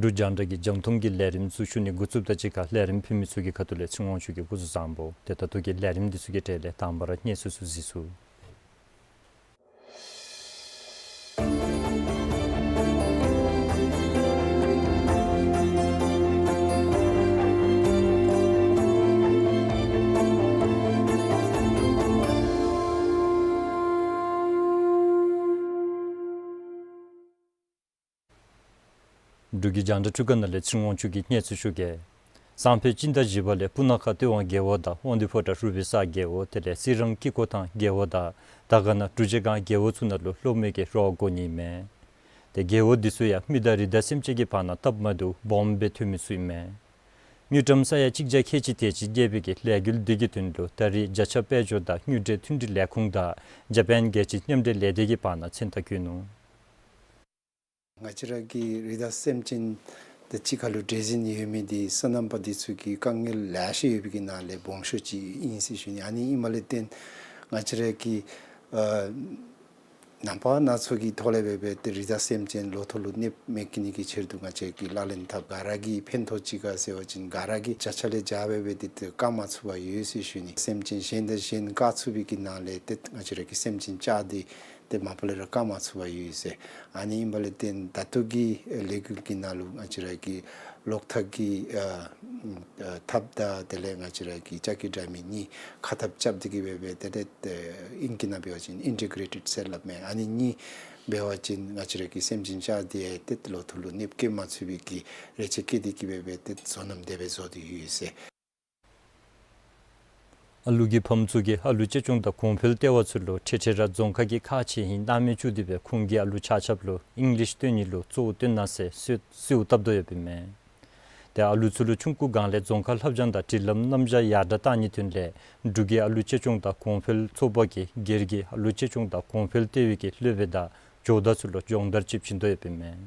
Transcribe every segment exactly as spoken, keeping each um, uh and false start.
འབྲུག་རྒྱང་བསྒྲགས་ཀྱི་རྒྱང་མཐོང་གི་ལས་རིམ་ཚུ་ཞུ་ནི་འགོ་བཙུགསཔ་དང་གཅིག་ཁར་ལས་རིམ་ཕུལ་མི་ཚུ་གི་ཁ་ཐུག་ལས་ཚེ་དབང་ཆོས་རྒྱལ་སྐུ་གཟུགས་བཟང་པོ། ཏེ་ད་ལྟོ་གི་ལས་རིམ་འདི་ཚུ་གི་གྲས་ལས་དང་པ་ར་གནས་ཚུལ་ཚུ་གཟིགས་ཚུགས། འབྲུག་གི་རྒྱང་བསྒྲགས་འཕྲུལ་ཁང་ནང་ལས་ཚེ་དབང་ཆོས་རྒྱལ་གྱི་གནས་ཚུལ་ཞུ་གེ། སང་ཕོད་སྤྱི་ཟླ་བཞི་པ་ལས་སྤུ་ན་ཁ་སྟོད་དབང་རྒེད་འོག་དང་དབང་འདུས་ཕོ་བྲང་རུ་སྦིས་ས་རྒེད་འོག་དེ་ལས་སི་རང་ཀི་ཀོ་ཐང་རྒེད་འོག་དང་དར་དཀར་ན་འབྲུག་རྗེས་སྒང་རྒེད་འོག་ཚུ་ནང་ལུ་གློག་མེ་གི་རོགས་དགོ་ནི་མས། ཏེ་རྒེད་འོག་འདི་ཚུ་ཡང་མི་དང་རི་དྭགས་སེམས་ཅན་གྱི་བར་ན་སྟབས་མ་བདེཝ་སྦོམ་སྦེ་ཐོན་མི་ཚུ་ཨིན་མས། དངུལ་ཀྲམ་ས་ཡ་གཅིག་བརྒྱ་ཁལ་གཅིག་དེ་ཅིག་རྒྱས་པའི་གི་ལས་འགུལ་འདི་གི་དོན་ལུ་ད་རེས་བརྒྱ་ཆ་དཔལ་འབྱོར་དང་དངུལ་འབྲེལ་མཐུན་སྒྲིལ་ལས་ཁུངས་དང་ཇ་པཱན་རྒྱལ་སྤྱིའི་མཉམ་འབྲེལ་ལས་སྡེ་གི་བར་ན་མཚན་རྟགས་བཀོད་ནུག། ང་བཅས་ར་གི་རི་དྭགས་སེམས་ཅན་དང་གཅིག་ཁར་ལུ་འདྲེས་ཟིན་ཡོད་མི་འདི་སོ་ནམ་པ་འདི་ཚུ་གི་དཀའ་ངལ་ལེ་ཤ་ཡོད་པའི་གི་ནང་ལས་སྦོམ་ཤོས་ཅིག་ཨིན་ཟེར་ཞུ་ནི། ཨ་ནི་ཨིནམ་ལས་བརྟེན་ང་བཅས་ར་གི་ཨ་ནང་པ་སྣ་ཚོགས་ཀྱི་ཐོག་ལས་འབད་འབད་དེ་རི་དྭགས་སེམས་ཅན་ལོ་ཐོག་ལུ་གནོདཔ་མེད་ནི་གི་ཕྱིར་དུ་ང་བཅས་ཀྱིས་ལག་ལེན་འཐབ། ག་ར་གིས་ཕན་ཐོགས་ཅིག་ག་ཟེར་བ་ཅིན་ག་ར་གིས་བརྒྱ་ཆ་ལས་བརྒྱ་འབད་འབད་དེ་དེ་བཀག་མ་ཚུགས་པར་ཡོད་ཟེར་ཞུ་ནི། སེམས་ཅན་གཞན་དང་གཞན་བཀག་ཚུགས་པའི་གི་ནང་ལས་དེ་ང་བཅས་ར་གི་སེམས་ཅན་ལྕགས་འདི་དེ་མ་པ་ལས་ར་བཀག་མ་ཚུགས་པར་ཡོད་ཟེར། ཨ་ནི་ཨིནམ་ལས་བརྟེན་ད་ལྟོ་གི་ལས་འགུལ་གྱི་ནང་ལུ་ང་བཅས་ར་གི་གློག་ཐག་གི་ཨ་ཨ་ཐགཔ་དང་དེ་ལས་ང་བཅས་ར་གི་ལྕགས་ཀྱི་དྲ་མིག་གཉིས་ཁ་ཐགཔ་རྐྱབ་སྟེ་གི་འབད་འབད་དེ་དེ་ཨིང་སྐད་ནང་འབད་བ་ཅིན་ཨིན་ཊི་གྲེ་ཊེཌ་ཟེར་སླབ་མས། ཨ་ནི་གཉིས་འབད་བ་ཅིན་ང་བཅས་ར་གི་སེམས་ཅན་ལྕགས་འདི་ཡང་དེ་ལོ་ཐོག་ལུ་གནོདཔ་བཀལ་མ་ཚུགས་པའི་གི་རེ་ཆེ་བཀལ་ཏེ་གི་འབད་འབད་དེ་བཟོ་ནམ་དེ་སྦེ་བཟོ་སྟེ་ཡོད་ཟེར། ཨ་ལུ་གི་ཕམ་ཚུ་གིས་ཨ་ལུ་གཅེས་སྐྱོང་དང་གོང་འཕེལ་ལྟེ་བ་ཚུ་ལུ་འཕྲལ་འཕྲལ་ར་རྫོང་ཁག་གི་ཁག་ཆེ་ཧིང་སྣང་མེད་བཅུག་སྟེ་སྦེ་ཁོང་གི་ཨ་ལུ་ཆ་ཁྱབ་ལུ་ཨིང་ལིཤ་སྟོན་ནི་ལུ་གཙོ་བོ་བཏོན་གནང་ཟེར་གསོལ་གསོལཝ་བཏབ་དོ་ཡོདཔ་ཨིན་མས། ཏེ་ཨ་ལུ་ཚུ་ལུ་ཆུང་ཀུ་སྒང་ལས་རྫོང་ཁ་བསླབ་སྦྱང་དང་སྒྲིག་ལམ་རྣམ་གཞག་ཡར་དྲགས་གཏང་ནིའི་དོན་ལས་འབྲུག་གི་ཨ་ལུ་གཅེས་སྐྱོང་དང་གོང་འཕེལ་ཚོགས་པ་གིས་སྒེར་གྱི་ཨ་ལུ་གཅེས་སྐྱོང་དང་གོང་འཕེལ་ལྟེ་བའི་གི་སློབ་དཔོན་དང་སྦྱོང་བརྡར་ཚུ་ལུ་སྦྱོང་བརྡར་ཅིག་བྱིན་དོ་ཡོདཔ་ཨིན་མས།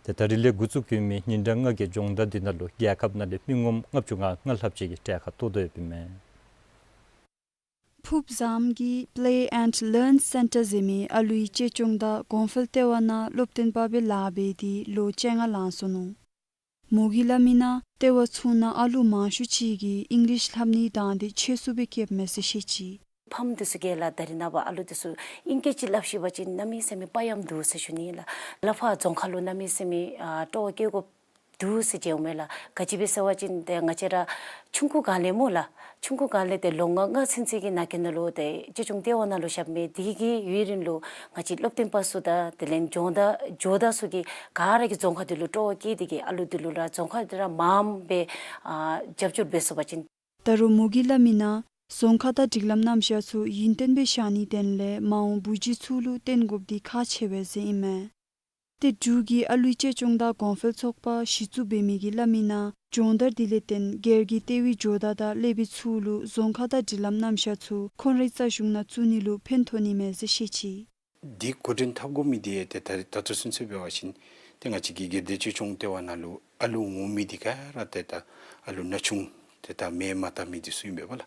ཏེ་ད་རིས་ལས་འགོ་བཙུགས་ཡོད་མི་ཉིན་གྲངས་ལྔ་གི་སྦྱོང་བརྡར་འདི་ནང་ལུ་རྒྱལ་ཁབ་ནང་ལས་མི་ངོམ་ལྔ་བཅུ་ང་ལྔ་ལྷགཔ་ཅིག་གིས་གྲལ་ཁར་གཏོགས་དོ་ཡོདཔ་ཨིན་མས། ཕུབ་ཟམ་གྱི་Play and Learn Center ཟེར་མི་ཨ་ལུའི་གཅེས་སྐྱོང་དང་གོང་འཕེལ་ལྟེ་བ་ནང་སློབ་སྟོན་པ་སྦེ་ལཱ་འབད་དེ་ལོ་བཅོ་ལྔ་ལང་སོ་ནུག། མོ་གིས་སླབ་མི་ནང་ལྟེ་བ་ཚུ་ནང་ཨ་ལུ་མང་ཤོས་ཅིག་གིས་ཨིང་ལིཤ་ལྷབ་ནི་དང་དེ་ཆེ་སུ་སྦེ་བཀལཝ་མས་ཟེར་བཤད་ཅི། ཕམ་འདི་ཚུ་གིས་ལགས་ད་རེས་ནངས་པ་ཨ་ལུ་འདི་ཚུ་ཨིང་སྐད་ཅིག་སླབ་ཤེས་པ་ཅིན་གནམ་མེད་ས་མེད་དཔའ་ཡངམ་འདུག་ཟེར་ཞུ་ནི་ལགས། ལ་ཕར་རྫོང་ཁ་ལུ་གནམ་མེད་ས་མེད་ཨ་སྤྲོ་བ་བསྐྱེད་དགོཔ་འདུག་ཟེར་བརྗོདཔ་མས་ལགས། ག་ཅི་སྦེ་ཟེར་བ་ཅིན་ཏེ་ང་བཅས་ར་ཆུང་ཀུ་སྒང་ལས་སྨོ་ལགས། ཆུང་ཀུ་སྒང་ལས་ཏེ་ལོ་ལྔ་ལྔ་ཚུན་ཚོད་ཀྱི་ནང་འཁོད་ནང་ལུ་ཏེ་གཅེས་སྐྱོང་ལྟེ་བ་ནང་ལུ་བཞགཔ་མས། དེ་གི་ཡུན་རིང་ལུ་ང་བཅས་སློབ་སྟོན་པ་ཚུ་དང་དེ་ལས་སྦྱོང་བརྡར་སྦྱོང་བརྡར་ཚུ་གིས་ག་ར་གིས་རྫོང་ཁ་འདི་ལུ་སྤྲོ་བ་བསྐྱེད་དེ་གིས་ཨ་ལུ་འདི་ལུ་ར་རྫོང་ཁ་འདི་ར་མངམ་སྦེ་ཨ་རྒྱབ་སྐྱོར་འབད་ཚུགས་པ་ཅིན། ད་རུང་མོ་གིས་སླབ་མི་ནང་རྫོང་ཁ་དང་སྒྲིག་ལམ་རྣམ་གཞག་ཚུ་ཡུན་བརྟན་སྦེ་བཞག་ནིའི་དོན་ལས་མ་འོངས་བུ་རྒྱུད་ཚུ་ལུ་བརྟེན་དགོཔ་འདི་ཁག་ཆེ་བས་ཟེར་ཨིན་མས། ཏེ་འབྲུག་གི་ཨ་ལུའི་གཅེས་སྐྱོང་དང་གོང་འཕེལ་ཚོགས་པ་གཞི་བཙུགས་འབད་མི་གིས་སླབ་མི་ནང་སྦྱོང་བརྡར་འདི་ལས་བརྟེན་སྒེར་གྱི་ལྟེ་བའི་ཇོ་བདག་དང་སློབ་དཔོན་ཚུ་ལུ་རྫོང་ཁ་དང་སྒྲིག་ལམ་རྣམ་གཞག་ཚུ་ཁོང་རའི་རྩ་གཞུང་ནང་བཙུགས་ནི་ལུ་ཕན་ཐོགས་ནི་མས་ཟེར་བཤད་ཅི། འདི་འགོ་འདྲེན་འཐབ་དགོ་མི་འདི་ཏེ་ད་ད་ལྟོ་ཚུན་ཚོད་འབད་བ་ཅིན་ཏེ་ང་བཅས་ཀྱི་སྒེར་སྡེ་གཅེས་སྐྱོང་ལྟེ་བ་ནང་ལུ་ཨ་ལུ་འོང་མི་འདི་ག་ར་ཏེ་ད་ཨ་ལུ་ན་ཆུང་ཏེ་ད་མེ་མ་བཏབ་མི་འདི་ཚུ་ཨིན་པས་ལགས།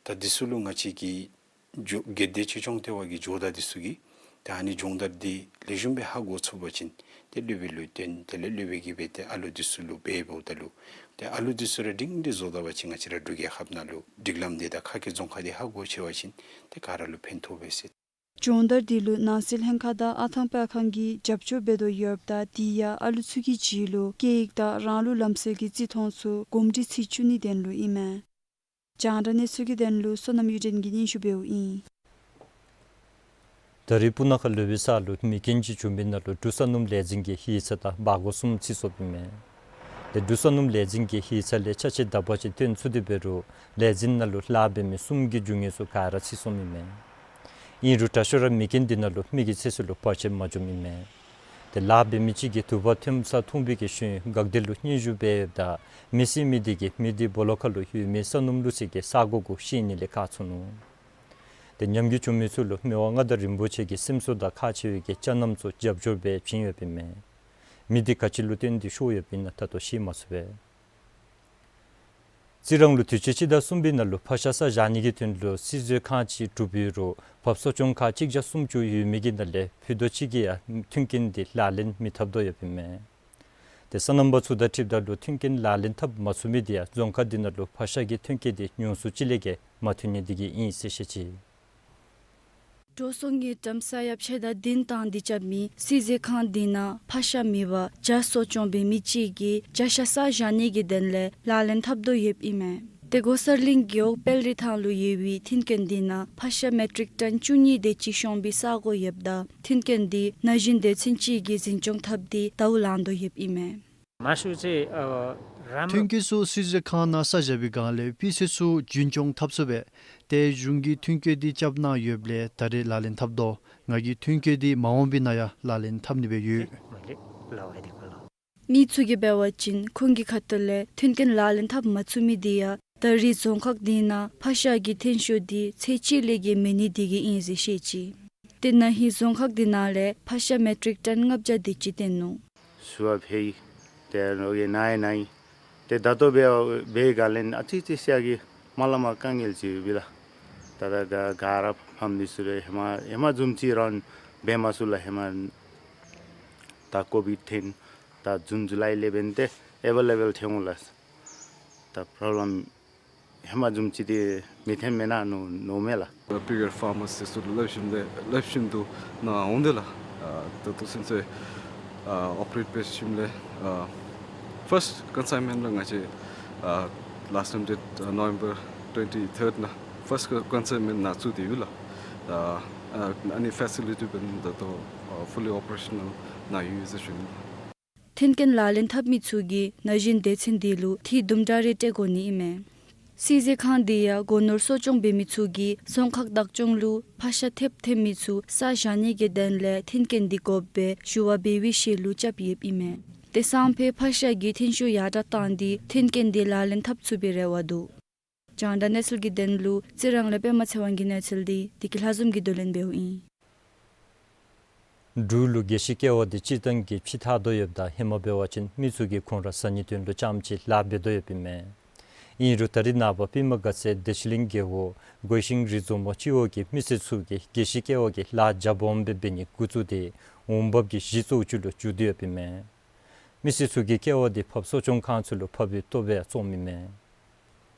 ད་འདི་ཚུ་ལུ་ང་བཅས་ཀྱི་ཇོ་སྒེར་སྡེ་གཅེས་སྐྱོང་ལྟེ་བ་གི་ཇོ་བདག་འདི་ཚུ་གིས་ཏེ་ཨ་ནི་སྦྱོང་བརྡར་འདི་ལེགས་ཤོམ་སྦེ་ཧ་གོ་ཚུགས་པ་ཅིན་ཏེ་སློབ་དཔོན་ལུ་བསྟན་དེ་ལས་སློབ་དཔོན་གྱིས་འབད་དེ་ཨ་ལུ་འདི་ཚུ་ལུ་འབད་འབདཝ་ད་ལུ་ཏེ་ཨ་ལུ་འདི་ཚུ་ར་སྒྲིང་སྒྲི་བཟོ་ད་པ་ཅིན་ང་བཅས་ར་འབྲུག་རྒྱལ་ཁབ་ནང་ལུ་སྒྲིག་ལམ་འདི་དང་ཁ་སྐད་རྫོང་ཁ་འདི་ཧ་གོ་ཆེ་བ་ཅིན་ཏེ་ག་ར་ལུ་ཕན་ཐོགས་པས་ཟེར། སྦྱོང་བརྡར་འདི་ལུ་ནང་སྲིད་ལྷན་ཁག་དང་ཨ་ཐང་པར་ཁང་གིས་རྒྱབ་སྐྱོར་འབད་དོ་ཡོདཔ་ད་དེ་ཡང་ཨ་ལུ་ཚུ་གི་རྗེས་ལུ་སྐད་ཡིག་དང་རང་ལུགས་ལམ་སྲོལ་གྱི་བརྩི་མཐོང་ཚུ་གོམས་འདྲིས་ཚིག་བཅུ་གཉིས་དོན་ལུ་ཨིན་མས། རྒྱང་བསྒྲགས་གནས་ཚུལ་གྱི་དོན་ལུ་བསོད་ནམས་གཡུ་སྒྲོན་གྱིས་སྙན་ཞུ་འབདཝ་ཨིན། ད་རེས་སྤུ་ན་ཁ་ལུ་བའི་ས་ལུ་མེ་རྐྱེན་ཅིག་བྱུང་མི་ནང་ལུ་འབྲུག་ས་སྣུམ་ལས་འཛིན་གྱི་ཡིག་ཚང་དང་སྦྲ་གུར་གསུམ་ཚིག་སོཔ་ཨིན་མས། ཏེ་འབྲུག་ས་སྣུམ་ལས་འཛིན་གྱི་ཡིག་ཚང་ལས་ཆ་ཤས་དག་པ་ཅིག་བཏོན་ཚུགས་ཏེ་འབད་རུང་ལས་འཛིན་ནང་ལུ་ལཱ་འབད་མི་གསུམ་གྱི་རྒྱུ་དངོས་ཚུ་ག་ར་ཚིག་སོཔ་ཨིན་མས། ཨིན་རུང་དྲག་ཤོས་ར་མེ་རྐྱེན་འདི་ནང་ལུ་མི་གི་ཚེ་སྲོག་ལུ་བར་ཆད་མ་བྱུངམ་ཨིན་མས། ཏེ་ལཱ་འབད་མི་ཅིག་གིས་དུ་བ་ཐོནམ་ས་མཐོང་པའི་གི་ཤུལ་འགག་སྡེ་ལུ་སྙན་ཞུ་འབད་ཡོདཔ་ད་མེ་བསད་མི་འདི་གིས་མེ་འདི་སྦོ་ལོགས་ཁ་ལུ་ཡོད་མི་ས་སྣུམ་བླུགས་སའི་གི་ས་གོ་གུ་བཤེད་ནི་ལས་བཀག་ཚུགས་ནུག། ཏེ་ཉམས་རྒུད་བྱུང་མི་ཚུ་ལུ་མི་དབང་མངའ་བདག་རིན་པོ་ཆེ་གིས་སེམས་གསོ་དང་ཁག་ཆེ་བའི་གི་ཅ་རྣམས་ཚུ་རྒྱབ་སྐྱོར་འབད་བྱིན་ཡོདཔ་ཨིན་མས། མེ་འདི་ག་ཅི་ལུ་བརྟེན་ཏེ་ཤོར་ཡོདཔ་ཨིན་ན་ད་ལྟོ་ཤེས་མ་ཚུགས་པས། རྩི་རང་ལུ་དུས་ཅི་སྤྱི་ཟླ་གསུམ་པའི་ནང་ལུ་ཕག་ཤ་ས་བཞག་ནི་གི་དོན་ལུ་བསིལ་མཛོད་ཁང་ཅིག་གྲུབ་ཡོད་རུང་བབས་གསོ་སྐྱོང་ཁང་གཅིག་བརྒྱ་སུམ་ཅུ་ཡོད་མི་གི་ནང་ལས་ཕུད་རྡོག་གཅིག་གིས་ཡང་མཐུན་རྐྱེན་འདི་ལག་ལེན་མི་འཐབ་དོ་ཡོདཔ་ཨིན་མས། ཏེ་སོ་ནམ་པ་ཚུ་དང་འཁྲིལཝ་ད་ལུ་མཐུན་རྐྱེན་ལག་ལེན་འཐབ་མ་ཚུགས་མི་འདི་ཡང་རྫོང་ཁག་འདི་ནང་ལུ་ཕག་ཤ་གི་ཐོན་སྐྱེད་འདི་ཉུང་སུ་ཅིག་ལས་བརྒལ་མ་ཐོན་ནི་འདི་གིས་ཨིན་ཟེར་བཤད་ཅི། འགྲོ་སོང་གི་གྲམ་ས་ཡང་ཕྱེད་དང་བདུན་བཏང་སྟེ་རྐྱབ་མི་བསིལ་མཛོད་ཁང་འདི་ནང་ཕག་ཤ་མེད་པར་བྱ་གསོ་སྐྱོང་འབད་མི་ཅིག་གིས་བྱ་ཤ་ས་བཞག་ནི་གི་དོན་ལས་ལག་ལེན་འཐབ་དོ་ཡོདཔ་ཨིན་མས། ཏེ་གོ་གསར་གླིང་རྒེད་འོག་དཔལ་རི་ཐང་ལུ་ཡོད་པའི་མཐུན་རྐྱེན་འདི་ནང་ཕག་ཤ་མེ་ཊིག་ཊོན་བཅུ་གཉིས་དེ་ཅིག་ཤོང་པའི་ས་གོ་ཡོདཔ་ད་མཐུན་རྐྱེན་འདི་ན་གཞོན་སྡེ་ཚན་ཅིག་གིས་འཛིན་སྐྱོང་འཐབ་སྟེ་དྭཝ་ལང་དོ་ཡོདཔ་ཨིན་མས། མ་ཤུ་ཚེ་ཨ་རམ་ཐོན་སྐྱེད་ཚུ་བསིལ་མཛོད་ཁང་ནང་ས་བཞག་པའི་སྒང་ལས་སྤུས་ཚད་ཚུ་རྒྱུན་སྐྱོང་འཐབ་ཚུགས་པས། ཏེ་གཞུང་གིས་མཐུན་རྐྱེན་འདི་རྐྱབ་གནང་ཡོདཔ་ལས་ད་རེས་ལག་ལེན་འཐབ་དོ། ང་གིས་མཐུན་རྐྱེན་འདི་མ་འོངས་པའི་ནང་ཡང་ལག་ལེན་འཐབ་ནི་སྦེ་ཡོད། མི་ཚུ་གིས་འབད་བ་ཅིན་ཁོང་གི་ཁ་ཐུག་ལས་མཐུན་རྐྱེན་ལག་ལེན་འཐབ་མ་ཚུགས་མི་འདི་ཡང་ད་རེས་རྫོང་ཁག་འདི་ནང་ཕག་ཤ་གི་ཐོན་ཤུགས་འདི་ཚད་ཅིག་ལས་བརྒལ་མེད་ནི་འདི་གིས་ཨིན་ཟེར་བཤད་ཅི། ཏེ་ན་ཧིང་རྫོང་ཁག་འདི་ནང་ལས་ཕག་ཤ་མེ་ཊིག་ཊོན་ལྔ་བརྒྱ་དེ་ཅིག་བཏོན་ནུག། ཤུ་བ་ཕེ་ཏེ་རོ་གེ་ནའི་ནའི་ཏེ་ད་ལྟོ་འབད་འབད་ག་ལན་ཨ་ཙི་ཙི་ཤ་གི་མ་ལ་མ་དཀའ་ངལ་ཅིག་ཡོད་པས་ལགས། ད་ད་ག་ག་ར་ཕམ་ནི་ཚུ་རེ་ཧེ་མ་ཧེ་མ་བཟུམ་ཅིག་རང་འབད་མ་ཚུགས་ལགས། ཧེ་མ་ད་ཀོ་བིཌ་ཐོན་ད་ཇུན་ཇུ་ལའི་ལས་འབདན་ཏེ་ཨེ་ཝེ་ལེ་བཱལ་ཐོན་འོང་ལགས། ད་པོརོབ་ལེམ་ཧེ་མ་བཟུམ་ཅིག་འདི་མི་ཐོན་མེན་ན་མནོ་མནོཝ་མས་ལགས། བི་གར་ཕར་མར་སི་ཚུ་ལུ་སླབ་ཞིནམ་ལས་སླབ་ཞིནམ་དུ་ནཱ་འོང་དེས་ལགས། ཨ་ད་ལྟོ་ཚུན་ཚོད་ཨ་ཨོ་པ་རེཊ་འབད་ཞིནམ་ལས་ཨ་ཕརསཊ་ཀོན་སའིནམེནཊ་ལུ་ང་བཅས་ཨ་ལཱསཊ་ཊའིམ་ཌེཊ་ཨ་ནོ་བེམ་བར་ཊུ་ཝེན་ཊི་ཐརཌ་ནང་ཕརསཊ་ཀོན་སའིནམེནཊ་ནང་བཙུགས་ཏེ་ཡོད་ལགས། ཨ་ཨ་ཨ་ནི་ཕེ་སི་ལི་ཊི་འབདན་ད་ལྟོ་ཨ་ཕུ་ལི་ཨོ་པ་རེ་ཤ་ནཱལ་ནང་ཡོད་ཟེར་ཞུ་ནི། མཐུན་རྐྱེན་ལག་ལེན་འཐབ་མི་ཚུ་གིས་ན་གཞོན་སྡེ་ཚན་འདི་ལུ་འཐུས་དུམ་གྲ་རེ་སྤྲོད་དགོ་ནི་ཨིན་མས། བསིལ་མཛོད་ཁང་འདི་ཡང་སྒོ་ནོར་གསོ་སྐྱོང་འབད་མི་ཚུ་གིས་རྫོང་ཁག་བདག་སྐྱོང་ལུ་ཕག་ཤ་ཐེབས་ཐོན་མི་ཚུ་ས་བཞག་ནི་གི་དོན་ལས་མཐུན་རྐྱེན་འདི་དགོཔ་སྦེ་ཞུ་བ་འབད་བའི་ཤུལ་ལུ་རྐྱབ་ཡོདཔ་ཨིན་མས། ཏེ་སང་ཕོད་ཕག་ཤ་གི་ཐོན་ཤུགས་ཡར་དྲགས་བཏང་སྟེ་མཐུན་རྐྱེན་འདི་ལག་ལེན་འཐབ་ཚུགས་པའི་རེ་བ་འདུག། རྒྱང་བསྒྲགས་གནས་ཚུལ་གྱི་དོན་ལུ་རྩི་རང་ལས་པདྨ་ཚེ་དབང་གི་གནས་ཚུལ་འདི་བདེ་སྐྱིད་ལྷ་འཛོམས་ཀྱིས་བསྡུ་ལེན་འབདཝ་ཨིན། འབྲུག་ལུ་རྒྱལ་སྤྱིའི་ཀེ་བ་འདི་སྤྱིར་བཏང་གི་ཕྱི་ཐག་དོ་ཡོདཔ་ད་ཧེ་མ་འབད་བ་ཅིན་མི་ཚུ་གིས་ཁོང་ར་ཟ་ནིའི་དོན་ལུ་རྐྱངམ་ཅིག་ལཱ་འབད་དོ་ཡོདཔ་ཨིན་མས། ཨིན་རུང་ད་རེས་ནངས་པ་པདྨ་དགའ་ཚལ་བདེ་ཆེན་གླིང་རྒེད་འོག་གོས་ཤིང་རི་མཛོ་མོ་སྤྱི་འོག་གི་མི་སེར་ཚུ་གིས་རྒྱལ་སྤྱིའི་ཀེ་བ་གི་ལཱ་རྒྱ་སྦོམ་སྦེ་འབད་ནི་འགོ་བཙུགས་ཏེ་འོང་འབབ་ཀྱི་གཞི་བཙུགས་རྒྱུ་ལུ་འཇུག་སྟེ་ཡོདཔ་ཨིན་མས། མི་སེར་ཚུ་གིས་ཀེ་བ་འདི་ཕར་གསོ་སྐྱོང་ཁང་ཚུ་ལུ་ཕབ་པའི་ལྟོ་སྦེ་བཙོངམ་ཨིན་མས།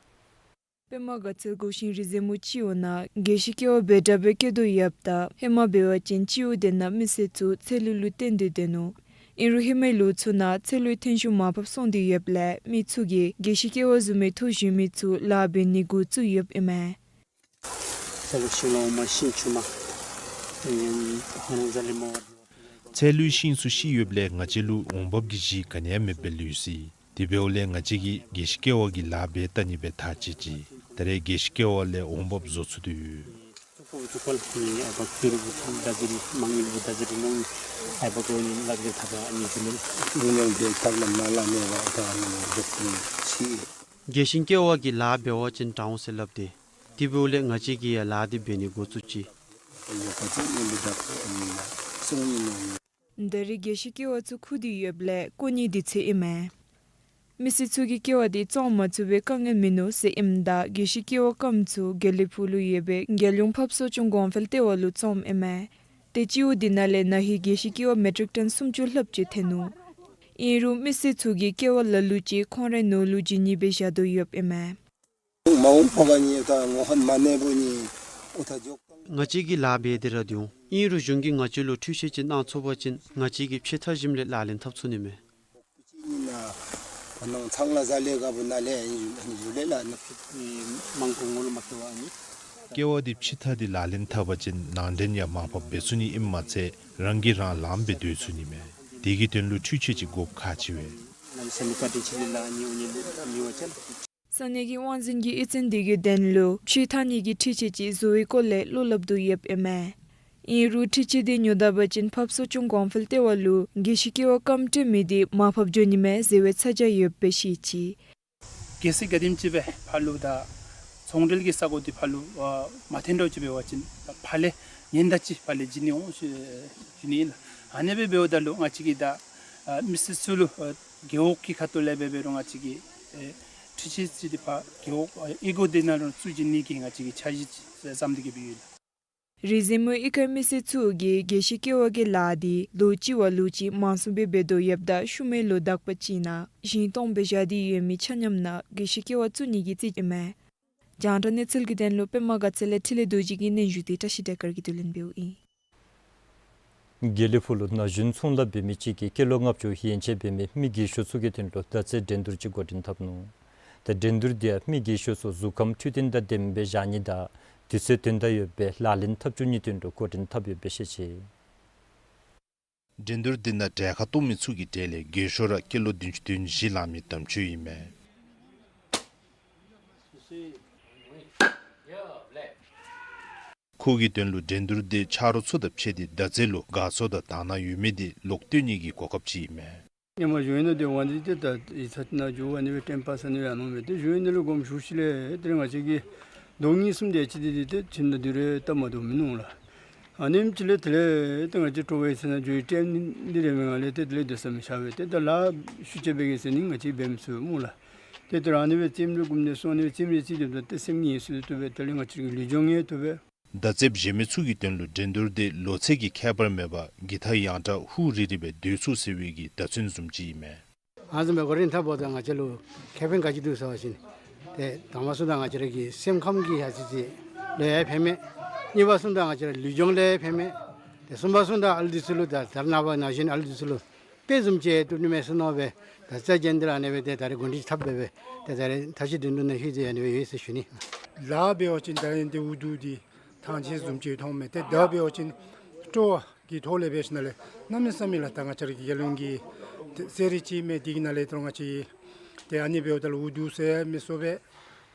པདྨ་དགའ་ཚལ་གོས་ཤིང་རི་མཛོ་མོ་སྤྱི་འོག་ནང་རྒྱལ་སྤྱིའི་ཀེ་བ་འབད་དྲག་སྦེ་སྐྱེ་དོ་ཡོདཔ་ད་ཧེ་མ་འབད་བ་ཅིན་སྤྱི་འོག་དེ་ནང་མི་སེར་ཚུ་ཚལ་ལུ་ལུ་བརྟེན་ཏེ་སྡོད་ནུག། ཨིན་རུང་ཧེ་མའི་ལོ་ཚུ་ནང་ཚལ་ལུའི་ཐོན་ཤུགས་མར་ཕབ་སོང་སྟེ་ཡོདཔ་ལས་མི་ཚུ་གིས་རྒྱལ་སྤྱིའི་ཀེ་བ་བཟུམ་མའི་ཐོ་བཞོན་མི་ཚུ་ལཱ་འབད་ནི་འགོ་བཙུགས་ཡོདཔ་ཨིན་མས། ཚལ་ལུ་ཤིང་ལོ་མ་ཤིང་ཆུ་མ་ཚལ་ལུའི་ཤིང་ཚུ་ཤི་ཡོདཔ་ལས་ང་བཅས་ལུ་འོང་འབབ་ཀྱི་གཞི་ག་ནི་ཡང་མེདཔ་སྦེ་ལུས་ཅི། དེ་འབདཝ་ལས་ང་བཅས་ཀྱིས་རྒྱལ་སྤྱིའི་ཀེ་བ་གི་ལཱ་འབད་བལྟ་ནི་སྦེ་ཐག་བཅད་ཅི། ད་རེས་རྒྱལ་སྤྱིའི་ཀེ་བ་ལས་འོང་འབབ་བཟོ་ཚུགས་ཏེ་ཡོད། རྒྱལ་སྤྱིའི་ཀེ་བ་གི་ལཱ་འབད་བ་ཅིན་དྲག་འོང་ཟེར་སླབ་སྟེ། དེ་འབདཝ་ལས་ང་བཅས་ཀྱིས་ཡང་ལཱ་འདི་འབད་ནི་འགོ་བཙུགས་ཅི། ད་རེས་རྒྱལ་སྤྱིའི་ཀེ་བ་ཚུ་ཁུག་སྟེ་ཡོདཔ་ལས་བཀོ་ནིའི་དུས་ཚོད་ཨིན་མས། མི་སེར་ཚུ་གིས་ཀེ་བ་འདི་བཙོང་མ་ཚུགས་པའི་དཀའ་ངལ་མིན་ནུག་ཟེར་ཨིནམ་ད་རྒྱལ་སྤྱིའི་ཀེ་བ་སྐམ་ཚུ་དགེ་ལེགས་ཕུག་ལུ་ཡོད་པའི་རྒྱལ་ཡོངས་ཕབ་གསོ་སྐྱོང་གོང་འཕེལ་ལྟེ་བ་ལུ་བཙོངམ་ཨིན་མས། ཏེ་སྤྱི་འོག་འདི་ནང་ལས་ན་ཧིང་རྒྱལ་སྤྱིའི་ཀེ་བ་མེ་ཊིག་ཊོན་སུམ་ཅུ་ལྷགཔ་ཅིག་ཐོན་ནུག། ཨིན་རུང་མི་སེར་ཚུ་གིས་ཀེ་བ་ལ་ལུ་ཅིག་ཁོང་རའི་ནོར་ལུ་བྱིན་ནི་སྦེ་བཞག་དོ་ཡོདཔ་ཨིན་མས། མ་འོངས་པ་ག་ནི་ད་ངོ་ཧོན་མ་ནེ་བོ་ནི་ཨོ་ཐ་འགྱོ། ང་བཅས་ཀྱིས་ལཱ་འབད་དེ་ར་སྡོད་འོང་། ཨིན་རུང་གཞུང་གིས་ང་བཅས་ལུ་འཕྲུལ་ཆས་ཅིག་གནང་ཚུགས་པ་ཅིན་ང་བཅས་ཀྱིས་ཕྱེད་ཐག་ཞིནམ་ལས་ལག་ལེན་འཐབ་ཚུགས་ནི་མས། ཀེ་བ་འདི་ཕྱེད་ཐག་འདི་ལག་ལེན་འཐབ་པ་ཅིན་ནང་འདྲེན་ཡང་མར་ཕབ་འབད་ཚུགས་ནི་ཨིནམ་མ་ཚད་རང་གིས་རང་ལངམ་སྦེ་སྡོད་ཚུགས་ནི་མས། དེ་གི་དོན་ལུ་འཕྲུལ་ཆས་ཅིག་དགོཔ་ཁག་ཆེ་བས། ས་གནས་ཀྱི་དབང་འཛིན་གྱིས་ཨེ་ཙན་དེ་གི་དོན་ལུ་ཆུ་འཐག་ནི་གི་འཕྲུལ་ཆས་ཅིག་བཟོ་བའི་སྐོར་ལས་བློ་སླབ་དོ་ཡོདཔ་ཨིན་མས། ཨིན་རུང་འཕྲུལ་ཆས་འདི་ཉོ་ད་པ་ཅིན་ཕབ་གསོ་སྐྱོང་གོང་འཕེལ་ལྟེ་བ་ལུ་རྒྱལ་སྲས་ཀེ་བ་རྐངམ་སྤྲོད་མི་འདི་མར་ཕབ་འགྱོ་ནི་མས་ཟེར་བའི་ཚ་གྱང་ཡོདཔ་སྦེ་བཤད་ཅི། གལ་སྲིད་ག་དེམ་ཅིག་སྦེ་ཕར་ལུ་ད་ཚོང་འབྲེལ་གྱི་ས་གོ་འདི་ཕར་ལུ་ཨ་མ་འཐོན་འགྱོ་ཅི་འབད་བ་ཅིན་ད་ཕར་ལས་ཉེན་བརྡ་ཅིག་ཕར་ལས་བྱིན་ནི་འོང་ཞུ་ཞུ་ནི་ཨིན་ལགས། ཨ་ནི་སྦེ་འབདཝ་ད་ལུ་ང་བཅས་ཀྱིས་ད་ཨ་མི་སེར་ཚུ་ལུ་ཨ་རྒེད་འོག་གི་ཁ་ཐུག་ལས་འབད་འབད་རུང་ང་བཅས་ཀྱིས་ཨེ་འཕྲུལ་ཆས་ཅིག་འདི་ཕར་རྒེད་འོག་ཨེ་སྒོ་འདི་ནང་ལུ་བཙུགས་བྱིན་ནི་གི་ང་བཅས་ཀྱིས་འཆར་གཞི་ཅིག་བརྩམས་ཏེ་གི་སྦེ་ཡོད་ལགས། རེས་གཟའ་མོ་ཨིན་ཁ་མི་སེར་ཚུ་གིས་རྒྱལ་སྲས་ཀེ་བ་གི་ལཱ་འདི་ལོ་གཅིག་བ་ལོ་གཅིག་མང་སུ་སྦེ་འབད་དོ་ཡོདཔ་ད་ཤུལ་མའི་ལོ་དག་པ་ཅིག་ནང་ཞིང་སྟོངམ་སྦེ་བཞག་སྟེ་ཡོད་མི་ཆ་མཉམ་ནང་རྒྱལ་སྲས་ཀེ་བ་བཙུགས་ནི་གི་རྩིས་ཨིན་མས། རྒྱང་བསྒྲགས་གནས་ཚུལ་གྱི་དོན་ལུ་པདྨ་དགའ་ཚལ་ལས་འཕྲིན་ལས་རྡོ་རྗེ་གི་སྙན་ཞུ་འདི་བཀྲ་ཤིས་བདེ་དཀར་གྱིས་བསྡུ་ལེན་འབདཝ་ཨིན། དགེ་ལེགས་ཕུག་ལུ་ན་གཞོན་ཚོང་ལཱ་འབད་མི་ཅིག་གིས་སྐྱེས་ལོ་ལྔ་བཅུ་ཡན་ཆད་འབད་མི་མི་རྒས་ཤོས་ཚུ་གི་དོན་ལུ་མདའ་རྩེད་འགྲན་བསྡུར་ཅིག་འགོ་འདྲེན་འཐབ་ནུག། ཏེ་འགྲན་བསྡུར་འདི་ཡང་མི་རྒས་ཤོས་ཚུ་གཟུགས་ཁམས་འཕྲོད་བསྟེན་དང་ལྡནམ་སྦེ་བཞག་ནི་དང་དུས་ཚོད་དོན་དག་ཡོད་པའི་ལག་ལེན་འཐབ་བཅུག་ནིའི་དོན་ལུ་འགོ་འདྲེན་འཐབ་ཡོདཔ་སྦེ་བཤད་ཅི། འགྲན་བསྡུར་འདི་ནང་གྲལ་ཁར་གཏོགས་མི་ཚུ་གི་གྲས་ལས་རྒས་ཤོས་ར་སྐྱེས་ལོ་བདུན་ཅུ་དོན་བཞི་ལང་མི་དམ་ཆོས་ཨིན་མས། ཁོ་གི་དོན་ལུ་འགྲན་བསྡུར་འདི་ཆ་རོགས་ཚུ་དང་ཕྱད་དེ་མདའ་རྩེད་ལུ་དགའ་ཚོར་དང་དག་སྣང་ཡོད་མི་འདི་ལོག་སྟོན་ནི་གི་གོ་སྐབས་ཅིག་ཨིན་མས། ཧེ་མ་གཞུང་གཡོག་ནང་སྡོད་པའི་སྒང་འདི་ཏེ་ད་ཡིག་ཚང་ནང་འགྱོ་ཨ་ནི་སྦེ་ཊེམ་པཱསི་ཨ་ནི་སྦེ་ཨ་ནི་སྦེ་ཏེ་གཞུང་གཡོག་ནང་ལུ་དགོངསམ་ཞུ་ཞིནམ་ལས་ཏེ་ང་བཅས་ཀྱིས་ལོ་གཉིས་གསུམ་དེ་ཅིག་འདི་འདི་ཏེ་ཁྱིམ་ནང་སྡོད་རུང་སྟབས་མ་བདེཝ་མིན་འདུག་ལགས། ཨ་ནེམ་ཅིག་ལས་དེ་ལས་ཏེ་ང་བཅས་སྤྲོ་བའི་ཚལ་ནང་འགྱོ་བའི་ཊེམ་འདི་རེ་མི་ང་ལས་ཏེ་དེ་ལས་སྡོད་ས་མི་ཤར་བས། ཏེ་ད་ལཱ་ཤུགས་ཆེ་སྦེ་གི་ཟེར་ནི་ང་བཅས་འབད་མི་ཚུགས་སྨོ་ལགས། ཏེ་ད་རང་ཨ་ནི་སྦེ་རྩེདམོ་རེ་གུམ་ནི་སོང་ནི་སྦེ་རྩེདམོ་རེ་རྩེ་སྡོདཔ་ད་ཏེ་སེམས་ངལ་གསོ་ཐུབ་པས། དེ་ལས་ང་བཅས་ཀྱི་ལུས་སྦྱོང་ཡང་ཐུབ་པས། མདའ་རྩེདཔ་གཞན་མི་ཚུ་གི་དོན་ལུ་འགྲན་བསྡུར་འདི་ལོ་ཚད་ཀྱི་ཁྱད་པར་མེད་པར་གི་ཐག་ཡང་དྲག་ཧུ་རི་རི་སྦེ་སྡོད་ཚུགས་ཟེར་བའི་གི་བརྡ་མཚོན་བཟུམ་ཅིག་ཨིན་མས། ཨ་ནི་བཟུམ་སྦེ་འགོ་འདྲེན་འཐབ་འབདཝ་ད་ང་བཅས་ལུ་ཁེ་ཕན་ག་ཅི་འདུག་ཟེར་བ་ཅིན་ཏེ་དང་པ་ཚུ་ད་ང་བཅས་ར་གི་སེམས་ཁམས་ཀྱི་ཡ་ཅིག་ཅིག་ལུ་ཡང་ཕན་མས། གཉིས་པ་ཚུ་ད་ང་བཅས་ར་ལུས་སྦྱོང་ལུ་ཡང་ཕན་མས། ཏེ་གསུམ་པ་ཚུ་ད་ཨ་ལུ་འདི་ཚུ་ལུ་ད་ད་རེས་ནངས་པ་ན་གཞོན་ཨ་ལུ་འདི་ཚུ་ལུ་དཔེ་བཟུམ་ཅིག་ཡང་ཐོབ་ནི་མས་ཟེར་མནོ་སྦེ་ད་རྩ་འགེངས་ཏེ་ར་ཨ་ནི་སྦེ་ཏེ་ད་རེས་འགོ་འདྲེན་འཐབ་འབད་སྦེ་ཏེ་ད་རེས་མཐའ་དཔྱད་འགྲན་བསྡུར་ནང་ལྷོད་དེ་ཨ་ནི་སྦེ་ཡོད་ཟེར་ཞུ་ནི། ལཱ་འབད་བ་ཅིན་ད་རེས་འདི་འུ་སྡུག་འདི་ཐང་ཆད་བཟུམ་ཅིག་མཐོངམ་མས། ཏེ་མདའ་འབད་བ་ཅིན་སྤྲོ་བ་གི་ཐོག་ལས་འབད་ཞིནམ་ལས་གནམ་མེད་ས་མེད་ལགས། ད་ང་བཅས་ར་གི་རྒྱལ་ཡོངས་ཀྱི་ཏེ་རྩེད་རིགས་ཅིག་མས། འདི་གི་ནང་ལས་ད་རུང་ང་བཅས་ཏེ་ཨ་ནི་འབདཝ་ད་ལུ་འུ་སྡུག་ཟེར་མི་ཚུགས་པས།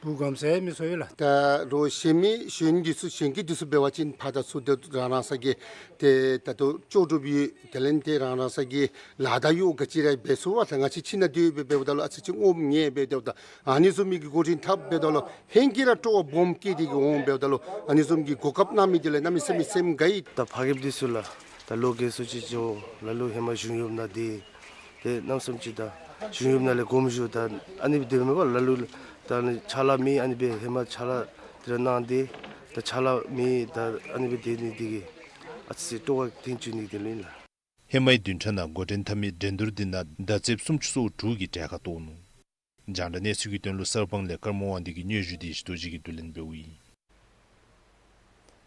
བུ་གམ་ཟེར་མི་ཚུགས་པས་ལགས། ད་རུང་གཞན་མི་གཞན་འདི་ཚུ་གཞན་གྱི་འདི་ཚུ་འབད་བ་ཅིན་ཕར་དང་ཚུར་ཏེ་རང་རང་སོ་གི་ཏེ་ད་ལྟོ་ལྕོགས་གྲུབ་ཡོད། དེ་ལས་ཏེ་རང་རང་སོ་གི་ལཱ་དང་ཡོད། ག་ཅི་ར་འབད་ཚུགས་པས་ལགས། ང་བཅས་ཁྱིམ་ནང་སྡོད་སྦེ་འབདཝ་ད་ལུ་ཨ་ཙི་ཅིག་ངོམ་ཉལ་སྦེ་སྡོདཔ་ད་ཨ་ནི་བཟུམ་མའི་གི་འགོ་འདྲེན་འཐབ་འབདཝ་ད་ལུ་ཧེང་སྐལ་ར་སྤྲོ་བ་སྦོམ་སྐྱེས་ཏེ་གི་འོང་འབདཝ་ད་ལུ་ཨ་ནི་བཟུམ་གྱི་གོ་སྐབས་གནང་མི་འདི་ལས་གནམ་མེད་ས་མེད་སེམས་དགའ་ཡི། ད་ཕ་རྒནམ་འདི་ཚུ་ལགས་ད་ལོ་རྒས་སོང་ཅི་ཅི་འོང་། ལ་ལུ་ཧེ་མ་གཞུང་གཡོགཔ་ནང་སྡོད་དེ་གནམ་མེད་ས་མེད་ཅིག་ད་གཞུང་གཡོགཔ་ནང་ལས་དགོངསམ་ཞུ་ད་ཨ་ནི་སྦེ་སྡོད་མི་པ་ལ་ལུ་ད་ཨ་ནི་ཕྱག་ལཱ་མེད། ཨ་ནི་སྦེ་ཧེ་མ་ཕྱག་ལཱ་འདི་ར་གནང་སྟེ་ད་ཕྱག་ལཱ་མེད། ད་ཨ་ནི་སྦེ་སྡོད་ནི་འདི་གིས་ཨ་ཙི་སྤྲོ་བ་ཐོན་བཅུག་ནི་འདི་ལུ་ཨིན་ལགས། ཧེ་མའི་བདུན་ཕྲག་ནང་འགོ་འདྲེན་འཐབ་མི་འགྲན་བསྡུར་འདི་ནང་མདའ་རྩེདཔ་སུམ་ཅུ་སོ་དྲུག་གིས་གྲལ་ཁར་གཏོགས་ནུག། རྒྱང་བསྒྲགས་གནས་ཚུལ་གྱི་དོན་ལུ་གསར་སྤང་ལས་ཀརྨ་དབང་འདུས་ཀྱི་སྙན་ཞུ་འདི་ཡེ་ཤེས་རྡོ་རྗེ་གིས་བསྡུ་ལེན་འབདཝ་ཨིན།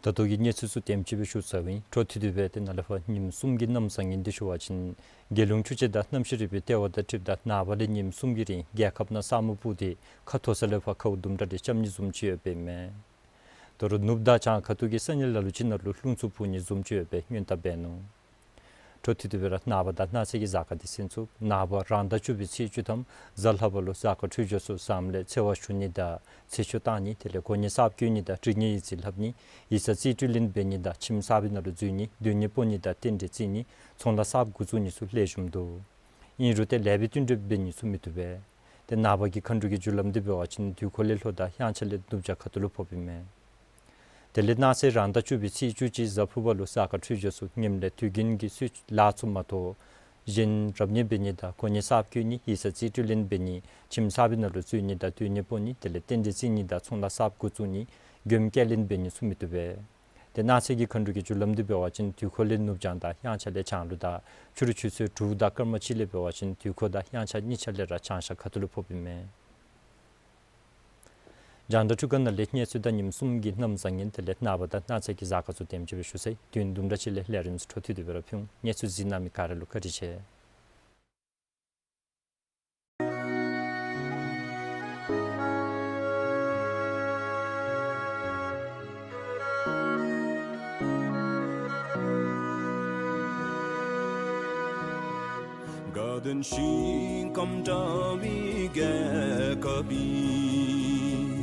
ད་ལྟོ་གི་གནས་ཚུལ་ཚུ་དེམ་ཅིག་སྦེ་ཞུ་ཚརཝ་ཨིན། འཕྲོ་མཐུད་དེ་སྦེ་ཏེ་ནཱ་ལས་ཕར་ཉིནམ་གསུམ་གྱི་གནམ་བཟང་ངན་འདི་ཞུ་བ་ཅིན་རྒྱལ་ཡོངས་ཆུ་དཔྱད་དང་གནམ་གཤིས་རིག་པའི་ལྟེ་བ་དང་འཁྲིལཝ་ད་ནངས་པ་ལས་ཉིནམ་གསུམ་གྱི་རིང་རྒྱལ་ཁབ་ནང་ས་སྨུག་སྤུབས་ཏེ་ཁ་མཐོ་ས་ལས་ཕར་ཁཝ་དུམ་གྲ་རེ་རྐྱབ་ནི་བཟུམ་ཅིག་ཡོདཔ་ཨིན་མས། ད་རུང་ནུབ་དང་བྱང་ཁ་ཐུག་གི་ས་གནས་ལ་ལུ་ཅིག་ནང་ལུ་རླུང་འཚུབ་འཕུ་ནི་བཟུམ་ཅིག་ཡོད་པའི་སྔོན་བརྡ་འབད་ནུག། འཕྲོ་མཐུད་དེ་སྦེ་ར་ནངས་པ་དང་གནངས་ཚེ་གི་གཟའ་སྐར་འདི་གསན་ཚུགས། ནངས་པ་རང་ཟླ་བཅུ་པའི་ཚེས་བཅུ་ཐམ་གཟའ་ལྷག་པ་ལུ་གཟའ་སྐར་འཕྲོད་སྦྱོར་ཚུ་བཟངམ་ལས་འཚེར་བ་ཞུ་ནི་དང་ཚེ་ཆུ་གཏང་ནི་དེ་ལས་གོ་གནས་གསརཔ་བསྐོ་ནི་དང་འབྲི་གནས་ཡིག་རྩིས་ལྷབ་ནི་ཡིག་ཚང་རྩིས་སྤྲོད་ལེན་འབད་ནི་དང་ཁྱིམ་གསར་པའི་ནང་ལུ་འཛུལ་ནི་སྡོད་གནས་སྤོ་ནི་དང་རྟེན་འབྲེལ་བརྩི་ནི་ཚོང་ལཱ་གསརཔ་འགོ་བཙུགས་ནི་ཚུ་ལེགས་ཤོམ་འདུག། ཨིན་རུང་ཏེ་ལེགས་པའི་བསྟུན་གྲོས་འབད་ནི་ཚུ་མི་བཏུབ་པས། ཏེ་ནངས་པ་གི་མཁའ་འགྲོ་གི་རྒྱུ་ལམ་འདི་འབད་བ་ཅིན་དུས་འཁོར་ལས་ལྷོ་དང་དབྱངས་འཆར་ལས་ནུབ་བྱང་ཁ་ཐུག་ལུ་ཕོགཔ་ཨིན་མས། དེ་ལས་གནངས་ཚེ་རང་ཟླ་བཅུ་པའི་ཚེས་བཅུ་གཅིག་གཟའ་ཕུར་པ་ལུ་གཟའ་སྐར་འཕྲོད་སྦྱོར་ཚུ་ངནམ་ལས་དུས་རྒྱུན་གྱི་སྲོལ་ལཱ་ཚུ་མ་གཏོགས་གཞན་རབ་གནས་འབད་ནི་དང་གོ་གནས་གསརཔ་བསྐོ་ནི་ཡིག་ཚང་རྩིས་སྤྲོད་ལེན་འབད་ནི་ཁྱིམ་གསར་པའི་ནང་ལུ་འཛུལ་ནི་དང་སྡོད་གནས་སྤོ་ནི་དེ་ལས་རྟེན་འབྲེལ་བརྩི་ནི་དང་ཚོང་ལཱ་གསརཔ་འགོ་བཙུགས་ནི་མགྱོནམ་བསྐྱལ་ལེན་འབད་ནི་ཚུ་མི་བཏུབ་པས། ཏེ་གནངས་ཚེ་གི་མཁའ་འགྲོ་གི་རྒྱུ་ལམ་འདི་འབད་བ་ཅིན་དུས་འཁོར་ལས་ནུབ་བྱང་དང་དབྱངས་འཆར་ལས་བྱང་ལུ་དང་ཕྱི་རུ་ཆུ་ཚོད་དྲུག་དང་སྐར་མ་གཅིག་ལས་འབད་བ་ཅིན་དུས་འཁོར་དང་དབྱངས་འཆར་གཉིས་ཆ་ལས་ར་བྱང་ཤར་ཁ་ཐུག་ལུ་ཕོགཔ་ཨིན་མས། རྒྱང་བསྒྲགས་ཁྲི་ཀ་ནང་ལས་གནས་ཚུལ་དང་ཉིནམ་གསུམ་གྱི་གནམ་བཟང་ངན་དེ་ལས་ནངས་པ་དང་གནངས་ཚེ་གི་གཟའ་སྐར་ཚུ་དེམ་ཅིག་སྦེ་ཞུ་ཚར་ཡི། དུས་ཡུན་དུམ་གྲ་ཅིག་ལས་ལས་རིམ་ཚུ་འཕྲོ་མཐུད་དེ་སྦེ་ར་ཕུལ་འོང་། གནས་ཚུལ་གཟིགས་གནང་མི་ག་ར་ལུ་བཀའ་དྲིན་ཆེ། དགའ་ལྡན་ཞིང་ཁམས་དྲ་བའི་རྒྱལ་ཁབ་ཨིན།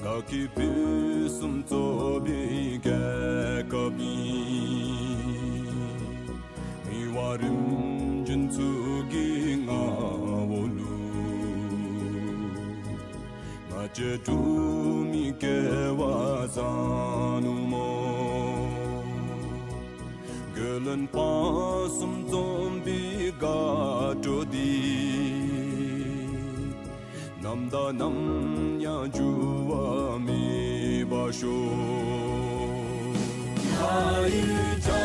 དགའ་སྐྱིད་ཕུན་སུམ་ཚོགས་པའི་རྒྱལ་ཁབ་ཨིན། མི་དབང་རིམ་བྱོན་ཚུ་གི་མངའ་འོག་ལུ། ང་བཅས་འབྲུག་མི་སྐྱེ་བ་བཟང་ནུག་སྨོ། རྒྱལ་བློན་དཔལ་གསུམ་འཛོམས་པའི་དགའ་སྤྲོ་འདི། ནམ་དང་ནམ་ཡང་འགྱུར་བ་མེད་པར་ཤོག། ལྷ་ཡུལ་དྲ་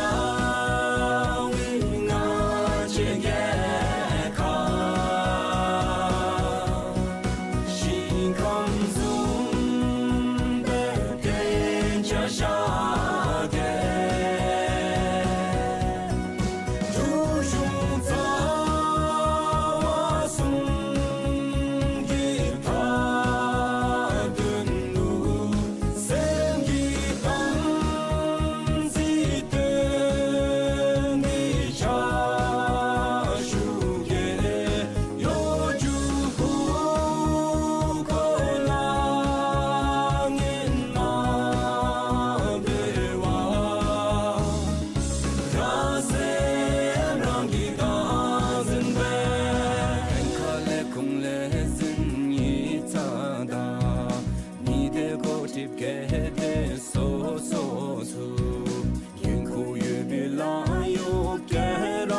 བའི་ང་བཅས་རྒྱལ་ཁབ། ཞིང་ཁམས་བཟུམ་སྦེ་བརྟན་ཅ་ཤར་གྱི། འབྲུག་གཞུང་རྩ་བ་གསུམ་གྱི་མཐའ་དོན་ལུ། སེམས་ཀྱི་དམ་ཚིག་དོན་གྱི་ཕྱག་ཞུ་གེ། གཡོ་སྒྱུ་ཁུར་ཁོ་ལ་ངན་མ་འབད་བར། རང་སེམས་རང་གིས་བདག་འཛིན་འབད། ཁ་ལས་ཁུངས་ལས་ཟིན་ཡིག་ཚང་དང་། ཉི་ཟླའི་འགོ་ཁྲིདཔ་གལ་ཏེ་སོ་སོ་ཚུ། འགན་ཁུར་ཡོད་པའི་ལཱ་གཡོག་ག་ར་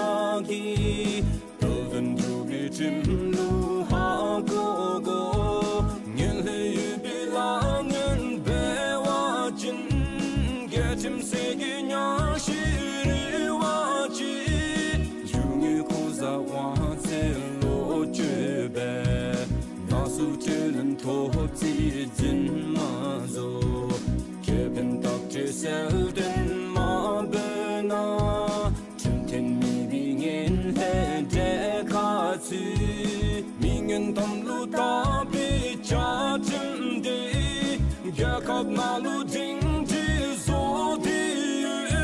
གིས། རྟོགས་ལྡན་འབྲུག་པའི་ཁྲིམས་ལུགས་ཧ་གོ་དགོ། ངན་ལྷད་ཡོད་པའི་ལཱ་ངན་འབད་བ་ཅིན། རྒྱལ་ཁྲིམས་གསེར་གྱི་གཉའ་ཤིང་རིལ་བ་ཅིག། རྒྱུ་དངོས་ཁོ་བཟའ་དབང་ཚད་ལོག་སྤྱོད་པས། ནང་སུ་དྲིན་ལན་ཐོབ་རྩིས་འཛིན་མ་བཟོ། ཁེ་ཕན་བརྟག་དཔྱད་གསལ་སྟོན་མ་འབད་ན། ཁྲིམས་མཐུན་མེད་པའི་ངན་ལྷད་འདྲེ་ཁ་ཚུད། མི་ངན་དམ་ལུ་བཏགས་པའི་བཅའ་ཁྲིམས་འདི། རྒྱལ་ཁབ་ནང་ལུ་སྒྲིང་སྒྲི་བཟོ་སྟེ་ཡོད།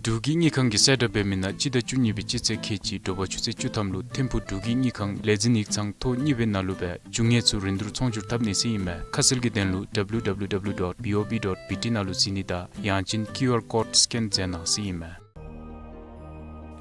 འབྲུག་གི་དངུལ་ཁང་གི་གསལ་བསྒྲགས་འབད་མི་ནང་སྤྱི་ཟླ་བཅུ་གཉིས་པའི་སྤྱི་ཚེས་ཁལ་གཅིག་དྲོ་པ་ཆུ་ཚོད་བཅུ་ཐམ་ལུ་ཐིམ་ཕུག་འབྲུག་གི་དངུལ་ཁང་ལས་འཛིན་ཡིག་ཚང་ཐོག་གཉིས་པའི་ནང་ལུ་སྦེ་རྒྱུ་དངོས་ཚུ་རིན་བསྡུར་ཚོང་སྒྱུར་འཐབ་ནི་ཟེར་ཨིན་མས། ཁ་གསལ་གྱི་དོན་ལུ་W W W dot B O B dot B T ནང་ལུ་གཟིགས་ནི་དང་ཡང་ཅིན་ཀིའུ་ཨར་ཀོཌ་སི་ཀེན་མཛད་གནང་ཟེར་ཨིན་མས།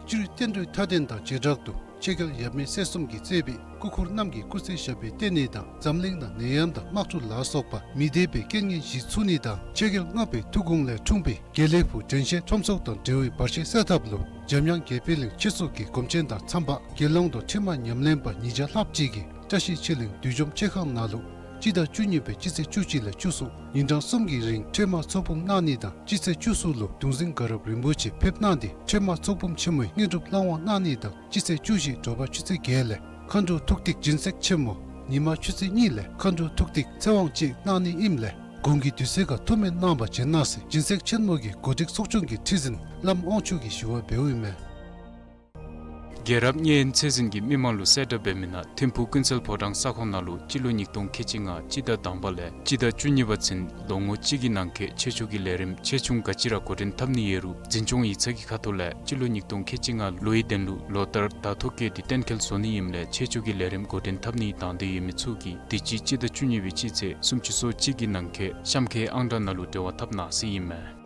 སྤྱིར་བསྟན་འགྲོའི་མཐའ་རྟེན་དང་བྱེ་བྲག་ཏུ་ཆོས་རྒྱལ་ཡབ་མེས་སྲས་གསུམ་གྱིས་གཙོས་པའི་སྐུ་འཁོར་རྣམས་ཀྱིས་སྐུ་ཚེ་ཞབས་པད་བརྟན་ནི་དང་འཛམ་གླིང་ནང་ནད་ཡམས་དང་དམག་འཁྲུག་ལ་སོགས་པ་མི་བདེ་བའི་རྐྱེན་ངན་ཞི་ཚུགས་ནི་དང་ཆོས་རྒྱལ་ལྔ་པའི་ཐུགས་དགོངས་ལས་འཁྲུངས་པའི་དགེ་ལེགས་ཕུག་དྲན་ཤེས་ཁྲོམ་ཚོགས་དང་འབྲེལ་བའི་བར་ཆད་སེལ་ཐབས་ལུ་འཇམ་དབྱངས་དགེ་འཕེལ་གླིང་ཆོས་གཙུག་གི་སྒོམ་ཆེན་དང་འཚམས་པ་དགེ་སློང་དང་ཁྲིམས་མ་ཉམས་ལེན་པ་ཉིས་བརྒྱ་ལྷགཔ་ཅིག་གིས་བཀྲ་ཤིས་ཆོས་གླིང་བདུད་འཇོམས་ཆོས་ཁང་ནང་ལུ་སྤྱི་ཟླ་བཅུ་གཉིས་པའི་སྤྱི་ཚེས་བཅུ་གཅིག་ལས་བཅུ་གསུམ་ཉིན་གྲངས་གསུམ་གྱི་རིང་ཁྲོས་མ་ཚོགས་འབུམ་གནང་ནི་དང་སྤྱི་ཚེས་བཅུ་གསུམ་ལུ་གདུང་འཛིན་དགའ་རབ་རིན་པོ་ཆེ་ཕེབས་གནང་སྟེ་ཁྲོས་མ་ཚོགས་འབུམ་ཆེན་མོའི་དངོས་གྲུབ་བླང་བར་གནང་ནི་དང་སྤྱི་ཚེས་བཅུ་བཞི་དྲོ་པ་ཆུ་ཚོད་བརྒྱད་ལས་མཁའ་འགྲོ་ཐུགས་ཐིག་སྦྱིན་སྲེག་ཆེན་མོ་ ཉིན་མ་ཆུ་ཚོད་གཉིས་ལས་མཁའ་འགྲོ་ཐུགས་ཐིག་ཚེ་དབང་གཅིག་གནང་ནི་ཨིནམ་ལས་དགུན་གྱི་དུས་ཚོད་ཁར་ཐུགས་སྨོན་གནང་བར་བྱོན་གནང་ཟེར་སྦྱིན་སྲེག་ཆེན་མོ་གི་གོ་སྒྲིག་ཚོགས་ཆུང་གི་ཁྲི་འཛིན་བླམ་དབང་ཕྱུག་གིས་ཞུ་བ་འབདཝ་ཨིན་མས། རྒྱལ་རབས་མཉན་ཡོད་ཚད་འཛིན་གྱིས་མི་མང་ལུ་གསལ་བསྒྲགས་འབད་མི་ནང་ཐིམ་ཕུག་ཀུན་གསལ་ཕོ་བྲང་ས་ཁོངས་ནང་ལུ་སྤྱི་ལོ་ཉིས་སྟོང་ཁལ་གཅིག་ལྔ་སྤྱི་ཟླ་དང་པ་ལས་སྤྱི་ཟླ་བཅུ་གཉིས་པ་ཚུན་ལོ་ངོ་གཅིག་གི་ནང་འཁོད་ཆོས་ཕྱོགས་ཀྱི་ལས་རིམ་ཆེ་ཆུང་ག་ཅི་ར་འགོ་འདྲེན་འཐབ་ནི་ཡོད་རུང་འཛིན་སྐྱོང་ཡིག་ཚང་གི་ཁ་ཐུག་ལས་སྤྱི་ལོ་ཉིས་སྟོང་ཁལ་གཅིག་ལྔ་ལོའི་དོན་ལུ་ལོ་ལྟར་དར་ཐོ་བཀོད་དེ་གཏན་འཁེལ་བཟོ་ནི་ཨིནམ་ལས་ཆོས་ཕྱོགས་ཀྱི་ལས་རིམ་འགོ་འདྲེན་འཐབ་ནི་དང་འདོད་ཡོད་མི་ཚུ་གིས་དུས་ཅི་སྤྱི་ཟླ་བཅུ་གཉིས་པའི་སྤྱི་ཚེས་སུམ་ཅུ་སོ་གཅིག་གི་ནང་འཁོད་གཤམ་འཁོད་ཨང་གྲངས་ནང་ལུ་འབྲེལ་བ་འཐབ་གནང་ཟེར་ཨིན་མས།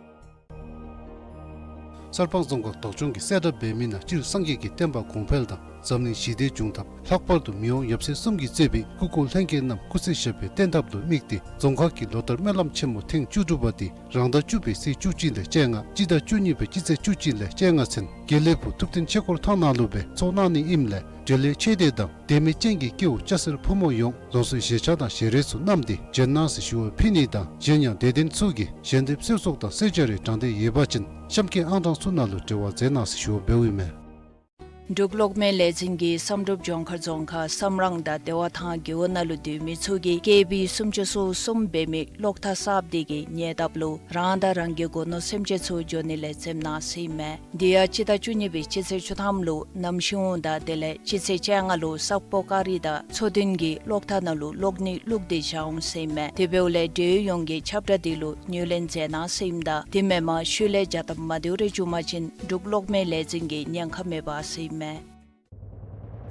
གསར་སྤང་རྫོང་ཁག་བདག་སྐྱོང་གིས་གསལ་བསྒྲགས་འབད་མི་ནང་སྤྱིར་སངས་རྒྱས་ཀྱི་བསྟན་པ་གོང་འཕེལ་དང་འཛམ་གླིང་ཞི་བདེ་འབྱུང་ཐབས། ལྷག་པར་དུ་མི་དབང་ཡབ་སྲས་གསུམ་གྱི་བཅས་པའི་སྐུ་འཁོར་ལྷན་རྒྱས་རྣམས་སྐུ་ཚེ་ཞབས་པད་བརྟན་ཐབས་ལུ་དམིགས་ཏེ་རྫོང་ཁག་གི་ལོ་ལྟར་སྨོན་ལམ་ཆེན་མོ་ཐེངས་བཅུ་དྲུག་པ་དེ་རང་ཟླ་བཅུ་པའི་ཚེས་བཅུ་གཅིག་ལས་བཅོ་ལྔ་སྤྱི་ཟླ་བཅུ་གཉིས་པའི་སྤྱི་ཚེས་བཅུ་གཅིག་ལས་བཅོ་ལྔ་ཚུན་དགེ་ལེགས་ཕུག་ཐུབ་བསྟན་ཆོས་འཁོར་ཐང་ནང་ལུ་སྦེ་ཚོགས་གནང་ནི་ཨིནམ་ལས་འབྲེལ་ཡོད་ཆོས་སྡེ་དང་དད་མོས་ཅན་གྱི་སྐྱེ་བོ་སྐྱ་སེར་ཕོ་མོ་ཡོངས་རང་སོའི་བཞེས་ཆག་དང་བཞེས་རོགས་ཚུ་བསྣམས་ཏེ་བྱོན་གནང་ཟེར་ཞུ་བ་ཕུལ་ནི་དང་གཞན་ཡང་དད་ལྡན་ཚུ་གིས་ཞལ་འདེབས་གསོལ་ཚོགས་དང་གསོལ་ཇ་རེ་དྲང་འདོད་ཡོད་པ་ཅིན་གཤམ་འཁོད་ཨང་གྲངས་ཚུ་ནང་ལུ་འབྲེལ་བ་མཛད་གནང་ཟེར་ཞུ་བ་འབདཝ་ཨིན་མས། འབྲུག་གློག་མེ་ལས་འཛིན་གྱིས་བསམ་གྲུབ་ལྗོངས་མཁར་རྫོང་ཁག་བསམ་རང་དང་བདེ་བ་ཐང་རྒེད་འོག་ནང་ལུ་སྡོད་མི་ཚུ་གིས་ཀེ་བི་སུམ་ཅུ་སོ་གསུམ་འབད་མི་གློག་ཐག་གསརཔ་དེ་གི་ཉེ་འདབས་ལུ་རང་དང་རང་གི་སྒོ་ནོར་སེམས་ཅན་ཚུ་འགྱོ་ནི་ལས་འཛེམ་གནང་ཟེར་ཨིན་མས། དེ་ཡང་སྤྱི་ཟླ་བཅུ་གཉིས་པའི་སྤྱི་ཚེས་བཅུ་ཐམ་ལུ་གནམ་གཤིས་འོང་དང་དེ་ལས་སྤྱི་ཚེས་བཅོ་ལྔ་ལུ་ས་སྤོ་ཀ་རི་དང་མཚོ་བདུན་གྱི་གློག་ཐག་ནང་ལུ་གློག་ནད་བླུགས་ཏེ་བཞག་འོང་ཟེར་ཨིན་མས། དེ་འབདཝ་ལས་འབྲེལ་ཡོད་ཡོངས་ཀྱིས་ཁྱབ་བསྒྲགས་དེ་ལུ་ངོས་ལེན་མཛད་གནང་ཟེར་ཨིནམ་ད་དེ་མེན་པར་ཤུལ་ལས་བྱ་སྟབས་མ་བདེཝ་རེ་བྱུང་པ་ཅིན་འབྲུག་གློག་མེ་ལས་འཛིན་གྱིས་ཉེན་ཁ་མེད་པ་ཟེར་ཨིན་མས།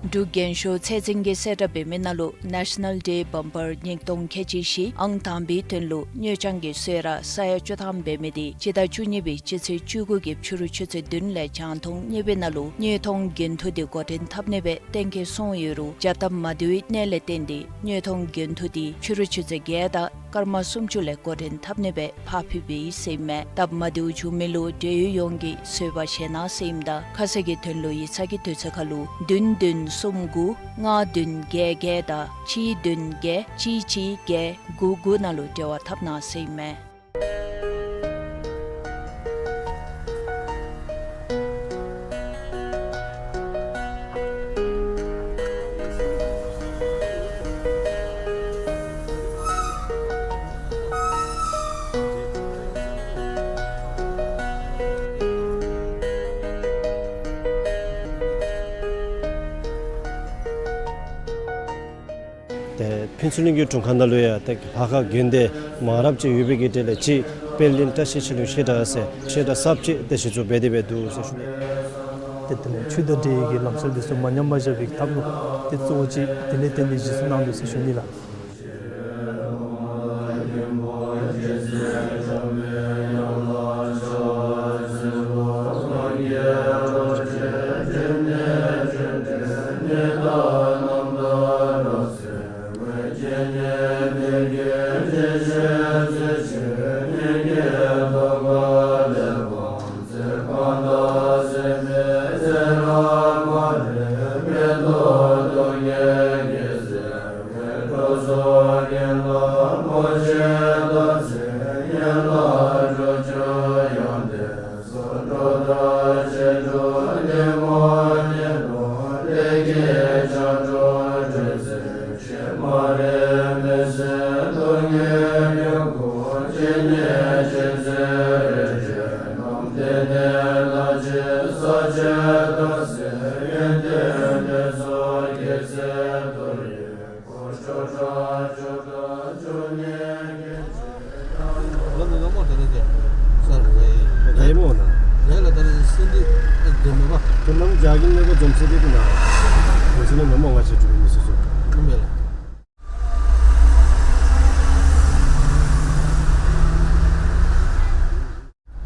འབྲུག་རྒྱན་ཤོག་ཚད་འཛིན་གྱིས་གསལ་བསྒྲགས་འབད་མི་ནང་ལུ་National Day Bumper ཉིས་སྟོང་ཁལ་གཅིག་བཞི་ཨང་དང་པའི་དོན་ལུ་དངུལ་རྐྱང་གི་གསོལ་རས་ས་ཡ་བཅུ་ཐམ་འབད་མི་དེ་སྤྱི་ཟླ་བཅུ་གཉིས་པའི་སྤྱི་ཚེས་བཅུ་དགུ་གི་ཕྱི་རུ་ཆུ་ཚོད་བདུན་ལས་བྱང་ཐུང་གཉིས་པའི་ནང་ལུ་དངུལ་མཐོང་འགན་འཁྲི་དེ་འགོ་འདྲེན་འཐབ་ནི་སྦེ་གཏན་འཁེལ་སོང་ཡོད་རུང་བྱ་སྟབས་མ་བདེཝ་ཨིན་ནི་ལས་བརྟེན་ཏེ་དངུལ་མཐོང་འགན་འཁྲི་དེ་ཕྱི་རུ་ཆུ་ཚོད་བརྒྱད་དང་སྐར་མ་སུམ་ཅུ་ལས་འགོ་འདྲེན་འཐབ་ནི་སྦེ་ཕར་འཕུལ་བའི་ཟེར་ཨིན་མས། སྟབས་མ་བདེཝ་བྱུང་མི་ལུ་འབྲེལ་ཡོད་ཡོངས་ཀྱིས་བཟོད་པ་བཞེས་གནང་ཟེར་ཨིནམ་ད་ཁ་གསལ་གྱི་དོན་ལུ་ཡིག་ཚང་གི་དུས་ཚོད་ཁར་ལུ་བདུན་བདུན་གསུམ་དགུ་ལྔ་བདུན་བརྒྱད་བརྒྱད་དང་གཅིག་བདུན་བརྒྱད་གཅིག་གཅིག་བརྒྱད་དགུ་དགུ་ནང་ལུ་འབྲེལ་བ་འཐབ་གནང་ཟེར་ཨིན་མས། ཏེ་ཕུན་ཚོགས་གླིང་གི་དྲུང་ཁག་ནང་ལུ་ཡང་ཏེ་ལྷ་ཁང་དགོན་སྡེ་མང་རབས་ཅིག་ཡོད་པའི་གི་གྲས་ལས་གཅིག་དཔལ་ལྡན་བཀྲ་ཤིས་ཆོས་གླིང་བཤད་གྲྭ་ཟེར་བཤད་གྲྭ་གསརཔ་ཅིག་ཏེ་གཞི་བཙུགས་འབད་དེ་སྦེ་འདུག་ཟེར་ཞུ་ནི། ཏེ་དེ་ལས་ཆོས་དང་འབྲེལ་བའི་གི་ལམ་སྲོལ་འདི་ཚུ་མ་ཉམས་པར་བཞག་པའི་ཐབས་ལུ་ཏེ་གཙོ་བོ་ཅིག་དེ་ལས་བརྟེན་ཏེ་གཞི་བཙུགས་གནང་ནུག་ཟེར་ཞུ་ནི་ལགས།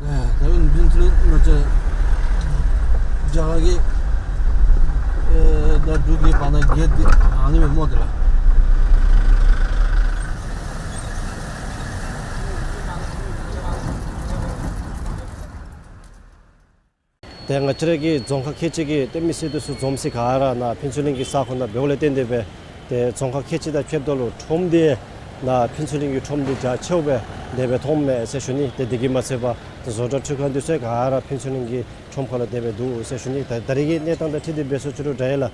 ཨེ་ད་རུང་ཕུན་ཚོགས་གླིང་ནང་ཆ་རྒྱ་གར་གྱི་ཨེ་ད་འབྲུག་གི་བར་ན་བརྒལ་ཏེ་ཨ་ནི་སྦེ་སྨོ་དེ་ལགས། ཏེ་ང་བཅས་ར་གི་རྫོང་ཁག་ཁལ་གཅིག་གི་ཏེ་མི་སེར་འདི་ཚུ་འཛོམས་ས་ག་ར་ནཱ་ཕུན་ཚོགས་གླིང་གི་ས་ཁོངས་ནང་འབདཝ་ལས་བརྟེན་ཏེ་སྦེ་ཏེ་རྫོང་ཁག་ཁལ་གཅིག་དང་ཕྱདཔ་ད་ལུ་ཁྲོམ་འདི་ནཱ་ཕུན་ཚོགས་གླིང་གི་ཁྲོམ་འདི་རྒྱ་ཆེཝ་སྦེ་དེ་སྦེ་མཐོངམ་མས་ཟེར་ཞུ་ནི། ཏེ་དེ་གིས་མ་ཚད་པར་ཏེ་བཟོ་གྲྭ་འཕྲུལ་ཁང་འདི་ཚུ་ག་ར་ཕུན་ཚོགས་གླིང་གི་ཁྲོམ་ཁ་ལུ་དེ་སྦེ་འདུག་ཟེར་ཞུ་ནི། ད་ད་རེས་ཀྱི་གནས་སྟངས་དང་འཁྲིལ་ཏེ་འབད་སོང་ཅི་རུང་འདྲ་ཡི་ལགས།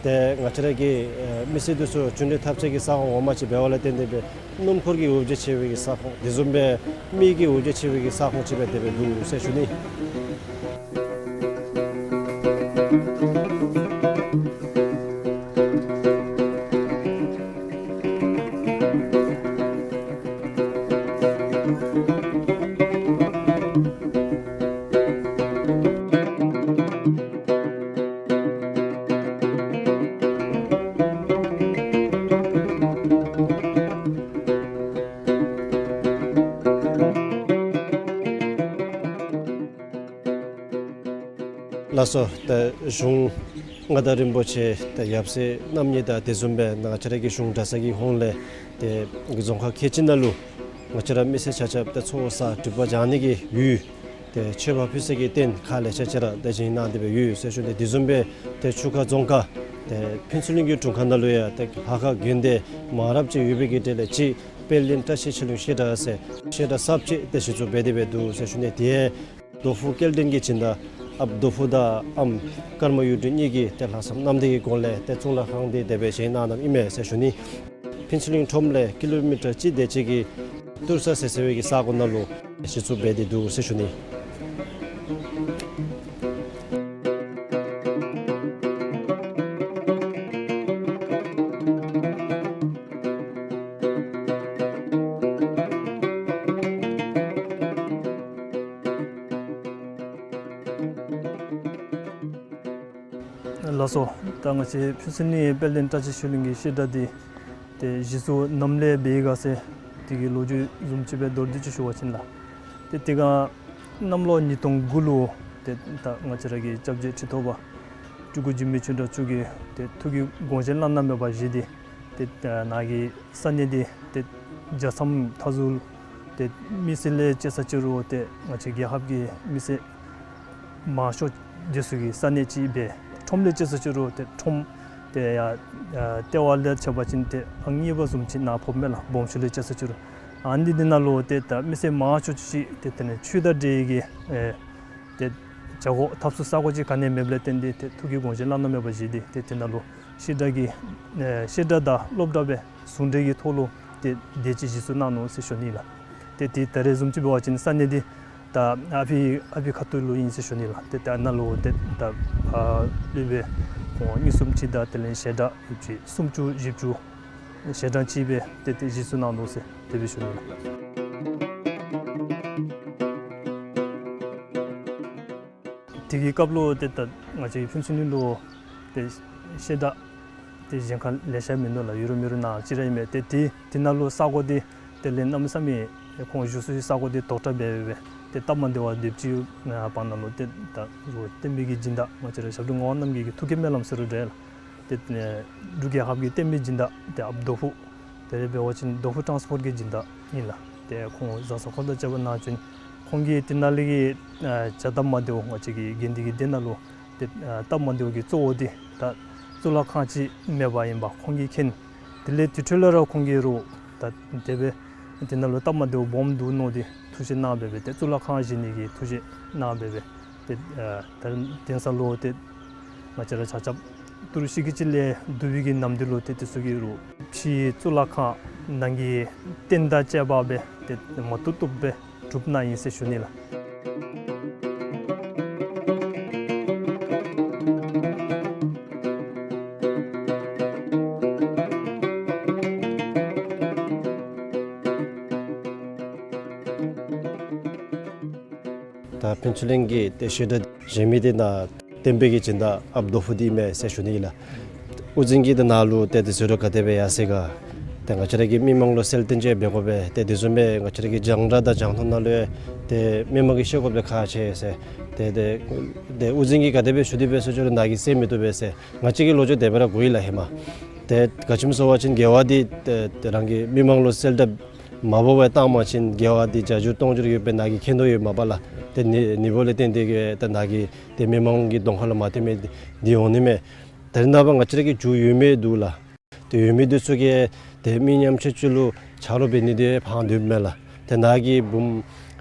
ཏེ་ང་བཅས་ར་གི་ཨེ་མི་སེར་འདི་ཚུ་བྱོན་འདྲེན་འཐབ་སའི་གི་ས་ཁོངས་ངོ་མ་ཅིག་འབདཝ་ལས་བརྟེན་ཏེ་སྦེ་སྣུམ་འཁོར་གྱི་འོ་བརྒྱལ་ཆེ་བའི་གི་ས་ཁོངས་དེ་བཟུམ་སྦེ་མི་གི་འོ་བརྒྱལ་ཆེ་བའི་གི་ས་ཁོངས་ཅིག་སྦེ་དེ་སྦེ་འདུག་ཟེར་ཞུ་ནི། ལགས་སོ། ད་གཞུང་མངའ་བདག་རིན་པོ་ཆེ་ད་ཡབ་སྲས་རྣམ་གཉིས་དང་དེ་བཟུམ་སྦེ་ང་བཅས་ར་གི་གཞུང་གྲྭ་ཚང་གི་ཧོངས་ལས་ཏེ་རྫོང་ཁག་ཁལ་གཅིག་ནང་ལུ་ང་བཅས་ར་མི་སེར་ཆ་ཁྱབ་ད་ཚོགས་བསགས་སྒྲིབ་པ་སྦྱང་ནི་གི་ཡུལ་ཏེ་མཆོད་པ་ཕུལ་ས་གི་རྟེན་ཁག་ལེ་ཤ་ཅིག་ར་ད་བཞེངས་གནང་སྟེ་སྦེ་ཡོད་ཟེར་ཞུ་ནི། དེ་བཟུམ་སྦེ་ཏེ་ཆུ་ཁ་རྫོང་ཁག་ཏེ་ཕུན་ཚོགས་གླིང་གི་དྲུང་ཁག་ནང་ལུ་ཡང་ཏེ་ལྷ་ཁང་དགོན་སྡེ་མང་རབས་ཅིག་ཡོད་པའི་གི་གྲས་ལས་གཅིག་དཔལ་ལྡན་བཀྲ་ཤིས་ཆོས་གླིང་བཤད་གྲྭ་ཟེར་བཤད་གྲྭ་གསརཔ་ཅིག་ཏེ་གཞི་བཙུགས་འབད་དེ་སྦེ་འདུག་ཟེར་ཞུ་ནི། དེ་རྡོ་ཕུག་སྐལ་ལྡན་གྱི་སྦྱིན་བདག་ཨཔ་རྡོ་ཕུག་དང་ཨམ་ཀརྨ་གཡུ་སྒྲོན་གཉིས་ཀྱིས་ཏེ་ལྷག་བསམ་རྣམ་དག་གི་སྒོ་ལས་ཏེ་གཙུག་ལག་ཁང་འདི་དེ་སྦེ་བཞེངས་གནང་གནངམ་ཨིན་མས་ཟེར་ཞུ་ནི། ཕུན་ཚོགས་གླིང་ཁྲོམ་ལས་ཀི་ལོ་མི་ཊར་གཅིག་དེ་ཅིག་གི་ཏུར་ས་ཟེར་ཟེར་བའི་གི་ས་གོ་ནང་ལུ་གཞི་བཙུགས་འབད་དེ་འདུག་ཟེར་ཞུ་ནི། ལགས་སོ། ད་ང་བཅས་ཕུན་ཚོགས་གླིང་དཔལ་ལྡན་བཀྲ་ཤིས་ཆོས་གླིང་གི་བཤད་གྲྭ་འདི་ཏེ་གཞི་བཙུགས་ནམ་ལས་འབད་ཡི་ག་ཟེར་དེ་གི་ལོ་རྒྱུས་བཟུམ་ཅིག་སྦེ་མདོར་བསྡུས་ཅིག་ཞུ་བ་ཅིན་ལགས། ཏེ་དེ་སྒང་གནམ་ལོ་ཉིས་སྟོང་དགུ་ལུ་ཏེ་ད་ང་བཅས་ར་གི་སྐྱབས་རྗེ་ཁྲི་ཐོག་པ་སྤྲུལ་སྐུ་འཇིགས་མེད་ཆོས་གྲགས་མཆོག་གིས་ཏེ་ཐུགས་ཀྱི་དགོངས་བཞེད་བླ་ན་མེད་པ་བཞེས་ཏེ་ཏེ་ནཱ་གི་ས་གནས་འདི་ཏེ་རྒྱལ་མཚམས་མཐའ་ཟུར་ཏེ་མི་སེར་ལས་དཔྱད་ས་ཅི་རུང་ཏེ་ང་བཅས་རྒྱལ་ཁབ་ཀྱི་མི་སེར་མང་ཤོས་འདི་ཚུ་གི་ས་གནས་ཅིག་སྦེ་ཁྲོམ་ལས་དཔྱད་ས་ཅི་རུང་ཏེ་ཁྲོམ་ཏེ་ཡར་ཨ་ལྟེ་བ་ལས་ཕྱེ་བ་ཅིན་ཏེ་ཨང་གཉིས་པ་བཟུམ་ཅིག་ནཱ་ཕོགཔ་མས་ལགས། སྦོམ་ཤོས་ལས་དཔྱད་ས་ཅི་རུང་ཨ་ནི་འདི་ནང་ལུ་ཏེ་ད་མི་སེར་མང་ཤོས་ཅིག་ཏེ་དེ་ནི་ཆོས་དང་འབྲེལ་གྱི་ཨེ་ཏེ་བྱ་སྒོ་འཐབ་ས་ས་གོ་ཅིག་ག་ནི་མེདཔ་ལས་བརྟེན་ཏེ་ཏེ་ཐུགས་ཀྱི་དགོངས་བཞེད་བླ་ན་མེད་པ་བཞེས་ཏེ་ཏེ་དེ་ནང་ལུ་བཤད་གྲྭ་གི་ཨེ་བཤད་གྲྭ་དང་སློབ་གྲྭ་སྦེ་ཟུང་འབྲེལ་གྱི་ཐོག་ལུ་ཏེ་དེ་ཅིག་གཞི་བཙུགས་གནང་ནུག་ཟེར་ཞུ་ནི་ལགས། ཏེ་དེ་ད་རེས་བཟུམ་ཅིག་འབད་བ་ཅིན་ས་གནས་འདི་ད་ཨ་ཕི་ཨ་ཕི་ཁ་ཐུག་ལུ་ཨིན་ཟེར་ཞུ་ནི་ལགས། ཏེ་ད་ནཱ་ལུ་ཏེ་ད་ཨ་སློབ་དཔོན་ཁོང་གཉིས་གསུམ་ཅིག་དང་དེ་ལས་བཤད་གྲྭ་ཡོདཔ་ཅིག་སུམ་ཅུ་བཞི་བཅུ་བཤད་གྲྭ་ཅིག་སྦེ་ཏེ་ཏེ་གཞི་བཙུགས་གནང་ནུག་ཟེར་དེ་སྦེ་ཞུ་ནི་ལགས། དེ་གི་སྐབས་ལུ་ཏེ་ད་ང་བཅས་ཕུན་ཚོགས་གླིང་ལུ་ཏེ་བཤད་གྲྭ་ཏེ་གཞན་ཁར་ལེ་ཤ་མིན་འདུག་ལགས། ཡོད་རུང་མེད་རུང་ནཱ་ཅིག་ར་ཨིན་མས། ཏེ་དེ་དེ་ནང་ལུ་ས་གོ་འདི་དེ་ལས་གནམ་མེད་ས་མེད་ཁོང་བཞུགས་ས་གི་ས་གོ་འདི་དོག་དྲགས་འབད་འབད་ཏེ་སྟབས་མ་བདེཝ་དེ་ཅིག་ཨ་བར་ན་ལུ་ཏེ་ད་རུང་བསྟན་པའི་གི་སྦྱིན་བདག་ང་བཅས་ར་ཞབས་དྲུང་ངག་དབང་རྣམ་རྒྱལ་གྱི་ཐུགས་ཀྱི་སྨོན་ལམ་ཟེར་རུང་འདྲ་ལགས། ཏེ་ཨེ་འབྲུག་རྒྱལ་ཁབ་ཀྱི་བསྟན་པའི་སྦྱིན་བདག་ཏེ་ཨཔ་རྡོ་ཕུག་དེ་ལས་འབད་བ་ཅིན་རྡོ་ཕུག་ཊཱནསི་པོརཊ་གི་སྦྱིན་བདག་ཨིན་ལགས། ཏེ་ཁོང་བཟའ་ཚང་ཁོང་དང་བཅས་པ་ནང་བྱོན། ཁོང་གིས་དེ་ནང་ལས་ཀྱི་ཨ་བྱ་སྟབས་མ་བདེཝ་ང་བཅས་ཀྱི་དགེ་འདུན་གྱི་སྡེ་ནང་ལུ་ཏེ་ཨ་སྟབས་མ་བདེཝ་གི་གཙོ་བོ་འདི་ད་གཙུག་ལག་ཁང་ཅིག་མེདཔ་ཨིནམ་ཁོང་གིས་མཁྱེན། དེ་ལས་དེ་འཕྲོ་ལས་ར་ཁོང་གིས་རུང་ད་དེ་སྦེ་དེ་ནང་ལུ་སྟབས་མ་བདེཝ་སྦོམ་འདུག་མནོ་སྟེ་ཐུགས་བཞེད་གནང་འབད་འབད་ཏེ་གཙུག་ལག་ཁང་བཞེངས་ནི་གི་ཐུགས་བཞེད་གནང་འབད་འབད་ཏེ་ཨ་ད་དེང་སང་ལུ་ཏེ་ང་བཅས་ར་ཆ་ཁྱབ་ཏི་རུ་ཤི་གི་ཅིག་ལས་བསྡུ་བའི་གི་ནམ་དུས་ལུ་ཏེ་དེ་ཚུ་གིས་རུང་ཕྱིའི་གཙུག་ལག་ཁང་ནང་གི་རྟེན་དང་བཅས་པ་སྦེ་ཏེ་མ་བཏུབ་བཏུབ་སྦེ་གྲུབ་གནང་ཡི་ཟེར་ཞུ་ནི་ལགས། ད་ཕུན་ཚོགས་གླིང་གི་ཏེ་བཤད་གྲྭ་བཞེངས་མི་འདི་ནཱ་བསྟན་པའི་གི་སྦྱིན་བདག་ཨཔ་རྡོ་ཕུག་འདི་མས་ཟེར་ཞུ་ནི་ཨིན་ལགས། དབུ་འཛིན་གྱིས་ཏེ་ནཱ་ལུ་ཏེ་དེ་ཟེར་རུང་ག་དེ་སྦེ་ཡར་སོ་ཡི་ག། ཏེ་ང་བཅས་ར་གི་མི་མང་ལུ་གསལ་སྟོན་ཅིག་འབད་དགོ་པས། ཏེ་དེ་བཟུམ་སྦེ་ང་བཅས་ར་གི་རྒྱང་བསྒྲགས་དང་རྒྱང་མཐོང་ནང་ལུ་ཡང་ཏེ་མི་མང་གིས་ཤེས་དགོཔ་འདི་ཁག་ཆེ་ཟེར། ཏེ་ཏེ་ཏེ་དབུ་འཛིན་གྱིས་ག་དེ་སྦེ་ཞུ་སྟེ་འབད་ཟེར་ཞུ་རུང་ནཱ་གིས་གསན་མི་བཏུབ་པས་ཟེར། ང་བཅས་ཀྱིས་ལོ་རྒྱུས་དེ་སྦེ་ར་གོ་ཡི་ལགས་ཧེ་མ། ཏེ་ག་ཅི་སྨོ་ཟེར་བ་ཅིན་དགེ་བ་འདི་ཏེ་ཏེ་རང་གིས་མི་མང་ལུ་གསལ་བསྒྲགས་མ་འབད་བར་བཏང་པ་ཅིན་དགེ་བ་འདི་བརྒྱ་འགྱུར་སྟོང་འགྱུར་ཡོདཔ་སྦེ་ནཱ་གིས་མཁྱེན་དོ་ཡོདཔ་མས་པ་ལགས། ཏེ་ནི་ནི་འབོ་ལས་བརྟེན་ཏེ་གིས་ཏེ་ནཱ་གིས་ཏེ་མི་མང་གི་གདོང་ཁ་ལུ་མ་ཐོན་མི་འདི་འོང་ནི་མས། ད་རེས་ནངས་པ་ང་བཅས་ར་གི་རྒྱུ་ཡོད་མི་འདུག་ལགས། ཏེ་ཡོད་མི་འདི་ཚུ་གིས་ཏེ་མི་ཉམ་ཆུང་ཚུ་ལུ་ཆ་རོགས་འབད་ནི་འདི་ཕངས་དོ་མས་ལགས། ཏེ་ནཱ་གིས་འབུམ་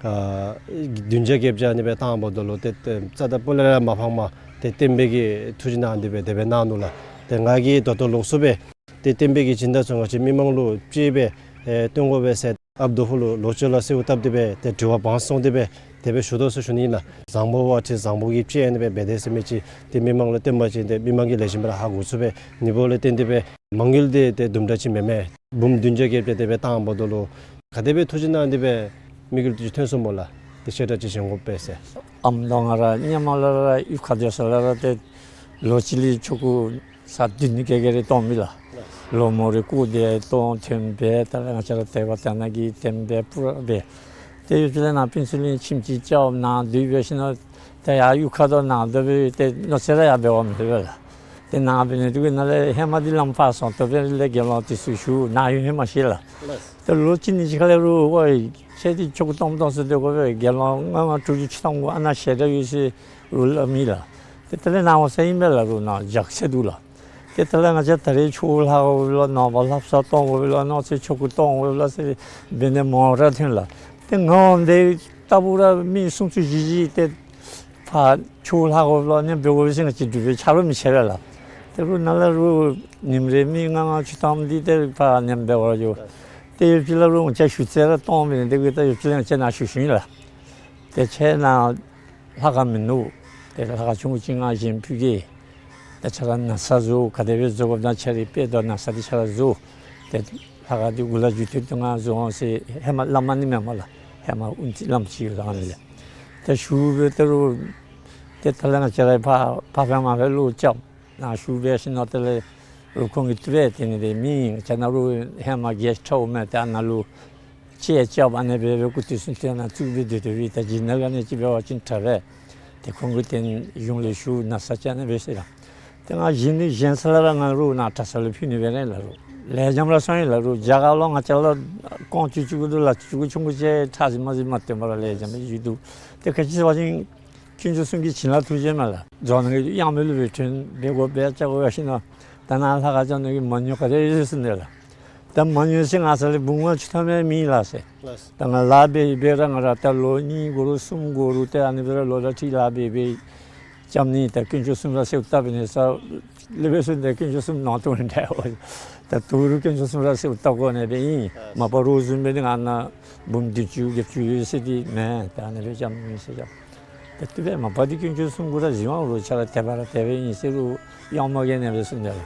ཨ་བདུན་བརྒྱ་བརྒྱད་བརྒྱ་ཨ་ནི་སྦེ་བཏང་འབདཝ་ད་ལུ་ཏེ་ཏེ་རྩ་དང་སྤུ་ལས་ར་མ་ཕངས་པར་ཏེ་བསྟན་པའི་གི་ཐུགས་བཞེད་གནང་སྟེ་སྦེ་དེ་སྦེ་གནང་ནུག་ལགས། ཏེ་ང་གིས་ད་ལྟོ་ལོགས་སུ་སྦེ་ཏེ་བསྟན་པའི་གི་སྦྱིན་བདག་ཚུ་ང་བཅས་མི་མང་ལུ་ཅིག་སྦེ་ཨེ་སྟོན་དགོ་པས་ཟེར་ཨཔ་རྡོ་ཕུ་ལུ་ལོ་ཅིག་ལ་གསོལཝ་བཏབ་སྟེ་སྦེ་ཏེ་དྲི་བ་བང་སོང་སྟེ་སྦེ་དེ་སྦེ་ཞུ་དོ་ཟེར་ཞུ་ནི་ཨིན་ལགས། བཟང་པོ་བ་ཅིན་བཟང་པོ་གིས་ཅིག་ཨ་ནི་སྦེ་འབད་དེས་ཟེར་མི་ཅིག་ཏེ་མི་མང་ལུ་སྟོན་པ་ཅིན་ཏེ་མི་མང་གིས་ལེགས་ཤོམ་སྦེ་ར་ཧ་གོ་ཚུགས་པས། ཨ་ནི་འབདཝ་ལས་བརྟེན་ཏེ་སྦེ་མ་དངུལ་འདི་ཏེ་དུམ་གྲ་ཅིག་མེན་མས། འབུམ་བདུན་བརྒྱ་བརྒྱད་བརྒྱ་དེ་སྦེ་བཏངམ་ད་ལུ་ག་དེ་སྦེ་ཐུགས་རྗེ་གནང་སྟེ་སྦེ་དམིགས་ཡུལ་འདི་ཐོན་སོང་སྨོ་ལགས། ཏེ་ཞེ་དྲག་ཅིག་བྱིན་དགོ་པས་ཟེར། ཨམ་དང་ང་ར་སྔོན་མ་ལས་ར་གཡུས་ཁར་སྡོད་ས་ལས་ར་ཏེ་ལོ་གཅིག་ལས་ཆོ་ག་ས་བདུན་ནི་བརྒྱད་བརྒྱ་རེ་གཏང་མི་ལགས། ལོ་མོ་རེ་སྐུ་དེ་གཏང་ཐོན་སྦེ་ད་ལས་ང་བཅས་ར་དད་པ་དད་ན་གི་བསྟེན་སྦེ་པུ་ར་འབད། ཏེ་ཡུལ་ཕྱོགས་ལས་ནཱ་ཕུན་ཚོགས་གླིང་ཁྱིམ་ཅིག་རྐྱབ་ནཱ་སྡོད་འབད་ཞིནམ་ལས་ཏེ་ཡར་གཡུས་ཁར་དང་ནཱ་སྡོད་སྦེ་ཏེ་མནོ་ཚད་ར་ཡར་འབད་བ་མེད་པས་ལགས། ཏེ་ནཱ་འབད་ནི་དེ་གིས་ནཱ་ལས་ཧེ་མ་འདི་ལམ་ཕར་སོང་སྟེ་སྦེ་ལས་དགེ་སློང་དེ་ཚུ་ཞུ་ནཱ་ཡོད་ཧེ་མ་ཤེས་ལགས། ཏེ་ལོ་གཅིག་གཉིས་ཅིག་ཁ་ལས་རུང་ཨོ་ཁྱེད་འདི་ཆོ་ག་གཏང་གཏང་ས་སྡོད་དགོ་པས། དགེ་སློང་ལྔ་ལྔ་དྲུག་ཅུ་ཅིག་གཏང་དགོ། ཨ་ནཱ་ཞལ་གྲངས་ཡོད་ཟེར་རུང་སླབ་མི་ལགས། ཏེ་དེ་ལས་ནཱ་འོང་ས་ཨིན་པས་ལགས་རུང་ནཱ་ཇག་ཚད་འདུག་ལགས། ཏེ་དེ་ལས་ང་བཅས་ད་རེས་ཆོས་ལྷག་དགོ་པས་ལགས། ནངས་པ་ལྷ་བསངས་གཏང་དགོ་པས་ལགས། གནངས་ཚེ་ཆོ་ག་གཏང་དགོ་པས་ལགས་ཟེར་འབད་ནི་མང་ར་ཐོན་ལགས། ཏེ་ང་འོང་དེ་ལྟ་བུ་ར་མི་སུམ་ཅུ་བཞི་བཞི་ཏེ་ཕར་ཆོས་ལྷག་དགོ་པས་ལགས། ཨ་ནི་འབད་དགོ་པས་ཟེར་ང་བཅས་འདི་སྦེ་ཆ་རོགས་མི་ཆེ་བས་ལགས། ཏེ་རུང་ནཱ་ལས་རུང་ཉིནམ་རེ་མི་ལྔ་ལྔ་བཅུ་ཐམ་འདི་ཏེ་ཕར་ཨ་ནི་འབད་བར་འགྱོ། ཏེ་ཡུལ་ཕྱོགས་ལས་རུང་ང་བཅས་ཞུ་ཚད་ར་གཏང་མི་ནི་དེ་གིས་ད་ཡུལ་ཕྱོགས་ལས་ང་བཅས་ནཱ་ཞུ་ཞུཝ་ཨིན་ལགས། ཏེ་ཁྱེད་ནཱ་ལྷ་ཁང་མིན་འདུག། ཏེ་ལྷ་ཁང་ཆུང་ཀུ་ཅིག་ང་བཞེངས་ཕུལ་གེ། ད་ཁྱེད་ར་ན་བཟའ་བཟོ། ག་དེ་སྦེ་བཟོ་དགོཔ་ད་ཁྱེད་རའི་དཔེ་དང་ན་བཟའ་འདི་ཁྱེད་ར་བཟོ། ཏེ་ལྷ་ཁང་འདི་འགོ་ལས་མཇུག་མཐའ་དོན་ང་བཟོ་འོང་ཟེར་ཧེ་མ་སླབ་མ་ནི་མེན་མས་ལགས། ཧེ་མ་ཨུན་ཙི་སླབ་ཅི་ཡོད་ར་ཨ་ནི་ལས། ཏེ་ཞུ་སྦེ་ད་རུང་ཏེ་ད་ལས་ང་བཅས་ར་ཕར་ཕར་ཕར་མར་ཕར་ལུ་རྐྱབ། ནཱ་ཞུ་འབད་ཞིནམ་ལས་དེ་ལས་རུང་ཁོང་གིས་དེ་སྦེ་དེ་ནི་དེ་མི་ང་བཅས་ནཱ་རུང་ཧེ་མ་གེསཊ་ཧའུསི་མས། ཏེ་ཨ་ནཱ་ལུ་ཅིག་རྐྱབ་ཨ་ནི་སྦེ་སྦེ་སྐུ་དུས་གསུམ་དེ་ནང་བཙུགས་སྦེ་སྡོད་སྡོད་པའི་ད་སྦྱིན་བདག་ག་ནི་ཅིག་འབད་བ་ཅིན་དྲག་པས། ཏེ་ཁོང་གིས་ཏེ་གཞུང་ལས་ཞུ་ན་བཟའ་ཅིག་ཨ་ནི་སྦེ་ཟེར་ལགས། ཏེ་ང་བཞེངས་ནི་བཞེངས་ས་ལས་ར་ང་རུང་ནཱ་གྲྭ་ས་ལུ་ཕུལ་ནི་སྦེ་ར་ལགས་རུང་ལེགས་ཤོམ་ར་སོང་ཡི་ལགས་རུང་རྒྱ་གར་ལུ་ང་བཅས་ལུ་ཀོང་ཆུང་ཆུང་ཀུ་འདུག་ལགས། ཆུང་ཀུ་ཆུང་ཀུ་ཅིག་ཁྲག་ཟེར་མ་ཟེར་མ་སྟོན་པར་ར་ལེགས་ཤོམ་སྦེ་བཞུགས་འདུག། ཏེ་ག་ཅི་ཟེར་བ་ཅིན་དཀོན་མཆོག་གསུམ་གྱི་བྱིན་རླབས་ཐུགས་རྗེ་མས་ལགས། རྫོང་ནང་གི་གཡང་མེ་ལུ་སྦེ་ཐོན་འབད་དགོ་འབད་བཅའ་དགོ་ཞིནམ་ལས་ད་ནཱ་ལྷ་ཁང་རྐྱབ་ནི་གི་མ་དངུལ་ག་དེ་ཡོད་ཟེར་ནི་ལགས། ད་མ་དངུལ་ཟེར་ང་བསམ་ལས་འབུམ་ལྔ་བཅུ་ཐམ་ཡང་མེད་ལགས་ཟེར། ད་ང་ལཱ་འབད་འབད་ར་ང་ར་ད་ལོ་གཉིས་འགོར་རུང་གསུམ་འགོར་རུང་ཏེ་ཨ་ནི་སྦེ་ར་ལོ་ཟླ་ཁྲིག་ལཱ་འབད་འབད་རྐྱབ་ནི། ད་དཀོན་མཆོག་གསུམ་ར་གསོལཝ་བཏབ་ནི་ས་ལས་འབད་ཞིནམ་ད་དཀོན་མཆོག་གསུམ་ནང་དོག་ནི་འདྲ་འོང་། ད་དོ་རུང་དཀོན་མཆོག་གསུམ་ར་གསོལཝ་བཏབ་དགོ་ནི་སྦེ་ཨིན། མ་པ་རོགས་བཟུམ་སྦེ་ནི་ང་ནཱ་འབུམ་བདུན་ཅུ་བརྒྱད་ཅུ་ཡོད་ཟེར་འདི་མེན། ད་ཨ་ནི་སྦེ་རྐྱབ་མི་ཟེར་རྐྱབ། ད་དེ་སྦེ་མ་པ་འདི་དཀོན་མཆོག་གསུམ་གུ་ར་གཟིགས་དབང་ལུ་ཆ་ར་དད་པ་ར་དད་པ་ཨིན་ཟེར་རུང་གཡང་མ་གིས་ཨ་ནི་སྦེ་གསུངས་ནི་ལགས།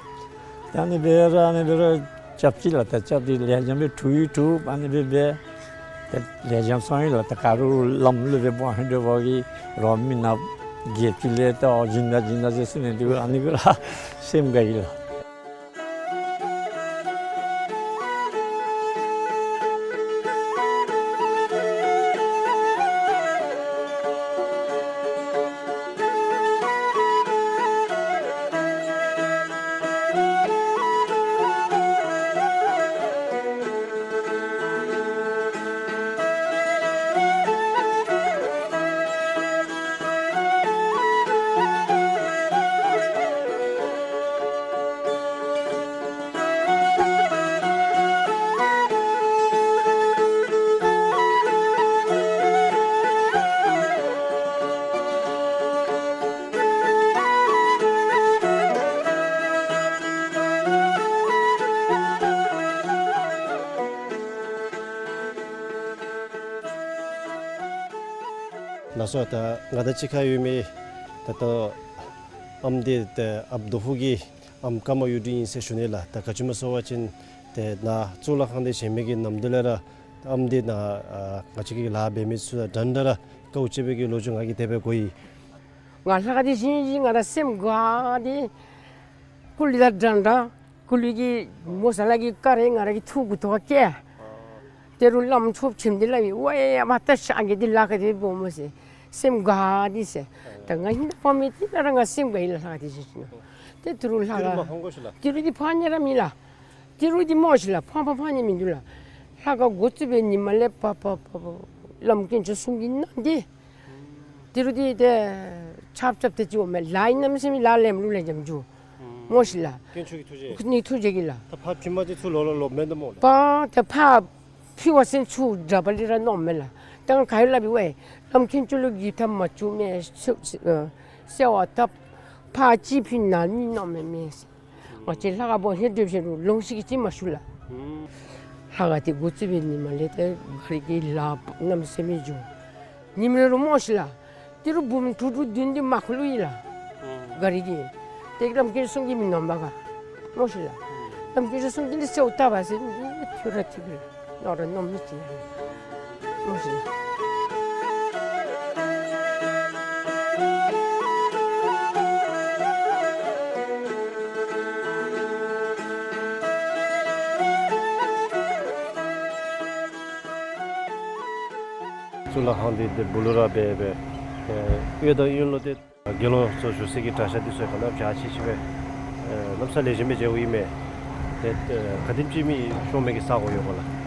ད་ཨ་ནི་སྦེ་ར་ཨ་ནི་སྦེ་ར་རྐྱབ་ཅི་ལགས། ད་རྐྱབ་སྟེ་ལེགས་ཤོམ་སྦེ་གྲུབ་ཡང་གྲུབ། ཨ་ནི་སྦེ་སྦེ་ད་ལེགས་ཤོམ་སོང་ཡི་ལགས། ད་ག་རུང་ལམ་ལུ་སྦེ་འབད་ཧིང་འདོད་པ་གིས་རོགས་མི་ནག་བརྒྱད་ཅུ་ལས་ད་སྦྱིན་བདག་སྦྱིན་བདག་ཟེར་གསུངས་ནི་འདི་ཨ་ནི་གུ་ར་སེམས་དགའ་ཡི་ལགས། ལགས་སོ། ད་ང་དང་གཅིག་ཁར་ཡོད་མི་ད་ལྟོ་ཨམ་འདི་ད་ཨཔ་རྡོ་ཕུ་གི་ཨམ་ཀརྨ་གཡུ་སྒྲོན་ཨིན་ཟེར་ཞུ་ནི་ལགས། ད་ག་ཅི་སྨོ་ཟེར་བ་ཅིན་ཏེ་ནཱ་གཙུག་ལག་ཁང་འདི་བཞེངས་མི་གི་ནམ་དུས་ལས་ར་ཨམ་འདི་ནཱ་ཨ་ང་བཅས་ཀྱི་ལཱ་འབད་མི་ཚུ་དང་འདྲན་འདྲ་ར་དཀའཝ་སྤྱད་པའི་གི་ལོ་རྒྱུས་ང་གིས་དེ་སྦེ་གོ་ཡི། ང་ལྷ་ཁང་འདི་བཞེངས་བཞེངས་ང་ར་སེམས་དགའ་སྟེ་ཀུ་ལི་དང་འདྲན་འདྲ། ཀུ་ལི་གི་མོ་ས་ལ་གི་ཀ་རེ་ང་ར་གི་ཐུགས་གུ་ཐོག་ཁར་བཀལ། དེ་རུང་བླམ་ཚུ་བྱོནམ་ད་ལགས་ཝའེ་ཨ་པ་ད་ཤ་གི་འདི་ལཱ་ག་དེ་སྦེ་འབདཝ་སྨོ་ཟེར་སེམས་དགའ་སྟེ་ཟེར། ད་ང་ཧིང་ད་ཕ་མེས་འདི་ནང་ར་ང་སེམས་དགའ་ཡི་ལགས། ལྷ་ཁང་འདི་བཞེངས་ཞིནམ་ལས། ཏེ་དེ་རུང་ལྷ་ཁང་དེ་རུང་འདི་ཕར་ཉེ་ར་མེད་ལགས། དེ་རུང་འདི་སྨོ་ཤིག་ལགས། ཕར་ཕར་ཕར་ཉེ་མིན་འདུག་ལགས། ལྷ་ཁང་འགོ་བཙུགས་པའི་ཉིནམ་ལས་ཕར་ཕར་ཕར་ཕར་བླམ་དཀོན་མཆོག་གསུམ་གྱི་ནང་འདི་དེ་རུང་འདི་ཏེ་ཆབ་ཆབ་ཏེ་ཅིག་འོང་མས། ལཱ་ཨིན་ན་མི་ཤེས་མི་ལཱ་ལེགསམ་ལུ་ལེགས་ཤོམ་འགྱོ་སྨོ་ཤིག་ལགས། དཀོན་མཆོག་གི་ཐུགས་རྗེ། ནི་ཐུགས་རྗེ་གིས་ལགས། ད་ཕར་ཕུལ་མི་འདི་ཚུ་ལོག་ལོག་ལོག་མེན་ད་སྨོ་ལགས། ཕར་ད་ཕར་ཕུལ་བ་ཅིན་ཚུར་དགྲ་བ་ལས་ར་མནོཝ་མས་ལགས། ད་ག་ཡོད་ལགས་པའི་ཝའེ་བླམ་དཀོན་མཆོག་ལུ་གི་ཐབས་མ་བྱུང་མས་ཟེར་ཟེར་བ་ད་ཕར་ཅིག་ཕུལ་ན་ནི་མནོཝ་མས་མས་ཟེར། ང་བཅས་ལྷ་ཁང་འབོ་ཧེ་སྡོད་ཞིནམ་ལུ་ལོང་ཤིག་གི་ཅིག་མ་ཞུ་ལགས། ལྷ་ཁང་འདི་འགོ་བཙུགས་པའི་ཉིནམ་ལས་ཏེ་ག་རི་གི་ལཱ་གནམ་མེད་ས་མེད་འགྱོ། ཉིནམ་ལས་རུང་མོ་ཤིག་ལགས། ཏི་རུ་འབུམ་དྲུག་དྲུག་བདུན་འདི་མ་ཁུ་ལུ་ཡི་ལགས། ག་རི་གི། ཏེ་བླམ་སྐུ་གསུང་གི་མི་ནོམ་པ་ག། མོ་ཤིག་ལགས། བླམ་སྐུ་གསུང་གི་ལི་སེའུ་ཏ་བ་ཟེར་ཐུ་ར་ཐུ་གི། ནོ་ར་ནོ་མི་ཅིག་ལགས། མོ་ཤིག་ལགས། གཙུག་ལག་ཁང་འདི་འདི་སྦུག་ལུ་ར་སྦེ་སྦེ་ཨེ་གཡས་དང་གཡོན་ལུ་ཏེ་དགེ་སློང་ཚུ་བཞུགས་ས་གི་གྲྭ་ཤག་འདི་ཚུ་ག་ནི་བ་ཅིག་ཅིག་སྦེ་ཨེ་གནམ་ས་ལེགས་ཤོམ་སྦེ་མཇལཝ་ཨིན་མས། ཏེ་ཨེ་ག་དེམ་ཅིག་མི་ཤོང་མི་གི་ས་གོ་ཡོད་ག་ལགས།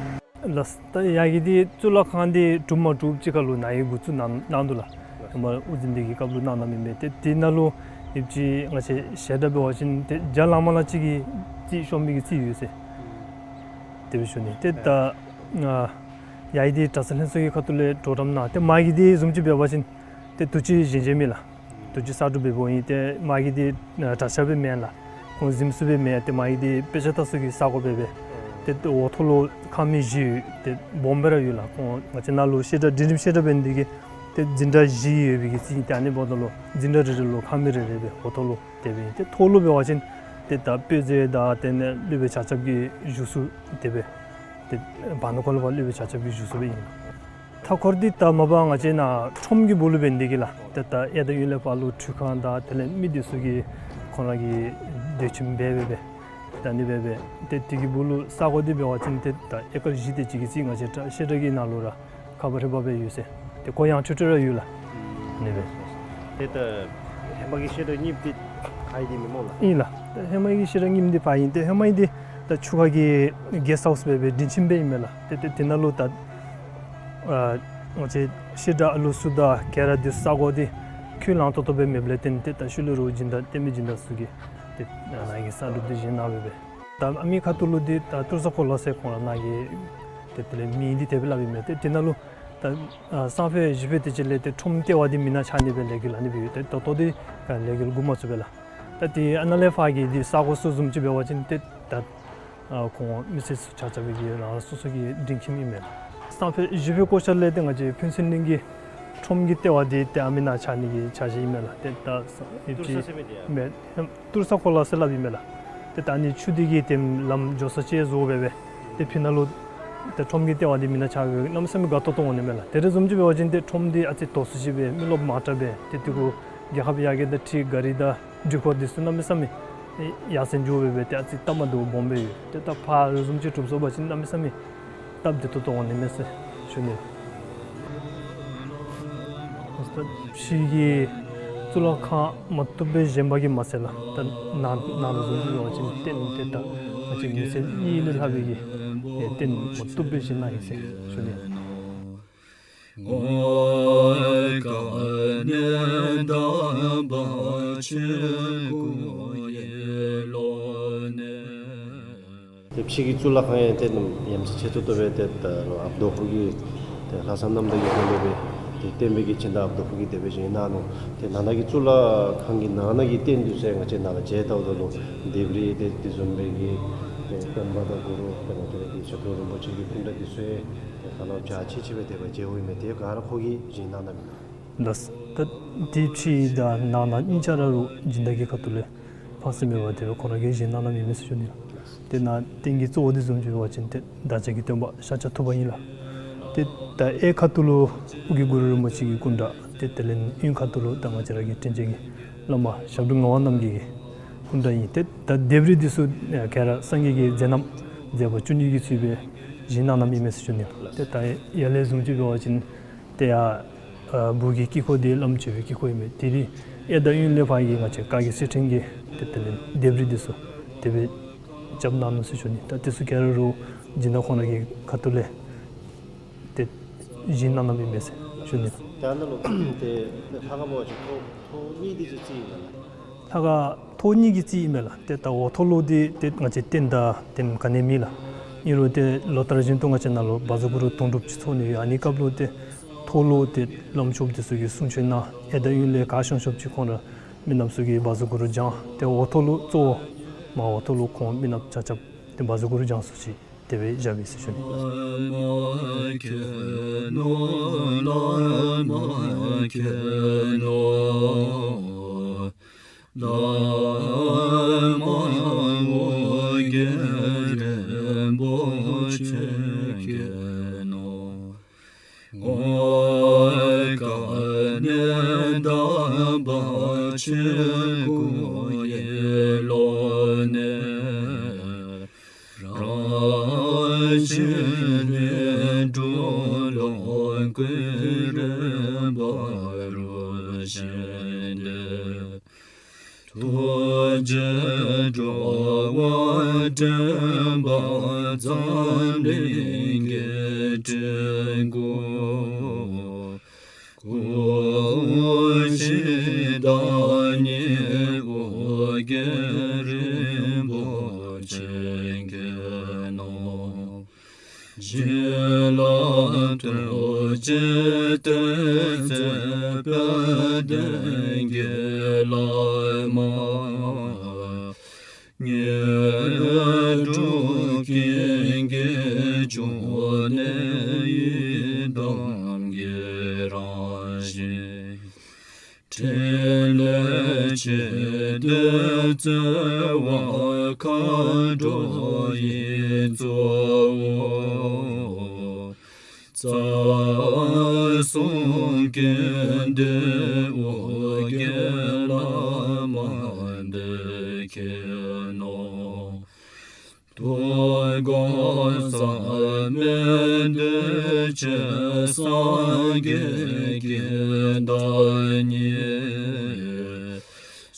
ལགས། ད་ཡ་གི་འདི་གཙུག་ལག་ཁང་འདི་གྲུབ་མ་གྲུབ་ཅིག་ཁར་ལུ་ནཱ་གི་འགོ་བཙུགས་གནང་གནང་འདུག་ལགས། ཧེ་མ་དབུ་འཛིན་འདི་གི་སྐབས་ལུ་གནང་གནངམ་ཨིན་མས། ཏེ་དེ་ནང་ལུ་ཡོདཔ་ཅིག་ང་བཅས་བཤད་གྲྭ་འབད་བ་ཅིན་ཏེ་བརྒྱ་ལང་མ་ལང་ཅིག་གི་རྩིས་ཤོང་མི་གི་རྩིས་ཡོད་ཟེར། དེ་སྦེ་ཞུ་ནི། ཏེ་ད་ཨ་ཡ་གི་འདི་གྲྭ་ཚང་ལྷན་ཚོགས་ཀྱི་ཁ་ཐུག་ལས་གྲོགས་རམ་གནང་། ཏེ་མ་གི་འདི་བཟུམ་ཅིག་འབད་བ་ཅིན་ཏེ་དུས་ཅི་གཞན་གཞན་མེད་ལགས། དུས་ཅི་གསར་སྒྲུབ་འབདཝ་ཨིན། ཏེ་མ་གི་འདི་ཨ་གྲྭ་ཤག་སྦེ་མེན་ལགས། ཁོང་གཟིམ་ས་སྦེ་མེན། ཏེ་མ་གི་འདི་དཔེ་ཆ་ལྟ་ས་གི་ས་གོ་སྦེ་སྦེ། ཏེ་འོག་ཐོག་ལུ་ཁང་མིག་བཞི་ཡོད། ཏེ་སྦོམ་སྦེ་ར་ཡོད་ལགས། ཁོང་ང་བཅས་ནཱ་ལུ་བཤད་གྲྭ་འབྲིང་རིམ་བཤད་གྲྭ་འབད་ནི་འདི་གིས་ཏེ་འཛིན་གྲྭ་བཞི་ཡོད་པའི་གི་རྩིས་ཨིན། ཏེ་ཨ་ནི་འབདཝ་ད་ལུ་འཛིན་གྲྭ་རེ་རེ་ལུ་ཁང་མིག་རེ་རེ་སྦེ་འོག་ཐོག་ལུ་དེ་སྦེ་ཨིན། ཏེ་ཐོག་ལུ་འབད་བ་ཅིན་ཏེ་ད་དཔེ་མཛོད་དང་དེ་ལས་སློབ་དཔོན་ཆ་ཁྱབ་ཀྱི་བཞུགས་ས་དེ་སྦེ་ཏེ་བར་ན་ཁོ་ལུ་སློབ་དཔོན་ཆ་ཁྱབ་ཀྱི་བཞུགས་ས་སྦེ་ཨིན། མཐའ་འཁོར་འདི་ད་མ་པ་ང་བཅས་ནཱ་ཁྲོམ་གྱི་སྦུག་ལུ་འབད་ནི་འདི་གིས་ལགས། ཏེ་ད་གཡས་དང་གཡོན་ལས་ཕར་ལུ་ཁྲུས་ཁང་དང་དེ་ལས་མི་འདི་ཚུ་གིས་ཁོང་ར་གི་སྡོད་ཁྱིམ་འབད་འབད་སྦེ་ད་ཨ་ནི་སྦེ་སྦེ་ཏེ་དེ་གི་སྦུག་ལུ་ས་གོ་འདི་འབད་བ་ཅིན་ཏེ་ད་ཨེ་ཀར་བཞི་དེ་ཅིག་གི་རྩིས་ང་བཅས་བཤད་གྲྭ་གི་ནང་ལུ་ར་ཁ་པར་རེ་འབག་སྦེ་ཡོད་ཟེར། ཏེ་གོ་ཡངས་ཁྲོལ་ཁྲོལ་ར་ཡོད་ལགས། ཨ་ནི་སྦེ། ཏེ་ད་ཧེ་མ་གི་བཤད་གྲྭ་གཉིས་འདི་ཕར་ཨིན་ཏེ་མེན་སྨོ་ལགས། ཨིན་ལགས། ད་ཧེ་མ་གི་བཤད་གྲྭ་གཉིས་འདི་ཕར་ཨིན། ཏེ་ཧེ་མ་གི་འདི་ད་ཆུ་ཁ་གི་གེསཊ་ཧའུསི་སྦེ་སྦེ་སྡིངས་ཆ་སྦེ་ཨིན་མས་ལགས། ཏེ་ཏེ་དེ་ནང་ལུ་ད་ཨ་ང་བཅས་བཤད་གྲྭ་ཨ་ལུ་ཚུ་དང་ག་ར་འདི་ས་གོ་འདི་ཁུངས་ལང་ཏོག་ཏོ་སྦེ་མེདཔ་ལས་བརྟེན་ཏེ་ད་ཤུལ་ལས་ར་སྦྱིན་བདག་བསྟན་པའི་སྦྱིན་བདག་ཚུ་གིས་ཏེ་ནཱ་གི་ས་གོ་འདི་བཞེངས་གནང་སྦེ་སྦེ། ད་ཨ་མི་ཁ་ཐུག་ལུ་འདི་ད་ཏུར་ས་གོ་ལ་ཟེར་ཁོང་ར་ནཱ་གི་ཏེ་དེ་ལས་མིང་འདི་དེ་སྦེ་སླབ་ཨིན་མས། ཏེ་དེ་ནང་ལུ་ད་ཨ་སང་ཕོད་གཞེས་ཕོད་དེ་ཅིག་ལས་ཏེ་ཁྲོམ་ལྟེ་བ་འདི་མེན་ན་ཆགས་ནི་སྦེ་ལས་འགུལ་ཨ་ནི་སྦེ་ཡོད། ཏེ་ད་ལྟོ་འདི་ལས་འགུལ་འགོ་མ་བཙུགས་པས་ལགས། ད་ཏེ་ཨ་ནཱ་ལས་ཕར་གྱི་འདི་ས་གོ་ཚུ་བཟུམ་ཅིག་འབད་བ་ཅིན་ཏེ་ད་ཨ་ཁོང་མི་སེར་ཚུ་ཆ་ཁྱབ་ཀྱི་རང་རང་སོ་སོ་གི་སྒྲིང་ཁྱིམ་ཨིན་མས་ལགས། སང་ཕོད་གཞེས་ཕོད་སྐོར་ཆ་ལས་ཏེ་ང་བཅས་ཕུན་ཚོགས་གླིང་གི་ཁྲོམ་གྱི་ལྟེ་བ་འདི་ཏེ་ཨ་མི་ནང་ཆགས་ནི་གི་འཆར་གཞི་ཨིན་མས་ལགས། ཏེ་ད་ས་ཡོདཔ་ཅིག་མེད། ཏུར་ས་གོ་ལ་ཟེར་སླབ་ཨིན་མས་ལགས། ཏེ་ད་ཨ་ནི་ཆུ་འདི་གིས་ཏེ་ལམ་འགྱོ་ས་ཅིག་བཟོ་སྦེ་སྦེ་ཏེ་ཕི་ནང་ལུ་ཏེ་ཁྲོམ་གྱི་ལྟེ་བ་འདི་མེན་ན་ཆགས་སྦེ་གནམ་མེད་ས་མེད་དགའ་ཏོག་ཏོ་འོང་ནི་མས་ལགས། དེ་རེ་བཟུམ་ཅིག་འབད་བ་ཅིན་ཏེ་ཁྲོམ་འདི་ཨ་ཙི་དོག་སུ་ཅིག་སྦེ་མི་རློབས་མང་དྲགས་སྦེ་ཏེ་དེ་གུ་རྒྱལ་ཁབ་ཡར་རྒྱས་དང་འཁྲིལ་ག་རི་དང་འགྲུལ་འཁོར་འདི་ཚུ་གནམ་མེད་ས་མེད་ཡར་སེང་འགྱོ་སྦེ་སྦེ་ཏེ་ཨ་ཙི་སྟབས་མ་བདེཝ་སྦོམ་སྦེ་ཡོད། ཏེ་ད་ཕར་རེ་བཟུམ་ཅིག་གྲུབ་སོང་པ་ཅིན་གནམ་མེད་ས་མེད་སྟབས་བདེ་ཏོག་ཏོ་འོང་ནི་མས་ཟེར་ཞུ་ནི། ཕྱི་གི་གཙུག་ལག་ཁང་མ་བཏུབ་སྦེ་བཞེངས་པ་གིས་མ་ཚད་ལགས། ད་ནང་ནང་ལུ་བཟུམ་ཅིག་འབད་བ་ཅིན་རྟེན་འདི་ད་ང་བཅས་མི་སེར་གཉིས་ལས་ལྷག་པའི་གི་རྟེན་མ་བཏུབ་སྦེ་བཞེངས་གནང་ཡི་ཟེར་ཞུ་ནི། ཏེ་ཕྱི་གི་གཙུག་ལག་ཁང་ཡང་ཏེ་ནམ་ཡ་མཚན་ཆེ་ཏོག་ཏོ་སྦེ་ཏེ་ད་ལོག་ཨཔ་རྡོ་ཕུག་གི་ཏེ་ལྷ་བསངས་གནངམ་ད་གི་སྒོ་ལས་སྦེ་ཏེ་བསྟན་པའི་གི་སྦྱིན་བདག་ཨཔ་རྡོ་ཕུག་གིས་དེ་སྦེ་བཞེངས་གནང་ནུག། ཏེ་ནང་ན་གི་གཙུག་ལག་ཁང་གི་ནང་ན་གི་རྟེན་འདི་ཚུ་ཡང་ང་བཅས་ནཱ་ལུ་མཇལ་བལྟཝ་ད་ལུ་ལྡེབས་རིས་ཏེ་དེ་བཟུམ་སྦེ་གི་ཏེ་སྟོན་པ་དང་གུ་རུ་ཏེ་ང་བཅས་ར་གི་ཞབས་དྲུང་རིན་པོ་ཆེ་གི་སྐུ་འདྲ་འདི་ཚུ་ཡང་ཏེ་ཧ་ལམ་ཕྱག་ཕྱིད་ཕྱིད་སྦེ་དེ་སྦེ་མཇལཝ་ཨིན་མས། ཏེ་ག་ར་ཁོ་གིས་བཞེངས་གནང་གནངམ་ཨིན་ལགས། ལགས། ད་ཏེ་ཕྱི་དང་ནང་ན་གཉིས་ཆ་ར་རུ་སྦྱིན་བདག་གི་ཁ་ཐུག་ལས་ཕངས་སེམས་མེད་པར་དེ་སྦེ་ཁོ་ར་གིས་བཞེངས་གནང་གནངམ་ཨིན་མས་ཟེར་ཞུ་ནི་ལགས། ཏེ་ནཱ་རྟེན་གྱི་གཙོ་བོ་འདི་བཟུམ་ཅིག་འབད་བ་ཅིན་ཏེ་བདག་ཅག་གི་སྟོན་པ་ཤཱཀྱ་ཐུབ་པ་ཨིན་ལགས། ཏེ་ད་གཡས་ཁ་ཐུག་ལུ་ཨོ་རྒྱན་གུ་རུ་རིན་པོ་ཆེ་གི་སྐུ་འདྲ་ཏེ་དེ་ལས་གཡོན་ཁ་ཐུག་ལུ་ད་ང་བཅས་ར་གི་དྲིན་ཅན་གྱི་བླ་མ་ཞབས་དྲུང་ངག་དབང་རྣམ་རྒྱལ་གྱི་སྐུ་འདྲ་ཨིན། ཏེ་ད་ལྡེབས་རིས་འདི་ཚུ་ག་ར་སངས་རྒྱས་ཀྱི་མཛད་རྣམ་མཛད་པ་བཅུ་གཉིས་ཀྱི་ཚུལ་སྦེ་བཞེངས་གནང་གནངམ་ཨིན་མས་ཟེར་ཞུ་ནི་ལགས། ཏེ་ད་ཡར་ལས་བཟུམ་ཅིག་འབད་བ་ཅིན་ཏེ་ཡར་ཨ་སྦུག་གི་དཀྱིལ་འཁོར་འདི་བླམ་མཆོད་པའི་དཀྱིལ་འཁོར་ཨིན་མས། དེ་རིང་གཡས་དང་གཡོན་ལས་ཕར་གྱི་ང་བཅས་བཀའ་བརྒྱུད་གསེར་ཕྲེང་གི་ཏེ་དེ་ལས་ལྡེབས་རིས་འདི་ཚུ་དེ་སྦེ་རྐྱབ་གནང་ནུག་ཟེར་ཞུ་ནི། ད་དེ་ཚུ་ག་ར་རུ་སྦྱིན་བདག་ཁོང་ར་གི་ཁ་ཐུག་ལས་ཏེ་བཞེངས་གནང་གནངམ་ཨིན་མས་ཟེར་ཞུ་ནི། ད་ནཱ་ལུ་ཏེ་ལྷ་ཁང་འབད་བ་ཅིན་ཐོག་ཐོག་གཉིས་འདི་ཚུ་རྩིས་ཨིན་མས་ལགས། ལྷ་ཁང་ཐོག་གཉིས་ཀྱི་རྩིས་ཨིན་མས་ལགས། ཏེ་ད་འོག་ཐོག་ལུ་འདི་ཏེ་ང་བཅས་རྟེན་དང་རྟེན་ག་ནི་མེད་ལགས། ཨིན་རུང་ཏེ་ལོ་ལྟར་བཞིན་དུ་ང་བཅས་ནཱ་ལུ་བཛྲ་གུ་རུ་དུང་སྒྲུབ་ཅིག་ཚོགས་ནི་ཡོད། ཨ་ནི་སྐབས་ལུ་ཏེ་ཐོག་ལུ་ཏེ་བླམ་ཆོསཔ་འདི་ཚུ་གིས་གསུང་ཆོག་གནང་། གཡས་དང་གཡོན་ལས་ག་ཤོང་ཤོངམ་ཅིག་ཁོང་ར་མི་རྣམས་ཚུ་གིས་བཛྲ་གུ་རུ་བགྱང་། ཏེ་འོག་ཐོག་ལུ་གཙོ་བོ་ མར་འོག་ཐོག་ལུ་ཁོང་མི་ནགཔ་ཆ་ཁྱབ་ཏེ་བཛྲ་གུ་རུ་བགྱང་སོ་ཅི། དེ་སྦེ་བཞག་པས་ཟེར་ཞུ་ནི། ཐུགས་རྗེས་འགྲོ་བ་འདྲེན་པ་འཛམ་གླིང་གི་སྤྲུལ་སྐུ། སྐུ་མཆེད་བདག་ཉིད་ཨོ་རྒྱན་རིན་པོ་ཆེ་མཁྱེན་ནོ། བྱིན་རླབས་ཐུགས་རྗེའི་གཏེར་མཛོད་དཔལ་ལྡན་གྱི་བླ་མ། དངོས་གྲུབ་ཀུན་གྱི་འབྱུང་གནས་ཡི་དམ་གྱི་རང་བཞིན། ཕྲིན་ལས་ཆེ་འདི་རྩ་བ་མཁའ་འགྲོ་ཡི་གཙོ་བོ། རྩ་གསུམ་ཀུན་འདུས་ཨོ་རྒྱན་བླ་མ་འདི་མཁྱེན་ནོ། དུས་འཁོར་ཟག་མེད་འདུས་བྱས་སངས་རྒྱས་ཀྱི་བདག་ཉིད།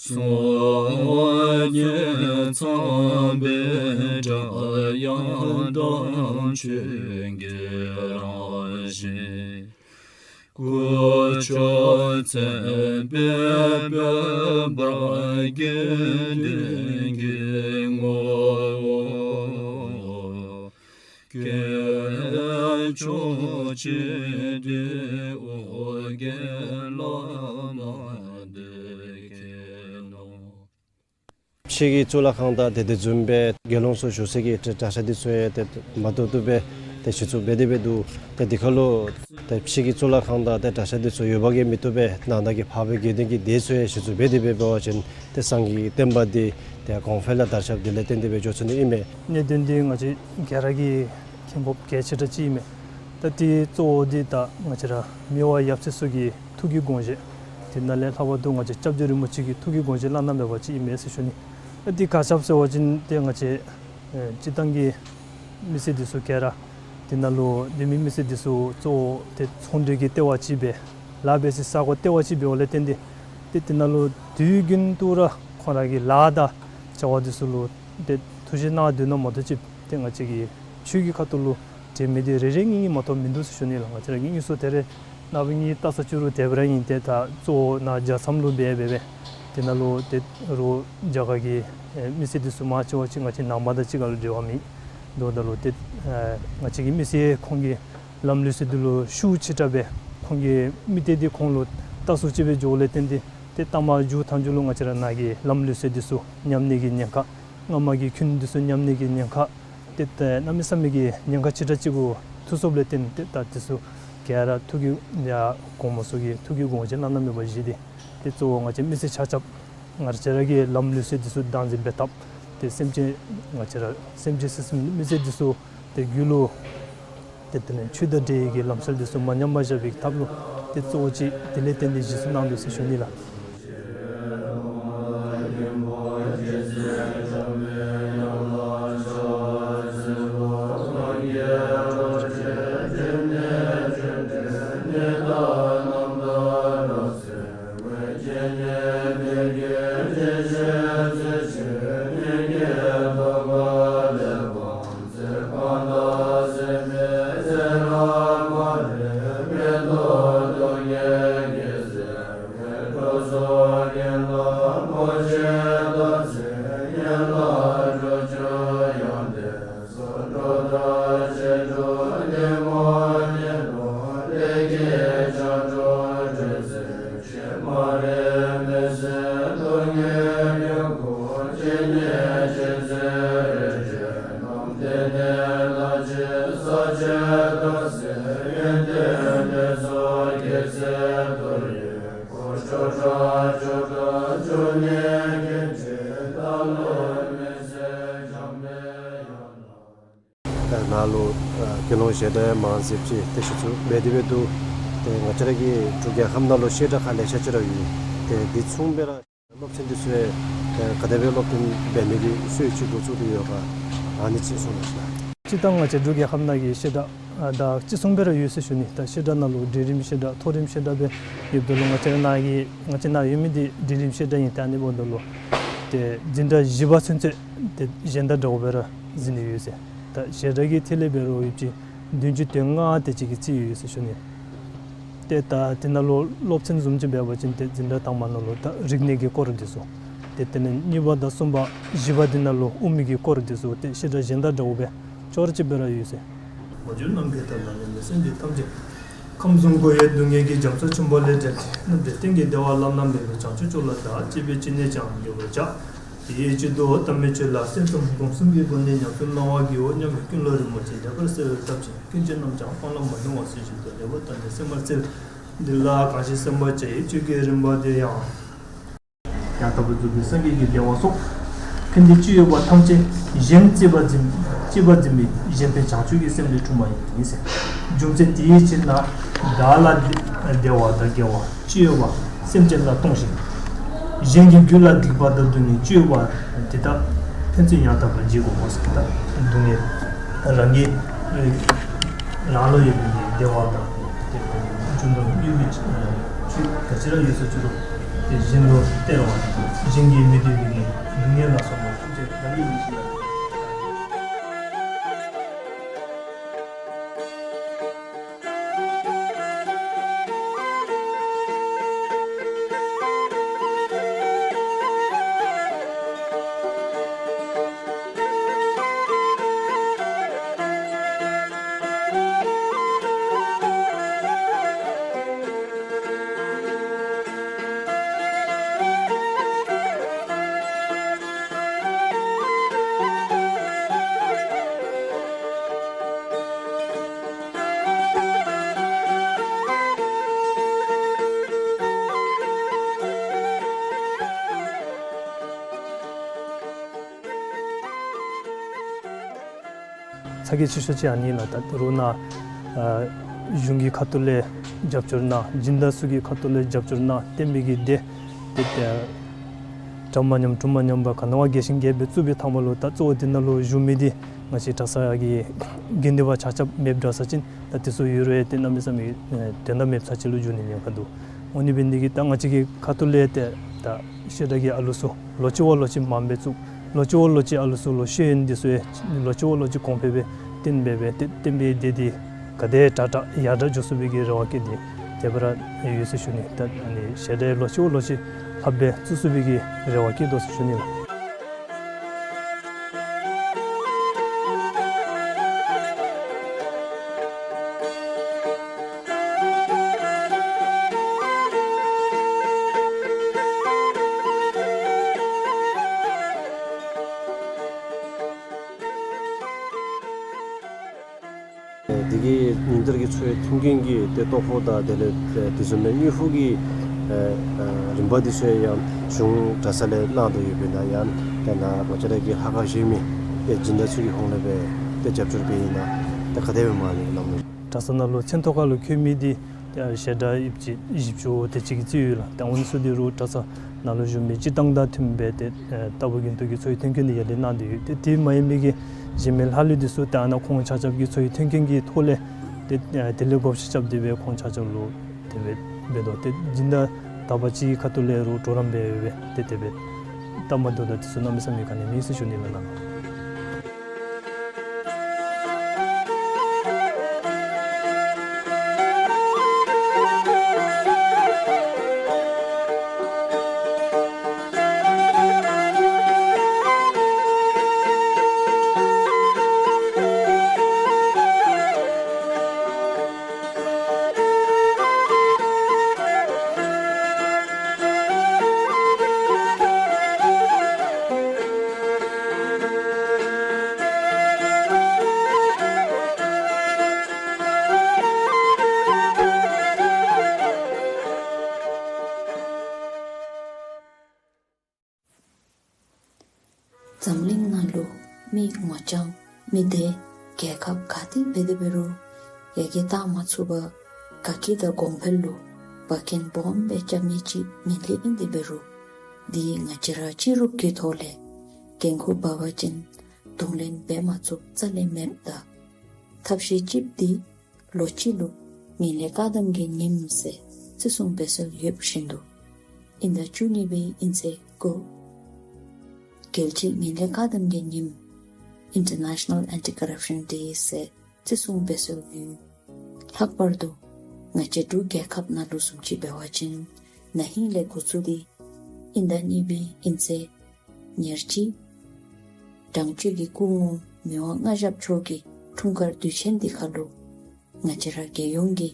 སངས་རྒྱས་ཚངས་པའི་སྒྲ་དབྱངས་དང་ཆོས་ཀྱི་རང་བཞིན། སྐུ་མཆོག་མཚན་དཔེ་འབད་པ་དགེ་འདུན་གྱི་ངོ་བོ། སྐྱེས་མཆོག་ཆེ་འདི་ཨོ་རྒྱན་བླ་མ་འདི་མཁྱེན་ནོ། ཕྱི་གི་གཙུག་ལག་ཁང་དང་ཏེ་དེ་བཟུམ་སྦེ་དགེ་སློང་ཚུ་བཞུགས་སའི་གི་གྲྭ་ས་འདི་ཚུ་ཡང་ཏེ་མ་བཏུབ་བཏུབ་སྦེ་ཏེ་གཞི་བཙུགས་འབད་དེ་སྦེ་འདུག། ཏེ་དེ་ཁར་ལུ་ཏེ་ཕྱི་གི་གཙུག་ལག་ཁང་དང་ཏེ་གྲྭ་ས་འདི་ཚུ་ཡོདཔ་གིས་མི་བཏུབ་པས། ནང་ན་གི་འཕགས་པའི་དགེ་འདུན་གྱི་སྡེ་ཚུ་ཡང་གཞི་བཙུགས་འབད་དེ་སྦེ་འབད་བ་ཅིན་ཏེ་སངས་རྒྱས་ཀྱི་བསྟན་པ་འདི་ཏེ་གོང་འཕེལ་ལ་དར་ཁྱབ་འདི་ལས་བརྟེན་ཏེ་སྦེ་འགྱོ་ཚུགས་ནི་ཨིན་མས། གནད་དོན་འདི་ང་བཅས་ག་ར་གིས་མཁྱེན་དགོཔ་གལ་ཆེ་དྲགས་ཅིག་ཨིན་མས། ད་འདི་གཙོ་བོ་འདི་ད་ང་བཅས་ར་མི་དབང་ཡབ་སྲས་ཚུ་གི་ཐུགས་ཀྱི་དགོངས་བཞེད། དེ་ནང་ལས་ལྷག་པར་དུ་ང་བཅས་སྐྱབས་རྗེ་རིན་པོ་ཆེ་གི་ཐུགས་ཀྱི་དགོངས་བཞེད་བླ་ན་མེད་པ་ཅིག་ཨིན་མས་ཟེར་ཞུ་ནི། ཨ་འདི་ག་ཅི་སྦེ་ཟེར་བ་ཅིན་ཏེ་ང་བཅས་ཨེ་སྤྱིར་བཏང་གི་མི་སེར་འདི་ཚུ་ག་ར་དེ་ནང་ལུ་སྡོད་མི་མི་སེར་འདི་ཚུ་གཙོ་བོ་ཏེ་ཚོང་འབྲེལ་གྱི་ལྟེ་བ་ཅིག་སྦེ་ལཱ་འབད་སའི་ས་གོ་ལྟེ་བ་ཅིག་འབདཝ་ལས་བརྟེན་ཏེ་ཏེ་དེ་ནང་ལུ་དུས་རྒྱུན་དུ་ར་ཁོང་ར་གི་ལཱ་དང་བྱ་བ་འདི་ཚུ་ལུ་ཏེ་ཐུགས་བཞེད་གནང་སྡོད་ནི་མ་གཏོགས་ཅིག་ཏེ་ང་བཅས་ཀྱི་ཆོས་ཀྱི་ཁ་ཐུག་ལུ་འབྲེལ་མི་འདི་རེ་རེ་གཉིས་གཉིས་མ་གཏོགས་མིན་འདུག་ཟེར་ཞུ་ནི་ལགས། ང་བཅས་ར་གི་དངོས་སུ་ད་རེས་ནངས་པ་ངེའི་ལྟ་ས་བཅུག་རུང་དེ་སྦེ་ར་ཨིན། ཏེ་ད་གཙོ་བོ་ནཱ་རྒྱལ་མཚམས་ལུ་འབད་འབད་འབད་དེ་ནང་ལུ་ཏེ་རོགས་རྒྱ་གར་གྱི་ཨེ་མི་སེར་འདི་ཚུ་མང་ཆེ་བ་ཅིག་ང་བཅས་ནང་པ་དང་གཅིག་ཁར་ལུ་འབྲེལ་བ་མེད། འདུག་ད་ལུ་ཏེ་ཨེ་ང་བཅས་ཀྱི་མི་སེར་ཁོང་གི་ལམ་ལུགས་ཟེར་འདི་ལུ་ཤུགས་ཆེ་དྲགས་སྦེ་ཁོང་གི་མི་སྡེ་འདི་ཁོང་ལུ་ལྟ་ས་ཅིག་སྦེ་འགྱོཝ་ལས་བརྟེན་ཏེ་ཏེ་ལྟ་མ་མཇུག་མཐའ་མཇུག་ལུ་ང་བཅས་ར་ནཱ་གི་ལམ་ལུགས་ཟེར་འདི་ཚུ་ཉམས་ནི་གི་ཉེན་ཁ། སྔ་མ་གི་ཁུངས་འདི་ཚུ་ཉམས་ནི་གི་ཉེན་ཁ། ཏེ་ཏེ་གནམ་མེད་ས་མེད་ཀྱི་ཉེན་ཁ་ཆེ་དྲགས་ཅིག་གུ་ཐུག་སོཔ་ལས་བརྟེན་ཏེ་ད་འདི་ཚུ་ག་ར་ཐུགས་ཀྱི་ཡ་གོང་མ་ཚུ་གི་ཐུགས་ཀྱི་དགོངས་བཞེད་བླ་ན་མེད་པ་བཞེས་ཏེ་ཏེ་གཙོ་བོ་ང་བཅས་མི་སེར་ཆ་ཁྱབ་ང་བཅས་ར་གི་ལམ་ལུགས་ཟེར་འདི་ཚུ་བདག་འཛིན་འབད་ཐབས་ཏེ་སེམས་ཅན་ང་བཅས་ར་སེམས་ཅན་སེམས་ཅན་མི་སེར་འདི་ཚུ་ཏེ་རྒྱུད་ལུ་ཏེ་དེ་ནས་ཆོས་དང་འབྲེལ་བའི་གི་ལམ་སྲོལ་འདི་ཚུ་མ་ཉམས་པར་བཞག་པའི་ཐབས་ལུ་ཏེ་གཙོ་བོ་ཅིག་དེ་ལས་བརྟེན་ཏེ་གཞི་བཙུགས་གནང་དོ་ཟེར་ཞུ་ནི་ལགས། དགེ་སློང་ཞལ་གྲངས་མང་ཟེར་ཅིག་ཏེ་གཞི་བཙུགས་འབད་དེ་འབད་དོ། ཏེ་ང་བཅས་ར་གི་འབྲུག་རྒྱལ་ཁབ་ནང་ལུ་བཤད་གྲྭ་ཁག་ལེ་ཤ་ཅིག་ར་ཡོད། ཏེ་དེ་མཚུངས་སྦེ་ར་སློབ་ཚན་འདི་ཚུ་ཡང་ཏེ་ག་དེ་སྦེ་སློབ་སྟོན་འབད་ནི་གི་སྲོལ་ཅིག་འགོ་བཙུགས་ཏེ་ཡོད་ག། ཨ་ནི་ཅིག་གསུང་གནང་ཤིག་ལགས། སྤྱིར་བཏང་ང་བཅས་འབྲུག་རྒྱལ་ཁབ་ནང་གི་བཤད་གྲྭ་ཨ་ད་ཅིག་མཚུངས་སྦེ་ར་ཡོད་ཟེར་ཞུ་ནི། ད་བཤད་གྲྭ་ནང་ལུ་འབྲིང་རིམ་བཤད་གྲྭ་མཐོ་རིམ་བཤད་གྲྭ་སྦེ་ཡོདཔ་ད་ལུ་ང་བཅས་ནཱ་གི་ང་བཅས་ནཱ་ཡོད་མི་འདི་འབྲིང་རིམ་བཤད་གྲྭ་ཨིན། ད་ཨ་ནི་འབདཝ་ད་ལུ་ཏེ་འཛིན་གྲྭ་བཞི་པ་ཚུན་ཚོད་ཏེ་གཞན་དང་འདྲཝ་སྦེ་ར་འཛིན་ནི་ཡོད་ཟེར། ད་བཤད་གྲྭ་གི་ཐད་ལས་འབད་རུང་ཡོད་ཅི་བདུན་ཅུ་དོན་ལྔ་དེ་ཅིག་གི་རྩིས་ཡོད་ཟེར་ཞུ་ནི། ཏེ་ད་དེ་ནང་ལུ་སློབ་ཚན་བཟུམ་ཅིག་འབད་བ་ཅིན་ཏེ་འཛིན་གྲྭ་དང་པ་ནང་ལུ་ད་རིག་གནས་ཀྱི་སྐོར་འདི་ཚུ། ཏེ་དེ་ལས་གཉིས་པ་དང་གསུམ་པ་བཞི་པ་འདི་ནང་ལུ་དབུ་མའི་གི་སྐོར་འདི་ཚུ་ཏེ་བཤད་གྲྭ་གཞན་དང་འདྲཝ་སྦེ་ཅོག་ར་ཅིག་སྦེ་ར་ཡོད་ཟེར། མ་གྱུར་ནམ་མཁའི་མཐའ་ལ་གནས་པའི་སེམས་ཅན་ཐམས་ཅད། ཁམས་གསུམ་འཁོར་བའི་སྡུག་བསྔལ་གྱི་རྒྱ་མཚོ་ཆེན་པོ་ལས་བསྒྲལ་ཏེ། རྣམ་གྲོལ་གཏན་གྱི་བདེ་བ་བླ་ན་མེད་པའི་བྱང་ཆུབ་མཆོག་ལ་བདག་གཅིག་པུས་ཅི་ནས་ཀྱང་འགོད་པར་བྱ། དེའི་ཕྱིར་དུ་ལྟ་སྨོས་ཆོས་ལ་སེམས་གསུམ་སྒོམ་གསུམ་གྱི་སྒོ་ནས་ཉམས་སུ་བླང་བར་བགྱིའོ་སྙམ་པའི་ཀུན་སློང་རིན་པོ་ཆེ་ལེགས་པར་གསལ་བར་བཏབ་ཅིང་། ཀུན་མཁྱེན་རྣམས་ཀྱང་སྤང་བླང་མ་ལྡང་བ་སྲིད་ཞིའི་དུས་ལེགས་པར་བརྟགས་ནས་སེམས་པར་འཚལ། འདི་ལ་གང་ཞིག་སེམས་པར་བྱ་ཡི་ཆོས་ཀྱི་རིམ་པ་དེ་ཡང་། ཡང་དག་པར་རྫོགས་པའི་སངས་རྒྱས་ཀྱི་བདེ་བ་སོགས། ཕན་བདེ་ཅི་ཡོད་པ་ཐམས་ཅད་གཞན་གཅེས་པར་འཛིན་གཅེས་པར་འཛིན་པའི་གཞན་ཕན་བྱང་ཆུབ་ཀྱི་སེམས་ལས་འཁྲུངས་པ་ཡིན་ཟེར། རྒྱུ་མཚན་དེའི་ཕྱིར་ན་བདག་ལ་བདེ་བ་དང་དགེ་བ་ཅི་ཡོད་པ་སེམས་ཅན་ལ་གཏོང་ཞིང་། གཞན་གྱི་རྒྱུད་ལ་སྡིག་པ་དང་སྡུག་བསྔལ་ཅི་ཡོད་པ་དེ་དག་ཕན་ཚུན་ཡང་དག་པར་བརྗེ་དགོ་ཟེར། ད་སྡུག་བསྔལ་རང་གི་རང་ལུ་ཡོད་པའི་བདེ་བ་དང་དེ་རྒྱུ་དང་དངོས་པོའི་ཆོས་ག་ཅི་ར་ཡོད་ས་ཅི་རུང་དེ་གཞན་ལུ་སྟེར་བ་དང་གཞན་གྱིས་མི་བདེ་བའི་སྡུག་བསྔལ་ལ་སོགས་པ་ཐམས་ཅད་རང་གི་ལུས་ཤིག་ལ། ཚ་གྱང་ཆེ་ཤོས་ཅིག་ཨ་ནི་ལགས། ད་རུང་ནཱ་ཨ་གཞུང་གི་ཁ་ཐུག་ལས་རྒྱབ་སྐྱོར་གནང་། སྦྱིན་བདག་ཚུ་གི་ཁ་ཐུག་ལས་རྒྱབ་སྐྱོར་གནང་། བསྟན་པའི་གི་སྡེ་དེ་ཏེ་གྲམ་མ་ཉམས་གྲུ་མ་ཉམས་པར་ག་ནི་བ་རྒྱས་ཤིང་རྒྱས་པར་བཙུགས་པའི་ཐ་མ་ལུ་ད་གཙོ་བོ་དེ་ནང་ལུ་བཞུགས་མི་དེ་ང་བཅས་གྲྭ་ཚང་གི་དགེ་འདུན་པ་ཆ་ཁྱབ་མེདཔ་འདྲ་ས་ཅིན་ད་དེ་ཚུ་ཡོད་རུང་ཡང་ཏེ་གནམ་མེད་ས་མེད་དོན་དག་མེདཔ་ས་ཅིག་ལུ་འགྱུར་ནི་ཉེན་ཁ་འདུག། འོ་ནི་འབད་ནི་དེ་གིས་ད་ང་བཅས་ཀྱི་ཁ་ཐུག་ལས་ཏེ་ད་བཤད་གྲྭ་གི་ཨ་ལུ་ཚུ་ལོ་གཅིག་བ་ལོ་གཅིག་མངམ་སྦེ་བཙུགས། ལོ་གཅིག་བ་ལོ་གཅིག་ཨ་ལུ་ཚུ་ལུ་ཤེས་ཡོན་འདི་ཚུ་ཡང་ལོ་གཅིག་བ་ལོ་གཅིག་གོང་འཕེལ་སྦེ་བསྟན་སྦེ་སྦེ་ཏེ་བསྟན་པའི་སྡེ་འདི་ག་དེ་དྲག་དྲག་ཡར་དྲག་འགྱོ་ཚུགས་པའི་གི་རེ་བ་བསྐྱེད་དེ་དེ་སྦེ་ར་ཡོད་ཟེར་ཞུ་ནི། ད་ཨ་ནི་བཤད་གྲྭ་ལོ་གཅིག་བ་ལོ་གཅིག་ལྷགཔ་སྦེ་བཙུགས་ཚུགས་པའི་གི་རེ་བ་བསྐྱེད་དོ་ཟེར་ཞུ་ནི་ལགས། འདི་གི་ཉིན་ལྟར་གྱི་འཚོ་བའི་མཐུན་རྐྱེན་གྱི་ཏེ་ལྟོ་ཕོགས་དང་དེ་ལས་ཏེ་དེ་བཟུམ་མའི་དངུལ་ཕོགས་ཀྱི་ཨ་ཨ་རིམ་པ་འདི་ཚུ་ཡང་གཞུང་གྲྭ་ཚང་ལས་གནང་དོ་ཡོདཔ་ཨིན་ན་ཡང་ཏེ་ནཱ་ང་བཅས་ར་གི་ལྷ་ཁང་བཞེངས་མི་ཏེ་སྦྱིན་བདག་ཚུ་གི་ཧོངས་ལས་སྦེ་ཏེ་རྒྱབ་སྐྱོར་འབད་ཨིན་ན་ཏེ་ག་དེ་སྦེ་མ་ནི་གནང་མི། གྲྭ་ཚང་ནང་ལུ་མཚན་ཐོ་ཁ་ལུ་འཁོད་མི་འདི་ཏེ་ཨ་བཤད་གྲྭ་ཨིན་ཅི་བཞི་བཅུ་དེ་ཅིག་གི་རྩིས་ཡོད་ལགས། ཏེ་འོ་ནི་ཚུ་འདི་རུང་གྲྭ་ཚང་ནང་ལུ་བཞུགས་མི་སྤྱིར་བཏང་དང་མཐུནམ་སྦེ་ཏེ་ཨ་རྟག་བུ་རྒྱུན་དུ་གི་འཚོ་བའི་མཐུན་རྐྱེན་འདི་ཡར་ལས་གནང་སྟེ་ཡོད། ཏེ་དེ་མ་ཡིན་མི་གི་གཞན་མི་ལྷག་ལུས་འདི་ཚུ་ཏེ་ཨ་ནཱ་ཁོང་ཆ་ཁྱབ་ཀྱི་འཚོ་བའི་མཐུན་རྐྱེན་གྱི་ཐོག་ལས་ཏེ་ཨ་དེ་ལས་བགོ་བཤའ་རྐྱབ་སྟེ་སྦེ་ཁོང་ཆ་ཁྱབ་ལུ་དེ་སྦེ་འབད་དོ། ཏེ་སྦྱིན་བདག་དག་པ་ཅིག་གི་ཁ་ཐུག་ལས་རུང་གྲོགས་རམ་འབད་སྦེ་ཏེ་དེ་སྦེ་སྟབས་མ་བདེཝ་དང་དེ་ཚུ་གནམ་མེད་ས་མེད་ག་ནི་མེད་ཟེར་ཞུ་ནི་ལགས། འཛམ་གླིང་ནང་ལུ་མི་ངོ་རྐྱང་མི་སྡེ་ རྒྱལ་ཁབ་ག་ཏེ་འབད་དེ་འབད་རུང་ཡར་རྒྱས་བཏང་མ་ཚུགས་པར་དགའ་སྐྱིད་དང་གོང་འཕེལ་ལུ་འབག་འགན་སྦོམ་སྦེ་རྐྱབ་མི་ཅིག་ངན་ལྷད་ཨིན་དེ་འབད་རུང་འདི་ང་བཅས་ར་སྤྱི་རུབ་ཀྱི་ཐོག་ལས་འགན་ཁུར་འབག་པ་ཅིན་གདོང་ལེན་འབད་མ་ཚུགས་རྩ་ལས་མེདཔ་ད་ཐབས་ཤེས་ཅིག་འདི་ལོ་གཅིག་ལུ་ངན་ལྷད་བཀག་སྡོམ་གྱི་ཉིནམ་ཟེར་བརྩི་སྲུང་འབད་སྲོལ་ཡོད་བཞིན་དུ་དབྱིན་ཟླ་བཅུ་གཉིས་པའི་དབྱིན་ཚེས་དགུ་རྒྱལ་སྤྱི་ངན་ལྷད་བཀག་སྡོམ་གྱི་ཉིནམ་International Anti-Corruption Day ཟེར་བརྩི་སྲུང་འབད་སྲོལ་ཡོད། ལྷག་པར་དུ་ང་བཅས་འབྲུག་རྒྱལ་ཁབ་ནང་ལུ་བཟུམ་ཅིག་འབད་བ་ཅིན་ན་ཧིང་ལས་འགོ་བཙུགས་ཏེ་དབྱིན་ཟླ་གཉིས་པའི་དབྱིན་ཚེས་ཉེར་གཅིག་དྲང་སྤྱོད་ཀྱི་སྐུ་ངོ་མི་དབང་མངའ་ཞབས་མཆོག་གི་འཁྲུངས་སྐར་དུས་ཆེན་འདི་ཁར་ལུ་ང་བཅས་ར་རྒྱལ་ཡོངས་ཀྱི་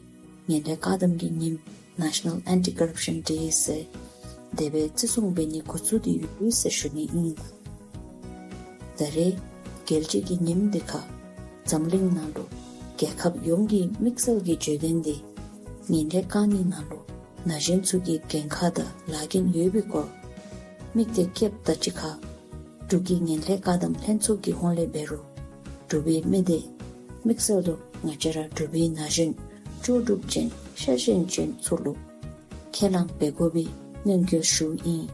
ངན་ལྷད་བཀག་སྡོམ་གྱི་ཉིནམ་National Anti-Corruption Day ཟེར་དེ་སྦེ་བརྩི་སྲུང་འབད་ནི་འགོ་བཙུགས་ཏེ་ཡོད་ཟེར་ཞུ་ནི་ཨིན་ལགས། ད་རེས་རྒྱལ་སྤྱི་གི་ཉིནམ་འདི་ཁར་འཛམ་གླིང་ནང་ལུ་རྒྱལ་ཁབ་ཡོངས་ཀྱི་དམིགས་བསལ་གྱི་བརྗོད་དོན་འདི་ངན་ལྷད་བཀག་ནི་ནང་ལུ་ན་གཞོན་ཚུ་གི་འགན་ཁག་དང་ལཱ་འགན་ཡོད་པའི་སྐོར་མིག་ཏོ་བསྐྱེདཔ་ད་ཅིག་ཁར་འབྲུག་གི་ངན་ལྷད་བཀག་སྡོམ་ལྷན་ཚོགས་ཀྱི་ཧོངས་ལས་འབད་རུང་འབྲུག་པའི་མི་སྡེ་དམིགས་བསལ་དུ་ང་བཅས་ར་འབྲུག་པའི་ན་གཞོན་ལྕོགས་གྲུབ་ཅན་ཤེས་ཡོན་ཅན་ཚུ་ལུ་ཁས་བླངས་འབད་དགོ་པའི་སྙན་སྐུལ་ཞུཝ་ཨིན།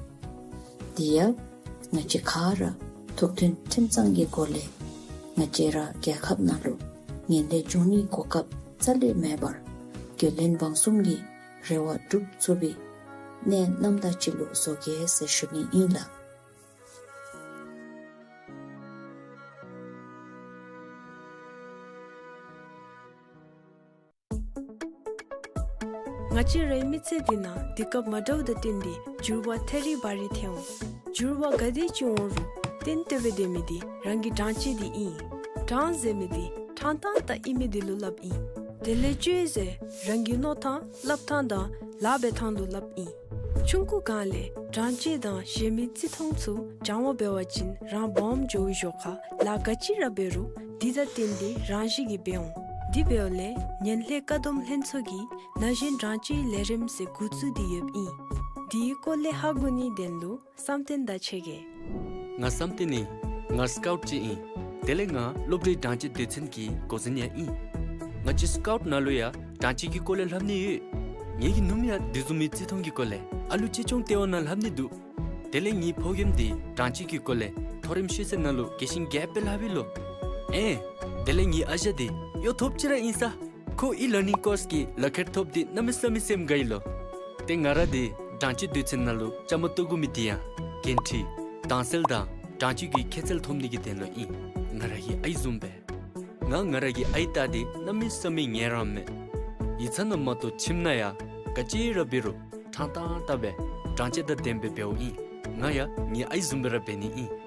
དེ་ཡང་ང་བཅས་ག་ར་ཐུགས་མཐུན་ཁྲིམས་གཙང་གི་སྒོ་ལས་ང་བཅས་ར་རྒྱལ་ཁབ་ནང་ལུ་ངན་ལྷད་འབྱུང་ནིའི་གོ་སྐབས་རྩ་ལས་མེད་པར་རྒྱུན་ལས་འབངས་གསུམ་གྱི་རེ་བ་སྒྲུབ་ཚུགས་པའི་གནས་རྣམ་དག་ཅིག་ལུ་བཟོ་གེ་ཟེར་ཞུ་ནི་ཨིན་ལགས། ང་བཅས་རའི་མི་ཚེ་འདི་ནང་དུས་སྐབས་མ་འདྲཝ་དང་བསྟུན་ཏེ་འགྱུར་བ་ཐེ་རི་བ་རི་ཐོན་འོང་། འགྱུར་བ་ག་དེ་ཅིག་འོང་རུང་གཏན་དུ་སྦེ་སྡོད་མི་འདི་རང་གི་གྲངས་ཅིག་འདི་ཨིན། གྲངས་ཟེར་མི་འདི་ཕྲང་ཏང་ཏ་ཨིན་མི་འདི་ལུ་སླབ་ཨིན། དེ་ལས་སྤྱོད་ཟེར་རང་གི་མནོ་ཐངས་སླབ་ཐངས་དང་ལཱ་འབད་ཐངས་ལུ་སླབ་ཨིན། ཆུང་ཀུ་སྒང་ལས་གྲངས་ཅིག་དང་གཞན་མི་བརྩི་མཐོང་ཚུ་སྦྱང་བ་འབད་བ་ཅིན་རང་སྦོམ་འགྱོ་བའི་ཞོར་ཁར་ལཱ་ག་ཅི་ར་འབད་རུང་འདི་དང་བསྟུན་ཏེ་རང་བཞིན་གྱིས་འབད་འོང་། དེ་འབདཝ་ལས་ངན་ལྷད་བཀག་སྡོམ་ལྷན་ཚོགས་ཀྱིས་ན་གཞོན་གྲངས་ཅིག་ལས་རིམ་ཟེར་འགོ་བཙུགས་ཏེ་ཡོདཔ་ཨིན། དེའི་སྐོར་ལས་ཧ་གོ་ནི་དོན་ལུ་བསམ་གཏན་དང་ཕྱད་གེ། ང་བསམ་གཏན་ཨིན། ང་སི་ཀའུཊ་ཅིག་ཨིན། དེ་ལས་ང་སློབ་གྲྭའི་གྲངས་ཅིག་སྡེ་ཚན་གྱི་འགོ་འཛིན་ཡང་ཨིན། ང་བཅས་སི་ཀའུཊ་ནང་ལུ་ཡང་གྲངས་ཅིག་གི་སྐོར་ལས་ལྷབ་ནི་ཡོད། ངེ་གི་ནུམོ་ཡང་དེ་བཟུམ་མའི་བརྩི་མཐོང་གི་སྐོར་ལས་ཨ་ལུ་ཅིག་ཅུང་ཏེ་བ་ནང་ལྷབ་ནི་འདུག། དེ་ལས་ངེའི་ཕོ་རྒནམ་འདི་གྲངས་ཅིག་གི་སྐོར་ལས་མཐོ་རིམ་ཤེས་ཚད་ནང་ལུ་དགེ་ཞིང་རྒྱསཔ་སྦེ་ལྷབ་ཨིན་ལོ། ཨེ་དེ་ལས་ངེའི་ཨ་ཞང་འདི་གཡོག་ཐོབ་ཅིག་ར་ཨིན་ས། ཁོ་ཨི་ལར་ནིང་ཀོརསི་གི་ལག་ཁྱེར་ཐོབ་སྟེ་གནམ་མེད་ས་མེད་སེམས་དགའ་ཡི་ལོ། ཏེ་ང་ར་འདི་གྲངས་ཅིག་སྡེ་ཚན་ནང་ལུ་བཅའ་མར་གཏོགས་དགོ་མི་འདི་ཡང་འགན་འཁྲི་དྭངས་གསལ་དང་གྲངས་ཅིག་གི་ཁྱད་ཚད་ཐོབ་ནི་གི་དོན་ལུ་ཨིན། ང་ར་གི་ཨའི་བཟུམ་སྦེ་ང་ང་ར་གི་ཨའི་ལྟ་སྟེ་གནམ་མེད་ས་མེད་ངལ་རངས་མས། ཡིག་ཚང་ནང་མ་གཏོགས་ཁྱིམ་ནང་ཡང་ག་ཅི་ར་འབད་རུང་ཕྲང་ཏང་ཏ་སྦེ་གྲངས་ཅིག་དང་ལྡནམ་སྦེ་འབདཝ་ཨིན། ང་ཡང་ངེའི་ཨའི་བཟུམ་སྦེ་ར་འབད་ནི་ཨིན།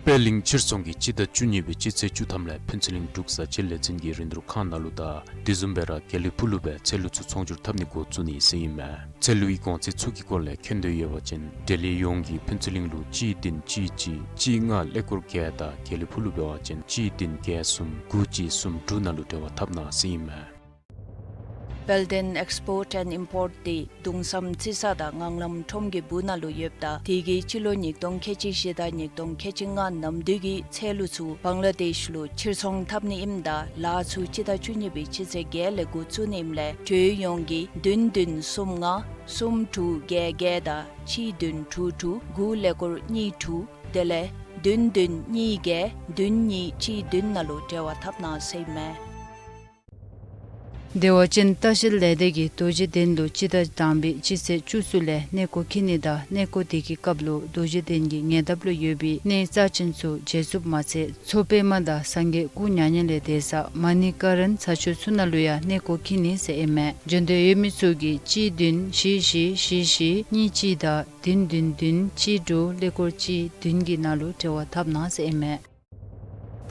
པད་གླིང་ཕྱིར་ཚོང་གིས་སྤྱི་ཟླ་བཅུ་གཉིས་པའི་སྤྱི་ཚེས་བཅུ་ཐམ་ལས་ཕུན་ཚོགས་གླིང་འབྲུག་བཟའ་ཆས་ལས་འཛིན་གྱི་རིན་བསྡུར་ཁང་ནང་ལུ་དང་དེ་བཟུམ་སྦེ་ར་དགེ་ལེགས་ཕུག་ལུ་སྦེ་ཚལ་ལུ་ཚུ་ཚོང་སྒྱུར་འཐབ་ནི་འགོ་བཙུགས་ནི་ཟེར་ཨིན་མས། ཚལ་ལུའི་གོང་ཚད་ཚུ་གི་སྐོར་ལས་མཁྱེན་འདོད་ཡོད་པ་ཅིན་འབྲེལ་ཡོད་ཡོངས་ཀྱིས་ཕུན་ཚོགས་གླིང་ལུ་གཅིག་བདུན་གཅིག་གཅིག་གཅིག་ལྔ་ཀླད་ཀོར་བརྒྱད་དང་དགེ་ལེགས་ཕུག་ལུ་འབད་བ་ཅིན་གཅིག་བདུན་བརྒྱད་གསུམ་དགུ་གཅིག་གསུམ་དྲུག་ནང་ལུ་འབྲེལ་བ་འཐབ་གནང་ཟེར་ཨིན་མས། Belden Export and Import འདི་གདུང་བསམ་རྩི་ས་དང་ངང་ལམ་ཁྲོམ་གྱི་སྦུག་ན་ལུ་ཡོདཔ་ད་དེ་གིས་སྤྱི་ལོ་ཉིས་སྟོང་ཁལ་གཅིག་བཞི་དང་ཉིས་སྟོང་ཁལ་གཅིག་ལྔ་ནམ་དུས་ཀྱི་ཚལ་ལུ་ཚུ་བང་ལ་དེཤ་ལུ་ཕྱིར་ཚོང་འཐབ་ནི་ཨིནམ་ད་ལཱ་ཚུ་སྤྱི་ཟླ་བཅུ་གཉིས་པའི་སྤྱི་ཚེས་བརྒྱད་ལས་འགོ་བཙུགས་ནི་ཨིནམ་ལས་འབྲེལ་ཡོད་ཡོངས་ཀྱིས་བདུན་བདུན་གསུམ་ལྔ་གསུམ་དྲུག་བརྒྱད་བརྒྱད་དང་གཅིག་བདུན་དྲུག་དྲུག་དགུ་ཀླད་ཀོར་གཉིས་དྲུག་དེ་ལས་བདུན་བདུན་གཉིས་བརྒྱད་བདུན་གཉིས་གཅིག་བདུན་ནང་ལུ་འབྲེལ་བ་འཐབ་གནང་ཟེར་ཨིན་མས། བདེ་བ་ཅན་ལྟ་བཤལ་ལས་སྡེ་གིས་རྡོ་རྗེ་གདན་ལུ་སྤྱི་ཟླ་དང་པའི་སྤྱི་ཚེས་བཅུ་གསུམ་ལས་གནས་སྐོར་འཁྱིད་ནི་དང་གནས་སྐོར་དེ་གི་སྐབས་ལུ་རྡོ་རྗེ་གདན་གྱི་ཉེ་འདབས་ལུ་ཡོད་པའི་གནས་རྩ་ཆེན་ཚུ་མཇལ་ཚུགསཔ་མ་ཚད་མཚོ་པདྨ་དང་སངས་རྒྱས་སྐུ་མྱ་ངན་ལས་འདས་ས་མ་ཎི་ཀ་རན་ས་ཆ་ཚུ་ནང་ལུ་ཡང་གནས་སྐོར་འཁྱིད་ནི་ཟེར་ཨིན་མས། འབྱོན་འདོད་ཡོད་མི་ཚུ་གིས་གཅིག་བདུན་བཞི་བཞི་བཞི་བཞི་གཉིས་གཅིག་དང་བདུན་བདུན་བདུན་གཅིག་དྲུག་ཀླད་ཀོར་གཅིག་བདུན་གྱི་ནང་ལུ་འབྲེལ་བ་འཐབ་གནང་ཟེར་ཨིན་མས།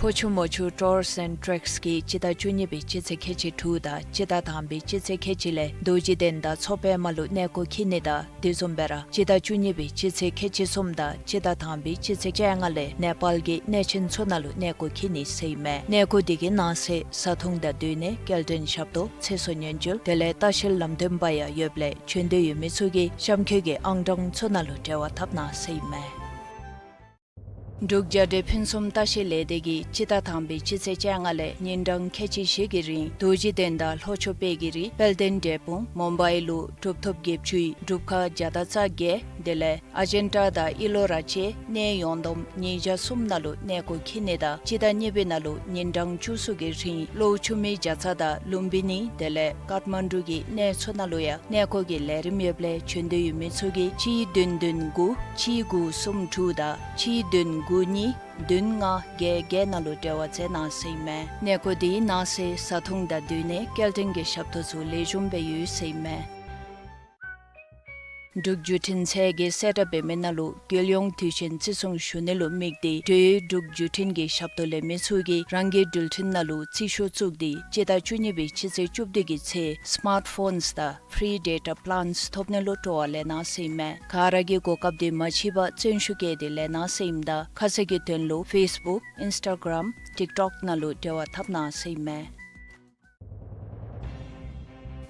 ཕོ་ཆུ་མོ་ཆུ་ཊུརསི་ཨེནཌ་ཊེགསི་གིས་སྤྱི་ཟླ་བཅུ་གཉིས་པའི་སྤྱི་ཚེས་ཁལ་གཅིག་དྲུག་དང་སྤྱི་ཟླ་དང་པའི་སྤྱི་ཚེས་ཁལ་གཅིག་ལས་རྡོ་རྗེ་གདན་དང་མཚོ་པདྨ་ལུ་གནས་སྐོར་འཁྱིད་ནི་དང་དེ་བཟུམ་སྦེ་ར་སྤྱི་ཟླ་བཅུ་གཉིས་པའི་སྤྱི་ཚེས་ཁལ་གཅིག་གསུམ་དང་སྤྱི་ཟླ་དང་པའི་སྤྱི་ཚེས་བཅོ་ལྔ་ལས་ནེ་པཱལ་གྱི་གནས་ཆེན་ཚུ་ནང་ལུ་གནས་སྐོར་འཁྱིད་ནི་ཟེར་ཨིན་མས། གནས་སྐོར་དེ་གི་ནང་གསེས་བཟའ་འཐུང་དང་སྡོད་གནས་སྐྱེལ་འདྲེན་ཞབས་ཏོག་ཚེ་སྲོག་ཉེན་བཅོལ་དེ་ལས་ལྟ་བཤལ་ལམ་སྟོན་པ་ཡང་ཡོདཔ་ལས་འབྱོན་འདོད་ཡོད་མི་ཚུ་གིས་གཤམ་འཁོད་ཀྱི་ཨང་གྲངས་ཚུ་ནང་ལུ་འབྲེལ་བ་འཐབ་གནང་ཟེར་ཨིན་མས། འབྲུག་རྒྱལ་འབྲེལ་ཕུན་སུམ་ལྟ་བཤལ་ལས་སྡེ་གིས་སྤྱི་ཟླ་དང་པའི་སྤྱི་ཚེས་བཅོ་ལྔ་ལས་ཉིན་གྲངས་ཁལ་གཅིག་བཞི་གི་རིང་རྡོ་རྗེ་གདན་དང་ལྷོ་ཕྱོགས་དཔལ་གྱི་རི་དཔལ་ལྡན་འབྲས་སྤུངས་མུམ་བའི་ལུ་གྲུབ་ཐོབ་བརྒྱད་ཅུའི་སྒྲུབ་ཁང་བརྒྱ་དང་རྩ་བརྒྱད་དེ་ལས་ཨ་ཇན་ཊ་དང་ཨི་ལོ་ར་བཅས་གནས་ཡོངས་བསྡོམས་ཉིས་བརྒྱ་གསུམ་ནང་ལུ་གནས་སྐོར་འཁྱིད་ནི་དང་སྤྱི་ཟླ་གཉིས་པའི་ནང་ལུ་ཉིན་གྲངས་བཅུ་གསུམ་གྱི་རིང་གློ་ཆུ་མིག་རྒྱ་ཚ་དང་ལུམ་བི་ནི་དེ་ལས་ཀཏ་མན་ཌུ་གི་གནས་ཚུ་ནང་ལུ་ཡང་གནས་སྐོར་གྱི་ལས་རིམ་ཡོདཔ་ལས་བྱོན་འདོད་ཡོད་མི་ཚུ་གིས་གཅིག་བདུན་བདུན་དགུ་གཅིག་དགུ་གསུམ་དྲུག་དང་གཅིག་བདུན་དགུ་གཉིས་བདུན་ལྔ་བརྒྱད་བརྒྱད་ནང་ལུ་འབྲེལ་བ་མཛད་གནང་ཟེར་ཨིན་མས། གནས་སྐོར་དེ་གནང་སའི་བཟའ་འཐུང་དང་སྡོད་གནས་སྐྱེལ་འདྲེན་གྱི་ཞབས་ཏོག་ཚུ་ལེགས་ཤོམ་སྦེ་ཡོད་ཟེར་ཨིན་མས། འབྲུག་བརྒྱུད་འཕྲིན་ཚད་བརྒལ་གསལ་བསྒྲགས་འབད་མི་ནང་ལུ་རྒྱལ་ཡོངས་དུས་ཆེན་བརྩི་སྲུང་ཞུ་ནི་ལུ་དམིགས་ཏེ་འབྲེལ་ཡོད་འབྲུག་བརྒྱུད་འཕྲིན་གྱི་ཞབས་ཏོག་ལེན་མི་ཚུ་གིས་རང་གི་འགྲུལ་འཕྲིན་ནང་ལུ་རྩིས་ཤོག་བཙུགས་ཏེ་སྤྱི་ཟླ་བཅུ་གཉིས་པའི་སྤྱི་ཚེས་བཅུ་བདུན་གྱི་ཚེ་སི་མཱརཊ་ཕོནསི་དང་ཕི་རི་ཌེ་ཊ་པི་ལཱནསི་ཐོབ་ནི་ལུ་སྤྲོ་བ་ལེན་གནང་ཟེར་ཨིན་མས། ག་ར་གིས་གོ་སྐབས་དེ་མ་ཕྱིས་པར་བརྩོན་ཤུགས་བསྐྱེད་དེ་ལེན་གནང་ཟེར་ཨིནམ་ད་ཁ་གསལ་གྱི་དོན་ལུ་ཕེསི་བུཀ་ཨིནསི་ཊ་གརམ་ཊིཀ་ཊོཀ་ནང་ལུ་འབྲེལ་བ་འཐབ་གནང་ཟེར་ཨིན་མས།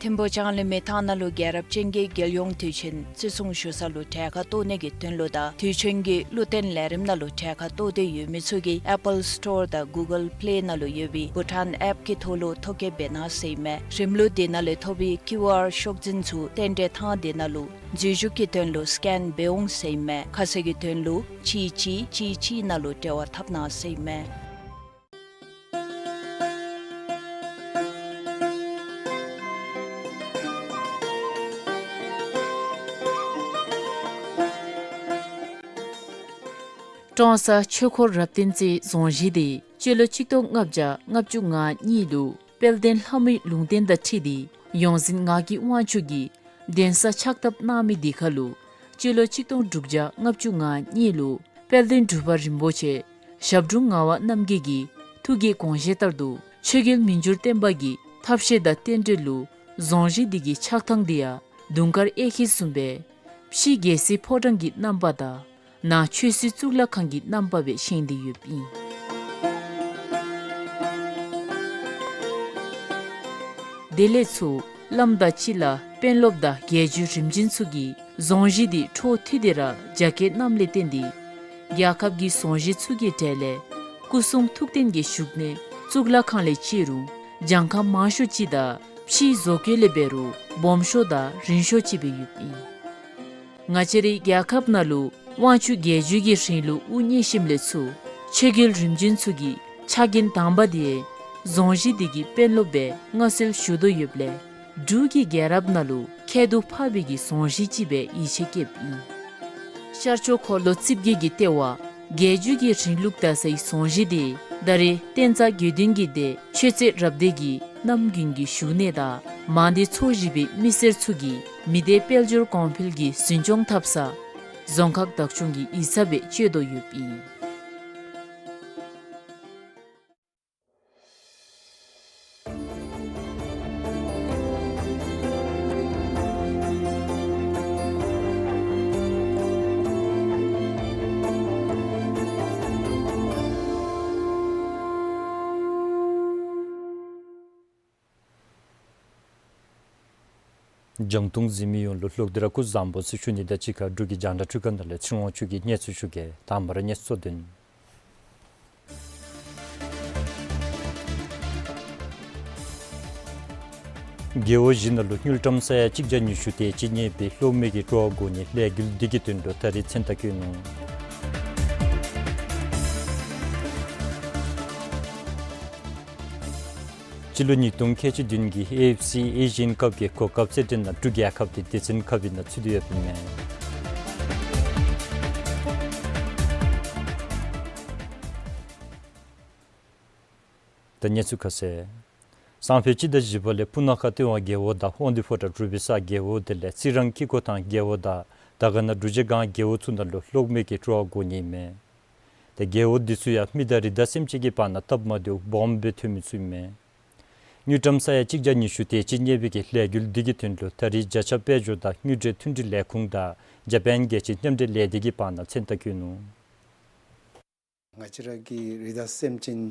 ཐིམ་ཕུག་ལྕང་གླིང་མི་ཐང་ནང་ལུ་རྒྱལ་རབས་ཅན་གྱི་རྒྱལ་ཡོངས་དུས་ཆེན་བརྩི་སྲུང་ཞུ་ས་ལུ་གྲལ་ཁར་གཏོགས་ནི་གི་དོན་ལུ་དང་དུས་ཆེན་གྱི་བློ་བརྟན་ལས་རིམ་ནང་ལུ་གྲལ་ཁར་གཏོགས་ཏེ་ཡོད་མི་ཚུ་གིས་ཨེ་པཱལ་སི་ཊོར་དང་གུ་གཱལ་པི་ལེ་ནང་ལུ་ཡོད་པའི་བྷུ་ཊཱན་ཨེཔ་ཀྱི་ཐོག་ལུ་ཐོ་བཀོད་འབད་གནང་ཟེར་ཨིན་མས། རིམ་ལུགས་དེ་ནང་ལས་ཐོབ་པའི་ཀིའུ་ཨར་ཤོག་འཛིན་ཚུ་རྟེན་འབྲེལ་ཐང་དེ་ནང་ལུ་འཛུལ་ཞུགས་ཀྱི་དོན་ལུ་སི་ཀེན་འབད་འོང་ཟེར་ཨིན་མས། ཁ་གསལ་གྱི་དོན་ལུ་གཅིག་གཅིག་གཅིག་གཅིག་ནང་ལུ་འབྲེལ་བ་འཐབ་གནང་ཟེར་ཨིན་མས། ཀྲོང་གསར་ཆོས་འཁོར་རབ་བརྟན་རྩེའི་རྫོང་གཞིས་དེ་སྤྱི་ལོ་ཆིག་སྟོང་ལྔ་བརྒྱ་ལྔ་བཅུ་ང་གཉིས་ལུ་དཔལ་ལྡན་ལྷ་མོའི་ལུང་བསྟན་དང་འཁྲིལ་ཏེ་ཡོངས་འཛིན་ངག་གི་དབང་ཕྱུག་གིས་གདན་ས་ཕྱག་བཏབ་གནང་མི་དེ་ཁར་ལུ་སྤྱི་ལོ་ཆིག་སྟོང་དྲུག་བརྒྱ་ལྔ་བཅུ་ང་གཉིས་ལུ་དཔལ་ལྡན་འབྲུག་པ་རིན་པོ་ཆེ་ཞབས་དྲུང་ངག་དབང་རྣམ་རྒྱལ་གྱི་ཐུགས་ཀྱི་དགོངས་བཞེད་ལྟར་དུ་ཆོས་རྒྱལ་མི་འགྱུར་བརྟན་པ་གི་ཐབས་ཤེས་དང་རྟེན་འབྲེལ་ལུ་རྫོང་གཞིས་འདི་གི་ཆགས་ཐངས་འདི་ཡང་དུང་དཀར་གཡས་འཁྱིལ་བཟུམ་སྦེ་ཕྱི་རྒྱལ་སྲིད་ཕོ་བྲང་གི་རྣམ་པ་དང་ནང་ཆོས་སྲིད་གཙུག་ལག་ཁང་གི་རྣམ་པ་སྦེ་བཞེངས་ཏེ་ཡོདཔ་ཨིན། དེ་ལས་ཚུར་བླམ་དང་སྤྱི་བླ་དཔོན་སློབ་དང་རྒྱལ་བརྒྱུད་རིམ་བྱོན་ཚུ་གིས་རྫོང་གཞིས་འདི་འཕྲོ་མཐུད་དེ་ར་རྒྱ་སྐྱེད་གནངམ་ལས་བརྟེན་ཏེ་རྒྱལ་ཁབ་ཀྱི་རྫོང་གཞིས་ཚུ་གི་གྲས་ལས་སྐུ་གསུང་ཐུགས་རྟེན་གྱི་བཞུགས་གནས་གཙུག་ལག་ཁང་ལས་བརྩི་རུང་གྱངས་ཁ་མང་ཤོས་ཅིག་དང་ཕྱིའི་བཟོ་བཀོད་ལས་འབད་རུང་སྦོམ་ཤོས་དང་རིང་ཤོས་ཅིག་སྦེ་ཡོདཔ་ཨིན། ང་བཅས་རའི་རྒྱལ་ཁབ་ནང་ལུ་དབང་ཕྱུག་རྒྱལ་བརྒྱུད་ཀྱི་རིང་ལུགས་དབུ་བརྙེས་ཞིནམ་ལས་ཚུར་ཆོས་རྒྱལ་རིམ་བྱོན་ཚུ་གི་ཕྱག་འགན་དང་པ་དེ་རྫོང་གཞིས་འདི་གི་དཔོན་སློབ་སྦེ་མངའ་གསོལ་ཞུ་དོ་ཡོདཔ་ལས་འབྲུག་གི་རྒྱལ་རབས་ནང་ལུ་ཁྱད་དུ་འཕགས་པའི་གི་རྫོང་གཞིས་ཅིག་སྦེ་ཡིད་ཆེས་བསྐྱེདཔ་ཨིན། ཤར་ཕྱོགས་འཁོར་ལོ་རྩིབས་བརྒྱད་ཀྱི་ལྟེ་བ་རྒྱལ་བརྒྱུད་ཀྱི་རིང་ལུགས་དར་སའི་རྫོང་གཞིས་དེ་ད་རེས་བསྟན་རྩ་དགེ་འདུན་གྱི་སྡེ་ཆོས་རྩེ་རབ་སྡེ་གི་རྣམ་རྒྱུན་གྱི་བཞུགས་གནས་དང་མང་སྡེ་ཚོ་བཞི་པའི་མི་སེར་ཚུ་གི་མི་སྡེ་དཔལ་འབྱོར་གོང་འཕེལ་གྱི་འཛིན་སྐྱོང་འཐབ་ས་རྫོང་ཁག་བདག་སྐྱོང་གི་ཡིག་ཚང་སྦེ་སྤྱོད་དོ་ཡོདཔ་ཨིན། རྒྱང་མཐོང་གཟིགས་མི་ཡོངས་ལུ་ལྷག་སྟེ་ར་སྐུ་གཟུགས་བཟང་པོ་ཟེར་ཞུ་ནི་དང་གཅིག་ཁར་འབྲུག་གི་རྒྱང་བསྒྲགས་འཕྲུལ་ཁང་ནང་ལས་ཚེ་རིང་དབང་ཕྱུག་གིས་གནས་ཚུལ་ཞུ་གེ། དང་པ་ར་གནས་ཚུལ་གཙོ་དོན། རྒེད་འོག་བཞི་ནང་ལུ་དངུལ་ཀྲམ་ས་ཡ་གཅིག་བརྒྱ་ཉི་ཤུ་དེ་ཅིག་རྙེད་པའི་གློག་མེ་གི་སྤྲོ་བ་དགོ་ནིའི་ལས་འགུལ་འདི་གི་དོན་ལུ་ད་རེས་མཚན་རྟགས་བཀོད་ནུག། སྤྱི་ལོ་ཉིས་སྟོང་ཁལ་གཅིག་བདུན་གྱི་ཨེ་ཨེཕ་སི་ཨེ་ཤི་ཡན་ཀབ་ཀྱི་གོ་སྐབས་རྩེད་འགྲན་ནང་འབྲུག་རྒྱལ་ཁབ་དེ་སྡེ་ཚན་ཁ་བའི་ནང་ཚུད་དེ་ཡོདཔ་ཨིན་མས། ད་གནས་ཚུལ་ཁ་གསལ། སང་ཕོད་སྤྱི་ཟླ་བཞི་པ་ལས་སྤུ་ན་ཁ་སྟོད་ཝང་རྒེད་འོག་དང་དབང་འདུས་ཕོ་བྲང་གྲུབ་པའི་ས་རྒེད་འོག་དེ་ལས་རྩི་རང་ཀི་ཀོ་ཐང་རྒེད་འོག་དང་དར་དཀར་ན་འབྲུག་རྗེ་སྒང་རྒེད་འོག་ཚུ་ནང་ལུ་གློག་མེ་གི་སྤྲོ་བ་དགོ་ནི་ཨིན་མས། ཏེ་རྒེད་འོག་འདི་ཚུ་ཡང་མི་དང་རི་དྭགས་སེམས་ཅན་གྱི་བར་ན་སྟབས་མ་བདེཝ་སྦོམ་སྦེ་ཐོན་མི་ཚུ་ཨིན་མས། དངུལ་ཀྲམ་ས་ཡ་གཅིག་བརྒྱ་ཉི་ཤུ་དེ་ཅིག་རྙེད་པའི་གི་ལས་འགུལ་འདི་གི་དོན་ལུ་ད་རེས་བརྒྱ་ཆ་དཔལ་འབྱོར་དང་དངུལ་འབྲེལ་མཐུན་སྒྲིལ་ལས་ཁུངས་དང་ཇ་པཱན་རྒྱལ་སྤྱིའི་མཉམ་འབྲེལ་ལས་སྡེ་གི་བར་ན་མཚན་རྟགས་བཀོད་ནུག། ང་བཅས་ར་གི་རི་དྭགས་སེམས་ཅན་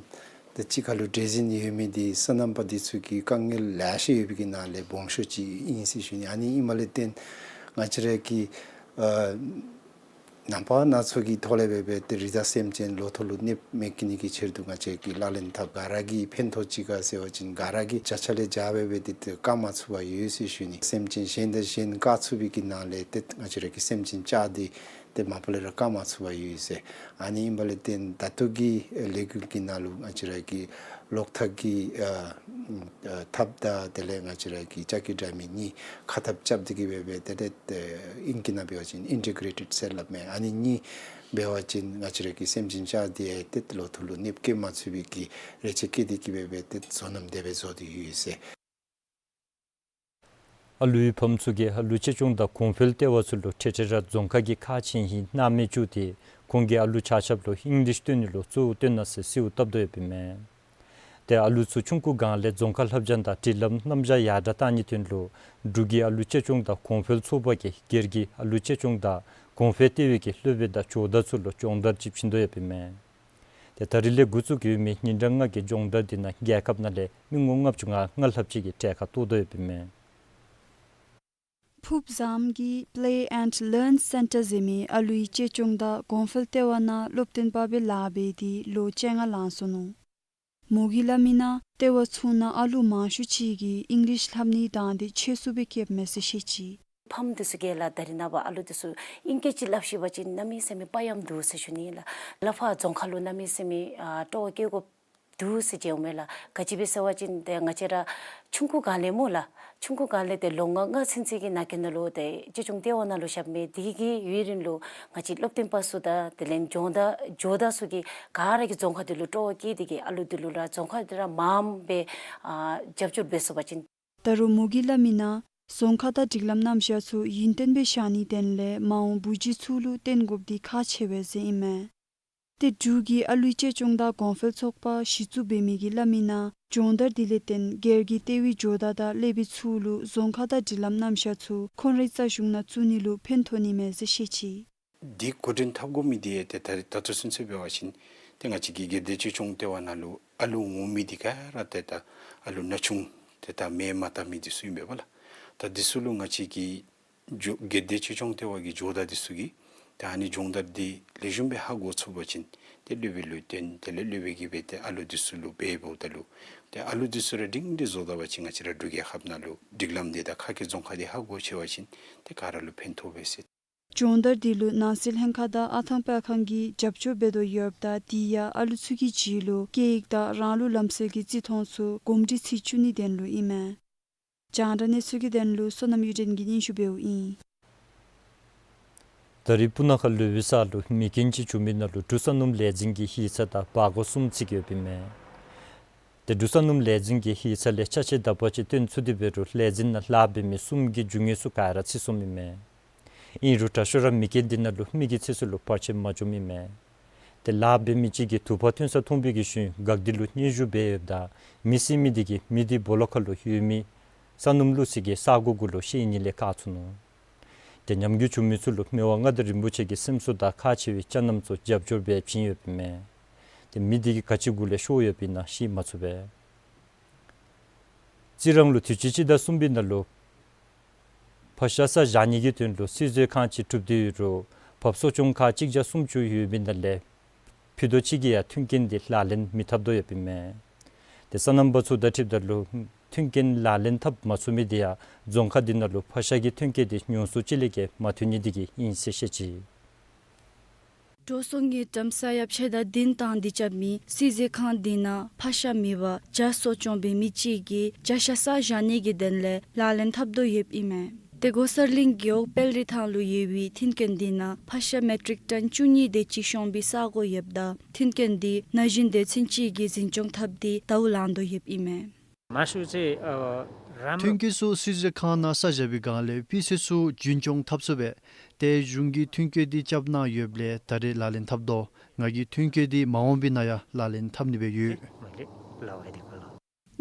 དང་གཅིག་ཁར་ལུ་འདྲེས་ཟིན་ཡོད་མི་འདི་སོ་ནམ་པ་འདི་ཚུ་གི་དཀའ་ངལ་ལེ་ཤ་ཡོད་པའི་གི་ནང་ལས་སྦོམ་ཤོས་ཅིག་ཨིན་ཟེར་ཞུ་ནི། ཨ་ནི་ཨིནམ་ལས་བརྟེན་ང་བཅས་ར་གི་ཨ་ ནང་པ་སྣ་ཚོགས་ཀྱི་ཐོག་ལས་འབད་འབད་ཏེ་རི་དྭགས་སེམས་ཅན་ལོ་ཐོག་ལུ་གནོདཔ་མེད་ཀྱི་ནི་གི་ཕྱིར་དུ་ང་བཅས་ཀྱིས་ལག་ལེན་འཐབ། ག་ར་གིས་ཕན་ཐོགས་ཅི་ག་ཟེར་བ་ཅིན་ག་ར་གིས་བརྒྱ་ཆ་ལས་བརྒྱ་འབད་འབད་ཏེ་ཏེ་བཀག་མ་ཚུགས་པར་ཡོད་ཟེར་ཞུ་ནི། སེམས་ཅན་གཞན་དང་གཞན་བཀག་ཚུགས་པའི་གི་ནང་ལས་ཏེ་ང་བཅས་ར་གི་སེམས་ཅན་ལྕགས་འདི་ཏེ་མ་པ་ལས་ར་བཀག་མ་ཚུགས་པར་ཡོད་ཟེར། ཨ་ནི་ཨིན་པ་ལས་ཏེ་ད་ལྟོ་གི་ལས་འགུལ་གྱི་ནང་ལུ་ང་བཅས་ར་གི་གློག་ཐག་གི་ཨ་ཨ་ཐགཔ་དང་དེ་ལས་ང་བཅས་ར་གི་ལྕགས་ཀྱི་དྲ་མིག་གཉིས་ཁ་ཐགཔ་རྐྱབ་སྟེ་གི་འབད་འབད་ཏེ་ཏེ་ཨིང་སྐད་ནང་འབད་བ་ཅིན་ཨིན་ཊི་གྲེ་ཊེཌ་ཟེར་སླབ་མས། ཨ་ནི་གཉིས་འབད་བ་ཅིན་ང་བཅས་ར་གི་སེམས་ཅན་ལྕགས་འདི་ཡང་ཏེ་ལོ་ཐོག་ལུ་གནོདཔ་བཀལ་མ་ཚུགས་པའི་གི་རེ་ཆེ་བཀལ་ཏེ་གི་འབད་འབད་ཏེ་བཟོ་རྣམ་དེ་སྦེ་བཟོ་སྟེ་ཡོད་ཟེར། ཨ་ལུའི་ཕམ་ཚུ་གིས་ཨ་ལུ་གཅེས་སྐྱོང་དང་གོང་འཕེལ་ལྟེ་བ་ཚུ་ལུ་འཕྲལ་འཕྲལ་ར་རྫོང་ཁག་གི་ཁག་ཆེ་ཧིང་སྣང་མེད་བཅུག་སྟེ་ཁོང་གི་ཨ་ལུ་ཆ་ཁྱབ་ལུ་ཨིང་ལིཤ་སྟོན་ནི་ལུ་གཙོ་བོ་བཏོན་གནང་ཟེར་གསོལཝ་བཏབ་དོ་ཡོདཔ་ཨིན་མས། ཏེ་ཨ་ལུ་ཚུ་ཆུང་ཀུ་སྒང་ལས་རྫོང་ཁ་ལྷབ་སྦྱང་དང་སྒྲིག་ལམ་རྣམ་གཞག་ཡར་དྲག་གཏང་ནིའི་དོན་ལུ་འབྲུག་གི་ཨ་ལུ་གཅེས་སྐྱོང་དང་གོང་འཕེལ་ཚོགས་པ་གིས་སྒེར་གྱི་ཨ་ལུ་གཅེས་སྐྱོང་དང་གོང་འཕེལ་ལྟེ་བའི་གི་སློབ་དཔོན་དང་ཇོ་བདག་ཚུ་ལུ་སྦྱོང་བརྡར་ཅིག་བྱིན་དོ་ཡོདཔ་ཨིན་མས། ཏེ་ད་རིས་ལས་འགོ་བཙུགས་ཡོད་མི་ཉིན་གྲངས་ལྔ་གི་སྦྱོང་བརྡར་འདི་ནང་རྒྱལ་ཁབ་ནང་ལས་མི་ངོ་ལྔ་བཅུ་ང་ལྔ་ལྷགཔ་ཅིག་གིས་གྲལ་ཁར་གཏོགས་དོ་ཡོདཔ་ཨིན་མས། ཕུབ་བཟངམ་གྱི་Play and Learn Center ཟེར་མི་ཨ་ལུའི་གཅེས་སྐྱོང་དང་གོང་འཕེལ་ལྟེ་བ་ནང་སློབ་སྟོན་པ་སྦེ་ལཱ་འབད་དེ་ལོ་བཅོ་ལྔ་ལང་སོ་ནུག། མོ་གིས་སླབ་མི་ནང་ལྟེ་བ་ཚུ་ནང་ཨ་ལུ་མང་ཤོས་ཅིག་གིས་ཨིང་ལིཤ་ལྷབ་ནི་དང་འདི་ཆེ་སུ་སྦེ་བཀལཝ་མས་ཟེར་བཤད་ཅི། ཕམ་འདི་ཚུ་གིས་ལགས་ད་རིས་ནངས་པ་ཨ་ལུ་འདི་ཚུ་ཨིང་སྐད་ཅིག་སླབ་ཤེས་པ་ཅིན་གནམ་མེད་ས་མེད་དཔའ་ཡངམ་འདུག་ཟེར་ཞུ་ནི་ལགས། ལགས་ཕར་རྫོང་ཁ་ལུ་གནམ་མེད་ས་མེད་ཨ་སྤྲོ་བ་བསྐྱེད་དགོཔ་འདུག་ཟེར་ཞུཝ་མས་ལགས། ག་ཅི་སྦེ་ཟེར་བ་ཅིན་ཏེ་ང་བཅས་ར་ཆུང་ཀུ་སྒང་ལས་སྨོ་ལགས། ཆུང་ཀུ་སྒང་ལས་ཏེ་ལོ་ལྔ་ལྔ་ཚུན་ཚོད་ཀྱི་ནང་འཁོད་ནང་ལུ་ཏེ་གཅེས་སྐྱོང་ལྟེ་བ་ནང་ལུ་བཞགཔ་མས། དེ་གི་ཡུན་རིང་ལུ་ང་བཅས་སློབ་སྟོན་པ་ཚུ་དང་དེ་ལས་སྦྱོང་བརྡར་ཇོ་བདག་ཚུ་གིས་ག་ར་གིས་རྫོང་ཁ་འདི་ལུ་སྤྲོ་བ་བསྐྱེད་དེ་གིས་ཨ་ལུ་འདི་ལུ་ར་རྫོང་ཁ་འདི་ར་མངམ་སྦེ་ཨ་རྒྱབ་སྐྱོར་འབད་ཚུགས་པ་ཅིན། ད་རུང་མོ་གིས་སླབ་མི་ནང་རྫོང་ཁ་དང་སྒྲིག་ལམ་རྣམ་གཞག་ཚུ་ཡུན་བརྟན་སྦེ་བཞག་ནིའི་དོན་ལས་མ་འོངས་བུ་བརྒྱུད་ཚུ་ལུ་བརྟེན་དགོཔ་འདི་ཁག་ཆེ་བས་ཟེར་ཨིན་མས། ཏེ་འབྲུག་གི་ཨ་ལུའི་གཅེས་སྐྱོང་དང་གོང་འཕེལ་ཚོགས་པ་གཞི་བཙུགས་འབད་མི་གིས་སླབ་མི་ནང་སྦྱོང་བརྡར་འདི་ལས་བརྟེན་སྒེར་གྱི་ལྟེ་བའི་ཇོ་བདག་དང་སློབ་དཔོན་ཚུ་ལུ་རྫོང་ཁ་དང་སྒྲིག་ལམ་རྣམ་གཞག་ཚུ་ཁོང་རའི་རྩ་གཞུང་ནང་བཙུགས་ནི་ལུ་ཕན་ཐོགས་ནི་མས་ཟེར་བཤད་ཅི། འདི་འགོ་འདྲེན་འཐབ་དགོ་མི་འདི་ཡང་ཏེ་ད་རིས་ད་ལྟོ་ཚུན་ཚོད་འབད་བ་ཅིན་ཏེ་ང་བཅས་ཀྱི་སྒེར་སྡེ་གཅེས་སྐྱོང་ལྟེ་བ་ནང་ལུ་ཨ་ལུ་འོང་མི་འདི་ག་ར་ཏེ་ད་ཨ་ལུ་ན་ཆུང་ཏེ་ད་མེ་མ་བཏབ་མི་འདི་ཚུ་ཨིན་པས་ལགས། ད་འདི་ཚུ་ལུ་ང་བཅས་ཀྱི་ཇོ་སྒེར་སྡེ་གཅེས་སྐྱོང་ལྟེ་བ་གི་ཇོ་བདག་འདི་ཚུ་གིས་ཏེ་ཨ་ནི་སྦྱོང་བརྡར་འདི་ལེགས་ཤོམ་སྦེ་ཧ་གོ་ཚུགས་པ་ཅིན་ཏེ་སློབ་དཔོན་ལུ་སྟོན། དེ་ལས་སློབ་དཔོན་གྱིས་འབད་དེ་ཨ་ལུ་འདི་ཚུ་ལུ་འབད་འབདཝ་ད་ལུ་ཏེ་ཨ་ལུ་འདི་ཚུ་ར་སྒྲིང་སྒྲི་བཟོ་ད་པ་ཅིན་ང་བཅས་ར་འབྲུག་རྒྱལ་ཁབ་ནང་ལུ་སྒྲིག་ལམ་འདི་དང་ཁ་སྐད་རྫོང་ཁ་འདི་ཧ་གོ་ཚུགས་པ་ཅིན་ཏེ་ག་ར་ལུ་ཕན་ཐོགས་པས་ཟེར། སྦྱོང་བརྡར་འདི་ལུ་ནང་སྲིད་ལྷན་ཁག་དང་ཨ་ཐང་པར་ཁང་གིས་རྒྱབ་སྐྱོར་འབད་དོ་ཡོདཔ་ད་དེ་ཡང་ཨ་ལུ་ཚུ་གི་རྗེས་ལུ་སྐད་ཡིག་དང་རང་ལུགས་ལམ་སྲོལ་གྱི་རྩིས་མཐོང་ཚུ་གོམས་འདྲིས་ཚུ་བྱུང་ནིའི་དོན་ལུ་ཨིན་མས། རྒྱང་བསྒྲགས་གནས་ཚུལ་གྱི་དོན་ལུ་བསོད་ནམས་གཡུ་སྒྲོན་གྱིས་སྙན་ཞུ་འབདཝ་ཨིན། ད་རིས་སྤུ་ན་ཁ་ལུ་བི་ས་ལུ་མེ་རྐྱེན་ཅིག་བྱུང་མི་ནང་ལུ་འབྲུག་ས་སྣུམ་ལས་འཛིན་གྱི་ཡིག་ཚང་དང་བར་སྐོར་གསུམ་ཚུད་ཡོདཔ་ཨིན་མས། ཏེ་འབྲུག་ས་སྣུམ་ལས་འཛིན་གྱི་ཡིག་ཚང་ལས་ཅ་ཆས་དག་པ་ཅིག་བཏོན་ཚུགས་ཏེ་འབད་རུང་ལས་འཛིན་ནང་ལཱ་འབད་མི་གསུམ་གྱི་རྒྱུ་དངོས་ཚུ་ག་ར་ཚུད་སོངམ་ཨིན་མས། ཨིན་རུང་དྲག་ཤོས་ར་མེ་རྐྱེན་འདི་ནང་ལུ་མི་གི་ཚེ་སྲོག་ལུ་བར་ཆད་མ་བྱུངམ་ཨིན་མས། ཏེ་ལཱ་འབད་མི་ཅིག་གིས་དུ་པ་ཐོན་ས་མཐོང་བའི་གི་ཤུལ་འགག་སྡེ་ལུ་སྙན་ཞུ་འབད་ཡོདཔ་ད་མེ་བསད་མི་འདི་གིས་མེ་འདི་སྦོ་ལོགས་ཁ་ལུ་ཡོད་མི་ས་སྣུམ་བླུགས་སའི་གི་ས་གོ་གུ་ལུ་བཤེད་ནི་ལས་བཀག་ཚུགས་ནུག། ཏེ་ཉམས་རྒུད་བྱུང་མི་ཚུ་ལུ་མི་དབང་མངའ་བདག་རིན་པོ་ཆེ་གིས་སེམས་གསོ་དང་ཁག་ཆེ་བའི་ཅ་ལྔ་ཚུ་རྒྱབ་སྐྱོར་སྦེ་བྱིན་ཡོདཔ་ཨིན་མས། ཏེ་མེ་འདི་གིས་ག་ཅི་གུ་ལས་ཤོར་ཡོདཔ་ཨིན་ན་ཤེས་མ་ཚུགས་པས། རྩི་རང་ལུ་དུས་ཅི་སྤྱི་ཟླ་གསུམ་པའི་ནང་ལུ་ཕག་ཤ་ས་བཞག་ནི་གི་དོན་ལུ་སིལ་བཟོ་ཁང་ཅིག་གྲུབ་སྟེ་ཡོད་རུང་འབག་གསོ་སྐྱོང་ཁང་གཅིག་བརྒྱ་སུམ་ཅུ་ཡོད་མི་ནང་ལས་ཕུད་རྡོག་གཅིག་གིས་ཡང་མཐུན་རྐྱེན་འདི་ལག་ལེན་མི་འཐབ་དོ་ཡོདཔ་ཨིན་མས། ཏེ་སོ་ནམ་པ་ཚུ་དང་འཁྲིལཝ་ད་ལུ་མཐུན་རྐྱེན་ལག་ལེན་འཐབ་མ་ཚུགས་མི་འདི་ཡང་རྫོང་ཁག་འདི་ནང་ལུ་ཕག་ཤ་གི་ཐོན་སྐྱེད་འདི་ཉུང་སུ་ཅིག་ལས་བརྒལ་མ་ཐོན་ནི་འདི་གིས་ཨིན་ཟེར་བཤད་ཅི། འགྲོ་སོང་གི་གྲམ་ས་ཡ་ཕྱེད་དང་བདུན་བཏང་སྟེ་རྐྱབ་མི་སིལ་བཟོ་ཁང་འདི་ནང་ཕག་ཤ་མེད་པར་བྱ་གསོ་སྐྱོང་འབད་མི་ཅིག་གིས་བྱ་ཤ་ས་བཞག་ནི་གི་དོན་ལས་ལག་ལེན་འཐབ་དོ་ཡོདཔ་ཨིན་མས། ཏེ་སྒོ་གསར་གླིང་རྒེད་འོག་དཔལ་རི་ཐང་ལུ་ཡོད་པའི་མཐུན་རྐྱེན་འདི་ནང་ཕག་ཤ་མེ་ཊིག་ཊོན་བཅུ་གཉིས་དེ་ཅིག་ཤོང་པའི་ས་གོ་ཡོདཔ་ད་མཐུན་རྐྱེན་འདི་ན་གཞོན་སྡེ་ཚན་ཅིག་གིས་འཛིན་སྐྱོང་འཐབ་སྟེ་དའུ་ལེན་དོ་ཡོདཔ་ཨིན་མས། མ་ཤུ་ཚེ་ཨ་རམ་མཐུན་རྐྱེན་ཚུ་སིལ་བཟོ་ཁང་ནང་ས་བཞག་པའི་སྒང་ལས་སྤུས་ཚད་ཚུ་རྒྱུན་སྐྱོང་འཐབ་ཚུགས་པས། ཏེ་གཞུང་གིས་མཐུན་རྐྱེན་འདི་རྐྱབ་གནང་ཡོདཔ་ལས་ད་རེས་ལག་ལེན་འཐབ་དོ། ང་གིས་མཐུན་རྐྱེན་འདི་མ་འོངས་པའི་ནང་ཡང་ལག་ལེན་འཐབ་ནི་སྦེ་ཡོད།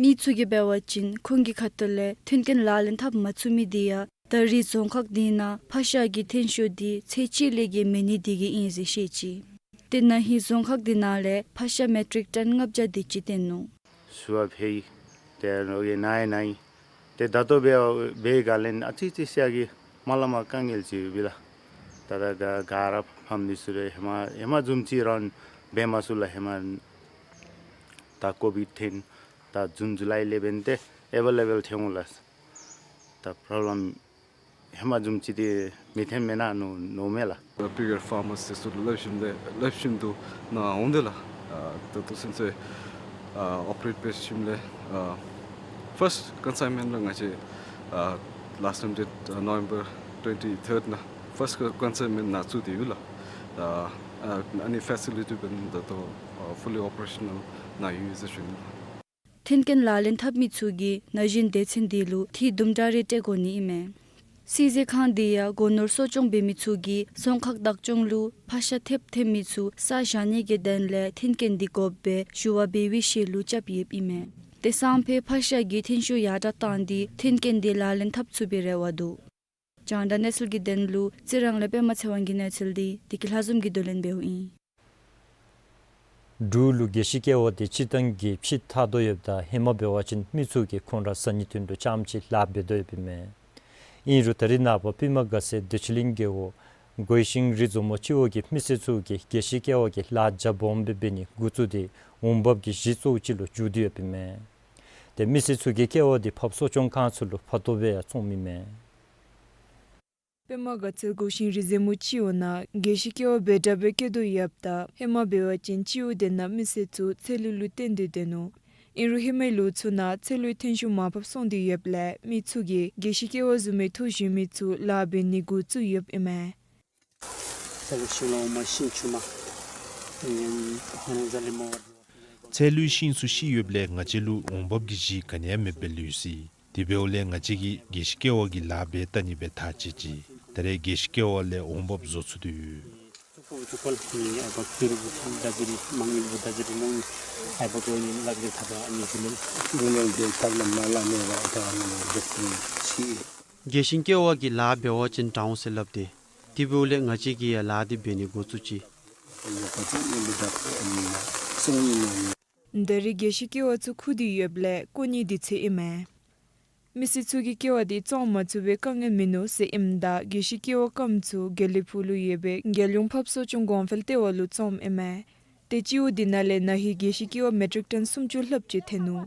མི་ཚུ་གིས་འབད་བ་ཅིན་ཁོང་གི་ཁ་ཐུག་ལས་མཐུན་རྐྱེན་ལག་ལེན་འཐབ་མ་ཚུགས་མི་འདི་ཡང་ད་རེས་རྫོང་ཁག་འདི་ནང་ཕག་ཤ་གི་ཐོན་ཤུགས་འདི་ཚད་གཅིག་ལས་བརྒལ་མེད་ནི་འདི་གིས་ཨིན་ཟེར་བཤད་ཅི། ཏེ་ན་ཧིང་རྫོང་ཁག་འདི་ནང་ལས་ཕག་ཤ་མེ་ཊིག་ཊོན་ལྔ་བརྒྱ་དེ་ཅིག་བཏོན་ནུག། ཞུ་བ་ཕུལ་ཡི། ཏེ་ཨ་ནི་ནཱ་ཡང་ནཱ་ཡང་ཏེ་ད་ལྟོ་འབད་འབད་ག་ལས་ཨ་ཙི་ཙི་ཤ་གི་མ་ལ་མ་དཀའ་ངལ་ཅིག་ཡོད་པས་ལགས། ད་ ད་ད་ག་ག་ར་ཕམ་ནི་ཚུ་རེ་ཧེ་མ་ཧེ་མ་བཟུམ་ཅིག་རང་འབད་མ་ཚུགས་ལགས། ཧེ་མ་ད་ཀོ་བིཌ་ཐོན་ད་ཇུན་ཇུ་ལའི་ལས་འབདན་ཏེ་ཨ་བེ་ལེ་བཱལ་ཐོན་འོང་ལགས། ད་པོརོབ་ལེམ་ཧེ་མ་བཟུམ་ཅིག་འདི་མི་ཐོན་མེན་ན་མནོ་མནོཝ་མས་ལགས། བི་གར་ཕར་མར་སི་ཚུ་ལུ་སླབ་ཞིནམ་ལས་སླབ་ཞིནམ་དུ་ནཱ་འོང་དེས་ལགས། ཨ་ད་ལྟོ་ཚུན་ཚོད་ཨ་ཨོ་པ་རེཊ་འབད་ཞིནམ་ལས་ཨ་ཕརསཊ་ཀོན་སའིནམེནཊ་ལུ་ང་བཅས་ཨ་ལཱསཊ་ཊའིམ་ཌེཊ་ཨ་ནོ་བེམ་བར་ཊུ་ཝེན་ཊི་ཐརཌ་ནང་ཕརསཊ་ཀོན་ཀོན་སའིནམེནཊ་ནང་བཙུགས་ཏེ་ཡོད་ལགས། ཨ་ཨ་ནི་ཕེ་སི་ལི་ཊི་འབདན་ད་ལྟོ་ཨ་ཕུ་ལི་ཨོ་པ་རེ་ཤ་ནཱལ་ནང་ཡོད་ཟེར་ཞུ་ནི་ལགས། ཐོན་སྐྱེད་ལག་ལེན་འཐབ་མི་ཚུ་གིས་ན་གཞོན་སྡེ་ཚན་འདི་ལུ་འཐུས་དུམ་གྲ་རེ་སྤྲོད་དགོ་ནི་ཨིན་མས། སིལ་ཟས་ཁང་འདི་ཡང་སྒོ་ནོར་གསོ་སྐྱོང་འབད་མི་ཚུ་གིས་ཚོང་ཁང་བདག་སྐྱོང་ལུ་ཕག་ཤ་ཐེབས་ཐོན་མི་ཚུ་ས་བཞག་ནི་གི་དོན་ལས་ཐོན་སྐྱེད་འདི་དགོཔ་སྦེ་ཞུ་བ་འབད་བའི་ཤུལ་ལུ་རྐྱབ་ཡོདཔ་ཨིན་མས། དེ་སང་ཕོད་ཕག་ཤ་གི་ཐོན་ཤུགས་ཡར་དྲག་བཏང་སྟེ་ཐོན་སྐྱེད་འདི་ལག་ལེན་འཐབ་ཚུགས་པའི་རེ་བ་འདུག། རྒྱང་བསྒྲགས་གནས་ཚུལ་གྱི་དོན་ལུ་རྩི་རང་ལས་པདྨ་ཚེ་དབང་གི་གནས་ཚུལ་འདི་བདེ་སྐྱིད་ལྷ་འཛོམས་ཀྱིས་བསྡུ་ལེན་འབདཝ་ཨིན། འབྲུག་ལུ་རྒྱལ་སྤྱིའི་ཀེ་བ་འདི་སྤྱིར་བཏང་གིས་ཕྱེ་ཐག་དོ་ཡོདཔ་ད་ཧེ་མ་འབད་བ་ཅིན་མི་ཚུ་གིས་ཁོང་ར་ཟ་ནིའི་དོན་ལུ་རྐྱངམ་ཅིག་ལཱ་འབད་དོ་ཡོདཔ་ཨིན་མས། ཨིན་རུང་ད་རེས་ནངས་པ་པདྨ་དགའ་ཚལ་བདེ་ཆེན་གླིང་རྒེད་འོག་གོའི་ཤིང་རི་མཛོ་མོ་སྤྱི་འོག་གི་མི་སེར་ཚུ་གིས་རྒྱལ་སྤྱིའི་ཀེ་བ་གི་ལཱ་རྒྱ་སྦོམ་སྦེ་འབད་ནི་འགོ་བཙུགས་ཏེ་འོང་འབབ་ཀྱི་གཞི་གཙོ་བོ་ཅིག་ལུ་འགྱུར་ཏེ་ཡོདཔ་ཨིན་མས། ཏེ་མི་སེར་ཚུ་གིས་ཀེ་བ་འདི་ཕགཔ་གསོ་སྐྱོང་ཁང་ཚུ་ལུ་ཕར་ཏོག་སྦེ་ཡང་བཙོངམ་ཨིན་མས། པདྨ་དགའ་ཚལ་གོའི་ཤིང་རི་མཛོ་མོ་སྤྱི་འོག་ནང་རྒྱལ་སྤྱིའི་ཀེ་བ་འབད་དྲག་སྦེ་སྐྱེ་དོ་ཡོདཔ་ད་ཧེ་མ་འབད་བ་ཅིན་སྤྱི་འོག་དེ་ནང་མི་སེར་ཚུ་ཚལ་ལུ་ལུ་བརྟེན་ཏེ་སྡོད་ནུག། ཨིན་རུང་ཧེ་མའི་ལོ་ཚུ་ནང་ཚལ་ལུའི་ཐོན་ཤུགས་མར་ཕབ་སོང་སྟེ་ཡོདཔ་ལས་མི་ཚུ་གིས་རྒྱལ་སྤྱིའི་ཀེ་བ་བཟུམ་མའི་ཐོག་བཞོན་མི་ཚུ་ལཱ་འབད་ནི་འགོ་བཙུགས་ཡོདཔ་ཨིན་མས། ཚལ་ལུའི་ཤིང་ཚུ་ཤི་ཡོདཔ་ལས་ང་བཅས་ལུ་འོང་འབབ་ཀྱི་གཞི་ག་ནི་ཡང་མེདཔ་སྦེ་ལུས་ཅི། དེ་འབདཝ་ལས་ང་བཅས་ཀྱིས་རྒྱལ་སྤྱིའི་ཀེ་བ་གི་ལཱ་འབད་བལྟ་ནི་སྦེ་ཐག་བཅད་ཅི། ད་རེས་རྒྱལ་སྤྱིའི་ཀེ་བ་ལས་འོང་འབབ་བཟོ་ཚུགས་ཏེ་ཡོད། རྒྱལ་སྤྱིའི་ཀེ་བ་གི་ལཱ་འབད་བ་ཅིན་དྲག་འོང་ཟེར་སླབ་སྟེ། དེ་འབདཝ་ལས་ང་བཅས་ཀྱིས་ཡང་ལཱ་འདི་འབད་ནི་འགོ་བཙུགས་ཅི། ད་རེས་རྒྱལ་སྤྱིའི་ཀེ་བ་ཚུ་ཁུག་སྟེ་ཡོདཔ་ལས་བཀོ་ནི་དུས་ཚོད་ཨིན་མས། མི་སེར་ཚུ་གིས་ཀེ་བ་འདི་བཙོང་མ་ཚུགས་པའི་དཀའ་ངལ་མིན་ནུག་ཟེར་ཨིནམ་ད་རྒྱལ་སྤྱིའི་ཀེ་བ་སྐམ་ཚུ་དགེ་ལེགས་ཕུག་ལུ་ཡོད་པའི་རྒྱལ་ཡོངས་ཕགཔ་གསོ་སྐྱོང་གོང་འཕེལ་ལྟེ་བ་ལུ་བཙོངམ་ཨིན་མས། ཏེ་སྤྱི་འོག་འདི་ནང་ལས་ན་ཧིང་རྒྱལ་སྤྱིའི་ཀེ་བ་མེ་ཊིག་ཊོན་སུམ་ཅུ་ལྷགཔ་ཅིག་ཐོན་ནུག།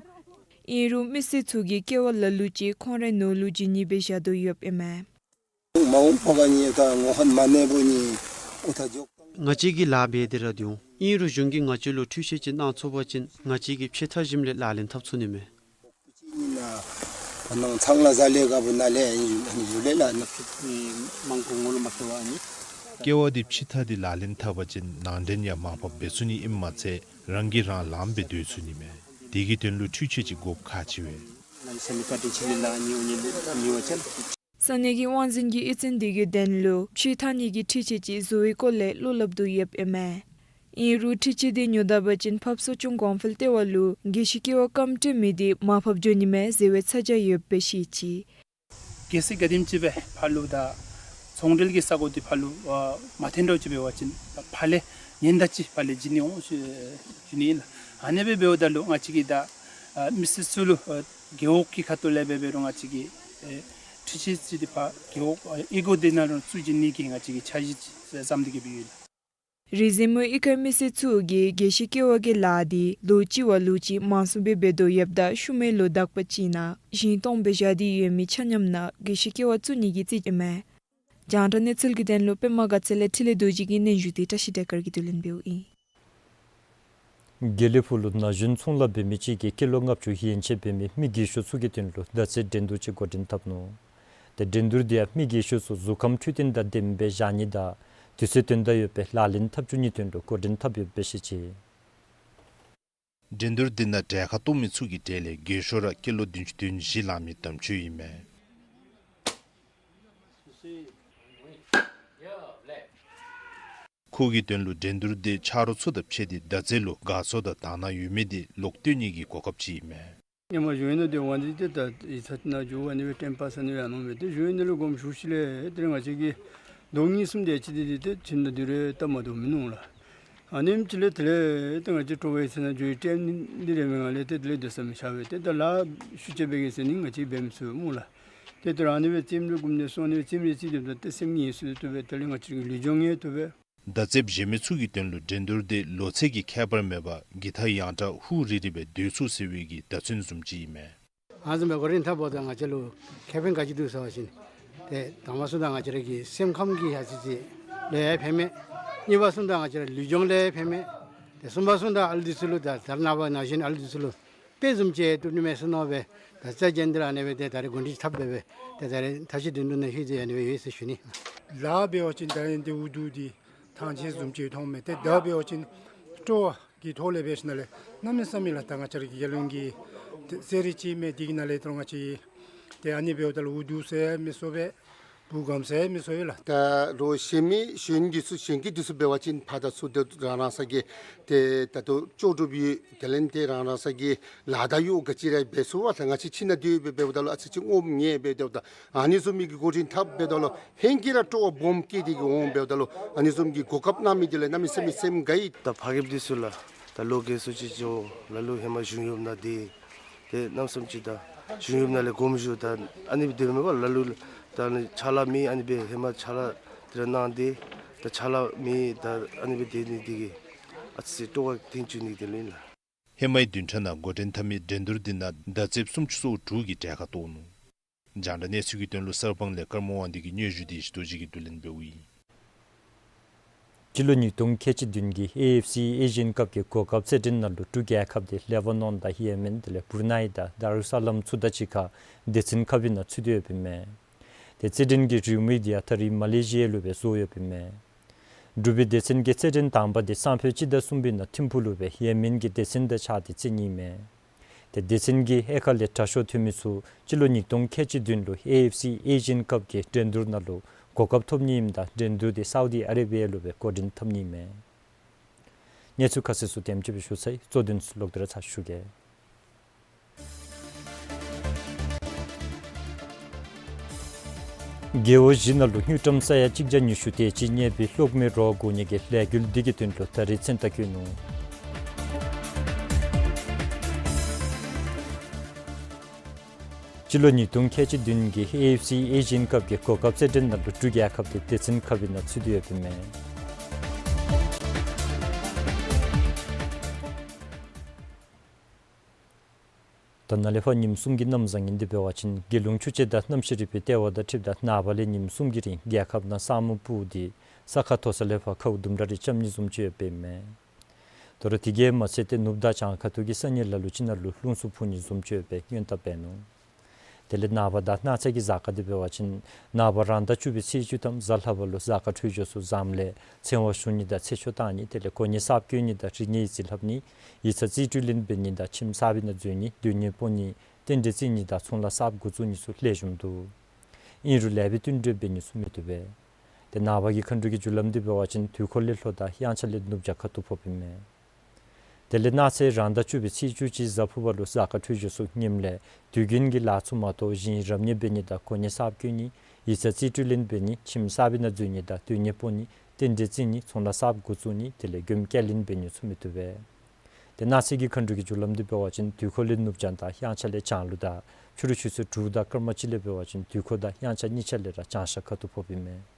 ཨིན་རུང་མི་སེར་ཚུ་གིས་ཀེ་བ་ལ་ལུ་ཅིག་ཁོང་རའི་ནོར་ལུ་བྱིན་ནི་སྦེ་བཞག་དོ་ཡོདཔ་ཨིན་མས། ང་བཅས་ཀྱིས་ལཱ་འབད་དེ་ར་སྡོད་འོང་། ཨིན་རུང་གཞུང་གིས་ང་བཅས་ལུ་འཕྲུལ་ཆས་ཅིག་གནང་ཚུགས་པ་ཅིན་ང་བཅས་ཀྱིས་ཕྱེ་ཐག་ཞིནམ་ལས་ལག་ལེན་འཐབ་ཚུགས་ནི་མས། ཀེ་བ་འདི་ཕྱེ་ཐག་སྟེ་ལག་ལེན་འཐབ་པ་ཅིན་ནང་འདྲེན་ཡང་མར་ཕབ་འབད་ཚུགས་ནི་ཨིནམ་མ་ཚད་རང་གིས་རང་ལངམ་སྦེ་སྡོད་ཚུགས་ནི་མས། དེ་གི་དོན་ལུ་འཕྲུལ་ཆས་ཅིག་དགོཔ་ཁག་ཆེ་བས། ས་གནས་ཀྱི་དབང་འཛིན་གྱིས་ཨེ་ཙེན་འདི་གི་དོན་ལུ་ཕྱེ་ཐག་ནི་གི་འཕྲུལ་ཆས་ཅིག་བཟོ་བའི་སྐོར་ལས་བློ་སླབ་དོ་ཡོདཔ་ཨིན་མས། ཨིན་རུང་འཕྲུལ་ཆས་འདི་ཉོ་ད་པ་ཅིན་ཕགཔ་གསོ་སྐྱོང་གོང་འཕེལ་ལྟེ་བ་ལུ་རྒྱལ་སྤྱིའི་ཀེ་བ་སྐམ་སྤྲོད་མི་འདི་མར་ཕབ་འགྱོ་ནི་མས་ཟེར་བའི་ཚ་གྱང་ཡོདཔ་སྦེ་བཤད་ཅི། གལ་སྲིད་ག་དེམ་ཅིག་སྦེ་ཕར་ལུ་ད་ཚོང་འབྲེལ་གྱི་ས་གོ་འདི་ཕར་ལུ་ཨ་མ་ཐོན་འདྲཝ་ཅིག་འབད་བ་ཅིན་ད་ཕར་ལས་ཉེན་བརྡ་ཅིག་ཕར་ལས་བྱིན་ནི་འོང་ཞུ་ནི་ཨིན་ལགས། ཨ་ནེ་སྦེ་འབདཝ་ད་ལུ་ང་བཅས་ཀྱིས་ད་ཨ་མི་སེར་ཚུ་ལུ་ཨ་རྒེད་འོག་གི་ཁ་ཐུག་ལས་འབད་འབད་རུང་ང་བཅས་ཀྱིས་ཨེ་འཕྲུལ་ཆས་ཅིག་འདི་ཕར་རྒེད་འོག་ཨེ་གོ་འདི་ནང་ལུ་བཙུགས་བྱིན་ནི་གི་ང་བཅས་ཀྱིས་འཆར་གཞི་ཅིག་བརྩམས་ཏེ་གི་སྦེ་ཡོད་ལགས། རི་གཟིགས་མོ་གཡུས་ཁའི་མི་སེར་ཚུ་གིས་རྒྱལ་སྤྱིའི་ཀེ་བ་གི་ལཱ་འདི་ལོ་གཅིག་བ་ལུ་ཅིག་མང་སུ་སྦེ་འབད་དོ་ཡོདཔ་ད་ཤུལ་མའི་ལོ་དག་པ་ཅིག་ནང་ཞིང་སྟོངམ་སྦེ་བཞག་སྟེ་ཡོད་མི་ཆ་མཉམ་ནང་རྒྱལ་སྤྱིའི་ཀེ་བ་བཙུགས་ནི་གི་རྩིས་ཨིན་མས། རྒྱང་བསྒྲགས་གནས་ཚུལ་གྱི་དོན་ལུ་པདྨ་དགའ་ཚལ་ལས་འཕྲིན་ལས་རྡོ་རྗེ་གི་སྙན་ཞུ་འདི་བཀྲ་ཤིས་བདེ་དཀར་གྱིས་བསྡུ་ལེན་འབདཝ་ཨིན། དགེ་ལེགས་ཕུག་ལུ་ན་གཞོན་ཚོང་ལཱ་འབད་མི་ཅིག་གིས་ཀི་ལོ་ལྔ་བཅུ་ཡན་ཆད་འབད་མི་མི་རྒས་ཤོས་ཚུ་གི་དོན་ལུ་མདའ་རྩེད་འགྲན་བསྡུར་ཅིག་འགོ་འདྲེན་འཐབ་ནུག། ཏེ་འགྲན་བསྡུར་འདི་ཡང་མི་རྒས་ཤོས་ཚུ་གཟུགས་ཁམས་འཕྲོད་བསྟེན་དང་ལྡནམ་སྦེ་བཞག་ནི་དང་དུས་ཚོད་དོན་དག་ཡོད་པའི་ལག་ལེན་འཐབ་བཅུག་ནིའི་དོན་ལུ་འགོ་འདྲེན་འཐབ་ཡོདཔ་སྦེ་བཤད་ཅི། འགྲན་བསྡུར་འདི་ནང་གྲལ་ཁར་གཏོགས་མི་ཚུ་གི་གྲས་ལས་རྒས་ཤོས་ར་ཀི་ལོ་བདུན་ཅུ་དོན་བཞི་ལང་མི་དམ་ཆོས་ཨིན་མས། ཁོ་གི་དོན་ལུ་འགྲན་བསྡུར་འདི་ཆ་རོགས་ཚུ་དང་ཕྱད་དེ་མདའ་རྩེད་ལུ་དགའ་ཚོར་དང་དག་སྣང་ཡོད་མེད་འདི་ལོག་སྟོན་ནི་གི་གོ་སྐབས་ཅིག་ཨིན་མས། ཧེ་མ་གཞུང་གཡོག་ནང་སྡོད་པའི་སྒང་འདི་ཏེ་ད་ཡིག་ཚང་ནང་འགྱོ་ཨ་ནི་སྦེ་ཊེམ་པཱས་ཨ་ནི་སྦེ་ཨ་ནི་མས། ཏེ་གཞུང་གཡོག་ནང་ལུ་དགོངསམ་ཞུ་ཞིནམ་ལས་ཏེ་ང་བཅས་ཀྱི་ལོ་གཉིས་གསུམ་དེ་ཅིག་འདི་ཏེ་ཁྱིམ་ནང་སྡོད་རུང་སྟབས་མ་བདེཝ་མིན་འདུག་ལགས། ཨ་ནེམ་ཅིག་ལས་དེ་ལས་ཏེ་ང་བཅས་དྲོ་པ་ཡིག་ཚང་ནང་འགྱོ་ཡི་ཊེམ་འདི་རེ་མི་ང་ལས་ཏེ་དེ་ལས་སྡོད་ས་མི་ཤར་བས། ཏེ་ད་ལཱ་ཤུགས་ཆེ་སྦེ་གི་ཟེར་ནི་ང་བཅས་འབད་མི་ཚུགས་སྨོ་ལགས། དེ་ལྟར་ཨ་ནི་སྦེ་རྩེདམོ་རེ་བསྒོམ་ནི་སོང་ནི་སྦེ་རྩེདམོ་རེ་རྩེ་སྡོདཔ་ད་ཏེ་སེམས་ངལ་གསོ་ཐོབ་པས། དེ་ལས་ང་བཅས་ཀྱི་ལུས་སྦྱོང་ཡང་ཐོབ་པས། མདའ་རྩེདཔ་གཞན་མི་ཚུ་གི་དོན་ལུ་འགྲན་བསྡུར་འདི་ལོ་ཚད་ཀྱི་ཁྱད་པར་མེད་པར་གྱི་ཐ་ཡང་དྲག་ཧུ་རི་རི་སྦེ་སྡོད་ཚུགས་ཟེར་བའི་གི་བརྡ་མཚོན་བཟུམ་ཅིག་ཨིན་མས། ཨ་ནི་བཟུམ་སྦེ་གོ་རིམ་འཐབ་འབདཝ་ད་ང་བཅས་ལུ་ཁེ་ཕན་ག་ཅི་འདུག་ཟེར་བ་ཅིན་ཏེ་དང་པ་སོང་ད་ང་བཅས་ར་གི་སེམས་ཁམས་ཀྱི་ཡ་ཅིག་ཅིག་ལུ་ཡང་ཕན་མས། གཉིས་པ་སོང་ད་ང་བཅས་ར་ལུས་སྦྱོང་ལུ་ཡང་ཕན་མས། ཏེ་གསུམ་པ་སོང་ད་ཨ་ལུ་འདི་ཚུ་ལུ་ད་ད་རེས་ནངས་པ་ནང་བཞིན་ཨ་ལུ་འདི་ཚུ་ལུ་དཔེ་བཟུམ་ཅིག་ཏེ་ནི་མས་ཟེར་མནོ་སྦེ་ད་རྩ་འགེངས་ཏེ་ར་ཨ་ནི་སྦེ་ཏེ་ད་རེས་གོ་སྒྲིག་འཐབ་འབད་སྦེ་ཏེ་ད་རེས་མཐའ་དཔྱད་འགྲན་བསྡུར་ནང་ལྷོད་དེ་ཨ་ནི་སྦེ་ཡོད་ཟེར་ཞུ་ནི། ལཱ་འབད་བ་ཅིན་ད་ཨ་ནི་འདི་འུ་སྡུག་འདི་ཐང་ཆད་བཟུམ་ཅིག་མཐོང་མས། ཏེ་མདའ་འབད་བ་ཅིན་སྤྲོ་བ་གི་ཐོག་ལས་འབད་ཞིནམ་ལས་གནམ་མེད་ས་མེད་ལགས། ད་ང་བཅས་ར་གི་རྒྱལ་ཡོངས་ཀྱི་ཏེ་གསོལ་རས་ཅིག་མས། འདི་གི་ནང་ལས་ད་རུང་ང་བཅས་ཏེ་ཨ་ནི་འབདཝ་ད་ལུ་འུ་སྡུག་ཟེར་མི་ཚུ་སྦེ་བུ་སྒམ་ཟེར་མི་ཚུ་ཡོད་ལགས། ད་རོགས་གཞན་མི་གཞན་འདི་ཚུ་གཞན་གྱི་འདི་ཚུ་འབད་བ་ཅིན་ཕར་དང་ཚུར་ཏེ་རང་རང་སོ་གི་ཏེ་ད་ལྟོ་ལྕོགས་གྲུབ་ཡོད། དེ་ལས་ཏེ་རང་རང་སོ་གི་ལཱ་དང་ཡོད། ག་ཅི་ར་འབད་ཚུགས་པས་ལགས། ང་བཅས་ཁྱིམ་ནང་སྡོད་སྦེ་འབདཝ་ད་ལུ་ཨ་ཙི་ཅིག་ངོམ་ཉལ་སྦེ་སྡོདཔ་ད་ཨ་ནི་བཟུམ་མའི་གི་གོ་སྒྲིག་འཐབ་འབདཝ་ད་ལུ་ཧེང་སྐལ་ར་སྤྲོ་བ་སྦོམ་སྐྱེས་ཏེ་གི་འོང་འབདཝ་ད་ལུ་ཨ་ནི་བཟུམ་གྱི་གོ་སྐབས་གནང་མི་འདི་ལུ་གནམ་མེད་ས་མེད་སེམས་དགའ་ཡི། ད་ཕ་རྒནམ་འདི་ཚུ་ལགས་ད་ལོ་རྒས་སུ་ཅིག་འགྱོ་ལ་ལུ་ཧེ་མ་གཞུང་གཡོག་ནང་སྡོད། ཏེ་གནམ་མེད་ས་མེད་ཅིག་ད་གཞུང་གཡོག་ནང་ལས་དགོངསམ་ཞུ་ད་ཨ་ནི་སྦེ་སྡོད་མི་པ་ལ་ལུ་ད་ཨ་ནི་ཕྱག་ལཱ་མེད། ཨ་ནི་སྦེ་ཧེ་མ་ཕྱག་ལཱ་འདི་ར་གནང་སྟེ་ད་ཕྱག་ལཱ་མེད། ད་ཨ་ནི་སྦེ་སྡོད་ནི་འདི་གིས་ཨ་ཙི་སྤྲོ་བ་ཐོན་བཅུག་ནི་འདི་ལུ་ཨིན་ལགས། ཧེ་མའི་བདུན་ཕྲག་ནང་འགོ་འདྲེན་འཐབ་མི་འགྲན་བསྡུར་འདི་ནང་མདའ་རྩེདཔ་སུམ་ཅུ་སོ་དྲུག་གིས་གྲལ་ཁར་གཏོགས་ནུག། རྒྱང་བསྒྲགས་གནས་ཚུལ་གྱི་དོན་ལུ་གསར་སྤང་ལས་ཀརྨ་དབང་འདུས་ཀྱི་སྙན་ཞུ་འདི་ཞི་རྡོ་རྗེ་གིས་བསྡུ་ལེན་འབདཝ་ཨིན། སྤྱི་ལོ་ཉིས་སྟོང་ཁལ་གཅིག་བདུན་གྱི་ཨེ་ཨེཕ་སི་ཨེ་ཤི་ཡན་ཀབ་ཀྱི་གོ་སྐབས་རྩེད་འགྲན་ནང་ལུ་འབྲུག་རྒྱལ་ཁབ་འདི་ལེ་བ་ནོན་དང་ཡེ་མེན་དེ་ལས་བུར་ནའི་དང་དཱ་རུ་ས་ལམ་ཚུ་དང་གཅིག་ཁར་སྡེ་ཚན་ཁག་པའི་ནང་ཚུད་དེ་ཡོདཔ་ཨིན་མས། ཏེ་རྩེད་འགྲན་གྱི་རེའུ་མིག་འདི་ཡང་ད་རེས་མ་ལེ་ཤི་ཡ་ལུ་སྦེ་བཟོ་ཡོདཔ་ཨིན་མས། འབྲུག་པའི་སྡེ་ཚན་གྱི་རྩེད་འགྲན་དང་པ་འདི་སང་ཕོད་སྤྱི་ཟླ་གསུམ་པའི་ནང་ཐིམ་ཕུག་ལུ་སྦེ་ཡེ་མེན་གྱི་སྡེ་ཚན་དང་གཅིག་ཁར་ཏེ་རྩེད་ནི་ཨིན་མས། ཏེ་སྡེ་ཚན་གྱི་དབྱེ་ཁག་ལས་དྲག་ཤོས་ཐོན་མི་ཚུ་སྤྱི་ལོ་ཉིས་སྟོང་ཁལ་གཅིག་བདུན་ལུ་ཨེ་ཨེཕ་སི་ཨེ་ཤི་ཡན་ཀབ་ཀྱི་འགྲན་བསྡུར་ནང་ལུ་གོ་སྐབས་ཐོབ་ནི་ཨིནམ་ད་འགྲན་བསྡུར་འདི་སའུ་དི་ཨ་རེ་བི་ཡ་ལུ་སྦེ་འགོ་འདྲེན་འཐབ་ནི་ཨིན་མས། གནས་ཚུལ་ཁ་གསལ་ཚུ་དེམ་ཅིག་སྦེ་ཞུ་ཚར་ཡི། གཙོ་དོན་ཚུ་ལོག་སྟེ་ར་ཚར་ཞུ་གེ། རྒེད་འོག་བཞི་ནང་ལུ་དངུལ་ཀྲམ་ས་ཡ་གཅིག་བརྒྱ་ཉི་ཤུ་དེ་ཅིག་རྙེད་པའི་གློག་མེ་རོགས་དགོ་ནི་གི་ལས་འགུལ་འདི་གི་དོན་ལུ་ད་རིས་མཚན་རྟགས་བཀོད་ནུག། སྤྱི་ལོ་ཉིས་སྟོང་ཁལ་གཅིག་བདུན་གྱི་ཨེ་ཨེཕ་སི་ཨེ་ཤི་ཡན་ཀབ་ཀྱི་གོ་སྐབས་རྩེད་འགྲན་ནང་ལུ་འབྲུག་རྒྱལ་ཁབ་འདི་སྡེ་ཚན་ཁག་པའི་ནང་ཚུད་དེ་ཡོདཔ་ཨིན་མས། ད་ནཱ་ལས་ཕར་ཉིནམ་གསུམ་གྱི་གནམ་བཟང་ངན་འདི་འབད་བ་ཅིན་རྒྱལ་ཡོངས་ཆུ་དཔྱད་དང་གནམ་གཤིས་རིག་པའི་ལྟེ་བ་དང་འཁྲིལཝ་ད་ནངས་པ་ལས་ཉིནམ་གསུམ་གྱི་རིང་རྒྱལ་ཁབ་ནང་ས་སྨུག་སྤུབས་ཏེ་ས་ཁ་མཐོ་ས་ལས་ཕར་ཁཝ་ལྡུམ་ར་རེ་རྐྱབ་ནི་བཟུམ་ཅིག་ཡོདཔ་ཨིན་མས། དོ་རུང་དེ་གིས་མ་ཚད་ཏེ་ནུབ་དང་བྱང་ཁ་ཐུག་གི་ས་གནས་ལ་ལུ་ཅིག་ནང་ལུ་རླུང་འཚུབ་འཕུ་ནི་བཟུམ་ཅིག་ཡོད་པའི་སྔོན་བརྡ་འབད་ནུག། དེ་ལས་ནངས་པ་དང་གནངས་ཚེ་གི་གཟའ་སྐར་འདི་འབད་བ་ཅིན་ནངས་པ་རང་ཟླ་བཅུ་པའི་ཚེས་བཅུ་ཐམ་གཟའ་ལྷག་པ་ལུ་གཟའ་སྐར་འཕྲོད་སྦྱོར་ཚུ་བཟངམ་ལས་ཚེ་དབང་ཞུ་ནི་དང་ཚེ་ཆོག་གཏང་ནི་དེ་ལས་གོ་གནས་གསརཔ་བསྐོ་ནི་དང་རིག་གནས་ཡིག་རྩིས་ལྷབ་ནི་ཡིག་ཚང་རྩིས་སྤྲོད་ལེན་འབད་ནི་དང་ཁྱིམ་གསར་པའི་ནང་འཛུལ་ནི་སྡོད་གནས་སྤོ་ནི་རྟེན་འབྲེལ་བརྩི་ནི་དང་ཚོང་ལཱ་གསརཔ་འགོ་བཙུགས་ནི་ཚུ་ལེགས་ཤོམ་འདུག། ཨིན་རུང་ལེགས་པའི་བསྟུན་གྲོས་འབད་ནི་ཚུ་མི་བཏུབ་པས། ཏེ་ནངས་པ་གི་མཁའ་འགྲོ་གི་རྒྱུ་ལམ་འདི་འབད་བ་ཅིན་དུས་འཁོར་ལས་ལྷོ་དང་དབྱངས་འཆར་ལས་ནུབ་བྱང་ཁ་ཐུག་ཕོགཔ་ཨིན་མས། དེ་ལས་གནངས་ཚེ་རང་ཟླ་བཅུ་པའི་ཚེས་བཅུ་གཅིག་གཟའ་ཕུར་པ་ལུ་གཟའ་སྐར་འཕྲོད་སྦྱོར་ཚུ་ངནམ་ལས་དུས་རྒྱུན་གྱི་ལཱ་ཚུ་མ་གཏོགས་གཞན་རབ་གནས་འབད་ནི་དང་གོ་གནས་གསརཔ་བསྐོ་ནི་ཡིག་ཚང་རྩིས་སྤྲོད་ལེན་འབད་ནི་ཁྱིམ་གསར་པའི་ནང་འཛུལ་ནི་དང་སྡོད་གནས་སྤོ་ནི་རྟེན་འབྲེལ་བརྩི་ནི་ཚོང་ལཱ་གསརཔ་འགོ་བཙུགས་ནི་དེ་ལས་མགྱོནམ་བསྐྱར་ལེན་འབད་ནི་ཚུ་མི་བཏུབ་པས། ཏེ་གནངས་ཚེ་གི་མཁའ་འགྲོ་གི་རྒྱུ་ལམ་འདི་འབད་བ་ཅིན་དུས་འཁོར་ལས་ནུབ་བྱང་དང་དབྱངས་འཆར་ལས་བྱང་ལུ་དང་ཕྱི་རུ་ཆུ་ཚོད་དྲུག་དང་སྐར་མ་གཅིག་ལས་འབད་བ་ཅིན་དུས་འཁོར་དང་དབྱངས་འཆར་གཉིས་ཆ་ལས་ར་བྱང་ཤར་ཁ་ཐུག་ཕོགཔ་ཨིན་མས།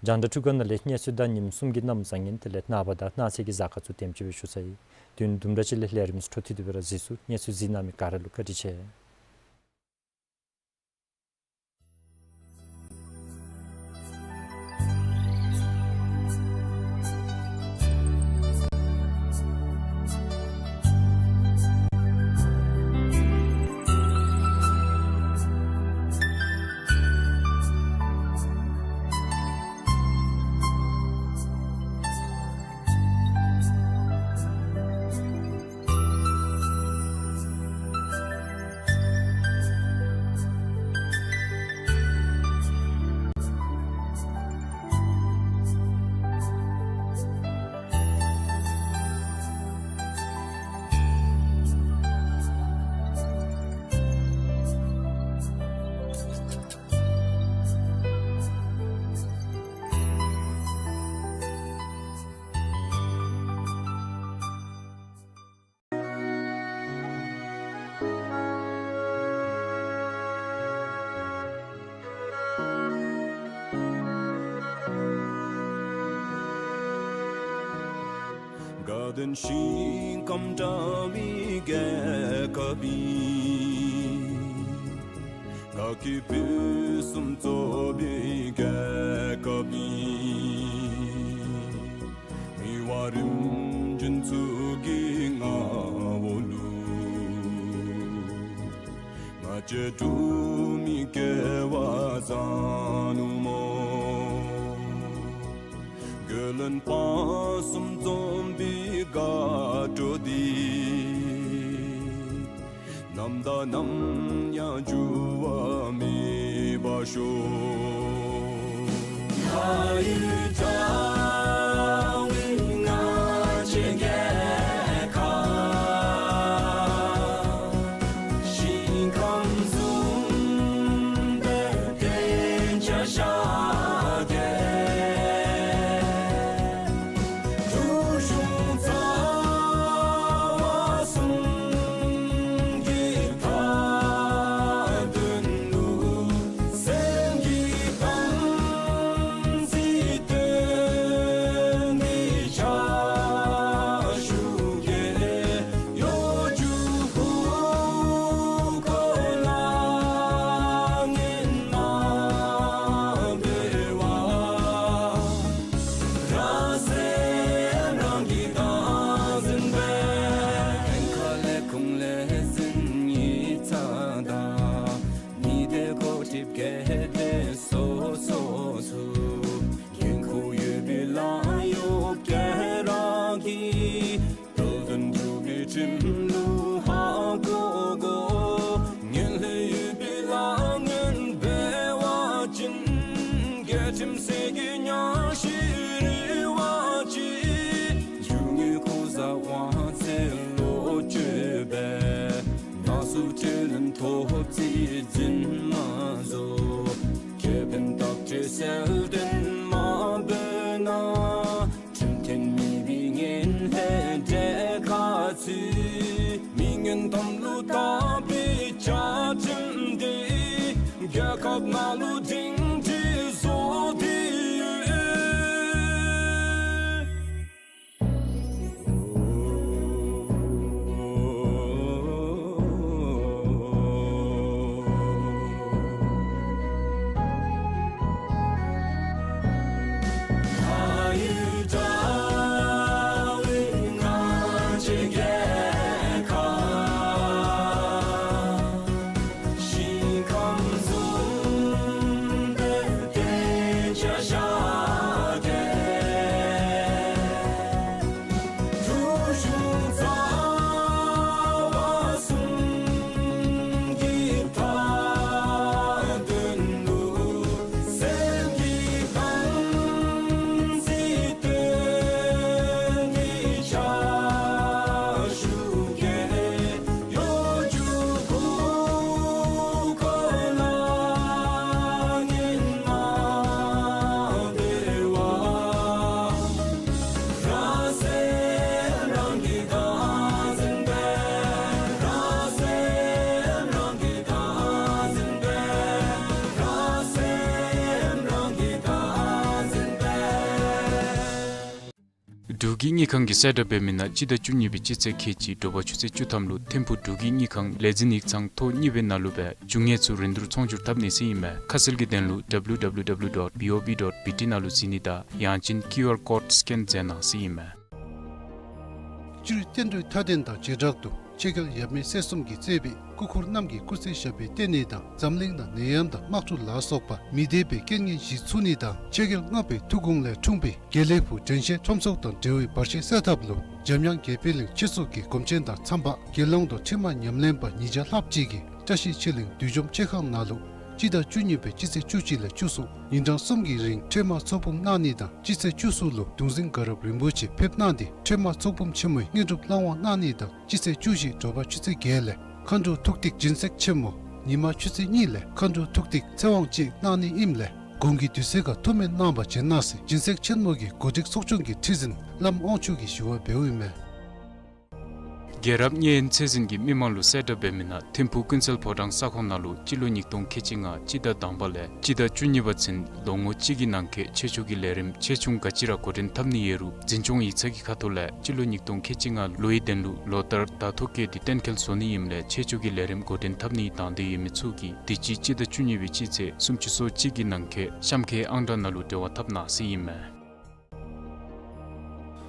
རྒྱང་བསྒྲགས་འཕྲུལ་ཁང་ནང་ལས་གནས་ཚུལ་དང་ཉིནམ་གསུམ་གྱི་གནམ་བཟང་ངན་དེ་ལས་ནངས་པ་དང་གནངས་ཚེ་གི་གཟའ་སྐར་ཚུ་དེམ་ཅིག་སྦེ་ཞུ་ཚར་ཡི། དུས་ཡུན་དུམ་གྲ་ཅིག་ལས་ལས་རིམ་ཚུ་འཕྲོ་མཐུད་དེ་སྦེ་ར་གཟིགས་ཚུགས། གནས་ཚུལ་གཟིགས་གནང་མི་ག་ར་ལུ་བཀའ་དྲིན་ཆེ། དོན་ཞིང་ཁམས་བཀྲ་བའི་རྒྱལ་ཁབ་ཡིན། དགའ་སྐྱིད་ཕུན་སུམ་ཚོགས་པའི་རྒྱལ་ཁབ་ཡིན། མི་དབང་རིམ་བྱོན་ཚུ་གི་མངའ་འོག་ལུ། ང་བཅས་འབྲུག་མི་སྐལ་བ་བཟང་ནུག་སྨོ། རྒྱལ་བློན་དཔག་བསམ་འཛོམས་པའི་དགའ་སྤྲོ་འདི། ནམ་དང་ནམ་ཡང་འགྱུར་བ་མེད་པར་ཤོག། ལྷ་ཡུལ་དྲང་བའི་ང་བཅས་རྒྱལ་ཁབ། ཞིང་ཁམས་བཟུམ་སྦེ་བརྟན་ཅིང་ཤཱཀྱའི་འབྲུག་གཞུང་རྩ་བ་གསུམ་གྱི་མཐའ་དོན་ལུ། སེམས་ཀྱི་དམ་ཚིག་དོན་གྱི་ཕྱག་ཞུ་གེ། གཡོ་སྒྱུ་ཁུར་ཁོ་ལ་ངན་མ་འབད་བར། རང་སེམས་རང་གིས་བདག་འཛིན་འབད། ཕན་ཁ་ལས་ཁུངས་ལས་འཛིན་ཉིས་བརྩེགས་དང་། མི་སྡེ་འགོ་ཁྲིདཔ་དགེ་སྡེ་སོ་སོ་ཚུ། འགན་ཁུར་ཡོད་པའི་ལཱ་གཡོག་སྒེར་ར་གིས། འགྲོ་དོན་སྒྲུབ་པའི་ཁྲིམས་ལུགས་ཧ་གོ་དགོ། ངན་ལྷད་ཡོད་པའི་ལཱ་ངན་འབད་བ་ཅིན། རྒྱལ་ཁྲིམས་གསེར་གྱི་གཉའ་ཤིང་རིལ་བ་ཅིག། རྒྱུ་དངོས་ཁོ་བཟའ་དབང་ཚད་ལོག་སྤྱོད་པས། ནང་སུ་ཁྲེལ་ལེན་ཐོབ་རྩིས་འཛིན་མ་བཟོ། ཁེ་ཕན་བརྟག་དཔྱད་གསལ་སྟོན་མ་འབད་ན། ཁྲིམས་མཐུན་མེད་པའི་ངན་ལྷད་འདྲེ་ཁ་ཚུད། མི་ངན་དམ་ལུ་བཏགས་པའི་བཅའ་ཁྲིམས་འདི། རྒྱལ་ཁབ་ནང་ལུ་སྒྲིང་སྒྲི་བཟོ་སྟེ་ཡོད། འབྲུག་གི་དངུལ་ཁང་གིས་གསལ་བསྒྲགས་འབད་མི་ནང་སྤྱི་ཟླ་བཅུ་གཉིས་པའི་སྤྱི་ཚེས་ཁལ་གཅིག་དྲོ་པ་ཆུ་ཚོད་བཅུ་ཐམ་ལུ་ཐིམ་ཕུག་འབྲུག་གི་དངུལ་ཁང་ལས་འཛིན་ཡིག་ཚང་ཐོག་གཉིས་པའི་ནང་ལུ་སྦེ་རྒྱུ་དངོས་ཚུ་རིན་བསྡུར་ཚོང་སྒྱུར་འཐབ་ནི་ཟེར་ཨིན་མས། ཁ་གསལ་གྱི་དོན་ལུ་W W W dot B O B dot B T ནང་ལུ་གཟིགས་ནི་དང་ཡང་ཅིན་ཀིའུ་ཨར་ཀོཌ་སི་ཀེན་མཛད་གནང་ཟེར་ཨིན་མས། སྤྱིར་བསྟན་འགྲོའི་མཐའ་རྟེན་དང་བྱེ་བྲག་ཏུ་ཆོས་རྒྱལ་ཡབ་མེས་སྲས་གསུམ་གྱིས་གཙོས་པའི་སྐུ་འཁོར་རྣམས་ཀྱིས་སྐུ་ཚེ་ཞབས་པད་བརྟན་ནི་དང་འཛམ་གླིང་ནང་ནད་ཡམས་དང་དམག་འཁྲུག་ལ་སོགས་པ་མི་བདེ་བའི་རྐྱེན་ངན་ཞི་ཚུགས་ནི་དང་ཆོས་རྒྱལ་ལྔ་པའི་ཐུགས་དགོངས་ལས་འཁྲུངས་པའི་དགེ་ལེགས་ཕུག་དྲན་ཤེས་ཁྲོམ་ཚོགས་དང་འབྲེལ་བའི་བར་ཆད་སེལ་ཐབས་ལུ་འཇམ་དབྱངས་དགེ་འཕེལ་གླིང་ཆོས་ཚོགས་ཀྱི་སྒོམ་ཆེན་དང་ཚངས་པ་དགེ་སློང་དང་ཁྲི་མ་ཉམས་ལེན་པ་ཉིས་བརྒྱ་ལྷགཔ་ཅིག་གིས་བཀྲ་ཤིས་ཆོས་གླིང་བདུད་འཇོམས་མཆོད་ཁང་ནང་ལུ་སྤྱི་ཟླ་བཅུ་གཉིས་པའི་སྤྱི་ཚེས་བཅུ་གཅིག་ལས་བཅུ་གསུམ་ཉིན་གྲངས་གསུམ་གྱི་རིང་ཁྲོས་མ་ཚོགས་འབུམ་གནང་ནི་དང་སྤྱི་ཚེས་བཅུ་གསུམ་ལུ་གདུང་འཛིན་དགའ་རབ་རིན་པོ་ཆེ་ཕེབས་གནང་སྟེ་ཁྲོས་མ་ཚོགས་འབུམ་ཆེན་མོའི་དངོས་གྲུབ་བླང་བར་གནང་ནི་དང་སྤྱི་ཚེས་བཅུ་བཞི་དྲོ་པ་ཆུ་ཚོད་བརྒྱད་ལས་མཁའ་འགྲོ་ཐུགས་ཐིག་སྦྱིན་སྲེག་ཆེན་མོ་ཉི་མ་ཆུ་ཚོད་གཉིས་ལས་མཁའ་འགྲོ་ཐུགས་ཐིག་ཚེ་དབང་བཅས་གནང་ནི་ཨིནམ་ལས་དགུང་གི་དུས་ཚོད་ཁར་ཐུགས་སྨོན་གནང་བར་བྱོན་གནང་ཟེར་སྦྱིན་སྲེག་ཆེན་མོ་གི་གོ་སྒྲིག་ཚོགས་ཆུང་གི་ཁྲི་འཛིན་བླམ་དབང་ཕྱུག་གིས་ཞུ་བ་འབདཝ་ཨིན་མས། རྒྱལ་རབས་གཉེན་ཚད་འཛིན་གྱིས་མི་མང་ལུ་གསལ་བསྒྲགས་འབད་མི་ནང་ཐིམ་ཕུག་ཀུན་གསལ་ཕོ་བྲང་ས་ཁོངས་ནང་ལུ་སྤྱི་ལོ་ཉིས་སྟོང་ཁལ་གཅིག་ལྔ་སྤྱི་ཟླ་དང་པ་ལས་སྤྱི་ཟླ་བཅུ་གཉིས་པ་ཚུན་ལོ་ངོ་གཅིག་གི་ནང་འཁོད་ཆེད་སྤྱོད་ཀྱི་ལས་རིམ་ཆེ་ཆུང་ག་ཅི་ར་འགོ་འདྲེན་འཐབ་ནི་ཡོད་རུང་འཛིན་སྐྱོང་ཡིག་ཚང་གི་ཁ་ཐུག་ལས་སྤྱི་ལོ་ཉིས་སྟོང་ཁལ་གཅིག་ལྔ་ལོའི་དོན་ལུ་ལོ་ལྟར་ཟླ་ཐོ་བཀོད་དེ་གཏན་འཁེལ་བཟོ་ནི་ཨིནམ་ལས་ཆེད་སྤྱོད་ཀྱི་ལས་རིམ་འགོ་འདྲེན་འཐབ་ནི་དང་འདོད་ཡོད་མི་ཚུ་གིས་དུས་ཅི་སྤྱི་ཟླ་བཅུ་གཉིས་པའི་སྤྱི་ཚེས་སུམ་ཅུ་སོ་གཅིག་གི་ནང་འཁོད་གཤམ་འཁོད་ཨང་གྲངས་ནང་ལུ་འབྲེལ་བ་འཐབ་གནང་ཟེར་ཨིན་མས།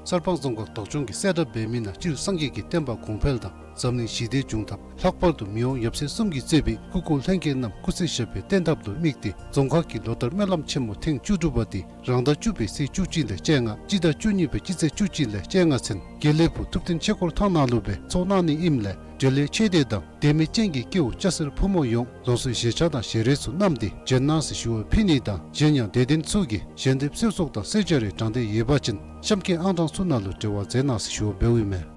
གསར་སྤང་རྫོང་ཁག་བདག་སྐྱོང་གིས་གསལ་བསྒྲགས་འབད་མི་ནང་སྤྱིར་སངས་རྒྱས་ཀྱི་བསྟན་པ་གོང་འཕེལ་དང་འཛམ་གླིང་ཞི་བདེ་འབྱུང་ཐབས། ལྷག་པར་དུ་མི་དབང་ཡབ་སྲས་གསུམ་གྱིས་གཙོས་པའི་སྐུ་འཁོར་ལྷན་རྒྱས་རྣམས་སྐུ་ཚེ་ཞབས་པད་བརྟན་ཐབས་ལུ་དམིགས་ཏེ་རྫོང་ཁག་གིས་ལོ་ལྟར་སྨོན་ལམ་ཆེན་མོ་ཐེངས་བཅུ་དྲུག་པ་དེ་རང་ཟླ་བཅུ་པའི་ཚེས་བཅུ་གཅིག་ལས་བཅོ་ལྔ་སྤྱི་ཟླ་བཅུ་གཉིས་པའི་སྤྱི་ཚེས་བཅུ་གཅིག་ལས་བཅོ་ལྔ་ཚུན་དགེ་ལེགས་ཕུག་ཐུབ་བསྟན་ཆོས་འཁོར་ཐང་ནང་ལུ་སྦེ་ཚོགས་གནང་ནི་ཨིནམ་ལས་འབྲེལ་ཡོད་ཆེ་འབྲིང་དང་དད་མོས་ཅན་གྱི་སྐྱེ་བོ་སྐྱ་སེར་ཕོ་མོ་ཡོངས་ལོངས་སུ་ཞལ་ཆད་དང་ཞལ་རས་ཚུ་བསྣམས་ཏེ་བྱོན་གནང་ཟེར་ཞུ་བ་ཕུལ་ནི་དང་གཞན་ཡང་དད་ལྡན་ཚུ་གིས་ཞལ་འདེབས་གསོལ་ཚོགས་དང་གསོལ་ཇ་རེ་དྲང་འདོད་ཡོད་པ་ཅིན་གཤམ་འཁོད་ཨང་གྲངས་ཚུ་ནང་ལུ་འབྲེལ་བ་མཛད་གནང་ཟེར་ཞུ་བ་འབདཝ་ཨིན་མས།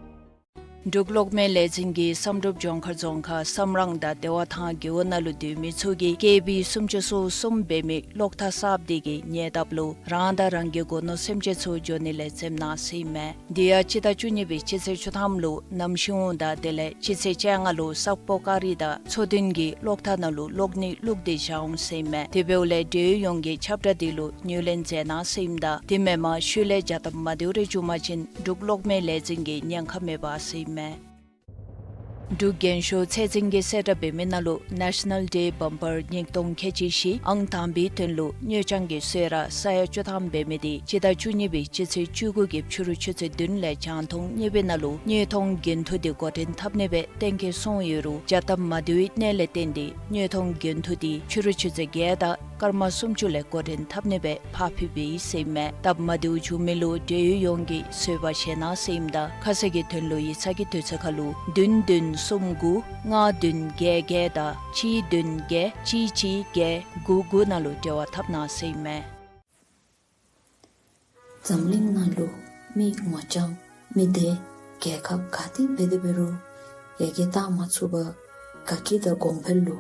འབྲུག་གློག་མེ་ལས་འཛིན་གྱིས་བསམ་གྲུབ་ལྗོངས་མཁར་རྫོང་ཁག་བསམ་རང་དང་བདེ་བ་ཐང་རྒེད་འོག་ནང་ལུ་སྡོད་མི་ཚུ་གིས་ཀེ་བི་སུམ་ཅུ་སོ་གསུམ་འབད་མི་གློག་ཐག་གསརཔ་དེ་གི་ཉེ་འདབས་ལུ་རང་དང་རང་གི་སྒོ་ནོར་སེམས་ཅན་ཚུ་འབྱོར་ནི་ལས་འཛེམ་གནང་ཟེར་ཨིན་མས། དེ་ཡང་སྤྱི་ཟླ་བཅུ་གཉིས་པའི་སྤྱི་ཚེས་བཅུ་ཐམ་ལུ་གནམ་གཤིས་འོང་དང་དེ་ལས་སྤྱི་ཚེས་བཅོ་ལྔ་ལུ་ས་སྤོ་ཀ་རི་དང་མཚོ་བདུན་གྱི་གློག་ཐག་ནང་ལུ་གློག་ནད་བླུགས་ཏེ་བཞག་འོང་ཟེར་ཨིན་མས། དེ་འབདཝ་ལས་འབྲེལ་ཡོད་ཡོངས་ཀྱིས་ཁྱབ་བསྒྲགས་དེ་ལུ་ངོས་ལེན་མཛད་གནང་ཟེར་ཨིནམ་ད་དེ་མེན་པར་ཤུལ་ལས་བྱ་སྟབས་མ་བདེཝ་རེ་བྱུང་པ་ཅིན་འབྲུག་གློག་མེ་ལས་འཛིན་གྱིས་ཉེན་ཁ་མེད་པ་ཟེར་ཨིན་མས། འབྲུག་རྒྱན་ཤོག་ཚད་འཛིན་གྱིས་གསལ་བསྒྲགས་འབད་མི་ནང་ལུ་National Day Bumper ཉིས་སྟོང་ཁལ་གཅིག་བཞི་ཨང་དང་པའི་དོན་ལུ་དངུལ་རྐྱང་གི་གསོལ་རས་ས་ཡ་བཅུ་ཐམ་འབད་མི་དེ་སྤྱི་ཟླ་བཅུ་གཉིས་པའི་སྤྱི་ཚེས་བཅུ་དགུ་གི་ཕྱི་རུ་ཆུ་ཚོད་བདུན་ལས་རྒྱང་མཐོང་གཉིས་པའི་ནང་ལུ་དངོས་མཐོང་འགན་ཐུག་དེ་འགོ་འདྲེན་འཐབ་ནི་སྦེ་གཏན་འཁེལ་སོང་ཡོད་རུང་བྱ་སྟབས་མ་བདེཝ་གནད་ལས་བརྟེན་ཏེ་དངོས་མཐོང་འགན་ཐུག་དེ་ཕྱི་རུ་ཆུ་ཚོད་བརྒྱད་དང་སྐར་མ་སུམ་ཅུ་ལས་འགོ་འདྲེན་འཐབ་ནི་སྦེ་ཕར་ཕུལ་བའི་ཟེར་ཨིན་མས། སྟབས་མ་བདེཝ་བྱུང་མི་ལུ་འབྲེལ་ཡོད་ཡོངས་ཀྱིས་བཟོད་པ་བཞེས་གནང་ཟེར་ཨིནམ་ད་ཁ་གསལ་གྱི་དོན་ལུ་ཡིག་ཚང་གི་དུས་ཚོད་ཁར་ལུ་བདུན་བདུན་གསུམ་དགུ་ལྔ་བདུན་བརྒྱད་བརྒྱད་དང་གཅིག་བདུན་བརྒྱད་གཅིག་གཅིག་བརྒྱད་དགུ་དགུ་ནང་ལུ་འབྲེལ་བ་འཐབ་གནང་ཟེར་ཨིན་མས། འཛམ་གླིང་ནང་ལུ་མི་ངོ་རྐྱང་མི་སྡེ་རྒྱལ་ཁབ་ག་ཏེ་འབད་དེ་འབད་རུང་ཡར་རྒྱས་བཏང་མ་ཚུགས་པར་དགའ་སྐྱིད་དང་གོང་འཕེལ་ལུ་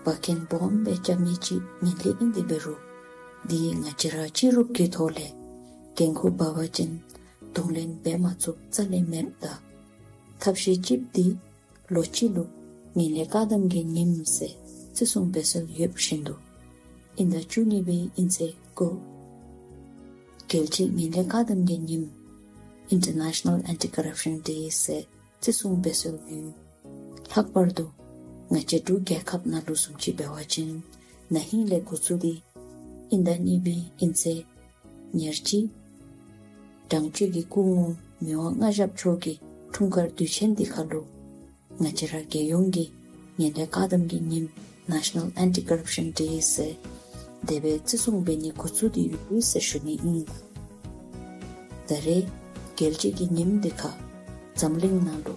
འབག་འགན་སྦོམ་སྦེ་རྐྱབ་མི་ཅིག་ངན་ལྷད་ཨིན་དེ་འབད་རུང་འདི་ང་བཅས་ར་སྤྱི་རུབ་ཀྱི་ཐོག་ལས་འགན་ཁུར་འབག་པ་ཅིན་གདོང་ལེན་འབད་མ་ཚུགས་རྩ་ལས་མེདཔ་ད་ཐབས་ཤེས་ཅིག་འདི་ལོ་གཅིག་ལུ་ངན་ལྷད་བཀག་སྡོམ་གྱི་ཉིནམ་ཟེར་བརྩི་སྲུང་འབད་སྲོལ་ཡོདཔ་བཞིན་དུ་དབྱིན་ཟླ་བཅུ་གཉིས་པའི་དབྱིན་ཚེས་དགུ་རྒྱལ་སྤྱི་ངན་ལྷད་བཀག་སྡོམ་གྱི་ཉིནམ་International Anti-Corruption Day ཟེར་བརྩི་སྲུང་འབད་སྲོལ་ཡོད། ལྷག་པར་དུ་ང་བཅས་འབྲུག་རྒྱལ་ཁབ་ནང་ལུ་བཟུམ་ཅིག་འབད་བ་ཅིན་ན་ཧིང་ལས་འགོ་བཙུགས་ཏེ་དབྱིན་ཟླ་གཉིས་པའི་དབྱིན་ཚེས་ཉེར་གཅིག་དྲང་སྤྱོད་ཀྱི་སྐུ་ངོ་མི་དབང་མངའ་ཞབས་མཆོག་གི་འཁྲུངས་སྐར་དུས་ཆེན་འདི་ཁར་ལུ་ང་བཅས་ར་རྒྱལ་ཡོངས་ཀྱི་ངན་ལྷད་བཀག་སྡོམ་གྱི་ཉིནམ་National Anti-Corruption Day ཟེར་དེ་སྦེ་བརྩི་སྲུང་འབད་ནི་འགོ་བཙུགས་ཏེ་ཡོད་ཟེར་ཞུ་ནི་ཨིན་ལགས། ད་རེས་རྒྱལ་སྤྱི་གི་ཉིནམ་འདི་ཁར་འཛམ་གླིང་ནང་ལུ་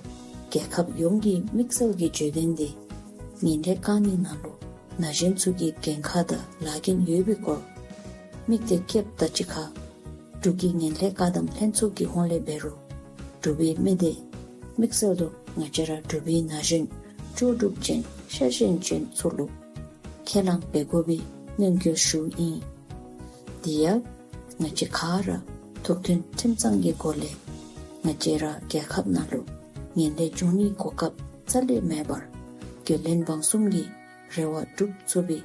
རྒྱལ་ཁབ་ཡོངས་ཀྱི་དམིགས་བསལ་གྱི་བརྗོད་དོན་འདི་ངན་ལྷད་བཀག་ནི་ནང་ལུ་ན་གཞོན་ཚུ་གི་འགན་ཁག་དང་ལཱ་འགན་ཡོད་པའི་སྐོར་དམིགས་གཏད་བསྐྱེདཔ་དང་གཅིག་ཁར་འབྲུག་གི་ངན་ལྷད་བཀག་སྡོམ་ལྷན་ཚོགས་ཀྱི་ཧོངས་ལས་འབད་རུང་འབྲུག་པའི་མི་སྡེ་དམིགས་བསལ་དུ་ང་བཅས་ར་འབྲུག་པའི་ན་གཞོན་ལྕོགས་གྲུབ་ཅན་ཤེས་ཅན་ཚུ་ལུ་ཁས་བླངས་འབད་དགོ་པའི་སྙན་སྐུལ་ཞུཝ་ཨིན། དེ་ཡང་ང་བཅས་ག་ར་ཐུགས་མཐུན་ཁྲིམས་གཙང་གི་སྒོ་ལས་ང་བཅས་ར་རྒྱལ་ཁབ་ནང་ལུ་ངན་ལྷད་འབྱུང་ནིའི་གོ་སྐབས་རྩ་ལས་མེད་པར་རྒྱུན་ལས་འབངས་གསུམ་གྱི་རེ་བ་སྒྲུབ་ཚུགས་པའི་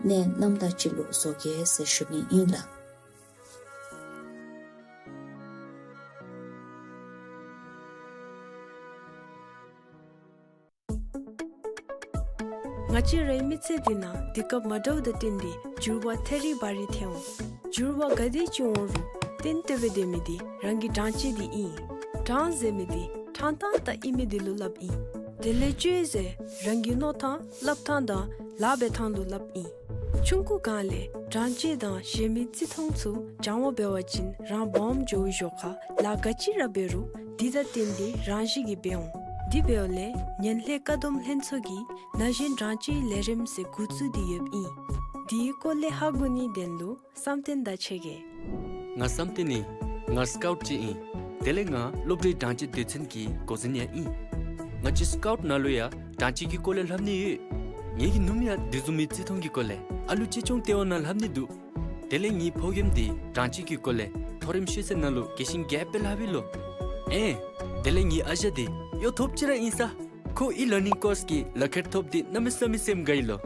གནས་རྣམ་དག་ཅིག་ལུ་བཟོ་གེ་ཟེར་ཞུ་ནི་ཨིན་ལགས། ང་བཅས་རའི་མི་ཚེ་འདི་ནང་དུས་སྐབས་མ་འདྲཝ་དང་བསྟུན་ཏེ་འགྱུར་བ་ཐེ་རི་བ་རི་ཐོན་འོང་། འགྱུར་བ་ག་དེ་ཅིག་འོང་རུང་བརྟན་ཏོག་ཏོ་སྦེ་སྡོད་མི་འདི་རང་གི་དྲང་སྤྱོད་འདི་ཨིན། དྲང་ཟེར་མི་འདི་དྲང་ཐངས་དང་ཨིན་མི་འདི་ལུ་སླབ་ཨིན། དེ་ལས་སྤྱོད་ཟེར་རང་གི་མནོ་ཐངས་སླབ་ཐངས་དང་ལཱ་འབད་ཐངས་ལུ་སླབ་ཨིན། ཆུང་ཀུ་སྒང་ལས་དྲང་སྤྱོད་དང་གཞན་མི་བརྩི་མཐོང་ཚུ་སྦྱང་བ་འབད་བ་ཅིན་རང་སྦོམ་འགྱོ་བའི་ཞོར་ཁར་ལཱ་ག་ཅི་ར་འབད་རུང་འདི་དང་བསྟུན་ཏེ་རང་བཞིན་གྱིས་འབད་འོང་། དེ་འབདཝ་ལས་ངན་ལྷད་བཀག་སྡོམ་ལྷན་ཚོགས་ཀྱིས་ན་གཞོན་དྲང་སྤྱོད་ལས་རིམ་ཟེར་འགོ་བཙུགས་ཏེ་ཡོདཔ་ཨིན། དེའི་སྐོར་ལས་ཧ་གོ་ནིའི་དོན་ལུ་བསམ་གཏན་དང་ཕྱད་གེ། ང་བསམ་གཏན་ཨིན། ང་སི་ཀའུཊ་ཅིག་ཨིན། དེ་ལས་ང་སློབ་གྲྭའི་དྲང་སྤྱོད་སྡེ་ཚན་གྱི་འགོ་འཛིན་ཡང་ཨིན། ང་བཅས་སི་ཀའུཊ་ནང་ལུ་ཡང་དྲང་སྤྱོད་ཀྱི་སྐོར་ལས་སླབ་ནི་ཡོད། ངེ་གི་ནུམོ་ཡང་དེ་བཟུམ་མའི་བརྩི་མཐོང་གི་སྐོར་ལས་ཨ་ལུ་གཅེས་སྐྱོང་ལྟེ་བ་ནང་སླབ་ནི་འདུག། དེ་ལས་ངེའི་ཕོ་རྒནམ་འདི་དྲང་སྤྱོད་ཀྱི་སྐོར་ལས་མཐོ་རིམ་ཤེས་ཚད་ནང་ལུ་དགེ་ཞིང་རྒྱསཔ་སྦེ་ལྷབ་ཨིན་ལོ། ཨེ། དེ་ལས་ངེའི་ཨ་ཞང་འདི་ གཡོག་ཐོབ་ཅི་ར་ཨིན་ས། ཁོ་ཨི་ལར་ནིང་ཀོརསི་གི་ལག་ཁྱེར་ཐོབ་སྟེ་གནམ་མེད་ས་མེད་སེམས་དགའ་ཡི་ལོ།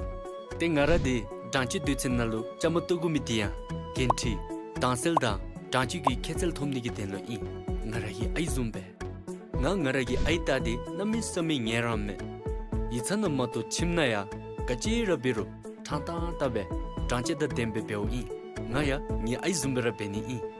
ཏེ་ང་ར་འདི་གྲངས་ཅིག་དུས་ཚོད་ནང་ལུ་བཅའ་མར་གཏོགས་དགོ་མི་འདི་ཡང་འགན་འཁྲི་དྭངས་གསལ་དང་གྲངས་ཅིག་གི་ཁྱད་ཚད་ཐོབ་ནི་གི་དོན་ལུ་ཨིན། ང་ར་གི་ཨའི་བཟུམ་སྦེ། ང་ང་ར་གི་ཨའི་ལྟ་སྟེ་གནམ་མེད་ས་མེད་ངལ་རངས་མས། ཡིག་ཚང་ནང་མ་གཏོགས་ཁྱིམ་ནང་ཡང་ག་ཅི་ར་འབད་རུང་ཕྲང་ཏང་ཏ་སྦེ་གྲངས་ཅིག་དང་ལྡནམ་སྦེ་འབདཝ་ཨིན། ང་ཡང་ངེའི་ཨའི་བཟུམ་སྦེ་ར་འབད་ནི་ཨིན།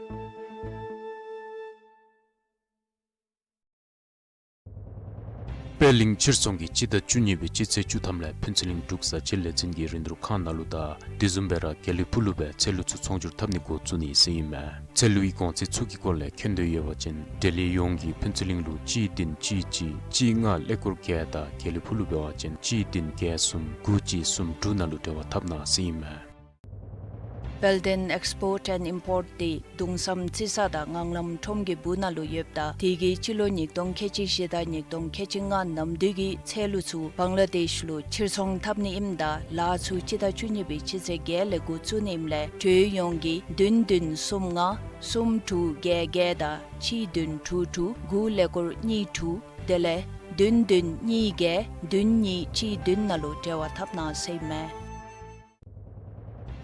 པད་གླིང་ཕྱིར་ཚོང་གིས་སྤྱི་ཟླ་བཅུ་གཉིས་པའི་སྤྱི་ཚེས་བཅུ་ཐམ་ལས་ཕུན་ཚོགས་གླིང་འབྲུག་བཟའ་ཆས་ལས་འཛིན་གྱི་རིན་བསྡུར་ཁང་ནང་ལུ་དང་དེ་བཟུམ་སྦེ་ར་དགེ་ལེགས་ཕུག་ལུ་སྦེ་ཚལ་ལུ་ཚུ་ཚོང་སྒྱུར་འཐབ་ནི་འགོ་བཙུགས་ནི་ཟེར་ཨིན་མས། ཚལ་ལུའི་གོང་ཚད་ཚུ་གི་སྐོར་ལས་མཁྱེན་འདོད་ཡོད་པ་ཅིན་འབྲེལ་ཡོད་ཡོངས་ཀྱིས་ཕུན་ཚོགས་གླིང་ལུ་གཅིག་བདུན་གཅིག་གཅིག་གཅིག་ལྔ་ཀླད་ཀོར་བརྒྱད་དང་དགེ་ལེགས་ཕུག་ལུ་འབད་བ་ཅིན་གཅིག་བདུན་བརྒྱད་གསུམ་དགུ་གཅིག་གསུམ་དྲུག་ནང་ལུ་འབྲེལ་བ་འཐབ་གནང་ཟེར་ཨིན་མས། དཔལ་ལྡན་ཨེགསི་པོརཊ་ཨེནཌ་ཨིམ་པོརཊ་འདི་གདུང་བསམ་རྩི་ས་དང་ངང་ལམ་ཁྲོམ་གྱི་སྦུག་ན་ལུ་ཡོདཔ་ད་དེ་གིས་སྤྱི་ལོ་ཉིས་སྟོང་ཁལ་གཅིག་བཞི་དང་ཉིས་སྟོང་ཁལ་གཅིག་ལྔ་ནམ་དུས་ཀྱི་ཚལ་ལུ་ཚུ་བང་ལ་དེཤ་ལུ་ཕྱིར་ཚོང་འཐབ་ནི་ཨིནམ་ད་ལཱ་ཚུ་སྤྱི་ཟླ་བཅུ་གཉིས་པའི་སྤྱི་ཚེས་བརྒྱད་ལས་འགོ་བཙུགས་ནི་ཨིནམ་ལས་འབྲེལ་ཡོད་ཡོངས་ཀྱིས་བདུན་བདུན་གསུམ་ལྔ་གསུམ་དྲུག་བརྒྱད་བརྒྱད་དང་གཅིག་བདུན་དྲུག་དྲུག་དགུ་ཀླད་ཀོར་གཉིས་དྲུག་དེ་ལས་བདུན་བདུན་གཉིས་བརྒྱད་བདུན་གཉིས་གཅིག་བདུན་ནང་ལུ་འབྲེལ་བ་འཐབ་གནང་ཟེར་ཨིན་མས།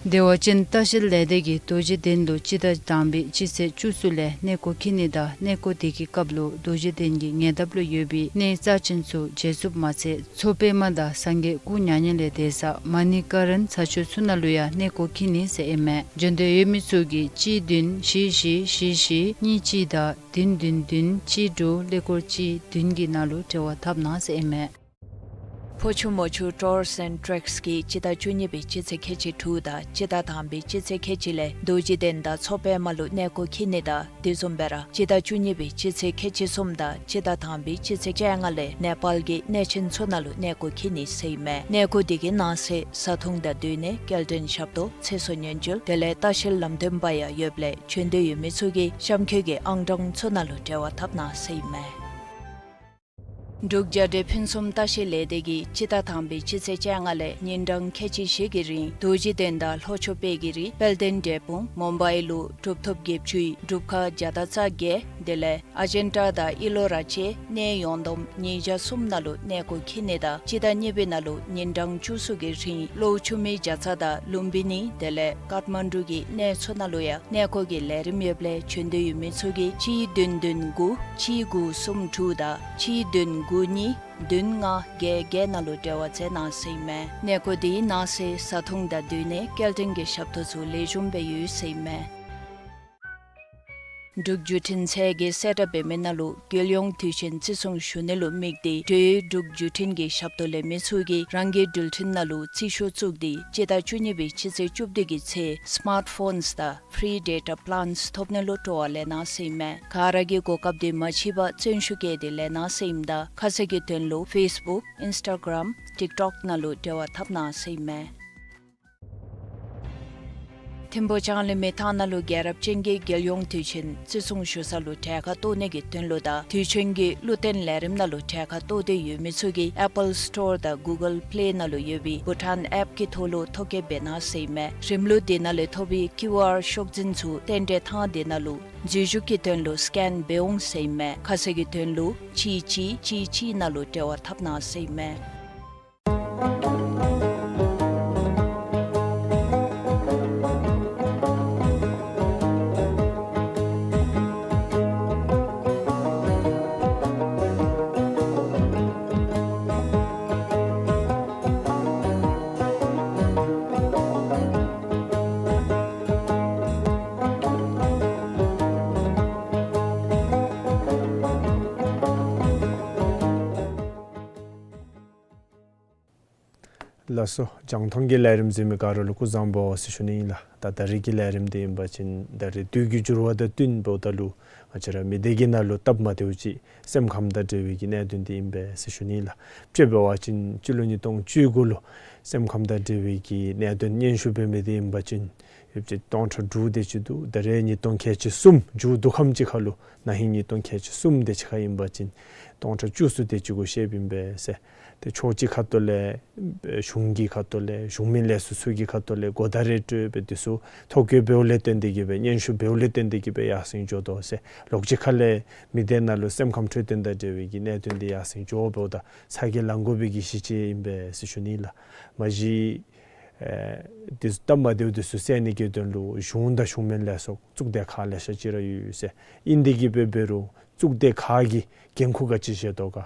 དེ་བ་ཅིན་ལྟ་བཤལ་ལས་སྡེ་གིས་རྡོ་རྗེ་གདན་ལུ་སྤྱི་ཟླ་དང་པའི་སྤྱི་ཚེས་བཅུ་གསུམ་ལས་གནས་སྐོར་འཁྱིད་ནི་དང་གནས་སྐོར་དེ་གི་སྐབས་ལུ་རྡོ་རྗེ་གདན་གྱི་ཉེ་འདབས་ལུ་ཡོད་པའི་གནས་རྩ་ཆེན་ཚུ་མཇལ་ཚུགསཔ་མ་ཚད་མཚོ་པདྨ་དང་སངས་རྒྱས་སྐུ་མྱ་ངན་ལས་འདས་ས་མ་ཎི་ཀ་རན་ས་ཆ་ཚུ་ནང་ལུ་ཡང་གནས་སྐོར་འཁྱིད་ནི་ཟེར་ཨིན་མས། འབྱོན་འདོད་ཡོད་མི་ཚུ་གིས་གཅིག་བདུན་བཞི་བཞི་བཞི་བཞི་གཉིས་གཅིག་དང་བདུན་བདུན་བདུན་གཅིག་དྲུག་ཀླད་ཀོར་གཅིག་བདུན་གྱི་ནང་ལུ་འབྲེལ་བ་འཐབ་གནང་ཟེར་ཨིན་མས། ཕོ་ཆུ་མོ་ཆུ་ཊུརསི་ཨེནཌ་ཊེགསི་གིས་སྤྱི་ཟླ་བཅུ་གཉིས་པའི་སྤྱི་ཚེས་ཁལ་གཅིག་དྲུག་དང་སྤྱི་ཟླ་དང་པའི་སྤྱི་ཚེས་ཁལ་གཅིག་ལས་རྡོ་རྗེ་གདན་དང་མཚོ་པདྨ་ལུ་གནས་སྐོར་འཁྱིད་ནི་དང་དེ་བཟུམ་སྦེ་ར་སྤྱི་ཟླ་བཅུ་གཉིས་པའི་སྤྱི་ཚེས་ཁལ་གཅིག་གསུམ་དང་སྤྱི་ཟླ་དང་པའི་སྤྱི་ཚེས་བཅོ་ལྔ་ལས་ནེ་པཱལ་གྱི་གནས་ཆེན་ཚུ་ནང་ལུ་གནས་སྐོར་འཁྱིད་ནི་ཟེར་ཨིན་མས། གནས་སྐོར་དེ་གི་ནང་གསེས་བཟའ་འཐུང་དང་སྡོད་གནས་སྐྱེལ་འདྲེན་ཞབས་ཏོག་ཚེ་སྲོག་ཉེན་བཅོལ་དེ་ལས་ལྟ་བཤལ་ལམ་སྟོན་པ་ཡང་ཡོདཔ་ལས་འབྱོན་འདོད་ཡོད་མི་ཚུ་གིས་གཤམ་འཁོད་ཀྱི་ཨང་གྲངས་ཚུ་ནང་ལུ་འབྲེལ་བ་འཐབ་གནང་ཟེར་ཨིན་མས། འབྲུག་རྒྱ་འབྲེལ་ཕུན་སུམ་ལྟ་བཤལ་ལས་སྡེ་གིས་སྤྱི་ཟླ་དང་པའི་སྤྱི་ཚེས་བཅོ་ལྔ་ལས་ཉིན་གྲངས་ཁལ་གཅིག་བཞི་གི་རིང་རྡོ་རྗེ་གདན་དང་ལྷོ་ཕྱོགས་དཔལ་གྱི་རི་དཔལ་ལྡན་འབྲས་སྤུངས་མུམ་བྷའི་ལུ་གྲུབ་ཐོབ་བརྒྱད་ཅུའི་སྒྲུབ་ཁང་བརྒྱ་དང་རྩ་བརྒྱད་དེ་ལས་ཨ་ཇན་ཏ་དང་ཨི་ལོ་ར་བཅས་གནས་ཡོངས་བསྡོམས་ཉིས་བརྒྱ་གསུམ་ནང་ལུ་གནས་སྐོར་འཁྱིད་ནི་དང་སྤྱི་ཟླ་གཉིས་པའི་ནང་ལུ་ཉིན་གྲངས་བཅུ་གསུམ་གྱི་རིང་གློ་ཆུ་མིག་རྒྱ་ཚ་དང་ལུམ་བི་ནི་དེ་ལས་ཀཏ་མན་ཌུ་གི་གནས་ཚུ་ནང་ལུ་ཡང་གནས་སྐོར་གྱི་ལས་རིམ་ཡོདཔ་ལས་འབྱོན་འདོད་ཡོད་མི་ཚུ་གིས་གཅིག་བདུན་བདུན་དགུ་གཅིག་དགུ་གསུམ་དྲུག་དང་གཅིག་བདུན་དགུ་གཉིས་བདུན་ལྔ་བརྒྱད་བརྒྱད་ནང་ལུ་འབྲེལ་བ་མཛད་གནང་ཟེར་ཨིན་མས། གནས་སྐོར་དེའི་ནང་གསེས་བཟའ་འཐུང་དང་སྡོད་གནས་སྐྱེལ་འདྲེན་གྱི་ཞབས་ཏོག་ཚུ་ལེགས་ཤོམ་སྦེ་ཡོད་ཟེར་ཨིན་མས། འབྲུག་བརྒྱུད་འཕྲིན་ཚད་བརྒལ་གསལ་བསྒྲགས་འབད་མི་ནང་ལུ་རྒྱལ་ཡོངས་དུས་ཆེན་བརྩི་སྲུང་ཞུ་ནི་ལུ་དམིགས་ཏེ་འབྲེལ་ཡོད་འབྲུག་བརྒྱུད་འཕྲིན་གྱི་ཞབས་ཏོག་ལེན་མི་ཚུ་གིས་རང་གི་འགྲུལ་འཕྲིན་ནང་ལུ་རྩིས་ཤོག་བཙུགས་ཏེ་སྤྱི་ཟླ་བཅུ་གཉིས་པའི་སྤྱི་ཚེས་བཅུ་བདུན་གྱི་ཚེ་སི་མཱརཊ་ཕོནསི་དང་ཕི་རི་ཌེ་ཊ་པི་ལཱནསི་ཐོབ་ནི་ལུ་སྤྲོ་བ་ལེན་གནང་ཟེར་ཨིན་མས། ག་ར་གིས་གོ་སྐབས་དེ་མ་ཕྱི་པར་བརྩོན་ཤུགས་བསྐྱེད་དེ་ལེན་གནང་ཟེར་ཨིནམ་ད་ཁ་གསལ་གྱི་དོན་ལུ་ཕེསི་བུཀ་ཨིནསི་ཊ་གརམ་ཊིཀ་ཊོཀ་ནང་ལུ་འབྲེལ་བ་འཐབ་གནང་ཟེར་ཨིན་མས། ཐིམ་ཕུ་ལྕང་གླིང་མི་ཐང་ནང་ལུ་རྒྱལ་རབས་ཅན་གྱི་རྒྱལ་ཡོངས་དུས་ཆེན་བརྩི་སྲུང་ཞུ་ས་ལུ་གྲལ་ཁར་གཏོགས་ནི་གི་དོན་ལུ་དང་དུས་ཆེན་གྱི་བློ་བརྟན་ལས་རིམ་ནང་ལུ་གྲལ་ཁར་གཏོགས་འདོད་ཡོད་མི་ཚུ་གིས་ཨེ་པཱལ་སི་ཊོར་དང་གུ་གཱལ་པི་ལེ་ནང་ལུ་ཡོད་པའི་བྷུ་ཊཱན་ཨེཔ་ཀྱི་ཐོག་ལུ་ཐོ་བཀོད་འབད་གནང་ཟེར་ཨིན་མས། རིམ་ལུགས་དེ་ནང་ལས་ཐོབ་པའི་ཀིའུ་ཨར་ཤོག་འཛིན་ཚུ་རྟེན་འབྲེལ་ཐང་དེ་ནང་ལུ་འཛུལ་ཞུགས་ཀྱི་དོན་ལུ་སི་ཀེན་འབད་འོང་ཟེར་ཨིན་མས། ཁ་གསལ་གྱི་དོན་ལུ་གཅིག་གཅིག་གཅིག་གཅིག་ནང་ལུ་འབྲེལ་བ་འཐབ་གནང་ཟེར་ཨིན་མས། ལགས་སོ། རྒྱང་མཐོང་གི་ལས་རིམ་གཟིགས་མི་ག་ར་ལུ་སྐུ་གཟུགས་བཟང་པོ་ཟེར་ཞུ་ནི་ཨིན་ལགས། ད་ད་རིས་ཀྱི་ལས་རིམ་དེ་ཨིན་པ་ཅིན་ད་རིས་དུས་ཀྱི་འགྱུར་བ་དང་བསྟུན་འབདཝ་ད་ལུ་ང་བཅས་ར་མི་སྡེ་གི་ནང་ལུ་སྟབས་མ་བདེཝ་ཅིག་སེམས་ཁམས་དང་འབྲེལ་བའི་གི་གནད་དོན་དེ་ཨིན་པས་ཟེར་ཞུ་ནི་ཨིན་ལགས། དཔྱེ་འབད་བ་ཅིན་སྤྱི་ལོ་ཉིས་སྟོང་བཅུ་དགུ་ལུ་སེམས་ཁམས་དང་འབྲེལ་བའི་གི་གནད་དོན་སྙན་ཞུ་འབད་མི་དེ་ཨིན་པ་ཅིན་ཡོདཔ་ཅིག་སྟོང་ཕྲག་དྲུག་དེ་ཅིག་འདུག། ད་རིས་ཉིས་སྟོང་ཁལ་གཅིག་གསུམ་མཇུག་བསྡུ་ཁམས་ཅིག་ཁར་ལུ་ན་ཧིང་ཉིས་སྟོང་ཁལ་གཅིག་གསུམ་དེ་ཅིག་ཁར་ཨིན་པ་ཅིན་ སྟོང་ཕྲག་བཅུ་གསུམ་དེ་ཅིག་གུ་བཤདཔ་ཨིན་པས་ཟེར། ཏེ་ཕྱོགས་གཅིག་ཁ་ཐུག་ལས་གཞུང་གི་ཁ་ཐུག་ལས་གཞུང་མིན་ལས་ཚོགས་ཚུ་གི་ཁ་ཐུག་ལས་གོ་བརྡ་རེ་སྤྲོད་སྦེ་དེ་ཚུ་ཐོ་བཀོད་འབདཝ་ལས་བརྟེན་ཏེ་གིས་སྦེ་སྙན་ཞུ་འབདཝ་ལས་བརྟེན་ཏེ་གིས་སྦེ་ཡར་སེང་འགྱོ་དོ་ཟེར། ལོགས་གཅིག་ཁ་ལས་མི་སྡེ་ནང་ལུ་སེམས་ཁམས་འཕྲོད་བསྟེན་དང་འབྲེལ་བའི་གི་གནད་དོན་འདི་ཡར་སེང་འགྱོ་འབདཝ་ད་ཚ་གྱང་ལང་དགོ་པའི་གི་གཞི་ཅིག་ཨིན་པས་ཟེར་ཞུ་ནི་ལགས། མ་གཞི་ཨེ་དེ་ཚུ་སྟབས་མ་བདེཝ་དེ་ཚུ་སེལ་ནི་གི་དོན་ལུ་གཞུང་དང་གཞུང་མིན་ལས་ཚོགས་གཙུག་སྡེ་ཁག་ལེ་ཤ་ཅིག་ར་ཡོད་ཟེར། ཨིན་དེ་གིས་སྦེ་འབད་རུང་གཙུག་སྡེ་ཁག་གིས་འགན་ཁུར་ག་ཅི་བཞེས་དོ་ག།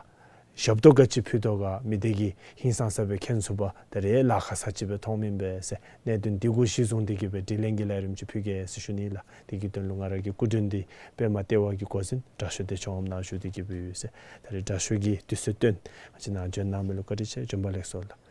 ཞབས་ཏོག་ག་ཅི་ཕུལ་དོ་ག། མི་སྡེ་གིས་ཧིང་སངས་ས་སྦེ་མཁྱེན་ཚུགས་པར་ད་རེས་ལཱ་ཁག་ས་ཅིག་སྦེ་མཐོངམ་ཨིན་པས་ཟེར། གནད་དོན་འདི་གུ་གཞི་བཟུང་སྟེ་གིས་སྦེ་དྲི་ལན་གྱི་ལས་རིམ་ཅིག་ཕུལ་གེ་ཟེར་ཞུ་ནི་ལགས། དེ་གི་དོན་ལུ་ང་ར་གི་སྐུ་མགྲོན་འདི་པདྨ་ལྟེ་བ་གི་འགོ་འཛིན་དྲག་ཤོས་བདེ་མཆོག་ངམ་ནཱ་བཞུགས་ཏེ་གིས་སྦེ་ཡོད་ཟེར། ད་རེས་དྲག་ཤོས་ཀྱིས་དུས་ཚོད་བཏོན་ང་བཅས་ནཱ་བྱོན་གནང་མི་ལུ་བཀའ་དྲིན་ཆེ། བྱོན་པ་ལེགས་སོ་ལགས།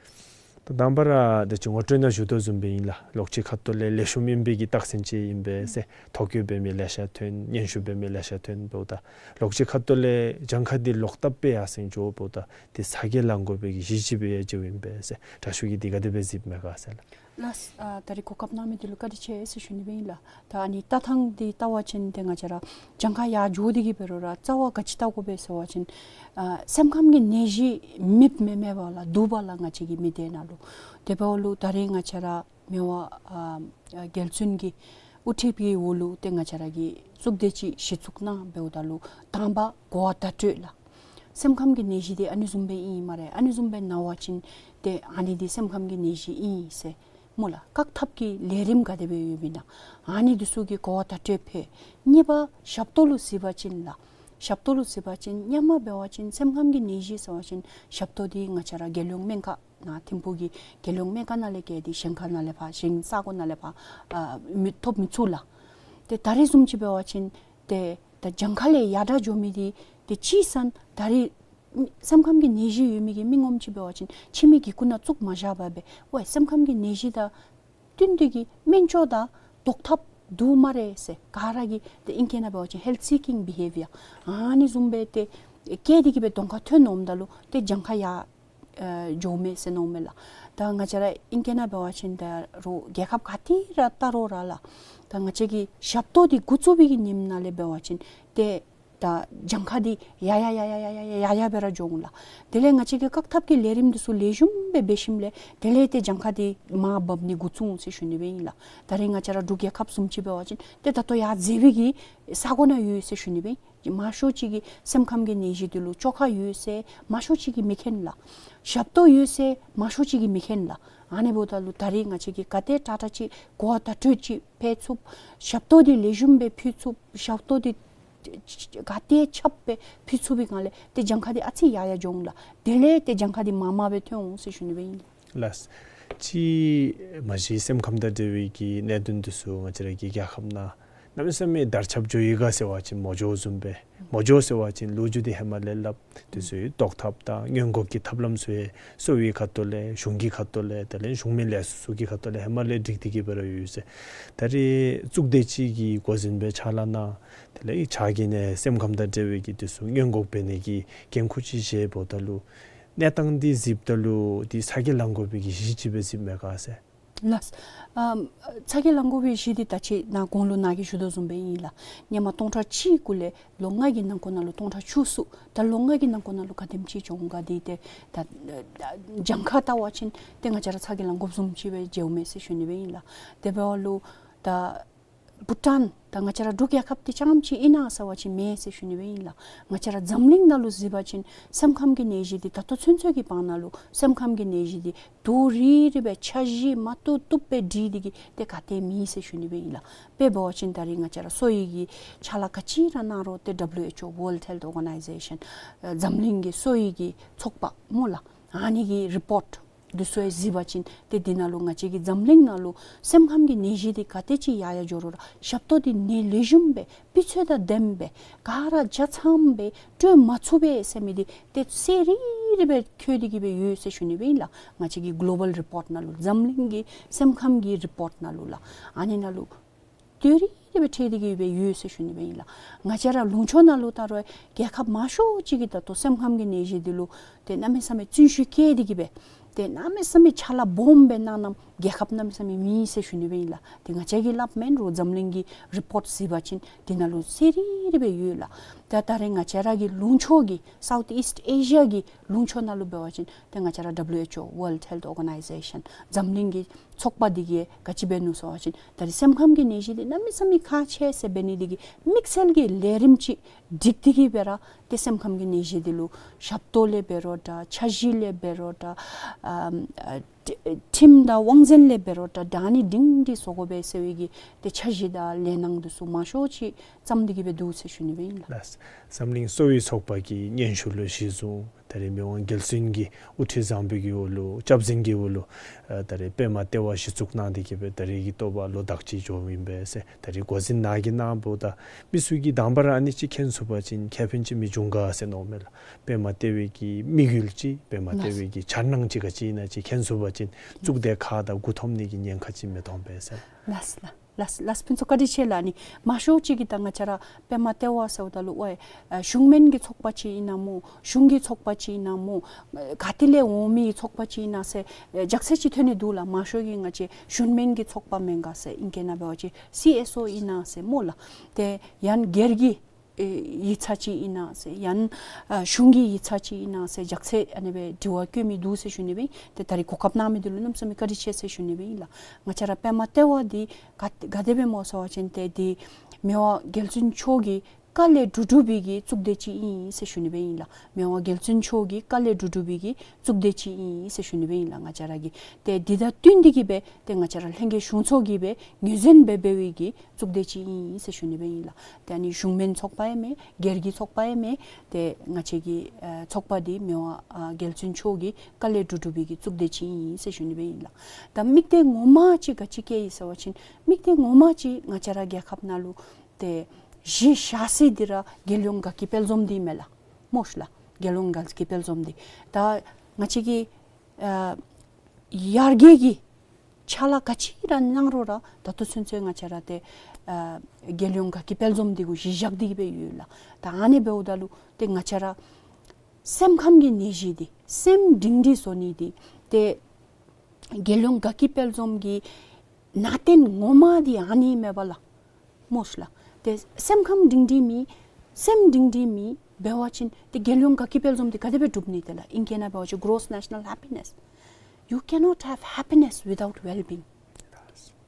ད་དང་པ་ར་ད་ཅི་ངོ་སྤྲོད་ནང་ཞུ་དོ་བཟུམ་སྦེ་ཨིན་ལགས། ལོགས་གཅིག་ཁ་ཐུག་ལས་ལེགས་ཤོམ་ཨིན་པའི་གི་རྟགས་མཚན་ཅིག་ཨིན་པས་ཟེར། ཐོ་བཀོད་འབད་མི་ལེ་ཤ་ཐོན། སྙན་ཞུ་འབད་མི་ལེ་ཤ་ཐོན་འབདཝ་ད་ལོགས་གཅིག་ཁ་ཐུག་ལས་གྱངས་ཁ་འདི་ལོག་ལྟབ་སྦེ་ཡར་སེང་འགྱོ་འབདཝ་ད་དེ་ཚ་གྱང་ལང་དགོ་པའི་གི་གཞི་ཅིག་སྦེ་ཡང་མཇལཝ་ཨིན་པས་ཟེར། དྲག་ཤོས་ཀྱིས་འདི་ག་དེ་སྦེ་གཟིགསཔ་མས་ག་ཟེར་ལགས། ལགས། ཨ་ད་རེས་གོ་སྐབས་གནང་མི་འདི་ལུ་བཀའ་དྲིན་ཆེ་ཟེར་ཞུ་ནི་སྦེ་ཨིན་ལགས། ད་ཨ་ནི་ལྟ་ཐངས་འདི་བལྟ་བ་ཅིན་ཏེ་ང་བཅས་ར་གྱངས་ཁ་ཡར་འགྱོ་སྟེ་གིས་འབད་རུང་ར་རྩ་བ་ག་ཅི་བལྟ་དགོ་པས་ཟེར་བ་ཅིན་ཨ་སེམས་ཁམས་ཀྱི་ནད་གཞི་མེདཔ་མེན་མེན་པ་ལགས། འདུག་པ་ལགས། ང་བཅས་ཀྱི་མི་སྡེ་ནང་ལུ། དེ་འབདཝ་ལུ་ད་རེས་ང་བཅས་ར་མི་དབང་ཨ་རྒྱལ་བཙུན་གྱི་དབུ་ཁྲིད་ཀྱི་འོག་ལུ་ཏེ་ང་བཅས་ར་གིས་གཙུག་སྡེ་ཅིག་གཞི་བཙུགས་གནང་འབདཝ་ད་ལུ་དང་པ་གོ་བ་བརྡ་སྤྲོད་ལགས། སེམས་ཁམས་ཀྱི་ནད་གཞི་འདི་ཨ་ནི་བཟུམ་སྦེ་ཨིན་སྨ་རེ། ཨ་ནི་བཟུམ་སྦེ་ན་བ་ཅིན་ཏེ་ཨ་ནི་འདི་སེམས་ཁམས་ཀྱི་ནད་གཞི་ཨིན་ཟེར་སྨོ་ལགས། བཀག་ཐབས་ཀྱི་ལས་རིམ་ག་དེ་སྦེ་ཡོདཔ་ཨིན་ན། ཨ་ནི་འདི་ཚུ་གི་གོ་བ་བརྡ་སྤྲོད་ཕུལ། གཉིས་པ་ཞབས་ཏོག་ལུ་གཟིགས་པ་ཅིན་ལགས། ཞབས་ཏོག་ལུ་གཟིགས་པ་ཅིན་སྔོན་མ་འབད་བ་ཅིན་སེམས་ཁམས་ཀྱི་ནད་གཞི་ཟེར་བ་ཅིན་ཞབས་ཏོག་འདི་ང་བཅས་ར་རྒྱལ་ཡོངས་སྨན་ཁང་ནང་ཐིམ་ཕུག་གི་རྒྱལ་ཡོངས་སྨན་ཁང་ནང་ལས་བརྒལ་ཏེ་གཞན་ཁ་ནང་ལས་ཕར་གཞན་ས་གོ་ནང་ལས་ཕར་ཨ་མི་ཐོབ་མི་ཚུགས་ལགས། ཏེ་ད་རེས་བཟུམ་ཅིག་འབད་བ་ཅིན་ཏེ་ད་གྱངས་ཁ་ལས་ཡར་དྲག་འགྱོ་མི་འདི་ཏེ་ཅིག་ཟེར་ན་ད་རེས་སེམས་ཁམས་ཀྱི་ནད་གཞི་ཡོད་མི་གི་མི་ངོམ་ཅིག་འབད་བ་ཅིན་ཕྱི་མི་གི་སྐུ་ན་བཙུགས་མ་བཞག་པར་སྦེ་ཝའི་སེམས་ཁམས་ཀྱི་ནད་གཞི་དང་བསྟུན་ཏེ་གིས་སྨན་བཅོས་དང་བཟློག་ཐབས་འདུག་སྨ་རེ་ཟེར། ག་ར་གིས་ཏེ་ཨིང་སྐད་ནང་འབད་བ་ཅིན་ཧེལཐ་སི་ཀིང་བི་ཧེ་བི་ཡར་ཨ་ནི་བཟུམ་སྦེ་ཏེ་བཀལ་ཏེ་གིས་སྦེ་གདོང་ཁར་ཐོན་འོངམ་ད་ལུ་ཏེ་གྱངས་ཁ་ཡར་ཨེ་འགྱོཝ་མས་ཟེར་མནོཝ་མས་ལགས། ད་ང་བཅས་ར་ཨིང་སྐད་ནང་འབད་བ་ཅིན་ད་རུང་རྒྱལ་ཁབ་ག་ཏེ་ར་བལྟ་རུང་ར་ལགས། ད་ང་བཅས་ཀྱི་ཞབས་ཏོག་འདི་འགོ་བཙུགས་པའི་གི་ཉིནམ་ནང་ལས་འབད་བ་ཅིན་ཏེ་ད་གྱངས་ཁ་འདི་ཡར་ཡར་ཡར་ཡར་སྦེ་ར་འགྱོ་འོང་ལགས། དེ་ལས་ང་བཅས་ཀྱིས་བཀག་ཐབས་ཀྱི་ལས་རིམ་འདི་ཚུ་ལེགས་ཤོམ་སྦེ་འབད་ཞིནམ་ལས་དེ་ལས་ཏེ་གྱངས་ཁ་འདི་མར་འབབ་ནི་འགོ་བཙུགས་འོང་ཟེར་ཞུ་ནི་སྦེ་ཨིན་ལགས། ད་རེས་ང་བཅས་ར་འབྲུག་རྒྱལ་ཁབ་བཟུམ་ཅིག་འབད་བ་ཅིན་ཏེ་ད་ལྟོ་ཡར་འཛེགས་པའི་གི་ས་གོ་ནང་ཡོད་ཟེར་ཞུ་ནི་སྦེ་ཨིན། མང་ཤོས་ཅིག་གིས་སེམས་ཁམས་ཀྱི་ནད་གཞི་འདི་ལུ་བཅོས་ཁ་ཡོད་ཟེར་མང་ཤོས་ཅིག་གིས་མི་མཁྱེན་ལགས། ཞབས་ཏོག་ཡོད་ཟེར་མང་ཤོས་ཅིག་གིས་མི་མཁྱེན་ལགས། ཨ་ནི་འབདཝ་ད་ལུ་ད་རེས་ང་བཅས་ཀྱིས་ག་དེ་དྲག་དྲག་ཅིག་གོ་བ་བརྡ་སྤྲོད་ཅིག་ཕུལ་ཚུགས། ཞབས་ཏོག་འདི་ལེགས་ཤོམ་སྦེ་ཕུལ་ཚུགས། ཞབས་ཏོག་འདི་ག་དེ་ཁྱབ་སྦེ་ཕུལ་ཚུགས་པའི་སྒང་ལས་ཏེ་གྱངས་ཁ་འདི་ཨ་ཙི་ཡར་ཡར་འགྱོ་འོང་ལགས། དེ་ལས་ཏེ་གྱངས་ཁ་འདི་མར་མར་སྦེ་ཐོན་འོང་ཟེར་ཞུ་ནི་སྦེ་ཨིན། ལགས། ཅིག་མ་གཞི་སེམས་ཁམས་དང་འབྲེལ་བའི་གི་གནད་དོན་འདི་ཚུ་ང་བཅས་ར་གི་རྒྱལ་ཁབ་ནང་གནམ་མེད་ས་མེད་དར་ཁྱབ་འགྱོ་ཡི་ག་ཟེར་བ་ཅིན་མ་འགྱོཝ་བཟུམ་སྦེ། མ་འགྱོ་ཟེར་བ་ཅིན་ལོ་རྒྱུས་འདི་ཧེ་མ་ལས་སླབ། འདི་ཚུ་བཟློག་ཐབས་དང་སྔོན་འགོག་གི་ཐབས་ལམ་ཚུ་ཡང་གསོ་བའི་ཁ་ཐུག་ལས་གཞུང་གི་ཁ་ཐུག་ལས་དེ་ལས་གཞུང་མིན་ལས་ཚོགས་ཚུ་གི་ཁ་ཐུག་ལས་ཧེ་མ་ལས་སྒྲིག་སྟེ་གིས་སྦེ་ར་ཡོད་ཟེར། ད་རེས་གཙུག་སྡེ་ཅིག་གི་འགོ་འཛིན་སྦེ་ཕྱག་ལཱ་གནང་། དེ་ལས་ཕྱག་གི་ནི་སེམས་ཁམས་དང་འབྲེལ་བའི་གི་འདི་ཚུ་སྔོན་འགོག་འབད་ནི་གི་འགན་ཁུར་ཅིག་བཞེསཔ་ད་ལུ་གནས་སྟངས་འདི་གཟིགསཔ་ད་ལུ་འདི་ཚ་གྱང་ལང་དགོ་པའི་གི་གཞི་ཅིག་སྦེ་གཟིགསཔ་མས་ག་ཟེར། ལགས། ཨམ་ཚ་གྱང་ལང་དགོ་པའི་གཞི་འདི་ད་ཅི་ནཱ་གོང་ལུ་ནཱ་གིས་ཞུ་དོ་བཟུམ་སྦེ་ཨིན་ལགས། སྔོན་མ་སྟོང་ཕྲག་གཅིག་གུ་ལས་ལོ་ལྔ་གི་ནང་འཁོད་ནང་ལུ་སྟོང་ཕྲག་བཅུ་གསུམ། ད་ལོ་ལྔ་གི་ནང་འཁོད་ནང་ལུ་ག་དེམ་ཅིག་བྱུང་ག་འདི་ཏེ་ད་གྱངས་ཁ་བལྟ་བ་ཅིན་ཏེ་ང་བཅས་ར་ཚ་གྱང་ལང་དགོཔ་བཟུམ་ཅིག་སྦེ་མཇལཝ་མས་ཟེར་ཞུ་ནི་སྦེ་ཨིན་ལགས། དེ་འབདཝ་ལུ་ད་བྷུ་ཊཱན་ད་ང་བཅས་ར་འབྲུག་རྒྱལ་ཁབ་འདི་རྐྱངམ་ཅིག་ཨིན་ན་ཟེར་བ་ཅིན་མེན་ཟེར་ཞུ་ནི་སྦེ་ཨིན་ལགས། ང་བཅས་ར་འཛམ་གླིང་ནང་ལུ་གཟིགས་པ་ཅིན་སེམས་ཁམས་ཀྱི་ནད་གཞི་འདི་ད་ལྟོ་ཚུན་ཚོད་ཀྱི་བར་ན་ལུ་སེམས་ཁམས་ཀྱི་ནད་གཞི་འདི་དུས་རིང་རིང་སྦེ་འཆར་གཞི་མ་བཏུབ་བཏུབ་སྦེ་སྒྲིག་སྟེ་གིས་ཏེ་ག་ཏེ་མེད་ཟེར་ཞུ་ནི་སྦེ་ཨིན་ལགས། དཔེ་འབད་བ་ཅིན་ད་རེས་ང་བཅས་ར་གསོ་བའི་གི་ཕྱག་ལཱ་ག་ཅི་ར་གནང་རུང་ཏེ་ཌབ་ལུ་ཨེཆ་ཨོ་World Health Organization ཨ་འཛམ་གླིང་གི་གསོ་བའི་གི་ཚོགས་པ་སྨོ་ལགས། ཨ་ནི་གི་རི་པོརཊ་འདི་ཚུ་ཡང་གཟིགས་པ་ཅིན་ཏེ་འདི་ནང་ལུ་ང་བཅས་ཀྱི་འཛམ་གླིང་ནང་ལུ་སེམས་ཁམས་ཀྱི་ནད་གཞི་འདི་ག་དེ་ཅིག་ཡར་ཡར་འགྱོ་རུང་ར་ཞབས་ཏོག་འདི་ནི་ལེགས་ཤོམ་སྦེ་སྤུས་ཚད་དང་ལྡནམ་སྦེ་ག་ར་ཆ་ཚང་སྦེ་སྤྲོད་མ་ཚུགས་པས་ཟེར་མི་འདི་ཏེ་གསལ་རི་རི་སྦེ་འཁོད་དེ་གིས་སྦེ་ཡོད་ཟེར་ཞུ་ནི་སྦེ་ཨིན་ལགས། ང་བཅས་ཀྱི་གོ་ལོ་བཱལ་རི་པོརཊ་ནང་ལུ་འཛམ་གླིང་གི་སེམས་ཁམས་ཀྱི་རི་པོརཊ་ནང་ལུ་ལགས། ཨ་ནི་ནང་ལུ་དུས་རིང་རིང་སྦེ་འཁོད་དེ་གིས་སྦེ་ཡོད་ཟེར་ཞུ་ནི་སྦེ་ཨིན་ལགས། ང་བཅས་ར་ལུང་ཕྱོགས་ནང་ལུ་ད་རུང་རྒྱལ་ཁབ་མང་ཤོས་ཅིག་གིས་ད་ལྟོ་སེམས་ཁམས་ཀྱི་ནད་གཞི་འདི་ལུ་ཏེ་གནམ་མེད་ས་མེད་བརྩོན་ཤུགས་བསྐྱེད་དེ་གིས་སྦེ་ ཏེ་གནམ་མེད་ས་མེད་ཕྱག་ལཱ་སྦོམ་སྦེ་གནང་གནངམ་རྒྱལ་ཁབ་གནམ་མེད་ས་མེད་མེད་ཟེར་ཞུ་ནི་སྦེ་ཨིན་ལགས། ཏེ་ང་བཅས་ཀྱིས་སླབ་མེན་རུང་འཛམ་གླིང་གི་རི་པོརཊ་གཟིགས་པ་ཅིན་དེ་ནང་ལུ་གསལ་རི་རི་སྦེ་ཡོད་ལགས། ད་ད་རེས་ང་བཅས་ར་གི་ལུང་ཕྱོགས་ཀྱི་South East Asia གི་ལུང་ཕྱོགས་ནང་ལུ་འབད་བ་ཅིན་ཏེ་ང་བཅས་ར་W H O, World Health Organization འཛམ་གླིང་གི་ཚོགས་པ་འདི་གིས་ག་ཅི་འབད་ནུག་ཟེར་བ་ཅིན་ད་རེས་སེམས་ཁམས་ཀྱི་ནད་གཞི་འདི་གནམ་མེད་ས་མེད་ཁག་ཆེ་ཟེར་འབད་ནི་འདི་གིས་དམིགས་བསལ་གྱི་ལས་རིམ་ཅིག་སྒྲིག་སྟེ་གིས་སྦེ་ར་ཏེ་སེམས་ཁམས་ཀྱི་ནད་གཞི་འདི་ལུ་ཞབས་ཏོག་ལས་འབད་རུང་འདྲ་འཆར་གཞི་ལས་འབད་རུང་འདྲ་ཨམ་ཨ་ཁྲིམས་དང་དབང་འཛིན་ལས་འབད་རུང་འདྲ་ད་ཨ་ནི་སྒྲིང་སྒྲི་བཟོ་དགོ་པས་ཟེར་བའི་གི་ཏེ་འཆར་གཞི་དང་ལས་སྣང་འདི་ཚུ་མང་ཤོས་ཅིག་བརྩམས་ཏེ་གིས་སྦེ་འདུག་ཟེར་ཞུ་ནི་སྦེ་ཨིན་ལགས། ལགས། འཛམ་གླིང་གསོ་བའི་ཚོགས་པ་གི་སྙན་ཞུ་ལུ་གཞི་བཟུང་ད་རེས་མི་དབང་རྒྱལ་བཙུན་གྱི་དབུ་ཁྲིད་བཟང་པོའི་གི་འོག་ལུ་སྐྱབས་འཛིན་གྱི་འོག་ལུ་ཨ་ད་རེས་པདྨ་ལྟེ་བ་གཞི་བཙུགས་གནང་སྟེ་གིས་སྦེ་ད་རེས་ཀྱི་ཐོག་ལོ་དག་ཅིག་འགྱོཝ་ཨིན་པས་ཟེར། ད་རེས་འགོ་འཛིན་ནཱ་གིས་གནངམ་ད་མི་ཚུ་གིས་དང་པ་ར་ཨ་ནི་ཅིག་མཁྱེན་ཚུགས་པ་ཅིན་ཁེ་ཕན་ཅིག་མི་འབྱུང་ག་ཟེར་མནོཝ་མས་ལགས། པདྨ་ལྟེ་བའི་གི་དམིགས་ཡུལ་ཅིག་པདྨ་ལྟེ་བའི་གི་འཆར་སྣང་ཅིག་ག་ཅི་ཨིན་ན་ཅིག་མཁྱེན་ཚུགས་པ་ཅིན་གཙུག་སྡེ་ཁག་དང་མགུ་འཐོམ་ནི་གི་ཉེན་ཁ་ཅིག་མི་ཐོན་པས་ཟེར། ལགས་ལགས། ལགས་ལགས། ཕུན་ཚོགས་བཀའ་དྲིན་ཆེ་ལགས། ཨ་ནི་མང་ཤོས་ཅིག་གིས་ད་ང་བཅས་ར་པདྨ་ལྟེ་བ་ཟེརཝ་ད་ལུ་ཝའི་ཨ་གཞུང་མིན་གྱི་ཚོགས་པ་ཅིག་ཨིན་ན་སྨོ། གཞུང་གི་ཚོགས་པ་ཅིག་ཨིན་ན་སྨོ། ཨ་ག་ཏེ་ལས་འོང་མི་ཚོགས་པ་ཅིག་ཨིན་ན་ཟེར་ཨ་ཅིག་ཟེར་ཅིག་ཐོན་ནི་འདུག་ལགས། མང་ཤོས་ཀྱིས་ང་བཅས་གཞུང་མིན་གྱི་ཚོགས་པ་མེན་ག་ཟེར། ཨིང་སྐད་ནང་འབད་བ་ཅིན་C S O ཨིན་ན་ཟེར་སྨོ་ལགས། ཏེ་ཡང་སྒེར་གྱི་ཨེ་ཡིག་ཚང་ཅིག་ཨིན་ན་ཟེར་ཡང་ཨ་གཞུང་གི་ཡིག་ཚང་ཅིག་ཨིན་ན་ཟེར་ཅིག་ཟེར་ཨ་ནི་སྦེ་དྲི་བ་བཀོད་མི་འདུག་ཟེར་ཞུ་ནི་སྦེ་ཨིན། ཏེ་ད་རེས་གོ་སྐབས་གནང་མི་འདི་ལུ་གནམ་མེད་ས་མེད་བཀའ་དྲིན་ཆེ་ཟེར་ཞུ་ནི་སྦེ་ཨིན་ལགས། ང་བཅས་ར་པདྨ་ལྟེ་བ་འདི་ག་ག་དེ་སྦེ་སྨོ་ཟེར་བ་ཅིན་ཏེ་འདི་མི་དབང་རྒྱལ་བཙུན་མཆོག་གི་བཀའ་ལས་གྲུབ་གྲུབ་པའི་གི་གཙུག་སྡེ་ཅིག་ཨིན་ཟེར་ཞུ་ནི་སྦེ་ཨིན་ལགས། མི་དབང་རྒྱལ་བཙུན་མཆོག་གི་བཀའ་ལས་གྲུབ་གྲུབ་པའི་གི་གཙུག་སྡེ་ཅིག་ཨིན་ཟེར་ཞུ་ནི་སྦེ་ཨིན་ལགས། ང་བཅས་ར་གི་ཏེ་འདི་དང་བསྟུན་ཏེ་གིས་སྦེ་ཏེ་ང་བཅས་ར་ལྷན་རྒྱས་གཞུང་ཚོགས་ཀྱིས་སྦེ་ངོས་འཛིན་འབད་འབད་བའི་གི་གཙུག་སྡེ་ཅིག་ཨིན་ཟེར་ཞུ་ནི་སྦེ་ཨིན་ལགས། ཏེ་ཨ་ནི་གཞུང་མིན་ཚོགས་པ་ཡང་མེན། སྒེར་གྱི་ཚོགས་པ་ཡང་མེན། ཏེ་ང་བཅས་ཀྱི་ཨ་ཚོགས་པ་འདི་མི་དབང་ཨ་རྒྱལ་བཙུན་མཆོག་གི་བཀའ་ལས་གྲུབ་གྲུབ་པའི་གི་གཙུག་སྡེ་ཅིག་ཨིན་ཟེར་ཞུ་ནི་སྦེ་ཨིན་ལགས། ད་དམིགས་གཏད་ངོ་མ་ཅིག་ག་ཅི་བསྐྱེད་ཡི་ཟེར་བ་ཅིན་དམིགས་གཏད་ངོ་མ་ཅིག་ང་བཅས་ར་རྒྱལ་ཁབ་ནང་ལུ་ཏེ་གཞི་བཞག་ས་འདི་ར་རྒྱལ་ཡོངས་དགའ་སྐྱིད་དཔལ་འཛོམས་འདི་མས་ལགས། སྨོ་ཤ་ལགས། རྒྱལ་ཡོངས་དགའ་སྐྱིད་དཔལ་འཛོམས་འདི་ད་ང་བཅས་ཀྱི་ཨ་ཡར་རྒྱས་ཀྱི་ཕྱག་ལཱ་ག་ཅི་ར་གནང་རུང་ར་ད་ལྟོ་ཚུན་ཚོད་ང་བཅས་ར་ཏེ་ཨ་རྒྱལ་ཡོངས་དགའ་སྐྱིད་དཔལ་འཛོམས་འདི་གུ་གཞི་བཞག་སྟེ་གིས་སྦེ་ཡོད་ལགས། ད་ཨ་ནི་འབདཝ་ད་ལུ་ཏེ་ང་བཅས་ར་སེམས་ཁམས་ཀྱི་ནད་གཞི་འདི་སེམས་སྒྲིང་སྒྲི་བཟོ་ནི་འདི་ཏེ་རྒྱལ་ཡོངས་དགའ་སྐྱིད་དཔལ་འཛོམས་ཀྱི་ནང་རྟེན་ངོ་མ་འདི་ཨ་ནི་མས་པ་ལགས། སྨོ་ཤ་ལགས། ཏེ་སེམས་ཁམས་སྒྲིང་སྒྲི་མེད་སེམས་སྒྲིང་སྒྲི་མེད་འབད་བ་ཅིན་ཏེ་རྒྱལ་ཡོངས་དགའ་སྐྱིད་དཔལ་འཛོམས་འདི་ག་དེ་སྦེ་འགྲུབ་ནི་ཏེ་ལགས། ཨིང་སྐད་ནང་འབད་བ་ཅིན་gross national happiness. You cannot have happiness without well-being.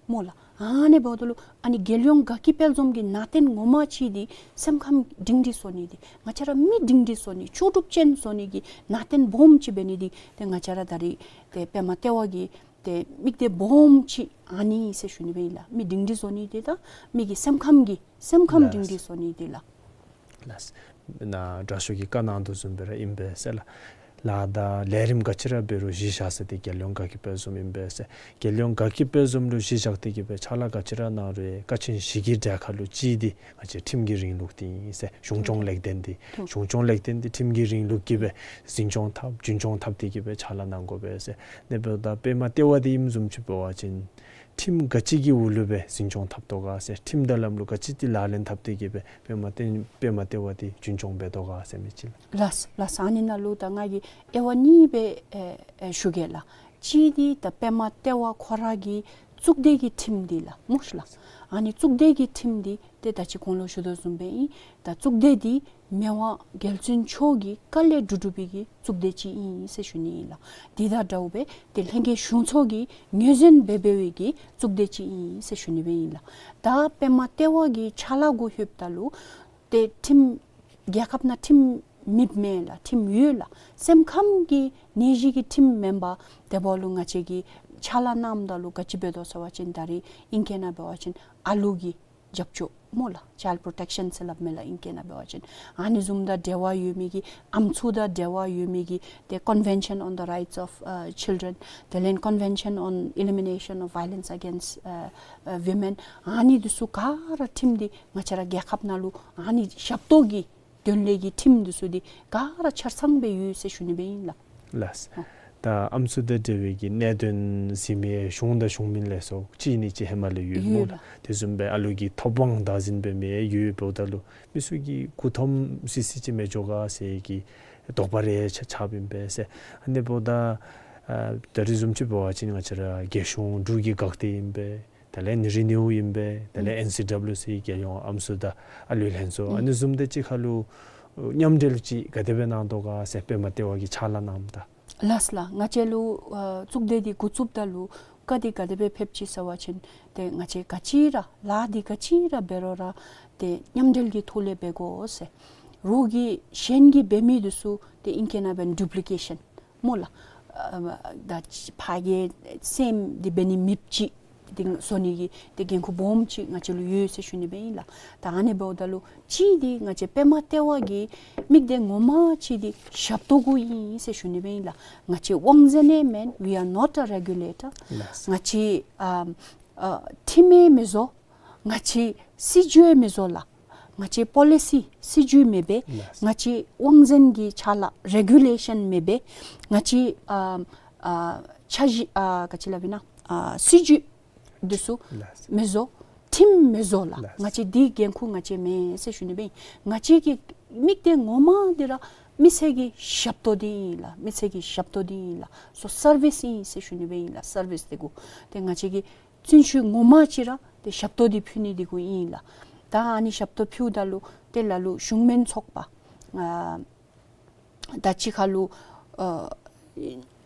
སྨོ་ལགས། ཨ་ནི་འབདཝ་ད་ལུ་ཨ་ནི་རྒྱལ་ཡོངས་དགའ་སྐྱིད་དཔལ་འཛོམས་ཀྱི་ནང་རྟེན་ངོ་མ་ཅིག་འདི་སེམས་ཁམས་སྒྲིང་སྒྲི་བཟོ་ནི་འདི་ང་བཅས་ར་མི་སྒྲིང་སྒྲི་བཟོ་ནི་ལྕོགས་གྲུབ་ཅན་བཟོ་ནི་གི་ནང་རྟེན་སྦོམ་ཅིག་འབད་ནི་འདི་ཏེ་ང་བཅས་ར་ད་རེས་ཏེ་པདྨ་ལྟེ་བ་གི་ཏེ་དམིགས་གཏད་སྦོམ་ཅིག་ཨ་ནི་ཟེར་ཞུ་ནི་སྦེ་ཨིན་ལགས། མི་སྒྲིང་སྒྲི་བཟོ་ནི་འདི་དང་མི་གི་སེམས་ཁམས་ཀྱི་སེམས་ཁམས་སྒྲིང་སྒྲི་བཟོ་ནི་འདི་ལགས། ལགས། ནཱ་དྲག་ཤོས་ཀྱིས་བཀའ་གནང་དོ་བཟུམ་སྦེ་ར་ཨིན་པས་ཟེར་ལགས། ལཱ་དང་ལས་རིམ་ག་ཅི་ར་འབད་རུང་གཞི་བཞག་ས་འདི་རྒྱལ་ཡོངས་དགའ་སྐྱིད་དཔལ་འཛོམས་ཨིན་པས་ཟེར། རྒྱལ་ཡོངས་དགའ་སྐྱིད་དཔལ་འཛོམས་ལུ་གཞི་བཞག་སྟེ་གིས་སྦེ་ཕྱག་ལཱ་ག་ཅི་ར་གནང་རུང་ཡང་གལ་ཆེ་ཤོས་ཀྱི་གྲལ་ཁར་ལུ་ཅིག་འདི་ང་བཅས་ཁྲིམས་ཀྱི་རིང་ལུགས་འདི་ཨིན་ཟེར། གཞུང་སྐྱོང་ལེགས་ལྡན་འདི་གཞུང་སྐྱོང་ལེགས་ལྡན་འདི་ཁྲིམས་ཀྱི་རིང་ལུགས་ཀྱིས་སྦེ་འཛིན་སྐྱོང་འཐབ་རྒྱུན་སྐྱོང་འཐབ་སྟེ་གིས་སྦེ་ཕྱག་ལཱ་གནང་དགོ་པས་ཟེར། ཨ་ནི་འབདཝ་ད་པདྨ་ལྟེ་བ་འདི་ཨིནམ་བཟུམ་ཅིག་འབད་བ་ཅིན་ཁྲིམས་ག་ཅི་གི་འོག་ལུ་སྦེ་འཛིན་སྐྱོང་འཐབ་དོ་ག་ཟེར། ཁྲིམས་དང་ལམ་ལུགས་ག་ཅི་འདི་ལག་ལེན་འཐབ་སྟེ་གིས་སྦེ་པདྨ་ལྟེ་པདྨ་ལྟེ་བ་འདི་རྒྱུན་སྐྱོང་འབད་དོ་ག་ཟེར་མི་ཅིག་ལགས། ལགས་ལགས། ཨ་ནི་ནང་ལུ་ད་ང་གིས་དབྱེ་བ་གཉིས་སྦེ་ཨེ་ཨེ་ཞུ་གེ་ལགས། གཅིག་འདི་ད་པདྨ་ལྟེ་བ་ཁོ་ར་གི་གཙུག་སྡེ་གི་ཁྲིམས་འདི་ལགས། སྨོ་ཤ་ལགས། ཨ་ནི་གཙུག་སྡེ་གི་ཁྲིམས་འདི་ཏེ་ད་ཅི་གོང་ལུ་ཞུ་དོ་བཟུམ་སྦེ་ཨིན། ད་གཙུག་སྡེ་འདི་མི་དབང་རྒྱལ་བཙུན་མཆོག་གི་བཀའ་ལས་གྲུབ་གྲུབ་པའི་གི་གཙུག་སྡེ་ཅིག་ཨིན་ཟེར་ཞུ་ནི་ཨིན་ལགས། འདི་དང་འདྲཝ་སྦེ་ཏེ་ལྷན་རྒྱས་གཞུང་ཚོགས་ཀྱིས་ངོས་འཛིན་འབད་འབད་བའི་གི་གཙུག་སྡེ་ཅིག་ཨིན་ཟེར་ཞུ་ནི་སྦེ་ཨིན་ལགས། ད་པདྨ་ལྟེ་བ་གི་ཕྱག་ལཱ་གུ་ལྷོདཔ་ད་ལུ་ཏེ་ཁྲིམས་རྒྱལ་ཁབ་ནང་ཁྲིམས་མེདཔ་མེན་ལགས། ཁྲིམས་ཡོད་ལགས། སེམས་ཁམས་ཀྱི་ནད་གཞི་གི་ཁྲིམས་མེན་པར་དེ་འབདཝ་ལུ་ང་བཅས་ཀྱིས་ཕྱག་ལཱ་གནངམ་ད་ལུ་ག་ཅི་འབད་དོ་ཟེར་བ་ཅིན་ད་རེས་ཨིང་སྐད་ནང་འབད་བ་ཅིན་ཨ་ལུ་གི་རྒྱབ་སྐྱོར་སྨོ་ལགས། Child Protection ཟེར་སླབ་མས་ལགས་ཨིང་སྐད་ནང་འབད་བ་ཅིན། ཨ་ནི་བཟུམ་དང་འབྲེལ་བ་ཡོད་མི་གི་ཨམ་སྲུ་དང་འབྲེལ་བ་ཡོད་མི་གི་ཏེ་Convention on the Rights of uh, Children དེ་ལས་Convention on Elimination of Violence Against uh, uh, Women ཨ་ནི་འདི་ཚུ་ག་ར་ཁྲིམས་འདི་ང་བཅས་ར་རྒྱལ་ཁབ་ནང་ལུ་ཨ་ནི་ཞབས་ཏོག་གི་དོན་ལས་ཀྱི་ཁྲིམས་འདི་ཚུ་འདི་ག་ར་ཆ་ཚང་སྦེ་ཡོད་ཟེར་ཞུ་ནི་སྦེ་ཨིན་ལགས། ལགས། ཨ་ད་ཨམ་སྲུ་དང་འབྲེལ་བའི་གི་གནད་དོན་གཟིགས་མི་གཞུང་དང་གཞུང་མིན་ལས་ཚོགས་གཅིག་གཉིས་ཅིག་ཧེ་མ་ལས་ཡོད་སྨོ་ཡོད་ལགས། དེ་བཟུམ་སྦེ་ཨ་ལུ་གི་ཐོབ་དབང་བདག་འཛིན་འབད་མི་ཡོད་འབདཝ་ད་ལུ་མི་ཚུ་གིས་མགུ་འཐོམ་སི་སི་ཅིག་མི་འགྱོ་ག་ཟེར་གྱི་དོགས་པ་རེ་ཆགས་ཆགསཔ་ཨིན་པས་ཟེར། ཨ་ནི་འབདཝ་ད་ ཨ་ད་རེས་བཟུམ་ཅིག་འབད་བ་ཅིན་ང་བཅས་ར་རྒྱལ་གཞུང་འབྲུག་གི་འགག་སྡེ་ཨིན་པས། དེ་ལས་ཨ་ནི་རི་ནིའུ་ཨིན་པས། དེ་ལས་ཨེན་སི་ཌབ་ལིའུ་སི་རྒྱལ་ཡོངས་ཨམ་སྲུ་དང་ཨ་ལུའི་ལྷན་ཚོགས། ཨ་ནི་བཟུམ་དེ་ཅིག་ཁར་ལུ་མཉམ་འབྲེལ་ཅིག་ག་དེ་སྦེ་གནང་དོ་ག་ཟེར་པདྨ་ལྟེ་བ་གིས་ཕྱག་ལཱ་གནངམ་ད། ལགས་ལགས། ང་བཅས་ལུ་ཨ་གཙུག་སྡེ་འདི་འགོ་བཙུགསཔ་ད་ལུ་བཀའ་འདི་ག་དེ་སྦེ་ཕེབས་ཅི་ཟེར་བ་ཅིན་ཏེ་ང་བཅས་ག་ཅི་ར་ལཱ་འདི་ག་ཅི་ར་འབད་རུང་ར་ཏེ་མཉམ་འབྲེལ་གྱི་ཐོག་ལས་འབད་དགོ་ཟེར། རོགས་ཀྱིས་གཞན་གྱིས་འབད་མི་འདི་ཚུ་ཏེ་ཨིང་སྐད་ནང་འབད་ཌུབ་ལི་ཀེ་ཤཱན་སྨོ་ལགས། ཨ་ད་ཕར་གྱི་སེམས་འདི་འབད་ནི་མེདཔ་ཅིག་འདི་བཟོ་ནི་གི་ཏེ་འགན་ཁུར་སྦོམ་ཅིག་ང་བཅས་ལུ་ཡོད་ཟེར་ཞུ་ནི་སྦེ་ཨིན་ལགས། ད་ཨ་ནི་འབདཝ་ད་ལུ་གཅིག་འདི་ང་བཅས་པདྨ་ལྟེ་བ་གི་དམིགས་གཏད་ངོ་མ་ཅིག་འདི་ཞབས་ཏོག་གུ་ཨིན་ཟེར་ཞུ་ནི་སྦེ་ཨིན་ལགས། ང་བཅས་དབང་འཛིན་ཡང་མེན། We are not a regulator. ལགས། ང་བཅས་ཨ་ཨ་ཁྲིམས་ཡང་མི་བཟོ། ང་བཅས་སྲིད་བྱུས་ཡང་མི་བཟོ་ལགས། ང་བཅས་པོ་ལི་སི་སྲིད་བྱུས་མེད་པས། ལགས། ང་བཅས་དབང་འཛིན་གྱི་ཕྱག་ལཱ་རེ་གུ་ལེ་ཤཱན་མེད་པས། ང་བཅས་ཨ་ཨ་འཆར་གཞི་ཨ་ག་ཅི་སླབ་ཨིན་ན་ཨ་སྲིད་བྱུས་འདི་ཚུ་ལགས། མི་བཟོ། ཁྲིམས་མི་བཟོ་ལགས། ལགས། ང་བཅས་འདི་འགན་ཁུར་ང་བཅས་མེན་ཟེར་ཞུ་ནི་སྦེ་ཨིན། ང་བཅས་ཀྱི་དམིགས་གཏད་ངོ་མ་འདི་ར་མི་སེར་གྱི་ཞབས་ཏོག་འདི་ཨིན་ལགས། མི་སེར་གྱི་ཞབས་ཏོག་འདི་ཨིན་ལགས། སོ་སར་བིསི་ཨིན་ཟེར་ཞུ་ནི་སྦེ་ཨིན་ལགས། སར་བིསི་འདི་གུ་ཏེ་ང་བཅས་ཀྱི་བརྩོན་ཤུགས་ངོ་མ་ཅིག་ར་ཏེ་ཞབས་ཏོག་འདི་ཕུལ་ནི་འདི་གུ་ཨིན་ལགས། ད་ཨ་ནི་ཞབས་ཏོག་ཕུལཝ་ད་ལུ་ཏེ་ལ་ལུ་གཞུང་མིན་ཚོགས་པ་ཨ་ད་ཅི་ཁར་ལུ་ཨ་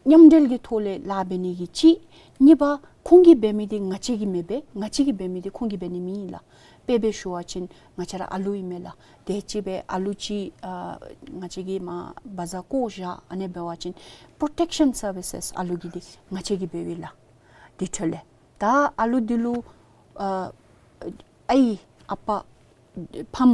མཉམ་འབྲེལ་གྱི་ཐོག་ལས་ལཱ་འབད་ནི་གི་གཅིག། གཉིས་པ་ཁོང་གིས་འབད་མི་འདི་ང་བཅས་ཀྱིས་མི་འབད། ང་བཅས་ཀྱིས་འབད་མི་འདི་ཁོང་གིས་འབད་ནི་མེན་ལགས། དཔེ་སྦེ་ཞུ་བ་ཅིན་ང་བཅས་ར་ཨ་ལུ་ཨིན་མས་ལགས། དེ་ཅིག་སྦེ་ཨ་ལུ་ཅིག་ཨ་ང་བཅས་ཀྱིས་མར་བ་ཛ་བཀོ་བཞག་ཨ་ནི་འབད་བ་ཅིན་པྲོ་ཊེཀ་ཤཱན་སར་བི་སེས་ཨ་ལུ་གི་འདི་ང་བཅས་ཀྱིས་འབདཝ་ཨིན་ལགས། དེ་འཕྲོ་ལས་ད་ཨ་ལུ་འདི་ལུ་ཨ་ཨའི་ཨ་པ་ཕམ་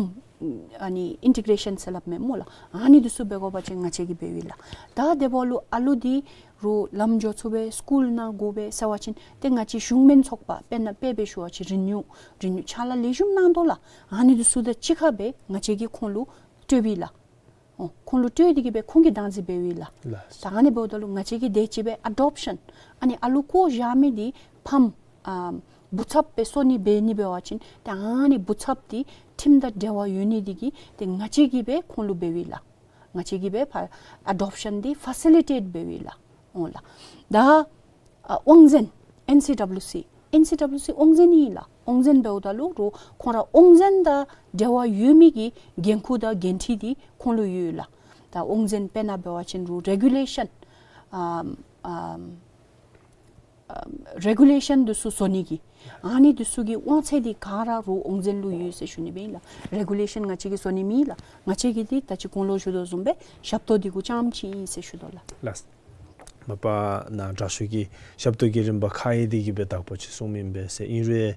ཨ་ནི་ཨིན་ཊི་གྲེ་ཤཱན་ཟེར་སླབ་མས་སྨོ་ལགས། ཨ་ནི་འདི་ཚུ་འབད་དགོ་པ་ཅིན་ང་བཅས་ཀྱིས་འབདཝ་ཨིན་ལགས། ད་དེ་འབདཝ་ལུ་ཨ་ལུ་འདི་རུང་ལམ་འགྱོ་ཚུགས་པས། སི་ཀུལ་ནང་དགོ་པས་ཟེར་བ་ཅིན་ཏེ་ང་བཅས་གཞུང་མིན་ཚོགས་པ་དཔེར་ན་དཔེ་སྦེ་ཞུ་བ་ཅིན་རི་ནིའུ་རི་ནིའུ་ཕྱག་ལཱ་ལེགས་ཤོམ་གནང་དོ་ལགས། ཨ་ནི་འདི་ཚུ་དང་གཅིག་ཁར་སྦེ་ང་བཅས་ཀྱིས་ཁོང་ལུ་སྤྲོདཔ་ཨིན་ལགས། ཨོ་ཁོང་ལུ་སྤྲོད་དེ་གིས་སྦེ་ཁོང་གིས་བདག་འཛིན་འབདཝ་ཨིན་ལགས། ལགས། ད་ཨ་ནི་འབདཝ་ད་ལུ་ང་བཅས་ཀྱིས་དེ་ཅིག་སྦེ་ཨ་ཌོབ་ཤཱན་ཨ་ནི་ཨ་ལུ་བཀོ་བཞག་མི་འདི་ཕམ་ཨ་བུ་ཚབ་སྦེ་བཟོ་ནི་འབད་ནི་འབད་བ་ཅིན་ཏེ་ཨ་ནི་བུ་ཚབ་འདི་ཁྲིམས་དང་འབྲེལ་བ་ཡོད་ནི་འདི་གིས་ཏེ་ང་བཅས་ཀྱིས་སྦེ་ཁོང་ལུ་འབདཝ་ཨིན་ལགས། ང་བཅས་ཀྱིས་སྦེ་ཕར་ཨ་ཌོབ་ཤཱན་འདི་ཕ་སི་ལི་ཊེཊ་འབདཝ་ཨིན་ལགས། ཨོ་ལགས། ད་ཨ་དབང་འཛིན་ཨེན་སི་ཌབ་ལིའུ་སི་ཨེན་སི་ཌབ་ལིའུ་སི་དབང་འཛིན་ཨིན་ལགས། དབང་འཛིན་འབདཝ་ད་ལུ་རུང་ཁོང་ར་དབང་འཛིན་དང་འབྲེལ་བ་ཡོད་མི་གི་འགན་ཁུར་དང་འགན་འཁྲི་འདི་ཁོང་ལུ་ཡོད་ལགས། ད་དབང་འཛིན་དཔེར་ན་འབད་བ་ཅིན་རུང་རེ་གུ་ལེ་ཤཱན་ཨམ་ཨམ་ཨམ་རེ་གུ་ལེ་ཤཱན་འདི་ཚུ་བཟོ་ནི་གི་ཨ་ནི་འདི་ཚུ་གི་དབང་ཚད་འདི་ག་ར་རུང་དབང་འཛིན་ལུ་ཡོད་ཟེར་ཞུ་ནི་སྦེ་ཨིན་ལགས། རེ་གུ་ལེ་ཤཱན་ང་བཅས་ཀྱིས་བཟོ་ནི་མེན་ལགས། ང་བཅས་ཀྱིས་འདི་ད་ཅི་གོང་ལུ་ཞུ་དོ་བཟུམ་སྦེ་ཞབས་ཏོག་འདི་གུ་རྐྱངམ་ཅིག་ཨིན་ཟེར་ཞུ་དོ་ལགས། ལགས། མ་པ་ནཱ་དྲག་ཤོས་ཀྱིས་ཞབས་ཏོག་གི་རིམ་པ་ཁག་ཡོད་དེ་གིས་སྦེ་དག་པ་ཅིག་གསུངམ་ཨིན་པས་ཟེར། ཨིན་རུང་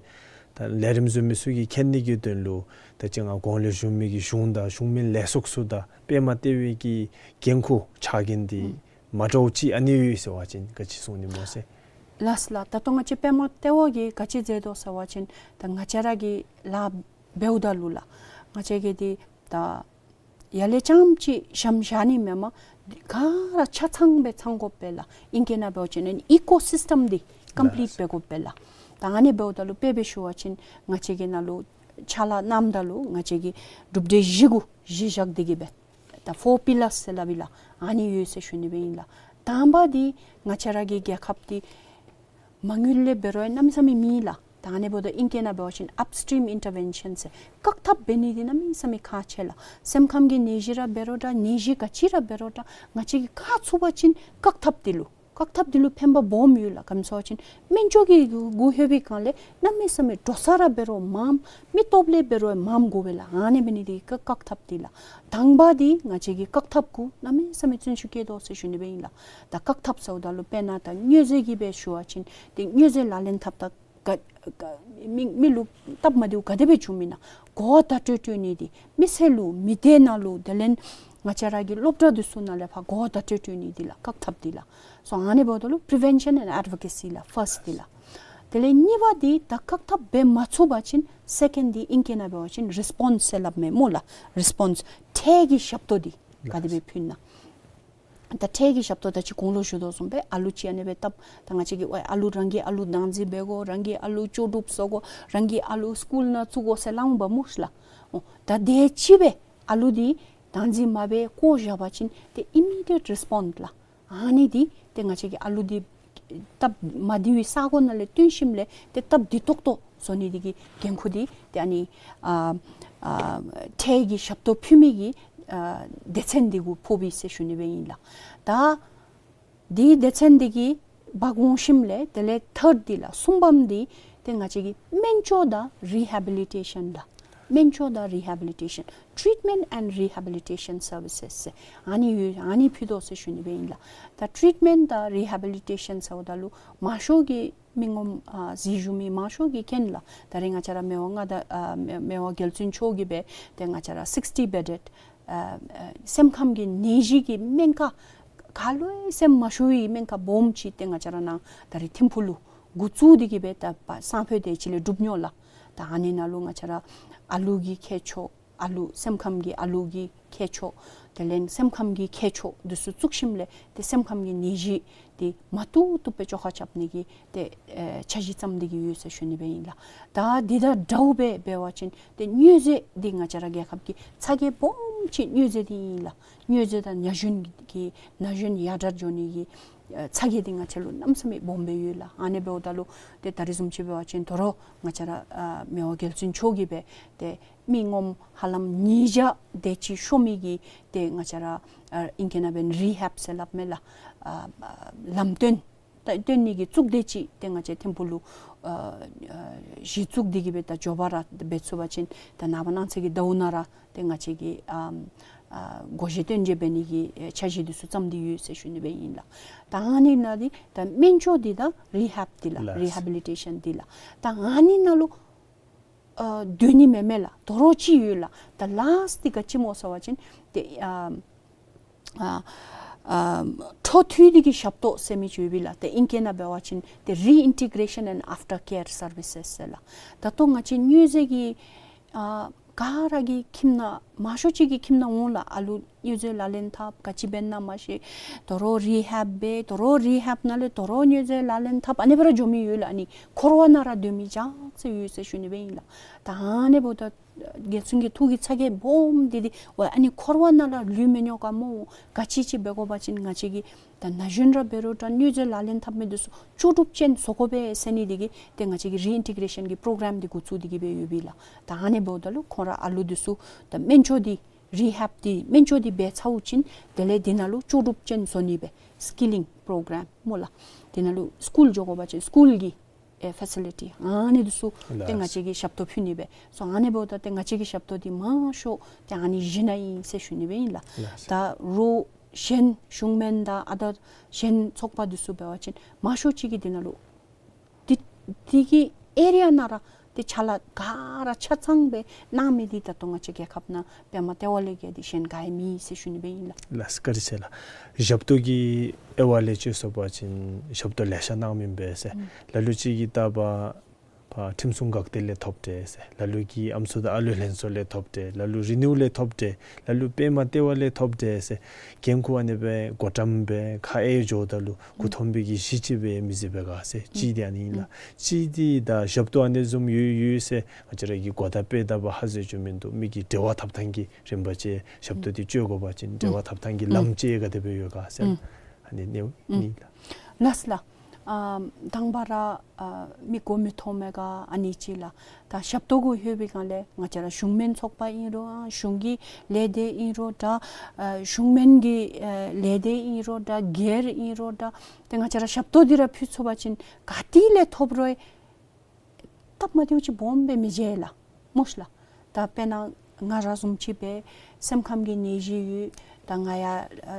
ད་ལས་རིམ་བཟོ་མི་ཚུ་གིས་མཁྱེན་ནི་གི་དོན་ལུ་ད་ཅི་ང་གོང་ལས་ཞུ་མི་གི་གཞུང་དང་གཞུང་མིན་ལས་ཚོགས་ཚུ་དང་པདྨ་ལྟེ་བའི་གི་འགན་ཁུར་ཕྱག་འགན་འདི་ཨུམ་མ་འདྲཝ་ཅིག་ཨ་ནི་ཡོད་ཟེར་བ་ཅིན་ག་ཅི་གསུང་ནི་སྨོ་ཟེར། ལགས་ལགས། ད་ལྟོ་ང་བཅས་པདྨ་ལྟེ་བ་གིས་ག་ཅི་མཛད་དོ་ཟེར་བ་ཅིན་ད་ང་བཅས་ར་གིས་ལཱ་འབདཝ་ད་ལུ་ལགས་ང་བཅས་ཀྱིས་འདི་ད་ཡར་ལས་རྐྱངམ་ཅིག་ཞབས་བཞག་ནི་མེན་པར་ག་ར་ཆ་ཚང་སྦེ་ཚང་དགོ་པས་ལགས། ཨིང་སྐད་ནང་འབད་བ་ཅིན་ཨི་ཀོ་སིསི་ཊམ་འདི་ཀམ་པི་ལིཊ་ལགས་འབད་དགོ་པས་ལགས། ད་ཨ་ནི་འབདཝ་ད་ལུ་དཔེ་སྦེ་ཞུ་བ་ཅིན་ང་བཅས་ཀྱིས་ནཱ་ལུ་ཕྱག་ལཱ་གནངམ་ད་ལུ་ང་བཅས་ཀྱིས་གྲུབ་འབྲས་བཞི་གུ་གཞི་བཞག་སྟེ་གིས་སྦེ་ད་ཕོར་པི་ལརསི་ཟེར་སླབ་ཨིན་ལགས། ཨ་ནི་ཡོད་ཟེར་ཞུ་ནི་སྦེ་ཨིན་ལགས། དང་པ་འདི་ང་བཅས་ར་གི་རྒྱལ་ཁབ་འདི་མ་དངུལ་ལས་འབད་རུང་གནམ་མེད་ས་མེད་མེད་ལགས། ད་ཨ་ནི་འབདཝ་ད་ཨིང་སྐད་ནང་འབད་བ་ཅིན་ཨཔ་སི་ཊིམ་ཨིན་ཊར་བེན་ཤཱན་ཟེར་བཀག་ཐབས་འབད་ནི་འདི་གནམ་མེད་ས་མེད་ཁག་ཆེ་ལགས། སེམས་ཁམས་ཀྱི་ནད་གཞི་ར་འབད་རུང་འདྲ་ནད་གཞི་ག་ཅི་ར་འབད་རུང་འདྲ་ང་བཅས་ཀྱིས་བཀག་ཚུགས་པ་ཅིན་བཀག་ཐབས་འདི་ལུ་བཀག་ཐབས་འདི་ལུ་ཕན་པ་སྦོམ་ཡོད་ལགས། ག་ཅི་སྨོ་ཟེར་བ་ཅིན་སྨན་བཅོས་ཀྱི་གུ་ལྷོད་པའི་སྒང་ལས་གནམ་མེད་ས་མེད་འགྲོ་ས་ར་འབད་རུང་མངམ་མི་སྟོབས་ལས་འབད་རུང་མངམ་དགོ་པས་ལགས། ཨ་ནི་འབད་ནི་འདི་གིས་བཀག་ཐབས་འདི་ལགས། དང་པ་འདི་ང་བཅས་ཀྱིས་བཀག་ཐབས་གུ་གནམ་མེད་ས་མེད་བརྩོན་ཤུགས་བསྐྱེད་དོ་ཟེར་ཞུ་ནི་སྦེ་ཨིན་ལགས། ད་བཀག་ཐབས་ཟེརཝ་ད་ལུ་དཔེར་ན་ད་མྱོས་རྫས་ཀྱི་སྦེ་ཞུ་བ་ཅིན་ཏེ་མྱོས་རྫས་ལག་ལེན་འཐབ་ད་ག་ག་མི་མི་ལུ་སྟབས་མ་བདེཝ་ག་དེ་སྦེ་བྱུངམ་ཨིན་ན་གོ་བརྡ་སྤྲོད་སྤྲོད་ནི་འདི་མི་སེར་ལུ་མི་སྡེ་ནང་ལུ་དེ་ལས་ང་བཅས་ར་གི་སློབ་གྲྭ་འདི་ཚུ་ནང་ལས་ཕར་གོ་བརྡ་སྤྲོད་སྤྲོད་ནི་འདི་ལགས་བཀག་ཐབས་འདི་ལགས། སོ་ཨ་ནི་འབདཝ་ད་ལུ་པི་རི་ཝེན་ཤཱན་ཨེནཌ་ཨེཌ་བོ་ཀེ་སི་ལགས་ཕརསཊ་འདི་ལགས། དེ་ལས་གཉིས་པ་འདི་ད་བཀག་ཐབས་འབད་མ་ཚུགས་པ་ཅིན་སེ་ཀེནཌ་འདི་ཨིང་སྐད་ནང་འབད་བ་ཅིན་རི་སི་པོནསི་ཟེར་སླབ་མས་སྨོ་ལགས། རི་སི་པོནསི་འཕྲལ་གྱི་ཞབས་ཏོག་འདི་ག་དེ་སྦེ་ཕུལ་ན། ད་འཕྲལ་གྱི་ཞབས་ཏོག་ད་ཅི་གོང་ལུ་ཞུ་དོ་བཟུམ་སྦེ་ཨ་ལུ་ཅིག་ཨ་ནི་སྦེ་བཏབ་ད་ང་བཅས་ཀྱིས་ཨ་ལུ་རང་གི་ཨ་ལུ་བདག་འཛིན་འབད་དགོ། རང་གི་ཨ་ལུ་ལྕོགས་གྲུབ་བཟོ་དགོ། རང་གི་ཨ་ལུ་སི་ཀུལ་ནང་བཙུགས་དགོ་ཟེར་སླབ་འོང་པ་སྨོ་ལགས། འོ་ད་དེ་ཅིག་སྦེ་ཨ་ལུ་འདི་བདག་འཛིན་མ་འབད་བཀོ་བཞག་པ་ཅིན་ཏེ་ཨི་མི་ཌི་ཡེཊ་རི་སི་པོནསི་ལགས། ཨ་ནི་འདི་ཏེ་ང་བཅས་ཀྱི་ཨ་ལུ་འདི་སྟབས་མ་བདེ་བའི་ས་གོ་ནང་ལས་བཏོན་ཞིནམ་ལས་ཏེ་སྟབས་བདེ་ཏོག་ཏོ་བཟོ་ནི་འདི་གི་འགན་ཁུར་འདི་ཏེ་ཨ་ནི་ཨ་ཨ་འཕྲལ་གྱི་ཞབས་ཏོག་ཕུལ་མི་གི་ཨ་སྡེ་ཚན་འདི་གུ་ཕོག་པས་ཟེར་ཞུ་ནི་སྦེ་ཨིན་ལགས། ད་འདི་སྡེ་ཚན་འདི་གི་འབག་འོང་ཞིནམ་ལས་དེ་ལས་ཐཱརཌ་འདི་ལགས་གསུམ་པམ་འདི་ཏེ་ང་བཅས་ཀྱི་སྨན་བཅོས་དང་རི་ཧེ་བི་ལི་ཊེ་ཤཱན་ལགས། སྨན་བཅོས་དང་རི་ཧེ་བི་ལི་ཊེ་ཤཱན། Treatment and Rehabilitation Services ཟེར་ཨ་ནི་ཡོད། ཨ་ནི་ཕུལ་དོ་ཟེར་ཞུ་ནི་སྦེ་ཨིན་ལགས། ད་ཊྲིཊ་མེནཊ་དང་རི་ཧེ་བི་ལི་ཊེ་ཤཱན་ཟེརཝ་ད་ལུ་མང་ཤོས་ཀྱི་མི་ངོམ་ཨ་གཟིགས་བཞུགས་མི་མང་ཤོས་ཀྱིས་མཁྱེན་ལགས། ད་རེས་ང་བཅས་ར་མི་དབང་མངའ་བདག་ཨ་མི་མི་དབང་རྒྱལ་བཙུན་མཆོག་གིས་སྦེ་ཏེ་ང་བཅས་ར་སིགསི་ཊི་བེ་ཌེཌ་ཨ་ཨ་སེམས་ཁམས་ཀྱི་ནད་གཞི་གི་སྨན་ཁང་ག་ལུ་ཡང་སེམས་མ་ཤོར་བའི་སྨན་ཁང་སྦོམ་ཅིག་ཏེ་ང་བཅས་ར་ནཱ་ད་རེས་ཐིམ་ཕུག་ལུ་འགོ་བཙུགས་ཏེ་གིས་སྦེ་ད་པ་སང་ཕོད་དེ་ཅིག་ལས་གྲུབ་ནི་ཡོད་ལགས། ད་ཨ་ནི་ནང་ལུ་ང་བཅས་ར་ཨ་ལུ་གི་མཁས་མཆོག་ཨ་ལུ་སེམས་ཁམས་ཀྱི་ཨ་ལུ་གི་མཁས་མཆོག་དེ་ལས་སེམས་ཁམས་ཀྱི་མཁས་མཆོག་འདི་ཚུ་བཙུགས་ཞིནམ་ལས་ཏེ་སེམས་ཁམས་ཀྱི་ནད་གཞི་འདི་མ་བཏུབ་བཏུབ་སྦེ་བཅོ་ཁ་རྐྱབ་ནི་གི་ཏེ་ཨེ་འཆར་གཞི་བརྩམས་ཏེ་གིས་ཡོད་ཟེར་ཞུ་ནི་སྦེ་ཨིན་ལགས། ད་འདི་དང་འདྲཝ་སྦེ་འབད་བ་ཅིན་ཏེ་མྱོས་རྫས་འདི་ང་བཅས་ར་རྒྱལ་ཁབ་ཀྱི་ཚ་གྱང་སྦོམ་ཅིག་མྱོས་རྫས་འདི་ཨིན་ལགས། མྱོས་རྫས་དང་ན་གཞོན་གྱི་ན་གཞོན་ཡར་དྲག་འགྱོ་ནི་གི་ཨེ་ཚ་གྱང་འདི་ང་བཅས་ལུ་གནམ་མེད་ས་མེད་སྦོམ་སྦེ་ཡོད་ལགས། ཨ་ནི་འབདཝ་ད་ལུ་ཏེ་ད་རེས་བཟུམ་ཅིག་འབད་བ་ཅིན་དོ་རུང་ང་བཅས་ར་ཨ་མི་དབང་རྒྱལ་བཙུན་མཆོག་གིས་སྦེ་ཏེ་མི་ངོམ་ཧ་ལམ་ཉིས་བརྒྱ་དེ་ཅིག་ཤོར་མི་གི་ཏེ་ང་བཅས་ར་ཨ་ཨིང་སྐད་ནང་འབད་བ་ཅིན་རི་ཧེབ་ཟེར་སླབ་མས་ལགས། ཨ་ཨ་ལམ་སྟོན་ད་སྟོན་ནི་གི་གཙུག་སྡེ་ཅིག་ཏེ་ང་བཅས་ཐིམ་ཕུག་ལུ་ཨ་ཨ་གཞི་བཙུགས་ཏེ་གིས་སྦེ་ད་མགྱོགས་པ་ར་འབད་ཚུགས་པ་ཅིན་ད་ནངས་པ་གནངས་ཚེ་གི་ཟླཝ་ནང་ར་ཏེ་ང་བཅས་ཀྱིས་ཨམ་ཨ་སྒོ་འབྱེད་སྟོན་འབྱེད་འབད་ནི་གི་ཨེ་འཆར་གཞི་འདི་ཚུ་བརྩམས་ཏེ་ཡོད་ཟེར་ཞུ་ནི་སྦེ་ཨིན་ལགས། ད་ཨ་ནི་ནང་འདི་ད་སྨན་བཅོས་འདི་དང་རི་ཧེབ་འདི་ལགས། ལགས། རི་ཧེ་བི་ལི་ཊེ་ཤཱན་འདི་ལགས། ད་ཨ་ནི་ནང་ལུ་ཨ་སྡོད་ནི་མེན་མས་ལགས། དོ་རུང་ཅིག་ཡོད་ལགས། ད་ལཱསཊ་འདི་ག་ཅི་སྨོ་ཟེར་བ་ཅིན་ཏེ་ཨ་ཨ་ཨ་འཕྲོ་མཐུད་དེ་གི་ཞབས་ཏོག་ཟེར་མི་ཅིག་ཡོད་པས་ལགས། ཏེ་ཨིང་སྐད་ནང་འབད་བ་ཅིན་ཏེ་རི་ཨིན་ཊི་གྲེ་ཤཱན་ཨེནཌ་ཨཕ་ཊར་ཀེར་སར་བི་སེས་ཟེར་ལགས། ད་ལྟོ་ང་བཅས་མྱོས་རྫས་ཀྱི་ཨ་ག་ར་གི་ཁྱིམ་ནང་མང་ཤོས་ཅིག་གི་ཁྱིམ་ནང་འོང་ལགས། ཨ་ལུ་མྱོས་རྫས་ལག་ལེན་འཐབ་ག་ཅི་འབད་ན་མ་ཤེས། དོ་རུང་རི་ཧེབ་འབད། དོ་རུང་རི་ཧེབ་ནང་ལས་དོ་རུང་མྱོས་རྫས་ལག་ལེན་འཐབ། ཨ་ནི་སྦེ་ར་འགྱོ་མི་ཡོད་ལགས། ཨ་ནི་འཁོར་བ་ནང་ར་སྡོད་མི་ཅིག་ཡོད་ཟེར་ཞུ་ནི་སྦེ་ཨིན་ལགས། ད་ཨ་ནི་འབདཝ་ད་རྒྱལ་བཙུན་གྱི་ཐུགས་ཀྱི་ཚ་གྱང་སྦོམ་འདི་འདི་ཝའི་ཨ་ནི་འཁོར་བ་ནང་ལས་ལུས་མི་ཉོ་ག་སྨོ། ག་ཅི་ཅིག་འབད་དགོ་པ་ཅིན་ང་བཅས་ཀྱིས་ད་ན་གཞོན་ར་འབད་རུང་འདྲ་མྱོས་རྫས་ལག་ལེན་འཐབ་མི་འདི་ཚུ་ལྕོགས་གྲུབ་ཅན་བཟོ་དགོ་པས་ཟེར་ནི་འདི་གིས་ཏེ་ང་བཅས་ཀྱིས་རི་ཨིན་ཊི་གྲེ་ཤཱན་གྱི་པྲོ་གྲམ་འདི་འགོ་བཙུགས་ཏེ་གིས་སྦེ་ཡོད་པས་ལགས། ད་ཨ་ནི་འབདཝ་ད་ལུ་ཁོང་ར་ཨ་ལུ་འདི་ཚུ་ད་སྨན་བཅོས་འདི་རི་ཧེབ་འདི་སྨན་བཅོས་འདི་འབད་ཚརཝ་ཅིག་དེ་ལས་འདི་ནང་ལུ་ལྕོགས་གྲུབ་ཅན་བཟོ་ནི་སྦེ་སི་ཀི་ལིང་པྲོ་གྲམ་སྨོ་ལགས། འདི་ནང་ལུ་སི་ཀུལ་འགྱོ་དགོ་པ་ཅིན་སི་ཀུལ་གྱི་ཨེ་ཕེ་སི་ལི་ཊི་ཨ་ནི་འདི་ཚུ་ཏེ་ལགས། ང་བཅས་ཀྱིས་ཞབས་ཏོག་ཕུལ་ནི་སྦེ་སོང་། ཨ་ནི་འབདཝ་ད་ཏེ་ང་བཅས་ཀྱི་ཞབས་ཏོག་འདི་མང་ཤོས་ཏེ་ཨ་ནི་བཞི་ནང་ཨིན་ཟེར་ཞུ་ནི་སྦེ་ཨིན་ལགས། ལགས། ད་རོགས་གཞན་གཞུང་སྨན་དང་ཨ་ད་གཞན་ཚོགས་པ་འདི་ཚུ་འབད་བ་ཅིན་མང་ཤོས་ཅིག་གིས་འདི་ནང་ལུ་འདི་འདི་གི་ཨེ་རི་ཡ་ནང་ར་ཏེ་ཕྱག་ལཱ་ག་ར་ཆ་ཚང་སྦེ་གནང་མི་འདི་ད་ལྟོ་ང་བཅས་རྒྱལ་ཁབ་ནང་པདྨ་ལྟེ་བ་ལས་བརྒལ་ཏེ་གཞན་ག་ཡང་མེད་ཟེར་ཞུ་ནི་སྦེ་ཨིན་ལགས། ལགས་སོ། བཀའ་དྲིན་ཆེ་ལགས། ཞབས་ཏོག་གི་དབྱེ་བ་ལས་ཅིག་ཟེར་བ་ཅིན་ཞབས་ཏོག་ལེ་ཤ་གནང་མི་ཨིན་པས་ཟེར། ཨུམ། ལ་ལུ་ཅིག་གིས་ད་པ་ཕར་ཁྲིམས་སྲུང་འགག་སྡེ་ལས་ཐོབ་སྟེ་ཟེར། ལ་ལུ་གིས་ཨམ་སྲུ་དང་ཨ་ལུ་ལྷན་ཚོགས་ལས་ཐོབ་སྟེ། ལ་ལུ་རི་ནིའུ་ལས་ཐོབ་སྟེ། ལ་ལུ་པདྨ་ལྟེ་བ་ལས་ཐོབ་སྟེ་ཟེར། འགན་ཁུར་ཨ་ནི་སྦེ་བགོ་བཀྲམ་སྦེ་ཁ་ཨེ་འགྱོཝ་ད་ལུ་མགུ་འཐོམ་པའི་གི་གཞི་ཅིག་སྦེ་མི་བཟོ་བས་ག་ཟེར། གཅིག་འདི་ཨ་ནི་ཨིན་ལགས། གཅིག་འདི་ད་ཞབས་ཏོག་ཨ་ནི་བཟུམ་ཡོད་ཡོད་ཟེར་ང་བཅས་ར་གིས་གོ་བརྡ་སྤེལ་ད་པ་ཧ་གོ་རྒྱུ་མིན་འདུག། མི་གི་འབྲེལ་བ་འཐབ་ཐངས་ཀྱི་རིམ་པ་ཅིག་ཞབས་ཏོག་འདི་སྤྱོད་དགོ་པ་ཅིན་འབྲེལ་བ་འཐབ་ཐངས་ཀྱི་ལམ་ཅིག་ག་དེ་སྦེ་ཡོད་ག་ཟེར། ཨ་ནི་ཨ་ནི་ཨིན་ལགས། ལགས་ལགས། ཨ་དང་པ་ར་ཨ་མི་མགོ་མི་འཐོམ་མི་ག་ཨ་ནི་ཅིག་ལགས། ད་ཞབས་ཏོག་གུ་ལྷོད་པའི་སྒང་ལས་ང་བཅས་ར་གཞུང་སྨན་ཚོགས་པ་ཨིན་རུང་ཨ་གཞུང་གི་ལས་སྡེ་ཨིན་རུང་འདྲ་ཨ་གཞུང་སྨན་གྱི་ཨ་ལས་སྡེ་ཨིན་རུང་འདྲ་སྒེར་ཨིན་རུང་འདྲ་ཏེ་ང་བཅས་ར་ཞབས་ཏོག་འདི་ར་ཕུལ་ཚུགས་པ་ཅིན་ག་ཏེ་ལས་ཐོབ་རུང་སྟབས་མ་བདེཝ་ཅིག་སྦོམ་སྦེ་མི་འབྱུང་ལགས། སྨོ་ཤ་ལགས། ད་དཔེར་ན་ང་ར་བཟུམ་ཅིག་སྦེ་སེམས་ཁམས་ཀྱི་ནད་གཞི་ཡོད། ད་ང་ཡར་ཨ་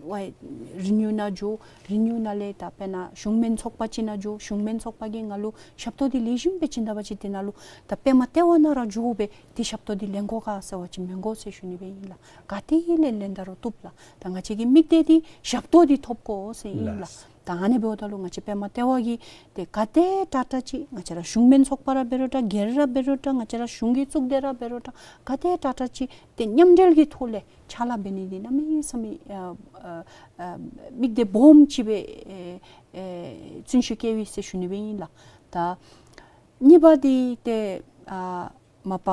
ཝའི་རི་ནིའུ་ནང་འགྱོ། རི་ནིའུ་ནང་ལས་ད་དཔེར་ན་གཞུང་སྨན་ཚོགས་པ་ཅིག་ནང་འགྱོ། གཞུང་སྨན་ཚོགས་པ་གིས་ང་ལུ་ཞབས་ཏོག་འདི་ལེགས་ཤོམ་སྦེ་བྱིན་ད་པ་ཅིན་འདི་ནང་ལུ་ད་པདྨ་ལྟེ་བ་ནང་ར་འགྱོ་སྦེ་འདི་ཞབས་ཏོག་འདི་ལེན་དགོ་ག་ཟེར་བ་ཅིན་མི་དགོ་ཟེར་ཞུ་ནི་སྦེ་ཨིན་ལགས། ག་ཏེ་ལས་ལེན་ད་རུང་བཏུབ་ལགས། ད་ང་བཅས་ཀྱི་དམིགས་གཏད་འདི་ཞབས་ཏོག་འདི་ཐོབ་དགོ་ཟེར་ཨིན་ལགས། ལགས། ད་ཨ་ནི་འབདཝ་ད་ལུ་ང་བཅས་པདྨ་ལྟེ་བ་གིས་ཏེ་ག་དེ་དྲག་དྲག་ཅིག་ང་བཅས་ར་གཞུང་སྨན་ཚོགས་པ་ར་འབད་རུང་འདྲ་སྒེར་ར་འབད་རུང་འདྲ་ང་བཅས་ར་གཞུང་གི་གཙུག་སྡེ་ར་འབད་རུང་འདྲ་ག་དེ་དྲག་དྲག་ཅིག་ཏེ་མཉམ་འབྲེལ་གྱི་ཐོག་ལས་ཕྱག་ལཱ་འབད་ནི་འདི་གནམ་མེད་ས་མེད་ཨ་ཨ་ཨ་དམིགས་གཏད་སྦོམ་ཅིག་སྦེ་ཨེ་ཨེ་བརྩོན་ཤུགས་བསྐྱེད་པས་ཟེར་ཞུ་ནི་སྦེ་ཨིན་ལགས། ད་གཉིས་པ་འདི་ཏེ་ཨ་མ་པ་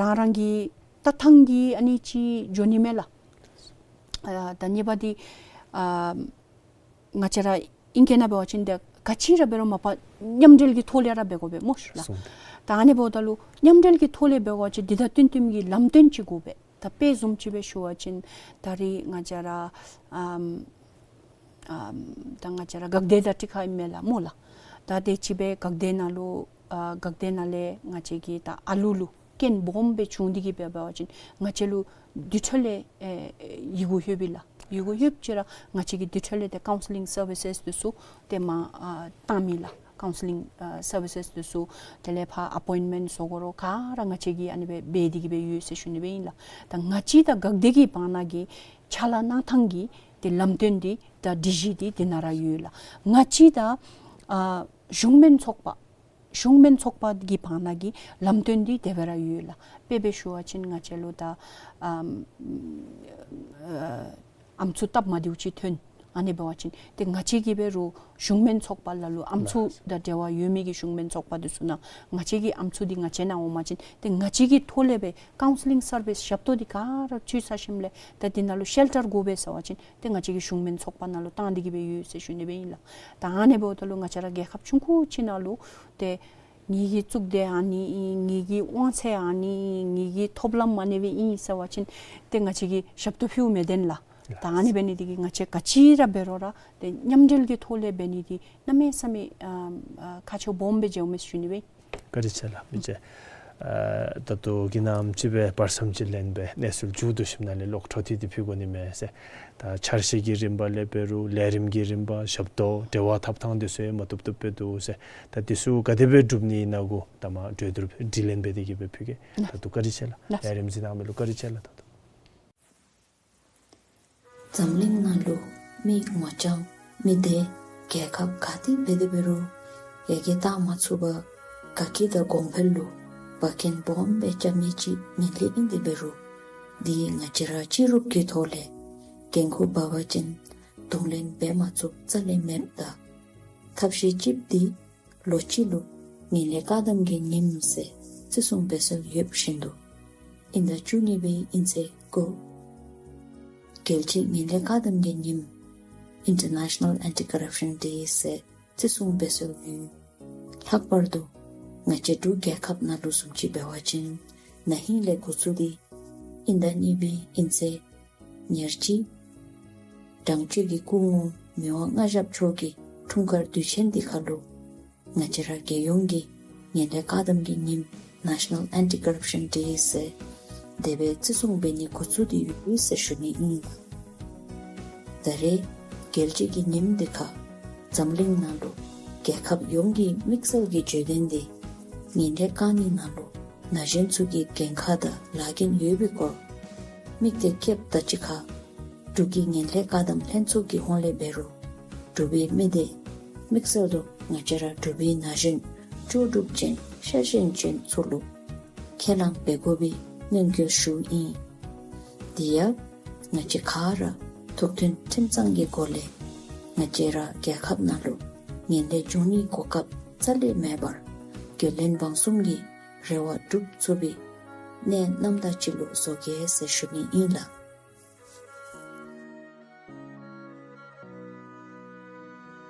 རང་རང་གི་ལྟ་ཐངས་ཀྱིས་ཨ་ནི་ཅིག་འགྱོ་ནི་མས་ལགས། ཨ་ད་གཉིས་པ་འདི་ཨ་ ང་བཅས་ར་ཨིང་སྐད་ནང་འབད་བ་ཅིན་ཏེ་ག་ཅི་ར་འབད་རུང་མ་པ་མཉམ་འབྲེལ་གྱི་ཐོག་ལས་ར་འབད་དགོ་པས་སྨོ་ཤིག་ལགས། སོང་། ད་ཨ་ནི་འབདཝ་ད་ལུ་མཉམ་འབྲེལ་གྱི་ཐོག་ལས་འབད་བ་ཅིན་འདི་དང་བསྟུན་བསྟུནམ་གྱི་ལམ་སྟོན་ཅིག་དགོ་པས། ད་དཔེ་བཟུམ་ཅིག་སྦེ་ཞུ་བ་ཅིན་ད་རིས་ང་བཅས་ར་ཨམ་ཨམ་ད་ང་བཅས་ར་དགག་སྡེ་དང་ཊིག་ཁ་ཨིན་མས་ལགས་སྨོ་ལགས། ད་དེ་ཅིག་སྦེ་དགག་སྡེ་ནང་ལུ་ཨ་དགག་སྡེ་ནང་ལས་ང་བཅས་ཀྱི་ད་ཨ་ལུ་ལུ་རྐྱེན་སྦོམ་སྦེ་བྱུང་སྟེ་གིས་འབད་བ་ཅིན་ང་བཅས་ལུ་དེ་འཕྲོ་ལས་ཨེ་ཡི་གུ་ལྷོདཔ་ཨིན་ལགས། ཡི་གུ་ལྷོདཔ་ཅིག་ར་ང་བཅས་ཀྱིས་དེ་འཕྲོ་ལས་ཏེ་ཀའུན་སི་ལིང་སར་བི་སེས་འདི་ཚུ་ཏེ་མར་ཨ་བཏངམ་ཨིན་ལགས། ཀའུན་སི་ལིང་ཨ་སར་བི་སེས་འདི་ཚུ་དེ་ལས་ཕར་ཨ་པོའིནཊ་མེནཊ་བཟོ་དགོ་རུང་ག་ར་ང་བཅས་ཀྱིས་ཨ་ནི་སྦེ་འབད་དེ་གིས་སྦེ་ཡོད་ཟེར་ཞུ་ནི་སྦེ་ཨིན་ལགས། ད་ང་བཅས་དང་དགག་སྡེ་གི་བར་ན་གི་ཕྱག་ལཱ་གནང་ཐངས་ཀྱི་ཏེ་ལམ་སྟོན་འདི་དང་སྒྲིག་གཞི་འདི་དེ་ནང་ར་ཡོད་ལགས། ང་བཅས་དང་ཨ་གཞུང་མིན་ཚོགས་པ་གཞུང་མིན་ཚོགས་པ་གི་བར་ན་གི་ལམ་སྟོན་འདི་དེ་སྦེ་ར་ཡོད་ལགས། དཔེ་སྦེ་ཞུ་བ་ཅིན་ང་བཅས་ལུ་ད་ཨམ་ཨ་ཨམ་སྲུ་སྟབས་མ་བདེཝ་ཅིག་ཐོན། ཨ་ནི་འབད་བ་ཅིན་ཏེ་ང་བཅས་ཀྱིས་འབད་རུང་གཞུང་མིན་ཚོགས་པ་ལ་ལུ་ཨམ་སྲུ་དང་འབྲེལ་བ་ཡོད་མི་གི་གཞུང་མིན་ཚོགས་པ་འདི་ཚུ་ནང་ང་བཅས་ཀྱི་ཨམ་སྲུ་འདི་ང་བཅས་ནང་འོང་པ་ཅིན་ཏེ་ང་བཅས་ཀྱི་ཐོག་ལས་སྦེ་ཀའུན་སི་ལིང་སར་བི་སེས་ཞབས་ཏོག་འདི་ག་ར་ཚུ་ཚར་ཞིནམ་ལས་ད་འདི་ནང་ལུ་ཤེལ་ཊར་དགོ་པས་ཟེར་བ་ཅིན་ཏེ་ང་བཅས་ཀྱིས་གཞུང་མིན་ཚོགས་པ་ནང་ལུ་བཏང་སྟེ་གིས་སྦེ་ཡོད་ཟེར་ཞུ་ནི་སྦེ་ཨིན་ལགས། ད་ཨ་ནི་འབདཝ་ད་ལུ་ང་བཅས་ར་རྒྱལ་ཁབ་ཆུང་ཀུ་ཅིག་ནང་ལུ་ཏེ་ངེ་གི་གཙུག་སྡེ་ཨ་ནི་ཨིན། ངེ་གི་དབང་ཚད་ཨ་ནི་ཨིན། ངེ་གི་ཐོབ་ལམ་ཨ་ནི་སྦེ་ཨིན་ཟེར་བ་ཅིན་ཏེ་ང་བཅས་ཀྱིས་ཞབས་ཏོག་ཕུལཝ་མི་བདེན་ལགས། ད་ཨ་ནི་འབད་ནི་འདི་གིས་ང་བཅས་ག་ཅི་ར་འབད་རུང་ར་ཏེ་མཉམ་འབྲེལ་གྱི་ཐོག་ལས་འབད་ནི་འདི་གནམ་མེད་ས་མེད་ཨ་ཨ་ཁག་ཆེཝ་སྦོམ་སྦེ་འགྱོཝ་མས་ཟེར་ཞུ་ནི་སྦེ། བཀའ་དྲིན་ཆེ་ལགས། མི་རྗེ། ཨ་ད་ལྟོ་གི་ནམ་ཅིག་སྦེ་བར་མཚམས་ཅིག་ལེན་སྦེ་གནས་ཚུལ་མཇུག་བསྡུ་ཞིནམ་ལས་ལོག་འཕྲོ་མཐུད་དེ་ཕུལ་དགོ་ནི་མས་ཟེར། ད་འཆར་གཞི་གི་རིམ་པ་ལས་འབད་རུང་ལས་རིམ་གྱི་རིམ་པ་ཞབས་ཏོག་འབྲེལ་བ་འཐབ་ཐངས་འདི་ཚུ་ཡང་མ་བཏུབ་བཏུབ་སྦེ་འདུག་ཟེར། ད་འདི་ཚུ་ག་དེ་སྦེ་སྒྲུབ་ནི་ནང་གུ་ད་མ་གྲོས་བསྡུར་དྲི་ལན་འབད་དེ་གིས་སྦེ་ཕུལ་གེ། ད་ལྟོ་བཀའ་དྲིན་ཆེ་ལགས། ལགས། ལས་རིམ་གཟིགས་གནང་མི་ལུ་བཀའ་དྲིན་ཆེ་ལགས། ད་ལྟོ་འཛམ་གླིང་ནང་ལུ་མི་ངོ་རྐྱང་མི་སྡེ་རྒྱལ་ཁབ་ག་ཏེ་འབད་དེ་འབད་རུང་ཡར་རྒྱས་བཏང་མ་ཚུགས་པར་དགའ་སྐྱིད་དང་གོང་འཕེལ་ལུ་འབག་འགན་སྦོམ་སྦེ་རྐྱབ་མི་ཅིག་ངན་ལྷད་ཨིན་དེ་འབད་རུང་འདི་ང་བཅས་ར་སྤྱི་རུབ་ཀྱི་ཐོག་ལས་འགན་ཁུར་འབག་པ་ཅིན་གདོང་ལེན་འབད་མ་ཚུགས་རྩ་ལས་མེདཔ་ད་ཐབས་ཤེས་ཅིག་འདི་ལོ་གཅིག་ལུ་ངན་ལྷད་བཀག་སྡོམ་གྱི་ཉིནམ་ཟེར་བརྩི་སྲུང་འབད་སྲོལ་ཡོད་བཞིན་དུ་ཨིན་ཟླ་བཅུ་གཉིས་པའི་ཨིན་ཚེས་དགུ་རྒྱལ་སྤྱིའི་ངན་ལྷད་བཀག་སྡོམ་གྱི་ཉིནམ་International Anti-Corruption Day ཟེར་བརྩི་སྲུང་འབད་སྲོལ་ཡོད། ལྷག་པར་དུ་ང་བཅས་འབྲུག་རྒྱལ་ཁབ་ནང་ལུ་བཟུམ་ཅིག་འབད་བ་ཅིན་ན་ཧིང་ལས་འགོ་བཙུགས་ཏེ་ཨིན་ཟླ་གཉིས་པའི་ཨིན་ཚེས་ཉེར་གཅིག་དྲང་སྤྱོད་ཀྱི་སྐུ་ངོ་མི་དབང་མངའ་ཞབས་མཆོག་གི་འཁྲུངས་སྐར་དུས་ཆེན་འདི་ཁར་ལུ་ང་བཅས་ར་རྒྱལ་ཡོངས་ཀྱི་ངན་ལྷད་བཀག་སྡོམ་གྱི་ཉིནམ་National Anti-Corruption Day ཟེར་དེ་སྦེ་བརྩི་སྲུང་འབད་ནི་འགོ་བཙུགས་ཏེ་ཡོད་ཟེར་ཞུ་ནི་ཨིན། ད་རེས་རྒྱལ་སྤྱི་གི་ཉིནམ་འདི་ཁར་འཛམ་གླིང་ནང་ལུ་རྒྱལ་ཁབ་ཡོངས་ཀྱི་དམིགས་བསལ་གྱི་བརྗོད་དོན་འདི་ངན་ལྷད་བཀག་ནི་ནང་ལུ་ན་གཞོན་ཚུ་གི་འགན་ཁག་དང་ལཱ་འགན་ཡོད་པའི་སྐོར་དམིགས་གཏད་བསྐྱེདཔ་དང་གཅིག་ཁར་འབྲུག་གི་ངན་ལྷད་བཀག་སྡོམ་ལྷན་ཚོགས་ཀྱི་ཧོངས་ལས་འབད་རུང་འབྲུག་པའི་མི་སྡེ་དམིགས་བསལ་དུ་ང་བཅས་ར་འབྲུག་པའི་ན་གཞོན་ལྕོགས་གྲུབ་ཅན་ཤེས་ཡོན་ཅན་ཚུ་ལུ་ཁས་བླངས་འབད་དགོ་པའི་སྙན་སྐུལ་ཞུཝ་ཨིན། དེ་ཡང་ང་བཅས་ག་ར་ཐུགས་མཐུན་ཁྲིམས་གཙང་གི་སྒོ་ལས་ང་བཅས་ར་རྒྱལ་ཁབ་ནང་ལུ་ངན་ལྷད་འབྱུང་ནིའི་གོ་སྐབས་རྩ་ལས་མེད་པར་རྒྱུན་ལྡན་འབངས་གསུམ་གྱི་རེ་བ་སྒྲུབ་ཚུགས་པའི་གནས་རྣམ་དག་ཅིག་ལུ་བཟོ་གེ་ཟེར་ཞུ་ནི་ཨིན་ལགས།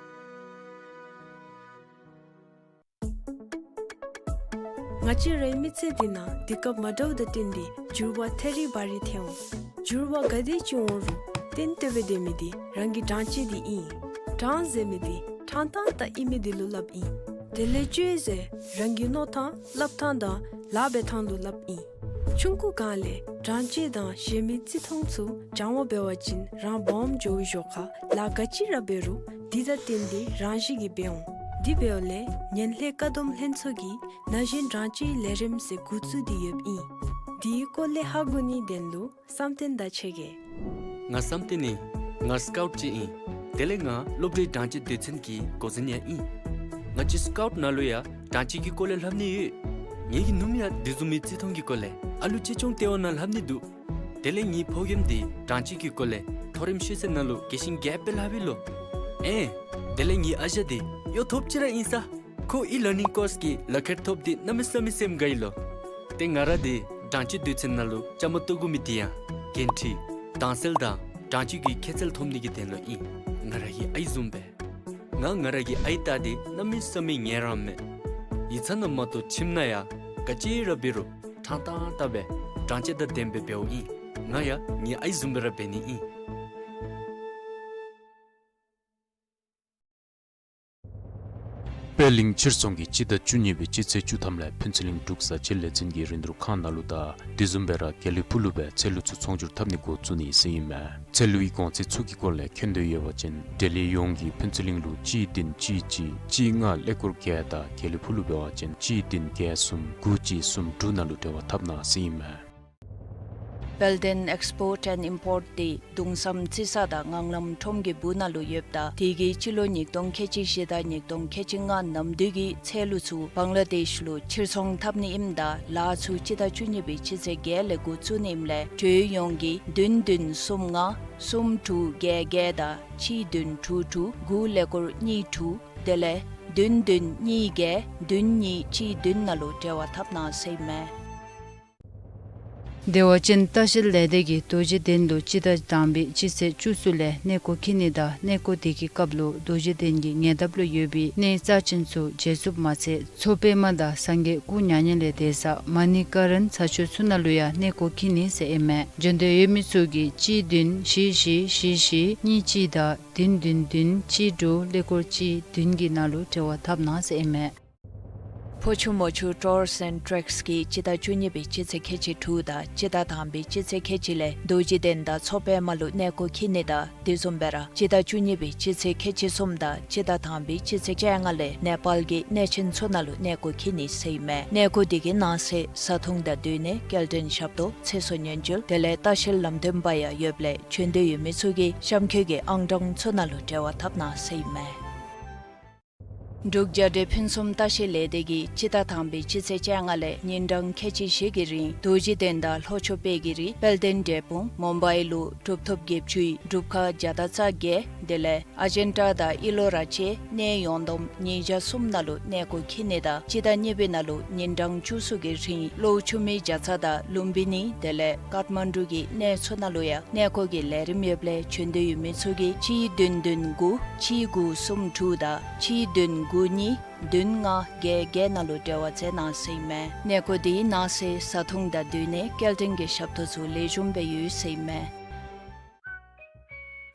ང་བཅས་རའི་མི་ཚེ་འདི་ནང་དུས་སྐབས་མ་འདྲཝ་དང་བསྟུན་ཏེ་འགྱུར་བ་ཐེ་རི་བ་རི་ཐོན་འོང་། འགྱུར་བ་ག་དེ་ཅིག་འོང་རུང་གཏན་ཏོག་སྦེ་སྡོད་མི་འདི་རང་གི་གྲངས་ཅིག་འདི་ཨིན། གྲངས་ཟེར་མི་འདི་ཕྲང་ཐངས་དང་ཨིན་མི་འདི་ལུ་སླབ་ཨིན། དེ་ལས་སྤྱོད་ཟེར་རང་གི་མནོ་ཐངས་སླབ་ཐངས་དང་ལཱ་འབད་ཐངས་ལུ་སླབ་ཨིན། ཆུང་ཀུ་སྒང་ལས་གྲངས་ཅིག་དང་གཞན་མི་བརྩི་མཐོང་ཚུ་སྦྱང་བ་འབད་བ་ཅིན་རང་སྦོམ་འགྱོ་བའི་ཞོར་ཁར་ལཱ་ག་ཅི་ར་འབད་རུང་འདི་དང་བསྟུན་ཏེ་རང་བཞིན་གྱིས་འབད་འོང་། དེ་འབདཝ་ལས་ངན་ལྷད་བཀག་སྡོམ་ལྷན་ཚོགས་ཀྱིས་ན་གཞོན་གྲངས་ཅིག་ལས་རིམ་ཟེར་འགོ་བཙུགས་ཏེ་ཡོདཔ་ཨིན། དེའི་སྐོར་ལས་ཧ་གོ་ནིའི་དོན་ལུ་བསམ་གཏན་དང་ཕྱད་གེ། ང་བསམ་གཏན་ཨིན། ང་སི་ཀའུཊ་ཅིག་ཨིན། དེ་ལས་ང་སློབ་གྲྭའི་གྲངས་ཅིག་དོན་ཚན་གྱི་འགོ་འཛིན་ཡང་ཨིན། ང་བཅས་སི་ཀའུཊ་ནང་ལུ་ཡང་གྲངས་ཅིག་གི་སྐོར་ལས་སླབ་ནི་ཡོད། ངེ་གི་ནུམོ་ཡང་དེ་བཟུམ་མའི་བརྩི་མཐོང་གི་སྐོར་ལས་ཨ་ལུ་གཅེས་སྐྱོང་ལྟེ་བ་ནང་སླབ་ནི་འདུག། དེ་ལས་ངེའི་ཕོ་རྒནམ་འདི་གྲངས་ཅིག་གི་སྐོར་ལས་མཐོ་རིམ་ཤེས་ཚད་ནང་ལུ་དགེ་ཞིང་རྒྱསཔ་སྦེ་ལྷབ་ཨིན་ལོ། ཨེ། དེ་ལས་ངེའི་ཨ་ཞང་འདི་གཡོག་ཐོབ་ཅིག་ར་ཨིན་ས། ཁོ་ཨི་ལར་ནིང་ཀོརསི་གི་ལག་ཁྱེར་ཐོབ་འདི་གནམ་མེད་ས་མེད་སེམས་དགའ་ཡི་ལོ། ཏེ་ང་ར་འདི་གྲངས་ཅིག་དོན་ཚན་ནང་ལུ་བཅའ་མར་གཏོགས་དགོ་མི་འདི་ཡང་འགན་འཁྲི་དྭངས་གསལ་དང་གྲངས་ཅིག་གི་ཁྱད་ཚད་ཐོབ་ནི་གི་དོན་ལུ་ཨིན། ང་ར་གི་ཨའི་བཟུམ་སྦེ། ང་ང་ར་གི་ཨའི་བལྟ་སྟེ་གནམ་མེད་ས་མེད་ངལ་རངས་མས། ཡིག་ཚང་ནང་མ་གཏོགས་ཁྱིམ་ནང་ཡང་ག་ཅི་ར་འབད་རུང་དྲང་ཏང་ཏ་སྦེ་དྲང་བདེན་དང་ལྡནམ་སྦེ་འབདཝ་ཨིན། ང་ཡང་ངེའི་ཨའི་བཟུམ་སྦེ་ར་འབད་ནི་ཨིན། པད་གླིང་ཕྱིར་ཚོང་གི་སྤྱི་ཟླ་བཅུ་གཉིས་པའི་སྤྱི་ཚེས་བཅུ་ཐམ་ལས་ཕུན་ཚོགས་གླིང་འབྲུག་བཟའ་ཆས་ལས་འཛིན་གྱི་རིན་བསྡུར་ཁང་ནང་ལུ་དང་དེ་བཟུམ་སྦེ་ར་དགེ་ལེགས་ཕུག་ལུ་སྦེ་ཚལ་ལུ་ཚུ་ཚོང་སྒྱུར་འཐབ་ནི་འགོ་བཙུགས་ནི་ཟེར་ཨིན་མས། ཚལ་ལུའི་གོང་ཚད་ཚུ་གི་སྐོར་ལས་མཁྱེན་འདོད་ཡོད་པ་ཅིན་འབྲེལ་ཡོད་ཡོངས་ཀྱིས་ཕུན་ཚོགས་གླིང་ལུ་གཅིག་བདུན་གཅིག་གཅིག་གཅིག་ལྔ་ཀླད་ཀོར་བརྒྱད་དང་དགེ་ལེགས་ཕུག་ལུ་འབད་བ་ཅིན་གཅིག་བདུན་བརྒྱད་གསུམ་དགུ་གཅིག་གསུམ་དྲུག་ནང་ལུ་འབྲེལ་བ་འཐབ་གནང་ཟེར་ཨིན་མས། དཔལ་ལྡན་ཨེགསི་པོརཊ་ཨེནཌ་ཨིམ་པོརཊ་འདི་གདུང་བསམ་རྩི་ས་དང་ངང་ལམ་ཁྲོམ་གྱི་སྦུག་ན་ལུ་ཡོདཔ་ད་དེ་གིས་སྤྱི་ལོ་ཉིས་སྟོང་ཁལ་གཅིག་བཞི་དང་ཉིས་སྟོང་ཁལ་གཅིག་ལྔ་ནམ་དུས་ཀྱི་ཚལ་ལུ་ཚུ་བང་ལ་དེཤ་ལུ་ཕྱིར་ཚོང་འཐབ་ནི་ཨིནམ་ད་ལཱ་ཚུ་སྤྱི་ཟླ་བཅུ་གཉིས་པའི་སྤྱི་ཚེས་བརྒྱད་ལས་འགོ་བཙུགས་ནི་ཨིནམ་ལས་འབྲེལ་ཡོད་ཡོངས་ཀྱིས་བདུན་བདུན་གསུམ་ལྔ་གསུམ་དྲུག་བརྒྱད་བརྒྱད་དང་གཅིག་བདུན་དྲུག་དྲུག་དགུ་ཀླད་ཀོར་གཉིས་དྲུག་དེ་ལས་བདུན་བདུན་གཉིས་བརྒྱད་བདུན་གཉིས་གཅིག་བདུན་ནང་ལུ་འབྲེལ་བ་འཐབ་གནང་ཟེར་ཨིན་མས། དེ་བ་ཅིན་ལྟ་བཤལ་ལས་སྡེ་གིས་རྡོ་རྗེ་གདན་ལུ་སྤྱི་ཟླ་དང་པའི་སྤྱི་ཚེས་བཅུ་གསུམ་ལས་གནས་སྐོར་འཁྱིད་ནི་དང་གནས་སྐོར་དེ་གི་སྐབས་ལུ་རྡོ་རྗེ་གདན་གྱི་ཉེ་འདབས་ལུ་ཡོད་པའི་གནས་རྩ་ཅན་ཚུ་མཇལ་ཚུགསཔ་མ་ཚད་མཚོ་པདྨ་དང་སངས་རྒྱས་སྐུ་མྱ་ངན་ལས་འདས་ས་མ་ཎི་ཀ་རན་ཚ་ཆུ་ཚུ་ནང་ལུ་ཡང་གནས་སྐོར་འཁྱིད་ནི་ཟེར་ཨིན་མས། འབྱོན་འདོད་ཡོད་མི་ཚུ་གིས་གཅིག་བདུན་བཞི་བཞི་བཞི་བཞི་གཉིས་གཅིག་དང་བདུན་བདུན་བདུན་གཅིག་དྲུག་ཀླད་ཀོར་གཅིག་བདུན་གྱི་ནང་ལུ་འབྲེལ་བ་འཐབ་གནང་ཟེར་ཨིན་མས། ཕོ་ཆུ་མོ་ཆུ་ཊུརསི་ཨེནཌ་ཊྲེཀསི་གིས་སྤྱི་ཟླ་བཅུ་གཉིས་པའི་སྤྱི་ཚེས་ཁལ་གཅིག་དྲུག་དང་སྤྱི་ཟླ་དང་པའི་སྤྱི་ཚེས་ཁལ་གཅིག་ལས་རྡོ་རྗེ་གདན་དང་མཚོ་པདྨ་ལུ་གནས་སྐོར་འཁྱིད་ནི་དང་དེ་བཟུམ་སྦེ་ར་སྤྱི་ཟླ་བཅུ་གཉིས་པའི་སྤྱི་ཚེས་ཁལ་གཅིག་གསུམ་དང་སྤྱི་ཟླ་དང་པའི་སྤྱི་ཚེས་བཅོ་ལྔ་ལས་ནེ་པཱལ་གྱི་གནས་ཆེན་ཚུ་ནང་ལུ་གནས་སྐོར་འཁྱིད་ནི་ཟེར་ཨིན་མས། གནས་སྐོར་དེ་གི་ནང་གསེས་བཟའ་འཐུང་དང་སྡོད་གནས་སྐྱེལ་འདྲེན་ཞབས་ཏོག་ཚེ་སྲོག་ཉེན་བཅོལ་དེ་ལས་ལྟ་བཤལ་ལམ་སྟོན་པ་ཡང་ཡོདཔ་ལས་འབྱོན་འདོད་ཡོད་མི་ཚུ་གིས་གཤམ་འཁོད་ཀྱི་ཨང་གྲངས་ཚུ་ནང་ལུ་འབྲེལ་བ་འཐབ་གནང་ཟེར་ཨིན་མས། འབྲུག་རྒྱལ་འབྲེལ་ཕུན་སུམ་ལྟ་བཤལ་ལས་སྡེ་གིས་སྤྱི་ཟླ་དང་པའི་སྤྱི་ཚེས་བཅོ་ལྔ་ལས་ཉིན་གྲངས་ཁལ་གཅིག་བཞི་གི་རིང་རྡོ་རྗེ་གདན་དང་ལྷོ་ཕྱོགས་དཔལ་གྱི་རི་དཔལ་ལྡན་འབྲས་སྤུངས་མུམ་བའི་ལུ་གྲུབ་ཐོབ་བརྒྱད་ཅུའི་སྒྲུབ་ཁང་བརྒྱ་དང་རྩ་བརྒྱད་དེ་ལས་ཨ་ཇན་ཊ་དང་ཨི་ལོ་ར་བཅས་གནས་ཡོངས་བསྡོམས་ཉིས་བརྒྱ་གསུམ་ནང་ལུ་གནས་སྐོར་འཁྱིད་ནི་དང་སྤྱི་ཟླ་གཉིས་པའི་ནང་ལུ་ཉིན་གྲངས་བཅུ་གསུམ་གྱི་རིང་གློ་ཆུ་མིག་རྒྱ་ཚ་དང་ལུམ་བི་ནི་དེ་ལས་ཀཏ་མན་ཌུ་གི་གནས་ཚུ་ནང་ལུ་ཡང་གནས་སྐོར་གྱི་ལས་རིམ་ཡོདཔ་ལས་འབྱོན་འདོད་ཡོད་མི་ཚུ་གིས་གཅིག་བདུན་བདུན་དགུ་གཅིག་དགུ་གསུམ་དྲུག་དང་གཅིག་བདུན་དགུ་གཉིས་བདུན་ལྔ་བརྒྱད་བརྒྱད་ནང་ལུ་འབྲེལ་བ་མཛད་གནང་ཟེར་ཨིན་མས། གནས་སྐོར་དེའི་ནང་གསེས་བཟའ་འཐུང་དང་སྡོད་གནས་སྐྱེལ་འདྲེན་གྱི་ཞབས་ཏོག་ཚུ་ལེགས་ཤོམ་སྦེ་ཡོད་ཟེར་ཨིན་མས།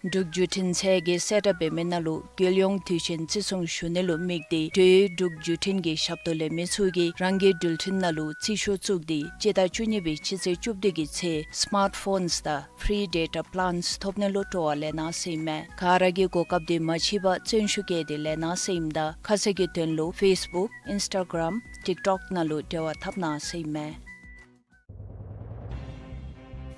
འབྲུག་བརྒྱུད་འཕྲིན་ཚད་བརྒལ་གསལ་བསྒྲགས་འབད་མི་ནང་ལུ་རྒྱལ་ཡོངས་དུས་ཆེན་བརྩི་སྲུང་ཞུ་ནི་ལུ་དམིགས་ཏེ་འབྲེལ་ཡོད་འབྲུག་བརྒྱུད་འཕྲིན་གྱི་ཞབས་ཏོག་ལེན་མི་ཚུ་གིས་རང་གི་འགྲུལ་འཕྲིན་ནང་ལུ་རྩིས་ཤོག་བཙུགས་ཏེ་སྤྱི་ཟླ་བཅུ་གཉིས་པའི་སྤྱི་ཚེས་བཅུ་བདུན་གྱི་ཚེ་སི་མཱརཊ་ཕོནསི་དང་ཕི་རི་ཌེ་ཊ་པི་ལཱནསི་ཐོབ་ནི་ལུ་སྤྲོ་བ་ལེན་གནང་ཟེར་ཨིན་མས། ག་ར་གིས་གོ་སྐབས་དེ་མ་ཕྱིས་པར་བརྩོན་ཤུགས་བསྐྱེད་དེ་ལེན་གནང་ཟེར་ཨིནམ་ད་ཁ་གསལ་གྱི་དོན་ལུ་ཕེསི་བུཀ་ཨིནསི་ཊ་གརམ་ཊིཀ་ཊོཀ་ནང་ལུ་འབྲེལ་བ་འཐབ་གནང་ཟེར་ཨིན་མས།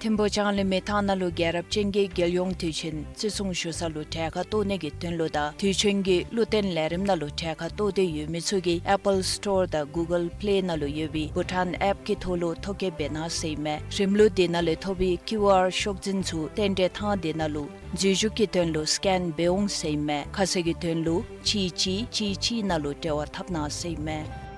ཐིམ་ཕུག་ལྕང་གླིང་མི་ཐང་ནང་ལུ་རྒྱལ་རབས་ཅན་གྱི་རྒྱལ་ཡོངས་དུས་ཆེན་བརྩི་སྲུང་ཞུ་ས་ལུ་གྲལ་ཁར་གཏོགས་ནི་གི་དོན་ལུ་དང་དུས་ཆེན་གྱི་བློ་བརྟན་ལས་རིམ་ནང་ལུ་གྲལ་ཁར་གཏོགས་ཏེ་ཡོད་མི་ཚུ་གིས་ཨེ་པཱལ་སི་ཊོར་དང་གུ་གཱལ་པི་ལེ་ནང་ལུ་ཡོད་པའི་བྷུ་ཊཱན་ཨེཔ་གི་ཐོག་ལུ་ཐོ་བཀོད་འབད་གནང་ཟེར་ཨིན་མས། རིམ་ལུགས་དེ་ནང་ལས་ཐོབ་པའི་ཀིའུ་ཨར་ཤོག་འཛིན་ཚུ་རྟེན་འབྲེལ་ཐང་དེ་ནང་ལུ་འཛུལ་ཞུགས་ཀྱི་དོན་ལུ་སི་ཀེན་འབད་འོང་ཟེར་ཨིན་མས། ཁ་གསལ་གྱི་དོན་ལུ་གཅིག་གཅིག་གཅིག་གཅིག་ནང་ལུ་འབྲེལ་བ་འཐབ་གནང་ཟེར་ཨིན་མས།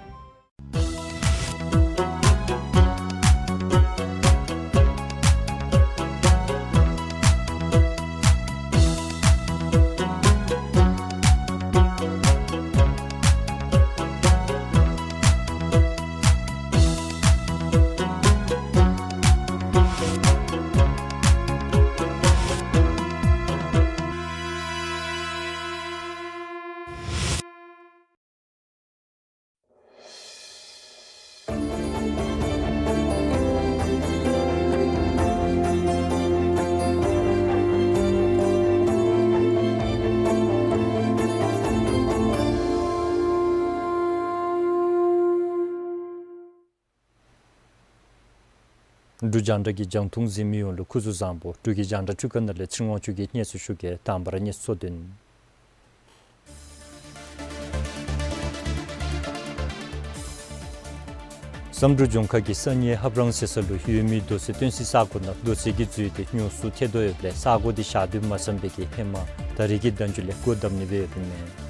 འབྲུག་རྒྱང་བསྒྲགས་ཀྱི་རྒྱང་མཐོང་གཟིགས་མི་ཡོངས་ལུ་སྐུ་གཟུགས་བཟང་པོ། འབྲུག་གི་རྒྱང་བསྒྲགས་འཕྲུལ་ཁང་ནང་ལས་ཚེ་རིང་དབང་ཕྱུག་གིས་སྙན་ཞུ་ཞུ་གེ། དང་པ་ར་སྙན་ཞུ་དོན། བསམ་གྲུབ་ལྗོངས་མཁར་གྱི་ས་གཉིས་ཧབ་རང་ཟེར་ས་ལུ་ཡོད་མི་རྡོ་སོལ་བཏོན་སའི་ས་གོ་ནང་རྡོ་སོལ་གྱིས་འཛུལ་ཏེ་ཉོ་ཚོང་ཐད་དོ་ཡོདཔ་ལས་ས་གོ་དེ་བཞག་སྡོད་མ་ཚུགས་པའི་གི་ཧེ་མ་ད་རེས་ཀྱི་ཟླ་མཇུག་ལས་སྒོ་བསྡམ་ནི་སྦེ་ཡོདཔ་ཨིན་མས།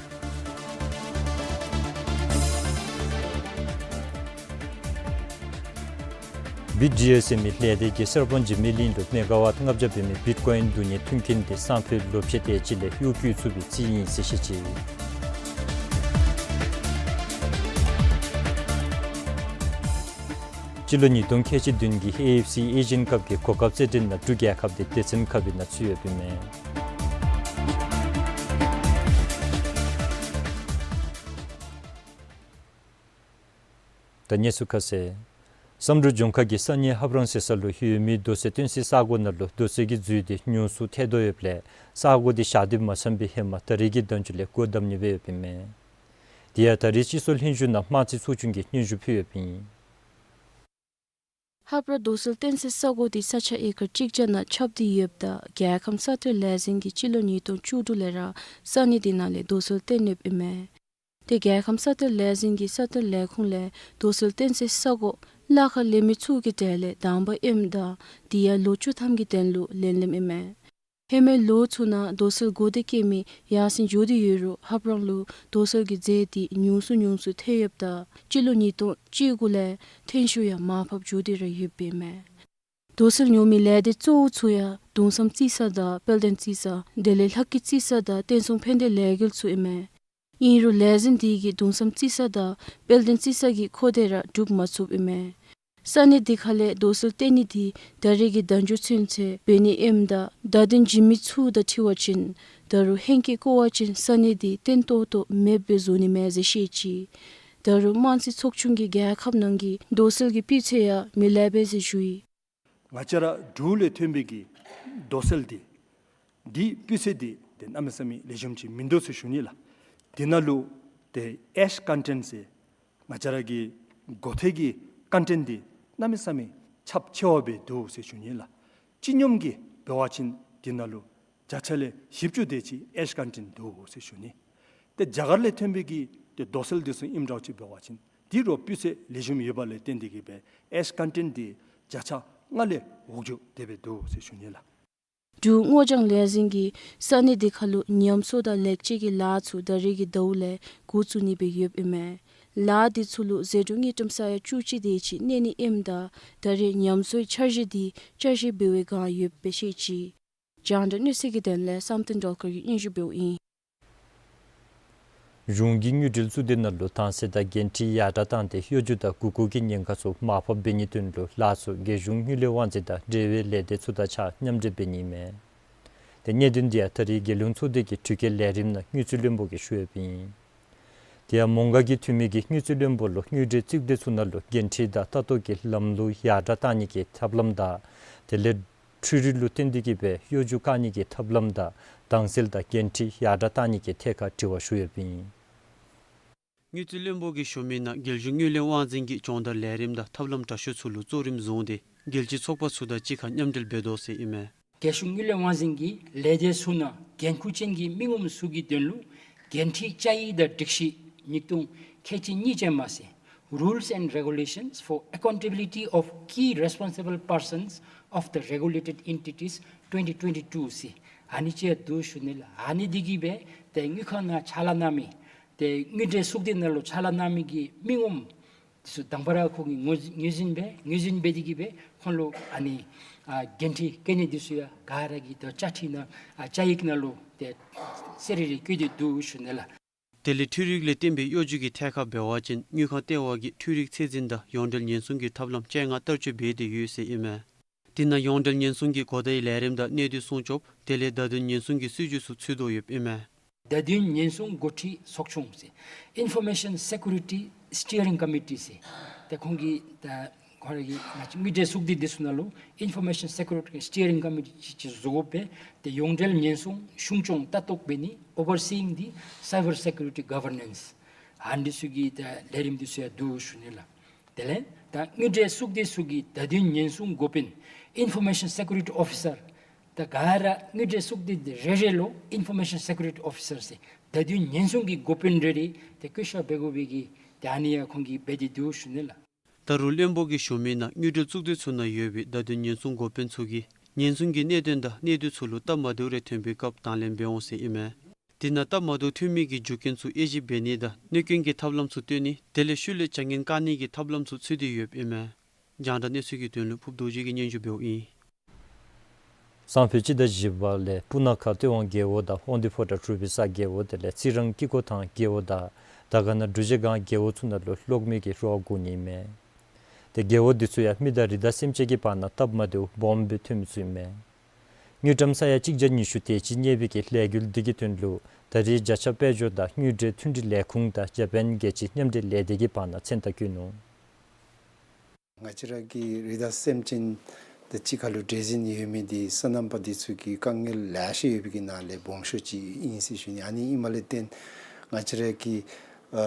བིཊ་ཌི་ཨེསི་ཟེར་མི་ལས་སྡེ་གིས་གསར་སྤང་འཇིགས་མེད་གླིང་ལུ་མེ་ག་ཝཊ་ལྔ་བརྒྱ་འབད་མི་བིཊ་ཀོ་ཡིན་བསྡུ་ཉོ་མཐུན་རྐྱེན་དེ་སང་ཕོད་ལོ་ཕྱེད་དེ་ཅིག་ལས་གཡོག་བཀོལ་ཚུགས་པའི་རྩིས་ཨིན་ཟེར་བཤད་ཅི། སྤྱི་ལོ་ཉིས་སྟོང་ཁལ་གཅིག་བདུན་གྱི་ཨེ་ཨེཕ་སི་ཨེ་ཤི་ཡན་ཀབ་ཀྱི་གོ་སྐབས་རྩེད་འགྲན་ནང་འབྲུག་རྒྱལ་ཁབ་དེ་སྡེ་ཚན་ཁབ་ཀྱི་ནང་ཚུད་ཡོདཔ་ཨིན་མས། ད་གནས་ཚུལ་ཁ་གསལ། བསམ་གྲུབ་ལྗོངས་མཁར་གྱི་ས་གནས་ཧབ་རང་ཟེར་ས་ལུ་ཡོད་མི་རྡོ་སོལ་བཏོན་སའི་ས་གོ་ནང་ལུ་རྡོ་སོལ་གྱི་རྫུས་དེ་ཉུང་སུ་ཐལ་དོ་ཡོདཔ་ལས་ས་གོ་དེ་བཞག་སྡོད་མ་ཚར་བའི་ཧེ་མ་ད་རེས་ཀྱི་ཟླཝ་བཅུ་ལས་སྒོ་བསྡམ་ནི་སྦེ་ཡོདཔ་ཨིན་མས། དེ་ཡང་ད་རེས་སྤྱི་ཚོགས་ལྷན་བཞུགས་ནང་དམངས་རྩིས་ཚོགས་ཆུང་གིས་སྙན་ཞུ་ཕུལ་ཡོདཔ་ཨིན། ཧབ་ར་རྡོ་སོལ་བཏོན་སའི་ས་གོ་དེ་ས་ཆ་ཨེ་ཀར་གཅིག་བརྒྱ་ནང་ཁྱབ་སྟེ་ཡོདཔ་ད་རྒྱལ་ཁམས་ས་མཐོའི་ལས་འཛིན་གྱིས་སྤྱི་ལོ་ཉིས་སྟོང་བཅུ་དྲུག་ལས་ར་ས་གནས་དེ་ནང་ལས་རྡོ་སོལ་བཏོན་ཡོདཔ་ཨིན་མས། དེ་རྒྱལ་ཁམས་ས་མཐོའི་ལས་འཛིན་གྱི་ས་མཐོའི་ལས་ཁུངས་ལས་རྡོ་སོལ་བཏོན་སའི་ས་གོ་གླ་ཁར་ལེན་མི་ཚུ་གི་གྲས་ལས་དང་པ་ཨིནམ་ད་དེ་ཡང་ལོ་བཅུ་ཐམ་གྱི་དོན་ལུ་ལེན་ལེནམ་ཨིན་མས། ཧེ་མའི་ལོ་ཚུ་ནང་རྡོ་སོལ་སྒོ་དེ་བཀལ་མི་ཡར་སེང་འགྱོ་སྟེ་ཡོད་རུང་ཧབ་རང་ལུ་རྡོ་སོལ་གྱི་རྫས་དེ་ཉུང་སུ་ཉུང་སུ་ཐལ་ཡོདཔ་ད་སྤྱི་ལོ་ཉིས་སྟོང་བཅུ་དགུ་ལས་ཐོན་ཤུགས་ཡང་མར་ཕབ་འགྱོ་སྟེ་ར་ཡོདཔ་ཨིན་མས། རྡོ་སོལ་ཉོ་མི་ལས་སྡེ་གཙོ་བོ་ཚུ་ཡང་གདུང་བསམ་རྩིས་ས་དང་དཔལ་ལྡན་རྩིས་ས་དེ་ལས་ལྷ་སྐྱིད་རྩིས་ས་དང་བསྟན་སྲུང་ཕན་བདེ་ལས་འགུལ་ཚུ་ཨིན་མས། ཨིན་རུང་ལས་འཛིན་དེ་གིས་གདུང་བསམ་རྩིས་ས་དང་དཔལ་ལྡན་རྩིས་ས་གི་ཁོ་དེ་ར་སྒྲུབ་མ་ཚུགསཔ་ཨིན་མས། ས་གནས་དེ་ཁ་ལས་རྡོ་སོལ་བཏོན་ནི་དེ་ད་རེས་ཀྱི་ཟླཝ་བཅུ་ཚུན་ཚོད་འབད་ནི་ཨིནམ་ད་བརྡ་དོན་འབྱིན་མི་ཚུ་དང་འཁྲིལ་བ་ཅིན་ད་རུང་ཧེང་སྐལ་བཀོ་བ་ཅིན་ས་གནས་དེ་བརྟན་ཏོག་ཏོ་མེདཔ་སྦེ་བཟོ་ནི་མས་ཟེར་བཤད་ཅི། ད་རུང་དམངས་རྩིས་ཚོགས་ཆུང་གིས་རྒྱལ་ཁབ་ནང་གི་རྡོ་སོལ་གྱི་སྤུས་ཚད་ཡང་མི་ལེགས་པས་ཟེར་ཞུ་ཡི། ང་བཅས་ར་འབྲུག་ལས་ཐོན་པའི་གི་རྡོ་སོལ་འདི་འདི་སྤུས་ཚད་འདི་ཏེ་གནམ་མེད་ས་མེད་ལེགས་ཤོམ་ཅིག་མིན་འདུག་ཟེར་ཞུ་ནི་ལགས། འདི་ནང་ལུ་ཏེ་ཨེཤ་ཀོན་ཊེནཊ་ཟེར་ང་བཅས་ར་གི་སྒོ་ཐལ་གྱི་ཀོན་ཊེནཊ་འདི་གནམ་མེད་ས་མེད་ཁྱབ་ཆེ་བ་སྦེ་འདུག་ཟེར་ཞུ་ནི་ལགས། སྤྱི་སྙོམས་ཀྱིས་འབད་བ་ཅིན་འདི་ནང་ལུ་བརྒྱ་ཆ་ལས་བཞི་བཅུ་དེ་ཅིག་ཨེཤ་ཀོན་ཊེནཊ་འདུག་ཟེར་ཞུ་ནི། ཏེ་རྒྱ་གར་ལས་ཐོན་པའི་གི་ཏེ་རྡོ་སོལ་འདི་ཚུ་ཨིནམ་འདྲཝ་ཅིག་འབད་བ་ཅིན་འདི་རུང་སྤུས་ཚད་ལེགས་ཤོམ་ཡོདཔ་ལས་བརྟེན་ཏེ་གིས་སྦེ་ཨེཤ་ཀོན་ཊེནཊ་འདི་བརྒྱ་ཆ་ལྔ་ལས་འོག་འགྱོ་དེ་སྦེ་འདུག་ཟེར་ཞུ་ནི་ལགས། འབྲུག་སྔོ་ལྗང་ལས་འཛིན་གྱིས་ས་གནས་དེ་ཁ་ལུ་ཉམས་གསོ་དང་ལེགས་བཅོས་ཀྱི་ལཱ་ཚུ་ད་རེས་ཀྱི་ཟླཝ་ལས་འགོ་བཙུགས་ནི་སྦེ་ཡོདཔ་ཨིན་མས། ལཱ་དེ་ཚུ་ལུ་ཟད་འགྲོ་དངུལ་ཀྲམ་ས་ཡ་བཅུ་གཅིག་དེ་ཅིག་གནས་ནི་ཨིནམ་ད་ད་རེས་ཉམས་གསོའི་འཆར་གཞི་དེ་བསྐྱར་ཞིབ་འབད་བའི་བསྒང་ཡོདཔ་སྦེ་བཤད་ཅི། རྒྱང་བསྒྲགས་གནས་ཚུལ་གྱི་དོན་ལས་བསམ་གཏན་སྒྲོལ་དཀར་གྱིས་སྙན་ཞུ་འབདཝ་ཨིན། གཞུང་གིས་དངུལ་འབྲེལ་གཙུག་སྡེ་ནང་ལུ་དྭངས་གསལ་དང་འགན་འཁྲི་ཡར་དྲག་བཏང་སྟེ་གཡོ་སྒྱུ་དང་མགུ་སྐོར་གྱི་ཉེན་ཁ་ཚུ་མར་ཕབ་འབད་ནིའི་དོན་ལུ་ལཱ་ཚུ་རྒྱལ་གཞུང་དངུལ་ལས་དབང་འཛིན་དང་འབྲེལ་བའི་ལས་སྡེ་ཚུ་དང་གཅིག་ཁར་མཉམ་འབྲེལ་འབད་ནི་ཨིན་མས། ཏེ་གནད་དོན་འདི་ཡང་ད་རེས་རྒྱལ་ཡོངས་གཙུག་སྡེ་གི་དྲུག་གི་ལས་རིམ་ནང་དངུལ་རྩིས་བློན་པོ་གིས་ཞུ་ཡོདཔ་ཨིན། དེ་ཡང་མོང་སྒར་གྱི་འཐུས་མི་གིས་དངུལ་རྩིས་བློན་པོ་ལུ་དངུལ་འབྲེལ་གཙུག་སྡེ་ཚུ་ནང་ལུ་འགན་འཁྲི་དང་ལྟ་རྟོག་གི་ལམ་ལུགས་ཡར་དྲག་བཏང་ནི་གི་ཐབས་ལམ་དང་དེ་ལས་འཕྲུལ་རིག་ལུ་བརྟེན་ཏེ་གིས་སྦེ་གཡོ་སྒྱུ་བཀག་ནི་གི་ཐབས་ལམ་དང་དྭངས་གསལ་དང་འགན་འཁྲི་ཡར་དྲག་བཏང་ནི་གི་ཐད་ཁར་དྲི་བ་ཞུ་ཡོདཔ་ཨིན། དངུལ་རྩིས་བློན་པོ་གིས་ཞུ་མི་ནང་རྒྱལ་གཞུང་དངུལ་ལས་དབང་འཛིན་གྱིས་སྦྱོང་བརྡར་ལས་རིམ་དང་ཐབས་ལམ་དྲག་ཤོས་ཚུ་ལུ་གཙོ་རིམ་བཟུང་སྟེ་རྒྱལ་སྤྱིའི་ཚོགས་པ་ཚུ་དང་གཅིག་ཁར་མཉམ་འབྲེལ་འབད་དོ་ཟེར་ཨིན་མས། རྒྱལ་གཞུང་དངུལ་ལས་དབང་འཛིན་གྱིས་ལས་སྡེ་ཚུ་ནང་འགན་ཁུར་ཅན་གྱི་མི་ངོམ་ཚུ་གི་དོན་ལུ་འགན་འཁྲི་བཅའ་ཡིག་དང་སྒྲིག་གཞི་ཉིས་སྟོང་ཁལ་གཅིག་གཉིས་ཅན་མ་ཟེར་Rules and Regulations for Accountability of Key Responsible Persons of the Regulated Entities twenty twenty-two ཟེར་ཨ་ནི་ཅིག་འདུག་ཞུ་ནི་ལགས། ཨ་ནི་འདི་གིས་སྦེ་ཏེ་དངུལ་ཁང་ནང་ཕྱག་ལཱ་གནང་མི་ཏེ་དངུལ་འབྲེལ་གཙུག་སྡེ་ནང་ལུ་ཕྱག་ལཱ་གནང་མི་གི་མི་ངོམ་འདི་ཚུ་དང་པ་ར་ཁོང་གིས་ངོས་ངོས་འཛིན་འབད་ངོས་འཛིན་འབད་དེ་གིས་སྦེ་ཁོང་ལུ་ཨ་ནི་ཨ་འགན་འཁྲི་བཀལ་ནི་འདི་ཚུ་ཡང་ག་ར་གིས་ཏེ་བཅའ་ཁྲིམས་ནང་ཨ་བཅའ་ཡིག་ནང་ལུ་ཏེ་གསལ་རི་རི་བཀོད་དེ་འདུག་ཞུ་ནི་ལགས། དེ་ལས་འཕྲུལ་རིག་ལས་བརྟེན་པའི་གཡོ་སྒྱུ་གི་ཐད་ཁར་འབད་བ་ཅིན་དངུལ་ཁང་ལྟེ་བ་གིས་འཕྲུལ་རིག་ཚད་འཛིན་དང་ཡོངས་འབྲེལ་ཉེན་སྲུང་གི་ཐབས་ལམ་བཅོ་ལྔ་བསྟར་སྤྱོད་འབད་དེ་ཡོད་ཟེར་ཨིན་མས། དེ་ནང་ཡོངས་འབྲེལ་ཉེན་སྲུང་གི་གོ་བརྡའི་ལས་རིམ་དང་གནད་སྡུད་སྲུང་སྐྱོབ་དེ་ལས་བརྡ་དོན་ཉེན་སྲུང་གི་སྲིད་བྱུས་ཚུ་ཚུད་དོ་ཡོདཔ་ཨིན་མས། བརྡ་དོན་ཉེན་སྲུང་འགོ་ཁྲིད་ཚོགས་ཆུང་ཟེར་Information Security Steering Committee ཟེར་ཏེ་ཁོང་གིས་ད་ཁོང་ར་གི་ང་བཅས་དངུལ་འབྲེལ་གཙུག་སྡེ་འདི་ཚུ་ནང་ལུ་Information Security Steering Committee ཅིག་ཅིག་བཟོ་དགོ་པས། ཏེ་ཡོངས་འབྲེལ་ཉེན་སྲུང་སྲུང་སྐྱོང་ལྟ་རྟོག་འབད་ནི་Overseeing the Cyber Security Governance ཨ་ནི་ཚུ་གི་ད་ལས་རིམ་འདི་ཚུ་ཡང་འདུག་ཞུ་ནི་ལགས། དེ་ལས་ད་དངུལ་འབྲེལ་གཙུག་སྡེ་ཚུ་གི་བརྡ་དོན་ཉེན་སྲུང་འགོ་དཔོན་Information Security Officer ད་ག་ར་དངུལ་འབྲེལ་གཙུག་སྡེ་འདི་རེ་རེ་ལུ་Information Security Officer ཟེར་བརྡ་དོན་ཉེན་སྲུང་གི་འགོ་དཔོན་རེ་རེ་ཏེ་བསྐོ་བཞག་འབད་དགོ་པའི་གི་ཏེ་ཨ་ནི་ཡང་ཁོང་གིས་འབད་དེ་འདུག་ཞུ་ནི་ལགས། ད་རུང་བློན་པོ་གིས་ཞུ་མི་ནང་དངུལ་འབྲེལ་གཙུག་སྡེ་ཚུ་ནང་ཡོད་པའི་བརྡ་དོན་ཉེན་སྲུང་འགོ་དཔོན་ཚུ་གིས་ཉེན་སྲུང་གི་གནད་དོན་དང་གནད་སྡུད་ཚུ་ལུ་སྟབས་མ་བདེཝ་རེ་ཐོན་པའི་སྐབས་དང་ལེན་འབད་འོང་ཟེར་ཨིན་མས། དེ་ནང་སྟབས་མ་བདེཝ་ཐོན་མི་གི་རྒྱུ་རྐྱེན་ཚུ་དབྱེ་ཞིབ་འབད་ནི་དང་གནོད་སྐྱོན་གྱི་ཐབས་ལམ་ཚུ་བཏོན་ནི་དེ་ལས་ཤུལ་ལས་བྱ་ངན་བཀག་ནི་གི་ཐབས་ལམ་ཚུ་ཚུད་དེ་ཡོདཔ་ཨིན་མས། རྒྱང་བསྒྲགས་གནས་ཚུལ་གྱི་དོན་ལུ་ཕུབ་རྡོ་རྗེ་གིས་སྙན་ཞུ་འབདཝ་ཨིན། སང་ཕོད་སྤྱི་ཟླ་བཞི་པ་ལས་སྤུ་ན་ཁ་སྟོད་ཝང་རྒེད་འོག་དང་དབང་འདུས་ཕོ་བྲང་གྲུབ་པའི་ས་རྒེད་འོག་དེ་ལས་རྩི་རང་སྐྱིད་ཀོ་ཐང་རྒེད་འོག་དང་དར་དཀར་ན་འབྲུག་རྗེས་སྒང་རྒེད་འོག་ཚུ་ནང་ལུ་གློག་མེ་གིས་རོ་བརྐོ་ནི་ཨིན་མས། ཏེ་རྒེད་འོག་འདི་ཚུ་ཡང་མི་དང་རི་དྭགས་སེམས་ཅན་གྱི་བར་ན་སྟབས་མ་བདེཝ་སྦོམ་སྦེ་ཐོན་མི་ཚུ་ཨིན་མས། དངུལ་ཀྲམ་ས་ཡ་གཅིག་བརྒྱ་ཉི་ཤུ་དེ་ཅིག་གནས་པའི་གི་ལས་འགུལ་འདི་གི་དོན་ལུ་ད་རེས་བརྒྱ་ཆ་དཔལ་འབྱོར་དང་དངུལ་འབྲེལ་མཐུན་སྒྲིག་ལས་ཁུངས་དང་ཇ་པཱན་རྒྱལ་སྤྱིའི་མཉམ་འབྲེལ་ལས་སྡེ་གི་བར་ན་མཚན་རྟགས་བཀོད་ནུག། ང་བཅས་ར་གི་རི་དྭགས་སེམས་ཅན་དང་གཅིག་ཁར་ལུ་འབྲེལ་འཛིང་ཡོད་མི་འདི་སོ་ནམ་པ་འདི་ཚུ་གི་དཀའ་ངལ་ལེ་ཤ་ཡོད་པའི་གི་ནང་ལས་སྦོམ་ཤོས་ཅིག་ཨིན་ཟེར་ཞུ་ནི། ཨ་ནི་ཨིནམ་ལས་བརྟེན་ང་བཅས་ར་གི་ཨ་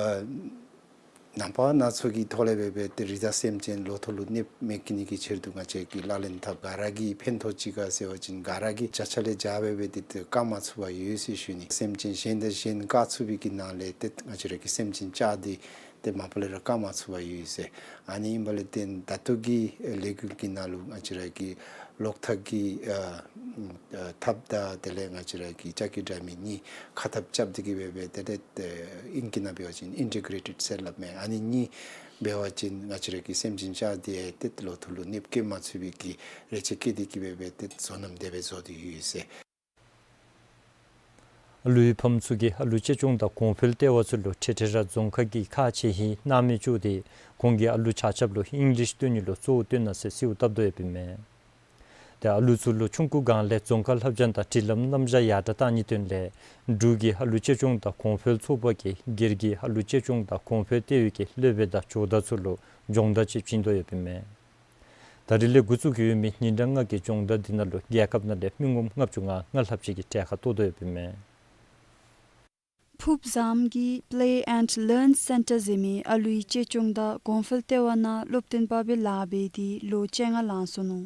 ནང་པ་སྣ་ཚོགས་ཀྱི་ཐོག་ལས་འབད་འབད་དེ་རི་དྭགས་སེམས་ཅན་ལོ་ཐོག་ལུ་གནོདཔ་མེད་ནི་གི་ཕྱིར་དུ་ང་བཅས་ཀྱིས་ལག་ལེན་འཐབ། ག་ར་གིས་ཕན་ཐོགས་ཅི་ག་ཟེར་བ་ཅིན་ག་ར་གིས་བརྒྱ་ཆ་ལས་བརྒྱ་འབད་འབད་དེ་ཏེ་བཀག་མ་ཚུགས་པར་ཡོད་ཟེར་ཞུ་ནི། སེམས་ཅན་གཞན་དང་གཞན་བཀག་ཚུགས་པའི་གི་ནང་ལས་ཏེ་ང་བཅས་ར་གི་སེམས་ཅན་ལྕགས་འདི་ཏེ་མ་པ་ལས་ར་བཀག་མ་ཚུགས་པར་ཡོད་ཟེར། ཨ་ནི་ཨིནམ་ལས་བརྟེན་ད་ལྟོ་གི་ལས་འགུལ་གྱི་ནང་ལུ་ང་བཅས་ར་གི་གློག་ཐག་གི་ཨ་ཨ་ཐགཔ་དང་དེ་ལས་ང་བཅས་ར་གི་ལྕགས་ཀྱི་དྲ་མིག་གཉིས་ཁ་ཐགཔ་རྐྱབ་སྟེ་གི་འབད་འབད་དེ་ཏེ་ཨིང་སྐད་ནང་འབད་བ་ཅིན་ཨིན་ཊི་གྲེ་ཊེཌ་ཟེར་སླབ་མས། ཨ་ནི་གཉིས་འབད་བ་ཅིན་ང་བཅས་ར་གི་སེམས་ཅན་ལྕགས་འདི་ཡང་ཏེ་ལོ་ཐོག་ལུ་གནོདཔ་བཀལ་མ་ཚུགས་པའི་གི་རེ་ཆེ་བཀལ་ཏེ་གི་འབད་འབད་ཏེ་བཟོ་རྣམ་དེ་སྦེ་བཟོ་སྟེ་ཡོད་ཟེར། ཨ་ལུའི་ཕམ་ཚུ་གིས་ཨ་ལུ་གཅེས་སྐྱོང་དང་གོང་འཕེལ་ལྟེ་བ་ཚུ་ལུ་འཕྲལ་འཕྲལ་ར་རྫོང་ཁ་གི་ཁག་ཆེ་ཧིང་སྣང་མེད་བཅུག་སྟེ་ཁོང་གི་ཨ་ལུ་ཆ་ཁྱབ་ལུ་ཨིང་ལིཤ་སྟོན་ནི་ལུ་གཙོ་བོ་བཏོན་གནང་ཟེར་གསོལཝ་བཏབ་དོ་ཡོདཔ་ཨིན་མས། ཏེ་ཨ་ལུ་ཚུ་ལུ་ཆུང་ཀུ་སྒང་ལས་རྫོང་ཁ་བསླབ་སྦྱང་དང་སྒྲིག་ལམ་རྣམ་གཞག་ཡར་དྲགས་གཏང་ནིའི་དོན་ལས་འབྲུག་གི་ཨ་ལུ་གཅེས་སྐྱོང་དང་གོང་འཕེལ་ཚོགས་པ་གིས་སྒེར་གྱི་ཨ་ལུ་གཅེས་སྐྱོང་དང་གོང་འཕེལ་ལྟེ་བའི་གི་སློབ་དཔོན་དང་ཇོ་བདག་ཚུ་ལུ་སྦྱོང་བརྡར་ཅིག་བྱིན་དོ་ཡོདཔ་ཨིན་མས། ད་རེས་ལས་འགོ་བཙུགས་ཡོད་མི་ཉིན་གྲངས་ལྔ་གི་སྦྱོང་བརྡར་འདི་ནང་ལུ་རྒྱལ་ཁབ་ནང་ལས་མི་ངོམ་ལྔ་བཅུ་ང་ལྔ་ལྷགཔ་ཅིག་གིས་གྲལ་ཁར་གཏོགས་དོ་ཡོདཔ་ཨིན་མས། ཕུརཔ་རྫོང་གི་Play and Learn Center ཟེར་མི་ཨ་ལུའི་གཅེས་སྐྱོང་དང་གོང་འཕེལ་ལྟེ་བ་ནང་སློབ་སྟོན་པ་སྦེ་ལཱ་འབད་དེ་ལོ་བཅོ་ལྔ་ལང་སོ་ནུག།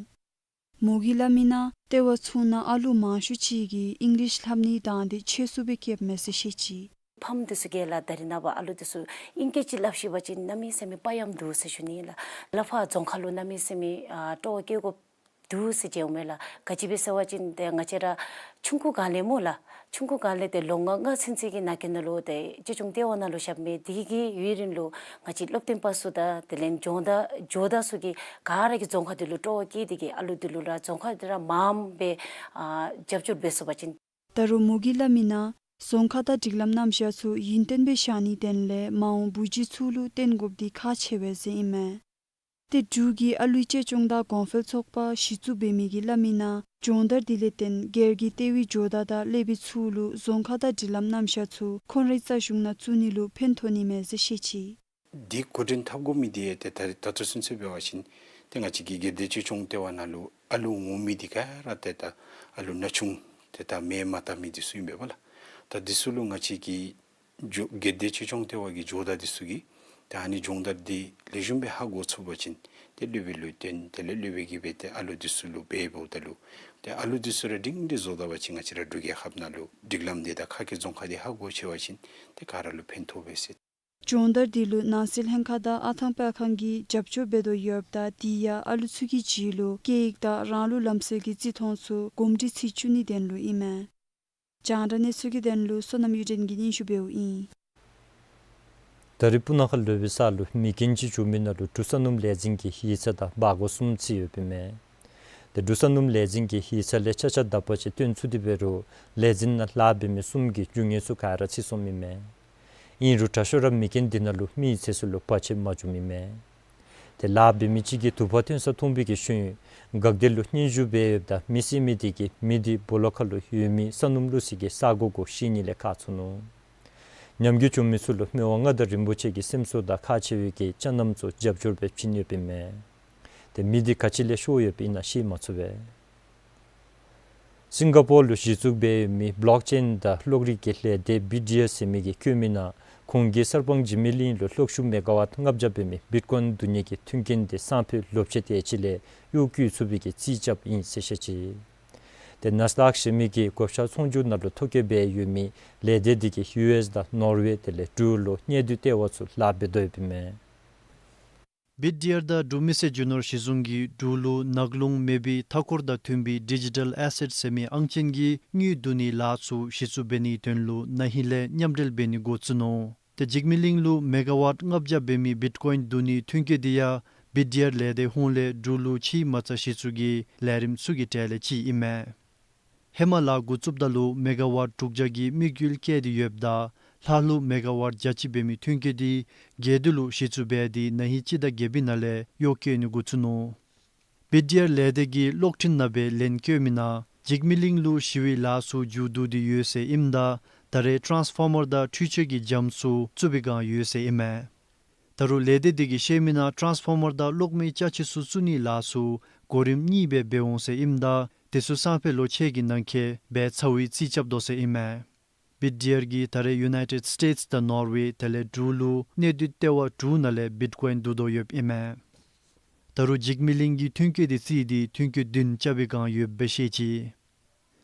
མོ་གིས་སླབ་མི་ནང་ལྟེ་བ་ཚུ་ནང་ཨ་ལུ་མང་ཤོས་ཅིག་གིས་ཨིང་ལིཤ་ལྷབ་ནི་དང་འདི་ཆེ་སུ་སྦེ་བཀལཝ་མས་ཟེར་བཤད་ཅི། ཕམ་འདི་ཚུ་གིས་ལགས་ད་རེས་ནངས་པ་ཨ་ལུ་འདི་ཚུ་ཨིང་སྐད་ཅིག་སླབ་ཤེས་པ་ཅིན་གནམ་མེད་ས་མེད་དཔའ་ཡངམ་འདུག་ཟེར་ཞུ་ནི་ལགས། ལ་ཕར་རྫོང་ཁ་ལུ་གནམ་མེད་ས་མེད་ཨ་སྤྲོ་བ་སྐྱེ་དགོཔ་འདུག་ཟེར་མཇལཝ་མས་ལགས། ག་ཅི་སྦེ་ཟེར་བ་ཅིན་ཏེ་ང་བཅས་ར་ཆུང་ཀུ་སྒང་ལས་སྨོ་ལགས། ཆུང་ཀུ་སྒང་ལས་ཏེ་ལོ་ལྔ་ལྔ་ཚུན་ཚོད་ཀྱི་ནང་འཁོད་ནང་ལུ་ཏེ་གཅེས་སྐྱོང་ལྟེ་བ་ནང་ལུ་བཞགཔ་མས། དེ་གི་ཡུན་རིང་ལུ་ང་བཅས་སློབ་སྟོན་པ་ཚུ་དང་དེ་ལས་སྦྱོང་བརྡར་སྦྱོང་བརྡར་ཚུ་གིས་ག་ར་གིས་རྫོང་ཁ་འདི་ལུ་སྤྲོ་བ་བསྐྱེད་དེ་གིས་ཨ་ལུ་འདི་ལུ་ར་རྫོང་ཁ་འདི་ར་མངམ་སྦེ་ཨ་རྒྱབ་སྐྱོར་འབད་ཚུགས་པ་ཅིན། ད་རུང་མོ་གིས་སླབ་མི་ནང་རྫོང་ཁ་དང་སྒྲིག་ལམ་རྣམ་གཞག་ཚུ་ཡུན་བརྟན་སྦེ་བཞག་ནིའི་དོན་ལས་མ་འོངས་བུ་བརྒྱུད་ཚུ་ལུ་བརྟེན་དགོཔ་འདི་ཁག་ཆེ་བས་ཟེར་ཨིན་མས། ཏེ་འབྲུག་གི་ཨ་ལུའི་གཅེས་སྐྱོང་དང་གོང་འཕེལ་ཚོགས་པ་གཞི་བཙུགས་འབད་མི་གིས་སླབ་མི་ནང་སྦྱོང་བརྡར་འདི་ལས་བརྟེན་སྒེར་གྱི་ལྟེ་བའི་ཇོ་བདག་དང་སློབ་དཔོན་ཚུ་ལུ་རྫོང་ཁ་དང་སྒྲིག་ལམ་རྣམ་གཞག་ཚུ་ཁོང་རའི་རྩ་གཞུང་ནང་བཙུགས་ནི་ལུ་ཕན་ཐོགས་ནི་མས་ཟེར་བཤད་ཅི། འདི་འགོ་འདྲེན་འཐབ་དགོ་མི་འདི་ཡང་ཏེ་ད་ད་ལྟོ་ཚུན་ཚོད་འབད་བ་ཅིན་ཏེ་ང་བཅས་ཀྱི་སྒེར་སྡེ་གཅེས་སྐྱོང་ལྟེ་བ་ནང་ལུ་ཨ་ལུ་འོང་མི་འདི་ག་ར་ཏེ་ད་ཨ་ལུ་ན་ཆུང་ཏེ་ད་མེ་མ་བཏབ་མི་འདི་ཚུ་ཨིན་པས་ལགས། ད་འདི་ཚུ་ལུ་ང་བཅས་ཀྱི་ཇོ་སྒེར་སྡེ་གཅེས་སྐྱོང་ལྟེ་བ་གི་ཇོ་བདག་འདི་ཚུ་གིས་ཏེ་ཨ་ནི་སྦྱོང་བརྡར་འདི་ལེགས་ཤོམ་སྦེ་ཧ་གོ་ཚུགས་པ་ཅིན་ཏེ་སློབ་དཔོན་ལུ་སྟོན། དེ་ལས་སློབ་དཔོན་གྱིས་འབད་དེ་ཨ་ལུ་འདི་ཚུ་ལུ་འབད་འབདཝ་ད་ལུ་ཏེ་ཨ་ལུ་འདི་ཚུ་ར་སྒྲིང་སྒྲི་བཟོ་ད་པ་ཅིན་ང་བཅས་ར་འབྲུག་རྒྱལ་ཁབ་ནང་ལུ་སྒྲིག་ལམ་འདི་དང་ཁ་སྐད་རྫོང་ཁ་འདི་ཧ་གོ་ཆེ་བ་ཅིན་ཏེ་ག་ར་ལུ་ཕན་ཐོགས་པས་ཟེར། སྦྱོང་བརྡར་འདི་ལུ་ནང་སྲིད་ལྷན་ཁག་དང་ཨ་ཐང་སྤེལ་ཁང་གིས་རྒྱབ་སྐྱོར་འབད་དོ་ཡོདཔ་ད་དེ་ཡང་ཨ་ལུ་ཚུ་གི་རྒྱུད་ལུ་སྐད་ཡིག་དང་རང་ལུགས་ལམ་སྲོལ་གྱི་བརྩི་མཐོང་ཚུ་གོམས་འདྲིས་ཚུ་བཅུག་ནིའི་དོན་ལུ་ཨིན་མས། རྒྱང་བསྒྲགས་གནས་ཚུལ་གྱི་དོན་ལུ་བསོད་ནམས་གཡུ་སྒྲོན་གྱིས་སྙན་ཞུ་འབདཝ་ཨིན། ད་རེས་སྤུ་ན་ཁ་ལོ་པའི་ས་ལུ་མེ་རྐྱེན་ཅིག་བྱུང་མི་ནང་ལུ་འབྲུག་ས་སྣུམ་ལས་འཛིན་གྱི་ཡིག་ཚང་དང་སྦ་སྒོར་གསུམ་ཚུད་ཡོདཔ་ཨིན་མས། ཏེ་འབྲུག་ས་སྣུམ་ལས་འཛིན་གྱི་ཡིག་ཚང་ལས་ཆ་ཆ་དག་པ་ཅིག་བཏོན་ཚུགས་ཏེ་འབད་རུང་ལས་འཛིན་ནང་ལཱ་འབད་མི་གསུམ་གྱི་རྒྱུ་དངོས་ཚུ་ག་ར་ཚུད་སོངམ་ཨིན་མས། ཨིན་རུང་དྲག་ཤོས་ར་མེ་རྐྱེན་འདི་ནང་ལུ་མིའི་ཚེ་སྲོག་ལུ་བར་ཆད་མ་བྱུངམ་ཨིན་མས། ཏེ་ལཱ་འབད་མི་གཅིག་གིས་དུ་པ་ཐོན་ས་མཐོང་བའི་གི་ཤུལ་འགག་སྡེ་ལུ་སྙན་ཞུ་འབད་ཡོདཔ་ད་མེ་བསད་མི་དེ་གིས་མེ་དེ་སྦོ་ལོགས་ཁ་ལུ་ཡོད་མི་ས་སྣུམ་བླུགས་སའི་གི་ས་སྒོ་གུ་བཤིག་ནི་ལས་བཀག་ཚུགས་ནུག། ཉམས་རྒུད་བྱུང་མི་ཚུ་ལུ་མི་དབང་མངའ་བདག་རིན་པོ་ཆེ་གི་སེམས་གསོ་དང་ཁག་ཆེ་བའི་གི་ཅ་རྣམས་ཚུ་རྒྱབ་སྐྱོར་སྦེ་བྱིན་ཡོདཔ་ཨིན་མས། ཏེ་མེ་དེ་ག་ཅི་ལས་ཤོར་ཡོདཔ་ཨིན་ན་ཤེས་མ་ཚུགས་པས། སིང་ག་པོར་ལུ་གཞི་བཙུགས་འབད་ཡོད་མི་བློག་ཅེན་དང་གློག་རིག་གི་ལས་སྡེ་བིཊ་ཌི་ཨར་ཟེར་མི་གིས་བཀོད་མི་ནང་ཁོང་གིས་གསར་སྤང་འཇིགས་མེད་གླིང་ལུ་གློག་ཤུགས་མེ་ག་ཝཊ་ལྔ་བརྒྱ་འབད་མི་བིཊ་ཀོའིན་བསྡུ་ནི་གི་མཐུན་རྐྱེན་དེ་སང་ཕོད་ལོ་ཕྱེད་དེ་ཅིག་ལས་གཡུག་བཀོལ་ཚུགས་པའི་གི་རྩིས་རྐྱབ་ཨིན་ཟེར་བཤད་ཅི། ཏེ་ནཱས་དཱག་ཟེར་མི་གི་བགོ་བཤའ་ཚོང་རྒྱུག་ནང་ལུ་ཐོ་བཀོད་འབད་ཡོད་མི་ལས་སྡེ་དེ་གིས་ཡུ་ཨེསི་དང་ནོར་ཝེ་དེ་ལས་འབྲུག་ལུ་གནད་སྡུད་ལྟེ་བ་ཚུ་ལཱ་འབད་དོ་ཡོདཔ་ཨིན་མས། བིཊ་ཌི་ཨར་དང་འབྲུག་མེ་སྲེག་རྒྱུ་ནོར་གཞི་བཟུང་གིས་འབྲུག་ལུ་ནག་རླུང་མེ་འབོད་མཐའ་འཁོར་དང་མཐུན་པའི་ཌི་ཇི་ཊལ་ཨེ་སེཊ་ཟེར་མི་ཨང་ཅན་གྱི་དངུལ་བསྡུ་ནིའི་ལཱ་ཚུ་གཞི་བཙུགས་འབད་ནིའི་དོན་ལུ་ན་ཧིང་ལས་མཉམ་འབྲེལ་འབད་ནི་འགོ་བཙུགས་ནུག། ཏེ་འཇིགས་མེད་གླིང་ལུ་མེ་ག་ཝཊ་ལྔ་བརྒྱ་འབད་མི་བིཊ་ཀོའིན་བསྡུ་ནིའི་མཐུན་རྐྱེན་དེ་ཡང་ བིཌ་ཡར་ལས་སྡེ་ཧོངས་ལས་འབྲུག་ལུ་ཕྱིའི་མ་རྩ་གཞི་བཙུགས་ཀྱི་ལས་རིམ་ཚུ་གི་གྲས་ལས་གཅིག་ཨིན་མས། ཧེ་མ་ལཱ་འགོ་བཙུགསཔ་ད་ལུ་མེ་ག་ཝཊ་དྲུག་བརྒྱ་གི་དམིགས་ཡུལ་བསྐྱེད་དེ་ཡོདཔ་ད་ལྷག་ལུ་མེ་ག་ཝཊ་བརྒྱ་གཅིག་འབད་མི་ཐོན་སྐྱེད་འདི་དགེ་འདུན་ལུ་གཞི་བཙུགས་འབད་དེ་ན་ཧིང་སྤྱི་ཟླ་བརྒྱད་པའི་ནང་ལས་གཡོག་བཀོལ་ནི་འགོ་བཙུགས་ནུག། བིཌ་ཡར་ལས་སྡེ་གི་གློག་འཕྲིན་ནང་སྦེ་ལན་བཀོད་མི་ནང་འཇིགས་མེད་གླིང་ལུ་ཞི་བའི་ལཱ་ཚུ་མཇུག་བསྡུ་སྟེ་ཡོད་ཟེར་ཨིནམ་ད་ད་རེས་ཊཱནསི་ཕོར་མར་དང་འཕྲུལ་ཆས་ཀྱི་རྒྱམ་ཚུ་བཙུགས་པའི་བསྒང་ཡོད་ཟེར་ཨིན་མས། ད་རུང་ལས་སྡེ་འདི་གིས་བཤད་མི་ནང་ཊཱནསི་ཕོར་མར་དང་གློག་མེའི་ཅ་ཆས་ཚུ་བཙུགས་ནིའི་ལཱ་ཚུ་གོ་རིམ་གཉིས་སྦེ་འབད་འོང་ཟེར་ཨིནམ་ད་དེ་ཚུ་སང་ཕོད་ལོ་ཕྱེད་ཀྱི་ནང་འཁོད་འབད་ཚར་བའི་རྩིས་རྐྱབ་དོ་ཟེར་ཨིན་མས། བིཌ་ཡར་གྱིས་ད་རེས་ཡུ་ནའི་ཊེཌ་སི་ཊེཊསི་དང་ནོར་ཝེ་དེ་ལས་འབྲུག་ལུ་གནས་སྡུད་ལྟེ་བ་དྲུག་ནང་ལས་བིཊ་ཀོའིན་བསྡུ་དོ་ཡོདཔ་ཨིན་མས། ད་རུང་འཇིགས་མེད་གླིང་གིས་ཐོན་སྐྱེད་འདི་བརྩིས་ཏེ་ཐོན་སྐྱེད་བདུན་རྐྱབ་པའི་བསྒང་ཡོདཔ་སྦེ་བཤད་ཅི།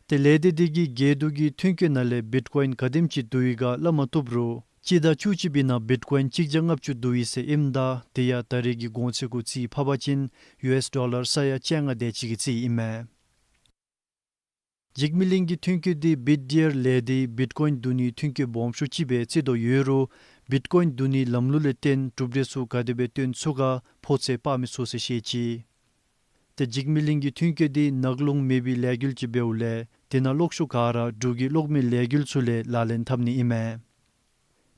ཏེ་ལས་སྡེ་འདི་གིས་དགེ་འདུན་གྱི་ཐོན་སྐྱེད་ནང་ལས་བིཊ་ཀོའིན་ག་དེམ་ཅིག་བསྡུ་ཡི་ག་སླབ་མ་བཏུབ་རུང་སྤྱི་ཟླ་བཅུ་གཅིག་པའི་ནང་བིཊ་ཀོའིན་གཅིག་བརྒྱ་ལྔ་བཅུ་བསྡུ་ཡི་ཟེར་ཨིནམ་ད་དེ་ཡང་ད་རེས་ཀྱི་གོང་ཚད་གུ་རྩིས་ཕབ་པ་ཅིན་ཡུ་ཨེསི་ཌོ་ལར་ས་ཡ་བཅོ་ལྔ་དེ་ཅིག་གི་རྩིས་ཨིན་མས། འཇིགས་མེད་གླིང་གི་ཐོན་སྐྱེད་འདི་བིཊ་ཡར་ལས་སྡེའི་བིཊ་ཀོའིན་བསྡུ་ནིའི་ཐོན་སྐྱེད་སྦོམ་ཤོས་ཅིག་སྦེ་བརྩི་དོ་ཡོད་རུང་བིཊ་ཀོའིན་བསྡུ་ནིའི་ལམ་ལུགས་ལས་བརྟེན་གྲུབ་འབྲས་ཚུ་ག་དེ་སྦེ་སྟོན་ཚུགས་ག་ཕོ་ཚོད་དཔག་མི་ཚུགས་ཟེར་བཤད་ཅི། ཏེ་འཇིགས་མེད་གླིང་གི་ཐོན་སྐྱེད་འདི་ནག་རླུང་མེད་པའི་ལས་འགུལ་ཅིག་འབདཝ་ལས་དེ་ནང་གློག་ཤུགས་ག་ར་འབྲུག་གི་གློག་མེའི་ལས་འགུལ་ཚུ་ལས་ལག་ལེན་འཐབ་ནི་ཨིན་མས།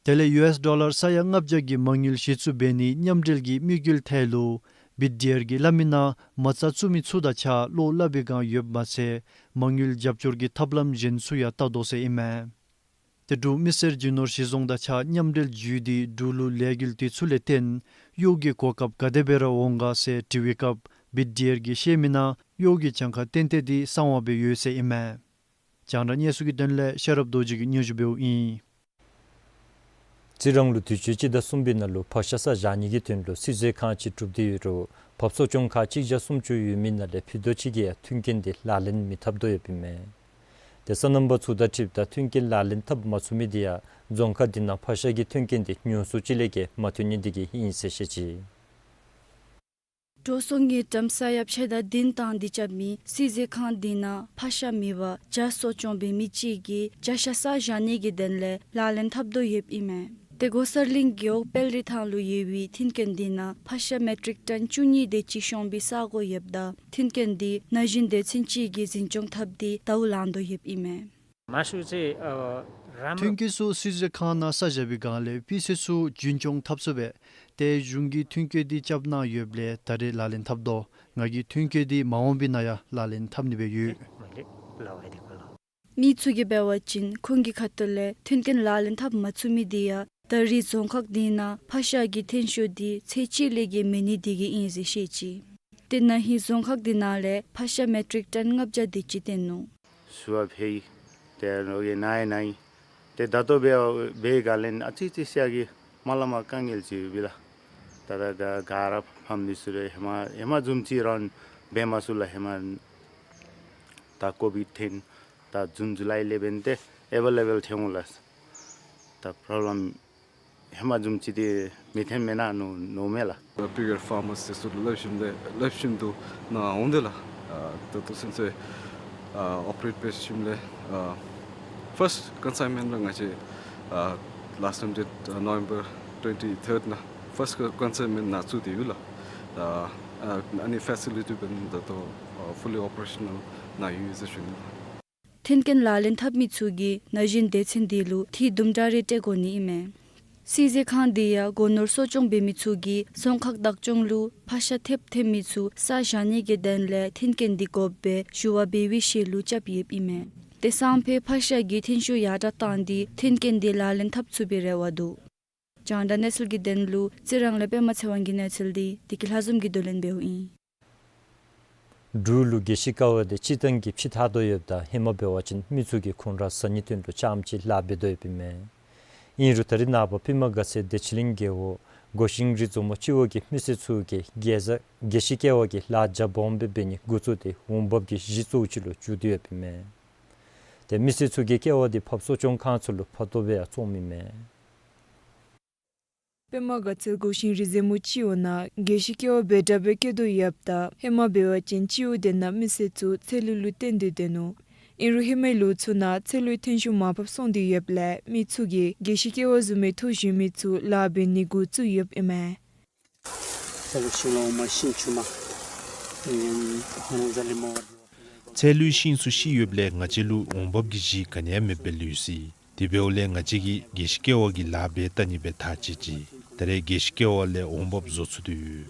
དེ་ལས་ཡུ་ཨེསི་ཌོ་ལར་ས་ཡ་ལྔ་བརྒྱ་གི་མ་དངུལ་གཞི་བཙུགས་འབད་ནིའི་མཉམ་འབྲེལ་གྱི་དམིགས་ཡུལ་ཐད་ལུ་བིཊ་ཡར་གྱིས་སླབ་མི་ནང་མ་རྩ་བཙུགས་མི་ཚུ་དང་གཅིག་ཁར་བློ་སླབ་པའི་བསྒང་ཡོདཔ་མ་ཚད་མ་དངུལ་རྒྱབ་སྐྱོར་གྱི་ཐབས་ལམ་གཞན་ཚུ་ཡང་བལྟ་དོ་ཟེར་ཨིན་མས། ཏེ་འབྲུག་མི་སེར་རྒྱུ་ནོར་གཞི་བཟུང་དང་གཅིག་ཁར་མཉམ་འབྲེལ་བརྒྱུད་དེ་འབྲུག་ལུ་ལས་འགུལ་དེ་ཚུ་ལས་བརྟེན་གཡོག་གི་གོ་སྐབས་ག་དེ་སྦེ་ར་འོང་ག་ཟེར་དྲི་བའི་སྐབས་བིཊ་ཡར་གྱིས་བཤད་མི་ནང་གཡོག་གི་གྱངས་ཁ་ཏན་ཏན་འདི་གསང་བ་སྦེ་ཡོད་ཟེར་ཨིན་མས། རྒྱང་བསྒྲགས་གནས་ཚུལ་གྱི་དོན་ལས་ཤེས་རབ་རྡོ་རྗེ་གིས་སྙན་ཞུ་འབདཝ་ཨིན། རྩི་རང་ལུ་དུས་ཅི་སྤྱི་ཟླ་གསུམ་པའི་ནང་ལུ་ཕག་ཤ་ས་བཞག་ནི་གི་དོན་ལུ་སྲིད་ཚོགས་ཁང་ཅིག་གྲུབ་སྟེ་ཡོད་རུང་བབས་གསོ་སྐྱོང་ཁང་གཅིག་བརྒྱ་སུམ་ཅུ་ཡོད་མི་ནང་ལས་ཕུད་རྡོག་གཅིག་གིས་ཡང་མཐུན་རྐྱེན་འདི་ལག་ལེན་མི་འཐབ་དོ་ཡོདཔ་ཨིན་མས། ཏེ་སོ་ནམ་པ་ཚུ་དང་འཁྲིལཝ་ད་མཐུན་རྐྱེན་ལག་ལེན་འཐབ་མ་ཚུགས་མི་འདི་ཡང་རྫོང་ཁག་འདི་ནང་ཕག་ཤ་གི་མཐུན་རྐྱེན་འདི་ཉུང་སུ་ཅིག་ལས་བརྒལ་མ་ཐོན་ནི་འདི་གིས་ཨིན་ཟེར་བཤད་ཅི། འགྲོ་སོང་དངུལ་ཀྲམ་ས་ཡ་ཕྱེད་དང་བདུན་བཏང་སྟེ་རྐྱབ་མི་སྲིད་ཚོགས་ཁང་འདི་ནང་ཕག་ཤ་མེད་པར་བྱ་གསོ་སྐྱོང་འབད་མི་གཅིག་གིས་བྱ་ཤ་ས་བཞག་ནི་གི་དོན་ལས་ལག་ལེན་འཐབ་དོ་ཡོདཔ་ཨིན་མས། ཏེ་སྒོ་གསར་གླིང་རྒེད་འོག་དཔལ་རི་ཐང་ལུ་ཡོད་པའི་མཐུན་རྐྱེན་འདི་ནང་ཕག་ཤ་མེ་ཊིག་ཊོན་བཅུ་གཉིས་དེ་ཅིག་ཤོང་པའི་ས་གོ་ཡོདཔ་ད་མཐུན་རྐྱེན་འདི་ན་གཞོན་སྡེ་ཚན་ཅིག་གིས་འཛིན་སྐྱོང་འཐབ་སྟེ་དའུ་བླངས་དོ་ཡོདཔ་ཨིན་མས། མ་ཤུ་ཚེ་ཨ་རམ་ཐོན་སྐྱེད་ཚུ་སྲིད་ཚོགས་ཁང་ནང་ས་བཞག་པའི་སྒང་ལས་སྤུས་ཚད་ཚུ་རྒྱུན་སྐྱོང་འཐབ་ཚུགས་པས། ཏེ་གཞུང་གིས་མཐུན་རྐྱེན་འདི་རྐྱབ་གནང་ཡོདཔ་ལས་ད་རེས་ལག་ལེན་འཐབ་དོ། ང་གིས་མཐུན་རྐྱེན་འདི་མ་འོངས་པའི་ནང་ཡང་ལག་ལེན་འཐབ་ནི་སྦེ་ཡོད། མི་ཚུ་གིས་འབད་བ་ཅིན་ཁོང་གི་ཁ་ཐུག་ལས་མཐུན་རྐྱེན་ལག་ལེན་འཐབ་མ་ཚུགས་མི་འདི་ཡང་ད་རེས་རྫོང་ཁག་འདི་ནང་ཕག་ཤ་གི་ཐོན་ཤུགས་འདི་ཚད་གཅིག་ལས་བརྒལ་མེད་ནི་འདི་གིས་ཨིན་ཟེར་བཤད་ཅི། ཏེ་ན་ཧིང་རྫོང་ཁག་འདི་ནང་ལས་ཕག་ཤ་མེ་ཊིག་ཊོན་ལྔ་བརྒྱ་དེ་ཅིག་བཏོན་ནུག། ཞུ་བ་ཕུལ་ཡི། ཏེ་ཨ་ནི་ནཱ་ཡང་ནཱ་ཡང་ཏེ་ད་ལྟོ་འབད་འབད་བའི་སྒང་ལས་ཨ་ཙི་ཙི་ཤ་གི་མ་ལ་མ་དཀའ་ངལ་ཅིག་ཡོད་པས་ལགས། ད་ད་ག་ག་ར་ཕམ་ནི་ཚུ་རེ་ཧེ་མ་ཧེ་མ་བཟུམ་ཅིག་རང་འབད་མ་ཚུགས་ལགས། ཧེ་མ་ད་ཀོ་བིཌ་ཐོན་ད་ཇུན་ཇུ་ལའི་ལས་འབདན་ཏེ་ཨེ་བེ་ལེ་བཱལ་ཐོན་འོང་ལགས། ད་པོརོབ་ལེམ་ཧེ་མ་བཟུམ་ཅིག་འདི་མི་ཐོན་མེན་ན་མནོ་མནོཝ་མས་ལགས། Bigger farmers དེ་ཚུ་ལུ་སླབ་ཞིནམ་ལས་སླབ་ཞིནམ་དུ་ནཱ་འོང་དོ་ལགས། ཨ་ད་ལྟོ་ཚུན་ཚོད་ཨ་ཨོ་པ་རེཊ་འབད་ཞིནམ་ལས་ཨ་ཕརསཊ་ཀོན་སའིནམེནཊ་ལུ་ང་བཅས་ཨ་ལཱསཊ་ཊའིམ་ཌེཊ་ཨ་ནོ་བེམ་བར་ཊུ་ཝེན་ཊི་ཐརཌ་ནང་ཕརསཊ་ཀོན་སའིནམེནཊ་ནང་བཙུགས་ཏེ་ཡོད་ལགས། ཨ་ཨ་ཨ་ནི་ཕེ་སི་ལི་ཊི་འབདན་ད་ལྟོ་ཨ་ཕུ་ལི་ཨོ་པ་རེ་ཤ་ནཱལ་ནང་ཡོད་ཟེར་ཞུ་ནི་ལགས། མཐུན་རྐྱེན་ལག་ལེན་འཐབ་མི་ཚུ་གིས་ན་གཞོན་སྡེ་ཚན་འདི་ལུ་འཐུས་དུམ་གྲ་རེ་སྤྲོད་དགོ་ནི་ཨིན་མས། སྲིད་ཚོགས་ཁང་འདི་ཡང་སྒོ་ནོར་གསོ་སྐྱོང་འབད་མི་ཚུ་གིས་རྫོང་ཁག་བདག་སྐྱོང་ལུ་ཕག་ཤ་ཐེབས་ཐོན་མི་ཚུ་ས་བཞག་ནི་གི་དོན་ལས་མཐུན་རྐྱེན་འདི་དགོཔ་སྦེ་ཞུ་བ་འབད་བའི་ཤུལ་ལུ་རྐྱབ་ཡོདཔ་ཨིན་མས། ཏེ་སང་ཕོད་ཕག་ཤ་གི་ཐོན་ཤུགས་ཡར་དྲག་བཏང་སྟེ་མཐུན་རྐྱེན་འདི་ལག་ལེན་འཐབ་ཚུགས་པའི་རེ་བ་འདུག། རྒྱང་བསྒྲགས་གནས་ཚུལ་གྱི་དོན་ལུ་རྩི་རང་ལས་པདྨ་ཚེ་དབང་གི་གནས་ཚུལ་འདི་བདེ་སྐྱིད་ལྷ་འཛོམས་ཀྱིས་བསྡུ་ལེན་འབདཝ་ཨིན། འབྲུག་ལུ་རྒྱལ་སྤྱི་ཀ་བ་འདི་སྤྱིར་བཏང་གི་ཕྱི་ཐག་ཏུ་ཡོདཔ་ད་ཧེ་མ་འབད་བ་ཅིན་མི་ཚུ་གིས་ཁོང་ར་ཟ་ནི་དོན་ལུ་རྐྱངམ་ཅིག་ལཱ་འབད་དོ་ཡོདཔ་ཨིན་མས། ཨིན་རུང་ད་རེས་ནངས་པ་པདྨ་དགའ་ཚལ་བདེ་ཆེན་གླིང་རྒེད་འོག་སྒོ་ཤིང་རི་མཛོ་མོ་སྤྱི་འོག་གི་མི་སེར་ཚུ་གིས་རྒྱལ་ས་རྒྱལ་སྤྱི་ཀ་བ་གི་ལཱ་རྒྱ་སྦོམ་སྦེ་འབད་ནི་འགོ་བཙུགས་ཏེ་འོང་འབབ་ཀྱི་གཞི་གཙོ་བོ་ཅིག་ལུ་གྱུར་ཏེ་ཡོདཔ་ཨིན་མས། ཏེ་མི་སེར་ཚུ་གིས་ཀ་བ་འདི་ཕགཔ་གསོ་སྐྱོང་ཁང་ཚུ་ལུ་ཕར་ཏོ་སྦེ་ཡང་བཙོངམ་ཨིན་མས། པདྨ་དགའ་ཚལ་སྒོ་ཤིང་རི་མཛོ་མོ་སྤྱི་འོག་ནང་རྒྱལ་སྤྱི་ཀ་བ་འབད་དྲག་སྦེ་སྐྱེ་དོ་ཡོདཔ་ད་ཧེ་མ་འབད་བ་ཅིན་སྤྱི་འོག་དེ་ནང་མི་སེར་ཚུ་ཚལ་ལུ་ལུ་བཏོན་ཏེ་སྡོད་ནུག། ཨིན་རུང་ཧེ་མའི་ལོ་ཚུ་ནང་ཚལ་ལུའི་ཐོན་ཤུགས་མར་ཕབ་སོང་སྟེ་ཡོདཔ་ལས་མི་ཚུ་གིས་རྒྱལ་སྤྱི་ཀ་བ་བཟུམ་མའི་ཐོག་བཞོན་མི་ཚུ་ལཱ་འབད་ནི་འགོ་བཙུགས་ཡོདཔ་ཨིན་མས། ཚལ་ལུ་ཤིང་ལུ་འོང་མ་ཤིང་ཆུང་མ། ཨེམ་ཧ་ནང་ཟ་ལེ་མོ་བ། ཚལ་ལུའི་ཤིང་ཚུ་ཤི་ཡོདཔ་ལས་ང་བཅས་ལུ་འོང་འབབ་ཀྱི་གཞི་ག་ནི་ཡང་མེདཔ་སྦེ་ལུས་ཅི། དེ་འབདཝ་ལས་ང་བཅས་ཀྱིས་དགེ་བཤེས་སྐྱེ་བ་གི་ལཱ་འབད་བལྟ་ནི་སྦེ་ཐག་བཅད་ཅི། ད་རེས་དགེ་བཤེས་སྐྱེ་བ་ལས་འོང་འབབ་བཟོ་ཚུགས་ཏེ་ཡོད།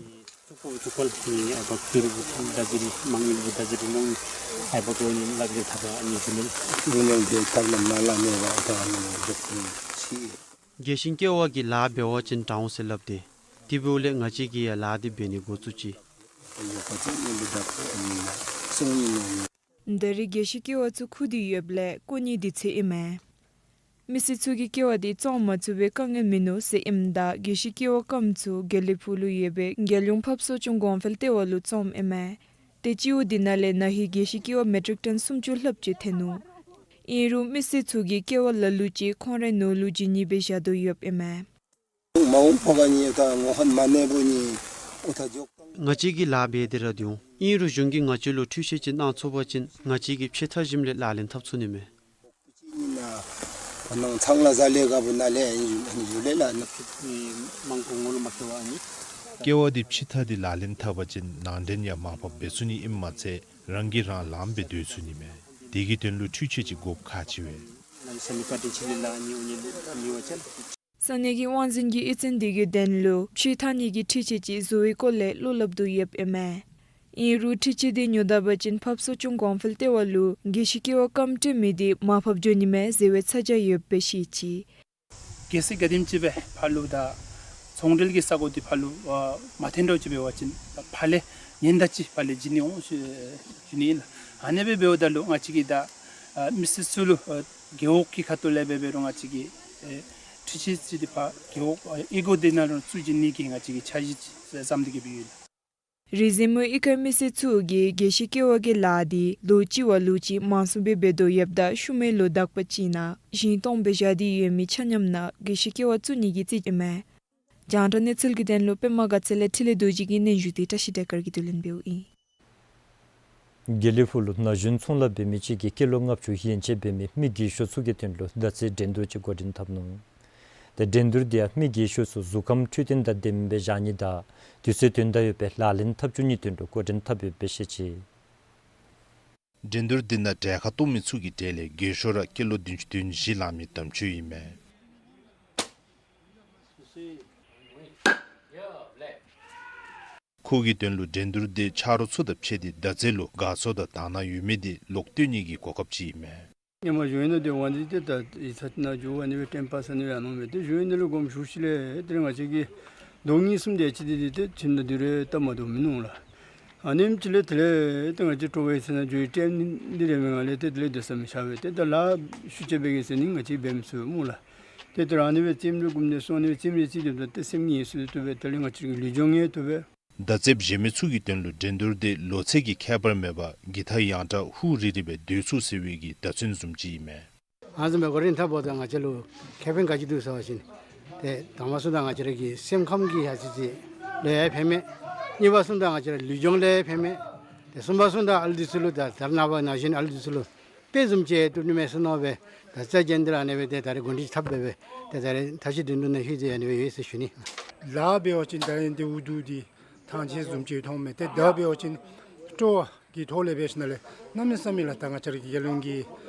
དགེ་བཤེས་སྐྱེ་བ་གི་ལཱ་འབད་བ་ཅིན་དྲག་འོང་ཟེར་སླབ་སྟེ། དེ་འབདཝ་ལས་ང་བཅས་ཀྱིས་ཡང་ལཱ་འདི་འབད་ནི་འགོ་བཙུགས་ཅི། ད་རེས་དགེ་བཤེས་སྐྱེ་བ་ཚུ་འཁུར་ཏེ་ཡོདཔ་ལས་བཀོ་ནི་དུས་ཚོད་ཨིན་མས། མི་སེར་ཚུ་གིས་སྐྱེ་བ་འདི་བཙོང་མ་ཚུགས་པའི་དཀའ་ངལ་མིན་ནུག་ཟེར་ཨིནམ་ད་དགེ་བཤེས་སྐྱེ་བ་རྐངམ་ཚུ་དགེ་ལེགས་ཕུག་ལུ་ཡོད་པའི་རྒྱལ་ཡོངས་འཕགས་བསམ་ལྕམ་གོང་འཕེལ་ལྟེ་བ་ལུ་བཙོངམ་ཨིན་མས། ཏེ་སྤྱི་འོག་འདི་ནང་ལས་ན་ཧིང་དགེ་བཤེས་སྐྱེ་བ་མེ་ཊིག་ཊོན་སུམ་ཅུ་ལྷགཔ་ཅིག་ཐོན་ནུག། ཨིན་རུང་མི་སེར་ཚུ་གིས་སྐྱེ་བ་ལ་ལུ་ཅིག་ཁོང་རའི་ནོར་ལུ་བྱིན་ནི་སྦེ་བཞག་དོ་ཡོདཔ་ཨིན་མས། མ་འོངས་པ་ག་ནི་ད་ངོ་ཧན་མ་གནས་པོ་ནི་ཨོ་ཐ་འཇོག་ང་བཅས་ཀྱིས་ལཱ་འབད་དེ་ར་འདི་འོང་། ཨིན་རུང་གཞུང་གིས་ང་བཅས་ལུ་འཕྲུལ་ཆས་ཅིག་གནང་ཚུགས་པ་ཅིན་ང་བཅས་ཀྱིས་ཕྱི་ཐག་ཞིམ་ལས་ལག་ལེན་འཐབ་ཚུགས་ནི་མས། ཁོ་ནང་ཚང་ལ་ཟ་ལས་ག་བུ་ན་ལས་ཨིན་ཡུ་ཨིན་ཡུ་ལས་ལ་ནི། མང་པོ་ངོ་ལུ་མ་སྐྱེ་བ་ཨ་ནི། སྐྱེ་བ་འདི་ཕྱི་ཐག་འདི་ལག་ལེན་འཐབ་པ་ཅིན་ནང་འདྲེན་ཡང་མར་ཕབ་འབད་ཚུགས་ནི་ཨིནམ་མ་ཚད་རང་གིས་རང་ལངམ་སྦེ་སྡོད་ཚུགས་ནི་མས། དེ་གི་དོན་ལུ་འཕྲུལ་ཆས་ཅིག་དགོཔ་ཁག་ཆེ་བས། ས་གནས་ཀྱི་དབང་འཛིན་གྱི་ཨི་ཙན་འདི་གི་དོན་ལུ་ཕྱི་ཐག་ནི་གི་འཕྲུལ་ཆས་ཅིག་བཟོ་བའི་སྐོར་ལས་བློ་སླབ་དོ་ཡོདཔ་ཨིན་མས། ཨིན་རུང་འཕྲུལ་ཆས་འདི་ཉོ་ད་པ་ཅིན་འཕགས་བསམ་ལྕམ་གོང་འཕེལ་ལྟེ་བ་ལུ་དགེ་བཤེས་སྐྱེ་བ་རྐངམ་སྤྲོད་མི་འདི་མར་ཕབ་འགྱོ་ནི་མས་ཟེར་བའི་ཚ་གྱང་ཡོདཔ་སྦེ་བཤད་ཅི། གལ་སྲིད་ག་དེམ་ཅིག་སྦེ་ཕར་ལུ་ད་ཚོང་འབྲེལ་གྱི་ས་གོ་འདི་ཕར་ལུ་ཨ་མ་ཐོན་འགྱོ་ཅི་འབད་བ་ཅིན་ད་ཕར་ལས་ཉེན་བརྡ་ཅིག་ཕར་ལས་བྱིན་ནི་འོང་ཞུ་ཞུ་ནི་ཨིན་ལགས། ཨ་ནི་སྦེ་འབདཝ་ད་ལུ་ང་བཅས་ཀྱིས་ད་ཨ་མི་སེར་ཚུ་ལུ་ཨ་རྒེད་འོག་གི་ཁ་ཐུག་ལས་འབད་འབད་རུང་ང་བཅས་ཀྱིས་ཨེ་འཕྲུལ་ཆས་ཅིག་འདི་ཕར་རྒེད་འོག་ཨ་ཨི་གོ་འདི་ནང་ལུ་བཙུགས་བྱིན་ནི་གི་ང་བཅས་ཀྱིས་འཆར་གཞི་ཅིག་བརྩམས་ཏེ་གི་སྦེ་ཡོད་ལགས། རི་འཛེམ་མུའི་ཨི་ཁའི་མི་སེར་ཚུ་གིས་དགེ་བཤེས་སྐྱེ་བ་གི་ལཱ་འདི་ལོ་གཅིག་བ་ལུ་ཅིག་མང་སུ་སྦེ་འབད་དོ་ཡོདཔ་ད་ཤུལ་མའི་ལོ་དག་པ་ཅིག་ནང་ཞིང་སྟོངམ་སྦེ་བཞག་སྟེ་ཡོད་མི་ཆ་མཉམ་ནང་དགེ་བཤེས་སྐྱེ་བ་བཙུགས་ནི་གི་རྩིས་ཨིན་མས། རྒྱང་བསྒྲགས་གནས་ཚུལ་གྱི་དོན་ལུ་པདྨ་དགའ་ཚལ་ལས་འཕྲིན་ལས་རྡོ་རྗེ་གི་སྙན་ཞུ་འདི་བཀྲ་ཤིས་བདེ་དཀར་གྱིས་བསྡུ་ལེན་འབདཝ་ཨིན། དགེ་ལེགས་ཕུག་ལུ་ན་གཞོན་ཚོང་ལཱ་འབད་མི་ཅིག་གིས་སྐྱེས་ལོ་ལྔ་བཅུ་ཡན་ཆད་འབད་མི་མི་རྒས་ཤོས་ཚུ་གི་དོན་ལུ་མདའ་རྩེད་འགྲན་བསྡུར་ཅིག་འགོ་འདྲེན་འཐབ་ནུག། ཏེ་འགྲན་བསྡུར་འདི་ཡང་མི་རྒས་ཤོས་ཚུ་གཟུགས་ཁམས་འཕྲོད་བསྟེན་དང་ལྡནམ་སྦེ་བཞག་ནི་དང་དུས་ཚོད་དོན་དག་ཡོད་པའི་ལག་ལེན་འཐབ་བཅུག་ནིའི་དོན་ལུ་འགོ་འདྲེན་འཐབ་ཡོདཔ་སྦེ་བཤད་ཅི། འགྲན་བསྡུར་འདི་ནང་གྲལ་ཁར་གཏོགས་མི་ཚུ་གི་གྲས་ལས་རྒས་ཤོས་ར་སྐྱེས་ལོ་བདུན་ཅུ་དོན་བཞི་ལང་མི་དམ་ཆོས་ཨིན་མས། ཁོ་གི་དོན་ལུ་འགྲན་བསྡུར་འདི་ཆ་རོགས་ཚུ་དང་ཕྱད་དེ་མདའ་རྩེད་ལུ་དགའ་ཚོར་དང་དག་སྣང་ཡོད་མི་འདི་ལོག་སྟོན་ནི་གི་གོ་སྐབས་ཅིག་ཨིན་མས། ཧེ་མ་གཞུང་གཡོག་ནང་སྡོད་པའི་སྒང་འདི་ཏེ་ད་ཡིག་ཚང་ནང་འགྱོ་ཨ་ནི་སྦེ་ཊེམ་པཱསི་ཨ་ནི་སྦེ་ཨ་ནི་སྦེ་ཏེ་གཞུང་གཡོག་ནང་ལུ་དགོངསམ་ཞུ་ཞིནམ་ལས་ཏེ་ང་བཅས་ཀྱི་ལོ་གཉིས་གསུམ་དེ་ཅིག་འདི་ཏེ་ཁྱིམ་ནང་སྡོད་རུང་སྟབས་མ་བདེཝ་མིན་འདུག་ལགས། ཨ་ནེམ་ཅིག་ལས་དེ་ལས་ཏེ་ང་བཅས་སྤྲོ་བའི་ཚལ་ནང་འགྱོ་ཡི་ཊེམ་འདི་རེ་མི་ང་ལས་ཏེ་དེ་ལས་སྡོད་ས་མི་ཤར་བས། ཏེ་ད་ལཱ་ཤུགས་ཆེ་སྦེ་གི་ཟེར་ནི་ང་བཅས་འབད་མི་ཚུགས་སྨོ་ལགས། ཏེ་ད་རུང་ཨ་ནི་སྦེ་རྩེདམོ་རེ་སྒུག་ནི་སོང་ནི་སྦེ་རྩེདམོ་རེ་རྩེ་སྡོདཔ་ད་ཏེ་སེམས་ངལ་གསོ་ཐུབ་པས། དེ་ལས་ང་བཅས་ཀྱི་ལུས་སྦྱོང་ཡང་ཐུབ་པས། མདའ་རྩེདཔ་གཞན་མི་ཚུ་གི་དོན་ལུ་འགྲན་བསྡུར་འདི་ལོ་ཚད་ཀྱི་ཁྱད་པར་མེད་པར་གྱི་ཐ་ཡང་དྲག་ཧུ་རི་རི་སྦེ་སྡོད་ཚུགས་ཟེར་བའི་གི་བརྡ་མཚོན་བཟུམ་ཅིག་ཨིན་མས། ཨ་ནི་བཟུམ་སྦེ་འགོ་འདྲེན་འཐབ་འབདཝ་ད་ང་བཅས་ལུ་ཁེ་ཕན་ག་ཅི་འདུག་ཟེར་བ་ཅིན་ཏེ་དང་པ་སོང་ད་ང་བཅས་ར་གི་སེམས་ཁམས་ཀྱི་ཡ་ཅིག་ཅིག་ལུ་ཡང་ཕན་མས། གཉིས་པ་སོང་ད་ང་བཅས་ར་ལུས་སྦྱོང་ལུ་ཡང་ཕན་མས། ཏེ་གསུམ་པ་སོང་ད་ཨ་ལུ་འདི་ཚུ་ལུ་ད་ད་རེས་ནངས་པ་ན་གཞོན་ཨ་ལུ་འདི་ཚུ་ལུ་དཔེ་བཟུམ་ཅིག་ཐོབ་ནི་མས་ཟེར་མནོ་སྦེ་ད་རྩ་འགེངས་ཏེ་ར་ཨ་ནི་སྦེ་ཏེ་ད་རེས་འགོ་འདྲེན་ཅིག་འཐབ་འབད་སྦེ་ཏེ་ད་རེས་མཐའ་དཔྱད་འགྲན་བསྡུར་ནང་ལྷོད་དེ་ཨ་ནི་སྦེ་ཡོད་ཟེར་ཞུ་ནི། ལཱ་འབད་བ་ཅིན་ད་ཨ་ནི་འུ་སྡུག་འདི་ཐང་ཆད་བཟུམ་ཅིག་མཐོངམ་མས། ཏེ་མདའ་འབད་བ་ཅིན་སྤྲོ་བ་གི་ཐོག་ལས་འབད་ཞིནམ་ལས་གནམ་མེད་ས་མེད་ལགས། ད་ང་བཅས་ར་གི་རྒྱལ་ཡོངས་ཀྱི་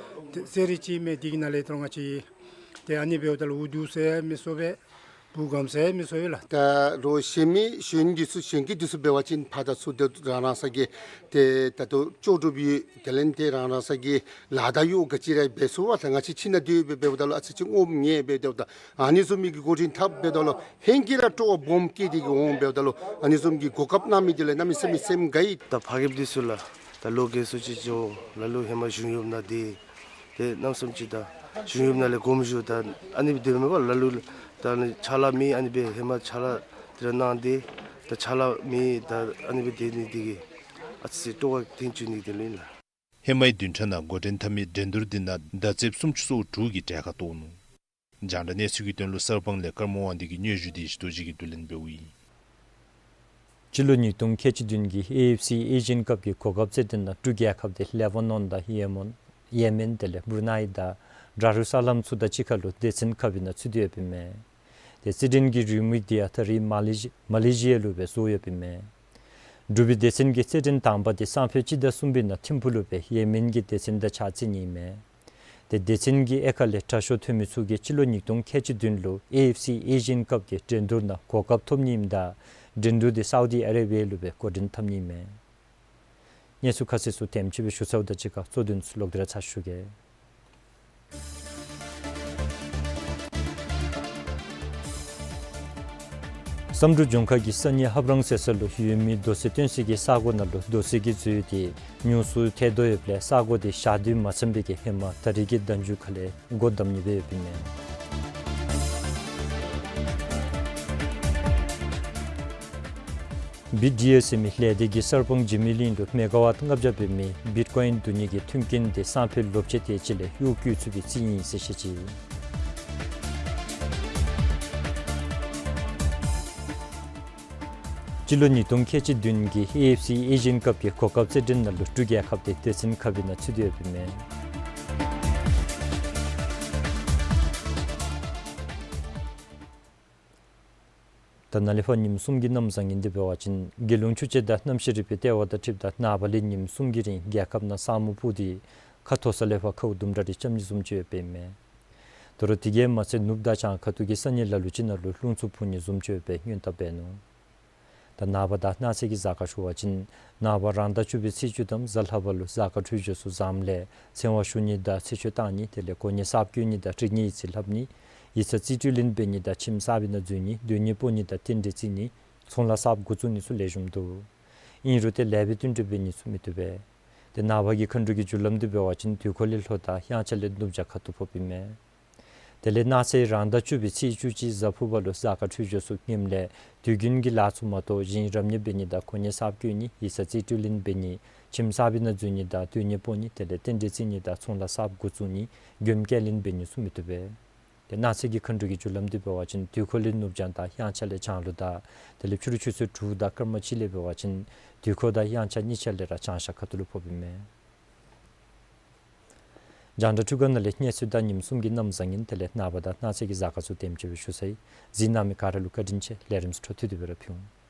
ཏེ་རྩེད་རིགས་ཅིག་མས། འདི་གི་ནང་ལས་ད་རུང་ང་བཅས་ཏེ་ཨ་ནི་འབདཝ་ད་ལུ་འུ་སྡུག་ཟེར་མི་ཚུགས་པས། བུ་གམ་ཟེར་མི་ཚུགས་པས་ལགས། ད་རུང་གཞན་མི་གཞན་འདི་ཚུ་གཞན་གྱི་འདི་ཚུ་འབད་བ་ཅིན་ཕར་དང་ཚུར་ཏེ་རང་རང་སོ་གི་ཏེ་ད་ལྟོ་ལྕོགས་གྲུབ་ཡོད། དེ་ལས་ཏེ་རང་རང་སོ་གི་ལཱ་དང་ཡོད་ག་ཅི་ར་འབད་ཚུགས་པས་ལགས། ང་བཅས་ཁྱིམ་ནང་སྡོད་སྦེ་འབདཝ་ད་ལུ་ཨ་ཙི་ཅིག་ངོམ་ངེས་སྦེ་སྡོདཔ་ད་ཨ་ནི་བཟུམ་མའི་གི་འགོ་འདྲེན་འཐབ་འབདཝ་ད་ལུ་ཧེང་སྐལ་ར་སྤྲོ་བ་སྦོམ་སྐྱེས་ཏེ་གི་འོང་འབདཝ་ད་ལུ་ཨ་ནི་བཟུམ་གྱི་གོ་སྐབས་གནང་མི་འདི་ལུ་གནམ་མེད་ས་མེད་སེམས་དགའ་ཡི། ད་ཕ་རྒནམ་འདི་ཚུ་ལགས་ད་ལོ་རྒས་སུ་ཅིག་འགྱོ་ལ་ལུ་ཧེ་མ་གཞུང་གཡོག་ནང་སྡོད། ཏེ་གནམ་མེད་ས་མེད་ཅིག་ད་གཞུང་གཡོག་ནང་ལས་དགོངསམ་ཞུ་ད་ཨ་ནི་སྦེ་སྡོད་མི་པ་ལ་ལུ་ད་ཨ་ནི་ཕྱག་ལཱ་མེད། ཨ་ནི་སྦེ་ཧེ་མ་ཕྱག་ལཱ་འདི་ར་གནང་སྟེ་ད་ཕྱག་ལཱ་མེད། ད་ཨ་ནི་སྦེ་སྡོད་ནི་འདི་གིས་ཨ་ཙི་སྤྲོ་བ་ཐོན་བཅུག་ནི་འདི་ལུ་ཨིན་ལགས། ཧེ་མའི་བདུན་ཕྲག་ནང་འགོ་འདྲེན་འཐབ་མི་འགྲན་བསྡུར་འདི་ནང་མདའ་རྩེདཔ་སུམ་ཅུ་སོ་དྲུག་གིས་གྲལ་ཁར་གཏོགས་ནུག། རྒྱང་བསྒྲགས་གནས་ཚུལ་གྱི་དོན་ལུ་གསར་སྤང་ལས་ཀརྨ་དབང་འདུས་ཀྱི་སྙན་ཞུ་འདི་ཞུ་དོ་ཅིག་གིས་བསྡུ་ལེན་འབདཝ་ཨིན། སྤྱི་ལོ་ཉིས་སྟོང་ཁལ་གཅིག་བདུན་གྱི་ཨེ་ཨེཕ་སི་ཨེ་ཤི་ཡན་ཀབ་ཀྱི་གོ་སྐབས་རྩེད་འགྲན་ནང་འབྲུག་རྒྱལ་ཁབ་འདི་ལེ་བ་ནོན་དང་ཡེ་མེན་ཡེ་མེན་དེ་ལས་བུར་ནའི་དང་ཌར་ཨུ་སཱ་ལམ་ཚུ་དང་གཅིག་ཁར་ལུ་སྡེ་ཚན་ཁག་ཀྱི་ནང་ཚུད་དེ་ཡོདཔ་ཨིན་མས། ཏེ་རྩེད་འགྲན་གྱི་རེའུ་མིག་འདི་ཡང་ད་རེས་མ་ལེ་ཤི་མ་ལེ་ཤི་ཡ་ལུ་སྦེ་བཟོ་ཡོདཔ་ཨིན་མས། འབྲུག་པའི་སྡེ་ཚན་གྱི་རྩེད་འགྲན་དང་པ་འདི་སང་ཕོད་སྤྱི་ཟླ་གསུམ་པའི་ནང་ཐིམ་ཕུག་ལུ་སྦེ་ཡེ་མེན་གྱི་སྡེ་ཚན་དང་གཅིག་ཁར་རྩེད་ནི་ཨིན་མས། ཏེ་སྡེ་ཚན་གྱི་དབྱེ་ཁག་ལས་དྲག་ཤོས་ཐོན་མི་ཚུ་གིས་སྤྱི་ལོ་ཉིས་སྟོང་ཁལ་གཅིག་བདུན་ལུ་ཨེ་ཨེཕ་སི་ཨེ་ཤི་ཡཱན་ཀབ་ཀྱི་འགྲན་བསྡུར་ནང་གོ་སྐབས་ཐོབ་ནི་ཨིནམ་ད་འགྲན་བསྡུར་འདི་སའུ་དི་ཨ་རེ་བི་ཡ་ལུ་སྦེ་འགོ་འདྲེན་འཐབ་ནི་ཨིན་མས། གནས་ཚུལ་ཁ་གསལ་ཚུ་དེམ་ཅིག་སྦེ་ཞུ་ཚརཝ་ད་གཅིག་ཁར་གཙོ་དོན་ཚུ་ལོག་སྟེ་ར་ཚར་ཞུ་གེ། བསམ་འགྲུབ་ལྗོངས་མཁར་གྱི་ས་གཉིས་ཧབ་རང་ཟེར་ས་ལུ་ཡོད་མི་རྡོ་སོལ་བཏོན་སའི་གི་ས་གོ་ནང་ལུ་རྡོ་སོལ་གྱི་མཛོད་འདི་ཉུང་སུ་ཐལ་དོ་ཡོདཔ་ལས་ས་གོ་འདི་ཞག་དུས་མ་ཚངམ་སྦེ་གི་ཧེ་མ་ད་རིས་ཀྱི་ཟླ་མཇུག་ཁ་ལས་སྒོ་བསྡམ་ནི་སྦེ་ཡོདཔ་ཨིན་མས། བིཊ་ཌི་ཨེ་ཟེར་མི་ལས་སྡེ་གིས་གསར་སྤང་འཇིགས་མེད་གླིང་ལུ་མེ་ག་ཝཊ་ལྔ་བརྒྱ་འབད་མི་བིཊ་ཀོ་ཡིན་བསྡུ་ནི་གི་མཐུན་རྐྱེན་འདི་སང་ཕོད་ལོ་ཕྱེད་དེ་ཅིག་ལས་གཡོག་བཀོལ་ཚུགས་པའི་རྩིས་ཨིན་ཟེར་བཤད་ཅི། སྤྱི་ལོ་ཉིས་སྟོང་ཁལ་གཅིག་བདུན་གྱི་ཨེ་ཨེཕ་སི་ཨེ་ཤི་ཡཱན་ཀབ་ཀྱི་གོ་སྐབས་རྩེད་འགྲན་ནང་ལུ་འབྲུག་རྒྱལ་ཁབ་འདི་སྡེ་ཚན་ཁག་པའི་ནང་ཚུད་དེ་ཡོདཔ་ཨིན་མས། ད་ནཱ་ལས་ཕར་ཉིནམ་གསུམ་གྱི་གནམ་བཟང་ངན་འདི་འབད་བ་ཅིན་རྒྱལ་ཡོངས་ཆུ་བྱེད་དང་གནམ་གཤིས་རིག་པའི་ལྟེ་བ་དང་འཁྲིལཝ་ད་ནངས་པ་ལས་ཉིནམ་གསུམ་གྱི་རིང་རྒྱལ་ཁབ་ནང་ས་སྨུག་སྤུབས་ཏེ་ཁ་མཐོ་ས་ལས་ཕར་ཁཝ་དུམ་གྲ་རེ་རྐྱབ་ནི་བཟུམ་ཅིག་ཡོདཔ་ཨིན་མས། དོ་རུང་དེ་གིས་མ་ཚད་ནུབ་དང་བྱང་ཁ་ཐུག་གི་ས་གནས་ལ་ལུ་ཅིག་ནང་ལུ་རླུང་འཚུབ་འཕུ་ནི་བཟུམ་ཅིག་ཡོད་པའི་སྔོན་བརྡ་འབད་ནུག། ད་ནངས་པ་དང་གནངས་ཚེ་གི་གཟའ་སྐར་ཞུ་བ་ཅིན་ནངས་པ་རང་ཟླ་བཅུ་པའི་ཚེས་བཅུ་ཐམ་གཟའ་ལྷག་པ་ལུ་གཟའ་སྐར་འཕྲོད་སྦྱོར་ཚུ་བཟངམ་ལས་ཚེས་པ་ཞུ་ནི་དང་ཚེས་བཅུ་གཏང་ནི་དེ་ལས་གོ་གནས་གསརཔ་བཀོད་ནི་དང་རིག་གནས་ཡིག་རྩིས་ལྷབ་ནི་ཡིག་ཚང་རྩིས་སྤྲོད་ལེན་འབད་ནི་དང་ཁྱིམ་གསར་པའི་ནང་འཛུལ་ནི་སྡོད་གནས་སྤོ་ནི་དང་རྟེན་འབྲེལ་བརྩི་ནི་ཚོང་ལཱ་གསརཔ་འགོ་བཙུགས་ནི་ཚུ་ལེགས་ཤོམ་འདུག། ཨིན་རུང་ཏེ་ལེགས་པའི་བསྟུན་གྲོས་འབད་ནི་ཚུ་མི་བཏུབ་པས། ཏེ་ནངས་པ་གི་མཁའ་འགྲོ་གི་རྒྱུ་ལམ་འདི་འབད་བ་ཅིན་དུས་འཁོར་ལས་ལྷོ་དང་དབྱངས་འཆར་ལས་ནུབ་བྱང་ཁ་ཐུག་ཕོགཔ་ཨིན་མས། དེ་ལས་གནངས་ཚེ་རང་ཟླ་བཅུ་པའི་ཚེས་བཅུ་གཅིག་གཟའ་ཕུར་པ་ལུ་གཟའ་སྐར་འཕྲོད་སྦྱོར་ཚུ་ངནམ་ལས་དུས་རྒྱུན་གྱི་ལཱ་ཚུ་མ་གཏོགས་གཞན་རབ་གནས་འབད་ནི་དང་གོ་གནས་གསརཔ་བཀོད་ནི་ཡིག་ཚང་རྩིས་སྤྲོད་ལེན་འབད་ནི་ཁྱིམ་གསར་པའི་ནང་འཛུལ་ནི་དང་སྡོད་གནས་སྤོ་ནི་དེ་ལས་རྟེན་འབྲེལ་བརྩི་ནི་དང་ཚོང་ལཱ་གསརཔ་འགོ་བཙུགས་ནི་མགྱོནམ་སྐྱེལ་ལེན་འབད་ནི་ཚུ་མི་བཏུབ་པས། ཏེ་གནངས་ཚེ་གི་མཁའ་འགྲོ་གི་རྒྱུ་ལམ་འདི་འབད་བ་ཅིན་དུས་འཁོར་ལས་ནུབ་བྱང་དང་དབྱངས་འཆར་ལས་བྱང་ལུ་དང་དེ་ལས་ཕྱི་རུ་ཆུ་ཚོད་དྲུག་དང་སྐར་མ་གཅིག་ལས་འབད་བ་ཅིན་དུས་འཁོར་དང་དབྱངས་འཆར་གཉིས་ཆ་ལས་ར་བྱང་ཤར་ཁ་ཐུག་ལུ་ཕོགཔ་ཨིན་མས། རྒྱང་བསྒྲགས་འཕྲུལ་ཁང་ནང་ལས་གནས་ཚུལ་དང་ཉིནམ་གསུམ་གྱི་གནམ་བཟང་ངན་དེ་ལས་ནངས་པ་དང་གནངས་ཚེ་གི་གཟའ་སྐར་ཚུ་དེམ་ཅིག་སྦེ་ཞུ་ཚར་ཡི། གཟིགས་གནང་མི་ག་ར་ལུ་བཀའ་དྲིན་ཆེ། ལས་རིམ་ཚུ་འཕྲོ་མཐུད་དེ་སྦེ་ར་ཕུལ་འོང་།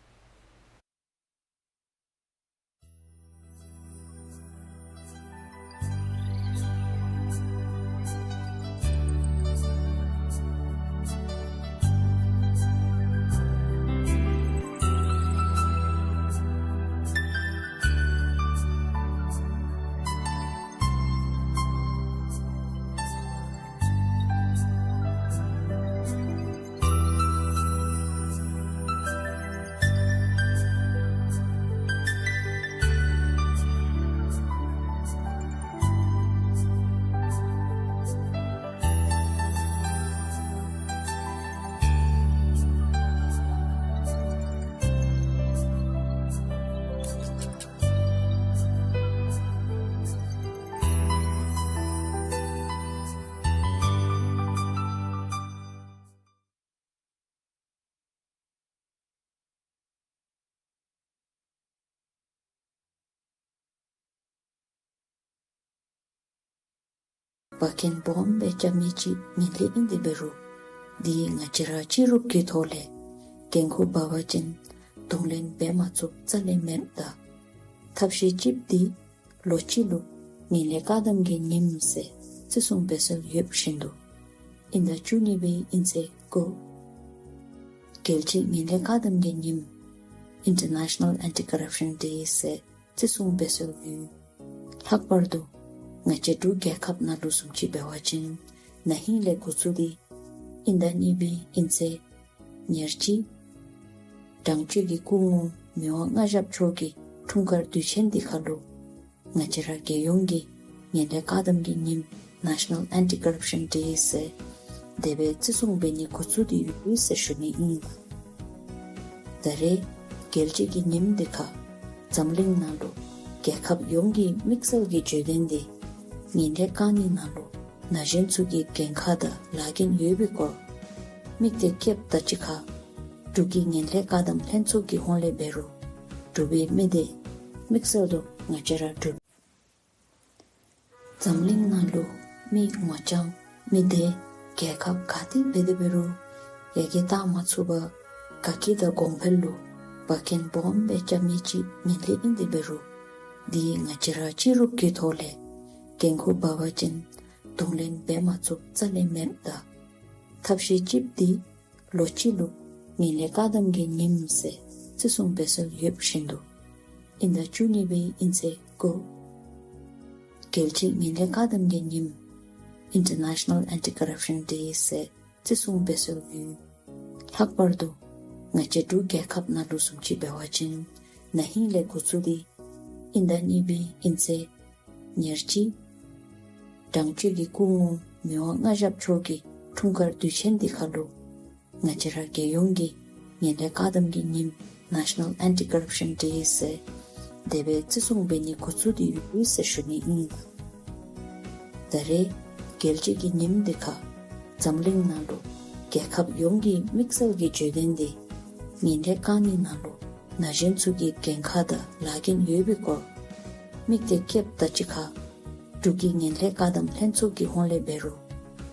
འབག་འགན་སྦོམ་སྦེ་རྐྱབ་མི་ཅིག་ངན་ལྷད་ཨིན། དེ་འབད་རུང་འདི་ང་བཅས་ར་སྤྱི་རུབ་ཀྱི་ཐོག་ལས་འགན་ཁུར་འབག་པ་ཅིན་གདོང་ལེན་འབད་མ་ཚུགས་རྩ་ལས་མེདཔ་ད་ཐབས་ཤེས་གཅིགཔོ་འདི་ལོ་གཅིག་ལུ་ངན་ལྷད་བཀག་སྡོམ་གྱི་ཉིནམ་ཟེར་བརྩི་སྲུང་འབད་སྲོལ་ཡོདཔ་བཞིན་དུ་དབྱིན་ཟླ་བཅུ་གཉིས་པའི་དབྱིན་ཚེས་དགུ་རྒྱལ་སྤྱི་ངན་ལྷད་བཀག་སྡོམ་གྱི་ཉིནམ་International Anti-Corruption Day ཟེར་བརྩི་སྲུང་འབད་སྲོལ་ཡོད། ལྷག་པར་དུ་ང་བཅས་འབྲུག་རྒྱལ་ཁབ་ནང་ལུ་བཟུམ་ཅིག་འབད་བ་ཅིན་ན་ཧིང་ལས་འགོ་བཙུགས་ཏེ་དབྱིན་ཟླ་གཉིས་པའི་དབྱིན་ཚེས་ཉེར་གཅིག་དྲང་སྤྱོད་ཀྱི་སྐུ་ངོ་མི་དབང་མངའ་ཞབས་མཆོག་གི་འཁྲུངས་སྐར་དུས་ཆེན་འདི་ཁར་ལུ་ང་བཅས་ར་རྒྱལ་ཡོངས་ཀྱི་ངན་ལྷད་བཀག་སྡོམ་གྱི་ཉིནམ་National Anti-Corruption Day ཟེར་དེ་སྦེ་བརྩི་སྲུང་འབད་ནི་འགོ་བཙུགས་ཏེ་ཡོད་ཟེར་ཞུ་ནི་ཨིན། ད་རེས་རྒྱལ་སྤྱི་གི་ཉིནམ་འདི་ཁར་འཛམ་གླིང་ནང་ལུ་རྒྱལ་ཁབ་ཡོངས་ཀྱི་དམིགས་བསལ་གྱི་བརྗོད་དོན་འདི་ངན་ལྷད་བཀག་ནི་ནང་ལུ་ན་གཞོན་ཚུ་གི་འགན་ཁག་དང་ལཱ་འགན་ཡོད་པའི་སྐོར་དམིགས་གཏད་བསྐྱེདཔ་དང་གཅིག་ཁར་འབྲུག་གི་ངན་ལྷད་བཀག་སྡོམ་ལྷན་ཚོགས་ཀྱི་ཧོངས་ལས་འབད་རུང་འབྲུག་པའི་མི་སྡེ་དམིགས་བསལ་དུ་ང་བཅས་ར་འབྲུག་འཛམ་གླིང་ནང་ལུ་མི་ངོ་རྐྱང་མི་སྡེ་རྒྱལ་ཁབ་ག་ཏེ་འབད་དེ་འབད་རུང་ ཡ་གི་བཏང་མ་ཚུགས་པར་དགའ་སྐྱིད་དང་གོང་འཕེལ་ལུ་འབག་འགན་སྦོམ་སྦེ་རྐྱབ་མི་ཅིག་ངན་ལྷད་ཨིན། དེ་འབད་རུང་འདི་ང་བཅས་ར་སྤྱི་རུབ་ཀྱི་ཐོག་ལས་འགན་ཁུར་འབག་པ་ཅིན་གདོང་ལེན་འབད་མ་ཚུགས་རྩ་ལས་མེདཔ་ད། ཐབས་ཤེས་ཅིག་འདི་ལོ་གཅིག་ལུ་ངན་ལྷད་བཀག་སྡོམ་གྱི་ཉིནམ་ཟེར་བརྩི་སྲུང་འབད་སྲོལ་ཡོདཔ་བཞིན་དུ་དབྱིན་ཟླ་བཅུ་གཉིས་པའི་དབྱིན་ཚེས་དགུ་རྒྱལ་སྤྱིའི་ངན་ལྷད་བཀག་སྡོམ་གྱི་ཉིནམ་International Anti-Corruption Day ཟེར་བརྩི་སྲུང་འབད་སྲོལ་ཡོད། ལྷག་པར་དུ་ང་བཅས་འབྲུག་རྒྱལ་ཁབ་ནང་ལུ་བཟུམ་ཅིག་འབད་བ་ཅིན་ན་ཧིང་ལས་འགོ་བཙུགས་ཏེ་དབྱིན་ཟླ་གཉིས་པའི་དབྱིན་ཚེས་ཉེར་གཅིག་དྲང་སྤྱོད་ཀྱི་སྐུ་ངོ་མི་དབང་མངའ་ཞབས་མཆོག་གི་འཁྲུངས་སྐར་དུས་ཆེན་འདི་ཁར་ལུ་ང་བཅས་ར་རྒྱལ་ཡོངས་ཀྱི་ངན་ལྷད་བཀག་སྡོམ་གྱི་ཉིནམ་National Anti-Corruption Day ཟེར་དེ་སྦེ་བརྩི་སྲུང་འབད་ནི་འགོ་བཙུགས་ཏེ་ཡོད་ཟེར་ཞུ་ནི་ཨིན། ད་རེས་རྒྱལ་སྤྱི་གི་ཉིནམ་འདི་ཁར་འཛམ་གླིང་ནང་ལུ་རྒྱལ་ཁབ་ཡོངས་ཀྱི་དམིགས་བསལ་གྱི་བརྗོད་དོན་འདི་ངན་ལྷད་བཀག་ནི་ནང་ལུ་ན་གཞོན་ཚུ་གི་འགན་ཁག་དང་ལཱ་འགན་ཡོད་པའི་སྐོར་དམིགས་གཏད་བསྐྱེདཔ་དང་གཅིག་ཁར་འབྲུག་གི་ངན་ལྷད་བཀག་སྡོམ་ལྷན་ཚོགས་ཀྱི་ཧོངས་ལས་འབད་རུང་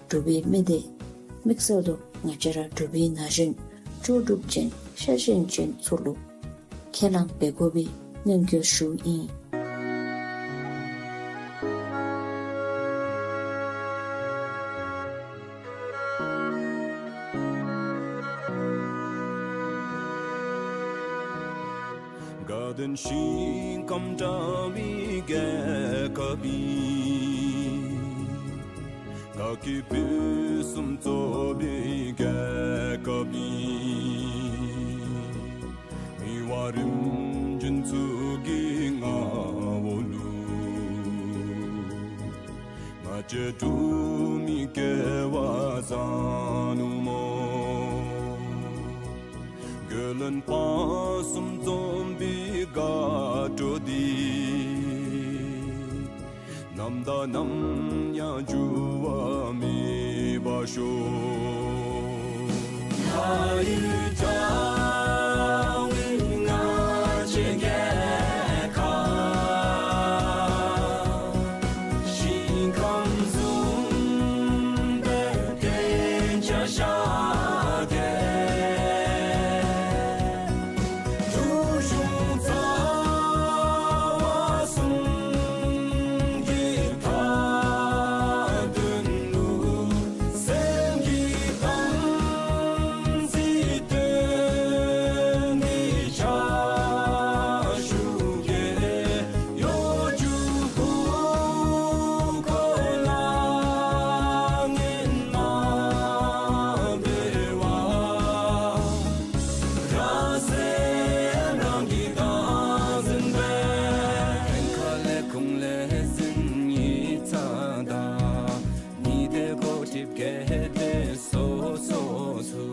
འབྲུག་པའི་མི་སྡེ་དམིགས་བསལ་དུ་ང་བཅས་ར་འབྲུག་པའི་ན་གཞོན་ལྕོགས་གྲུབ་ཅན་ཤེས་ཞན་ཅན་ཚུ་ལུ་ཁས་བླངས་འབད་དགོ་པའི་སྙན་སྐུལ་ཞུཝ་ཨིན། དགའ་ལྡན་ཞིང་ཁམས་བཀྲ་བའི་རྒྱལ་ཁབ་ཨིན། དགའ་སྐྱིད་ཕུན་སུམ་ཚོགས་པའི་རྒྱལ་ཁབ་ཨིན། མི་དབང་རིམ་བྱོན་ཚུ་གི་མངའ་འོག་ལུ་ང་བཅས་འབྲུག་མི་སྐྱེ་བ་བཟང་ནུག་སྨོ། རྒྱལ་བློན་དཔལ་གསུམ་འཛོམས་པའི་དགའ་སྤྲོ་འདི་ནམ་དང་ནམ་ཡང་འགྱུར་བ་མེད་པར་ཤོག། ལྷ་ཡུལ་གྲགས་པའི་ང་བཅས་རྒྱལ་ཁབ། ཞིང་ཁམས་བཟུམ་སྦེ་བརྟན་ཅ་ཤ་གེ། འབྲུག་གཞུང་རྩ་བ་གསུམ་གྱི་མཐའ་དོན་ལུ་སེམས་ཀྱི་དམ་ཚིག་བརྟན་ཏེ་ཕྱག་ཞུ་གེ། གཡོ་སྒྱུ་ཁུར་ཁོ་ལ་ངན་མ་འབད་བར། རང་སེམས་རང་གིས་བདག་འཛིན་འབད། ཕན་ཁ་ལས་ཁུངས་ལས་ཟིན་ཉི་ཚ་དང་ཉི་ཟླའི་འགོ་ཁྲིདཔ་གལ་ཏེ་སོ་སོ་ཚུ་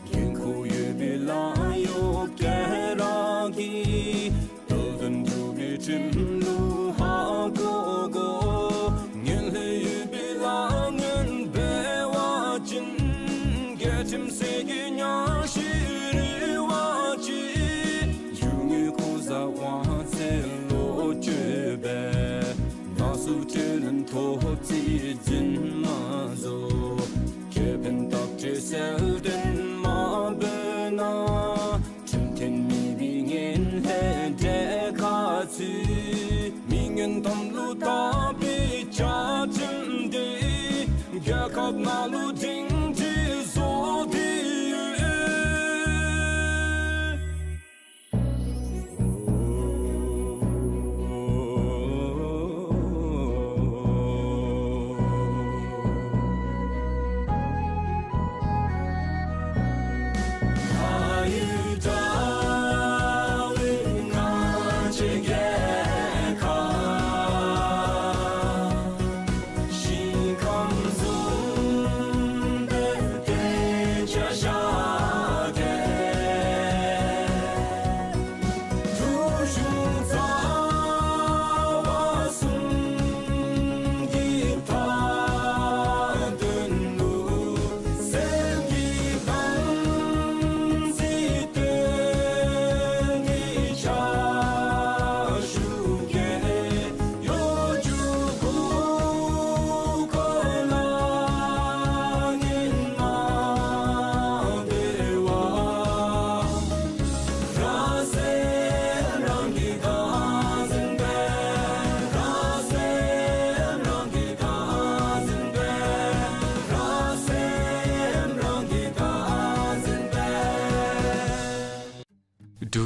འགན་ཁུར་ཡོད་པའི་ལཱ་གཡོག་ག་ར་གིས་རྡོ་འཛིན་འབྲུག་པའི་ཁྲིམས་ལུགས་ཧ་གོ་དགོ། ངན་ལྷད་ཡོད་པའི་ལཱ་ངན་འབད་བ་ཅིན་རྒྱལ་ཁྲིམས་གསེར་གྱི་གཉའ་ཤིང་རིལ་བ་ཅིག། རྒྱུ་དངོས་ཁུར་བཟང་དབང་ཚད་བློ་བཅོལ་འབད། ནང་སུ་དྲིན་ལན་ཐོབ་རྩིས་འཛིན་མ་བཟོ། ཁེ་ཕན་བརྟག་དཔྱད་གསལ་སྟོན་མ་འབད་ན། ཁྲིམས་མཐུན་མེད་པའི་ངན་ལྷད་འདྲེ་ཁ་ཚུད། མི་ངན་དམ་ལུ་བཏགས་པའི་བྱ་ཁྲིམས་འདི་རྒྱལ་ཁབ་ནང་ལུ་སྒྲིང་སྒྲི་བཟོ་སྟེ་ཡོད།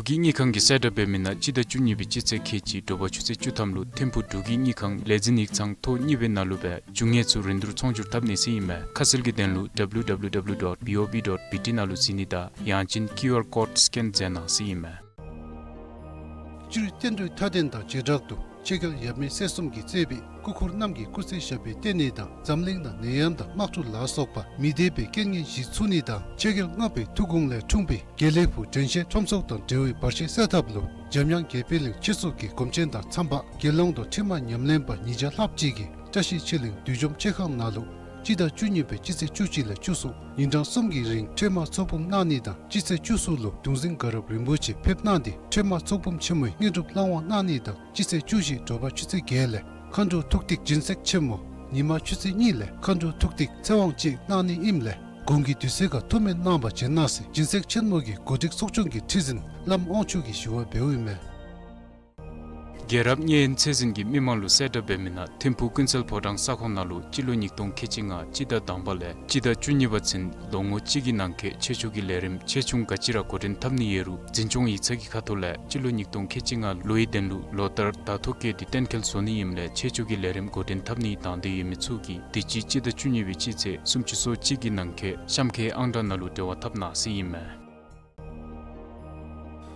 གི་དངུལ་ཁང་གིས་གསལ་བསྒྲགས་འབད་མི་ནང་སྤྱི་ཟླ་བཅུ་གཉིས་པའི་སྤྱི་ཚེས་ཁལ་གཅིག་དྲོ་པ་ཆུ་ཚོད་བཅུ་ཐམ་ལུ་ཐིམ་ཕུག་འབྲུག་གི་དངུལ་ཁང་ལས་འཛིན་ཡིག་ཚང་ཐོག་གཉིས་པའི་ནང་ལུ་སྦེ་རྒྱུ་དངོས་ཚུ་རིན་བསྡུར་ཚོང་སྒྱུར་འཐབ་ནི་ཟེར་ཨིན་མས། ཁ་གསལ་གྱི་དོན་ལུ་W W W dot B O B dot B T ནང་ལུ་གཟིགས་ནི་དང་ཡང་ཅིན་ཀིའུ་ཨར་ཀོཌ་སི་ཀེན་མཛད་གནང་ཟེར་ཨིན་མས། སྤྱིར་བསྟན་འགྲོའི་མཐའ་དོན་དང་བྱེ་བྲག་ཏུ་ཆོས་རྒྱལ་ཡབ་མེས་སྲས་གསུམ་གྱིས་གཙོས་པའི་སྐུ་འཁོར་རྣམས་ཀྱི་སྐུ་ཚེ་ཞབས་པད་བརྟན་ནི་དང་འཛམ་གླིང་ནང་ནད་ཡམས་དང་དམག་འཁྲུག་ལ་སོགས་པ་མི་བདེ་བའི་རྐྱེན་ངན་ཞི་ཚུགས་ནི་དང་ཆོས་རྒྱལ་ལྔ་པའི་ཐུགས་དགོངས་ལས་འཁྲུངས་པའི་དགེ་ལེགས་ཕུག་དྲན་ཤེས་ཁྲོམ་ཚོགས་དང་འབྲེལ་བའི་བར་ཆད་སེལ་ཐབས་ལུ་འཇམ་དབྱངས་དགེ་འཕེལ་གླིང་ཆོས་གཙུག་གི་སྒོམ་ཆེན་དང་འཚམས་པ་དགེ་སློང་དང་ཁྲིམས་དམར་ཉམས་ལེན་པ་ཉིས་བརྒྱ་ལྷགཔ་ཅིག་གིས་བཀྲ་ཤིས་ཆོས་གླིང་བདུད་འཇོམས་མཆོད་ཁང་ནང་ལུ་སྤྱི་ཟླ་བཅུ་གཉིས་པའི་སྤྱི་ཚེས་བཅུ་གཅིག་ལས་བཅུ་གསུམ་ཉིན་གྲངས་གསུམ་གྱི་རིང་ཁྲོས་མ་ཚོགས་འབུམ་གནང་ནི་དང་སྤྱི་ཚེས་བཅུ་གསུམ་ལུ་གདུང་འཛིན་དགའ་རབ་རིན་པོ་ཆེ་ཕེབས་གནང་སྟེ་ཁྲོས་མ་ཚོགས་འབུམ་ཆེན་མོའི་དངོས་གྲུབ་བླང་བར་གནང་ནི་དང་སྤྱི་ཚེས་བཅུ་བཞི་དྲོ་པ་ཆུ་ཚོད་བརྒྱད་ལས་མཁའ་འགྲོ་ཐུགས་ཏིག་སྦྱིན་སྲེག་ཆེན་མོ། ཉི་མ་ཆུ་ཚོད་གཉིས་ལས་མཁའ་འགྲོ་ཐུགས་ཏིག་ཚེ་དབང་གཅིག་གནང་ནི་ཨིནམ་ལས་དགུང་གི་དུས་ཚོད་ཁར་ཐུགས་སྨོན་གནང་བར་བྱོན་གནང་ཟེར་སྦྱིན་སྲེག་ཆེན་མོ་གི་གོ་སྒྲིག་ཚོགས་ཆུང་གི་ཁྲི་འཛིན་བླམ་དབང་ཕྱུག་གིས་ཞུ་བ་འབདཝ་ཨིན་མས། རྒྱལ་རབས་གཉན་ཚད་འཛིན་གྱིས་མི་མང་ལུ་གསལ་བསྒྲགས་འབད་མི་ནང་ཐིམ་ཕུག་ཀུན་གསལ་ཕོ་བྲང་ས་ཁོངས་ནང་ལུ་སྤྱི་ལོ་ཉིས་སྟོང་ཁལ་གཅིག་ལྔ་སྤྱི་ཟླ་དང་པ་ལས་སྤྱི་ཟླ་བཅུ་གཉིས་པ་ཚུན་ལོ་ངོ་གཅིག་གི་ནང་འཁོད་ཆོས་ཕྱོགས་ཀྱི་ལས་རིམ་ཆེ་ཆུང་ག་ཅི་ར་འགོ་འདྲེན་འཐབ་ནི་ཡོད་རུང་འཛིན་སྐྱོང་ཡིག་ཚང་གི་ཁ་ཐུག་ལས་སྤྱི་ལོ་ཉིས་སྟོང་ཁལ་གཅིག་ལྔ་ལོའི་དོན་ལུ་ལོ་ལྟར་དར་ཐོ་བཀོད་དེ་གཏན་འཁེལ་བཟོ་ནི་ཨིནམ་ལས་ཆོས་ཕྱོགས་ཀྱི་ལས་རིམ་འགོ་འདྲེན་འཐབ་ནི་དང་འདོད་ཡོད་མི་ཚུ་གིས་དུས་ཅི་སྤྱི་ཟླ་བཅུ་གཉིས་པའི་སྤྱི་ཚེས་སུམ་ཅུ་སོ་གཅིག་གི་ནང་འཁོད་གཤམ་འཁོད་ཨང་གྲངས་ནང་ལུ་འབྲེལ་བ་འཐབ་གནང་ཟེར་ཨིན་མས།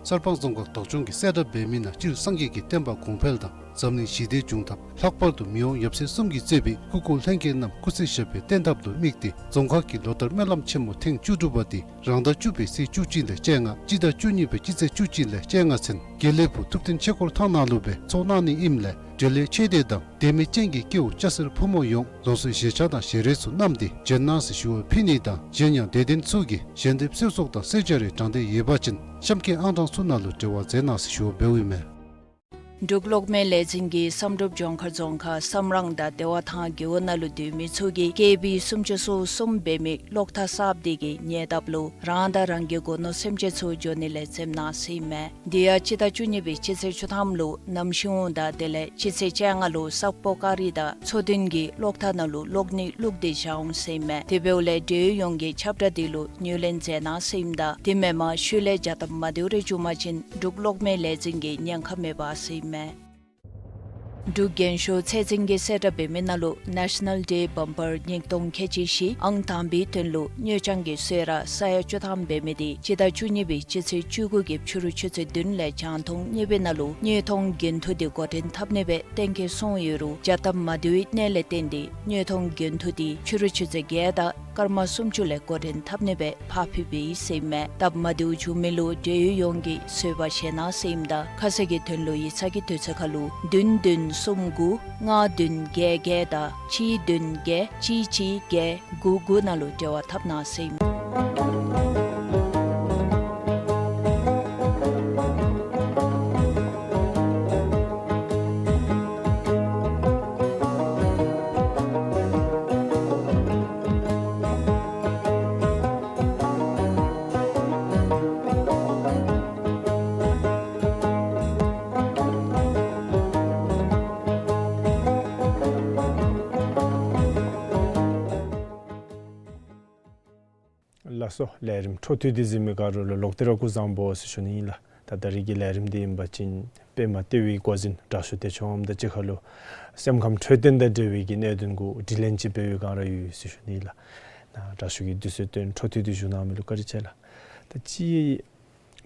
གསར་སྤང་རྫོང་ཁག་བདག་སྐྱོང་གིས་གསལ་བསྒྲགས་འབད་མི་ནང་སྤྱིར་སངས་རྒྱས་ཀྱི་བསྟན་པ་གོང་འཕེལ་དང་འཛམ་གླིང་ཞི་བདེ་འབྱུང་ཐབས་ལྷག་པར་དུ་མི་དབང་ཡབ་སྲས་གསུམ་གྱིས་གཙོས་པའི་སྐུ་འཁོར་ལྷན་རྒྱས་རྣམས་སྐུ་ཚེ་ཞབས་པད་བརྟན་ཐབས་ལུ་དམིགས་ཏེ་རྫོང་ཁག་གི་ལོ་ལྟར་སྨོན་ལམ་ཆེན་མོ་ཐེངས་བཅུ་དྲུག་པ་དེ་རང་ཟླ་བཅུ་པའི་ཚེས་བཅུ་གཅིག་ལས་བཅོ་ལྔ་སྤྱི་ཟླ་བཅུ་གཉིས་པའི་སྤྱི་ཚེས་བཅུ་གཅིག་ལས་བཅོ་ལྔ་ཚུན་དགེ་ལེགས་ཕུག་ཐུབ་བསྟན་ཆོས་འཁོར་ཐང་ནང་ལུ་སྦེ་ཚོགས་གནང་ནི་ཨིནམ་ལས་འབྲེལ་ཡོད་ཆོས་སྡེ་དང་དད་མོས་ཅན་གྱི་སྐྱེ་བོ་སྐྱ་སེར་ཕོ་མོ་ཡོངས་ལོགས་སུ་བཞེས་ཆ་དང་བཞེས་རོལ་ཚུ་བསྣམས་ཏེ་བྱོན་གནང་ཟེར་ཞུ་བ་ཕུལ་ནི་དང་གཞན་ཡང་དད་ལྡན་ཚུ་གིས་ཞལ་འདེབས་གསོལ་ཚོགས་དང་གསོལ་ཇ་རེ་དྲང་འདོད་ཡོད་པ་ཅིན་གཤམ་འཁོད་ཨང་གྲངས་ཚུ་ནང་ལུ་འབྲེལ་བ་མཛད་གནང་ཟེར་ཞུ་བ་འབདཝ་ཨིན་མས། འབྲུག་གློག་མེ་ལས་འཛིན་གྱིས་བསམ་གྲུབ་ལྗོངས་མཁར་རྫོང་ཁག་བསམ་རང་དང་བདེ་བ་ཐང་རྒེད་འོག་ནང་ལུ་སྡོད་མི་ཚུ་གིས་ཀེ་བི་སུམ་ཅུ་སོ་གསུམ་འབད་མི་གློག་ཐག་གསརཔ་དེ་གི་ཉེ་འདབས་ལུ་རང་དང་རང་གི་སྒོ་ནོར་སེམས་ཅན་ཚུ་འགྱོ་ནི་ལས་འཛེམ་གནང་ཟེར་ཨིན་མས། དེ་ཡང་སྤྱི་ཟླ་བཅུ་གཉིས་པའི་སྤྱི་ཚེས་བཅུ་ཐམ་ལུ་གནམ་ཤིང་ཝང་དང་དེ་ལས་སྤྱི་ཚེས་བཅོ་ལྔ་ལུ་ས་སྤོ་ཀ་རི་དང་མཚོ་བདུན་གྱི་གློག་ཐག་ནང་ལུ་གློག་ནད་བླུགས་ཏེ་བཞག་འོང་ཟེར་ཨིན་མས། དེ་འབདཝ་ལས་འབྲེལ་ཡོད་ཡོངས་ཀྱིས་ཁྱབ་བསྒྲགས་དེ་ལུ་ངོས་ལེན་མཛད་གནང་ཟེར་ཨིནམ་ད་དེ་མེན་པར་ཤུལ་ལས་བྱ་སྟབས་མ་བདེཝ་རེ་བྱུང་པ་ཅིན་འབྲུག་གློག་མེ་ལས་འཛིན་གྱིས་ཉེན་ཁ་མེད་པ་ཟེར་ཨིན་མས། འབྲུག་རྒྱན་ཤོག་ཚད་འཛིན་གྱིས་གསལ་བསྒྲགས་འབད་མི་ནང་ལུ་National Day Bumper ཉིས་སྟོང་ཁལ་གཅིག་བཞི་ཨང་དང་པའི་དོན་ལུ་དངུལ་རྐྱང་གི་གསོལ་རས་ས་ཡ་བཅུ་ཐམ་འབད་མི་དེ་སྤྱི་ཟླ་བཅུ་གཉིས་པའི་སྤྱི་ཚེས་བཅུ་དགུ་གི་ཕྱི་རུ་ཆུ་ཚོད་བདུན་ལས་རྒྱང་མཐོང་གཉིས་པའི་ནང་ལུ་དངུལ་མཐོང་འགན་ཐུག་དེ་འགོ་འདྲེན་འཐབ་ནི་སྦེ་གཏན་འཁེལ་སོང་ཡོད་རུང་བྱ་སྟབས་མ་བདེཝ་ཨིན་ནི་ལས་བརྟེན་ཏེ་དངུལ་མཐོང་འགན་ཐུག་དེ་ཕྱི་རུ་ཆུ་ཚོད་བརྒྱད་དང་སྐར་མ་སུམ་ཅུ་ལས་འགོ་འདྲེན་འཐབ་ནི་སྦེ་ཕར་ཕུད་པའི་ཟེར་ཨིན་མས། སྟབས་མ་བདེཝ་བྱུང་མི་ལུ་འབྲེལ་ཡོད་ཡོངས་ཀྱིས་བཟོད་པ་བཞེས་གནང་ཟེར་ཨིནམ་ད་ཁ་གསལ་གྱི་དོན་ལུ་ཡིག་ཚང་གི་དུས་ཚོད་ཁར་ལུ་བདུན་བདུན་གསུམ་དགུ་ལྔ་བདུན་བརྒྱད་བརྒྱད་དང་གཅིག་བདུན་བརྒྱད་གཅིག་གཅིག་བརྒྱད་དགུ་དགུ་ནང་ལུ་འབྲེལ་བ་འཐབ་གནང་ཟེར་ཨིན་མས། ལགས་སོ། ལས་རིམ་འཕྲོ་མཐུད་དེ་གཟིགས་མི་ག་ར་ལུ་ལོག་སྟེ་ར་སྐུ་གཟུགས་བཟང་པོ་ཟེར་ཞུ་ནི་ཨིན་ལགས། ད་ད་རིས་ཀྱི་ལས་རིམ་འདི་ཨིན་པ་ཅིན་པདྨ་ལྟེ་བའི་འགོ་འཛིན་དྲག་ཤོས་བདེ་མཆོག་དབངམོ་དང་གཅིག་ཁར་ལུ་སེམས་ཁམས་འཕྲོད་བསྟེན་དང་འབྲེལ་བའི་གི་གནད་དོན་གུ་དྲི་ལན་ཅིག་འབད་བའི་སྒང་ར་ཡོད་ཟེར་ཞུ་ནི་ཨིན་ལགས། ད་དྲག་ཤོས་ཀྱིས་དུས་ཚོད་བཏོན་འཕྲོ་མཐུད་དེ་བཞུགས་གནང་མི་ལུ་བཀའ་དྲིན་ཆེ་ལགས། ད་ཅི་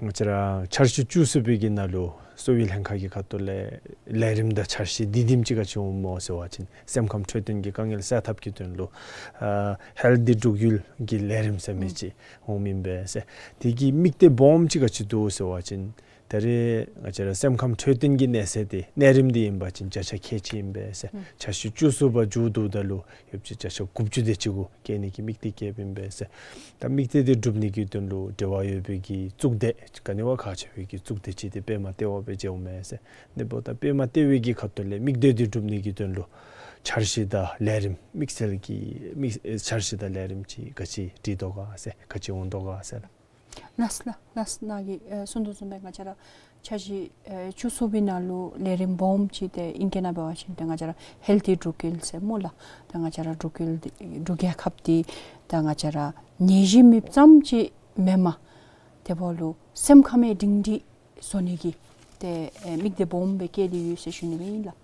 ང་བཅས་ར་འཆར་གཞི་བཅུ་གསུམ་པའི་གི་ནང་ལུ་གསོ་བའི་ལྷན་ཁག་གི་ཁ་ཐུག་ལས་ལས་རིམ་དང་འཆར་གཞི་དེ་དེམ་ཅིག་ག་ཅི་འོངམ་སྨོ་ཟེར་བ་ཅིན་སེམས་ཁམས་འཕྲོད་བསྟེན་གྱི་དཀའ་ངལ་སེལ་ཐབས་ཀྱི་དོན་ལུ་ཨ་ཧེལ་ཐི་འབྲུག་ཡུལ་གྱི་ལས་རིམ་ཟེར་མི་ཅིག་འོང་མི་ཨིན་པས་ཟེར། དེ་གི་དམིགས་གཏད་སྦོམ་ཅིག་ག་ཅི་འདུག་ཟེར་བ་ཅིན་ད་རེས་ང་བཅས་ར་སེམས་ཁམས་འཕྲོད་བསྟེན་གྱི་གནས་ཚད་དེ་གནས་རིམ་དེ་ཨིན་པ་ཅིན་བརྒྱ་ཆ་ཁལ་གཅིག་ཨིན་པས་ཟེར། འཆར་གཞི་བཅུ་གསུམ་པ་མཇུག་བསྡུཝ་ད་ལུ་ཡོད་པ་ཅིན་བརྒྱ་ཆ་དགུ་བཅུ་དེ་ཅིག་གུ་བསྐྱལ་ནི་གི་དམིགས་གཏད་བསྐྱེདཔ་ཨིན་པས་ཟེར། ད་དམིགས་གཏད་དེ་སྒྲུབ་ནི་གི་དོན་ལུ་འབྲེལ་བ་ཡོད་པའི་གི་གཙུག་སྡེ་ག་ནི་བ་ཁག་ཆེ་བའི་གི་གཙུག་སྡེ་ཅིག་དེ་པདྨ་ལྟེ་བ་སྦེ་མཇལཝ་མས་ཟེར། དེ་འབདཝ་ད་པདྨ་ལྟེ་བའི་གི་ཁ་ཐུག་ལས་དམིགས་གཏད་དེ་སྒྲུབ་ནི་གི་དོན་ལུ་འཆར་གཞི་དང་ལས་རིམ་དམིགས་བསལ་གྱི་དམིགས་འཆར་གཞི་དང་ལས་རིམ་ཅིག་ག་ཅི་སྒྲིག་དོ་ག་ཟེར་ག་ཅི་འོང་དོ་ག་ཟེར་ལགས། ལགས་ལགས་ལགས། ནཱ་གིས་ཨེ་གསུངས་དོ་བཟུམ་སྦེ་ང་བཅས་ར་འཆར་གཞི་ཨེ་བཅུ་གསུམ་པའི་ནང་ལུ་ལས་རིམ་སྦོམ་ཅིག་དེ་ཨིང་སྐད་ནང་འབད་བ་ཅིན་དེ་ང་བཅས་ར་ཧེལ་ཐི་འབྲུག་ཡུལ་ཟེར་སྨོ་ལགས། དེ་ང་བཅས་ར་འབྲུག་ཡུལ་འདི་འབྲུག་རྒྱལ་ཁབ་འདི་དེ་ང་བཅས་ར་ནད་གཞི་མེདཔ་ཙམ་ཅིག་མེན་པར་དེ་འབདཝ་ལུ་སེམས་ཁམས་སྒྲིང་སྒྲི་ བཟོ་ནི་གི་ཏེ་ཨེ་དམིགས་གཏད་སྦོམ་སྦེ་བསྐྱེད་དེ་ཡོད་ཟེར་ཞུ་ནི་སྦེ་ཨིན་ལགས།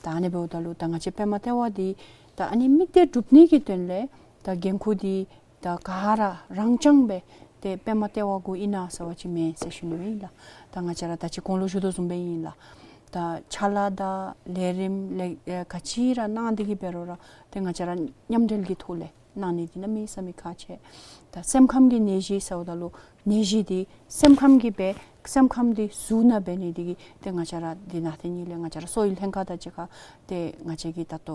ད་ཨ་ནི་འབདཝ་ད་ལུ་ད་ང་བཅས་པདྨ་ལྟེ་བ་འདི་ད་ཨ་ནི་དམིགས་གཏད་སྒྲུབ་ནི་གི་དོན་ལས་ད་འགན་ཁུར་འདི་ད་ག་ར་རང་རྐྱང་སྦེ་ཏེ་པདྨ་ལྟེ་བ་གུ་ཨིན་ན་ཟེར་བ་ཅིན་མེན་ཟེར་ཞུ་ནི་སྦེ་ཨིན་ལགས། ད་ང་བཅས་ར་ད་ཅི་གོང་ལུ་ཞུ་དོ་བཟུམ་སྦེ་ཨིན་ལགས། ད་ཕྱག་ལཱ་དང་ལས་རིམ་ལས་ཨེ་ག་ཅི་ར་གནང་སྟེ་གི་འབད་རུང་ར་ཏེ་ང་བཅས་ར་མཉམ་འབྲེལ་གྱི་ཐོག་ལས་གནང་ནི་འདི་གནམ་མེད་ས་མེད་ཁག་ཆེ། ད་སེམས་ཁམས་ཀྱི་ནད་གཞི་ཟེརཝ་ད་ལུ་ནད་གཞི་འདི་སེམས་ཁམས་ཀྱིས་སྦེ་སེམས་ཁམས་འདི་ཟུར་ནང་འབད་ནི་འདི་གིས་ཏེ་ང་བཅས་ར་འདི་ནང་ཏེ་ནི་ལས་ང་བཅས་ར་གསོ་བའི་ལྷན་ཁག་དང་གཅིག་ཁར་ཏེ་ང་བཅས་ཀྱི་ད་ལྟོ་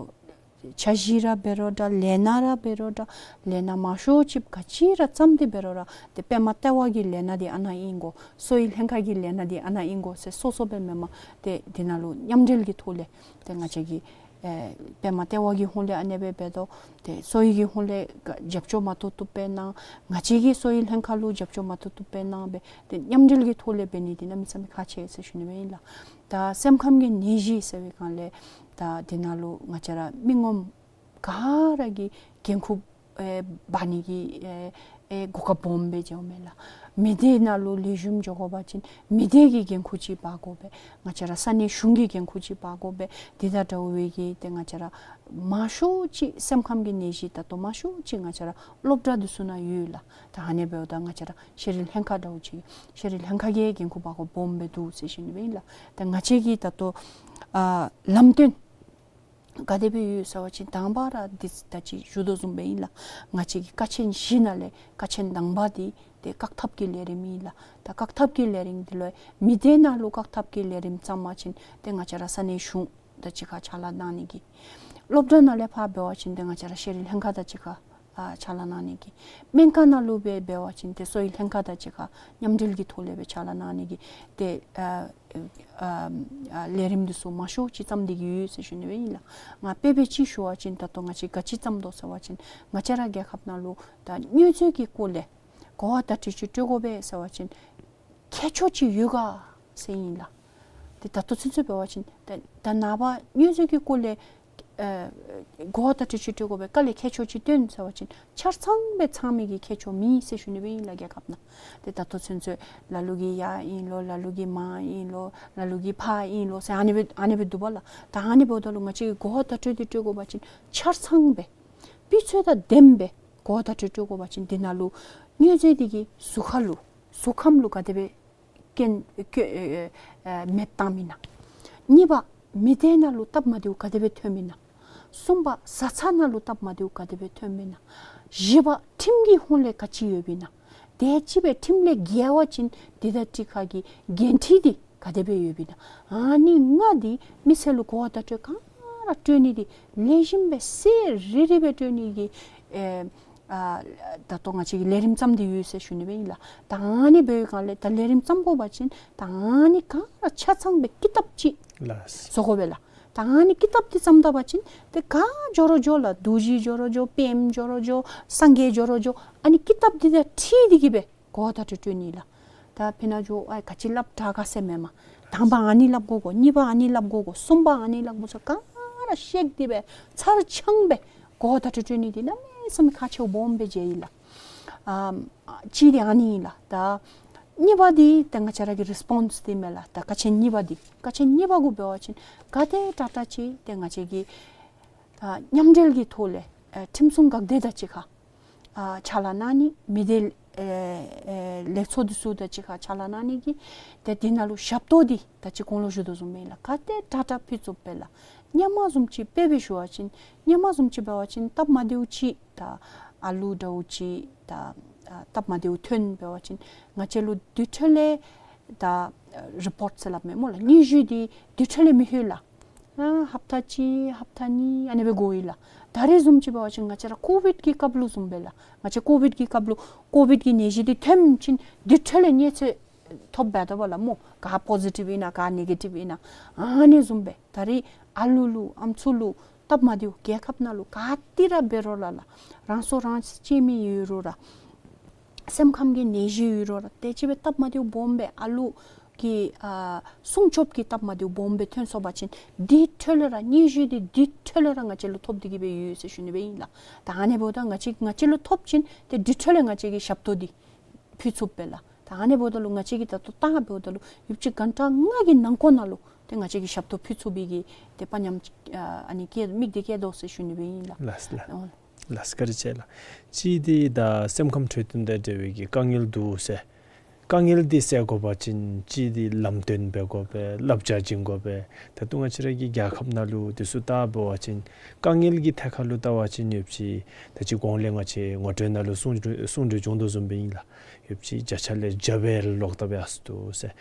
འཆར་གཞི་ར་འབད་རུང་འདྲ་ལས་སྣ་ར་འབད་རུང་འདྲ་ལས་སྣ་མང་ཤོས་ཅིག་ག་ཅི་ར་བརྩམས་ཏེ་འབད་རུང་ར་ཏེ་པདྨ་ལྟེ་བ་གི་ལས་སྣ་འདི་ཨ་ནཱ་ཨིན་དགོ། གསོ་བའི་ལྷན་ཁག་གི་ལས་སྣ་འདི་ཨ་ནཱ་ཨིན་དགོ་ཟེར་སོ་སོ་སྦེ་མེན་པར་ཏེ་འདི་ནང་ལུ་མཉམ་འབྲེལ་གྱི་ཐོག་ལས་ཏེ་ང་བཅས་ཀྱི་ཨེ་པདྨ་ལྟེ་བ་གི་ཧོང་ལས་ཨ་ནེ་སྦེ་འབད་དོ། ཏེ་གསོ་བའི་གི་ཧོང་ལས་ག་རྒྱབ་སྐྱོར་མ་བཏུབ་བཏུབ་སྦེ་གནང་། ང་བཅས་ཀྱི་གསོ་བའི་ལྷན་ཁག་ལུ་རྒྱབ་སྐྱོར་མ་བཏུབ་བཏུབ་སྦེ་གནང་སྦེ་ཏེ་མཉམ་འབྲེལ་གྱི་ཐོག་ལས་འབད་ནི་འདི་གནམ་མེད་ས་མེད་ཁག་ཆེ་ཟེར་ཞུ་ནི་སྦེ་ཨིན་ལགས། ད་སེམས་ཁམས་ཀྱི་ནད་གཞི་ཟེར་བའི་སྒང་ལས་ད་འདི་ནང་ལུ་ང་བཅས་ར་མི་ངོམ་ག་ར་གིས་འགན་ཁུར་ཨེ་འབག་ནི་གི་ཨེ་ཨེ་གོ་སྐབས་སྦོམ་སྦེ་འཇལཝ་མས་ལགས། མི་སྡེ་ནང་ལུ་ལེགས་ཤོམ་འགྱོ་དགོ་པ་ཅིན་མི་སྡེ་གི་འགན་ཁུར་ཅིག་འབག་དགོ་པས། ང་བཅས་ར་ས་གནས་གཞུང་གི་འགན་ཁུར་ཅིག་འབག་དགོ་པས། དེ་དང་འདྲཝ་སྦེ་གི་ཏེ་ང་བཅས་ར་མང་ཤོས་ཅིག་སེམས་ཁམས་ཀྱི་ནད་གཞི་ད་ལྟོ་མང་ཤོས་ཅིག་ང་བཅས་ར་སློབ་གྲྭ་འདི་ཚུ་ནང་ཡོད་ལགས། ད་ཨ་ནི་འབདཝ་ད་ང་བཅས་ར་ཤེས་རིག་ལྷན་ཁག་འདྲཝ་ཅིག་ཤེས་རིག་ལྷན་ཁག་གིས་འགན་ཁུར་འབག་དགོཔ་སྦོམ་སྦེ་འདུག་ཟེར་ཞུ་ནི་སྦེ་ཨིན་ལགས། ད་ང་བཅས་ཀྱི་ད་ལྟོ་ཨ་ལམ་སྟོན་ག་དེ་སྦེ་ཡོད་ཟེར་བ་ཅིན་དང་པ་ར་འདི་ད་ཅི་ཞུ་དོ་བཟུམ་སྦེ་ཨིན་ལགས། ང་བཅས་ཀྱི་ཀ་ཆེན་བཞི་ནང་ལས་ཀ་ཆེན་དང་པ་འདི་ཏེ་བཀག་ཐབས་ཀྱི་ལས་རིམ་ཨིན་ལགས། ད་བཀག་ཐབས་ཀྱི་ལས་རིམ་འདི་ལུ་མི་སྡེ་ནང་ལུ་བཀག་ཐབས་ཀྱི་ལས་རིམ་བརྩམས་པ་ཅིན་ཏེ་ང་བཅས་ར་ས་གནས་གཞུང་དང་གཅིག་ཁར་ཕྱག་ལཱ་གནང་ནི་གི། སློབ་གྲྭ་ནང་ལས་ཕར་འབད་བ་ཅིན་ཏེ་ང་བཅས་ར་ཤེས་རིག་ལྷན་ཁག་དང་གཅིག་ཁར་ཨ་ཕྱག་ལཱ་གནང་ནི་གི། སྨན་ཁང་ནང་ལུ་སྦེ་འབད་བ་ཅིན་ཏེ་གསོ་བའི་ལྷན་ཁག་དང་གཅིག་ཁར་མཉམ་འབྲེལ་གྱི་ཐོག་ལས་སྦེ་ཕྱག་ལཱ་གནང་ནི་གི་ཏེ་ཨ་ཨ་ཨ་ལས་རིམ་འདི་ཚུ་མང་ཤོས་ཅིག་བརྩམས་ཏེ་གི་ཡོད་ཟེར་ཞུ་ནི་སྦེ་ཨིན་ལགས། ང་དཔེ་འབད་ཅིག་ཞུ་བ་ཅིན་ད་ལྟོ་ང་བཅས་ག་ཅི་བརྩམས་དོ་ཟེར་བ་ཅིན་ང་བཅས་ར་རྒྱལ་ཁབ་ནང་ལུ་ད་མྱོས་རྫས་ཀྱི་སྐོར་ལས་གོ་བ་བརྡ་སྤྲོད་ཅིག་སྤྲོད་དགོ་པས་ཟེར་བ་ཅིན་ཁྱད་ཆོས་ཅིག་ཡོད་ག་ཟེར་ཨིན་ལགས། ཏེ་ད་ལྟོ་ཚུན་ཚོད་འབད་བ་ཅིན་ད་ད་ནངས་པ་མྱོས་རྫས་ཀྱི་སྐོར་ལས་ཨེ་གོ་བ་བརྡ་སྤྲོད་ཅིག་སྤྲོད་དགོ་པས། དཀའ་ལས་ཁྱད་ཆོས་ཅིག་སྟོན་ཟེར་བ་ཅིན་ཆ་ཚང་སྦེ་ཚང་མི་གི་ཁྱད་ཆོས་མེད་ཟེར་ཞུ་ནི་སྦེ་ཨིན་ལགས་རྒྱལ་ཁབ་ནང་། ཏེ་ད་ལྟོ་ཚུན་ཚོད་ལ་ལུ་གིས་ཡར་ཨིན་ལོ་ལ་ལུ་གིས་མར་ཨིན་ལོ་ལ་ལུ་གིས་ཕར་ཨིན་ལོ་ཟེར་ཨ་ནི་སྦེ་ཨ་ནི་སྦེ་འདུག་པ་ལགས། ད་ཨ་ནི་འབདཝ་ད་ལུ་ང་བཅས་ཀྱིས་གོ་བ་བརྡ་སྤྲོད་འདི་སྤྲོད་དགོ་པ་ཅིན་ཆ་ཚང་སྦེ་སྤུས་ཚད་དང་ལྡནམ་སྦེ་གོ་བ་བརྡ་སྤྲོད་སྤྲོད་དགོ་པ་ཅིན་འདི་ནང་ལུ་མྱོས་རྫས་འདི་གིས་གཟུགས་ཁར་ལུ་གཟུགས་ཁམས་ལུ་ག་དེ་སྦེ་སྐྱོན་སྐྱོན་ཨེ་ཨེ་མེདཔ་བཏངམ་ཨིན་ན། གཉིས་པ་མི་སྡེ་ནང་ལུ་སྟབས་མ་བདེཝ་ག་དེ་སྦེ་ཐོནམ་ཨིན་ན། གསུམ་པ་བཟའ་ཚང་ནང་ལུ་སྟབས་མ་བདེཝ་ག་དེ་སྦེ་ཐོནམ་ཨིན་ན། བཞི་པ་ཁྲིམས་ཀྱི་ཧོང་ལས་ག་ཅི་ཡོདཔ་ཨིན་ན། དེ་ཅིག་སྦེ་ཁྲིམས་ལས་འགལ་བ་ཅིན་དེ་དང་གཅིག་ཁར་གྱི་འགན་འཁྲི་འདི་ག་དེ་སྦེ་ཡོདཔ་ཨིན་ན། ཨ་ནི་ལྔ་འདི་མི་སེར་ལུ་གོ་བ་བརྡ་སྤྲོད་ག་ར་སྤྲོད་ནི་འདི་ལེགས་ཤོམ་སྦེ་གསལ་རི་རི་སྦེ་སྤྲོད་ནི་གི་ཨེ་ཨ་ད་ལྟོ་ང་བཅས་ཀྱིས་ལས་རིམ་བརྩམས་ཏེ་ཡོད་ཟེར་ཞུ་ནི་སྦེ་ཨིན་ལགས། ད་ཨ་ནི་འབད་བའི་སྒང་ལས་ད་ལས་རིམ་བརྩམ་དགོ་པ་ཅིན་ད་ཨ་ནི་ག་ར་ཆ་ཚང་སྦེ་ཀི་དེབ་ཅིག་ལགས། བཟོ་དགོ་པས་ལགས། ད་ཨ་ནི་ཀི་དེབ་འདི་བརྩམ་ད་པ་ཅིན་ཏེ་ག་འགྱོ་རུང་འགྱོ་ལགས། རྡོ་རྗེ་འགྱོ་རུང་འགྱོ་པདྨ་འགྱོ་རུང་འགྱོ་སངས་རྒྱས་འགྱོ་རུང་འགྱོ་ཨ་ནི་ཀི་དེབ་འདི་དང་འཁྲིལ་ཏེ་གི་སྦེ་གོ་བ་བརྡ་སྤྲོད་སྤྲོད་ནི་ལགས། ད་ཕི་ན་འགྱོ་ཨ་ག་ཅི་སླབ་དྲག་ག་ཟེར་མེན་མས། དང་པ་ཨ་ནི་སླབ་དགོ་གོ། གཉིས་པ་ཨ་ནི་སླབ་དགོ་གོ། གསུམ་པ་ཨ་ནི་སླབ་དགོ་ཟེར་ག་ར་བཤད་དེ་སྦེ་ཚར་ཚང་སྦེ་གོ་བ་བརྡ་སྤྲོད་སྤྲོད་ནི་འདི་གནམ་མེད་ས་མེད་ཁག་ཆེཝ་སྦོམ་སྦེ་མཇལ་ཡི་ལགས། ཨ་གཅིག་འདི་ཨ་ནི་ཨིན་ལགས། ད་གཉིས་པ་འདི་ད་ང་བཅས་ར་གི་རི་སི་པོན་སི་འདི་མས་ལགས། ད་ཀ་ཆེན་གཉིས་པ་འདི་ཀ་ཆེན་གཉིས་པ་གུ་འབད་བ་ཅིན་ག་དེ་དྲག་དྲག་ཅིག་ཏེ་ང་བཅས་ཀྱིས་ད་མཉམ་འབྲེལ་གྱི་ཐོག་ལས་ཨེ་ཁྲིམས་སྲུང་འགག་སྡེ་དང་གཅིག་ཁར་ཨ་ཕྱག་ལཱ་གནང་ནི་མི་སྡེ་ཨེ་ཨེ་ལས་ཚོགས་འདི་ཚུ་དང་གཅིག་ཁར་ཕྱག་ལཱ་གནང་ནི་གི་ཏེ་འདི་ནང་ལུ་ཞབས་ཏོག་འདི་ད་ཅི་གོང་ལུ་ཞུ་དོ་བཟུམ་སྦེ་ལགས། ག་དེ་དྲག་དྲག་ཕུལ་ཚུགས་པས་ལགས། སྔོན་མ་བཟུམ་ཅིག་དཔེ་སྦེ་ཞུ་བ་ཅིན་སྔོན་མ་བཟུམ་ཅིག་འབད་བ་ཅིན་སྟབས་མ་བདེཝ་ཅིག་ད་ཨ་ལུ་འདྲཝ་ཅིག་ད་ཨ་སྟབས་མ་བདེཝ་ཐོན་འབད་བ་ཅིན་ང་བཅས་ལུ་དེ་འཕྲོ་ལས་ད་རི་པོརཊ་ཟེར་སླབ་མས་སྨོ་ལགས། སྙན་ཞུ་འདི་དེ་འཕྲོ་ལས་མི་ལྷོད་ལགས། ཨ་ཧབ་ཏ་གཅིག་ཧབ་ཏ་གཉིས་ཨ་ནི་སྦེ་འགོར་ཡི་ལགས། ད་རེས་བཟུམ་ཅིག་འབད་བ་ཅིན་ང་བཅས་ར་ཀོ་བིཌ་ཀྱི་སྐབས་ལུ་བཟུམ་སྦེ་ལགས། ང་བཅས་ཀོ་བིཌ་ཀྱི་སྐབས་ལུ་ཀོ་བིཌ་ཀྱི་ནད་གཞི་འདི་ཐོན་ཞིནམ་དེ་འཕྲོ་ལས་མཉེན་ཆས་ཐོབ་འབད་དོ་བ་ལགས་སྨོ། ག་པོ་ཟི་ཊིབ་ཨིན་ན་ག་ནེ་གེ་ཊིབ་ཨིན་ན་ཨ་ནི་བཟུམ་སྦེ། ད་རེས་ཨ་ལུ་ལུ་ཨམ་སྲུ་ལུ་སྟབས་མ་བདེཝ་རྒྱལ་ཁབ་ནང་ལུ་ག་ཏེ་ར་འབད་རུང་ར་ལགས། རང་སྲོག་རང་གཅེས་མི་ཡོད་རུང་ར་སེམས་ཁམས་ཀྱི་ནད་གཞི་ཡོད་རུང་ར་དེ་ཅིག་སྦེ་སྟབས་མ་བདེཝ་སྦོམ་སྦེ་ཨ་ལུ་གི་ཨ་སྲུང་སྐྱོབ་ཀྱི་སྟབས་མ་བདེཝ་སྦོམ་སྦེ་ཐོན་སོང་པ་ཅིན་དེ་འཕྲོ་ལས་ར་སྙན་ཞུ་འདི་དེ་འཕྲོ་ལས་ར་ང་བཅས་ལུ་ཐོབ་སྟེ་གི་སྦེ་ཡོད་ཟེར་ཞུ་ནི་སྦེ་ཨིན་ལགས། ད་ཨ་ནི་འབདཝ་ད་ང་བཅས་ང་བཅས་ལུ་ཐོབ་ཅིན་ཏེ་དེ་འཕྲོ་ལས་ང་བཅས་ཀྱིས་ཞབས་ཏོག་འདི་ཕུལ་ཚུགས་པས་ལགས། ད་ ཨ་ནི་འབདཝ་ད་ལུ་ང་བཅས་ཀྱིས་ད་ལྟོ་ད་འབདཝ་ད་ལུ་ཡུདཔ་ཅིག་གྷན་ཊ་ལྔ་གི་ནང་འཁོད་ནང་ལུ་ཏེ་ང་བཅས་ཀྱིས་ཞབས་ཏོག་ཕུལ་ཚུགས་པའི་གི་ཏེ་དཔའ་ཉམས་ཨ་ནི་བསྐྱེད་དམིགས་འདི་བསྐྱེད་དོ་ཟེར་ཞུ་ནི་སྦེ་ཨིན་ལགས། ལགས་ལགས། ཨོ། ལགས་བཀའ་དྲིན་ཆེ་ལགས། གཅིག་འདི་ད་སེམས་ཁམས་འཕྲོད་བསྟེན་དང་འབྲེལ་བའི་གི་དཀའ་ངལ་འདུག་ཟེར། དཀའ་ངལ་འདི་བསལ་དགོ་པ་ཅིན་གཅིག་འདི་ལམ་སྟོན་འབད་དགོ་པས། བསླབ་བྱ་བྱིན་དགོ་པས། ད་ལྟོ་ང་བཅས་ར་གི་རྒྱལ་ཁབ་ནང་ལུ་འདི་ཚུ་བལྟ་བ་ཅིན་དཀའ་ངལ་གྱི་ཐད་ཁར་ལུ་བལྟ་བ་ཅིན་ཡུདཔ་ཅིག་ད་ཅི་གོང་ལས་ང་བཅས་ངོ་སྤྲོད་ནང་ལུ་གསུང་གསུང་གྲོས་བྱུང་དོ་བཟུམ་སྦེ་ཨིན་ལགས། ཡུདཔ་ཅིག་བརྒྱ་ཆ་ལས་བརྒྱ་སྦེ་ལོག་ལྟབ་ཡར་སོ་འདུག་ཟེར།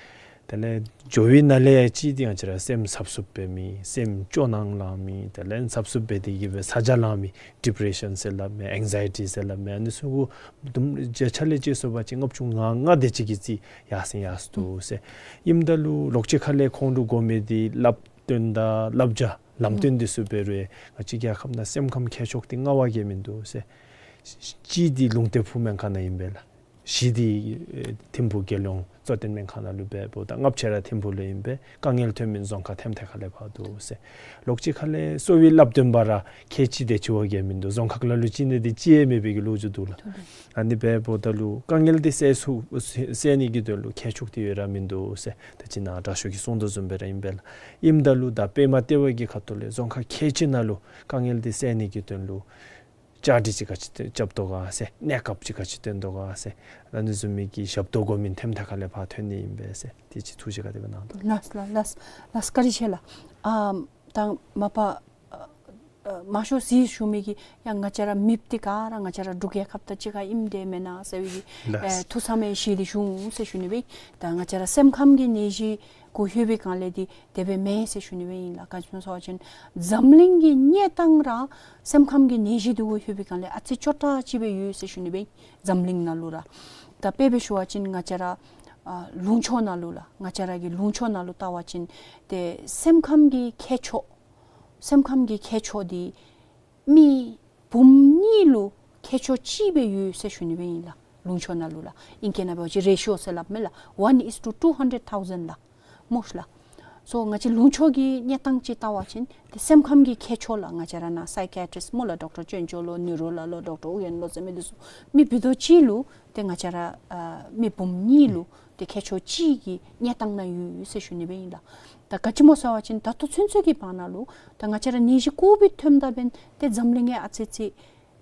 དེ་ལས་འགྱོ་བའི་ནང་ལས་ཡང་གཅིག་འདི་ང་བཅས་ར་སེམས་འཚབ་འཚུབ་འབད་མི། སེམས་སྐྱོ་སྣང་ལང་མི། དེ་ལས་འཚབ་འཚུབ་འབད་དེ་གིས་སྦེ་ཚ་གྱང་ལང་མི། ཌི་པི་རེ་ཤཱན་ཟེར་སླབ་མི། ཨེང་ཛའི་ཊི་ཟེར་སླབ་མི། ཨ་ནི་ཚུ་གུ་དུམ་བརྒྱ་ཆ་ལས་ཅིག་སོང་པ་ཅིན་ལྔ་བཅུ་ང་ལྔ་དེ་ཅིག་གི་རྩིས་ཡར་སེང་ཡར་སོ་འདུག་ཟེར། ཨིནམ་ད་ལུ་ལོགས་གཅིག་ཁ་ལས་ཁོང་ལུ་དགོ་མི་འདི་བསླབ་སྟོན་དང་བསླབ་བྱ་ལམ་སྟོན་འདི་ཚུ་འབད་རུང་ང་བཅས་རྒྱལ་ཁབ་ནང་སེམས་ཁམས་ཁྱད་ཆོས་འདི་མངའ་བ་གིས་མིན་འདུག་ཟེར། གཅིག་འདི་ལུང་བསྟན་ཕུག་སྨན་ཁང་ནང་ཨིན་པས་ལགས། བཞི་འདི་ཨེ་ཐིམ་ཕུག་རྒྱལ་ཡོངས་གཙོ་བསྟེན་སྨན་ཁང་ནང་ལུ་འབདཝ་ད་ལྔ་བཅུ་ར་ཐིམ་ཕུག་ལུ་ཨིན་པས། དཀའ་ངལ་ཐོན་མི་རྫོང་ཁག་ཐེམ་ཐེ་ཁ་ལས་ཕར་འདུག་ཟེར། ལོགས་གཅིག་ཁ་ལས་གསོ་བའི་བསླབ་སྟོན་པ་ར་ཁལ་གཅིག་དེ་ཅིག་བ་གིས་མིན་འདུག། རྫོང་ཁག་ལ་ལུ་གཅིག་ནི་འདི་ཅིག་ཡང་མེད་པའི་གི་ལོ་རྒྱུས་འདུག་ལགས། ཨ་ནི་འབདཝ་ད་ལུ་དཀའ་ངལ་འདི་བསལ་ཚུགས་བསལ་ནི་གི་དོན་ལུ་ཁྱད་ཆོས་འདི་ཡོད་ར་མིན་འདུག་ཟེར། ད་ཅི་ནཱ་དྲག་ཤོས་ཀྱིས་གསུངས་དོ་བཟུམ་སྦེ་ར་ཨིན་པས་ལགས། ཨིནམ་ད་ལུ་ད་པདྨ་ལྟེ་བ་གི་ཁ་ཐུག་ལས་རྫོང་ཁག་ཁལ་གཅིག་ནང་ལུ་དཀའ་ངལ་འདི་བསལ་ནི་གི་དོན་ལུ་བཅའ་སྒྲིག་ཅིག་ག་ཅི་རྐྱབ་དོ་ག་ཟེར། གནས་སྐབས་ཅིག་ག་ཅི་སྟོན་དོ་ག་ཟེར། ཨ་ནི་བཟུམ་མའི་གི་ཞབས་ཏོག་དགོ་མི་ཐེམ་ཐེ་ཁ་ལས་ཕར་ཐོན་ནི་ཨིན་པས་ཟེར། དེ་ཅིག་ཐུགས་བཞེད་ག་དེ་སྦེ་གནང་དོ། ལགས་ལགས་ལགས་ལགས། བཀའ་དྲིན་ཆེ་ལགས། ཨ་ད་མ་པ་ཨ་ཨ་མང་ཤོས་ཅིག་ཞུ་མི་གིས་ཡང་ང་བཅས་ར་མེདཔ་འདི་ག་ར་ང་བཅས་ར་འབྲུག་རྒྱལ་ཁབ་དང་གཅིག་ཁར་ཨིནམ་འདྲས་མེན་ན་ཟེར་བའི་གི་ལགས། ཨེ་ཐུགས་བསམ་བཞེས་ཏེ་ཞུ་འོང་ཟེར་ཞུ་ནི་སྦེ། ད་ང་བཅས་ར་སེམས་ཁམས་ཀྱི་ནད་གཞི་གུ་ལྷོད་པའི་སྒང་ལས་འདི་དེ་སྦེ་མེན་ཟེར་ཞུ་ནི་སྦེ་ཨིན་ལགས། ག་ཅི་སྨོ་ཟེར་བ་ཅིན་འཛམ་གླིང་གི་གནས་སྟངས་ར་སེམས་ཁམས་ཀྱི་ནད་གཞི་འདི་གུ་ལྷོད་པའི་སྒང་ལས་ཨ་ཙི་སྐྱོ་དྲགས་ཅིག་སྦེ་ཡོད་ཟེར་ཞུ་ནི་སྦེ་ཨིན། འཛམ་གླིང་ནང་ལུ་ར། ད་དཔེ་སྦེ་ཞུ་བ་ཅིན་ང་བཅས་ར་ཨ་ལུང་ཕྱོགས་ནང་ལུ་ལགས། ང་བཅས་ར་གི་ལུང་ཕྱོགས་ནང་ལུ་བལྟ་བ་ཅིན་ཏེ་སེམས་ཁམས་ཀྱི་ཁྱད་ཆོས་སེམས་ཁམས་ཀྱི་ཁྱད་ཆོས་འདི་མི་འབུམ་གཉིས་ལུ་ཁྱད་ཆོས་གཅིག་སྦེ་ཡོད་ཟེར་ཞུ་ནི་སྦེ་ཨིན་ལགས། ལུང་ཕྱོགས་ནང་ལུ་ལགས། ཨིང་སྐད་ནང་འབད་བ་ཅིན་རེ་ཤིའོ་ཟེར་སླབ་མས་ལགས། One is to two hundred thousand ལགས། སྨོ་ལགས། སོ་ང་བཅས་ལུང་ཕྱོགས་ཀྱི་གནས་སྟངས་ཅིག་བལྟ་བ་ཅིན་ཏེ་སེམས་ཁམས་ཀྱི་ཁྱད་ཆོས་ལགས། ང་བཅས་ར་ནཱ་སའི་ཀི་ཡ་ཊིསཊ་སྨོ་ལགས། ཌོག་ཊར་ཅོན་ཅོ་ལོ་ནིའུ་རོ་ལགས་ལོ་ཌོག་ཊར་ཨུ་ཡོན་ལོ་ཟེར་མི་འདི་ཚུ་མི་བུ་དོ་གཅིག་ལུ་ཏེ་ང་བཅས་ར་ཨ་མི་འབུམ་གཉིས་ལུ་ཏེ་ཁྱད་ཆོས་གཅིག་གི་གནས་སྟངས་ནང་ཡོད་ཟེར་ཞུ་ནི་སྦེ་ཨིན་ལགས། ད་ག་ཅི་སྨོ་ཟེར་བ་ཅིན་ད་ལྟོ་ཚུན་ཚོད་ཀྱི་བར་ན་ལུ་ད་ང་བཅས་ར་ནད་གཞི་ཀོ་བིཌ་ཐོནམ་ད་འབདན་ཏེ་འཛམ་གླིང་ཡང་ཨ་ཙི་ཅིག་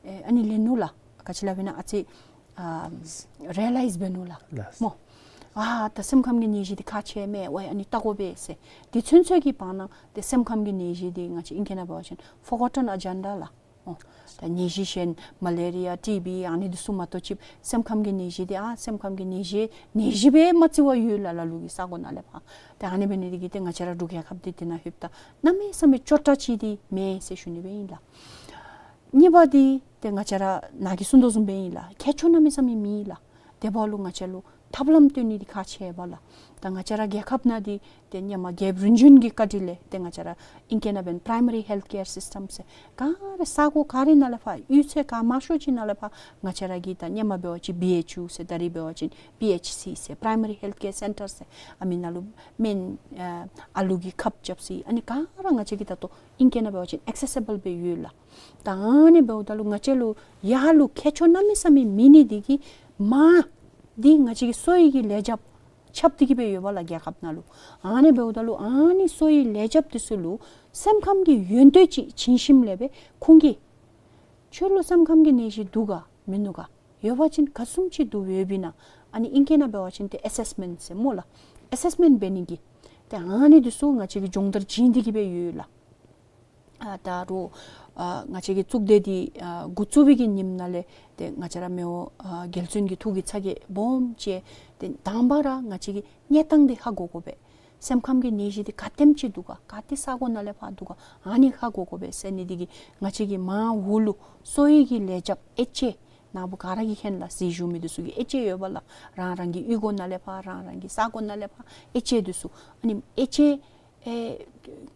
ཨེ་ཨ་ནི་ལེན་ནུག་ལགས། ག་ཅི་སླབ་ཨིན་ན་ཨ་ཙི་ཨ་རི་ཡ་ལའིཛ་འབད་ནུག་ལགས། ལགས། སྨོ། ཨ་ད་སེམས་ཁམས་ཀྱི་ནད་གཞི་འདི་ཁག་ཆེ་མས། ཝའི་ཨ་ནི་བལྟ་དགོ་པས་ཟེར། དེ་ཚུན་ཚོད་ཀྱི་བར་ན་ཏེ་སེམས་ཁམས་ཀྱི་ནད་གཞི་འདི་ང་བཅས་ཨིང་སྐད་ནང་འབད་བ་ཅིན་ཕོར་གོ་ཊོན་ཨེ་ཇེན་ཌ་ལགས། ཨོ། ད་ནད་གཞི་གཞན་མ་ལེ་རི་ཡ་ཊི་བི་ཨ་ནི་འདི་ཚུ་མ་གཏོགས་ཅིག་སེམས་ཁམས་ཀྱི་ནད་གཞི་འདི་ཨ་སེམས་ཁམས་ཀྱི་ནད་གཞི་ནད་གཞི་སྦེ་མ་བརྩི་བར་ཡོད་ལགས། ལ་ལུ་གི་ས་གོ་ནང་ལས་ཕར། ཏེ་ཨ་ནི་འབད་ནི་འདི་གིས་ཏེ་ང་བཅས་ར་འབྲུག་རྒྱལ་ཁབ་འདི་འདི་ནང་ལྷོདཔ་ད་གནམ་མེད་ས་མེད་སྐྱོ་དྲགས་ཅིག་འདི་མེན་ཟེར་ཞུ་ནི་སྦེ་ཨིན་ལགས། གཉིས་པ་འདི་ཏེ་ང་བཅས་ར་ནཱ་གིས་གསུངས་དོ་བཟུམ་སྦེ་ཨིན་ལགས། ཁྱད་ཆོས་གནམ་མེད་ས་མེད་མེད་ལགས། དེ་འབདཝ་ལུ་ང་བཅས་ལུ་ཐབས་ལམ་སྟོན་ནི་འདི་ཁག་ཆེ་བས་ལགས། ད་ང་བཅས་ར་རྒྱལ་ཁབ་ནང་འདི་ཏེ་སྔོན་མ་རྒྱལཔོ་རིམ་བྱོན་གྱི་བཀའ་དྲིན་ལས་ཏེ་ང་བཅས་ར་ཨིང་སྐད་ནང་འབདན་པ་རའི་མ་རི་ཧེལཐ་ཀེར་སིསི་ཊམ་ཟེར་ག་ར་ས་གོ་ག་ར་ནང་ལས་ཕར་གཡུས་ཚན་ག་མང་ཤོས་ཅིག་ནང་ལས་ཕར་ང་བཅས་ར་གི་ད་སྔོན་མ་འབད་བ་ཅིན་བི་ཨེཆ་ཡུ་ཟེར་ད་རིས་འབད་བ་ཅིན་པི་ཨེཆ་སི་ཟེར་པ་རའི་མ་རི་ཧེལཐ་ཀེར་སེན་ཊར་ཟེར་ཨ་མི་ནང་ལུ་སྨན་ཨ་ཨ་ལུ་གི་ཁབ་རྐྱབ་ས་ཨ་ནི་ག་ར་ང་བཅས་ཀྱི་ད་ལྟོ་ཨིང་སྐད་ནང་འབད་བ་ཅིན་ཨེག་སེ་སི་བཱལ་སྦེ་ཡོད་ལགས། ད་ཨ་ནི་འབདཝ་ད་ལུ་ང་བཅས་ལུ་ཡར་ལུ་ཁྱད་ཆོས་གནམ་མེད་ས་མེད་མེད་ནི་འདི་གིས་མར་འདི་ང་བཅས་ཀྱི་གསོ་བའི་གི་ལས་བྱེདཔ་ཁྱབ་སྟེ་གི་སྦེ་ཡོད་པས་ལགས་རྒྱལ་ཁབ་ནང་ལུ། ཨ་ནི་འབདཝ་ད་ལུ་ཨ་ནི་གསོ་བའི་ལས་བྱེདཔ་འདི་ཚུ་ལུ་སེམས་ཁམས་ཀྱི་ཡོན་ཏན་ཅིག་བྱིན་ཞིནམ་ལས་སྦེ་ཁོང་གིས་ཁྱོད་ལུ་སེམས་ཁམས་ཀྱི་ནད་གཞི་འདུག་ག་མིན་ནུག་ག། ཡོད་པ་ཅིན་ག་བཟུམ་ཅིག་འདུག་ཡོདཔ་ཨིན་ན། ཨ་ནི་ཨིང་སྐད་ནང་འབད་བ་ཅིན་ཏེ་ཨེ་སེསི་མེནཊ་ཟེར་སྨོ་ལགས། ཨེ་སེསི་མེནཊ་འབད་ནི་གི་ཏེ་ཨ་ནི་འདི་ཚུ་ང་བཅས་ཀྱིས་སྦྱོང་བརྡར་བྱིན་ཏེ་གི་སྦེ་ཡོད་ལགས། ཨ་ད་རུང་ཨ་ང་བཅས་ཀྱི་གཙུག་སྡེ་འདི་ཨ་འགོ་བཙུགས་པའི་གི་ཉིནམ་ནང་ལས་ཏེ་ང་བཅས་ར་མི་དབང་ཨ་རྒྱལ་བཙུན་གྱི་ཐུགས་ཀྱི་ཚ་གྱང་སྦོམ་བཅས་ཏེ་དང་པ་ར་ང་བཅས་ཀྱི་གནས་སྟངས་འདི་ཧ་གོ་དགོ་པས། སེམས་ཁམས་ཀྱི་ནད་གཞི་འདི་ག་དེམ་ཅིག་འདུག་ག། ག་ཏེ་ས་གོ་ནང་ལས་ཕར་འདུག་ག། ཨ་ནི་ཧ་གོ་དགོ་པས་ཟེར་ནི་འདི་གིས་ང་བཅས་ཀྱི་མར་འོག་ལུ་གསོ་བའི་གི་ལས་བྱེདཔ་ཨེ་ཅེ་ནཱ་བུ་ག་ར་གིས་མཁྱེན་ལགས། ཟས་ཞུ་མི་འདི་ཚུ་གི་ཨེ་ཅེ་ཡོད་པས་ལགས། རང་རང་གི་གཡུས་སྒོ་ནང་ལས་ཕར་རང་རང་གི་ས་གོ་ནང་ལས་ཕར་ཨེ་ཅེ་འདི་ཚུ་ཨ་ནི་ཨེ་ཅེ་ཨེ་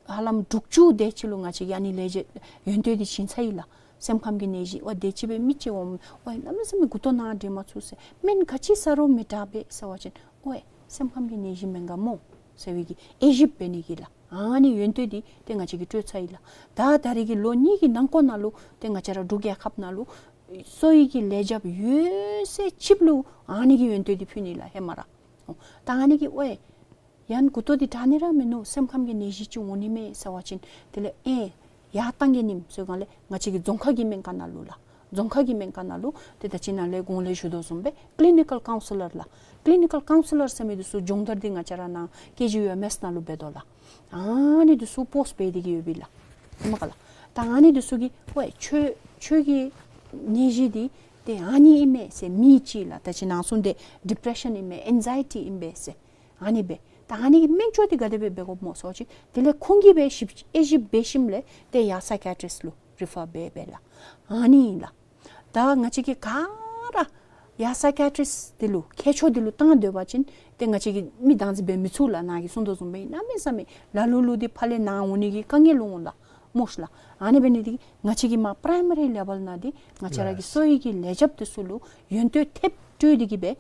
ཧ་ལམ་དྲུག་ཅུ་དེ་ཅིག་ལུ་ང་བཅས་ཀྱིས་ཨ་ནི་ལས་བྱེད་ཡོན་ཏན་འདི་བྱིན་ཚར་ཡི་ལགས། སེམས་ཁམས་ཀྱི་ནད་གཞི་ཝའི་དེ་ཅིག་སྦེ་མི་ཅིག་འོང་ཝའི་གནམ་མེད་ས་མེད་མགུ་ཏོ་ན་སྡོད་མ་ཚུགས་ཟེར། སྨན་ག་ཅི་ཟ་རུང་མི་དྲག་པས་ཟེར་བ་ཅིན་ཝའི་སེམས་ཁམས་ཀྱི་ནད་གཞི་མེན་ག་སྨོ་ཟེར་བའི་གི་དབྱེ་ཞིབ་འབད་ནི་གི་ལགས། ཨ་ནི་ཡོན་ཏན་འདི་ཏེ་ང་བཅས་ཀྱིས་སྤྲོད་ཚར་ཡི་ལགས། ད་ད་རེས་ཀྱི་ལོ་གཉིས་ཀྱི་ནང་འཁོད་ནང་ལུ་ཏེ་ང་བཅས་ར་འབྲུག་རྒྱལ་ཁབ་ནང་ལུ་ གསོ་བའི་གི་ལས་བྱབ་ཡོད་ས་ཅིག་ལུ་ཨ་ནི་གི་ཡོན་ཏན་འདི་ཕུལ་ནི་ལགས་ཧེ་མ་ར། ཨོ་ད་ཨ་ནི་གིས་ཝའེ་ཡང་མགུ་ཏོ་འདི་དྲག་ནི་ར་མིན་ནུག། སེམས་ཁམས་ཀྱི་ནད་གཞི་ཅིག་འོང་ནི་མས་ཟེར་བ་ཅིན་དེ་ལས་ཨེ་ཡར་བཏང་གེ་ནིམ་ཟེར་གང་ལས་ང་བཅས་ཀྱི་རྫོང་ཁ་གི་སྨན་ཁང་ནང་ལུ་ལགས། རྫོང་ཁ་གི་སྨན་ཁང་ནང་ལུ་ཏེ་ད་ཅི་ནཱ་ལས་གོང་ལས་ཞུ་དོ་བཟུམ་སྦེ་ཀི་ལི་ནི་ཀལ་ཀའུན་སི་ལར་ལགས། ཀི་ལི་ནི་ཀལ་ཀའུན་སི་ལར་ཟེར་མི་འདི་ཚུ་སྦྱོང་བརྡར་འདི་ང་བཅས་ར་ནཱ་ཀེ་ཇི་ཡུ་ཨེམ་ཨེསི་ནང་ལུ་འབད་དོ་ལགས། ཨ་ནི་འདི་ཚུ་པོསཊ་འབད་དེ་གི་ཡོད་པས་ལགས། ཧེ་མ་ག་ལགས། ད་ཨ་ནི་འདི་ཚུ་གིས་ཝའེ་ཁྱོད་ཁྱོད་ཀྱི་ནད་གཞི་འདི་ཏེ་ཨ་ནི་ཨིན་མས་ཟེར་མི་ཅིག་ལགས། ད་ཅི་ནཱ་གསུངས་ཏེ་ཌི་པི་རེ་ཤཱན་ཨིན་མས། ཨེང་ཛའི་ཊི་ཨིན་པས་ཟེར། ཨ་ནི་སྦེ་ད་ཨ་ནི་གི་སྨན་བཅོས་འདི་ག་དེ་སྦེ་འབད་དགོཔ་སྨོ་ཟེར་བ་ཅིན་དེ་ལས་ཁོང་གིས་སྦེ་ཞིབ་དབྱེ་ཞིབ་འབད་ཞིནམ་ལས་ཏེ་ཡར་སའི་ཀི་ཡ་ཊི་རིསཊ་ལུ་རི་ཕར་འབད་འབདཝ་ལགས། ཨ་ནི་ཨིན་ལགས། ད་ང་བཅས་ཀྱིས་ག་ར་ཡར་སའི་ཀི་ཡ་ཊི་རིསཊ་འདི་ལུ་ཁྱད་ཆོས་འདི་ལུ་བཏང་སྡོད་པ་ཅིན་ཏེ་ང་བཅས་ཀྱིས་མི་བདག་འཛིན་འབད་མི་ཚུགས་ལགས། ནཱ་གིས་གསུངས་དོ་བཟུམ་སྦེ་གནམ་མེད་ས་མེད་ལ་ལུ་ལུ་འདི་ཕར་ལས་ནཱ་འོང་ནི་གི་དཀའ་ངལ་འོང་ལགས། སྨོ་ཤ་ལགས། ཨ་ནི་འབད་ནི་འདི་གིས་ང་བཅས་ཀྱིས་མར་པ་རའི་མ་རི་ལེ་བཱལ་ནང་འདི་ང་བཅས་ར་གི་གསོ་བའི་གི་ལས་བྱབ་འདི་ཚུ་ལུ་ཡོན་ཏན་ཐེབས་སྤྲོད་དེ་གི་སྦེ་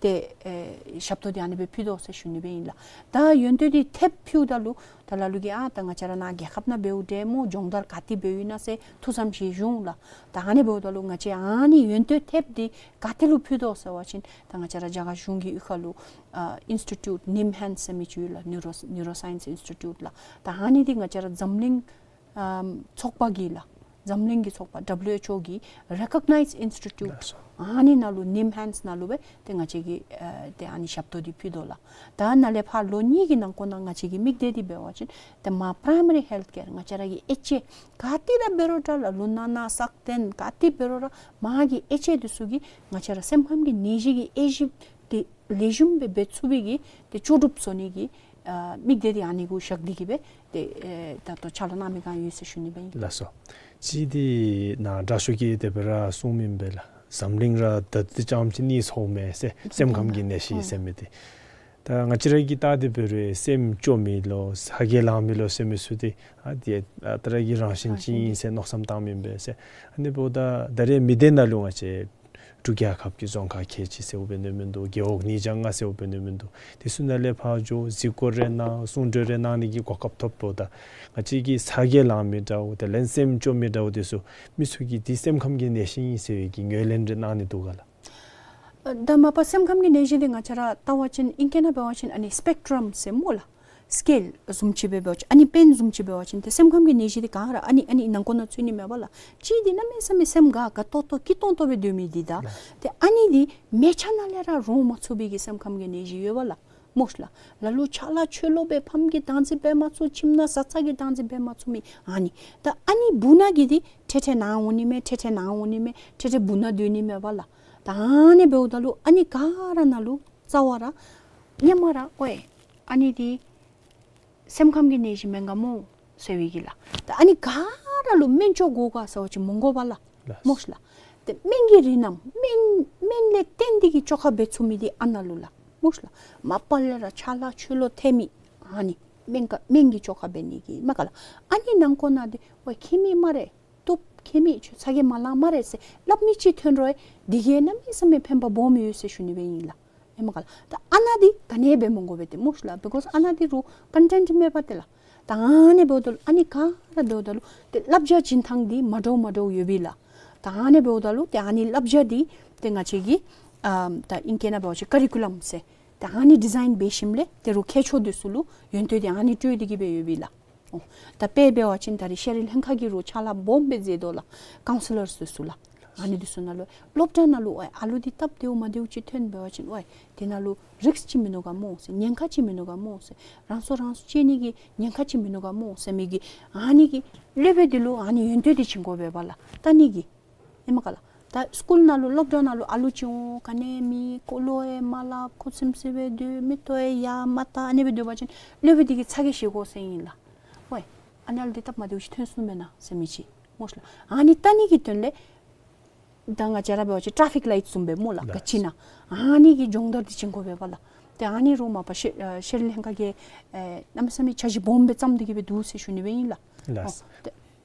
ཏེ་ཨེ་ཞབས་ཏོག་འདི་ཨ་ནི་སྦེ་ཕུལ་དོ་ཟེར་ཞུ་ནི་སྦེ་ཨིན་ལགས། ད་ཡོན་ཏན་འདི་ཐེབས་ཕུལཝ་ད་ལུ་ད་ལ་ལུ་གིས་ཨ་ད་ང་བཅས་ར་ནཱ་རྒྱལ་ཁབ་ནང་འབདཝ་འདྲས་སྨོ། སྦྱོང་བརྡར་ག་ཏེ་འབདཝ་ཨིན་ན་ཟེར་ཐུགས་བསམ་བཞེས་ཞུ་འོང་ལགས། ད་ཨ་ནི་འབདཝ་ད་ལུ་ང་བཅས་ཨ་ནི་ཡོན་ཏན་ཐེབས་འདི་ག་ཏེ་ལུ་ཕུལ་དོ་ཟེར་བ་ཅིན་ད་ང་བཅས་ར་རྒྱ་གར་གཞུང་གི་གཡུས་ཁ་ལུ་ཨ་ཨིནསི་ཊི་ཊིའུཊ་ནིམ་ཧེནཌསི་ཟེར་མི་ཅིག་ཡོད་ལགས། ནིའུ་རོ་ནིའུ་རོ་སའིནསི་ཨིནསི་ཊི་ཊིའུཊ་ལགས། ད་ཨ་ནི་འདི་ང་བཅས་ར་འཛམ་གླིང་ཨམ་ཚོགས་པ་གིས་ལགས། འཛམ་གླིང་གི་ཚོགས་པ་ཌབ་ལུ་ཨེཆ་ཨོ་གིས་རེ་ཀོག་ནའིཛ་ཨིནསི་ཊི་ཊིའུཊ་ལགས་སོ། ཨ་ནི་ནང་ལུ་ནིམ་ཧེནཌསི་ནང་ལུ་སྦེ་ཏེ་ང་བཅས་ཀྱིས་ཨ་ཏེ་ཨ་ནི་ཞབས་ཏོག་འདི་ཕུལ་དོ་ལགས། ད་ནཱ་ལས་ཕར་ལོ་གཉིས་ཀྱི་ནང་འཁོད་ནང་ང་བཅས་ཀྱི་དམིགས་གཏད་འདི་འབད་བ་ཅིན་ཏེ་མར་པ་རའི་མ་རི་ཧེལཐ་ཀེར་ང་བཅས་ར་གི་ཨེཆ་ཨེ་ག་ཏེ་ར་འབད་རུང་འདྲ་ལགས། ལུ་ན་ན་ཟག་སྐྲན་ག་ཏེ་འབད་རུང་ར་མར་གྱི་ཨེཆ་ཨེ་འདི་ཚུ་གིས་ང་བཅས་ར་སེམས་ཁམས་ཀྱི་ནད་གཞི་གི་དབྱེ་ཞིབ་འདི་ལེགས་ཤོམ་སྦེ་འབད་ཚུགས་པའི་གི་ཏེ་ལྕོགས་གྲུབ་བཟོ་ནི་གི་ཨ་དམིགས་གཏད་འདི་ཨ་ནི་གུ་བཞག་སྟེ་གི་སྦེ་ཏེ་ཨེ་ད་ལྟོ་ཕྱག་ལཱ་གནང་མི་ག་ཡོད་ཟེར་ཞུ་ནི་སྦེ་ཨིན། ལགས་སོ། གཅིག་འདི་ནཱ་དྲག་ཤོས་ཀྱིས་དེ་སྦེ་ར་གསུངས་མི་ཨིན་པས་ལགས། འཛམ་གླིང་ར་ད་ལྟོ་རྐྱངམ་ཅིག་གནས་སོང་མས་ཟེར་སེམས་ཁམས་ཀྱི་ནད་གཞི་ཟེར་མི་འདི། ད་ང་བཅས་ར་གིས་བལྟ་སྟེ་འབད་རུང་སེམས་སྐྱོ་མི་ལོ་ཚ་གྱང་ལང་མི་ལོ་ཟེར་མི་ཚུ་འདི་ཨ་འདི་ཨ་ད་རེས་ཀྱི་རང་བཞིན་ཅིག་ཨིན་ཟེར་མནོ་བསམ་བཏང་མི་ཨིན་པས་ཟེར། ཨ་ནི་འབདཝ་ད་ད་རེས་མི་སྡེ་ནང་ལུ་ང་བཅས་འབྲུག་རྒྱལ་ཁབ་ཀྱི་རྫོང་ཁག་ཁལ་གཅིག་ཟེརཝ་འབད་ནི་མིན་འདུག། རྒེད་འོག་ཉིས་བརྒྱ་ལྔ་ཟེརཝ་འབད་ནི་མིན་འདུག། དེ་ཚུ་ནང་ལས་ཕར་འགྱོ་གཟིགས་སྐོར་རེ་གནང་གསུང་གྲོས་རེ་གནང་ནི་གི་གོ་སྐབས་ཐོབ་འབདཝ་ད་ང་བཅས་ཀྱི་ཚ་གྱང་ལང་མི་འདྲཝ་དེ་ལས་སེམས་སྐྱོ་མི་འདྲཝ་དེ་ཚུ་མི་ཚུ་གིས་འདི་སེམས་ཁམས་ཀྱི་ནད་གཞི་ཨིན་ཟེར་བའི་གི་ངོས་ལེན་རེ་གནང་ནི་འདུག་ག་ལགས། ཨ་ད་མ་པ་སེམས་ཁམས་ཀྱི་ནད་གཞི་འདི་ང་བཅས་ར་བལྟ་བ་ཅིན་ཨིང་སྐད་ནང་འབད་བ་ཅིན་ཨ་ནི་སི་པེག་ཊྲམ་ཟེར་སྨོ་ལགས། སི་ཀེལ་བཟུམ་ཅིག་སྦེ་འབད་བ་ཅིན་ཨ་ནི་པེན་བཟུམ་ཅིག་འབད་བ་ཅིན་ཏེ་སེམས་ཁམས་ཀྱི་ནད་གཞི་འདི་ག་ར་ཨ་ནི་ཨ་ནི་ནང་འཁོད་ནང་ཚུད་ནི་མས་པ་ལགས། གཅིག་འདི་གནམ་མེད་ས་མེད་སེམས་དགའ་དགའ་ཏོག་ཏོ་སྐྱིད་ཏོང་ཏོ་སྦེ་སྡོད་མི་འདི་དང་ཏེ་ཨ་ནི་འདི་མལ་ཆ་ནང་ལས་ར་རོ་མ་ཚུགས་པའི་གི་སེམས་ཁམས་ཀྱི་ནད་གཞི་ཡོད་པ་ལགས། སྨོ་ཤ་ལགས། ལ་ལུ་ཆ་ལ་ཆོས་ལུ་སྦེ་ཕམ་གྱིས་བདག་འཛིན་འབད་མ་ཚུགས། ཁྱིམ་ནང་བཟའ་ཚང་གིས་བདག་འཛིན་འབད་མ་ཚུགས་མི་ཨ་ནི། ད་ཨ་ནི་བུ་ནང་གི་འདི་ཐེ་ཐེ་ནཱ་འོང་ནི་མས། ཐེ་ཐེ་ནཱ་འོང་ནི་མས། ཐེ་ཐེ་བུ་ནང་སྡོད་ནི་མས་པ་ལགས། ད་ཨ་ནི་འབདཝ་ད་ལུ་ཨ་ནི་ག་ར་ནང་ལུ་རྩ་བ་ར་ཧེ་མ་ར་ཝའེ་ཨ་ནི་འདི་སེམས་ཁམས་ཀྱི་ནད་གཞི་མེན་ག་སྨོ་ཟེར་བའི་གི་ལགས། ད་ཨ་ནི་ག་ར་ལུ་སྨན་བཅོས་དགོ་ག་ཟེར་བ་ཅིན་མི་དགོ་པ་ལགས། ལགས། སྨོ་ཤ་ལགས། ཏེ་སྨན་གྱི་རིགས་རྣམས་སྨན་སྨན་ལས་བརྟེན་ཏེ་གི་བཅོས་ཁ་འབད་ཚུགས་མི་འདི་ཨ་ནཱ་ལུ་ལགས། སྨོ་ཤ་ལགས། མ་པ་ལས་ར་ཆ་ལ་ཆོས་ལུ་ཐེ་མི་ཨ་ནི་སྨན་ག་སྨན་གྱི་བཅོས་ཁ་འབད་ནི་གི་མས་ག་ལགས། ཨ་ནི་ནང་འཁོད་ནང་འདི་ཝའེ་ཁྱད་མེད་སྨ་རེ། བཏུབ་ཁྱད་མེད། ཁྱོད་ཚ་གྱང་མ་ལང་སྨ་རེ་ཟེར་སླབ་མི་ཅིག་ཐོན་རུང་འདི་གིས་གནམ་མེད་ས་མེད་ཕན་པ་སྦོམ་ཡོད་ཟེར་ཞུ་ནི་སྦེ་ཨིན་ལགས། ཧེ་མ་ག་ལགས། ད་ཨ་ནཱ་འདི་ག་ནི་སྦེ་མི་དགོ་པས་ཏེ་སྨོ་ཤ་ལགས། བི་ཀོསི་ཨ་ནཱ་འདི་རུང་ཀོན་ཊེནཊི་མེད་པ་ཏེ་ལགས། ད་ཨ་ནི་འབདཝ་ད་ལུ་ཨ་ནི་ག་ར་འབདཝ་ད་ལུ་ཏེ་བསླབ་བྱ་བྱིན་ཐངས་འདི་མ་འདྲཝ་མ་འདྲཝ་ཡོད་པས་ལགས། ད་ཨ་ནི་འབདཝ་ད་ལུ་ཏེ་ཨ་ནི་བསླབ་བྱ་འདི་ཏེ་ང་བཅས་ཀྱི་ཨམ་ད་ཨིང་སྐད་ནང་འབད་བ་ཅིན་ཀ་རི་ཀུ་ལམ་ཟེར་ཏེ་ཨ་ནི་ཌི་ཛའིན་འབད་ཞིནམ་ལས་ཏེ་རུང་ཁྱད་ཆོས་འདི་ཚུ་ལུ་ཡོན་ཏན་འདི་ཨ་ནི་སྤྲོད་དེ་གི་སྦེ་ཡོད་པས་ལགས། ཨོ། ད་དཔེ་འབད་བ་ཅིན་ད་རེས་ཤེས་རིག་ལྷན་ཁག་གིས་རུང་ཕྱག་ལཱ་སྦོམ་སྦེ་མཛད་དོ་ལགས། ཀའུན་སི་ལར་འདི་ཚུ་ལགས། ཨ་ནི་འདི་ཚུ་ནང་ལུ་སློབ་གྲྭ་ནང་ལུ་ཨ་ཨ་ལུ་འདི་སྟབས་བདེཝ་མ་བདེཝ་ཅིག་ཐོན་འབད་བ་ཅིན་ཝའེ་དེ་ནང་ལུ་རིསཀ་ཅིག་མིན་ནུག་ག་སྨོ་ཟེར། ཉེན་ཁ་ཅིག་མིན་ནུག་ག་སྨོ་ཟེར། རང་སྲོག་རང་སྲོག་བཅད་ནི་གི་ཉེན་ཁ་ཅིག་མིན་ནུག་ག་སྨོ་ཟེར་མི་གི་ཨ་ནི་གི་སློབ་དཔོན་འདི་ལུ་ཨ་ནི་ཡོན་ཏན་འདི་བྱིན་དགོ་པས་པ་ལགས། ད་ཨ་ནི་གི་ཧེ་མ་ག་ལགས། ད་སི་ཀུལ་ནང་ལུ་སློབ་གྲྭ་ནང་ལུ་ཨ་ལུ་ཅིག་འོང་ག་ནི་མེད་ཀོ་ལོ་ཡང་མ་སླབ་ཁུ་སིམ་སིམ་སྦེ་སྡོད་མིག་ཏོ་ཡང་ཡར་མར་བལྟ་ཨ་ནི་སྦེ་སྡོད་པ་ཅིན་སློབ་དཔོན་འདི་གིས་ཚ་གྱང་བཞེས་དགོ་ཟེར་ཨིན་ལགས། ཝའེ་ཨ་ནི་ཨ་ལུ་འདི་སྟབས་མ་བདེཝ་ཅིག་ཐོན་སོང་མེན་ན་ཟེར་མི་ཅིག་སྨོ་ཤ་ལགས། ཨ་ནི་བལྟ་ནི་གི་དོན་ལས་ད་ང་བཅས་ར་འབད་བ་ཅིན་ཊ་ར་ཕིག་ལའིཊ་བཟུམ་སྦེ་སྨོ་ལགས། ལགས། ག་ཅི་ན་ཨ་ནི་གི་སྦྱོང་བརྡར་འདི་བྱིན་དགོ་པས་པ་ལགས། ཏེ་ཨ་ནི་རུང་མ་པ་ཤེས་ཨ་ཤེས་རིག་ལྷན་ཁག་གིས་ཨེ་གནམ་མེད་ས་མེད་འཆར་གཞི་སྦོམ་སྦེ་བརྩམས་ཏེ་གི་སྦེ་འདུག་ཟེར་ཞུ་ནི་སྦེ་ཨིན་ལགས། ལགས། ཨོ་ཏེ་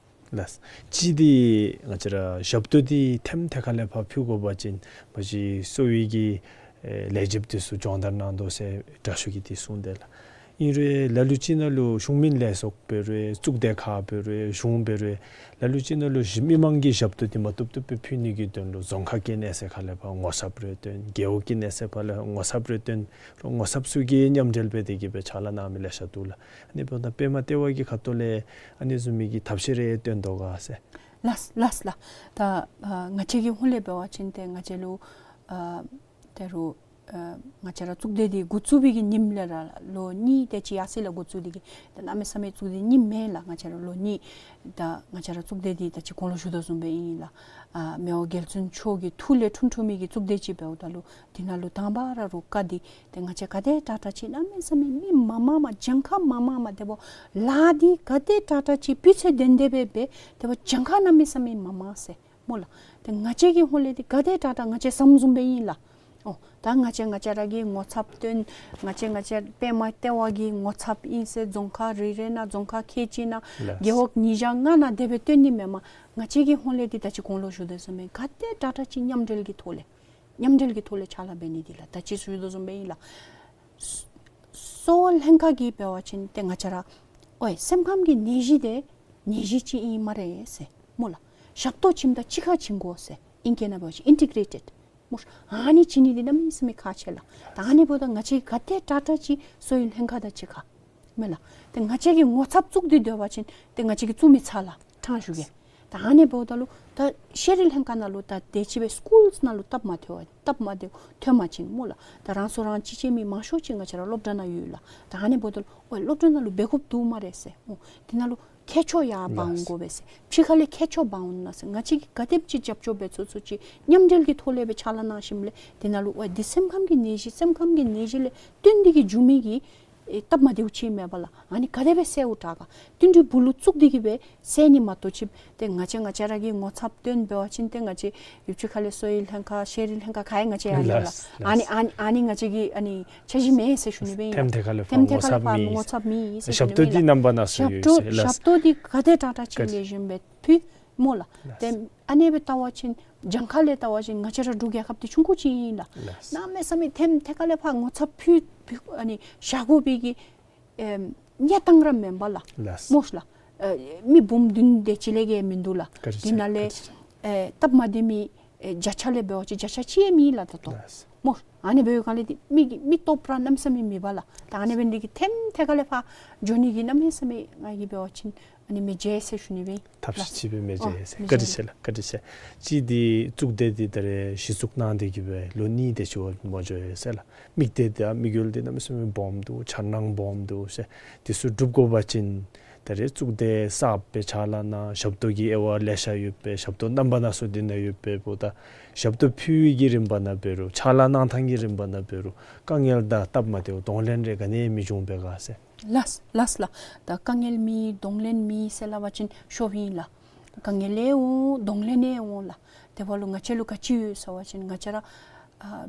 ལགས། གཅིག་འདི་ང་བཅས་ར་ཞབས་ཏོག་འདི་ཐེམ་ཐེ་ཁ་ལས་ཕར་ཕུལ་དགོ་པ་ཅིན་མ་གཞི་གསོ་བའི་གི་ཨེ་ལས་བྱེདཔ་འདི་ཚུ་སྦྱོང་བརྡར་གནང་དོ་ཟེར་དྲག་ཤོས་ཀྱིས་འདི་གསུངས་དེས་ལགས། ཨིན་རུང་ལ་ལུ་ཅིག་ནང་ལུ་གཞུང་མིན་ལས་ཚོགས་འབད་རུང་གཙུག་སྡེ་ཁག་འབད་རུང་གཞུང་འབད་རུང་ལ་ལུ་ཅིག་ནང་ལུ་གཞི་མི་མང་གི་ཞབས་ཏོག་འདི་མ་བཏུབ་བཏུབ་སྦེ་ཕུལ་ནི་གི་དོན་ལུ་རྫོང་ཁག་གི་གནས་ཚད་ཁ་ལས་ཕར་ངོ་ཚབ་རེ་བཏོན། རྒེད་འོག་གི་གནས་ཚད་ཕར་ལས་ངོ་ཚབ་རེ་བཏོན། ངོ་ཚབ་ཚུ་གིས་མཉམ་འབྲེལ་འབད་དེ་གིས་སྦེ་ཕྱག་ལཱ་གནང་མི་ལེ་ཤ་འདུག་ལགས། ཨ་ནི་འབདཝ་ད་པདྨ་ལྟེ་བ་གི་ཁ་ཐུག་ལས་ཨ་ནི་བཟུམ་མའི་གི་ཐབས་ཤེས་རེ་བཏོན་དོ་ག་ཟེར། ལགས་ལགས་ལགས། ད་ཨ་ང་བཅས་ཀྱི་ཧོངས་ལས་འབད་བ་ཅིན་ཏེ་ང་བཅས་ལུ་ཨ་ད་རུང་ཨ་ང་བཅས་ར་གཙུག་སྡེ་འདི་འགོ་བཙུགས་པའི་གི་ཉིནམ་ལས་ར་ལོ་གཉིས་དེ་ཅིག་ཡར་སོང་ཡི་ལགས། འགོ་བཙུགས་ཏེ་གིས་ད་གནམ་མེད་ས་མེད་གཙུག་སྡེ་གཉིས་མེན་ལགས། ང་བཅས་ར་ལོ་གཉིས། ད་ང་བཅས་ར་གཙུག་སྡེ་འདི་ད་ཅི་གོང་ལུ་ཞུ་དོ་བཟུམ་སྦེ་ཨིན་ལགས། ཨ་མི་དབང་རྒྱལ་བཙུན་མཆོག་གི་ཐུགས་ལས་འཁྲུངས་འཁྲུངས་མི་གི་གཙུག་སྡེ་ཅིག་འབདཝ་ད་ལུ་འདི་ནང་ལུ་དང་པ་ར་རུ་བཀའ་འདི་ཏེ་ང་བཅས་ག་དེ་དྲག་དྲག་ཅིག་གནམ་མེད་ས་མེད་མི་མང་མང་མ་གྱངས་ཁ་མང་མང་མ་དེ་འབདཝ་ལཱ་འདི་ག་དེ་དྲག་དྲག་ཅིག་སྤུས་ཚད་ལྡན་ཏེ་སྦེ་འབད་དེ་འབདཝ་གྱངས་ཁ་གནམ་མེད་ས་མེད་མང་མང་ཟེར་སྨོ་ལགས། ཏེ་ང་བཅས་ཀྱི་ཧོངས་ལས་འདི་ག་དེ་དྲག་དྲག་ང་བཅས་བསམ་བཟུམ་སྦེ་ཨིན་ལགས། ཨོ་ད་ང་བཅས་ང་བཅས་ར་གིས་ངོ་ཚབ་བཏོན། ང་བཅས་ང་བཅས་པདྨ་ལྟེ་བ་གི་ངོ་ཚབ་ཨིན་ཟེར་རྫོང་ཁག་རེ་རེ་ནང་རྫོང་ཁག་ཁལ་གཅིག་ནང་ལགས། རྒེད་འོག་ཉིས་བརྒྱ་ལྔ་ནང་དེ་སྦེ་བཏོན་ནི་མེན་མས། ང་བཅས་ཀྱི་ཧོངས་ལས་འདི་ད་ཅི་གོང་ལུ་ཞུ་དོ་བཟུམ་སྦེ་ག་དེ་དྲག་དྲག་ཅིག་མཉམ་འབྲེལ་གྱི་ཐོག་ལས་མཉམ་འབྲེལ་གྱི་ཐོག་ལས་ཕྱག་ལཱ་འབད་ནི་འདི་ལགས། ད་ཅི་ཞུ་དོ་བཟུམ་སྦེ་ཨིན་ལགས། གསོ་བ་ལྷན་ཁག་གིས་འབད་བ་ཅིན་ཏེ་ང་བཅས་ར་ཨོའི་སེམས་ཁམས་ཀྱི་ནད་གཞི་དེ་ནད་གཞི་ཅིག་ཨིན་སྨ་རེ་ཟེར་སྨོ་ལགས། ཞབས་ཏོག་བྱིནམ་ད་གཅིག་ཁར་བྱིན་དགོ་ཟེར་ཨིང་སྐད་ནང་འབད་བ་ཅིན་ཨིན་ཊི་གྲེ་ཊེཌ་སྨོ། ཨ་ནི་བྱིན་ནི་འདི་གནམ་མེད་ས་མེད་ཁག་ཆེ་ལགས། ད་ཨ་ནི་འབདཝ་ད་ང་བཅས་ག་དེ་དྲག་དྲག་ཅིག་གསོ་བའི་ལྷན་ཁག་དང་གཅིག་ཁར་མེན་ལགས། ཏེ་ང་བཅས་ཀྱིས་ངོ་ཚབ་བཙུགས་ཏེ་སྡོད་པ་ཅིན་ཏེ་ང་བཅས་ཀྱིས་བཙུགས་མི་ཚར་ལགས། ཕྲང་ཞུ་གེ། ད་ཨ་ནི་འབདཝ་ད་ལུ་ད་ཤེས་རིག་ལྷན་ཁག་ནང་ལུ་ད་དེ་ཅིག་སྦེ་སི་ཀུལསི་ནང་ལུ་སྟབས་མ་བདེཝ་སྟབས་མ་བདེཝ་ཐོན་པ་ཅིན་སྨོ་ལགས། ད་རང་སོ་རང་ཅིག་ཅིག་མི་མང་ཤོས་ཅིག་ང་བཅས་ར་སློབ་གྲྭ་ནང་ཡོད་ལགས། ད་ཨ་ནི་འབདཝ་ད་ལུ་ཨོའི་སློབ་གྲྭ་ནང་ལུ་འབད་དགོཔ་འདུག་སྨ་རེ་ཟེར། ཨོ་དེ་ནང་ལུ་ཁྱད་ཆོས་ཡར་འབག་འོང་དགོ་པས་ཟེར། ཕྱི་ཁ་ལས་ཁྱད་ཆོས་འབག་འོང་ན་ཟེར། ང་བཅས་ཀྱིས་ག་དེམ་ཅིག་རྒྱབ་སྐྱོར་འབད་ཚུགས་ཚུགས་ཅིག་མཉམ་འབྲེལ་གྱི་ཐོག་ལས་སྦེ་ཕྱག་ལཱ་གནང་ཞིནམ་ལས་དེ་ནང་ལུ་ཨོའི་འདི་སེམས་ཁམས་ཀྱི་ནད་གཞི་སེམས་ཁམས་ཀྱི་ནད་གཞི་ལས་བརྟེན་ཏེ་གིས་འབྱུང་མི་གི་ཨེ་སྟབས་མ་བདེཝ་ཅིག་མེད་པ་ལགས། ཨ་ནི་ག་དེ་སྦེ་སེལཝ་དྲག་ག་བསྟུན་གྲོས་སྦུག་ལུ་བཙུགས་ཏེ་གིས་སྦེ་སེལ་ནི་མ་གཏོགས་ཅིག་ཏེ་ང་བཅས་ང་བཅས་ར་གིས་ངོ་ཚབ་བཏོན་འབད་བ་ཅིན་ཏེ་ང་བཅས་ཡུལ་ཕྱོགས་ཁ་ལས་གསོ་བའི་ལྷན་ཁག་ཤེས་རིག་ལྷན་ཁག་ག་ཡང་ང་བཅས་ཡང་ལགས། ཨ་ནི་ཨ་ནི་ཨ་ནི་ང་བཅས་ཀྱི་ཨ་ནི་འཆར་གཞི་མེད་ཟེར་ཞུ་ནི་སྦེ་ཨིན་ལགས། ཐེམ་ཐེ་ཁ་ལས་ཐེམ་ཐེ་ཁ་ལས་ཕར་ངོ་ཚབ་མེད་ཟེར་ཞུ་ནི་སྦེ་ཨིན་ལགས། ཞབས་ཏོག་འདི་རྣམ་པ་སྣ་ཚོགས་ཡོད་ཟེར་ལགས། ཞབས་ཏོག་འདི་ག་དེ་དྲག་དྲག་ཅིག་ལེགས་ཤོམ་སྦེ་ཕུལ་སྨོ་ལགས། ཏེ་ཨ་ནི་སྦེ་བལྟ་བ་ཅིན་གྱངས་ཁ་ལས་བལྟ་བ་ཅིན་ང་བཅས་ར་འབྲུག་རྒྱལ་ཁབ་འདི་ཆུང་ཀུ་ཅིག་ཨིན་ལགས། གནམ་མེད་ས་མེད་ཐེམ་ཐེ་ཁ་ལས་ཕར་ངོ་ཚབ་ཕུལ་ཕུལ་ཨ་ནི་བཞག་དགོ་པའི་གི་ཨེམ་གནས་སྟངས་ར་མེན་པ་ལགས། སྨོ་ལགས། ཨེ་མི་འབུམ་བདུན་དེ་ཅིག་ལས་བརྒལ་མིན་འདུག་ལགས། དེ་ནང་ལས་ཨེ་སྟབས་མ་བདེ་མི་ཨེ་བརྒྱ་ཆ་ལས་འབད་བ་ཅིན་བརྒྱ་ཆ་གཅིག་མེད་ལགས་ད་ལྟོ། སྨོ་ཨ་ནི་འབདཝ་ལས་འདི་མི་གི་མི་སྟོབས་ར་གནམ་མེད་ས་མེད་མེད་པ་ལགས། ད་ཨ་ནི་འབད་ནི་འདི་གིས་ཐེམ་ཐེ་ཁ་ལས་ཕར་འགྱོ་ནི་གི་གནམ་མེད་ས་མེད་ང་གིས་འབད་བ་ཅིན་ཨ་ནི་མི་བརྗེད་ཟེར་ཞུ་ནི་སྦེ་ཨིན། ཐབས་ཤེས་ཅིག་སྦེ་མི་བརྗེད་ཟེར། བཀའ་དྲིན་ཆེ་ལགས། བཀའ་དྲིན་ཆེ། གཅིག་འདི་གཙུག་སྡེ་འདི་ད་རེས་གཞི་བཙུགས་གནང་སྟེ་གིས་སྦེ་ལོ་གཉིས་དེ་ཅིག་འོང་འགྱོ་ཡི་ཟེར་ལགས། དམིགས་གཏད་དང་དམིགས་ཡུལ་འདི་གནམ་མེད་ས་མེད་སྦོམ་འདུག། འཆར་སྣང་སྦོམ་འདུག་ཟེར། འདི་ཚུ་འགྲུབ་དགོ་པ་ཅིན་ད་རེས་གཙུག་སྡེ་གསརཔ་སྦེ་ཕྱག་ལཱ་གནང་ཞབས་ཏོག་གི་དབྱེ་བ་ལེ་ཤ་ཡོད་པས། ཞབས་ཏོག་རྣམ་པ་སྣ་ཚོགས་འདི་ནང་ཡོད་པས། འབདཝ་ད་ཞབས་ཏོག་ཕུལ་བའི་གི་རིམ་པ་ནང་འབད་རུང་ཕྱག་ལཱ་གནང་ཐངས་ཀྱི་རིམ་པ་ནང་འབད་རུང་དཀའ་ངལ་དང་སྟབས་མ་བདེཝ་གདོང་ལེན་རེ་ག་ནི་མི་འབྱུང་པས་ག་ཟེར། ལགས་ལགས་ལགས། ད་དཀའ་ངལ་མེད་གདོང་ལེན་མེད་ཟེར་སླབ་པ་ཅིན་ཤོབ་ཨིན་ལགས། དཀའ་ངལ་ཡང་འོང་གདོང་ལེན་ཡང་འོང་ལགས། དེ་འབདཝ་ལུ་ང་བཅས་ལུ་ག་ཅི་ཡོད་ཟེར་བ་ཅིན་ང་བཅས་ར་ཨ་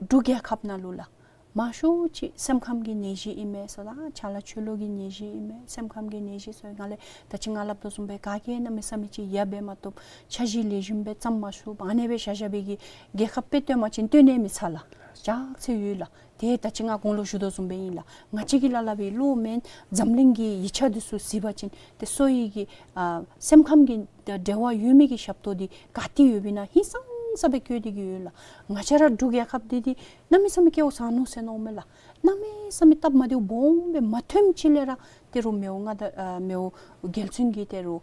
འབྲུག་རྒྱལ་ཁབ་ནང་ལུ་ལགས་མང་ཤོས་ཅིག་སེམས་ཁམས་ཀྱི་ནད་གཞི་ཨིན་མས་ཟེར་དང་ཆ་ལ་ཆོས་ལུགས་ཀྱི་ནད་གཞི་ཨིན་མས། སེམས་ཁམས་ཀྱི་ནད་གཞི་ཟེར་ང་ལས་ད་ཅི་ང་སླབ་དོ་བཟུམ་སྦེ་ག་གིས་གནམ་མེད་ས་མེད་ཅིག་ཡ་འབད་མ་བཏུབ། འཆར་གཞི་ལེགས་ཤོམ་སྦེ་བརྩམ་མ་ཚུགས། ཨ་ནི་སྦེ་བཞག་བཞག་པའི་གི་རྒྱལ་ཁབ་དཔེ་སྟོན་པ་ཅིན་སྟོན་ནི་མི་ཚར་ལགས། ཅག་ཚེ་ཡོད་ལགས། ཏེ་ད་ཅི་ང་གོང་ལུ་ཞུ་དོ་བཟུམ་སྦེ་ཨིན་ལགས། ང་བཅས་ཀྱིས་སླབ་སླབ་པའི་བློ་མེན་འཛམ་གླིང་གི་ཡིག་ཆ་འདི་ཚུ་གཟིགས་པ་ཅིན་ཏེ་གསོ་བའི་གི་ཨ་སེམས་ཁམས་ཀྱི་འབྲེལ་བ་ཡོད་མི་གི་ཞབས་ཏོག་འདི་ག་ཏེ་ཡོདཔ་ཨིན་ན་ཧིང་སངས་ས་སྦེ་བཀོད་དེ་གིས་ཡོད་ལགས། ང་བཅས་ར་འབྲུག་རྒྱལ་ཁབ་འདི་འདི་གནམ་མེད་ས་མེད་སྐལཝ་བཟང་ནུག་ཟེར་མནོཝ་མས་ལགས། གནམ་མེད་ས་མེད་སྟབས་མ་བདེཝ་སྦོམ་སྦེ་མ་ཐོནམ་ཅིག་ལས་ར་ཏེ་རུང་མི་དབང་མངའ་བདག་ཨ་མི་དབང་རྒྱལ་བཙུན་གྱི་ཏེ་རུང་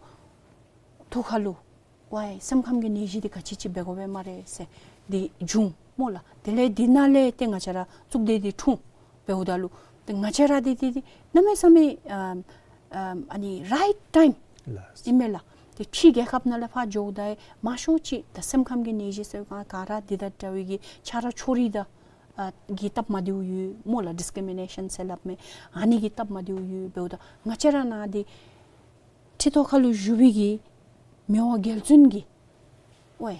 ཐུགས་ཁ་ལུ་ཝའི་སེམས་ཁམས་ཀྱི་ནད་གཞི་འདི་ག་ཅི་ཅིག་འབད་དགོ་པས་སྨ་རེ་ཟེར་འདི་བྱུང་སྨོ་ལགས། དེ་ལས་འདི་ནང་ལས་ཏེ་ང་བཅས་ར་གཙུག་སྡེ་འདི་འཁྲུངས་འབདཝ་ད་ལུ་ཏེ་ང་བཅས་ར་འདི་འདི་འདི་གནམ་མེད་ས་མེད་ཨམ་ཨམ་ཨ་ནི་རའིཊ་ཊའིམ་ལགས། ཨིན་མས་ལགས། ཏེ་ཕྱི་རྒྱལ་ཁབ་ནང་ལས་ཕར་འགྱོཝ་ད་མང་ཤོས་ཅིག་ད་སེམས་ཁམས་ཀྱི་ནད་གཞི་ཟེར་ག་ག་ར་འདི་དང་འདྲ་བའི་གི་ཆ་ར་ཕྱོགས་རིས་དང་ཨ་གི་སྟབས་མ་བདེཝ་ཡོད་སྨོ་ལགས། ཌིསི་ཀི་རི་མི་ནེ་ཤཱན་ཟེར་སླབ་མས། ཨ་ནི་གི་སྟབས་མ་བདེཝ་ཡོད་འབདཝ་ད་ང་བཅས་ར་ནང་འདི་ཁྲི་ཐོག་ཁ་ལུ་བཞུགས་པའི་གི་མི་དབང་རྒྱལ་བཙུན་གྱིས་ཝའི་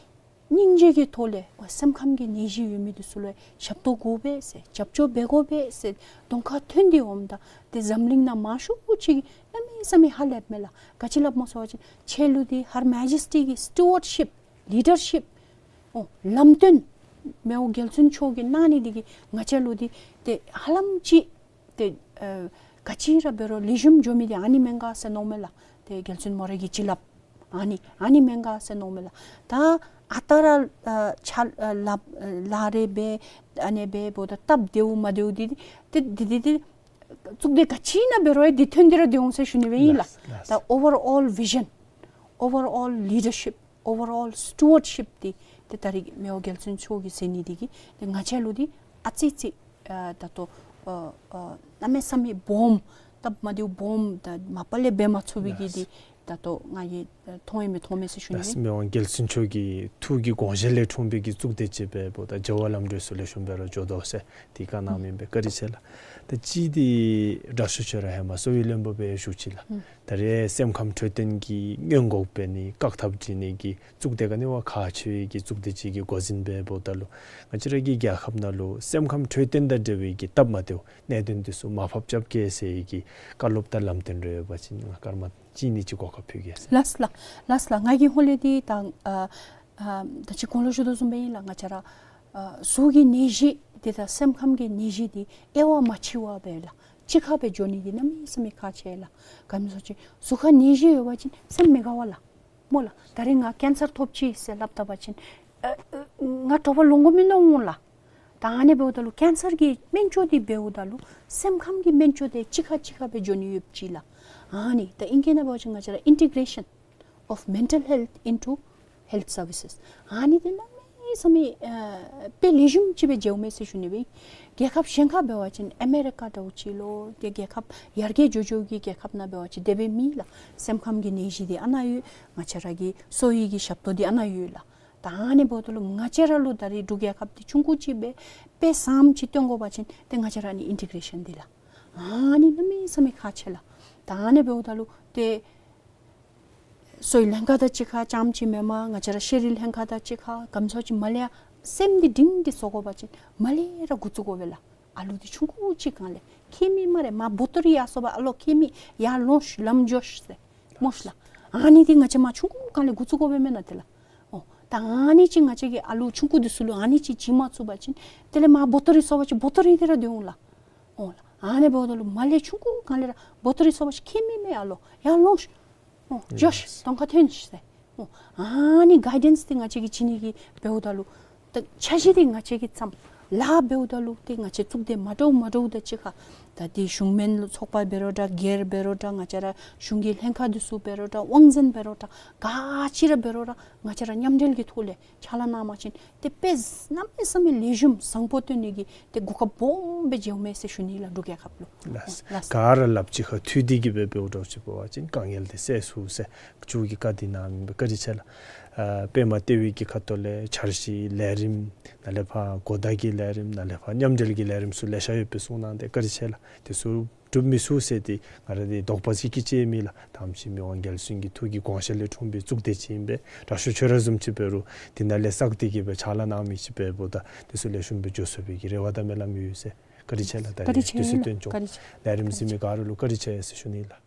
སྙིང་རྗེ་གི་ཐོག་ལས་ཝའི་སེམས་ཁམས་ཀྱི་ནད་གཞི་ཡོད་མི་འདི་ཚུ་ལུ་ཞབས་ཏོག་དགོ་པས་ཟེར་རྒྱབ་སྐྱོར་འབད་དགོ་པས་ཟེར་གདོང་ཁར་ཐོན་ཏེ་འོངམ་ད་ཏེ་འཛམ་གླིང་ནང་མང་ཤོས་ཅིག་གནམ་མེད་ས་མེད་ཧ་ལས་མས་ལགས། ག་ཅི་སླབ་སྨོ་ཟེར་བ་ཅིན་ཁྱེད་ལུ་འདི་Her Majesty གི་སི་ཊི་ཝཊ་ཤིཔ་ལི་ཌར་ཤིཔ་ཨོ་ལམ་སྟོན་མི་དབང་རྒྱལ་བཙུན་མཆོག་གིས་གནང་ནི་འདི་གིས་ང་བཅས་ལུ་འདི་ཏེ་ཧ་ལམ་ཅིག་ཏེ་ ཨ་ག་ཅི་ར་འབད་རུང་ལེགས་ཤོམ་འགྱོ་མི་འདི་ཨ་ནི་མེན་ག་ཟེར་མནོཝ་མས་ལགས། ཏེ་རྒྱལ་བཙུན་མོ་རའི་གི་བྱིན་རླབས་ཨ་ནི་ཨ་ནི་མེན་ག་ཟེར་མནོཝ་མས་ལགས། ད་ཨ་རྟག་ར་ཨ་ཕྱག་ཨ་ལགཔ་ཨ་ལག་རེ་འབད་ཨ་ནི་འབདཝ་ད་སྟབས་བདེཝ་མ་བདེཝ་འདི་ཏེ་འདི་འདི་ཏེ་གཙུག་སྡེ་ག་ཅི་ནང་འབད་རུང་འདི་ཐོན་ཏེ་ར་འདི་འོང་ཟེར་ཞུ་ནི་སྦེ་ཨིན་ལགས། ལགས་ལགས། ད་overall vision, overall leadership, overall stewardship འདི་ཏེ་ད་རིས་མི་དབང་རྒྱལ་བཙུན་མཆོག་གིས་མཛད་ནི་འདི་གིས་ཏེ་ང་བཅས་ལུ་འདི་ཨ་ཙི་ཅིག་ཨ་ད་ལྟོ་ཨ་ཨ་གནམ་མེད་ས་མེད་སྦོམ་སྟབས་མ་བདེཝ་སྦོམ་ད་མ་པ་ལས་འབད་མ་ཚུགས་པའི་གི་ལགས། འདི་ད་ལྟོ་ང་གིས་མཐོང་ཡི་མི་མཐོང་མས་ཟེར་ཞུ་ནི་ལགས། སྦེ། མི་དབང་རྒྱལ་བཙུན་མཆོག་གི་ཐུགས་ཀྱི་དགོངས་བཞེད་ལས་འཁྲུངས་པའི་གི་གཙུག་སྡེ་ཅིག་འབདཝ་ད་བྱ་བ་ལམ་འགྲོ་ཚུ་ལེགས་ཤོམ་སྦེ་ར་འགྱོ་དོ་ཟེར་འདི་བཀའ་གནང་མི་ཨིན་པས། བཀའ་དྲིན་ཆེ་ལགས། ད་ཅི་འདི་དྲག་ཤོས་ཁྱོད་ར་ཧེ་མ་གསོ་བའི་བློན་པོ་སྦེ་བཞུགས་ཅི་ལགས། ཨུམ། ད་རེས་སེམས་ཁམས་འཕྲོད་བསྟེན་གྱི་སྔོན་འགོག་འབད་ནི་བཀག་ཐབས་འབད་ནི་གི་གཙུག་སྡེ་ག་ནི་བ་ཁག་ཆེ་བའི་གི་གཙུག་སྡེ་ཅིག་གི་འགོ་འཛིན་འབདཝ་ད་ལུ་ང་བཅས་ར་གི་རྒྱལ་ཁབ་ནང་ལུ་སེམས་ཁམས་འཕྲོད་བསྟེན་དང་འབྲེལ་བའི་གི་སྟབས་མ་བདེཝ་གནད་དོན་འདི་ཚུ་མར་ཕབ་རྐྱབ་གེ་ཟེར་བའི་གི་བཀའ་སློབ་དང་ལམ་སྟོན་རེ་ཡོད་པ་ཅིན་ང་སྐར་མ་གཅིག་གཉིས་ཅིག་གོ་སྐབས་ཕུལ་གེ་ཟེར། ལགས་ལགས། ལགས་ལགས། ང་གིས་ཧོང་ལས་འདི་ད་ཨ་ཨ་ད་ཅི་གོང་ལུ་ཞུ་དོ་བཟུམ་སྦེ་ཨིན་ལགས། ང་བཅས་ར་ཨ་གཟུགས་ཀྱི་ནད་གཞི་འདི་དང་སེམས་ཁམས་ཀྱི་ནད་གཞི་འདི་དབྱེ་བ་མ་ཕྱེ་བར་སྦེ་ལགས་གཅིག་ཁར་སྦེ་འགྱོ་ནི་འདི་གནམ་མེད་ས་མེད་ཁག་ཆེ་ལགས། ག་ཅི་སྨོ་ཟེར་བ་ཅིན་གཟུགས་ཁར་ནད་གཞི་ཡོད་པ་ཅིན་སེམས་མི་དགའ་བས་ལགས། སྨོ་ལགས། ད་རིས་ང་ཀེན་སར་ཐོབ་ཅི་ཟེར་སླབ་ད་པ་ཅིན་ཨ་ཨ་ང་དྲོ་པ་ལོང་དགོ་མི་མནོ་འོང་ལགས། ད་ཨ་ནི་འབདཝ་ད་ལུ་ཀེན་སར་གྱི་སྨན་བཅོས་འདི་འབདཝ་ད་ལུ་སེམས་ཁམས་ཀྱི་སྨན་བཅོས་འདི་གཅིག་ཁར་གཅིག་ཁར་སྦེ་འགྱོ་ནི་ཡོདཔ་ཅིག་ལགས། ཨ་ནི་ད་ཨིང་སྐད་ནང་འབད་བ་ཅིན་ང་བཅས་ར་integration of mental health into health services ཨ་ནི་འདི་གནམ་མེད་ས་མེད་ཨ་དཔེ་ལེགས་ཤོམ་ཅིག་སྦེ་མཇལཝ་མས་ཟེར་ཞུ་ནི་སྦེ། རྒྱལ་ཁབ་གཞན་ཁར་འབད་བ་ཅིན་ཨ་མེ་རི་ཀ་འདྲཝ་ཅིག་ལོ་ཏེ་རྒྱལ་ཁབ་ཡར་རྒྱས་འགྱོ་འགྱོ་གི་རྒྱལ་ཁབ་ནང་འབད་བ་ཅིན་དེ་སྦེ་མེད་ལགས། སེམས་ཁམས་ཀྱི་ནད་གཞི་འདི་ཨ་ནཱ་ཡོད། ང་བཅས་ར་གི་གསོ་བའི་གི་ཞབས་ཏོག་འདི་ཨ་ནཱ་ཡོད་ལགས། ད་ཨ་ནི་འབདཝ་ད་ལུ་ང་བཅས་ར་ལུ་ད་རིས་འབྲུག་རྒྱལ་ཁབ་འདི་ཆུང་ཀུ་ཅིག་སྦེ་དཔེ་བཟངམ་ཅིག་སྟོན་དགོ་པ་ཅིན་ཏེ་ང་བཅས་ར་ཨ་ནི་ཨིན་ཊི་གེ་རེ་ཤཱན་འདི་ལགས། ཨ་ནི་གནམ་མེད་ས་མེད་ཁག་ཆེ་ལགས། ད་ཨ་ནི་འབདཝ་ད་ལུ་ཏེ་གསོ་བའི་ལྷན་ཁག་དང་གཅིག་ཁར་རྐྱངམ་ཅིག་མེན་པར་ང་བཅས་ར་ཤེས་རིག་ལྷན་ཁག་དང་གཅིག་ཁར་ག་ཅི་སྨོ་ཟེར་བ་ཅིན་མར་ལས་ཡར་སེམས་འདི་སྒྲིང་སྒྲི་བཟོ་དགོ་པ་ཅིན་མར་ལས་ར་འགོ་བཙུགས་དགོ་པས་ལགས། ཨ་ལུ་འདི་ཆུང་ཀུ་ཅིག་སྒང་ལས་ཁྱད་མེད་སྨ་རེ་མར་བོ་ཏོ་རི་ཡར་སོང་པ་ཨ་ལོ་ཁྱད་མེད་ཡར་ལོངས་ཤིག་ལམ་འགྱོ་ཤིག་ཟེར་སྨོ་ཤིག་ལགས། ཨ་ནི་འདི་ང་བཅས་མར་ཆུང་ཀུ་སྒང་ལས་འགོ་བཙུགས་དགོ་པས་མེན་ན་ཏེ་ལགས། ཨོ་ད་ཨ་ནི་ཅིག་ང་བཅས་ཀྱིས་ཨ་ལུ་ཆུང་ཀུ་འདི་ཚུ་ལུ་ཨ་ནི་ཅིག་བྱིན་མ་ཚུགས་པ་ཅིན་དེ་ལས་མར་བོ་ཏོ་རི་སོང་པ་ཅིན་བོ་ཏོ་རི་འདི་ར་སྡོད་འོང་ལགས། ཨོ་ལགས། ཨ་ནི་འབདཝ་ད་ལུ་མར་ལས་ཆུང་ཀུ་སྒང་ལས་ར་བོ་ཏོ་རི་སོང་པ་ཅིན་ཁྱད་མེད་མེད་ཨ་ལོ་ཡར་ལོངས་ཤིག། ཨོ་འགྱོ་ཤིག། གདོང་ཁར་ཐོན་ཤིག་ཟེར། ཨོ་ཨ་ནི་གའི་ཌེནསི་འདི་ང་བཅས་ཀྱིས་བྱིན་ནི་གི་འབདཝ་ད་ལུ་ད་འཆར་གཞི་འདི་ང་བཅས་ཀྱིས་བརྩམས། ལཱ་འབདཝ་ད་ལུ་ཏེ་ང་བཅས་གཙུག་སྡེ་མ་འདྲཝ་མ་འདྲཝ་དང་གཅིག་ཁར་ད་འདི་གཞུང་མིན་ཚོགས་པ་འབད་རུང་འདྲ་སྒེར་འབད་རུང་འདྲ་ང་བཅས་ར་གཞུང་གི་ལྷན་ཁག་འདི་ཚུ་འབད་རུང་འདྲ་དབང་འཛིན་འབད་རུང་འདྲ་ག་ཅི་ར་འབད་རུང་འདྲ་ང་བཅས་ར་མཉམ་འབྲེལ་གྱི་ཐོག་ལས་ཕྱག་ལཱ་གནང་པ་ཅིན་ཏེ་དཔེ་གནམ་མེད་ས་མེད་ལེགས་ཤོམ་བཟང་པོ་སྟོན་ནི་གི་ཏེ་གོ་སྐབས་སྦོམ་སྦེ་མཇལཝ་མས་ཟེར་ཞུ་ནི་ལགས་འབྲུག་རྒྱལ་ཁབ་ལུ། ལགས། ལགས། ག་ར་ལགཔ་གཅིག་ཁར་མཐུད་དེ་གི་སྦེ་འབདཝ་འདྲཝ་ཅིག་འབད་བ་ཅིན་དཀའ་ངལ་འདི་སེལ་ཚུགས་ཟེར་མཇུག་གི་བཀའ་འདི་གནང་མི་སྦེ་བཀའ་དྲིན་ཆེ་ལགས། ཨ་པདྨ་ལྟེ་བའི་གི་ཁ་ཐུག་ལས་འཆར་གཞི་ལས་རིམ་ནཱ་ལས་ཕར་གོ་བརྡ་གི་ལས་རིམ་ནཱ་ལས་ཕར་མཉམ་འབྲེལ་གྱི་ལས་རིམ་ཚུ་ལེ་ཤ་ཡོད་པའི་གསུང་གནང་སྟེ་བཀའ་དྲིན་ཆེ་ལགས། དེ་ཚུ་འགྲུབ་མི་ཚུགས་ཟེར་ཏེ་ང་ར་འདི་དོགས་པ་ཅིག་གི་ཅིག་མེད་ལགས། ད་ཅི་མི་དབང་རྒྱལ་བཙུན་གྱི་ཐུགས་ཀྱི་དགོངས་བཞེད་ལས་འཁྲུངས་པའི་གཙུག་སྡེ་ཅིག་ཨིན་པས། དྲག་ཤོས་ཁྱོད་ར་བཟུམ་ཅིག་འབད་རུང་འདི་ནང་ལས་བསགས་ཏེ་གི་སྦེ་ཕྱག་ལཱ་གནང་མི་ཅིག་འབདཝ་ད་དེ་ཚུ་ལེགས་ཤོམ་སྦེ་འགྱོ་ཚུགས་པའི་གི་རེ་བ་དང་སྨོན་ལམ་ཡོད་ཟེར། བཀའ་དྲིན་ཆེ་ལགས། ད་བཀའ་རིས་དུས་ཚོད་བཏོན་ཆོག། བཀའ་དྲིན་ཆེ། ལས་རིམ་གཟིགས་མི་ག་ར་ལུ་བཀའ་དྲིན་ཆེ་ཟེར་ཞུ་ནི་ལགས།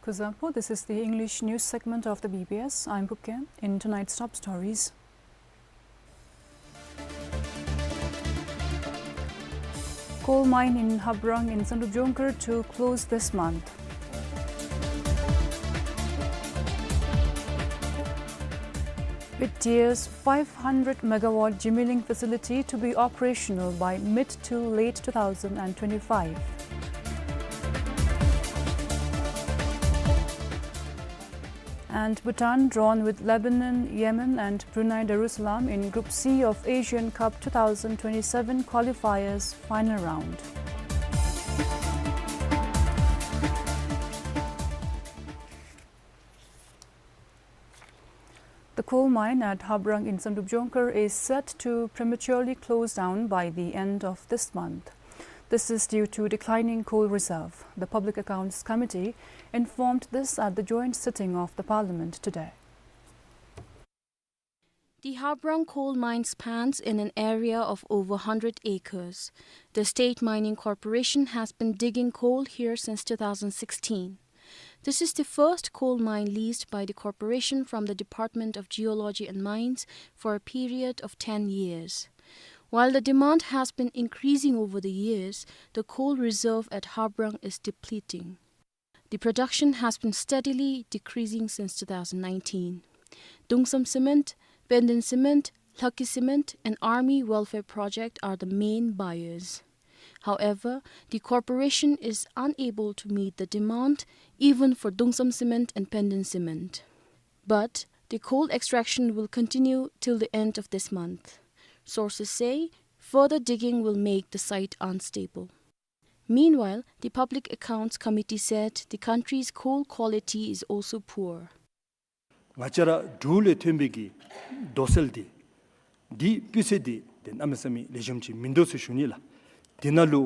Kuzuzangpo, this is the English news segment of the B B S. I'm Puke. In tonight's top stories: Coal mine in Habrang in Sanrup Jongkhar to close this month. With Tia's five hundred megawatt Jimilin facility to be operational by mid to late two thousand twenty-five. And Bhutan drawn with Lebanon, Yemen and Brunei Darussalam in Group C of Asian Cup two thousand twenty-seven qualifiers final round. The coal mine at Habrang in Samdrup Jongkhar is set to prematurely close down by the end of this month. This is due to declining coal reserve, the Public Accounts Committee informed this at the joint sitting of the Parliament today. The Habrang coal mine spans in an area of over hundred acres. The State Mining Corporation has been digging coal here since two thousand sixteen. This is the first coal mine leased by the corporation from the Department of Geology and Mines for a period of ten years. While the demand has been increasing over the years, the coal reserve at Habrang is depleting. The production has been steadily decreasing since two thousand nineteen. Dungsam Cement, Penden Cement, Lhakki Cement, and Army Welfare Project are the main buyers. However, the corporation is unable to meet the demand even for Dungsam Cement and Penden Cement. But the coal extraction will continue till the end of this month. Sources say further digging will make the site unstable. Meanwhile, the Public Accounts Committee said the country's coal quality is also poor. ང་བཅས་ར་འབྲུག་ལས་ཐོན་པའི་གི་རྡོ་སོལ་འདི་འདི་སྤུས་ཚད་འདི་ཏེ་གནམ་མེད་ས་མེད་ལེགས་ཤོམ་ཅིག་མིན་འདུག་ཟེར་ཞུ་ནི་ལགས། འདི་ནང་ལུ་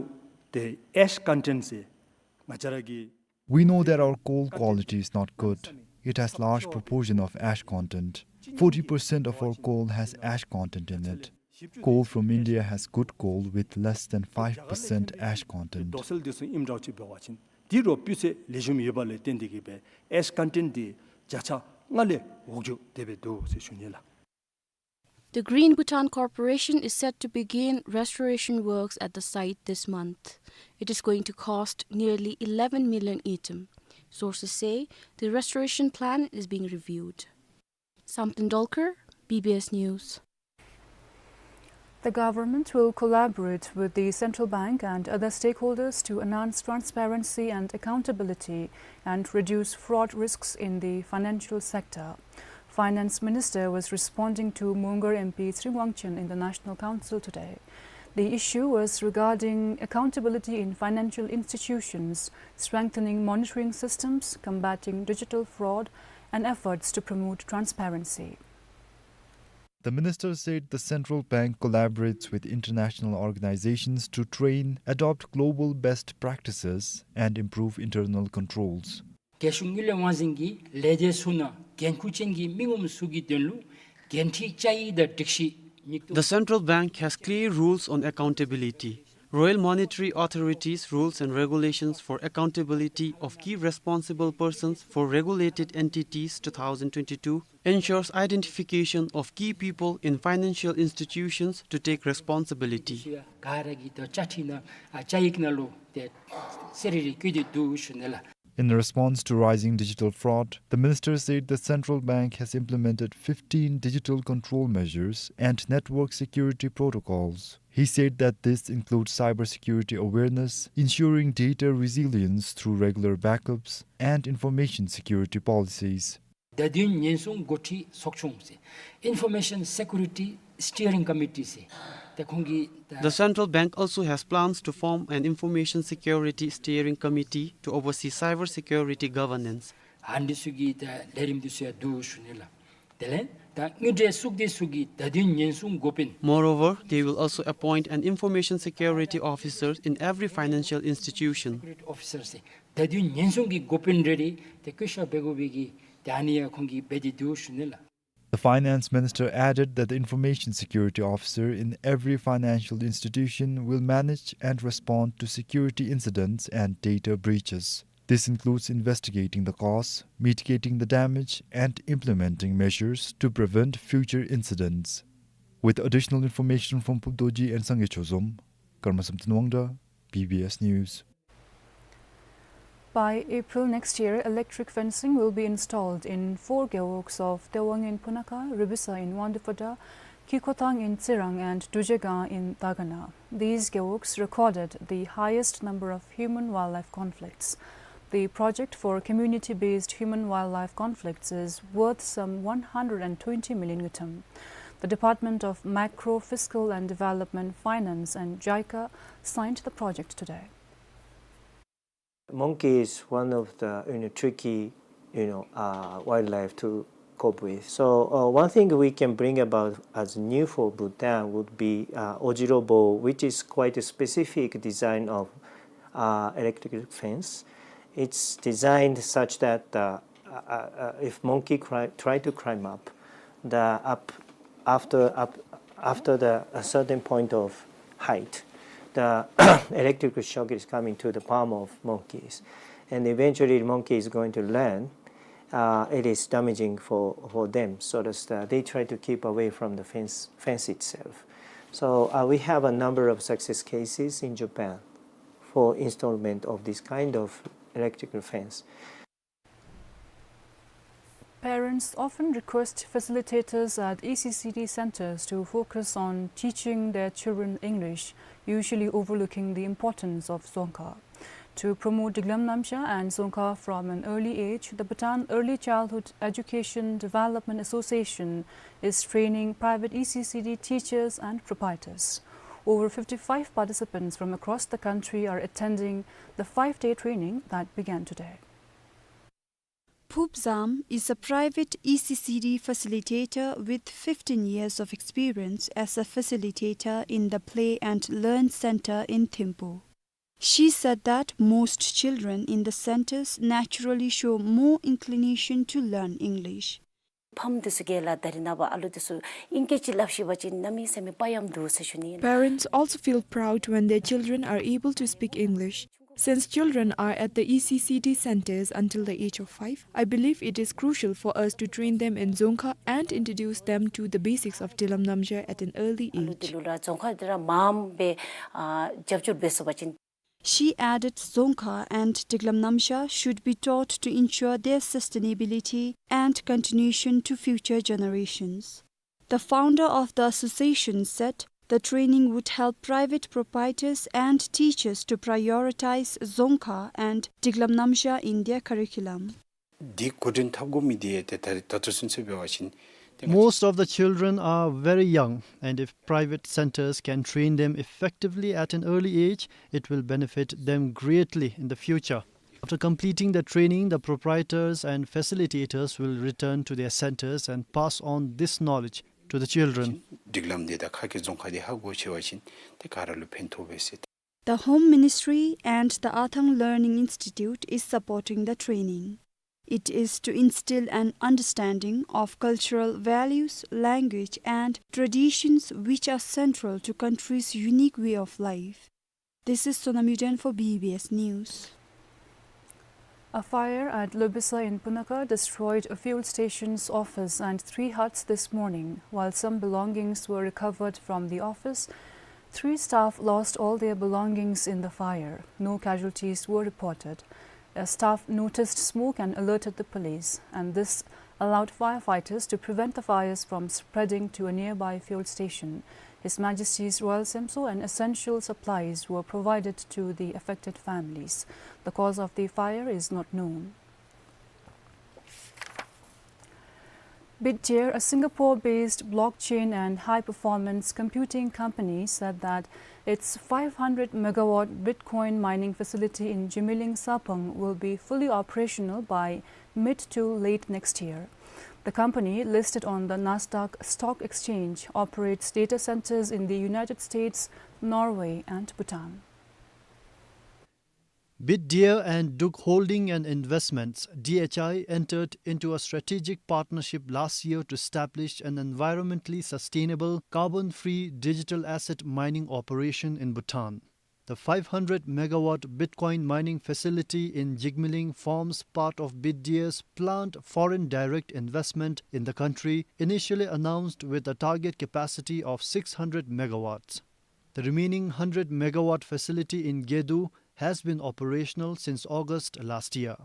ཏེ་ash content ཟེར་ང་བཅས་ར་གི We know that our coal quality is not good. It has large proportion of ash content. Forty percent of our coal has ash content in it. Coal from India has good coal with less than five percent ash content. རྡོ་སོལ་འདི་ཚུ་ཨིནམ་འདྲཝ་ཅིག་འབད་བ་ཅིན་འདི་རོགས་སྤུས་ཚད་ལེགས་ཤོམ་ཡོད་པ་ལས་བརྟེན་ཏེ་གིས་སྦེ་ash content འདི་བརྒྱ་ཆ་ལྔ་ལས་འོག་འགྱོ་སྟེ་སྦེ་འདུག་ཟེར་ཞུ་ནི་ལགས། The Green Bhutan Corporation is set to begin restoration works at the site this month. It is going to cost nearly eleven million ngultrum. Sources say the restoration plan is being reviewed. Samten Dolkar, B B S News. The government will collaborate with the central bank and other stakeholders to enhance transparency and accountability and reduce fraud risks in the financial sector. Finance Minister was responding to Mongar M P Tshering Wangchen in the National Council today. The issue was regarding accountability in financial institutions, strengthening monitoring systems, combating digital fraud, and efforts to promote transparency. The minister said the central bank collaborates with international organizations to train, adopt global best practices, and improve internal controls. རྒྱལ་གཞུང་དངུལ་ལས་དབང་འཛིན་གྱི་ལས་སྡེ་ཚུ་ནང་འགན་ཁུར་ཅན་གྱི་མི་ངོམ་ཚུ་གི་དོན་ལུ་འགན་འཁྲི་བཅའ་ཡིག་དང་སྒྲིག་གཞི་མིག་ཏོ། The central bank has clear rules on accountability. Royal Monetary Authority's rules and regulations for accountability of key responsible persons for regulated entities two thousand twenty-two ensures identification of key people in financial institutions to take responsibility. ག་ར་གི་དོ་བཅའ་ཁྲིམས་ནང་ཨ་བཅའ་ཡིག་ནང་ལུ་ཏེ་གསལ་རི་རི་བཀོད་དེ་འདུག་ཞུ་ནི་ལགས། In response to rising digital fraud, the minister said the central bank has implemented fifteen digital control measures and network security protocols. He said that this includes cybersecurity awareness, ensuring data resilience through regular backups, and information security policies. བརྡ་དོན་ཉེན་སྲུང་འགོ་ཁྲིད་ཚོགས་ཆུང་ཟེར་Information Security Steering Committee ཟེར་ཏེ་ཁོང་གིས་ད། The central bank also has plans to form an Information Security Steering Committee to oversee cyber security governance. ཨ་ནི་ཚུ་གི་ད་ལས་རིམ་འདི་ཚུ་ཡང་འདུག་ཞུ་ནི་ལགས། དེ་ལས་ད་དངུལ་འབྲེལ་གཙུག་སྡེ་ཚུ་གི་བརྡ་དོན་ཉེན་སྲུང་འགོ་དཔོན། Moreover, they will also appoint an Information Security Officer in every financial institution. Security Officer ཟེར་བརྡ་དོན་ཉེན་སྲུང་གི་འགོ་དཔོན་རེ་རེ་ཏེ་བསྐོ་བཞག་འབད་དགོ་པའི་གི་ཏེ་ཨ་ནི་ཡང་ཁོང་གིས་འབད་དེ་འདུག་ཞུ་ནི་ལགས། The finance minister added that the information security officer in every financial institution will manage and respond to security incidents and data breaches. This includes investigating the cause, mitigating the damage, and implementing measures to prevent future incidents. With additional information from Phub Dorji and Sangay Chozom, Karma Samten Wangda, B B S News. By April next year, electric fencing will be installed in four gewogs of Tewang in Punakha, Ribisa in Wangdue Phodrang, Kikotang in Tsirang, and Dujegang in Dagana. These gewogs recorded the highest number of human-wildlife conflicts. The project for community-based human-wildlife conflicts is worth some one hundred and twenty million ngultrum. The Department of Macro, Fiscal and Development Finance and JICA signed the project today. Monkey is one of the, you know, tricky, you know, uh, wildlife to cope with. So, uh, one thing we can bring about as new for Bhutan would be, uh, Ojiro Bo, which is quite a specific design of, uh, electric fence. It's designed such that, uh, uh, uh, if monkey cri-, try to climb up, the up, after, up, after the, a certain point of height, the electrical shock is coming to the palm of monkeys, and eventually the monkey is going to learn, uh, it is damaging for, for them, so that's the, they try to keep away from the fence, fence itself. So, uh, we have a number of success cases in Japan for installment of this kind of electrical fence. Parents often request facilitators at E C C D centers to focus on teaching their children English, usually overlooking the importance of Dzongkha. To promote Diklam Namsha and Dzongkha from an early age, the Bhutan Early Childhood Education Development Association is training private E C C D teachers and proprietors. Over fifty-five participants from across the country are attending the five-day training that began today. Phup Zam is a private E C C D facilitator with fifteen years of experience as a facilitator in the Play and Learn Center in Thimphu. She said that most children in the centers naturally show more inclination to learn English. ཕམ་འདི་ཚུ་གིས་ལགས་ད་རིས་ནངས་པ་ཨ་ལུ་འདི་ཚུ་ཨིན་སྐད་ཅིག་སླབ་ཤེས་པ་ཅིན་གནམ་མེད་ས་མེད་དཔའ་ཡངས་འདུག་ཟེར་ཞུ་ནི་ཨིན། Parents also feel proud when their children are able to speak English. Since children are at the E C C D centers until the age of five, I believe it is crucial for us to train them in Dzongkha and introduce them to the basics of Diklam Namsha at an early age. ཨ་ལུ་འདི་ལུ་ར་རྫོང་ཁ་འདི་ར་མངམ་སྦེ་ཨ་རྒྱབ་སྐྱོར་འབད་ཚུགས་པ་ཅིན། She added, Dzongkha and Diklam Namsha should be taught to ensure their sustainability and continuation to future generations. The founder of the association said the training would help private proprietors and teachers to prioritize Dzongkha and Diklam Namsha in their curriculum. འདི་འགོ་འདྲེན་འཐབ་དགོ་མི་འདི་ཏེ་ད་ད་ལྟོ་ཚུན་ཚོད་འབད་བ་ཅིན་ཏེ་Most of the children are very young, and if private centers can train them effectively at an early age, it will benefit them greatly in the future. After completing the training, the proprietors and facilitators will return to their centers and pass on this knowledge to the children. སྒྲིག་ལམ་འདི་དང་ཁ་སྐད་རྫོང་ཁ་འདི་ཧ་གོ་ཆེ་བ་ཅིན་ཏེ་ག་ར་ལུ་ཕན་ཐོགས་པས་ཟེར། The Home Ministry and the Athang Learning Institute is supporting the training. It is to instill an understanding of cultural values, language, and traditions which are central to country's unique way of life. This is Sonam Yuden for B B S News. A fire at Lobisa in Punakha destroyed a fuel station's office and three huts this morning. While some belongings were recovered from the office, three staff lost all their belongings in the fire. No casualties were reported. A staff noticed smoke and alerted the police, and this allowed firefighters to prevent the fires from spreading to a nearby fuel station. His Majesty's Royal Semso and essential supplies were provided to the affected families. The cause of the fire is not known. Bitdeer, a Singapore-based blockchain and high-performance computing company, said that its five hundred megawatt Bitcoin mining facility in Jigmeling, Sarpang, will be fully operational by mid to late next year. The company, listed on the Nasdaq Stock Exchange, operates data centers in the United States, Norway, and Bhutan. Bitdeer and Duk Holding and Investments, D H I, entered into a strategic partnership last year to establish an environmentally sustainable, carbon-free digital asset mining operation in Bhutan. The five hundred megawatt Bitcoin mining facility in Jigmeling forms part of Bitdeer's planned foreign direct investment in the country, initially announced with a target capacity of six hundred megawatts. The remaining hundred megawatt facility in Gedu has been operational since August last year.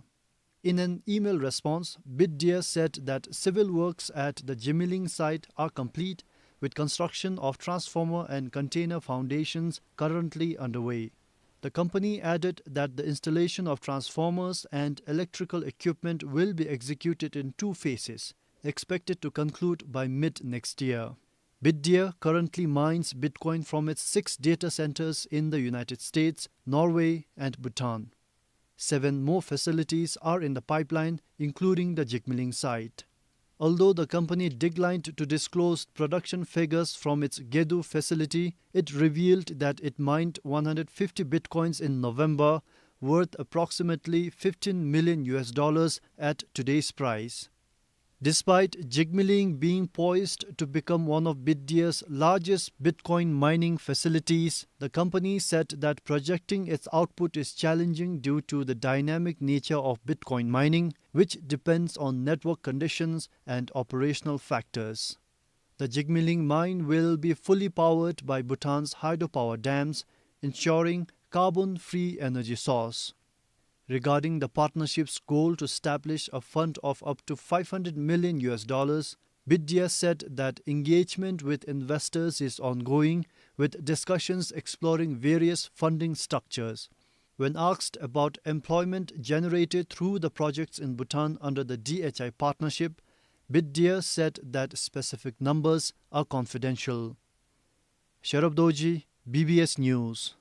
In an email response, Bidya said that civil works at the Jigmeling site are complete, with construction of transformer and container foundations currently underway. The company added that the installation of transformers and electrical equipment will be executed in two phases, expected to conclude by mid next year. Bidya currently mines Bitcoin from its six data centers in the United States, Norway, and Bhutan. Seven more facilities are in the pipeline, including the Jigmeling site. Although the company declined to disclose production figures from its Gedu facility, it revealed that it mined one hundred fifty bitcoins in November, worth approximately fifteen million U S dollars at today's price. Despite Jigmeling being poised to become one of Bidya's largest Bitcoin mining facilities, the company said that projecting its output is challenging due to the dynamic nature of Bitcoin mining, which depends on network conditions and operational factors. The Jigmeling mine will be fully powered by Bhutan's hydropower dams, ensuring carbon-free energy source. Regarding the partnership's goal to establish a fund of up to five hundred million U S dollars, Bidya said that engagement with investors is ongoing, with discussions exploring various funding structures. When asked about employment generated through the projects in Bhutan under the D H I partnership, Bidya said that specific numbers are confidential. Sherab Dorji, B B S News.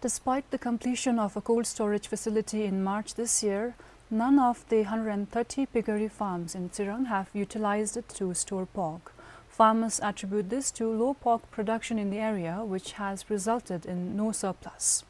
Despite the completion of a cold storage facility in March this year, none of the hundred and thirty piggery farms in Tsirang have utilized it to store pork. Farmers attribute this to low pork production in the area, which has resulted in no surplus.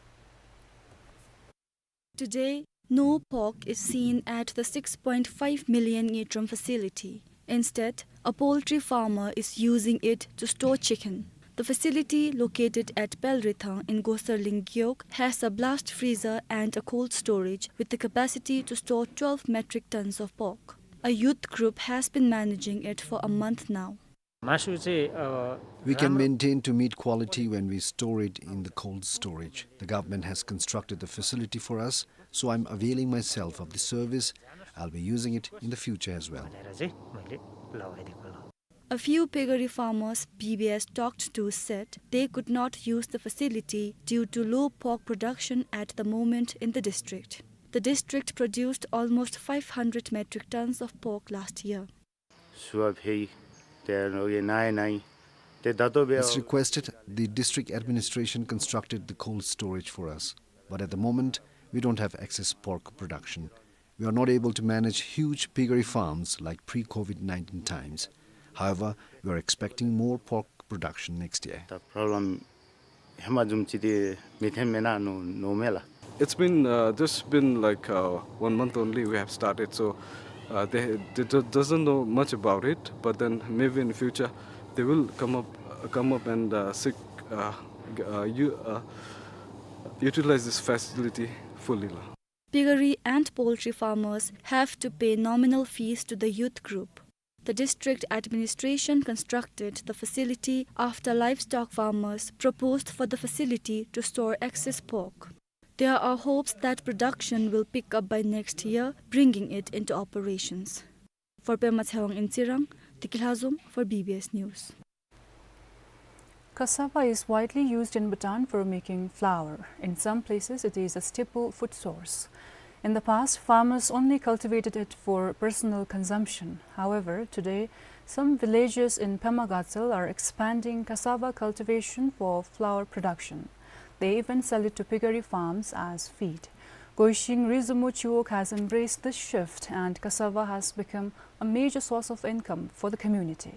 Today, no pork is seen at the six point five million Ngitrom facility. Instead, a poultry farmer is using it to store chicken. The facility, located at Pelrithang in Gosarling Gewog, has a blast freezer and a cold storage with the capacity to store twelve metric tons of pork. A youth group has been managing it for a month now. मासु चाहिँ, अ, We can maintain to meet quality when we store it in the cold storage. The government has constructed the facility for us, so I'm availing myself of the service. I'll be using it in the future as well. भनेर चाहिँ मैले लगाइदिएको ल। A few piggery farmers B B S talked to said they could not use the facility due to low pork production at the moment in the district. The district produced almost five hundred metric tons of pork last year. Suwa phei, te no ye nai nai, te dato be As requested, the district administration constructed the cold storage for us. But at the moment, we don't have excess pork production. We are not able to manage huge piggery farms like pre-COVID nineteen times. However, we are expecting more pork production next year. The problem Hema jum chidi mithem mena no, no mela. It's been, uh, just been like, uh, one month only we have started, so, uh, they, they do-, doesn't know much about it. But then maybe in future they will come up, uh, come up and, uh, seek, uh, g-, uh, u-, uh, utilize this facility fully la. Piggery and poultry farmers have to pay nominal fees to the youth group. The district administration constructed the facility after livestock farmers proposed for the facility to store excess pork. There are hopes that production will pick up by next year, bringing it into operations. For Pema Tshewang in Tsirang, Deki Lhazom for B B S News. Cassava is widely used in Bhutan for making flour. In some places, it is a staple food source. In the past, farmers only cultivated it for personal consumption. However, today, some villages in Pema Gatshel are expanding cassava cultivation for flour production. They even sell it to piggery farms as feed. Goishing Rizemo Chiwog has embraced this shift, and cassava has become a major source of income for the community.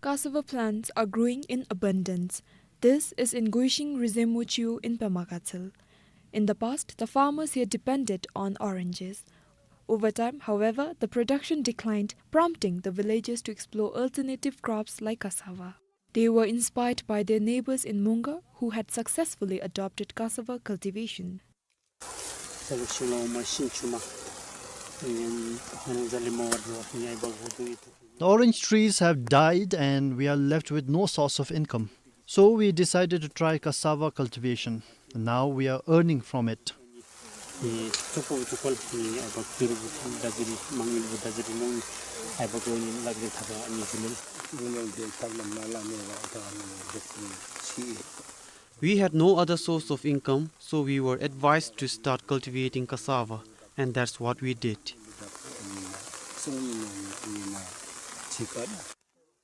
Cassava plants are growing in abundance. This is in Goishing Rizemo Chiwog in Pema Gatshel. In the past, the farmers here depended on oranges. Over time, however, the production declined, prompting the villagers to explore alternative crops like cassava. They were inspired by their neighbors in Monga, who had successfully adopted cassava cultivation. The orange trees have died and we are left with no source of income. So we decided to try cassava cultivation. Now we are earning from it. We had no other source of income, so we were advised to start cultivating cassava, and that's what we did.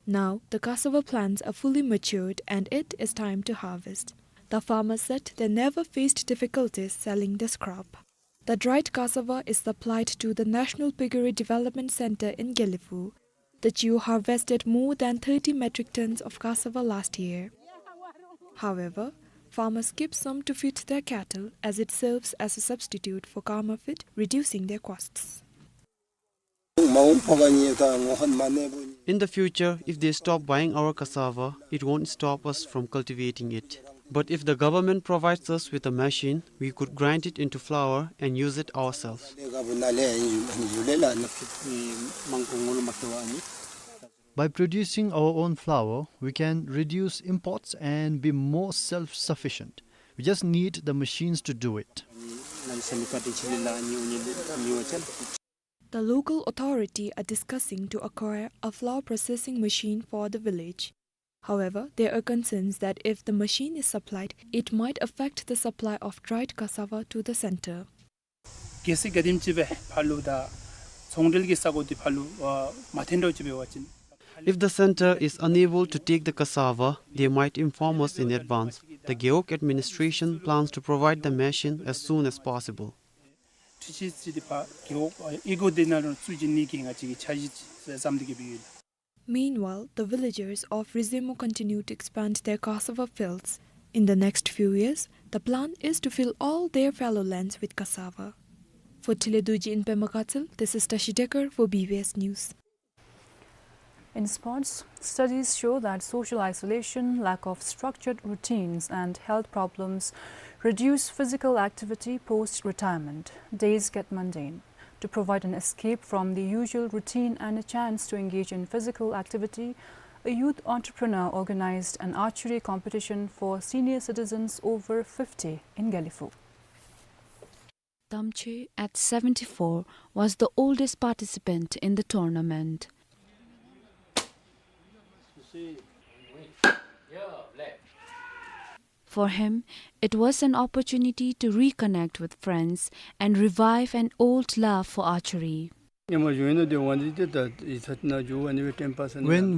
Now, the cassava plants are fully matured and it is time to harvest. The farmers said they never faced difficulties selling this crop. The dried cassava is supplied to the National Piggery Development Centre in Gelephu. The G O harvested more than thirty metric tons of cassava last year. However, farmers keep some to feed their cattle as it serves as a substitute for camel feed, reducing their costs. In the future, if they stop buying our cassava, it won't stop us from cultivating it. But if the government provides us with a machine, we could grind it into flour and use it ourselves. By producing our own flour, we can reduce imports and be more self-sufficient. We just need the machines to do it. The local authority are discussing to acquire a flour processing machine for the village. However, there are concerns that if the machine is supplied, it might affect the supply of dried cassava to the centre. གལ་སྲིད་ག་དེམ་ཅིག་སྦེ་ཕར་ལུ་ད་ཚོང་འབྲེལ་གྱི་ས་གོ་འདི་ཕར་ལུ་ཨ་མ་འཐོན་འདྲཝ་ཅིག་འབད་བ་ཅིན། If the centre is unable to take the cassava, they might inform us in advance. The Gewog administration plans to provide the machine as soon as possible. འཕྲུལ་ཆས་ཅིག་འདི་ཕར་རྒེད་འོག་ཨེ་སྒོ་འདི་ནང་ལུ་བཙུགས་བྱིན་ནི་གི་ང་བཅས་ཀྱིས་འཆར་གཞི་ཅིག་བརྩམས་ཏེ་གི་སྦེ་ཡོད་ལགས། Meanwhile, the villagers of Rizemo continue to expand their cassava fields. In the next few years, the plan is to fill all their fallow lands with cassava. For Thinley Dorji in Pema Gatshel, this is Tashi Dekar for B B S News. In sports, studies show that social isolation, lack of structured routines, and health problems reduce physical activity post-retirement. Days get mundane. To provide an escape from the usual routine and a chance to engage in physical activity, a youth entrepreneur organized an archery competition for senior citizens over fifty in Gelephu. Tamche, at seventy-four, was the oldest participant in the tournament. For him, it was an opportunity to reconnect with friends and revive an old love for archery. When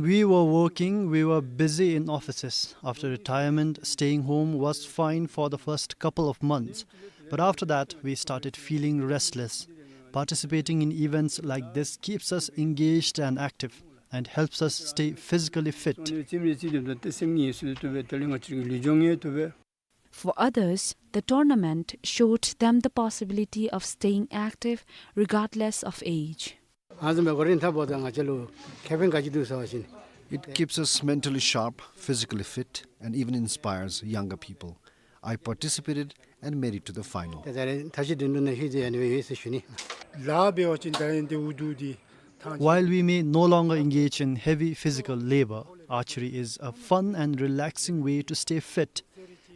we were working, we were busy in offices. After retirement, staying home was fine for the first couple of months. But after that, we started feeling restless. Participating in events like this keeps us engaged and active and helps us stay physically fit. For others, the tournament showed them the possibility of staying active regardless of age. It keeps us mentally sharp, physically fit, and even inspires younger people. I participated and made it to the final. While we may no longer engage in heavy physical labor, archery is a fun and relaxing way to stay fit.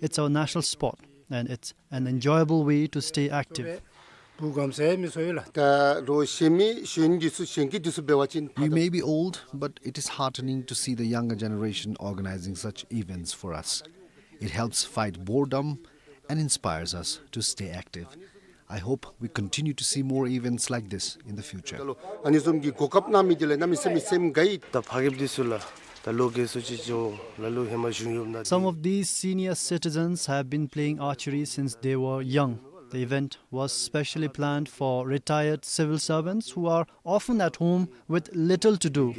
It's our national sport, and it's an enjoyable way to stay active. We may be old, but it is heartening to see the younger generation organizing such events for us. It helps fight boredom and inspires us to stay active. I hope we continue to see more events like this in the future. Some of these senior citizens have been playing archery since they were young. The event was specially planned for retired civil servants who are often at home with little to do.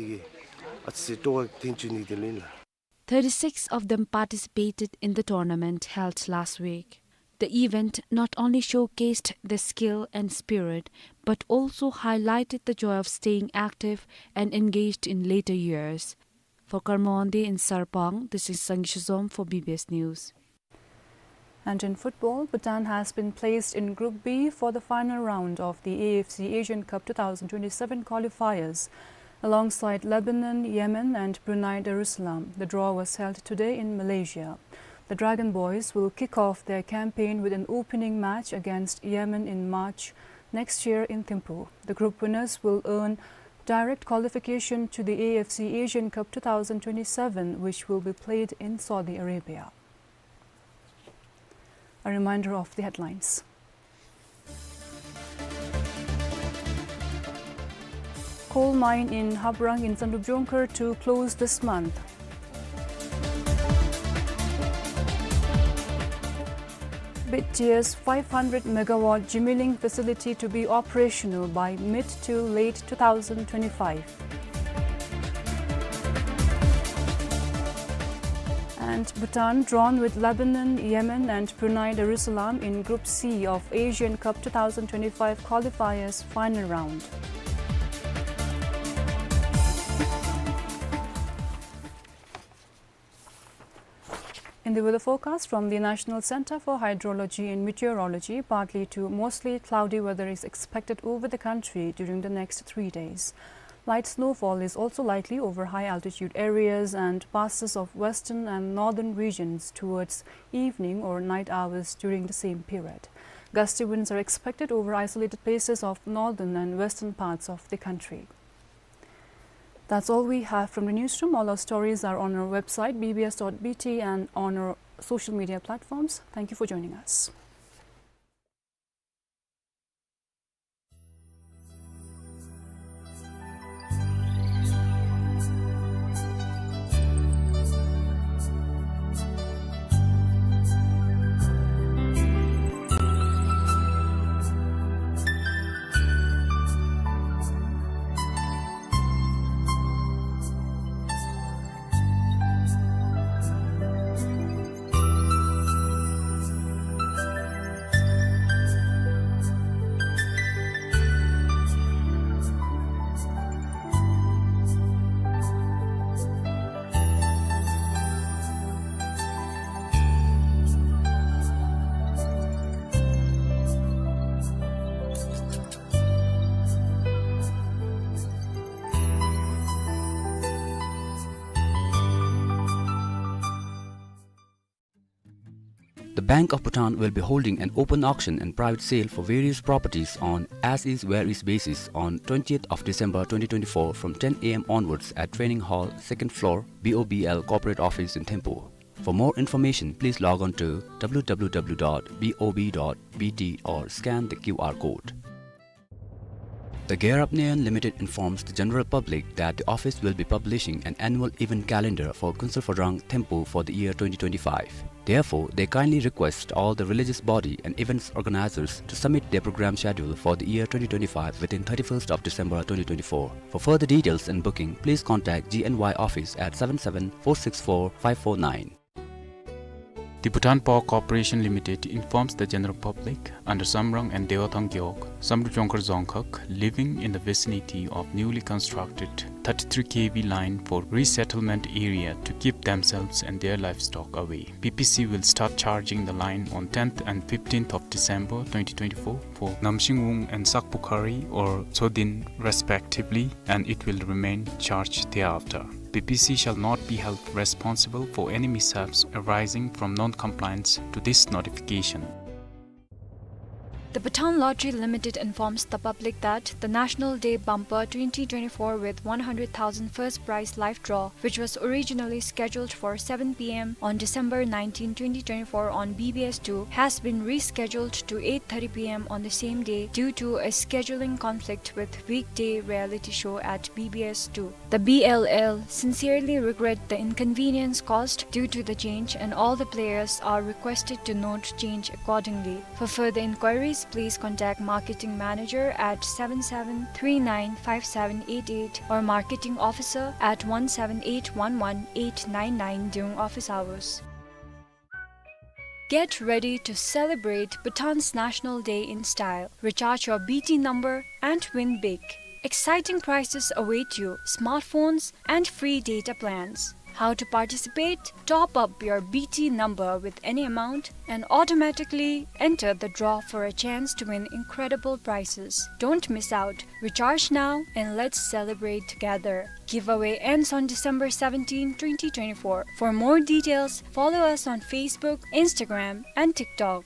Thirty-six of them participated in the tournament held last week. The event not only showcased their skill and spirit, but also highlighted the joy of staying active and engaged in later years. For Karma Wangdi in Sarpang, this is Sangay Shizom for B B S News. And in football, Bhutan has been placed in Group B for the final round of the A F C Asian Cup two thousand twenty-seven qualifiers. alongside Lebanon, Yemen and Brunei Darussalam. The draw was held today in Malaysia. The Dragon Boys will kick off their campaign with an opening match against Yemen in March next year in Thimphu. The group winners will earn direct qualification to the A F C Asian Cup two thousand twenty-seven, which will be played in Saudi Arabia. A reminder of the headlines. Coal mine in Haprang in Samdrup Jongkhar to close this month. B T S five hundred megawatt Jimilling facility to be operational by mid to late two thousand twenty-five. And Bhutan drawn with Lebanon, Yemen and Brunei Darussalam in Group C of Asian Cup two thousand twenty-five qualifiers final round. In the weather forecast from the National Center for Hydrology and Meteorology, partly to mostly cloudy weather is expected over the country during the next three days. Light snowfall is also likely over high altitude areas and passes of western and northern regions towards evening or night hours during the same period. Gusty winds are expected over isolated places of northern and western parts of the country. That's all we have from the newsroom. All our stories are on our website, B B S dot B T, and on our social media platforms. Thank you for joining us. The Bank of Bhutan will be holding an open auction and private sale for various properties on as is where is basis on twentieth of December twenty twenty-four from ten A M onwards at Training Hall, second floor, B O B L Corporate Office in Thimphu. For more information, please log on to W W W dot B O B dot B T or scan the Q R code. The Gear Up Nayon Limited informs the general public that the office will be publishing an annual event calendar for Kunsel Phodrang Thimphu for the year twenty twenty-five. Therefore, they kindly request all the religious body and events organizers to submit their program schedule for the year twenty twenty-five within thirty-first of December twenty twenty-four. For further details and booking, please contact G N Y office at seven seven four six four five four nine. The Bhutan Power Corporation Limited informs the general public under Samrang and Dewathang Gewog, Samdrup Jongkhar Dzongkhag, living in the vicinity of newly constructed thirty-three K V line for resettlement area to keep themselves and their livestock away. B P C will start charging the line on tenth and fifteenth of December twenty twenty-four for Namsingwung and Sakpukhari or Tsodin respectively, and it will remain charged thereafter. B P C shall not be held responsible for any mishaps arising from non-compliance to this notification. The Bhutan Lottery Limited informs the public that the National Day Bumper twenty twenty-four with one hundred thousand first prize live draw, which was originally scheduled for seven P M on December nineteenth, twenty twenty-four on B B S two, has been rescheduled to eight thirty P M on the same day due to a scheduling conflict with weekday reality show at B B S two. The B L L sincerely regret the inconvenience caused due to the change, and all the players are requested to note change accordingly. For further inquiries, please contact marketing manager at seven seven three nine five seven eight eight or marketing officer at one seven eight one one eight nine nine during office hours. Get ready to celebrate Bhutan's National Day in style. Recharge your B T number and win big. Exciting prizes await you: smartphones and free data plans. How to participate? Top up your B T number with any amount and automatically enter the draw for a chance to win incredible prizes. Don't miss out. Recharge now and let's celebrate together. Giveaway ends on December seventeenth, twenty twenty-four. For more details, follow us on Facebook, Instagram, and TikTok.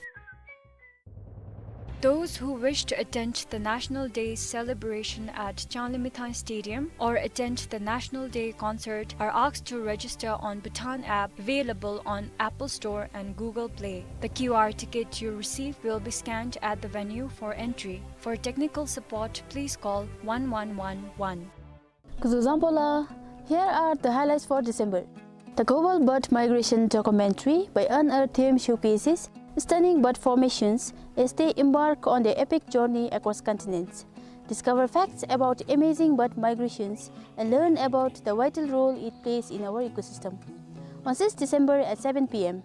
Those who wish to attend the National Day celebration at Changlimithang Stadium or attend the National Day concert are asked to register on Bhutan app available on Apple Store and Google Play. The Q R ticket you receive will be scanned at the venue for entry. For technical support, please call one one one one. Kuzuzang pola, here are the highlights for December. The Global Bird Migration documentary by Unearthed Showcases stunning bird formations as they embark on their epic journey across continents. Discover facts about amazing bird migrations and learn about the vital role it plays in our ecosystem. On sixth December at seven P M.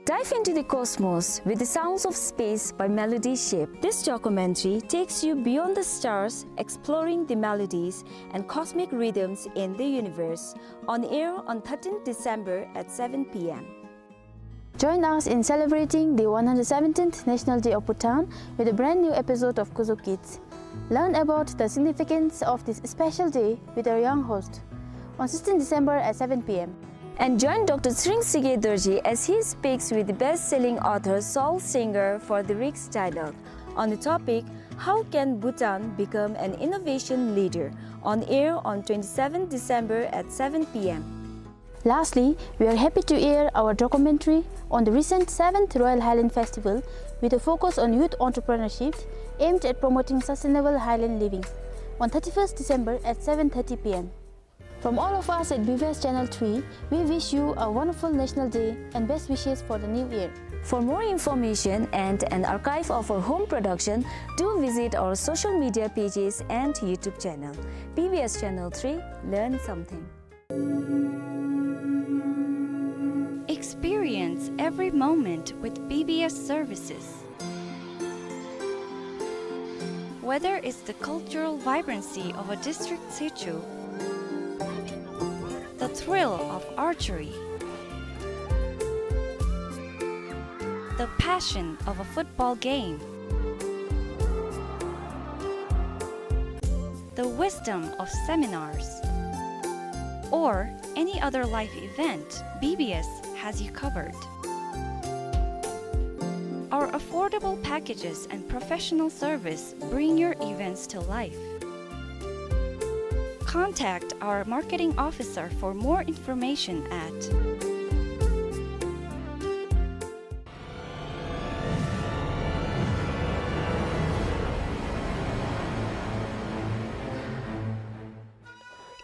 Dive into the cosmos with the sounds of space by Melody Ship. This documentary takes you beyond the stars, exploring the melodies and cosmic rhythms in the universe. On air on thirteenth December at seven P M. Join us in celebrating the one hundred seventeenth National Day of Bhutan with a brand new episode of Kuzo Kids. Learn about the significance of this special day with our young host on sixteenth December at seven P M. And join Doctor Tshering Tshige Dorji as he speaks with the best-selling author Saul Singer for the Rick's Dialogue on the topic, "How can Bhutan become an innovation leader?" On air on twenty-seventh December at seven P M. Lastly, we are happy to air our documentary on the recent seventh Royal Highland Festival with a focus on youth entrepreneurship aimed at promoting sustainable highland living on thirty-first December at seven thirty P M. From all of us at B B S Channel three, we wish you a wonderful National Day and best wishes for the new year. For more information and an archive of our home production, do visit our social media pages and YouTube channel. B B S Channel three, learn something. Experience every moment with B B S services. Whether it's the cultural vibrancy of a district situ, the thrill of archery, the passion of a football game, the wisdom of seminars, or any other life event, B B S has you covered. Our affordable packages and professional service bring your events to life. Contact our marketing officer for more information at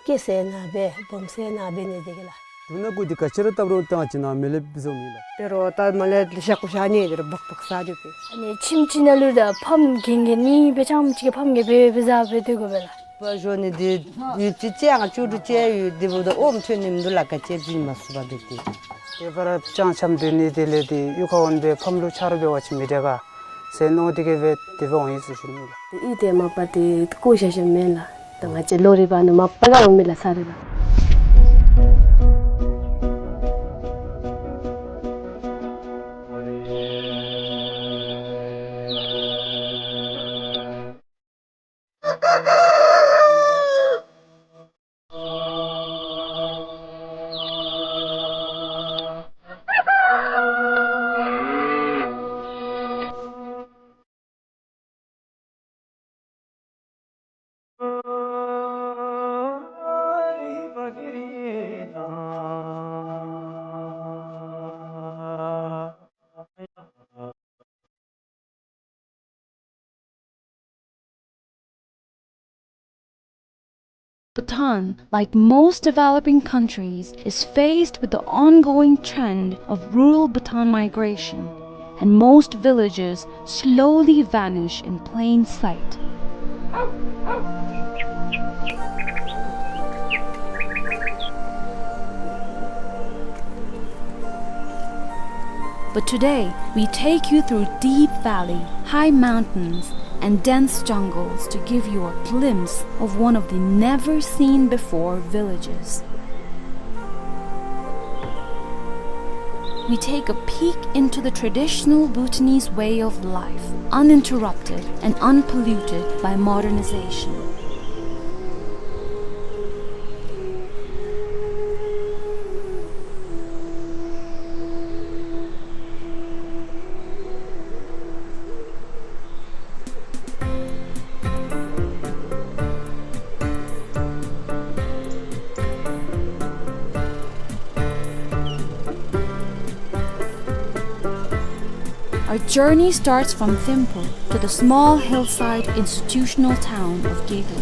སྐྱེ་ས་ནཱ་སྦེ་སྦོམ་ས་ནཱ་སྦེ་ནི་འདི་གི་ལགས། དུ་ན་གུ་འདི་ག་ཅི་ར་བཏབ་རུང་བཏང་ཅི་ན་མེ་ལེབ་བཟོ་མི་ལགས། དེ་རུང་ད་མ་ལེ་ཤ་ཀུ་ཤ་ནི་དེ་རུང་སྦག་སྦག་ཟ་རྒྱུ་པས། ཨ་ནི་ཁྱིམ་ཅིག་ནང་ལུ་ད་ཕམ་གན་གན་ནི་སྦེ་ཅམ་ཅིག་གི་ཕམ་གན་སྦེ་སྦེ་ཟ་སྦེ་སྡོད་དགོ་པས་ལགས། པ་ཞོ་ནི་འདི་ཡུད་ཅིག་ཅིག་ཡང་ཅུ་དུ་ཅིག་ཡུད་འདི་བུ་ད་ཨོམ་ཐོན་ནི་མི་འདུག་ལགས། ག་ཅི་བྱིན་མ་སུ་པ་འདི་ཏེ། དེ་བར་ཅང་ཆམ་དེ་ནི་དེ་ལས་དེ་གཡུས་ཁར་འོང་སྦེ་ཕམ་ལུ་ཆ་རོགས་འབད་བ་ཅིན་མི་དྲག་ག་ཟེར་མནོ་སྟེ་གིས་སྦེ་དེ་སྦེ་འོང་ཡི་ཟེར་ཞུ་ནི་ལགས། དེ་ཨི་དེ་མ་པ་དེ་བཀོ་བཞག་བཞགཔ་མེན་ལགས། ད་ང་བཅས་ལོ་རེ་བ་ནི་མ་པ་ག་འོང་མི་ལགས་ས་རེ་ལགས། Bhutan, like most developing countries, is faced with the ongoing trend of rural Bhutan migration, and most villages slowly vanish in plain sight. But today, we take you through deep valley, high mountains, and dense jungles to give you a glimpse of one of the never-seen-before villages. We take a peek into the traditional Bhutanese way of life, uninterrupted and unpolluted by modernization. Our journey starts from Thimphu to the small hillside institutional town of Gedo.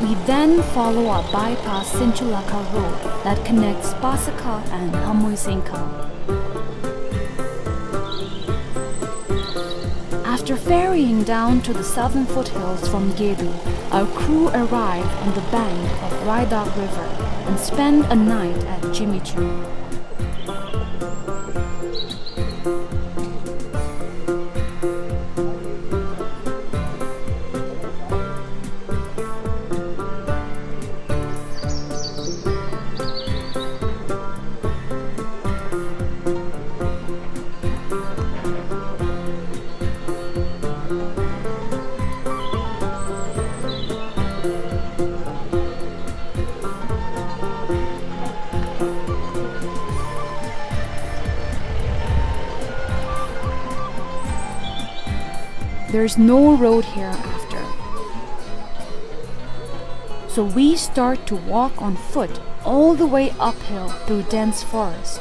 We then follow a bypass Sinchulakha road that connects Pasakha and Hamoisenkha. After ferrying down to the southern foothills from Gedo, our crew arrive on the bank of Raidak River and spend a night at Jimichung. There's no road here after. So we start to walk on foot all the way uphill through dense forest.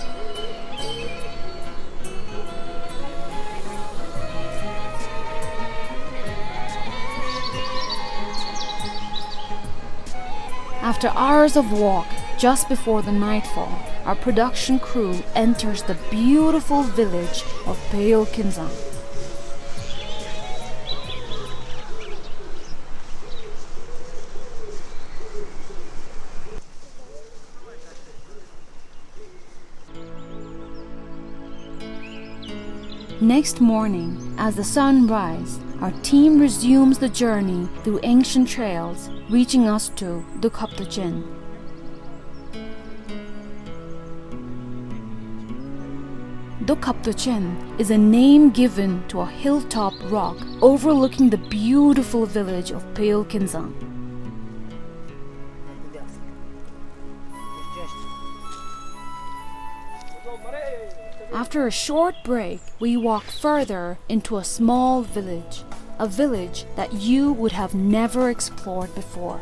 After hours of walk, just before the nightfall, our production crew enters the beautiful village of Peyol Kinzang. Next morning, as the sun rise, our team resumes the journey through ancient trails, reaching us to Dukhaptochen. Dukhaptochen is a name given to a hilltop rock overlooking the beautiful village of Peyol Kinzang. After a short break, we walk further into a small village, a village that you would have never explored before.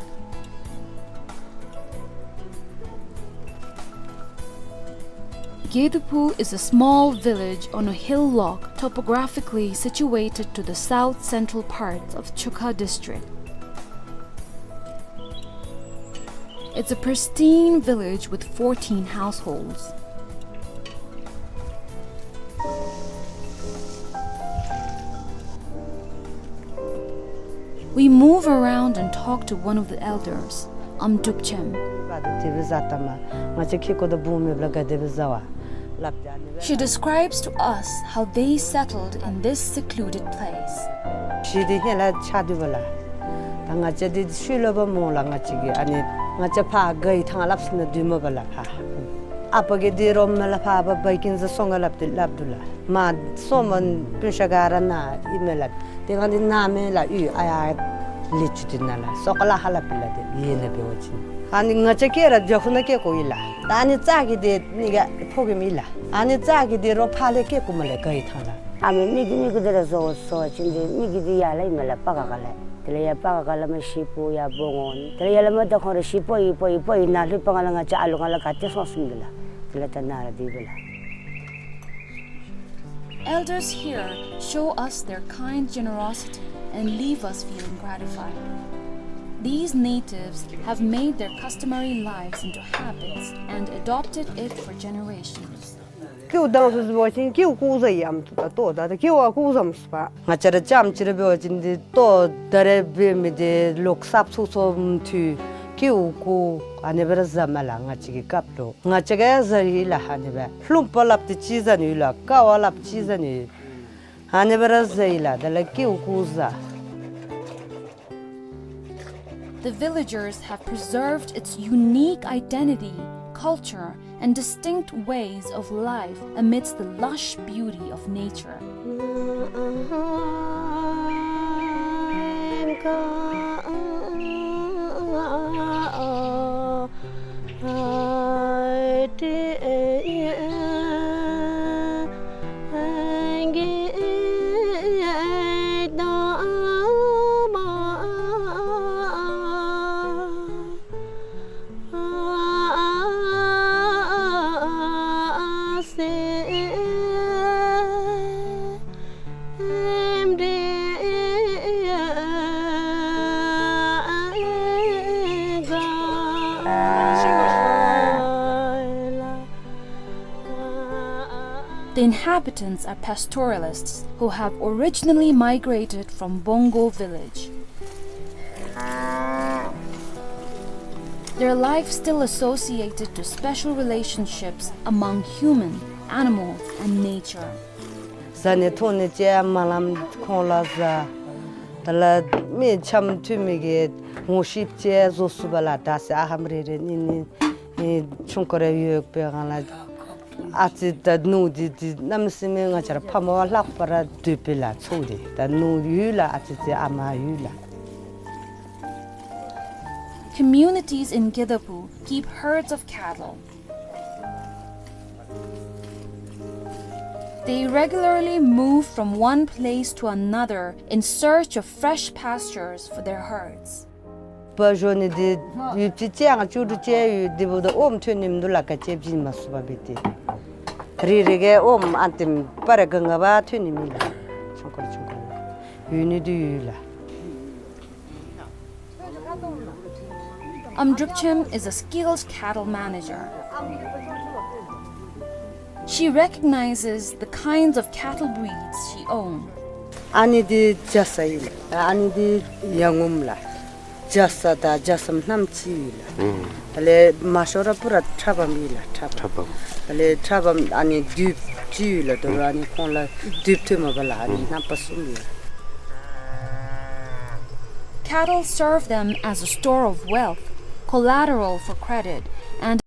Gedopu is a small village on a hillock topographically situated to the south-central parts of Chukha district. It's a pristine village with fourteen households. We move around and talk to one of the elders, Amdrupchem. She describes to us how they settled in this secluded place. གཞིས་འདི་ཧེ་ལས་ཆགས་སྡོད་པ་ལགས། ད་ང་བཅས་འདི་ཤུལ་ལུ་འབད་སྨོ་ལགས། ང་བཅས་ཀྱི་ཨ་ནི་ང་བཅས་ཕར་ག་ཡི་ཐང་ལྷབ་ས་ནང་སྡོདཔ་མས་པ་ལགས། ཕར་ཨ་པ་གིས་འདི་རོགས་མེན་ལགས། ཕར་ཕར་བའི་ཀིང་ཟ་སོང་ག་སླབ་སྟེ་སླབ་འདུག་ལགས། མ་སོ་མ་སྤུན་ཆ་ག་ར་ནཱ་ཨིན་མས་ལགས། དེ་སྒང་འདི་ནཱ་མེན་ལགས། ཡུལ་ཨ་ཡར་ལས་ཚུར་འདི་ནཱ་ལགས། སོ་ཀ་ལ་ཧ་ལ་པི་ལགས། དེ་ཡེ་ནཱ་འབད་བ་ཅིན་ཨ་ནི་ང་བཅས་སྐྱེ་ར་རྒྱ་ཁུག་ནང་སྐྱེ་དགོ་ཡི་ལགས། ད་ཨ་ནི་རྩྭ་གི་དེ་ནི་ག་ཕོ་རྒནམ་ཨིན་ལགས། ཨ་ནི་རྩྭ་གི་དེ་རོགས་ཕར་ལས་སྐྱེ་དགོ་མས་ལགས། ག་ཡི་ཐང་ལགས། ཨ་མི་མི་གི་མི་གི་དེ་ར་བཟོ་བཟོ་བ་ཅིན་དེ་མི་གི་དེ་ཡར་ལས་ཨིན་མས་ལགས། པ་ག་ག་ལས། དེ་ལས་ཡར་པ་ག་ག་ལས་མར་ཤི་པོ་ཡར་བོ་ངོ་ནི། དེ་ལས་ཡར་ལས་མར་ད་ཁོང་ར་ཤི་པོ་ཡི་པོ་ཡི་པོ་ཡི་ནཱ་ལྷོད་པ་ག་ལས་ང་བཅས་ཨ་ལུ་ག་ལས་ག་ཏེ་སོང་སོངམ་འདི་ལགས། དེ་ལས་ད་ནཱ་ར་སྡོདཔ་ལགས། Elders here show us their kind generosity and leave us feeling gratified. These natives have made their customary lives into habits and adopted it for generations. ཀེའུ་དང་སུ་སུ་འབད་བ་ཅིན་ཀེའུ་ཀུ་ཟ་ཡམ་ཏོ་ད་ཏོ་ད་ད་ཀེའུ་ཨ་ཀུ་ཟམ་སུ་པ། ང་བཅས་ར་རྐྱངམ་གཅིག་ར་འབད་བ་ཅིན་འདི་ལྟོ་ད་རེས་འབད་མི་འདི་ལོག་སྲབ་ཚུགས་ཚུགས་མཐུད་ཀེའུ་ཀུ་ཨ་ནི་སྦེ་ར་ཟ་མས་ལགས། ང་བཅས་ཀྱི་སྐབས་ལུ་ང་བཅས་ཀྱིས་ཟ་ཡི་ལགས། ཨ་ནི་སྦེ་ལྷུམ་པ་སླབ་སྟེ་ཅིག་ཟ་ནི་ཡོད་ལགས། ཀ་བ་སླབ་ཅིག་ཟ་ནི་ཡོད། ཨ་ནི་སྦེ་ར་བཟའ་ཡི་ལགས། དེ་ལས་ཀེའུ་ཁུ་བཟའ། The villagers have preserved its unique identity, culture, and distinct ways of life amidst the lush beauty of nature. The inhabitants are pastoralists who have originally migrated from Bongo village. Their life still associated to special relationships among human, animals, and nature. བཟའ་ནི་འཐུང་ནི་ཅིག་མ་ལངམ་ཁོང་ལུ་བཟའ། དེ་ལས་མི་འཆམ་མཐུན་མི་གི་ངོ་ཤེསཔ་ཅིག་བཟོ་ཚུགས་པས་ལགས། ད་ཟེར་ཨ་ཧམ་རེ་རེ་གཉིས་གཉིས་ཨེ་ཆུང་ཀུ་རེ་ཡོད་པའི་སྒང་ལས་ཨ་ཙི་དང་ནུ་འདི་འདི་གནམ་མེད་ས་མེད་ང་བཅས་ར་ཕ་མ་བ་ལྷག་པར་འདོད་པས་ལགས། ཚུ་འདི་ད་ནུ་ཡོད་ལགས། ཨ་ཙི་ཅིག་ཨ་མ་ཡོད་ལགས། Communities in Gedapu keep herds of cattle. They regularly move from one place to another in search of fresh pastures for their herds. སྤ་ཞོ་ནི་འདི་ཡུདཔ་ཅིག་ཅིག་ཡང་བཅུ་དྲུག་ཅིག་ཡོད། དེ་འབདཝ་ད་ཨོམ་ཐོན་ནི་མིན་འདུག་ལགས། ག་ཅི་བྱིན་མ་ཚུགས་པ་འབད་དེ། རེ་རེ་གིས་ཨོམ་ཨ་ཏེམ་སྤར་རེ་ག་ང་བ་ཐོན་ནི་མེད་ལགས། ཆུང་ཀུ་ཆུང་ཀུ་ཡོད་ནི་འདི་ཡོད་ལགས། Amdrupchem is a skilled cattle manager. She recognizes the kinds of cattle breeds she owns. ཨ་ནི་འདི་རྒྱ་ཚ་ཨིན་ལགས། ཨ་ནི་འདི་ཡ་ངོམ་ལགས། རྒྱ་ཚ་དང་རྒྱ་ཚམ་རྣམ་གཅིག་ཨིན་ལགས། ཨུམ། དེ་ལས་མ་ཤོར་ར་པུ་ར་ཁྲ་བམ་ཨིན་ལགས། ཁྲ་བམ། ཁྲ་བམ། དེ་ལས་ཁྲ་བམ་ཨ་ནི་དུདཔ་ཅིག་ཡོད་ལགས། དོ་རུང་ཨུམ་ཨ་ནི་ཁོང་ལུ་དུདཔ་ཐོནམ་མས་ལགས། ཨ་ནི་ཨུམ་རྣམ་པ་གསུམ་ཨིན་ལགས། Cattle serve them as a store of wealth, collateral for credit, and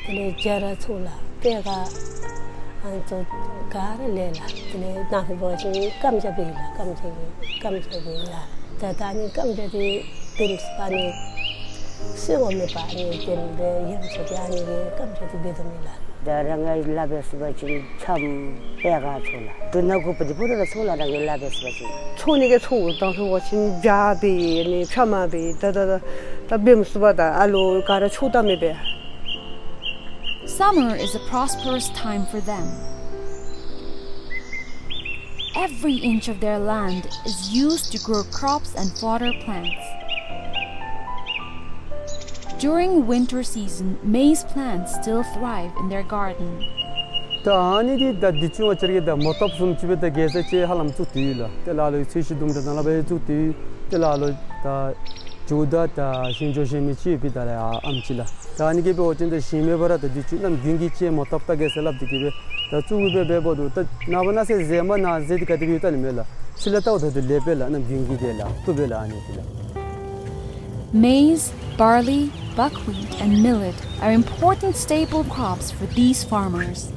དེ་ལས་རྒྱ་ར་ཚུ་ལགས་པེ་ག་ ཨ་ནི་ཚུ་ག་ར་ལས་ལགས། དེ་ལས་ནཱ་ལྷོད་པ་ཅིན་རྐངམ་ཆག་འབད་ཡི་ལགས། རྐངམ་ཆག་རྐངམ་ཆག་འབད་ཡི་ལགས། ད་ད་ཨ་ནི་རྐངམ་ཆག་འདི་བེམ་སུ་པ་ནི་སོ་ངོ་མེད་པ་ཨ་ནི་དེ་ལས་ཡང་ཚུ་ཏེ་ཨ་ནི་གི་རྐངམ་ཆག་འདི་འབད་དོ་མེན་ལགས། ད་རང་གིས་ལཱ་འབད་ཚུགས་པ་ཅིན་ཕྱམ་པེ་ག་ཚོར་ལགས། དུག་སྣ་དགུ་པོ་འདི་བོར་ར་ཚོར་ལགས། རང་གིས་ལཱ་འབད་ཚུགས་པ་ཅིན། ཚོར་ནི་གི་ཚོར། ད་ལྷོད་པ་ཅིན་བྱག་འབད་ཡི་ནི་ཕྱམ་འབད་ཡི། ད་ད་ད་ད་བེམ་སུ་པ་དང་ཨ་ལོ་ག་ར་ཚོར་ད་མེད་པས། Summer is a prosperous time for them. Every inch of their land is used to grow crops and fodder plants. During winter season, maize plants still thrive in their garden. ད་ཨ་ནི་འདི་ད་འདི་ཚུ་ང་བཅས་ར་གིས་ད་མ་བཏུབ་བཟུམ་ཅིག་སྦེ་ད་གེ་ཟ་ཅིག་ཧ་ལམ་བཙུགས་ཏེ་ཡོད་ལགས། ཏེ་ལ་ལུ་ཚོས་གཞི་དུམ་གྲ་དང་ལ་སྦེ་བཙུགས་ཏེ་ཡོད། ཏེ་ལ་ལུ་ད་ཇོ་བདག་དང་ཞིང་ཇོ་ཞིང་མི་ཅིག་ཡོད་པས། ད་ལས་ཨ་ཨམ་ཅིག་ལགས། ད་ཨ་ནི་གིས་འབད་བ་ཅིན་ད་ཞིང་མེད་པར་ད་འདི་ཚུ་གནམ་དགུན་གྱི་ཅིག་མ་བཏུབ་ད་གེ་ཟ་སླབ་སྟེ་གིས་སྦེ་ད་བཙུགས་སྦེ་འབདཝ་ད་ད་ནངས་པ་གནངས་ཚེ་ཟེར་མ་གནང་ཟེར་ཏེ་ག་དེ་སྦེ་ཡོད་ད་ནི་མེད་ལགས། ཕྱི་ལས་བལྟཝ་ད་ད་ལེགས་པས་ལགས། གནམ་དགུན་གྱི་དེ་ལགས། བཏུབ་པས་ལགས། ཨ་ནི་དེ་ལགས། Maize, barley, buckwheat, and millet are important staple crops for these farmers.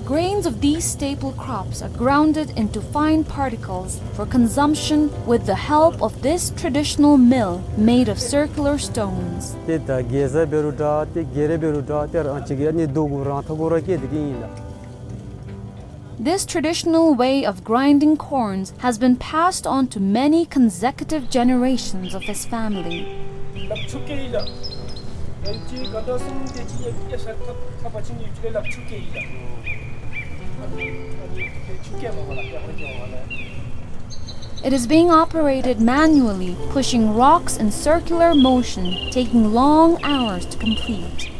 Grains of these staple crops are grounded into fine particles for consumption with the help of this traditional mill made of circular stones. ཏེ་ད་གེ་ཟ་འབད་རུང་འདྲ། ཏེ་གེ་རེ་འབད་རུང་འདྲ། ཏེ་རང་ཅིག་གིས་ཨ་ནི་རྡོ་གུ་རང་ཐག་གུ་ར་བཀལ་ཏེ་གིས་ཨིན་ལགས། This traditional way of grinding corns has been passed on to many consecutive generations of his family. It is being operated manually, pushing rocks in circular motion, taking long hours to complete.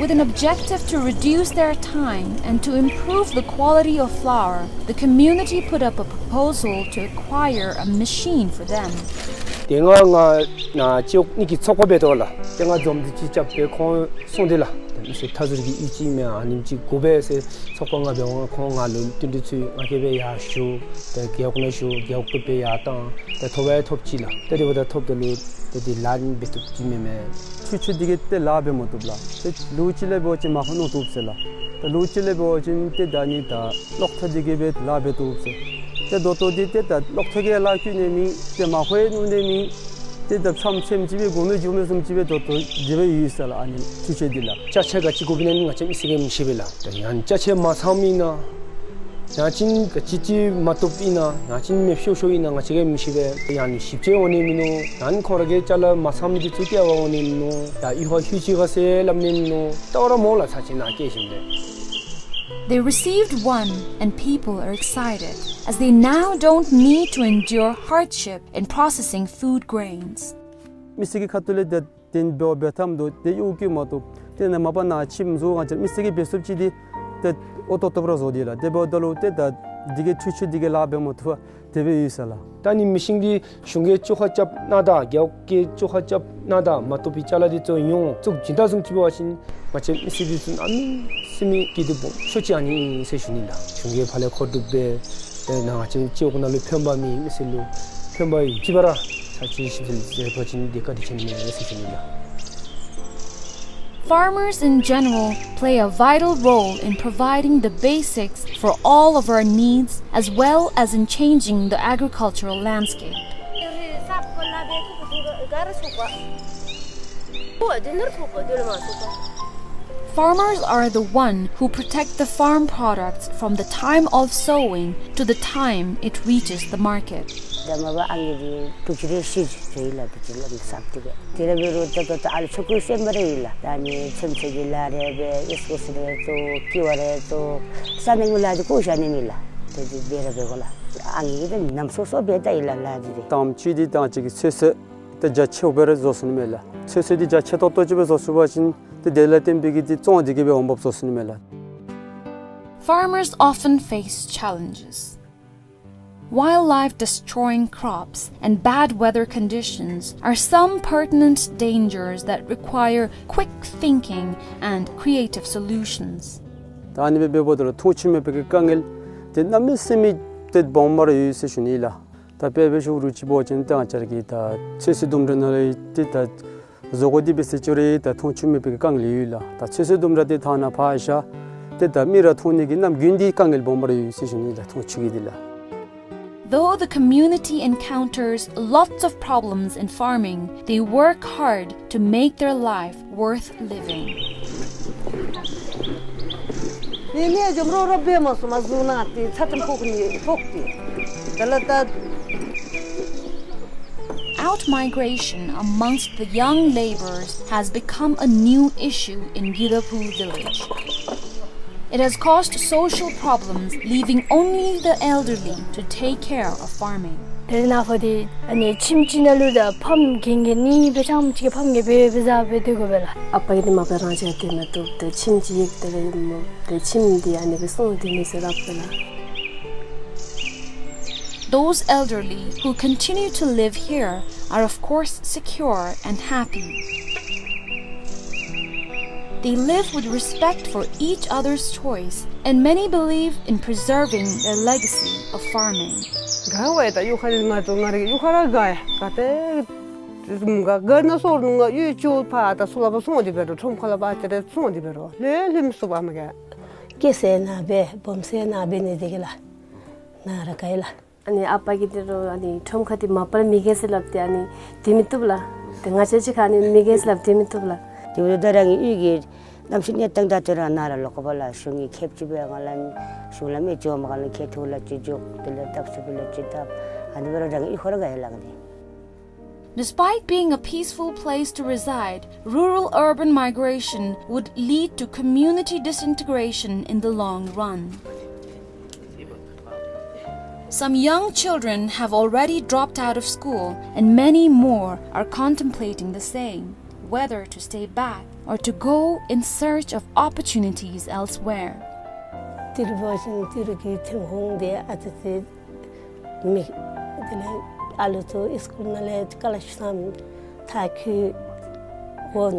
With an objective to reduce their time and to improve the quality of flour, the community put up a proposal to acquire a machine for them. དེ་སྔ་ང་ནཱ་སྤྱི་འོག་གཉིས་ཀྱི་ཚོགས་པ་འབད་དོ་ལགས། ཏེ་ང་འཛོམས་ཏེ་ཅིག་རྐྱབ་སྦེ་ཁོང་གསུངས་ཏེ་ལགས། ཏེ་མི་སེར་མཐའ་ཟུར་གྱི་ཨིན་ཅི་མེན་ཨ་ནེམ་ཅིག་དགོ་པས་ཟེར་ཚོགས་པ་ནང་འབད་འོང་། ཁོང་ང་ལུ་བསྟུན་གྲོས་ཚུ་ང་གིས་སྦེ་ཡར་ཞུ། ཏེ་རྒེད་འོག་ནང་ཞུ། རྒེད་འོག་གིས་སྦེ་ཡར་བཏང་། ཏེ་ཐོབ་ཡང་ཐོབ་ཅི་ལགས། ཏེ་དེ་འབདཝ་ད་ཐོབ་ད་ལུ་ཏེ་དེ་ལཱ་འབད་བཏུབ་ཅི་མེན་མས། ཆུ་ཆེ་འདི་གིས་ཏེ་ལཱ་འབད་མ་བཏུབ་ལགས། ཏེ་ལོ་གཅིག་ལས་འབད་བ་ཅིན་མར་ཁུ་གནོད་བཏུབ་ཟེར་ལགས། ཏེ་ལོ་གཅིག་ལས་འབད་བ་ཅིན་ཏེ་ད་ཨ་ནི་ད་གློག་ཐག་འདི་གིས་སྦེ་ལཱ་འབད་བཏུབ་ཟེར། ཏེ་ད་ལྟོ་འདི་ཏེ་ད་གློག་ཐག་གིས་ལཱ་བཀོལ་ནི་མེད། ཏེ་མར་ཁུ་ཡང་གནོད་ནི་མེད། ཏེ་ད་ཕྱམ་ཕྱམ་ཅིག་སྦེ་དགོ་མི་བཅུག་མི་བཟུམ་ཅིག་སྦེ་ད་ལྟོ་དེ་སྦེ་ཡོད་ཟེར་ལགས། ཨ་ནི་ཆུ་ཆེ་འདི་ལགས། ཅ་ཆས་ག་ཅི་དགོཔ་ཨིན་ན་ང་བཅས་མི་སེར་གྱིས་མི་ཤེས་པས་ལགས། ད་ཡང་ཅ་ཆས་མ་ཚངམ་ཨིན་ན་ཡང་ཅིན་ག་ཅི་ཅིག་མ་བཏུབ་ཨིན་ན་ཡང་ཅིན་མེདཔ་ཤོར་ཤོརཝ་ཨིན་ན་ང་བཅས་ཀྱིས་མི་ཤེས་པས། ཡང་ཞིབ་དཔྱད་འོང་ནི་མིན་ནུག། ཡང་ཁོང་ར་གི་ཅ་ལ་མ་ཚངམ་འདི་ཚུ་ལྟ་བར་འོང་ནི་མིན་ནུག། ཡང་ཨི་ཧོ་ཧུད་ཅི་ག་ཟེར་སླབ་ནི་མིན་ནུག། ལྟ་བར་མ་འོང་ལགས། ཚར་ཅིག་ནཱ་བསྐྱལ་ཞིནམ་ལས། They received one and people are excited as they now don't need to endure hardship in processing food grains. མི་སེར་གྱི་ཁ་ཐུག་ལས་ཏེ་དེ་འབད་འབད་ཐངས་འདུག། ཏེ་གཡོག་བཀོལ་མ་བཏུབ། ཏེ་ནཱ་མ་པ་ནཱ་ཁྱིམ་བཟོ་ང་བཅས་མི་སེར་གྱིས་འབད་ཚུགསཔ་ཅིག་འདི་ཏེ་ཨོ་ཏོག་ཏོ་སྦེ་ར་བཟོ་དེས་ལགས། དེ་འབདཝ་ད་ལུ་ཏེ་ད་འདི་གིས་ཆུ་ཆེ་འདི་གིས་ལཱ་འབད་མ་བཏུབ་པར་དེ་སྦེ་ཡོད་ཟེར་ལགས། ད་ཨ་ནི་མི་ཤིན་འདི་གཞུང་གིས་བཅོ་ཁ་རྐྱབ་གནང་ད་རྒེད་འོག་གིས་བཅོ་ཁ་རྐྱབ་གནང་ད་མ་བཏུབ་པའི་ཅ་ལ་འདི་ཚུ་ཡོངས་བཙུགས་བྱིན་ད་བཟུམ་ཅིག་འབད་བ་ཅིན་ང་བཅས་མི་སེར་འདི་ཚུ་གནམ་མེད་ས་མེད་སྐྱིད་སྡུག་སྦོམ་ཤོས་ཅིག་ཨ་ནི་ཨིན་ཟེར་ཞུ་ནི་ལགས། གཞུང་གིས་ཕར་ལས་མཁོ་སྒྲུབ་འབད་ཏེ་ནཱ་ང་བཅས་སྤྱི་འོག་ནང་ལུ་ཕན་པ་མེད། མི་སེར་ལུ་ཕན་པ་ཡོད་ཅི་བ་ར་ཚར་ཅིག་ཞིབ་འཚོལ་འབད་བ་ཅིན་འདི་ག་དེ་ཅིག་ཨིན་མས་ཟེར་ཞུ་ནི་ལགས། Farmers in general play a vital role in providing the basics for all of our needs as well as in changing the agricultural landscape. Farmers are the one who protect the farm products from the time of sowing to the time it reaches the market. ད་མ་པ་ཨ་ནི་འདི་དྲུག་ཅུ་རེ་བཞི་ཅིག་ཡོད་ལགས། དེ་ཅིག་ལམ་སང་དེ་གིས་དེ་ར་འབད་རུང་ད་ད་ད་ཨ་ལུ་ཚུ་གུ་སེམས་པ་རེ་ཡོད་ལགས། ད་ཨ་ནི་ཚོད་ཚོད་ཀྱི་ལཱ་རེ་འབད། ཨིས་ཀོ་སི་རེ་བཙོ། ཀི་བ་རེ་བཙོ། ས་གནས་ཀྱི་ལཱ་འདི་གུ་བཞག་ནི་མེད་ལགས། ཏེ་འདི་འབད་ར་འབད་དགོ་ལགས། ཨ་ནི་འདི་ནམ་སོ་སོ་འབད་ད་ཡི་ལགས་ལཱ་འདི་ཏེ། དང་པ་ཅིག་འདི་ད་ཅིག་གི་ཚོད་བསྲེ་ཏེ་རྒྱ་ཆེཝ་སྦེ་ར་བཟོ་ཚུགས་ནི་མས་ལགས། ཚོད་བསྲེ་འདི་རྒྱ་ཆེ་ཏོག་ཏོ་ཅིག་སྦེ་བཟོ་ཚུགས་པ་ཅིན་ཏེ་དེ་ལས་བརྟེན་པའི་གི་འདི་བཙོང་འདི་གིས་སྦེ་འོང་འབབ་བཟོ་ཚུགས་ནི་མས་ལགས། Farmers often face challenges. Wildlife destroying crops and bad weather conditions are some pertinent dangers that require quick thinking and creative solutions. ད་ཨ་ནི་སྦེ་འབདཝ་ད་ལུ་མཐོང་ཆོས་མེད་པའི་གི་དཀའ་ངལ་འདི་གནམ་མེད་ས་མེད་ཏེ་སྦོམ་སྦེ་ར་ཡོད་ཟེར་ཞུ་ནི་ལགས། ད་དཔེ་འབད་ཞུ་རུང་ཅིག་འབད་བ་ཅིན་ད་ང་བཅས་ར་གི་ད་ཚོད་བསྲེ་ལྡུམ་ར་ནང་ལས་ཏེ་ད་བཟོ་བཀོད་འདི་འབད་ཟེར་ཅི་རུང་ད་མཐོང་ཆུང་མེད་པའི་གི་དཀའ་ངལ་ཡོད་ལགས། ད་ཚོད་བསྲེ་ལྡུམ་ར་འདི་ཐང་ནང་ཕར་བཞག་སྟེ་ད་མི་ར་མཐོང་ནི་གི་ནམ་དགུན་འདི་དཀའ་ངལ་སྦོམ་ར་ཡོད་ཟེར་ཞུ་ནི་ལགས། མཐོང་ཆུང་གི་འདི་ལགས། Though the community encounters lots of problems in farming, they work hard to make their life worth living. ནི་ནི་འཇམ་རོ་རོ་འབད་མ་སོང་མ་བཟུང་ན་ཏེ་ཚ་ཏམ་ཕོག་ནི་ཕོག་སྟེ། དེ་ལས་ད། Outmigration amongst the young laborers has become a new issue in Gyudaphu village. It has caused social problems, leaving only the elderly to take care of farming. དེ་ནང་ཕར་འདི་ཨ་ནི་ཁྱིམ་གཅིག་ནང་ལུ་ད་ཕམ་རྒན་རྒས་གཉིས་སྦེ་ཆ་མཉམ་གཅིག་ཁར་ཕམ་རྒས་སྦེ་སྦེ་བཟའ་སྦེ་སྡོད་དགོ་པས་ལགས། ཨ་པ་གིས་འདི་མ་པ་རང་བཅས་སྡོད་མི་བཏུབ། ཏེ་ཁྱིམ་གཅིག་ཡོད། དེ་ལས་མོ་ཏེ་ཁྱིམ་འདི་ཨ་ནི་སྦེ་སོང་སྡོད་ནི་ཟེར་སླབ་པས་ལགས། Those elderly who continue to live here are of course secure and happy. They live with respect for each other's choice, and many believe in preserving their legacy of farming. དགའ་བས། ད་གཡུས་ཁ་ནི་ང་ཚུ་ང་རའི་གཡུས་ཁར་ར་དགའ་ཡ། ག་ཏེ་ག་ག་ན་སོང་རུང་ང་གཡུས་ཅུ་ཕར་ད་ཚུར་ལས་ཕར་སོང་སྟེ་འབད་རུང་ཁྲོམ་ཁ་ལས་ཕར་ཅིག་ར་སོང་སྟེ་འབད་རུང་ལྷོད་ལྷོདཔ་མི་ཚུགས་པས་མ་ག། སྐྱེས་ས་ནཱ་འབད་སྦོམ་ས་ནཱ་འབད་ནི་དེ་གིས་ལགས་ནཱ་ར་དགའ་ཡི་ལགས། ཨ་ནི་ཨ་པ་གིས་འདི་རུ་ཨ་ནི་ཁྲོམ་ཁ་འདི་མ་པ་ལས་མི་རྒས་ཟེར་སླབ་སྟེ་ཨ་ནི་སྡོད་མི་བཏུབ་ལགས། ཏེ་ང་བཅས་ཅིག་ཁར་ཨ་ནི་མི་རྒས་ཟེར་སླབ་སྡོད་མི་བཏུབ་ལགས། དེ་འབདཝ་ད་རང་གི་གཡུས་ཀྱི་གནམ་གཤིས་གནས་སྟངས་དང་འདི་ར་ནཱ་ར་ལོག་དགོ་པས་ལགས། གཞུང་གི་ཁེབ་ཅིག་འབད་ང་ལུ་གཞུང་ལས་མི་འགྱོ་མ་ག་ལུ་ཁེ་ཐུག་ལགས་ཅིག་འགྱོ། དེ་ལས་བཏབ་ཚུགས་པའི་ལགས་ཅིག་བཏབ། ཨ་ནི་འབད་རུང་རང་གི་གཡུས་ཁར་ར་དགའ་ཡི་ལགས་ཨ་ནི། Despite being a peaceful place to reside, rural-urban migration would lead to community disintegration in the long run. Some young children have already dropped out of school, and many more are contemplating the same, whether to stay back or to go in search of opportunities elsewhere. ཏི་རུ་འབད་བ་ཅིན་ཏི་རུ་གི་ཐོན་ཁུངས་འདི་ཨ་ཙི་ཙི་མེད། དེ་ལས་ཨ་ལུ་ཚུ་སི་ཀུལ་ནང་ལས་ཀ་ལ་ཤུ་ཙམ་མཐར་འཁྱོལ་འོང་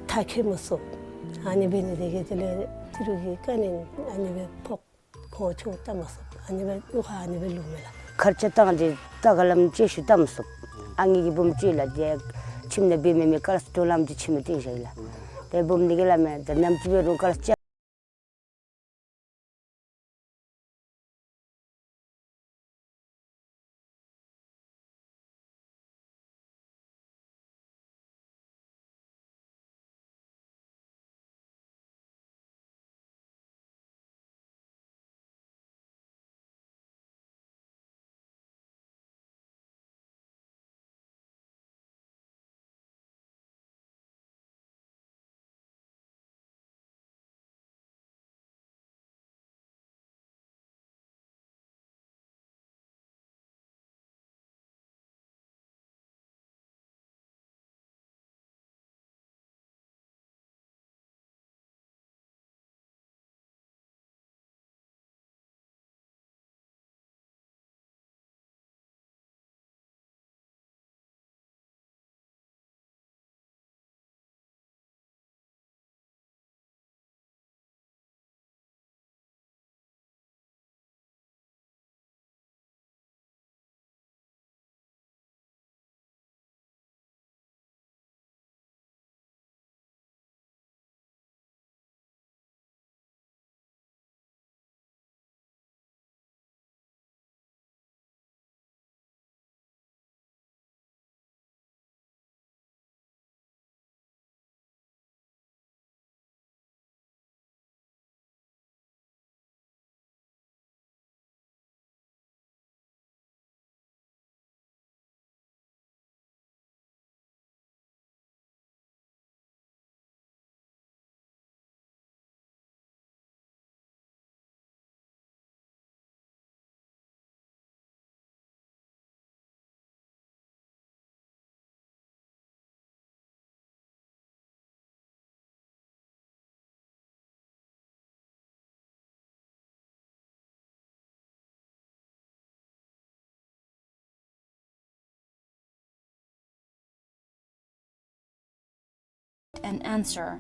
མཐར་འཁྱོལ་མ་ཚུགས། ཨ་ནི་འབད་ནི་དེ་གིས་དེ་ལས་ཏི་རུ་གི་དཀའ་ངལ་ཨ་ནི་སྦེ་ཕོག། ཁོང་ཆུང་བལྟ་མ་ཚུགས། ཨ་ནི་སྦེ་གཡུས་ཁར་ཨ་ནི་སྦེ་ལུས་མས་ལགས། ཁར་ཆ་བཏང་སྟེ་ད་ག་ལམ་ཅིག་ཤུལ་བལྟ་མ་ཚུགས། ཨ་ངེ་གི་བུམོ་ཅིག་ལགས་ཏེ་ཁྱིམ་ནང་འབད་མི་མི་ཀ་ལ་ཤུ་དོ་ལམ་ཅིག་ཁྱིམ་ནང་བཏིང་བཞག་ཡི་ལགས། ཏེ་བུམོ་འདི་གིས་སླབ་མས། ད་ནམ་ཅིག་འབད་རུང་ཀ་ལ་ཤུ་An answer.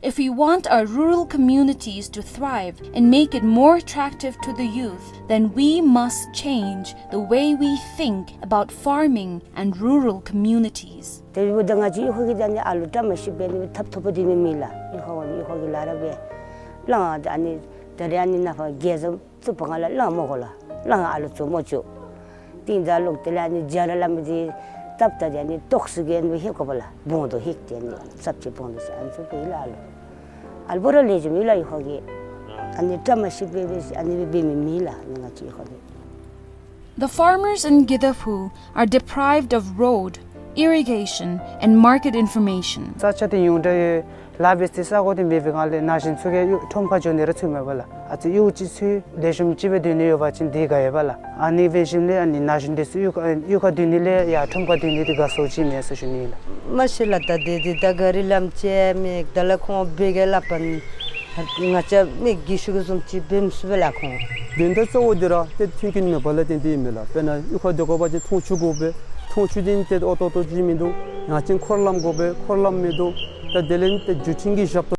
If we want our rural communities to thrive and make it more attractive to the youth, then we must change the way we think about farming and rural communities. དེ་འབདཝ་ད་ང་བཅས་གཡུས་ཁ་གི་ད་ཨ་ནི་ཨ་ལུ་བཀྲ་མ་ཤིསཔ་སྦེ་ནི་འཐབ་ཐོབ་པ་འདི་ནི་མེད་ལགས། གཡུས་ཁ་ཨ་ནི་གཡུས་ཁ་གི་ལཱ་ར་སྦེ་ལང་ཨ་ནི་ད་རེས་ཨ་ནི་ནཱ་ཕར་རྒྱལ་བཟང་བཙུགས་པའི་སྒང་ལས་ལང་མོ་གོ་ལགས། ལང་ཨ་ལུ་བཙུགས་མོ་བཅུག། ཏིང་ད་ལོག་དེ་ལས་ཨ་ནི་རྒྱ་ར་ལམ་འདི་བཏབ་ད་དེ་ཨ་ནི་ཏོག་ཙི་གི་ཨ་ནི་ལྷོད་དགོ་པས་ལགས། སྦོམ་དོ་ལྷོད་དེ་ཨ་ནི་ཙབ་ཅིག་སྦོམ་དོ་ཟེར་ཨ་ནི་ཚུ་སྦེ་ཨིན་ལགས། ཨ་ལུ་ཨ་ལུ་པོ་ར་ལེགས་ཤོམ་ཨིན་ལགས། གཡུས་ཁ་གི་ཨ་ནི་བཀྲ་མ་ཤིསཔ་སྦེ་ཨ་ནི་སྦེ་འབད་མི་མེད་ལགས། ཨ་ནི་ང་བཅས་གཡུས་ཁ་གི། The farmers in Gedapu are deprived of road, irrigation, and market information. ས་ཆ་འདི་ཡོངས་གྲགས་ཡོད། ལཱ་འབད་སའི་ས་གོ་འདི་མེད་པའི་སྒང་ལས་ན་གཞོན་ཚུ་གིས་གཡུས་ཁྲོམ་ཁར་འགྱོ་ནི་ར་ཚུགས་མེད་པས་ལགས། ཨ་ཙི་གཡུས་ཅིག་ཚུ་ལེགས་ཤོམ་ཅིག་སྦེ་སྡོད་ནི་ཡོད་པ་ཅིན་འདི་དགའ་ཡོདཔ་ལགས། ཨ་ནི་འབད་ཞིནམ་ལས་ཨ་ནི་ན་གཞོན་འདི་ཚུ་གཡུས་ཁ་གཡུས་ཁར་སྡོད་ནི་ལས་ཡར་ཁྲོམ་ཁར་སྡོད་ནི་འདི་དགའ་སོ་ཅིག་མས་ཟེར་ཞུ་ནི་ཨིན་ལགས། མ་གཞི་ལགས་ད་འདི་འདི་ད་ག་རི་ལམ་ཅིག་མེད། དེ་ལས་ཁོང་འབད་གེ་སླབ་པ་ནི་ང་བཅས་མི་རྒས་ཤོས་ཀྱིས་བཟུམ་ཅིག་འབད་མི་ཚུགས་པས་ལགས་ཁོང་། དོན་དག་གཙོ་བོ་འདི་ར་ཏེ་མཐུན་རྐྱེན་མེད་པ་ལས་བརྟེན་ཏེ་ཨིན་མས་ལགས། དཔེར་ན་གཡུས་ཁར་སྡོད་དགོ་པ་ཅིན་འཐུང་ཆུ་དགོ་པས། འཐུང་ཆུ་འདི་ཏེ་ཨོ་ཏོ་ཏོ་ཅིག་མིན་འདུག། ཡང་ཅིན་འཁོར་ལམ་དགོ་པས། འཁོར་ལམ་མིན་འདུག། ད་དེ་ལས་ཏེ་བརྒྱུད་འཕྲིན་གྱི་ཞབས་ཏོག།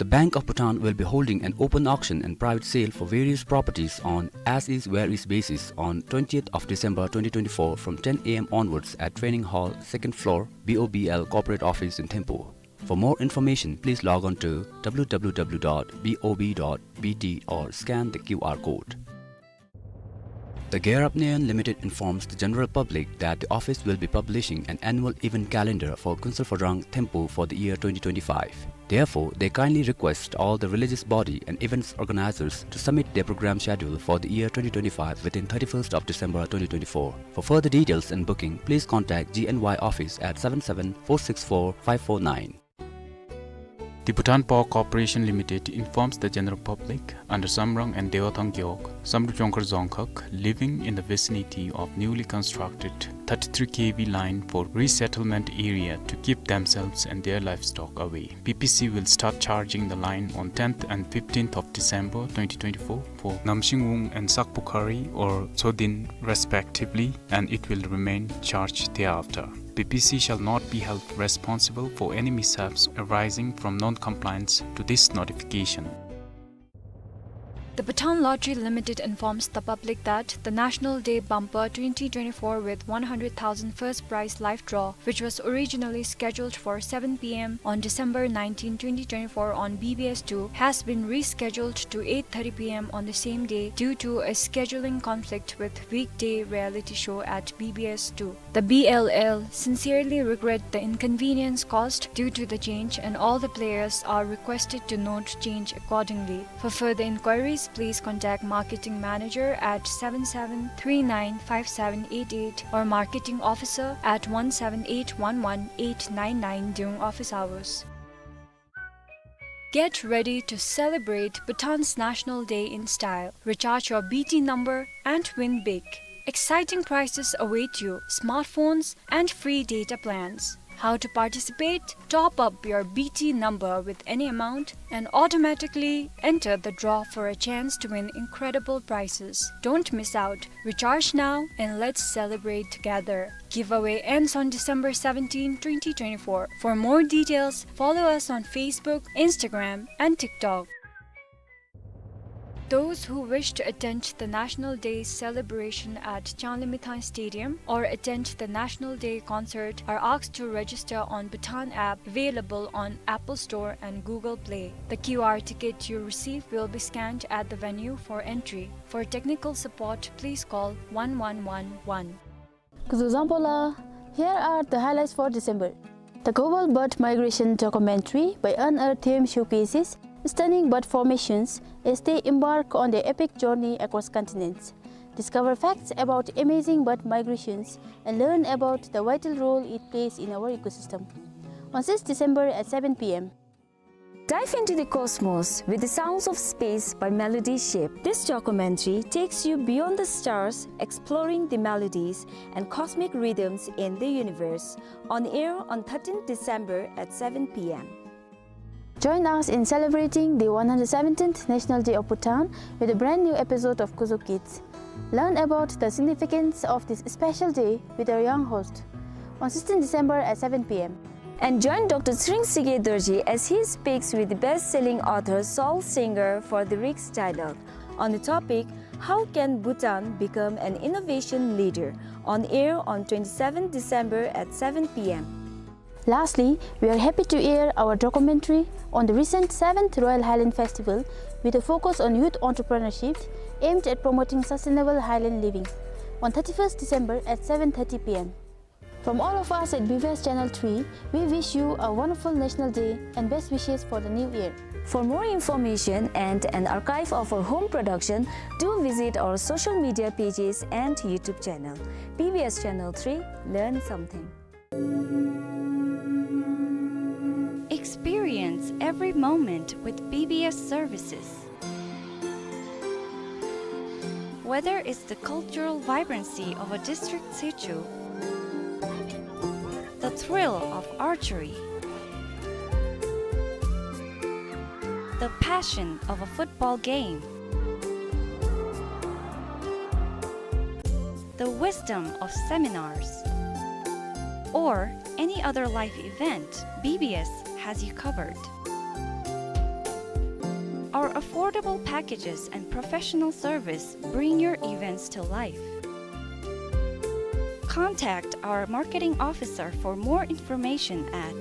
Bank of Bhutan will be holding an open auction and private sale for various properties on as is where is basis on twentieth of December twenty twenty-four from ten A M onwards at Training Hall, second floor, B O B L Corporate Office in Thimphu. For more information, please log on to W W W dot B O B dot B T or scan the Q R code. The Gear Up Nayon Limited informs the general public that the office will be publishing an annual event calendar for Kunsal Phodrang Thimphu for the year twenty twenty-five. Therefore, they kindly request all the religious body and events organizers to submit their program schedule for the year twenty twenty-five within thirty-first of December twenty twenty-four. For further details and booking, please contact G N Y office at seven seven four six four five four nine. The Bhutan Power Corporation Limited informs the general public under Samrang and Dewathang Gewog, Samdrup Jongkhar Dzongkhag, living in the vicinity of newly constructed thirty-three K V line for resettlement area to keep themselves and their livestock away. B P C will start charging the line on tenth and fifteenth of December twenty twenty-four for Namsingwung and Sakpukhari or Tsodin respectively, and it will remain charged thereafter. B P C shall not be held responsible for any mishaps arising from non-compliance to this notification. The Bhutan Lottery Limited informs the public that the National Day Bumper twenty twenty-four with one hundred thousand first prize live draw, which was originally scheduled for seven P M on December nineteenth, twenty twenty-four on B B S two, has been rescheduled to eight thirty P M on the same day due to a scheduling conflict with weekday reality show at B B S two. The B L L sincerely regret the inconvenience caused due to the change, and all the players are requested to note change accordingly. For further inquiries, please contact marketing manager at seven seven three nine five seven eight eight or marketing officer at one seven eight one one eight nine nine during office hours. Get ready to celebrate Bhutan's National Day in style. Recharge your B T number and win big. Exciting prizes await you: smartphones and free data plans. How to participate? Top up your B T number with any amount and automatically enter the draw for a chance to win incredible prizes. Don't miss out. Recharge now and let's celebrate together. Giveaway ends on December seventeenth, twenty twenty-four. For more details, follow us on Facebook, Instagram, and TikTok. Those who wish to attend the National Day celebration at Changlimithang Stadium or attend the National Day concert are asked to register on Bhutan app available on Apple Store and Google Play. The Q R ticket you receive will be scanned at the venue for entry. For technical support, please call one one one one. Kuzuzangpola, here are the highlights for December. The Global Bird Migration documentary by Unearthed Theme showcases stunning bird formations as they embark on their epic journey across continents. Discover facts about amazing bird migrations and learn about the vital role it plays in our ecosystem. On sixth December at seven P M. Dive into the cosmos with the sounds of space by Melody Ship. This documentary takes you beyond the stars, exploring the melodies and cosmic rhythms in the universe. On air on thirteenth December at seven P M. Join us in celebrating the one hundred seventeenth National Day of Bhutan with a brand new episode of Kuzo Kids. Learn about the significance of this special day with our young host on sixteenth December at seven P M. And join Doctor Tshering Tshige Dorji as he speaks with the best-selling author, soul singer for the Rik's Dialogue on the topic, "How can Bhutan become an innovation leader?" On air on twenty-seventh December at seven P M. Lastly, we are happy to air our documentary on the recent seventh Royal Highland Festival with a focus on youth entrepreneurship aimed at promoting sustainable highland living on thirty-first December at seven thirty P M. From all of us at B B S Channel three, we wish you a wonderful National Day and best wishes for the new year. For more information and an archive of our home production, do visit our social media pages and YouTube channel. B B S Channel three, learn something. Experience every moment with B B S services. Whether it's the cultural vibrancy of a district situ, the thrill of archery, the passion of a football game, the wisdom of seminars, or any other life event, B B S has you covered. Affordable packages and professional service bring your events to life. Contact our marketing officer for more information at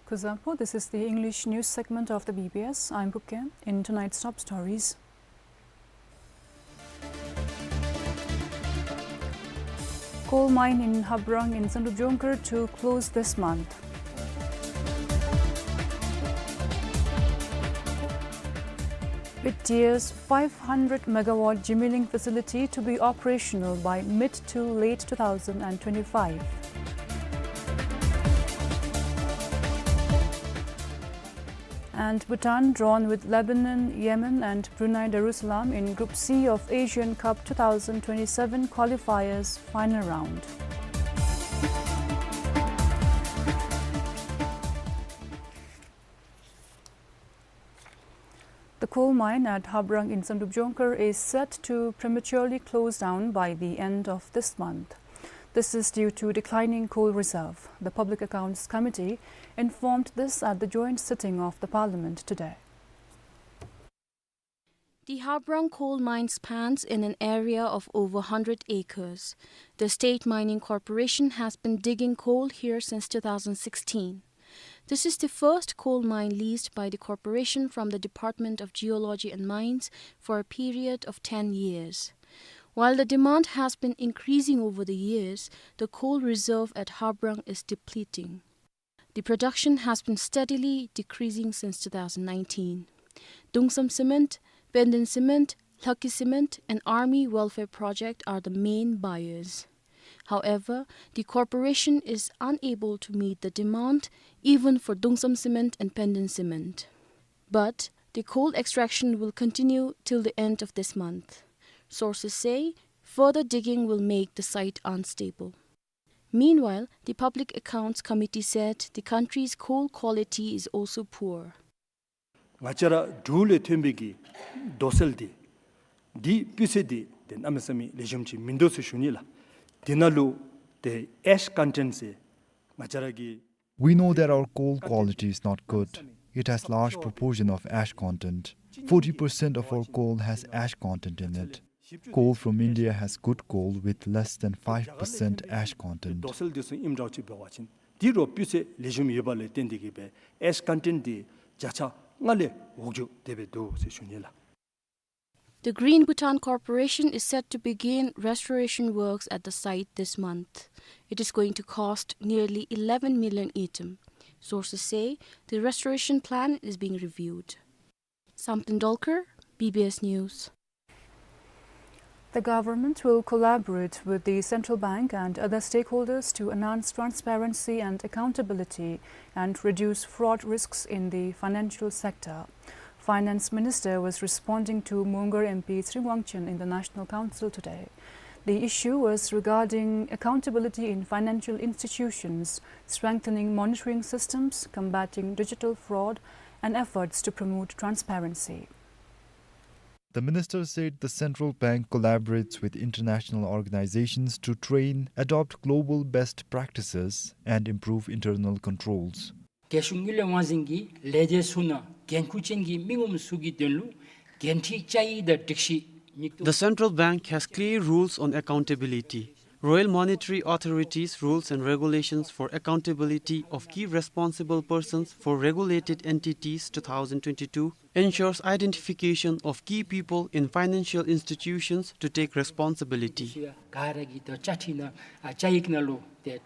Kuzuzangpo, this is the English news segment of the B B S. I'm Puke. In tonight's top stories: Coal mine in Habrang in Sandupjongkhar to close this month. With Tia's five hundred megawatt Jimileng facility to be operational by mid to late two thousand and twenty-five. And Bhutan drawn with Lebanon, Yemen and Brunei Darussalam in Group C of Asian Cup two thousand twenty-seven qualifiers final round. The coal mine at Habrang in Sandupjongkhar is set to prematurely close down by the end of this month. This is due to declining coal reserve. The Public Accounts Committee informed this at the joint sitting of the Parliament today. The Habrang coal mine spans in an area of over hundred acres. The State Mining Corporation has been digging coal here since two thousand sixteen. This is the first coal mine leased by the corporation from the Department of Geology and Mines for a period of ten years. While the demand has been increasing over the years, the coal reserve at Habrang is depleting. The production has been steadily decreasing since two thousand nineteen. Dungsam Cement, Penden Cement, Lhakki Cement, and Army Welfare Project are the main buyers. However, the corporation is unable to meet the demand even for Dungsam Cement and Penden Cement. But the coal extraction will continue till the end of this month. Sources say further digging will make the site unstable. Meanwhile, the Public Accounts Committee said the country's coal quality is also poor. ང་བཅས་ར་འབྲུག་ལས་ཐོན་པའི་གི་རྡོ་སོལ་འདི་འདི་སྤུས་ཚད་འདི་ཏེ་གནམ་མེད་ས་མེད་ལེགས་ཤོམ་ཅིག་མིན་འདུག་ཟེར་ཞུ་ནི་ལགས། འདི་ནང་ལུ་ཏེ་ash content ཟེར་ང་བཅས་ར་གི We know that our coal quality is not good. It has large proportion of ash content. Forty percent of our coal has ash content in it. Coal from India has good coal with less than five percent ash content. རྡོ་སོལ་འདི་ཚུ་ཨིནམ་འདྲཝ་ཅིག་འབད་བ་ཅིན་འདི་རུ་སྤུས་ཚད་ལེགས་ཤོམ་ཡོད་པ་ལས་བརྟེན་ཏེ་གིས་སྦེ་ash content འདི་བརྒྱ་ཆ་ལྔ་ལས་འོག་འགྱོ་སྟེ་སྦེ་འདུག་ཟེར་ཞུ་ནི་ལགས། The Green Bhutan Corporation is set to begin restoration works at the site this month. It is going to cost nearly eleven million ngultrum. Sources say the restoration plan is being reviewed. Samten Dolkar, B B S News. The government will collaborate with the central bank and other stakeholders to enhance transparency and accountability and reduce fraud risks in the financial sector. Finance Minister was responding to Mongar M P Tshering Wangchen in the National Council today. The issue was regarding accountability in financial institutions, strengthening monitoring systems, combating digital fraud, and efforts to promote transparency. The minister said the central bank collaborates with international organizations to train, adopt global best practices, and improve internal controls. རྒྱལ་གཞུང་དངུལ་ལས་དབང་འཛིན་གྱིས་ལས་སྡེ་ཚུ་ནང་འགན་ཁུར་ཅན་གྱི་མི་ངོམ་ཚུ་གི་དོན་ལུ་འགན་འཁྲི་བཅའ་ཡིག་དང་སྒྲིག་གཞི་སྙིང་སྟོབས། The central bank has clear rules on accountability. Royal Monetary Authority's rules and regulations for accountability of key responsible persons for regulated entities two thousand twenty-two ensures identification of key people in financial institutions to take responsibility. ག་ར་གིས་ད་བཅའ་ཁྲིམས་ནང་ཨ་བཅའ་ཡིག་ནང་ལུ་ཏེ་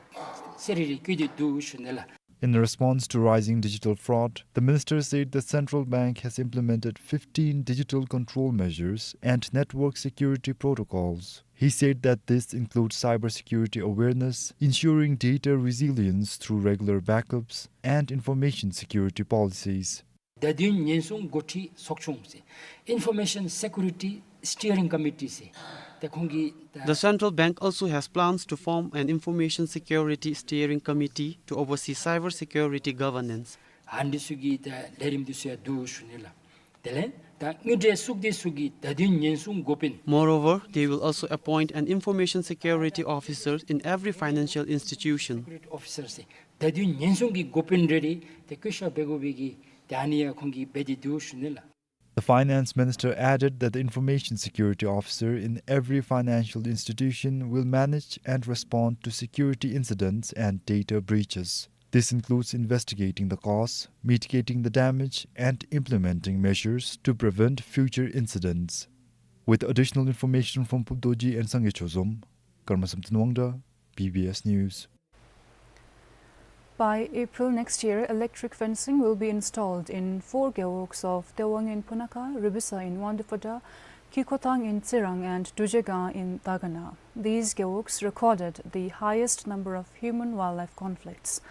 གསལ་རི་རི་བཀོད་དེ་འདུག་ཞུ་ནི་ལགས། In response to rising digital fraud, the minister said the central bank has implemented fifteen digital control measures and network security protocols. He said that this includes cybersecurity awareness, ensuring data resilience through regular backups, and information security policies. བརྡ་དོན་ཉེན་སྲུང་འགོ་ཁྲིད་ཚོགས་ཆུང་ཟེར། Information Security Steering Committee ཟེར། ཏེ་ཁོང་གིས་ད- The central bank also has plans to form an information security steering committee to oversee cyber security governance. ཨ་ནི་ཚུ་གི་ད་ལས་རིམ་འདི་ཚུ་ཡང་འདུག་ཞུ་ནི་ལགས། དེ་ལས་ད་དངུལ་འབྲེལ་གཙུག་སྡེ་ཚུ་གི་བརྡ་དོན་ཉེན་སྲུང་འགོ་དཔོན། Moreover, they will also appoint an information security officer in every financial institution. Security officer ཟེར་བརྡ་དོན་ཉེན་སྲུང་གི་འགོ་དཔོན་རེ་རེ་ཏེ་བསྐོ་བཞག་འབད་དགོ་པའི་གི་ཏེ་ཨ་ནི་ཡང་ཁོང་གིས་འབད་དེ་འདུག་ཞུ་ནི་ལགས། The finance minister added that the information security officer in every financial institution will manage and respond to security incidents and data breaches. This includes investigating the cause, mitigating the damage, and implementing measures to prevent future incidents. With additional information from Phub Dorji and Sangay Chozom, Karmasam Tanwangda, B B S News. By April next year, electric fencing will be installed in four gewogs of Tewang in Punakha, Ribisa in Wangdue Phodrang, Kikhotang in Tsirang, and Dujega in Dagana. These gewogs recorded the highest number of human-wildlife conflicts.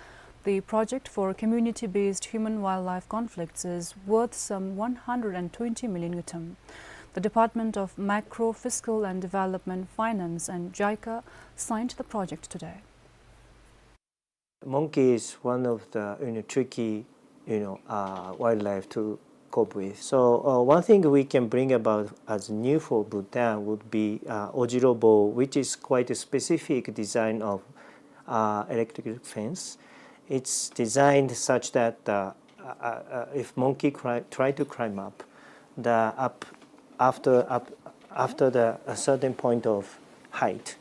The project for community-based human-wildlife conflicts is worth some one hundred and twenty million ngultrum. The Department of Macro, Fiscal and Development Finance and JICA signed the project today. Monkey is one of the, you know, tricky, you know, uh, wildlife to cope with. So, uh, one thing we can bring about as new for Bhutan would be, uh, Ojiro Bo, which is quite a specific design of, uh, electric fence. It's designed such that, uh, uh, uh, if monkey cri-, try to climb up, the up, after, up, after the, a certain point of height,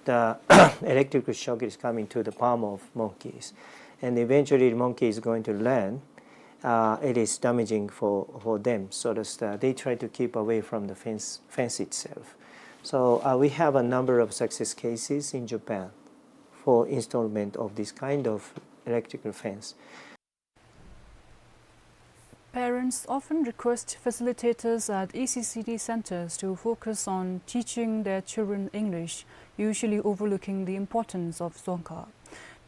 the electrical shock is coming to the palm of monkeys. And eventually the monkey is going to learn, uh, it is damaging for, for them. So that's the, they try to keep away from the fence, fence itself. So, uh, we have a number of success cases in Japan for installment of this kind of electrical fence. Parents often request facilitators at E C C D centers to focus on teaching their children English, usually overlooking the importance of Dzongkha.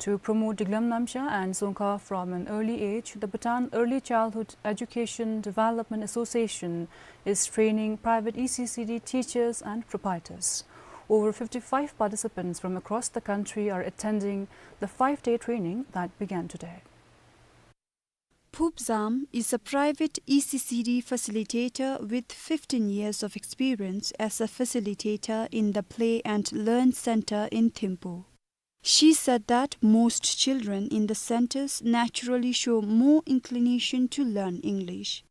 To promote Diklam Namsha and Dzongkha from an early age, the Bhutan Early Childhood Education Development Association is training private E C C D teachers and proprietors. Over fifty-five participants from across the country are attending the five-day training that began today. Phub Zam is a private E C C D facilitator with fifteen years of experience as a facilitator in the Play and Learn Center in Thimphu. She said that most children in the centers naturally show more inclination to learn English.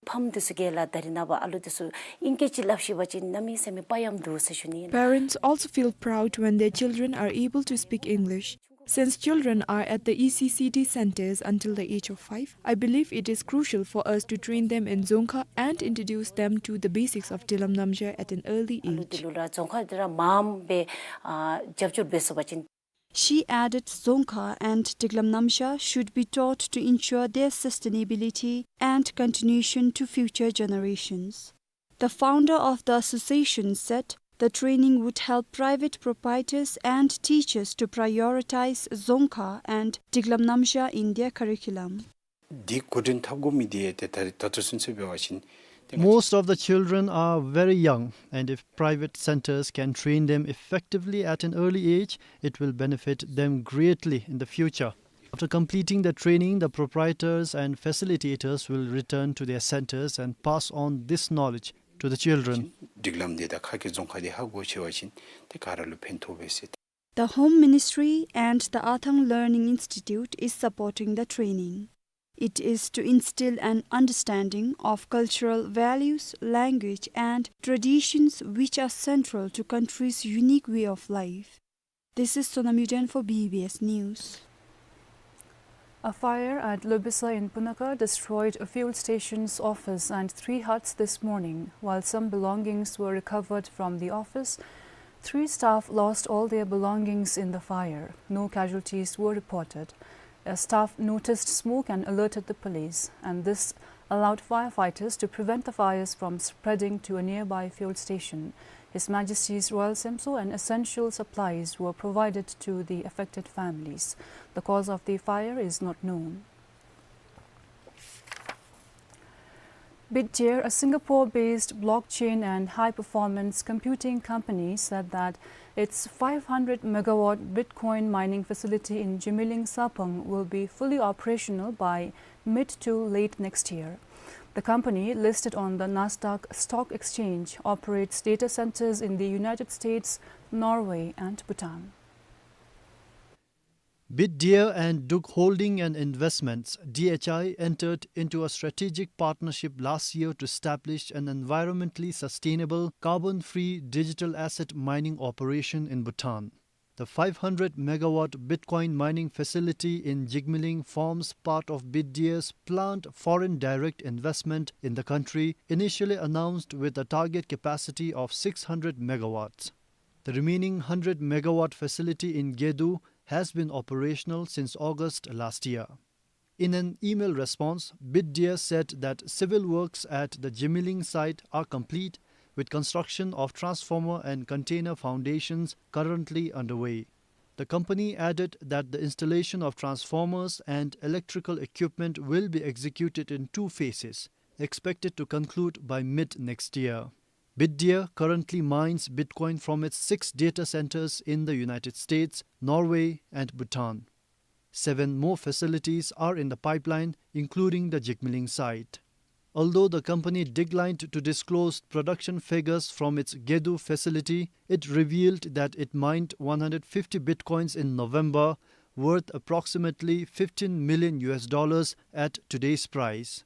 ཕམ་འདི་ཚུ་གིས་ལགས་ད་རིས་ནངས་པ་ཨ་ལུ་འདི་ཚུ་ཨིང་སྐད་ཅིག་སླབ་ཤེས་པ་ཅིན་གནམ་མེད་ས་མེད་དཔའ་ཡངས་འདུག་ཟེར་ཞུ་ནི་ཨིན། Parents also feel proud when their children are able to speak English. Since children are at the E C C D centers until the age of five, I believe it is crucial for us to train them in Dzongkha and introduce them to the basics of Diklam Namsha at an early ཨ་ལུ་འདི་ལུ་ར་རྫོང་ཁ་འདི་ར་མངམ་སྦེ་ཨ་རྒྱབ་སྐྱོར་འབད་ཚུགས་པ་ཅིན། She added, Dzongkha and Diklam Namsha should be taught to ensure their sustainability and continuation to future generations. The founder of the association said the training would help private proprietors and teachers to prioritize Dzongkha and Diklam Namsha in their curriculum. འདི་འགོ་འདྲེན་འཐབ་དགོ་མི་འདི་ཏེ་ད་རིས་ད་ལྟོ་ཚུན་ཚོད་འབད་བ་ཅིན་ཏེ་Most of the children are very young, and if private centers can train them effectively at an early age, it will benefit them greatly in the future. After completing the training, the proprietors and facilitators will return to their centers and pass on this knowledge to the children. སྒྲིག་ལམ་འདི་དང་ཁ་སྐད་རྫོང་ཁ་འདི་ཧ་གོ་ཚུགས་པ་ཅིན་ཏེ་ག་ར་ལུ་ཕན་ཐོགས་པས་ཟེར། The Home Ministry and the Athang Learning Institute is supporting the training. It is to instill an understanding of cultural values, language and traditions which are central to country's unique way of life. This is Sonam Yuden for B B S News. A fire at Lobisa in Punakha destroyed a fuel station's office and three huts this morning. While some belongings were recovered from the office, three staff lost all their belongings in the fire. No casualties were reported. A staff noticed smoke and alerted the police, and this allowed firefighters to prevent the fires from spreading to a nearby fuel station. His Majesty's Royal Semso and essential supplies were provided to the affected families. The cause of the fire is not known. Bitdeer, a Singapore-based blockchain and high-performance computing company, said that its five hundred megawatt Bitcoin mining facility in Jimilin, Sarpang, will be fully operational by mid to late next year. The company, listed on the Nasdaq Stock Exchange, operates data centers in the United States, Norway, and Bhutan. Bitdeer and Duk Holding and Investments, D H I, entered into a strategic partnership last year to establish an environmentally sustainable, carbon-free digital asset mining operation in Bhutan. The five hundred megawatt Bitcoin mining facility in Jigmeling forms part of Bitdeer's planned foreign direct investment in the country, initially announced with a target capacity of six hundred megawatts. The remaining hundred megawatt facility in Gedu has been operational since August last year. In an email response, Bitdeer said that civil works at the Jimilin site are complete, with construction of transformer and container foundations currently underway. The company added that the installation of transformers and electrical equipment will be executed in two phases, expected to conclude by mid next year. Bitdeer currently mines Bitcoin from its six data centers in the United States, Norway, and Bhutan. Seven more facilities are in the pipeline, including the Jigmeling site. Although the company declined to disclose production figures from its Gedu facility, it revealed that it mined one hundred fifty Bitcoins in November, worth approximately fifteen million U S dollars at today's price.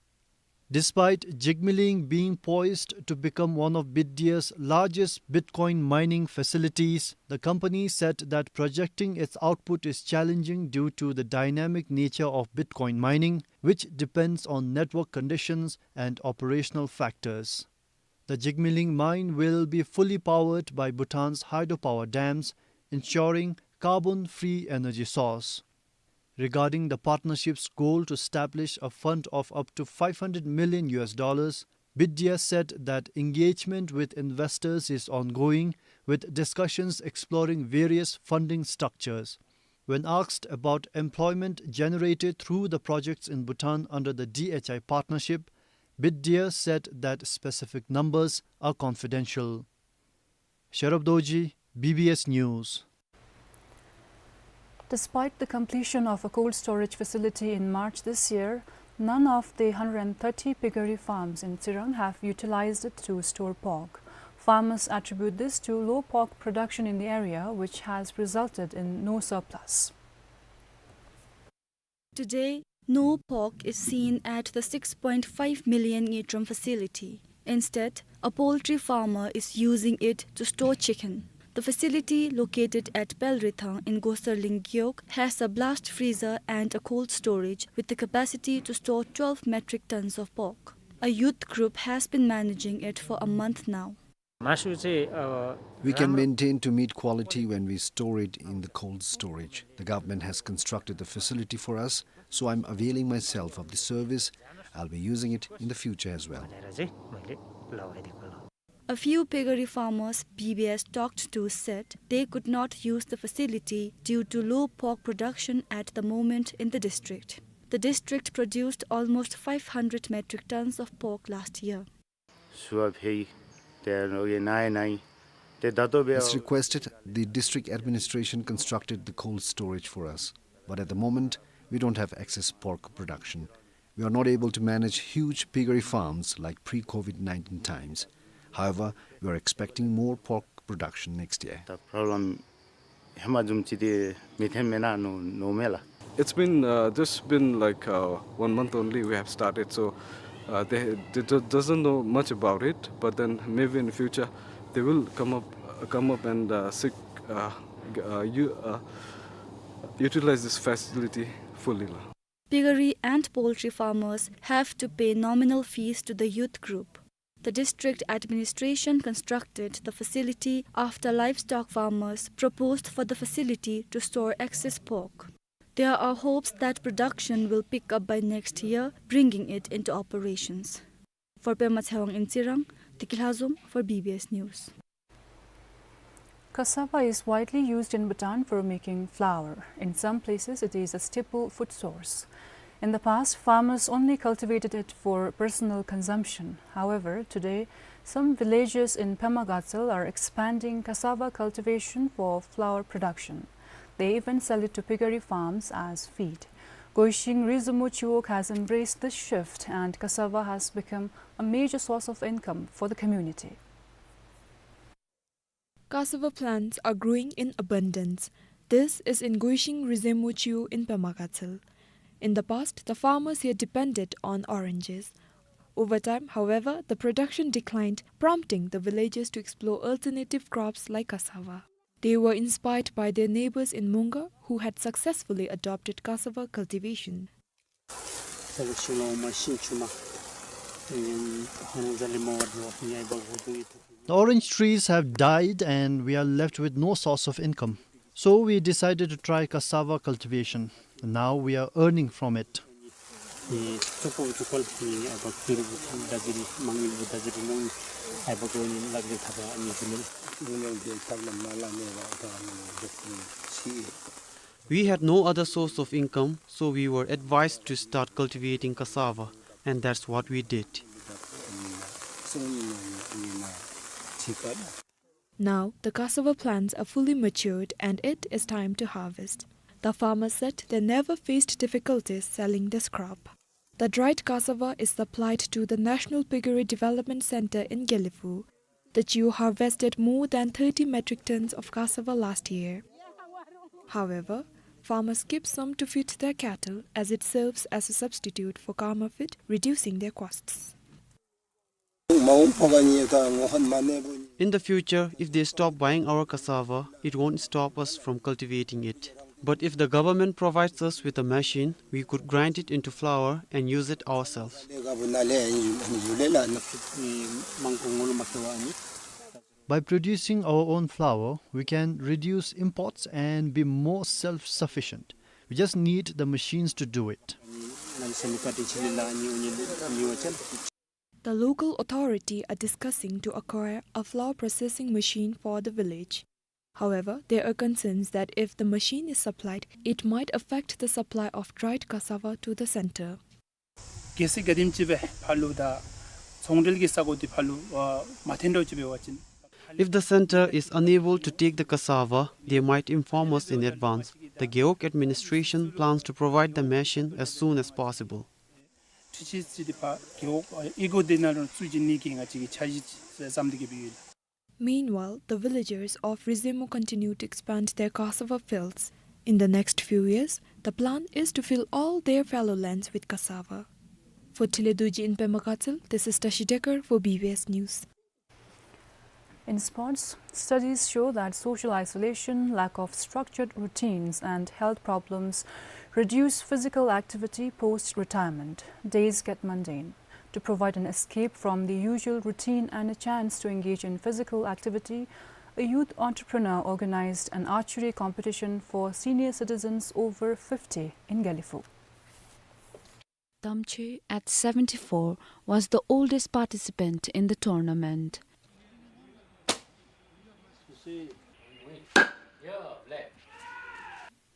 Despite Jigmeling being poised to become one of Bitdeer's largest Bitcoin mining facilities, the company said that projecting its output is challenging due to the dynamic nature of Bitcoin mining, which depends on network conditions and operational factors. The Jigmeling mine will be fully powered by Bhutan's hydropower dams, ensuring carbon-free energy source. Regarding the partnership's goal to establish a fund of up to five hundred million U S dollars, Bitdeer said that engagement with investors is ongoing, with discussions exploring various funding structures. When asked about employment generated through the projects in Bhutan under the D H I partnership, Bitdeer said that specific numbers are confidential. Sherab Dorji, B B S News. Despite the completion of a cold storage facility in March this year, none of the hundred and thirty piggery farms in Tsirang have utilized it to store pork. Farmers attribute this to low pork production in the area, which has resulted in no surplus. Today, no pork is seen at the six point five million Ngitrom facility. Instead, a poultry farmer is using it to store chicken. The facility, located at Pelrithang in Gosarling Gewog, has a blast freezer and a cold storage with the capacity to store twelve metric tons of pork. A youth group has been managing it for a month now. मासु चाहिँ, अ, We can राम्रो maintain to meet quality when we store it in the cold storage. The government has constructed the facility for us, so I'm availing myself of the service. I'll be using it in the future as well. भनेर चाहिँ मैले लगाइदिएको हो। A few piggery farmers B B S talked to said they could not use the facility due to low pork production at the moment in the district. The district produced almost five hundred metric tons of pork last year. सुवा फेइ, ते नोगे नाइ नाइ, ते दातो बे As requested, the district administration constructed the cold storage for us. But at the moment, we don't have excess pork production. We are not able to manage huge piggery farms like pre-COVID nineteen times. However, we are expecting more pork production next year. ད་problem ཧེ་མ་བཟུམ་ཅིག་དེ་མི་ཐོན་མེན་ན་ནོ་མེན་ལགས། It's been, uh, just been like, uh, one month only we have started, so, uh, they, they do-, doesn't know much about it, but then maybe in the future they will come up, come up and, uh, seek, uh, g-, uh, u-, uh, utilize this facility fully, la. Piggery and poultry farmers have to pay nominal fees to the youth group. The district administration constructed the facility after livestock farmers proposed for the facility to store excess pork. There are hopes that production will pick up by next year, bringing it into operations. For Pema Tshewang in Tsirang, Tiki Lhazom for B B S News. Cassava is widely used in Bhutan for making flour. In some places, it is a staple food source. In the past, farmers only cultivated it for personal consumption. However, today, some villages in Pema Gatshel are expanding cassava cultivation for flour production. They even sell it to piggery farms as feed. Goishing Rizemo Chiwog has embraced this shift, and cassava has become a major source of income for the community. Cassava plants are growing in abundance. This is in Goishing Rizemo Chiwog in Pema Gatshel. In the past, the farmers here depended on oranges. Over time, however, the production declined, prompting the villagers to explore alternative crops like cassava. They were inspired by their neighbors in Monga, who had successfully adopted cassava cultivation. The orange trees have died and we are left with no source of income. So we decided to try cassava cultivation. Now we are earning from it. We had no other source of income, so we were advised to start cultivating cassava, and that's what we did. Now, the cassava plants are fully matured and it is time to harvest. The farmers said they never faced difficulties selling this crop. The dried cassava is supplied to the National Piggery Development Center in Gelephu. The Chiwog harvested more than thirty metric tons of cassava last year. However, farmers keep some to feed their cattle as it serves as a substitute for kama feed, reducing their costs. In the future, if they stop buying our cassava, it won't stop us from cultivating it. But if the government provides us with a machine, we could grind it into flour and use it ourselves. By producing our own flour, we can reduce imports and be more self-sufficient. We just need the machines to do it. The local authority are discussing to acquire a flour processing machine for the village. However, there are concerns that if the machine is supplied, it might affect the supply of dried cassava to the center. གལ་སྲིད་ག་དེམ་ཅིག་སྦེ་ཕར་ལུ་ད་ཚོང་འབྲེལ་གྱི་ས་གོ་འདི་ཕར་ལུ་མ་འཐོན་འགྱོ་ཅིག་འབད་བ་ཅིན། If the center is unable to take the cassava, they might inform us in advance. The Gewog administration plans to provide the machine as soon as possible. འཕྲུལ་ཆས་ཅིག་འདི་ཕར་རྒེད་འོག་ཨ་ཨི་གོ་འདི་ནང་ལུ་བཙུགས་བྱིན་ནི་གི་ང་བཅས་ཀྱིས་འཆར་གཞི་ཅིག་བརྩམས་ཏེ་གི་སྦེ་ཡོད་ལགས། Meanwhile, the villagers of Rizemo continue to expand their cassava fields. In the next few years, the plan is to fill all their fallow lands with cassava. For Tile Dorji in Pema Gatshel, this is Tashi Dekar for B B S News. In sports, studies show that social isolation, lack of structured routines, and health problems reduce physical activity post-retirement. Days get mundane. To provide an escape from the usual routine and a chance to engage in physical activity, a youth entrepreneur organized an archery competition for senior citizens over fifty in Gelephu. Tamche, at seventy-four, was the oldest participant in the tournament.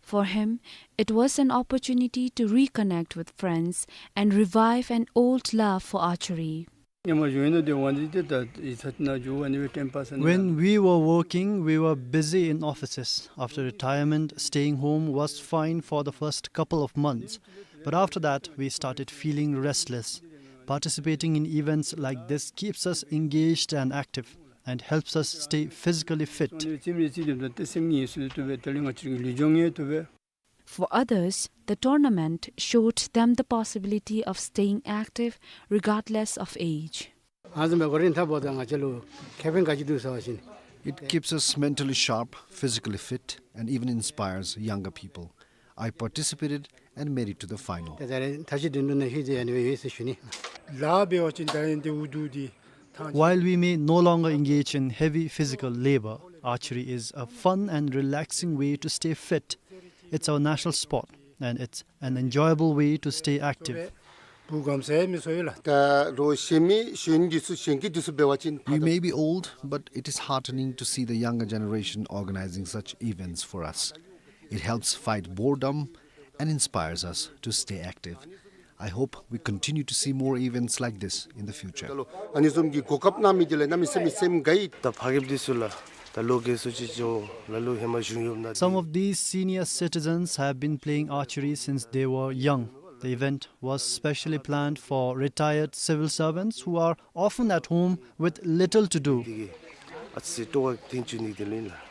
For him, it was an opportunity to reconnect with friends and revive an old love for archery. When we were working, we were busy in offices. After retirement, staying home was fine for the first couple of months. But after that, we started feeling restless. Participating in events like this keeps us engaged and active and helps us stay physically fit. For others, the tournament showed them the possibility of staying active regardless of age. It keeps us mentally sharp, physically fit, and even inspires younger people. I participated and made it to the final. While we may no longer engage in heavy physical labor, archery is a fun and relaxing way to stay fit. It's our national sport, and it's an enjoyable way to stay active. We may be old, but it is heartening to see the younger generation organizing such events for us. It helps fight boredom and inspires us to stay active. I hope we continue to see more events like this in the future. ཨ་ནི་བཟུམ་གྱི་གོ་སྐབས་གནང་མི་དེ་ལས་གནམ་མེད་ས་མེད་སེམས་དགའ་ཡི། ད་ཕ་རྒནམ་འདི་ཚུ་ལུ་ད་ལོ་རྒས་སུ་ཅིག་འགྱོ་ལ་ལུ་ཧེ་མ་བཞུགས་ཡོདཔ་ན། Some of these senior citizens have been playing archery since they were young. The event was specially planned for retired civil servants who are often at home with little to do. འདི་གིས་ཨ་ཙི་སྤྲོ་བ་ཐེངས་བཅུ་གཉིས་དེ་ལུ་ཨིན་ལགས།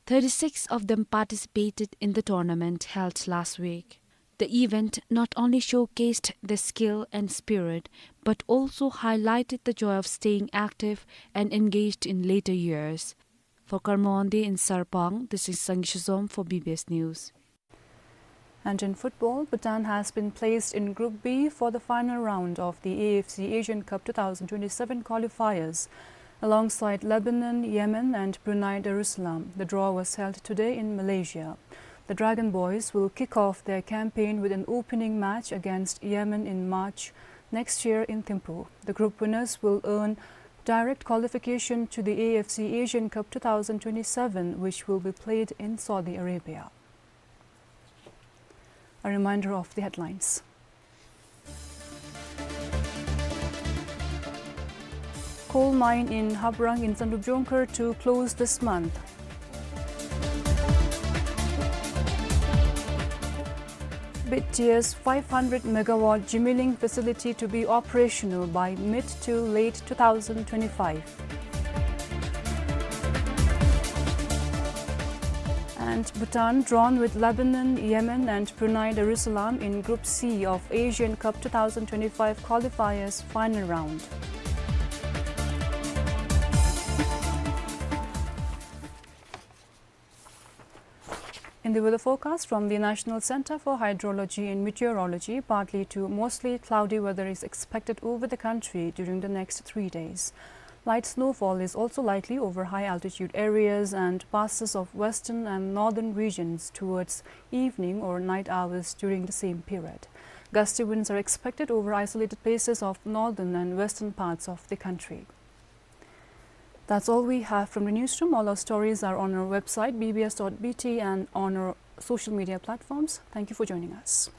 Thirty-six of them participated in the tournament held last week. The event not only showcased the skill and spirit, but also highlighted the joy of staying active and engaged in later years. For Karma Wangdi in Sarpang, this is Sangay Shizom for B B S News. And in football, Bhutan has been placed in Group B for the final round of the A F C Asian Cup two thousand twenty-seven qualifiers. Alongside Lebanon, Yemen and Brunei Darussalam, the draw was held today in Malaysia. The Dragon Boys will kick off their campaign with an opening match against Yemen in March next year in Thimphu. The group winners will earn direct qualification to the A F C Asian Cup two thousand twenty-seven, which will be played in Saudi Arabia. A reminder of the headlines. Coal mine in Haprang in Samdrup Jongkhar to close this month. B T S five hundred megawatt Jimileng facility to be operational by mid to late two thousand twenty-five. And Bhutan drawn with Lebanon, Yemen and Brunei Darussalam in Group C of Asian Cup two thousand twenty-five qualifiers final round. In the weather forecast from the National Center for Hydrology and Meteorology, partly to mostly cloudy weather is expected over the country during the next three days. Light snowfall is also likely over high altitude areas and passes of western and northern regions towards evening or night hours during the same period. Gusty winds are expected over isolated places of northern and western parts of the country. That's all we have from the newsroom. All our stories are on our website, B B S dot B T, and on our social media platforms. Thank you for joining us.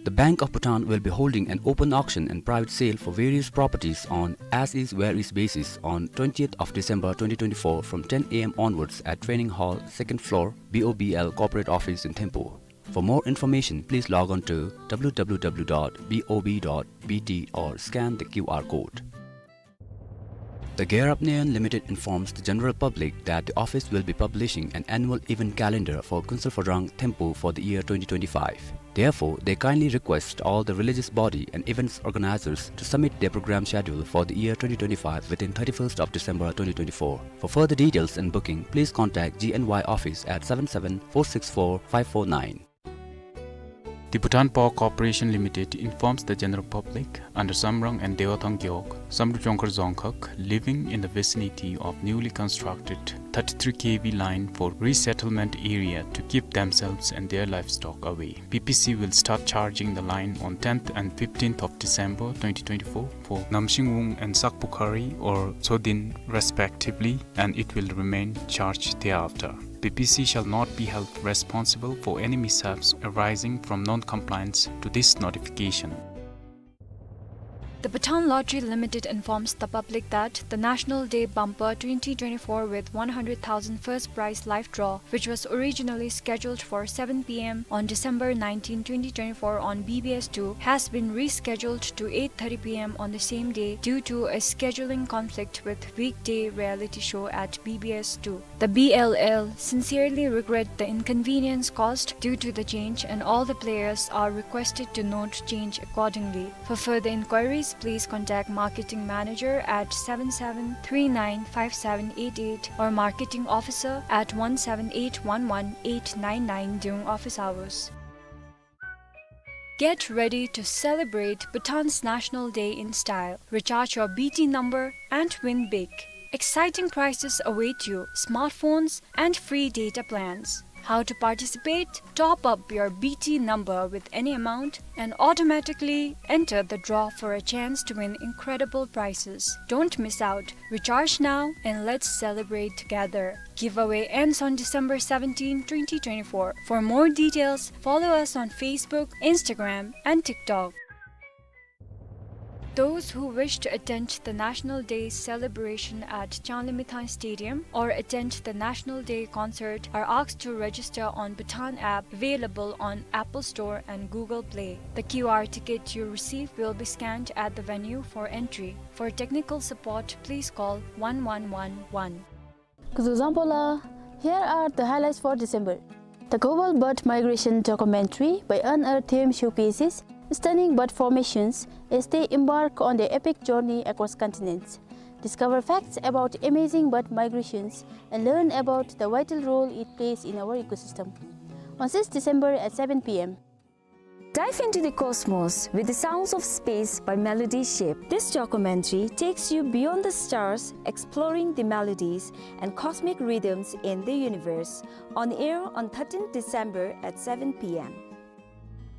The Bank of Bhutan will be holding an open auction and private sale for various properties on as is where is basis on twentieth of December twenty twenty-four from ten A M onwards at Training Hall, second floor, B O B L Corporate Office in Thimphu. For more information, please log on to W W W dot B O B dot B T or scan the Q R code. The Gear Up Nayon Limited informs the general public that the office will be publishing an annual event calendar for Kuensel Phodrang Thimphu for the year twenty twenty-five. Therefore, they kindly request all the religious body and events organizers to submit their program schedule for the year twenty twenty-five within thirty-first of December twenty twenty-four. For further details and booking, please contact G N Y office at seven seven four six four five four nine. The Bhutan Power Corporation Limited informs the general public under Samrang and Dewathang Gewog, Samdrup Jongkhar Dzongkhag, living in the vicinity of newly constructed thirty-three K V line for resettlement area to keep themselves and their livestock away. B P C will start charging the line on tenth and fifteenth of December twenty twenty-four for Namsingwung and Sakpukhari or Tsodin respectively, and it will remain charged thereafter. B P C shall not be held responsible for any mishaps arising from non-compliance to this notification. The Bhutan Lottery Limited informs the public that the National Day Bumper twenty twenty-four with one hundred thousand first prize live draw, which was originally scheduled for seven p m on December nineteenth, twenty twenty-four on B B S two, has been rescheduled to eight thirty p m on the same day due to a scheduling conflict with weekday reality show at B B S two. The B L L sincerely regret the inconvenience caused due to the change, and all the players are requested to note change accordingly. For further inquiries, please contact marketing manager at seven seven three nine five seven eight eight or marketing officer at one seven eight one one eight nine nine during office hours. Get ready to celebrate Bhutan's National Day in style. Recharge your B T number and win big. Exciting prizes await you: smartphones and free data plans. How to participate? Top up your B T number with any amount and automatically enter the draw for a chance to win incredible prizes. Don't miss out. Recharge now and let's celebrate together. Giveaway ends on December seventeenth, twenty twenty-four. For more details, follow us on Facebook, Instagram, and TikTok. Those who wish to attend the National Day celebration at Changlimithang Stadium or attend the National Day concert are asked to register on Bhutan app available on Apple Store and Google Play. The Q R ticket you receive will be scanned at the venue for entry. For technical support, please call one one one one. Kuzuzangpola, here are the highlights for December. The Global Bird Migration documentary by Unearthed Theme showcases stunning bird formations as they embark on their epic journey across continents. Discover facts about amazing bird migrations and learn about the vital role it plays in our ecosystem. On sixth December at seven p m. Dive into the cosmos with the sounds of space by Melody Ship. This documentary takes you beyond the stars, exploring the melodies and cosmic rhythms in the universe. On air on thirteenth December at seven p m.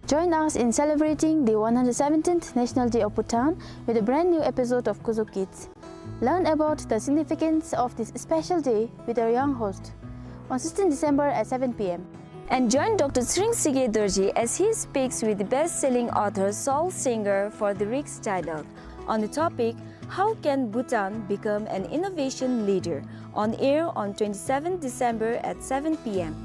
Join us in celebrating the one hundred seventeenth National Day of Bhutan with a brand new episode of Kuzo Kids. Learn about the significance of this special day with our young host on sixteenth December at seven p m. And join Doctor Tshering Tshige Dorji as he speaks with the best-selling author Saul Singer for the Riks Dialogue on the topic, "How can Bhutan become an innovation leader?" On air on twenty-seventh December at seven p m.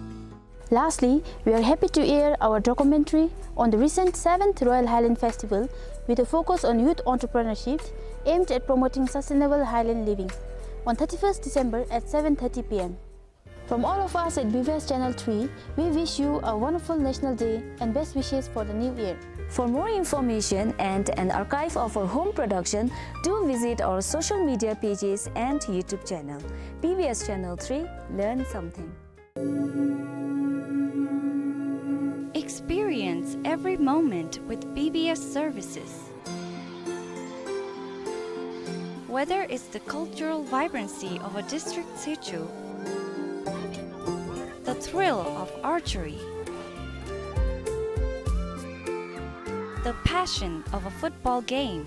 Lastly, we are happy to air our documentary on the recent seventh Royal Highland Festival with a focus on youth entrepreneurship aimed at promoting sustainable highland living on thirty-first December at seven thirty p m. From all of us at B B S Channel three, we wish you a wonderful National Day and best wishes for the new year. For more information and an archive of our home production, do visit our social media pages and YouTube channel. B B S Channel three, learn something. Experience every moment with B B S services. Whether it's the cultural vibrancy of a district sichu, the thrill of archery, the passion of a football game,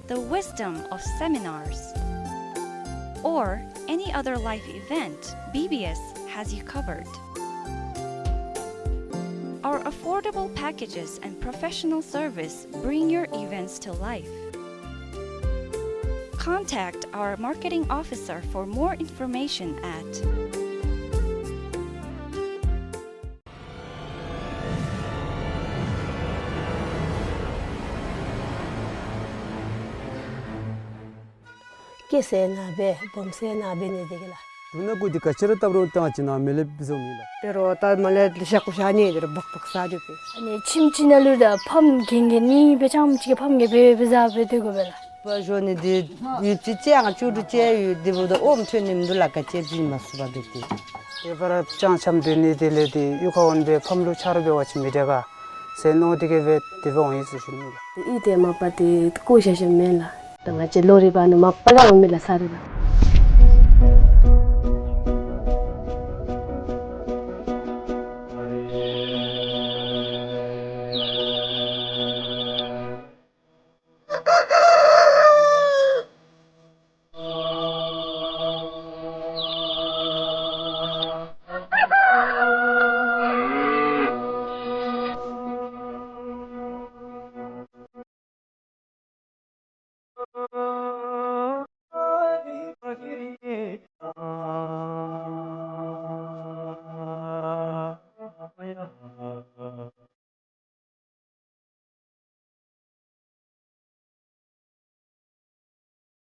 the wisdom of seminars, or any other life event, B B S has you covered. Our affordable packages and professional service bring your events to life. Contact our marketing officer for more information at སྐྱེ་ས་ནང་སྦེ་སྦོམ་ས་ནང་སྦེ་ནི་འདི་གི་ལགས། དུག་སྣ་གུ་འདི་ག་ཅི་ར་བཏབ་རུང་ཏང་ཅིག་ནང་མེ་ལེབ་བཟོ་མི་ལགས། དེ་རུང་ད་མ་ལེ་ལེ་ཤ་ཀུ་ཤ་ནི་དེ་རུང་སྦག་སྦག་ཟ་དོ་པས། ཨ་ནི་ཁྱིམ་ཅིག་ནང་ལུ་ད་ཕམ་གན་གན་ནི་སྦེ་ཅམ་ཅིག་གི་ཕམ་གན་སྦེ་སྦེ་ཟ་སྦེ་སྡོད་དགོ་པས་ལགས། པ་ཞོ་ནི་འདི་ཡུད་ཙི་ཅིག་ཡང་ཅུ་དྲུག་ཅིག་ཡོད། འདི་འབདཝ་ད་ཨོམ་ཐོན་ནི་མིན་འདུག་ལགས། ག་ཅི་བྱིན་མ་ཚུགས་པར་སྡོད་དེ། ཡོད་པར་ཅང་ཆམ་སྡོད་ནི་དེ་ལས་དེ་གཡུས་ཁར་འོང་སྦེ་ཕམ་ལུ་ཆ་རོགས་འབད་བ་ཅིན་མི་དྲག་ག་ཟེར་མནོ་སྟེ་གིས་སྦེ་དེ་སྦེ་འོང་ཡི་ཟེར་ཞུ་ནི་ལགས། ཨི་དེ་མ་པ་དེ་ཀོ་ཤ་ཤ་མེན་ལགས། ད་ང་བཅས་ལོ་རེ་བ་ནི་མ་པ་ལ་འོང་མི་ལགས་ས་རེ་བ།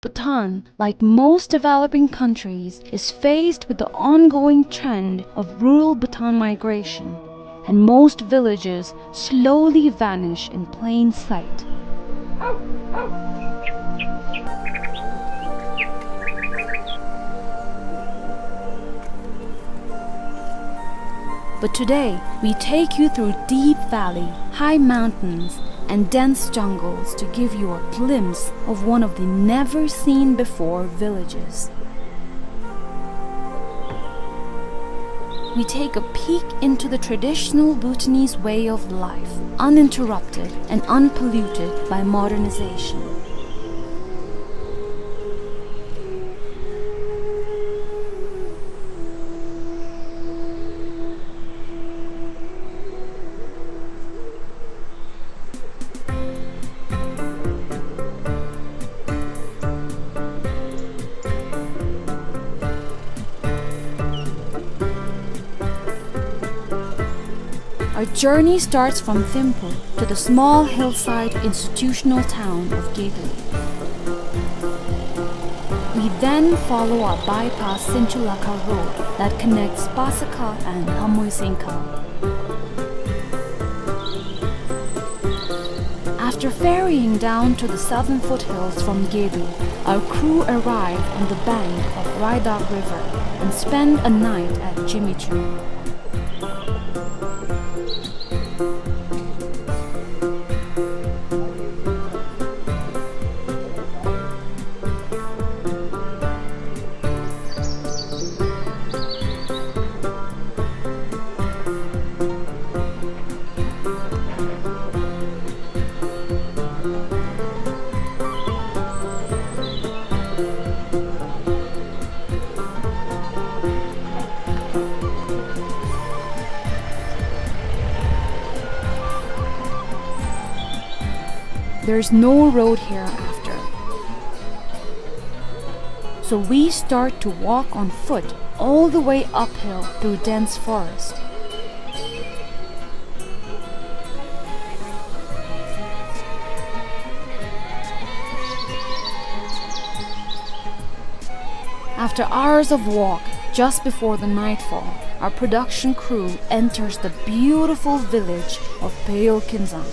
Bhutan, like most developing countries, is faced with the ongoing trend of rural Bhutan migration, and most villages slowly vanish in plain sight. But today, we take you through deep valley, high mountains, and dense jungles to give you a glimpse of one of the never-seen-before villages. We take a peek into the traditional Bhutanese way of life, uninterrupted and unpolluted by modernization. Our journey starts from Thimphu to the small hillside institutional town of Gedu. We then follow a bypass Sinchulakha road that connects Pasakha and Hamoisingkha. After ferrying down to the southern foothills from Gedu, our crew arrive on the bank of Raidak River and spend a night at Jimichu. There's no road here after. So we start to walk on foot all the way uphill through dense forest. After hours of walk, just before the nightfall, our production crew enters the beautiful village of Peyol Kinzang.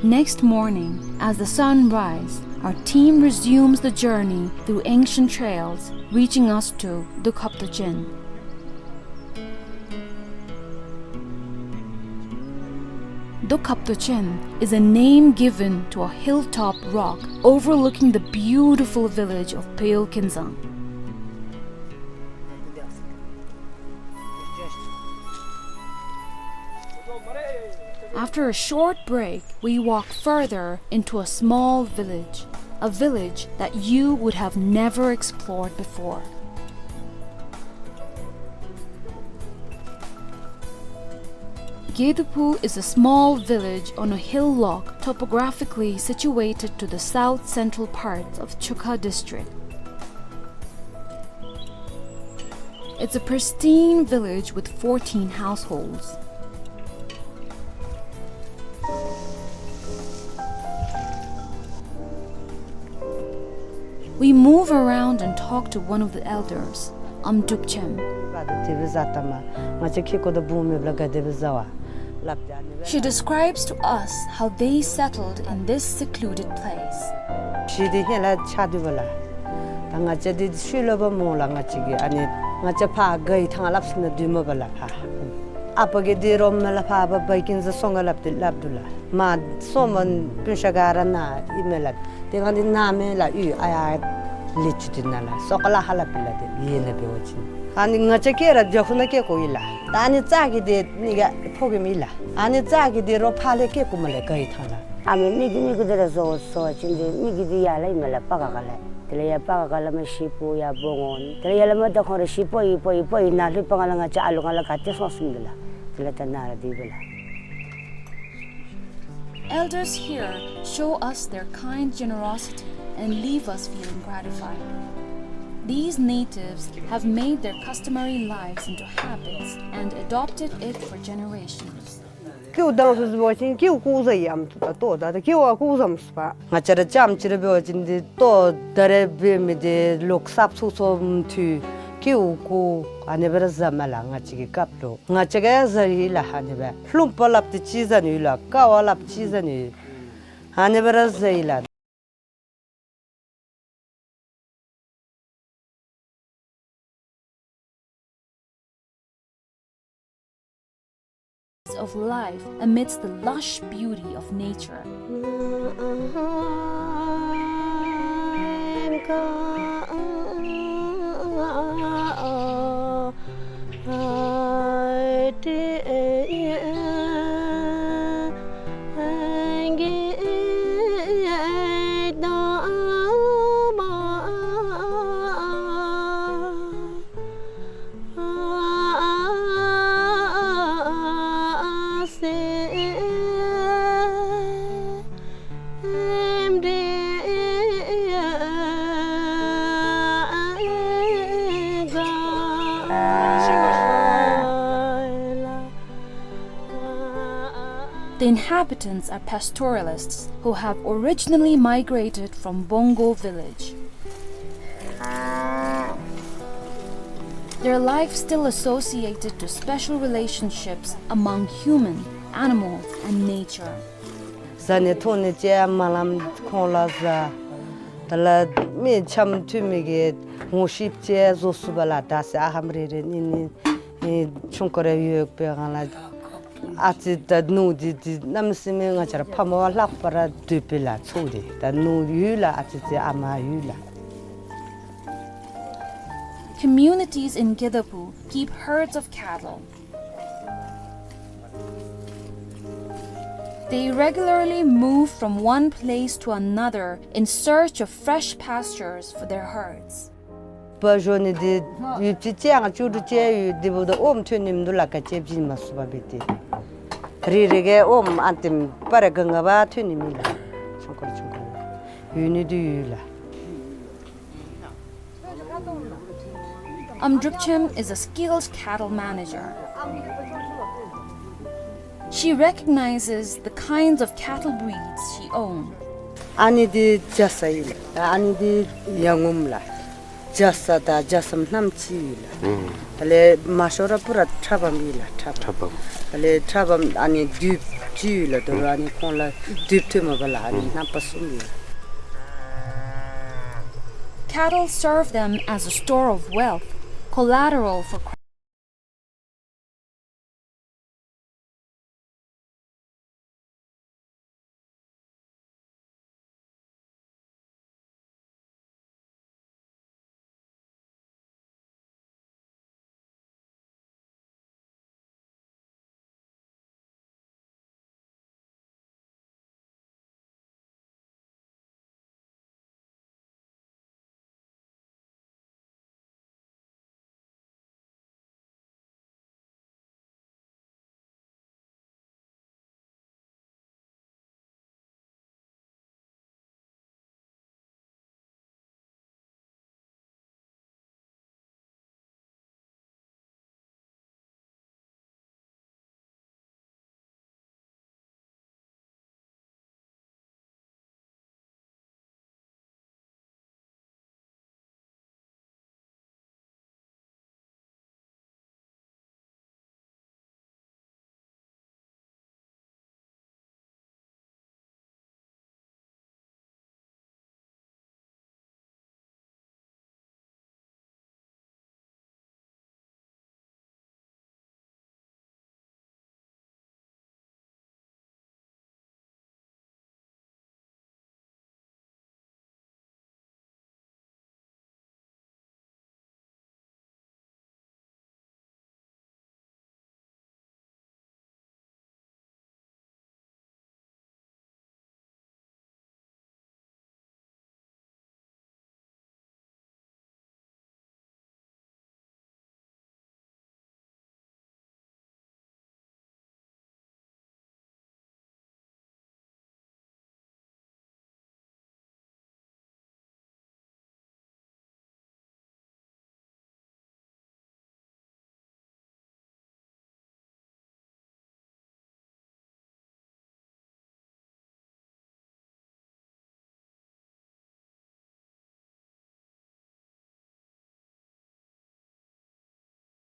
Next morning, as the sun rise, our team resumes the journey through ancient trails, reaching us to Dokhaptochen. Dokhaptochen is a name given to a hilltop rock overlooking the beautiful village of Peyol Kinzang. After a short break, we walk further into a small village, a village that you would have never explored before. Geduphu is a small village on a hillock topographically situated to the south-central parts of Chukha district. It's a pristine village with fourteen households. We move around and talk to one of the elders, Amdrukchem. She describes to us how they settled in this secluded place. ཤི་དེ་ཧེ་ལ་ཆ་དུ་བ་ལ། ད་ང་བཅས་དེ་ཤུལ་ལོ་བ་མོ་ལ་ང་བཅས་ཀྱི་ཨ་ནི་ང་བཅས་ཕ་གི་ཐང་ལབ་སི་ན་དུ་མོ་བ་ལ་ཕ། ཨ་པ་གི་དེ་རོམ་ལ་ཕ་བ་བ་ཀིན་ཟ་སོང་ང་ལབ་དེ་ལབ་དུ་ལ། མ་སོ་མ་པུན་ཤ་ག་ར་ན་ཨི་མེ་ལ། དེ་ང་དེ་ན་མེ་ལ་ཨུ་ཨ་ཡ་ལི་ཆུ་དུ་ན་ལ་སོ་ཀ་ལ་ཧ་ལ་པི་ལ་དེ་ཡེ་ན་བེ་བ་ཅིན། ཨ་ནི་ང་བཅས་ཀེ་ར་ཇོ་ཁུ་ན་ཀེ་ཀོ་ཨི་ལ། ད་ཨ་ནི་ཙ་གི་དེ་ནི་ག་ཕོ་གི་མི་ལ། ཨ་ནི་ཙ་གི་དེ་རོ་ཕ་ལེ་ཀེ་ཀུ་མ་ལེ་ག་ཡི་ཐང་ལ། ཨ་མི་མི་གི་མི་གི་དེ་ར་བཟོ་བཟོ་བ་ཅིན་དེ་མི་གི་དེ་ཡ་ལ་ཨི་མ་ལ་པ་ག་ག་ལ། དེ་ལ་ཡ་པ་ག་ག་ལ་མ་ཤི་པོ་ཡ་པོ་ངོ་ནི། དེ་ལ་ཡ་ལ་མ་ད་ཁོང་ར་ཤི་པོ་ཡི་པོ་ཡི་པོ་ཡི་ན་ལྷུ་པ་ང་ལ་ང་བཅས་ཨ་ལུ་ང་ལ་ག་ཏེ་སོང་སུམ་དེ་ལ། དེ་ལ་ད་ན་ར་དེ་བེ་ལ། Elders here show us their kind generosity and leave us feeling gratified. These natives have made their customary lives into habits and adopted it for generations. ཀེའུ་དང་སུ་སུ་བ་ཅིན་ཀེའུ་ཀུ་ཟ་ཡམ་ཏོ་ད་ཏོ་ད་ད་ཀེའུ་ཨ་ཀུ་ཟམ་སུ་པ། ང་བཅས་ར་ལྕམ་ཅིག་ར་འབད་བ་ཅིན་འདི་ཏོ་ད་རེ་འབད་མི་འདི་ལོག་སབ་ཚུགས་ཚུགས་མཐུ་ཀེའུ་ཀུ་ཨ་ནི་སྦེ་ར་ཟ་མས་ལགས། ང་བཅས་ཀྱི་སྐབས་ལུ་ང་བཅས་ཀྱིས་ཟ་ཡི་ལགས། ཨ་ནི་སྦེ་ལྷུམ་པ་སླབ་སྟེ་ཅིག་ཟ་ནི་ཡོད་ལགས། ཀ་བ་སླབ་ཅིག་ཟ་ནི་ཡོད། ཨ་ནི་སྦེ་ར་ཟ་ཡི་ལགས། Of life amidst the lush beauty of nature. The inhabitants are pastoralists who have originally migrated from Bongo village. Their life still associated to special relationships among human, animals, and nature. ཟ་ནི་འཐུང་ནི་ཅིག་མ་ལམ་ཁོང་ལུ་ཟ། དེ་ལས་མི་འཆམ་མཐུན་མི་གི་ངོ་ཤེས་ཅིག་བཟོ་ཚུགས་པས་ལགས། ད་ཟེར་ཨ་ཧམ་རེ་རེ་ནི་ནི་ཨེ་ཆུང་ཀུ་རེ་ཡོད་པའི་སྒང་ལས་ཨ་ཙི་ད་ནུ་འདི་འདི་གནམ་མེད་ས་མེད་ང་བཅས་ར་ཕ་མ་བ་ལྷག་པར་འདོད་པས་ལགས། ཚུ་འདི་ད་ནུ་ཡོད་ལགས། ཨ་ཙི་ཙི་ཨ་མ་ཡོད་ལགས། Communities in Gedapu keep herds of cattle. They regularly move from one place to another in search of fresh pastures for their herds. བ་ཞོ་ནི་འདི་ཡུདཔ་ཅིག་ཅིག་ཡང་བཅུ་དྲུག་ཅིག་ཡོད། འདི་འབདཝ་ད་ཨོམ་ཐོན་ནི་མིན་འདུག་ལགས། ག་ཅི་བྱིན་མ་ཚུགས་པར་འབད་དེ། རེ་རེ་གིས་ཨོམ་ཨ་ཏེམ་སྤར་རེ་གང་ག་བ་ཐོན་ནི་མེད་ལགས། ཆུང་ཀུ་ཆུང་ཀུ་ཡོད་ནི་འདི་ཡོད་ལགས། Amdrupchem is a skilled cattle manager. She recognizes the kinds of cattle breeds she owns. ཨ་ནི་འདི་རྒྱ་ཚ་ཨིན་ལགས། ཨ་ནི་འདི་ཡ་ངོམ་ལགས། རྒྱ་ཚ་དང་རྒྱ་ཚམ་རྣམ་གཅིག་ཨིན་ལགས། ཨུམ། དེ་ལས་མ་ཤོར་ར་པུ་ར་ཁྲ་བམ་ཨིན་ལགས། ཁྲ་བམ། ཁྲ་བམ། དེ་ལས་ཁྲ་བམ་ཨ་ནི་དུཔ་གཅིག་ཡོད་ལགས། དོ་རུང་ཨ་ནི་ཁོང་ལུ་དུཔ་ཐོནམ་མས་ལགས། ཨ་ནི་ཨུམ། རྣམ་པ་གསུམ་ཨིན་ལགས། Cattle serve them as a store of wealth, collateral for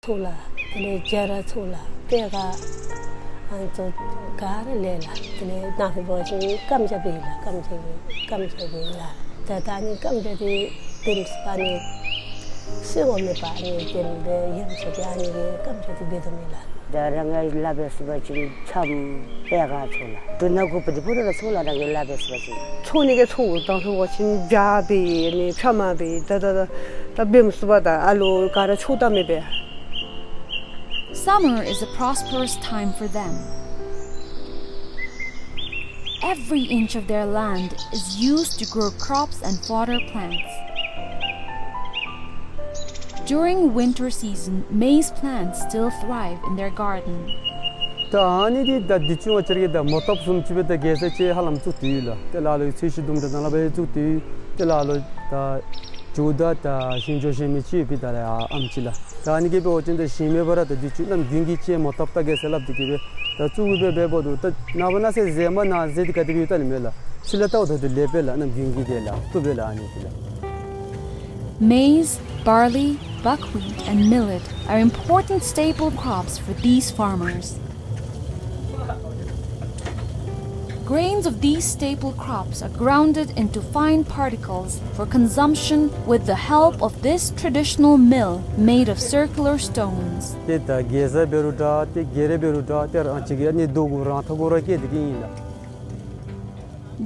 ཚུ་ལགས། དེ་ལས་སྦྱར་ཚུ་ལགས། པད་ཁ་ཨ་ནི་ཚུ་ག་ར་ལས་ལགས། དེ་ལས་ནཱ་ལུ་འབད་བ་ཅིན་སྐམ་ཆ་འབད་ལགས། སྐམ་ཆ་འབད་སྐམ་ཆ་འབད་ལགས། ད་ད་ཨ་ནི་སྐམ་ཆ་འདི་བིམ་སི་པ་ནི་སོ་ངོ་མེད་པ་ཨ་ནི་དེ་ལས་ཡང་ཆ་འདི་ཨ་ནི་གི་སྐམ་ཆ་འདི་འབད་དོ་མས་ལགས། ད་རང་ང་ལཱ་འབད་ཟེར་བ་ཅིན་ཆམ་པད་ཁ་ཚུ་ལགས། འབྲུ་སྣ་དགུ་པོ་འདི་ཕུ་ར་ཚུ་ལགས། རང་གི་ལཱ་འབད་ཟེར་བ་ཅིན་ཚུ་ནི་གི་ཚུ་དང་ཚུ་འབད་བ་ཅིན་སྦྱར་འབད་ནི་ཕྱེ་མར་འབད་ད་ད་ད་ད་བིམ་སི་པ་དང་ཨ་ལུ་ག་ར་ཚུ་ད་མི་འབད། Summer is a prosperous time for them. Every inch of their land is used to grow crops and fodder plants. During winter season, maize plants still thrive in their garden. ད་ཨ་ནི་འདི་ད་འདི་ཚུ་ང་བཅས་ར་གིས་ད་མ་བཏུབ་བཟུམ་ཅིག་སྦེ་ད་གེ་སར་ཅིག་ཧ་ལམ་བཙུགས་ཏེ་ཡོད་ལགས། ཏེ་ལ་ལུ་ཚོས་གཞི་དུམ་གྲ་ནང་ལུ་སྦེ་བཙུགས་ཏེ་ཡོད། ཏེ་ལ་ལུ་ད་ཇོ་བདག་ད་ཞིང་ཇོ་ཞིང་མི་ཅིག་ཡོད་པའི་ད་ལགས་ཨ་ཨམ་ཅིག་ལགས། ད་ཨ་ནི་གིས་འབད་བ་ཅིན་ད་ཞིང་མེད་པར་ད་འདི་ཚུ་གནམ་དགུན་གྱི་ཅིག་མ་བཏུབ་ད་གེ་སར་སླབ་སྟེ་གིས་སྦེ་ད་བཙུགས་སྦེ་འབདཝ་ད་ད་ནངས་པ་གནངས་ཚེ་ཟེར་མ་གནང་ཟེར་འདི་ག་དེ་སྦེ་ཡོད་ད་ནི་མེད་ལགས། ཕྱི་ལས་བལྟཝ་ད་དེ་ལེགས་པས་ལགས། གནམ་དགུན་གྱི་དེ་ལགས་བཏུབ་པས་ལགས་ཨ་ནི་དེ་ལགས། Maize, barley, buckwheat, and millet are important staple crops for these farmers. Grains of these staple crops are grounded into fine particles for consumption with the help of this traditional mill made of circular stones. ཏེ་ད་གེ་སར་འབད་རུང་འདྲ་ཏེ་གེ་རེ་འབད་རུང་འདྲ་ཏེ་རང་བཅས་ཀྱི་ཨ་ནི་རྡོ་གུ་རང་ཐག་གུ་ར་བཀལ་ཏེ་གི་ཨིན་ལགས།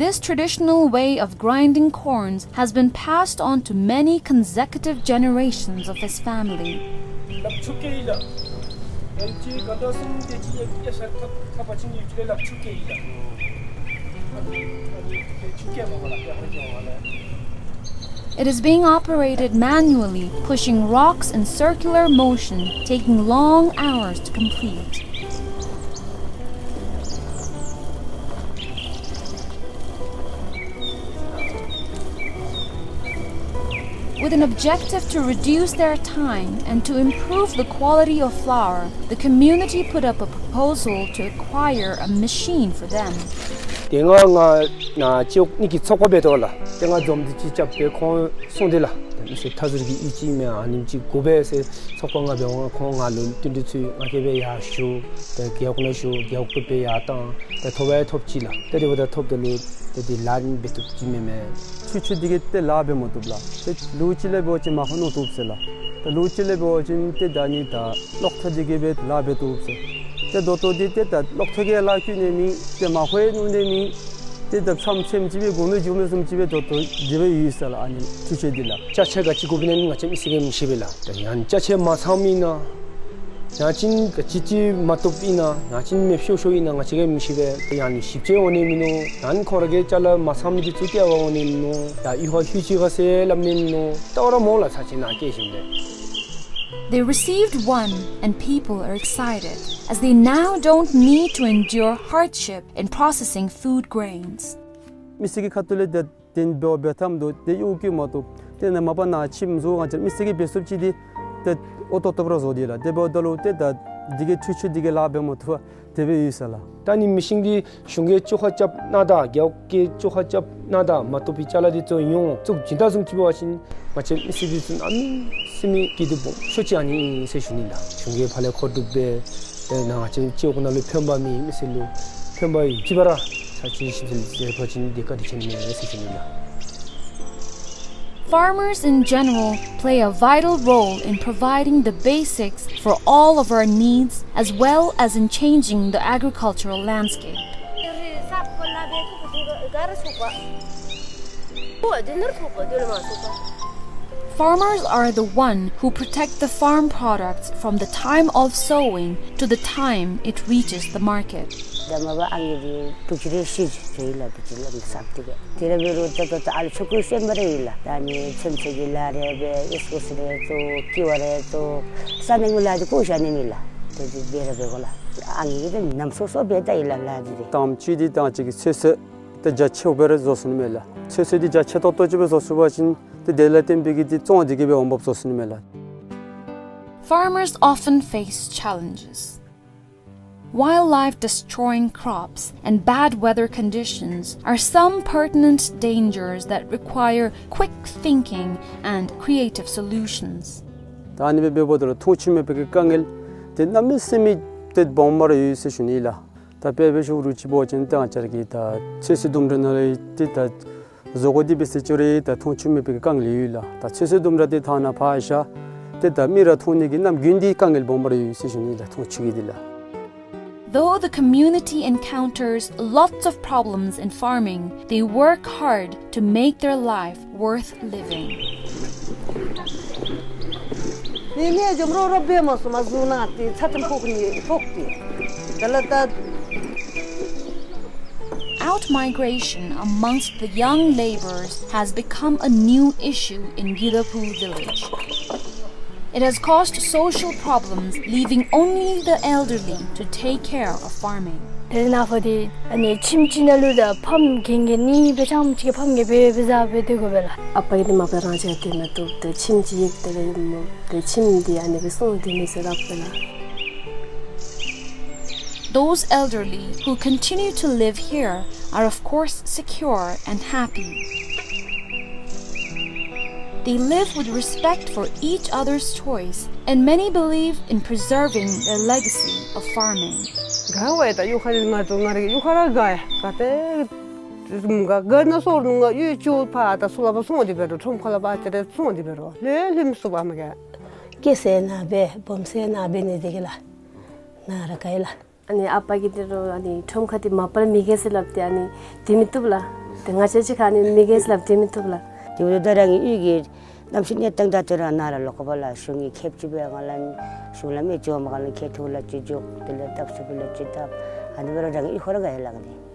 This traditional way of grinding corns has been passed on to many consecutive generations of his family. It is being operated manually, pushing rocks in circular motion, taking long hours to complete. With an objective to reduce their time and to improve the quality of flour, the community put up a proposal to acquire a machine for them. ཏེ་ང་ང་ནཱ་ཅིག་ནི་གི་ཚོགས་པ་འབད་དོ་ལགས། ཏེ་ང་འཛོམས་ཏེ་ཅིག་རྐྱབ་སྦེ་ཁོང་གསུངས་ཏེ་ལགས། ཏེ་མི་སེར་མཐའ་ཟུར་གྱི་ཡུལ་ཅིག་མས་ཨ་ནེམ་ཅིག་དགོ་པས་ཟེར་ཚོགས་པ་ང་འབད་འོང་ཁོང་ང་ལུ་བསྟུན་གྲོས་ཚུ་ང་གིས་སྦེ་ཡར་ཞུ། ཏེ་རྒེད་འོག་ནང་ཞུ་རྒེད་འོག་གིས་སྦེ་ཡར་བཏང་། ཏེ་ཐོབ་ཡང་ཐོབ་ཅི་ལགས། ཏེ་དེ་འབདཝ་ད་ཐོབ་ད་ལུ་ཏེ་དེ་ལཱ་འབད་བཏུབ་ཅི་མེན་མས། འཕྲུལ་ཆས་འདི་གིས་ཏེ་ལཱ་འབད་མ་བཏུབ་ལགས། ཏེ་ལུག་ཅིག་ལས་འབད་བ་ཅིན་མར་ཁུ་མནོ་བཏུབ་ཟེར་ལགས། ཏེ་ལུག་ཅིག་ལས་འབད་བ་ཅིན་ཏེ་ད་ནི་ད་གློག་ཐག་འདི་གིས་སྦེ་ལཱ་འབད་བཏུབ་ཟེར། ཏེ་ད་ལྟོ་འདི་ཏེ་ད་གློག་ཐག་གིས་ལཱ་བཀོལ་ནི་མེད། ཏེ་མར་ཁུ་ཡང་མནོ་ནི་མེད། ཏེ་ད་ཆམ་ཆེམ་ཅིག་སྦེ་དགོ་མི་འགྱོ་མི་བཟུམ་ཅིག་སྦེ་ད་ལྟོ་དེ་སྦེ་ཡོད་ཟེར་ལགས། ཨ་ནི་འཕྲུལ་ཆས་འདི་ལགས། ཅ་ཆས་ག་ཅི་དགོཔ་ཨིན་ན་ང་བཅས་མི་སེར་གྱིས་མི་ཤེས་པས་ལགས། ད་ཡང་ཅ་ཆས་མ་ཚངམ་ཨིན་ན་ཡང་ཅིན་ག་ཅི་ཅིག་མ་བཏུབ་ཨིན་ན་ཡང་ཅིན་མེདཔ་ཤོར་ཤོརཝ་ཨིན་ན་ང་བཅས་ཀྱིས་མི་ཤེས་པས། ཡང་ནི་ཞིབ་དཔྱད་འོང་ནི་མིན་ནུག། ཡང་ཁོང་ར་གི་ཅ་ལ་མ་ཚངམ་འདི་ཚུ་བཀལ་བར་འོང་ནི་མིན་ནུག། ཡང་གཡུས་ཁ་ལྷོད་ཅི་ག་ཟེར་སླབ་ནི་མིན་ནུག། ད་རུང་མོ་ལགས་ཚར་ཅིག་ནཱ་བཀལ་ཞིནམ་ལས། They received one, and people are excited, as they now don't need to endure hardship in processing food grains. མི་སེར་གྱི་ཁ་ཐུག་ལས་ཏེ་དེ་འབད་འབད་ཐངས་འདུག། ཏེ་གཡོག་བཀོལ་མ་བཏུབ། ཏེ་ནཱ་མ་པ་ནཱ་ཁྱིམ་བཟོ་ང་བཅས་མི་སེར་གྱིས་འབད་ཚུགསཔ་ཅིག་འདི་ཏེ་ཨོ་ཏོག་ཏོ་སྦེ་ར་བཟོ་སྟེ་ལགས། དེ་འབདཝ་ད་ལུ་ཏེ་ད་འདི་གི་འཕྲུལ་ཆས་འདི་གིས་ལཱ་འབད་མ་བཏུབ་པར་དེ་སྦེ་ཡོད་ཟེར་ལགས། ད་ནི་མི་ཤིན་འདི་གཞུང་གིས་བཅོ་ཁ་རྐྱབ་གནང་ད་རྒེད་འོག་གིས་བཅོ་ཁ་རྐྱབ་གནང་ད་མ་བཏུབ་པའི་ཅ་ལ་འདི་ཚུ་ཡོངས་བཙུགས་བྱིན་ད་བཟུམ་ཅིག་འབད་བ་ཅིན་ང་བཅས་མི་སེར་འདི་ཚུ་གནམ་མེད་ས་མེད་སྐྱིད་སྡུག་སྦོམ་ཤོས་ཅིག་ཨ་ནི་ཨིན་ཟེར་ཞུ་ནི་ལགས། གཞུང་གིས་ཕར་ལས་མཁོ་སྒྲུབ་འབད་ཏེ་ནཱ་ང་བཅས་སྤྱི་འོག་ནང་ལུ་ཕན་པ་མེད་མི་སེར་ལུ་ཕན་པ་ཡོད་ཅི་བ་ར་ཚར་ཅིག་ཞིབ་འཚོལ་མཛད་པ་ཅིན་དེ་བཀའ་དྲིན་ཆེ་ནི་མས་ཟེར་ཞུ་ནི་ལགས། Farmers in general play a vital role in providing the basics for all of our needs, as well as in changing the agricultural landscape. Farmers are the one who protect the farm products from the time of sowing to the time it reaches the market. ད་མ་པ་ཨ་ནི་འདི་དྲུག་ཅུ་རེ་བཞི་ཅིག་ཡོད་ལགས། དྲུག་ཅུ་ལམ་སང་དེ་གིས་དེ་ར་འབད་རུང་ད་ད་ད་ཨ་ལུ་ཆོ་ག་གསན་པ་ར་ཡོད་ལགས། ད་ཨ་ནི་ཚོད་བསྲེ་གི་ལཱ་རེ་འབད་ཨིས་ཀོ་སི་རེ་བཙོ་ཀི་ཝ་རེ་བཙོ་ས་གནས་ཀྱི་ལཱ་འདི་བཀོ་བཞག་ནི་མེད་ལགས། ཏེ་འདི་འབད་ར་འབད་དགོ་ལགས། ཨ་ནི་འདི་ནམ་སོ་སོ་འབད་ད་ཡི་ལགས་ལཱ་འདི། དམ་ཆོས་འདི་ད་ང་བཅས་ཀྱིས་ཚོད་བསྲེ་ཏེ་རྒྱ་ཆེཝ་སྦེ་ར་བཟོ་ཚུགས་ནི་མས་ལགས། ཚོད་བསྲེ་འདི་རྒྱ་ཆེ་ཏོག་ཏོ་ཅིག་སྦེ་བཟོ་ཚུགས་པ་ཅིན་ཏེ་དེ་ལས་བརྟེན་པའི་གི་ཏེ་བཙོང་འདི་གིས་འབད་འོང་འབབ་བཟོ་ཚུགས་ནི་མས་ལགས། Farmers often face challenges. Wildlife destroying crops and bad weather conditions are some pertinent dangers that require quick thinking and creative solutions. ད་ཨ་ནི་སྦེ་འབདཝ་ད་ལུ་མཐོང་ཆུང་མེད་པའི་གི་དཀའ་ངལ་འདི་གནམ་མེད་ས་མེད་ཏེ་སྦོམ་སྦེ་ར་ཡོད་ཟེར་ཞུ་ནི་ལགས། ད་དཔེ་འབད་ཞུ་རུང་ཅིག་འབད་བ་ཅིན་ད་ང་བཅས་ར་གི་ད་ཚོད་བསྲེ་ལྡུམ་ར་ནང་ལས་ཏེ་ད་བཟོ་བཀོད་འདི་འབད་ཟེར་ཅི་རུང་ད་མཐོང་ཆུང་མེད་པའི་གི་དཀའ་ངལ་ཡོད་ལགས། ད་ཚོད་བསྲེ་ལྡུམ་ར་འདི་ཐང་ནང་ཕར་བཞག་སྟེ་ད་མི་ར་མཐོང་ནི་གི་ནམ་དགུན་འདི་དཀའ་ངལ་སྦོམ་སྦེ་ར་ཡོད་ཟེར་ཞུ་ནི་ལགས། མཐོང་ཆུང་གི་འདི་ལགས། Though the community encounters lots of problems in farming, they work hard to make their life worth living. ནི་ནི་འཇོམས་རོགས་རོགས་འབད་མ་ཚུགས་མ་བཟུང་ན་ཏེ་ཚ་ཏམ་ཕོག་ནི་ཕོག་སྟེ། དེ་ལས་ད། Outmigration amongst the young labourers has become a new issue in Gyudaphu village. It has caused social problems, leaving only the elderly to take care of farming. དེ་ནང་ཕར་འདི་ཨ་ནི་ཁྱིམ་གཅིག་ནང་ལུ་ད་ཕམ་རྒན་རྒས་གཉིས་སྦེ་ཆ་མཉམ་ཅིག་ཕམ་རྒས་སྦེ་སྦེ་བཟའ་སྦེ་སྡོད་དགོ་པས་ལགས། ཨ་པ་གིས་འདི་མ་པ་རང་བྱས་སྡོད་མི་བཏུབ། ཏེ་ཁྱིམ་གཅིག་དེ་ལས་མོ་ཏེ་ཁྱིམ་འདི་ཨ་ནི་སྦེ་སོང་སྟེ་མི་ཚུ་ར་སྦེ་ལགས། Those elderly who continue to live here are, of course, secure and happy. They live with respect for each other's choice, and many believe in preserving their legacy of farming. ག་ཝའི་ད་གཡུས་ཁ་ནི་ང་ཚུ་ང་རའི་གཡུས་ཁ་ར་ག་ཡ་ག་ཏེ་ག་ག་ན་སོར་ནུ་ང་གཡུས་ཅུ་ཕར་ད་ཚུར་ལ་ཕར་སོང་སྟེ་འབད་རུང་ཁྲོམ་ཁ་ལ་ཕར་ཏེ་རེ་སོང་སྟེ་འབད་རུང་ལྷོད་ལྷོད་མི་ཚུགས་པས་མ་ག། སྐྱེས་ས་ནཱ་སྦེ་སྦོམ་ས་ནཱ་འབད་ནི་དེ་གིས་ལགས། ནཱ་ར་ག་ཡི་ལགས། ཨ་ནི་ཨ་པ་གིས་འདི་རུ་ཨ་ནི་ཁྲོམ་ཁ་འདི་མ་པ་ལས་མི་རྒས་ཟེར་སླབ་སྟེ་ཨ་ནི་སྡོད་མི་བཏུབ་ལགས། ཏེ་ང་བཅས་ཅིག་ཁར་ཨ་ནི་མི་རྒས་ཟེར་སླབ་སྟེ་སྡོད་མི་བཏུབ་ལགས། དེ་འབདཝ་ད་རང་གི་གཡུས་ཀྱི་གནམ་གཤིས་གནས་སྟངས་དང་དེ་ར་ནཱ་ར་ལོག་དགོ་པས་ལགས། གཞུང་གི་ཁེ་ཅིག་སྦེ་ང་ལ་གཞུང་ལམ་ཨེ་འགྱོ་མ་ག་ལགས། ཁེ་ཐུག་ལགས་ཅིག་འགྱོ། དེ་ལས་བཏབ་ཚུགས་པས་ལགས་ཅིག་བཏབ། ཨ་ནི་འབད་རུང་རང་གི་གཡུས་ཁར་ར་ག་ཡི་ལགས་ཏེ།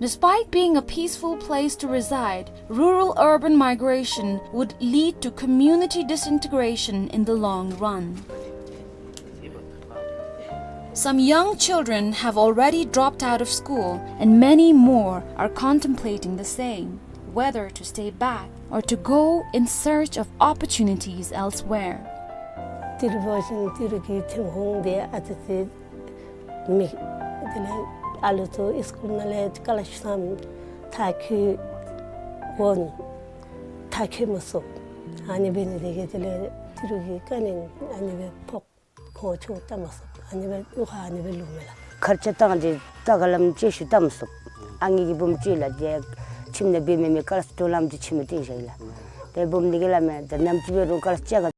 Despite being a peaceful place to reside, rural-urban migration would lead to community disintegration in the long run. Some young children have already dropped out of school, and many more are contemplating the same, whether to stay back or to go in search of opportunities elsewhere. ཏི་རུ་བ་ཤིང་ཏི་རུ་གི་ཐིམ་ཧོང་དེ་ཨ་ཙི་ཙི་མི་དེ་ལས་ཨ་ལུ་ཚུ་སི་ཀུལ་ནང་ལས་ཀ་ལ་ཤུ་སམ་ཐག་ཁེ་འོང་ཐག་ཁེ་མ་སོང་། ཨ་ནི་འབད་ནི་དེ་གིས་དེ་ལས་ཏི་རུ་གི་ཀ་ནི་ཨ་ནི་སྦེ་ཕོག་ཁོང་ཆུང་བཏང་མ་སོང་། ཨ་ནི་སྦེ་གཡུས་ཁར་ཨ་ནི་སྦེ་ལུས་མས་ལགས། ཁར་ཆ་བཏང་སྟེ་ད་ག་ལམ་ཅིག་ཤུལ་བཏང་མ་སོང་། ཨ་ངེ་གི་བུམོ་ཅིག་ལགས་ཏེ་ཁྱིམ་ནང་འབད་མི་མེད། ཀ་ལ་ཤུ་ཏོ་ལམ་ཅིག་ཁྱིམ་ནང་སྟོན་བཞག་ཡི་ལགས། ཏེ་བུམོ་འདི་གིས་སླབ་མས། ད་ནམ་ཅིག་འབད་རུང་ཀ་ལ་ཤུ་ཅ་ག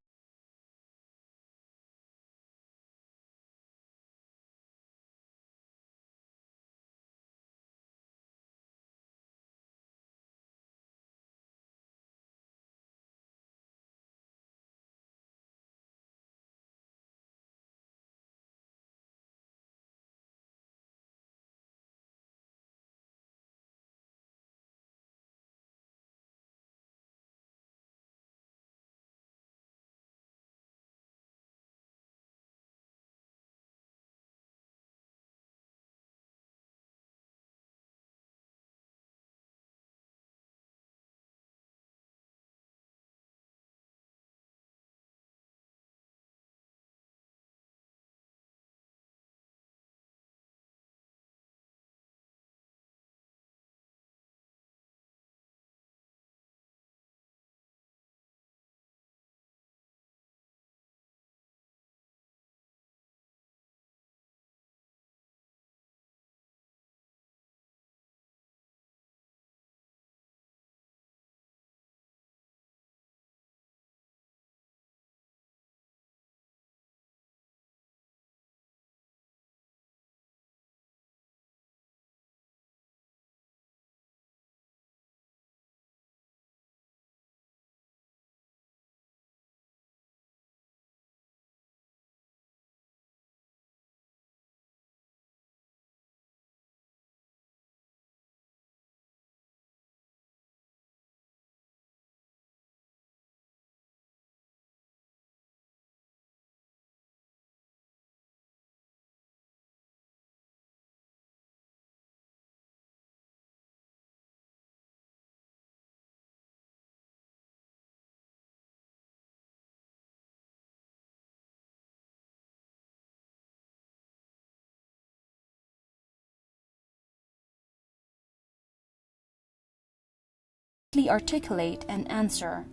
Articulate an answer.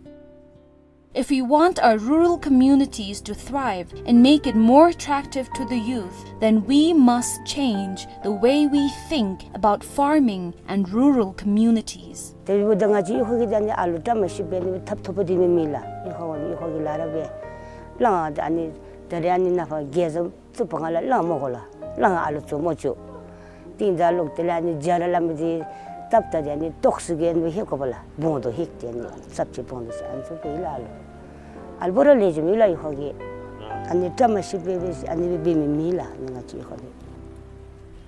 If we want our rural communities to thrive and make it more attractive to the youth, then we must change the way we think about farming and rural communities. དེ་འབདཝ་ད་ང་བཅས་གཡུས་ཁ་གི་ད་ཨ་ནི་ཨ་ལུ་བཀྲ་མ་ཤིས་པའི་ནི་ཐབ་ཐོབ་པ་འདི་མི་མི་ལགས། གཡུས་ཁ་ཨ་ནི་གཡུས་ཁ་གི་ལཱ་ར་སྦེ་ལང་ད་ཨ་ནི་ད་རེས་ཨ་ནི་ནཱ་ཕར་རྒྱལ་བཟང་བཙུགས་པའི་སྒང་ལས་ལང་མོ་གོ་ལགས། ལང་ཨ་ལུ་བཙུགས་མོ་བཅུག། ཏིང་ད་ལོག་དེ་ལས་ཨ་ནི་རྒྱ་ར་ལ་མི་འདི་སྟབས་ད་དེ་ཨ་ནི་ཏོག་སི་གི་ཨ་ནི་ཧེག་དགོ་པས་ལགས། བོང་དོ་ཧེག་དེ་ཨ་ནི་སྲབ་ཅིག་བོང་དོ་ཟེར་ཨ་ནི་ཚུ་སྦེ་ཨིན་ལགས། ཨ་ལུ་ཨ་ལུ་བོ་ར་ལེགས་ཤོམ་ཨིན་ལགས། གཡུས་ཁ་གི་ཨ་ནི་བཀྲ་མ་ཤིས་པའི་སྦེ་ཨ་ནི་སྦེ་འབད་མི་མི་ལགས། ཨ་ནི་ང་བཅས་གཡུས་ཁ་གི།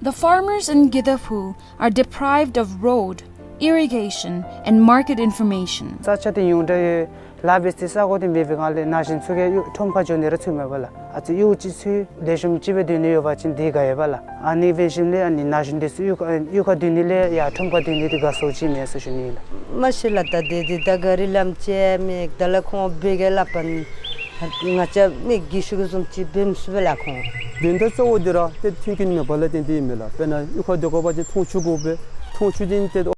The farmers in Gedapu are deprived of road, irrigation, and market information. ས་ཆ་འདི་ཉུང་དྲགས་ཡོད། ལཱ་འབད་སའི་ས་གོ་འདི་མེད་པའི་སྒང་ལས་ན་གཞོན་ཚུ་གིས་གཡུས་ཁྲོམ་ཁར་འགྱོ་ནི་ར་ཚུགས་མས་པ་ལགས། ཨ་ཙི་གཡུས་ཅིག་ཚུ་ལེགས་ཤོམ་ཅིག་སྦེ་སྡོད་ནི་ཡོད་པ་ཅིན་འདི་དགའ་ཡོད་པ་ལགས། ཨ་ནི་འབད་ཞིནམ་ལས་ཨ་ནི་ན་གཞོན་འདི་ཚུ་གཡུས་ཁ་གཡུས་ཁར་སྡོད་ནི་ལས་ཡར་ཁྲོམ་ཁར་སྡོད་ནི་འདི་དགའ་སུ་ཅིག་མས་ཟེར་ཞུ་ནི་ལགས། མ་གཞི་ལགས་ད་འདི་འདི་ད་ག་རི་ལམ་ཅིག་མེད། ད་ལགས་ཁོང་འབད་གེ་སླབ་པ་ནི་ང་བཅས་མི་རྒས་ཤོས་ཀྱིས་བཟུམ་ཅིག་འབད་མི་ཚུགས་པས་ལགས་ཁོང་། དོན་དག་གཙོ་བོ་འདི་ར་ཏེ་མཐུན་རྐྱེན་མེད་པ་ལས་བརྟེན་ཏེ་ཨིན་མས་ལགས། དཔེར་ན་གཡུས་ཁར་སྡོད་དགོ་པ་ཅིན་འཐུང་ཆུ་དགོ་པས། འཐུང་ཆུ་འདི་ཏེ་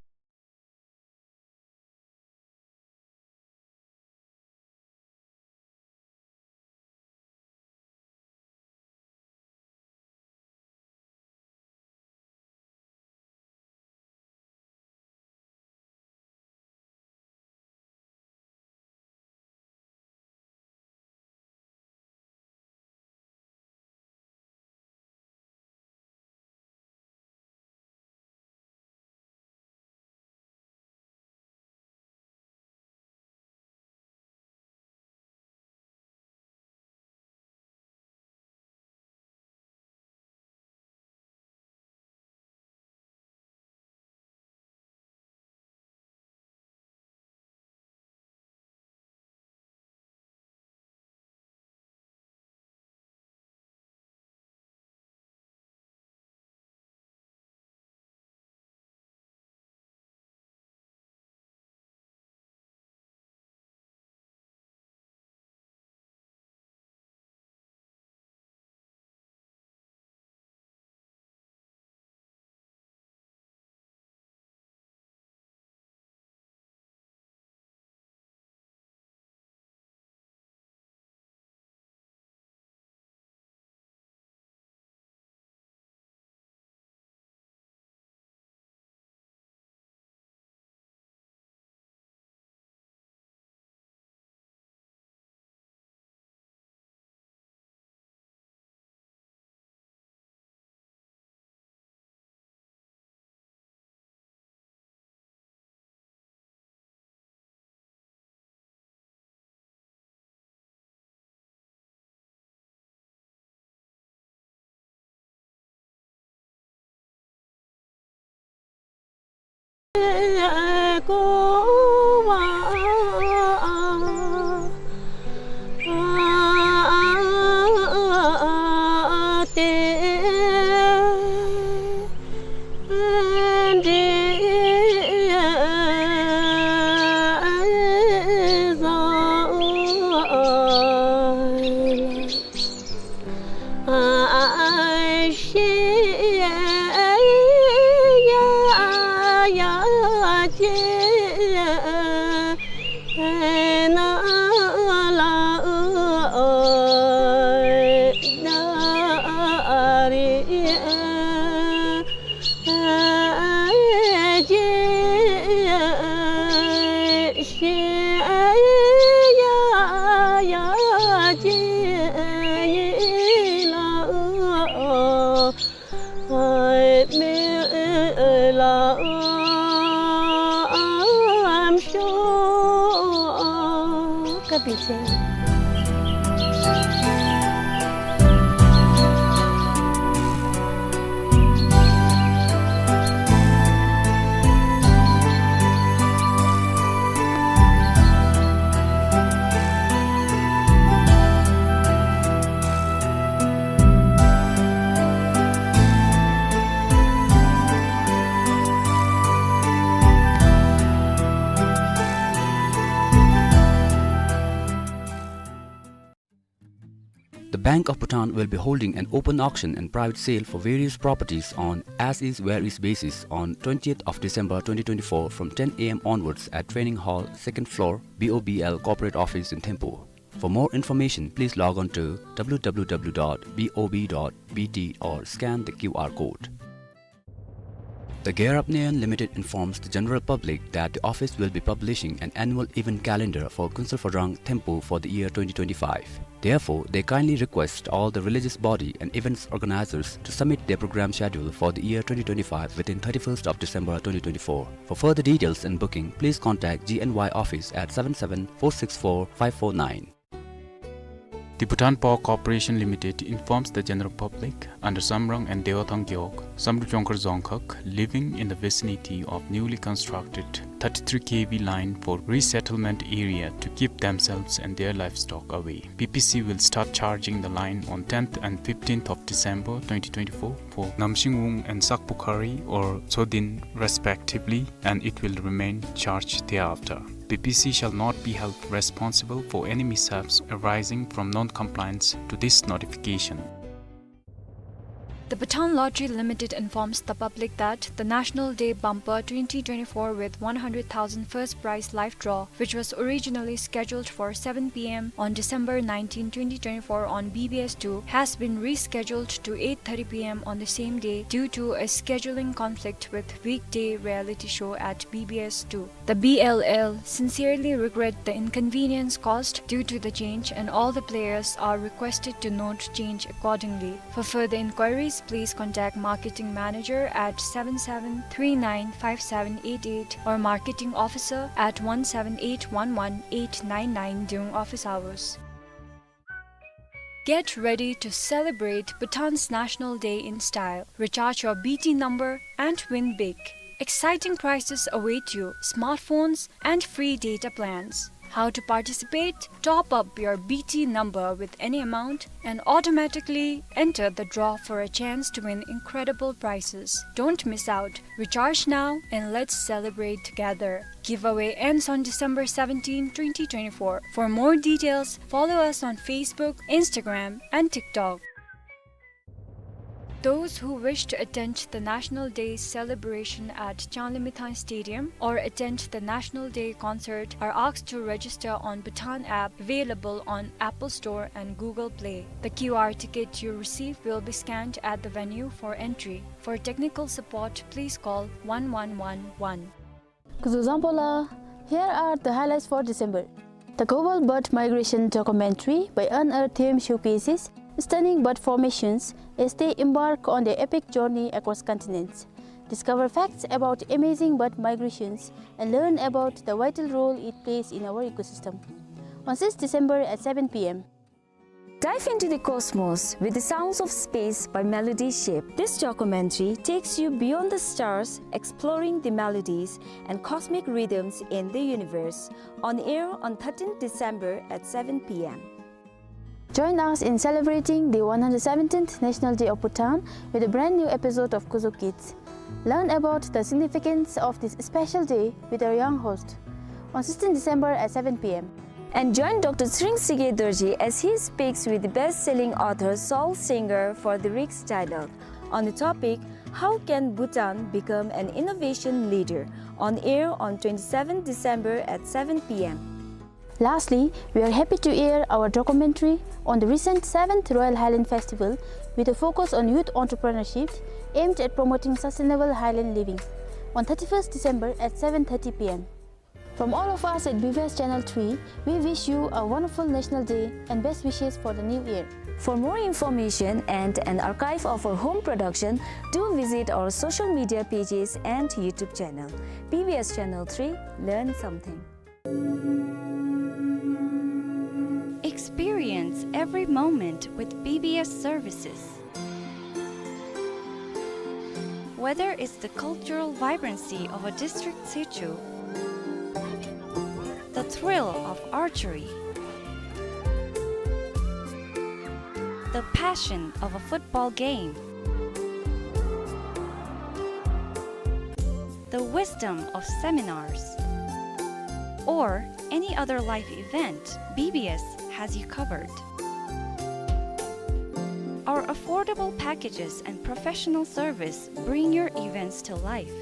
Bank of Bhutan will be holding an open auction and private sale for various properties on as is where is basis on twentieth of December twenty twenty-four from ten A M onwards at Training Hall, second floor, B O B L Corporate Office in Thimphu. For more information, please log on to W W W dot B O B dot B T or scan the Q R code. The Gear Up Nayon Limited informs the general public that the office will be publishing an annual event calendar for Kunsel Phodrang Thimphu for the year twenty twenty-five. Therefore, they kindly request all the religious body and events organizers to submit their program schedule for the year twenty twenty-five within thirty-first of December twenty twenty-four. For further details and booking, please contact G N Y office at seven seven four six four five four nine. The Bhutan Power Corporation Limited informs the general public under Samrang and Dewathang Gewog, Samdrup Jongkhar Dzongkhag, living in the vicinity of newly constructed thirty-three K V line for resettlement area to keep themselves and their livestock away. B P C will start charging the line on tenth and fifteenth of December twenty twenty-four for Namsingwung and Sakpukhari or Tsodin respectively, and it will remain charged thereafter. B P C shall not be held responsible for any mishaps arising from non-compliance to this notification. The Bhutan Lottery Limited informs the public that the National Day Bumper twenty twenty-four with one hundred thousand first prize live draw, which was originally scheduled for seven P M on December nineteenth, twenty twenty-four on B B S two, has been rescheduled to eight thirty P M on the same day due to a scheduling conflict with weekday reality show at B B S two. The B L L sincerely regret the inconvenience caused due to the change, and all the players are requested to note change accordingly. For further inquiries, please contact marketing manager at seven seven three nine five seven eight eight or marketing officer at one seven eight one one eight nine nine during office hours. Get ready to celebrate Bhutan's National Day in style. Recharge your B T number and win big. Exciting prizes await you: smartphones and free data plans. How to participate? Top up your B T number with any amount and automatically enter the draw for a chance to win incredible prizes. Don't miss out. Recharge now and let's celebrate together. Giveaway ends on December seventeenth, twenty twenty-four. For more details, follow us on Facebook, Instagram, and TikTok. Those who wish to attend the National Day celebration at Changlimithang Stadium or attend the National Day concert are asked to register on Bhutan app available on Apple Store and Google Play. The Q R ticket you receive will be scanned at the venue for entry. For technical support, please call one one one one. Kuzuzangpo la, here are the highlights for December. The Global Bird Migration documentary by Unearthed Theme showcases stunning bird formations as they embark on their epic journey across continents. Discover facts about amazing bird migrations and learn about the vital role it plays in our ecosystem. On sixth December at seven P M. Dive into the cosmos with the sounds of space by Melody Ship. This documentary takes you beyond the stars, exploring the melodies and cosmic rhythms in the universe. On air on thirteenth December at seven P M. Join us in celebrating the one hundred seventeenth National Day of Bhutan with a brand new episode of Kuzo Kids. Learn about the significance of this special day with our young host on sixteenth December at seven P M. And join Doctor Tshering Tshige Dorji as he speaks with the best-selling author Soul Singer for the Riks Dialogue on the topic, "How can Bhutan become an innovation leader?" On air on twenty-seventh December at seven P M. Lastly, we are happy to air our documentary on the recent seventh Royal Highland Festival with a focus on youth entrepreneurship aimed at promoting sustainable highland living on thirty-first December at seven thirty P M. From all of us at B B S Channel three, we wish you a wonderful National Day and best wishes for the new year. For more information and an archive of our home production, do visit our social media pages and YouTube channel. B B S Channel three, learn something. Experience every moment with B B S services. Whether it's the cultural vibrancy of a district situ, the thrill of archery, the passion of a football game, the wisdom of seminars, or any other life event, B B S has you covered. Affordable packages and professional service bring your events to life.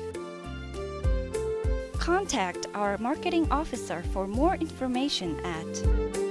Contact our marketing officer for more information at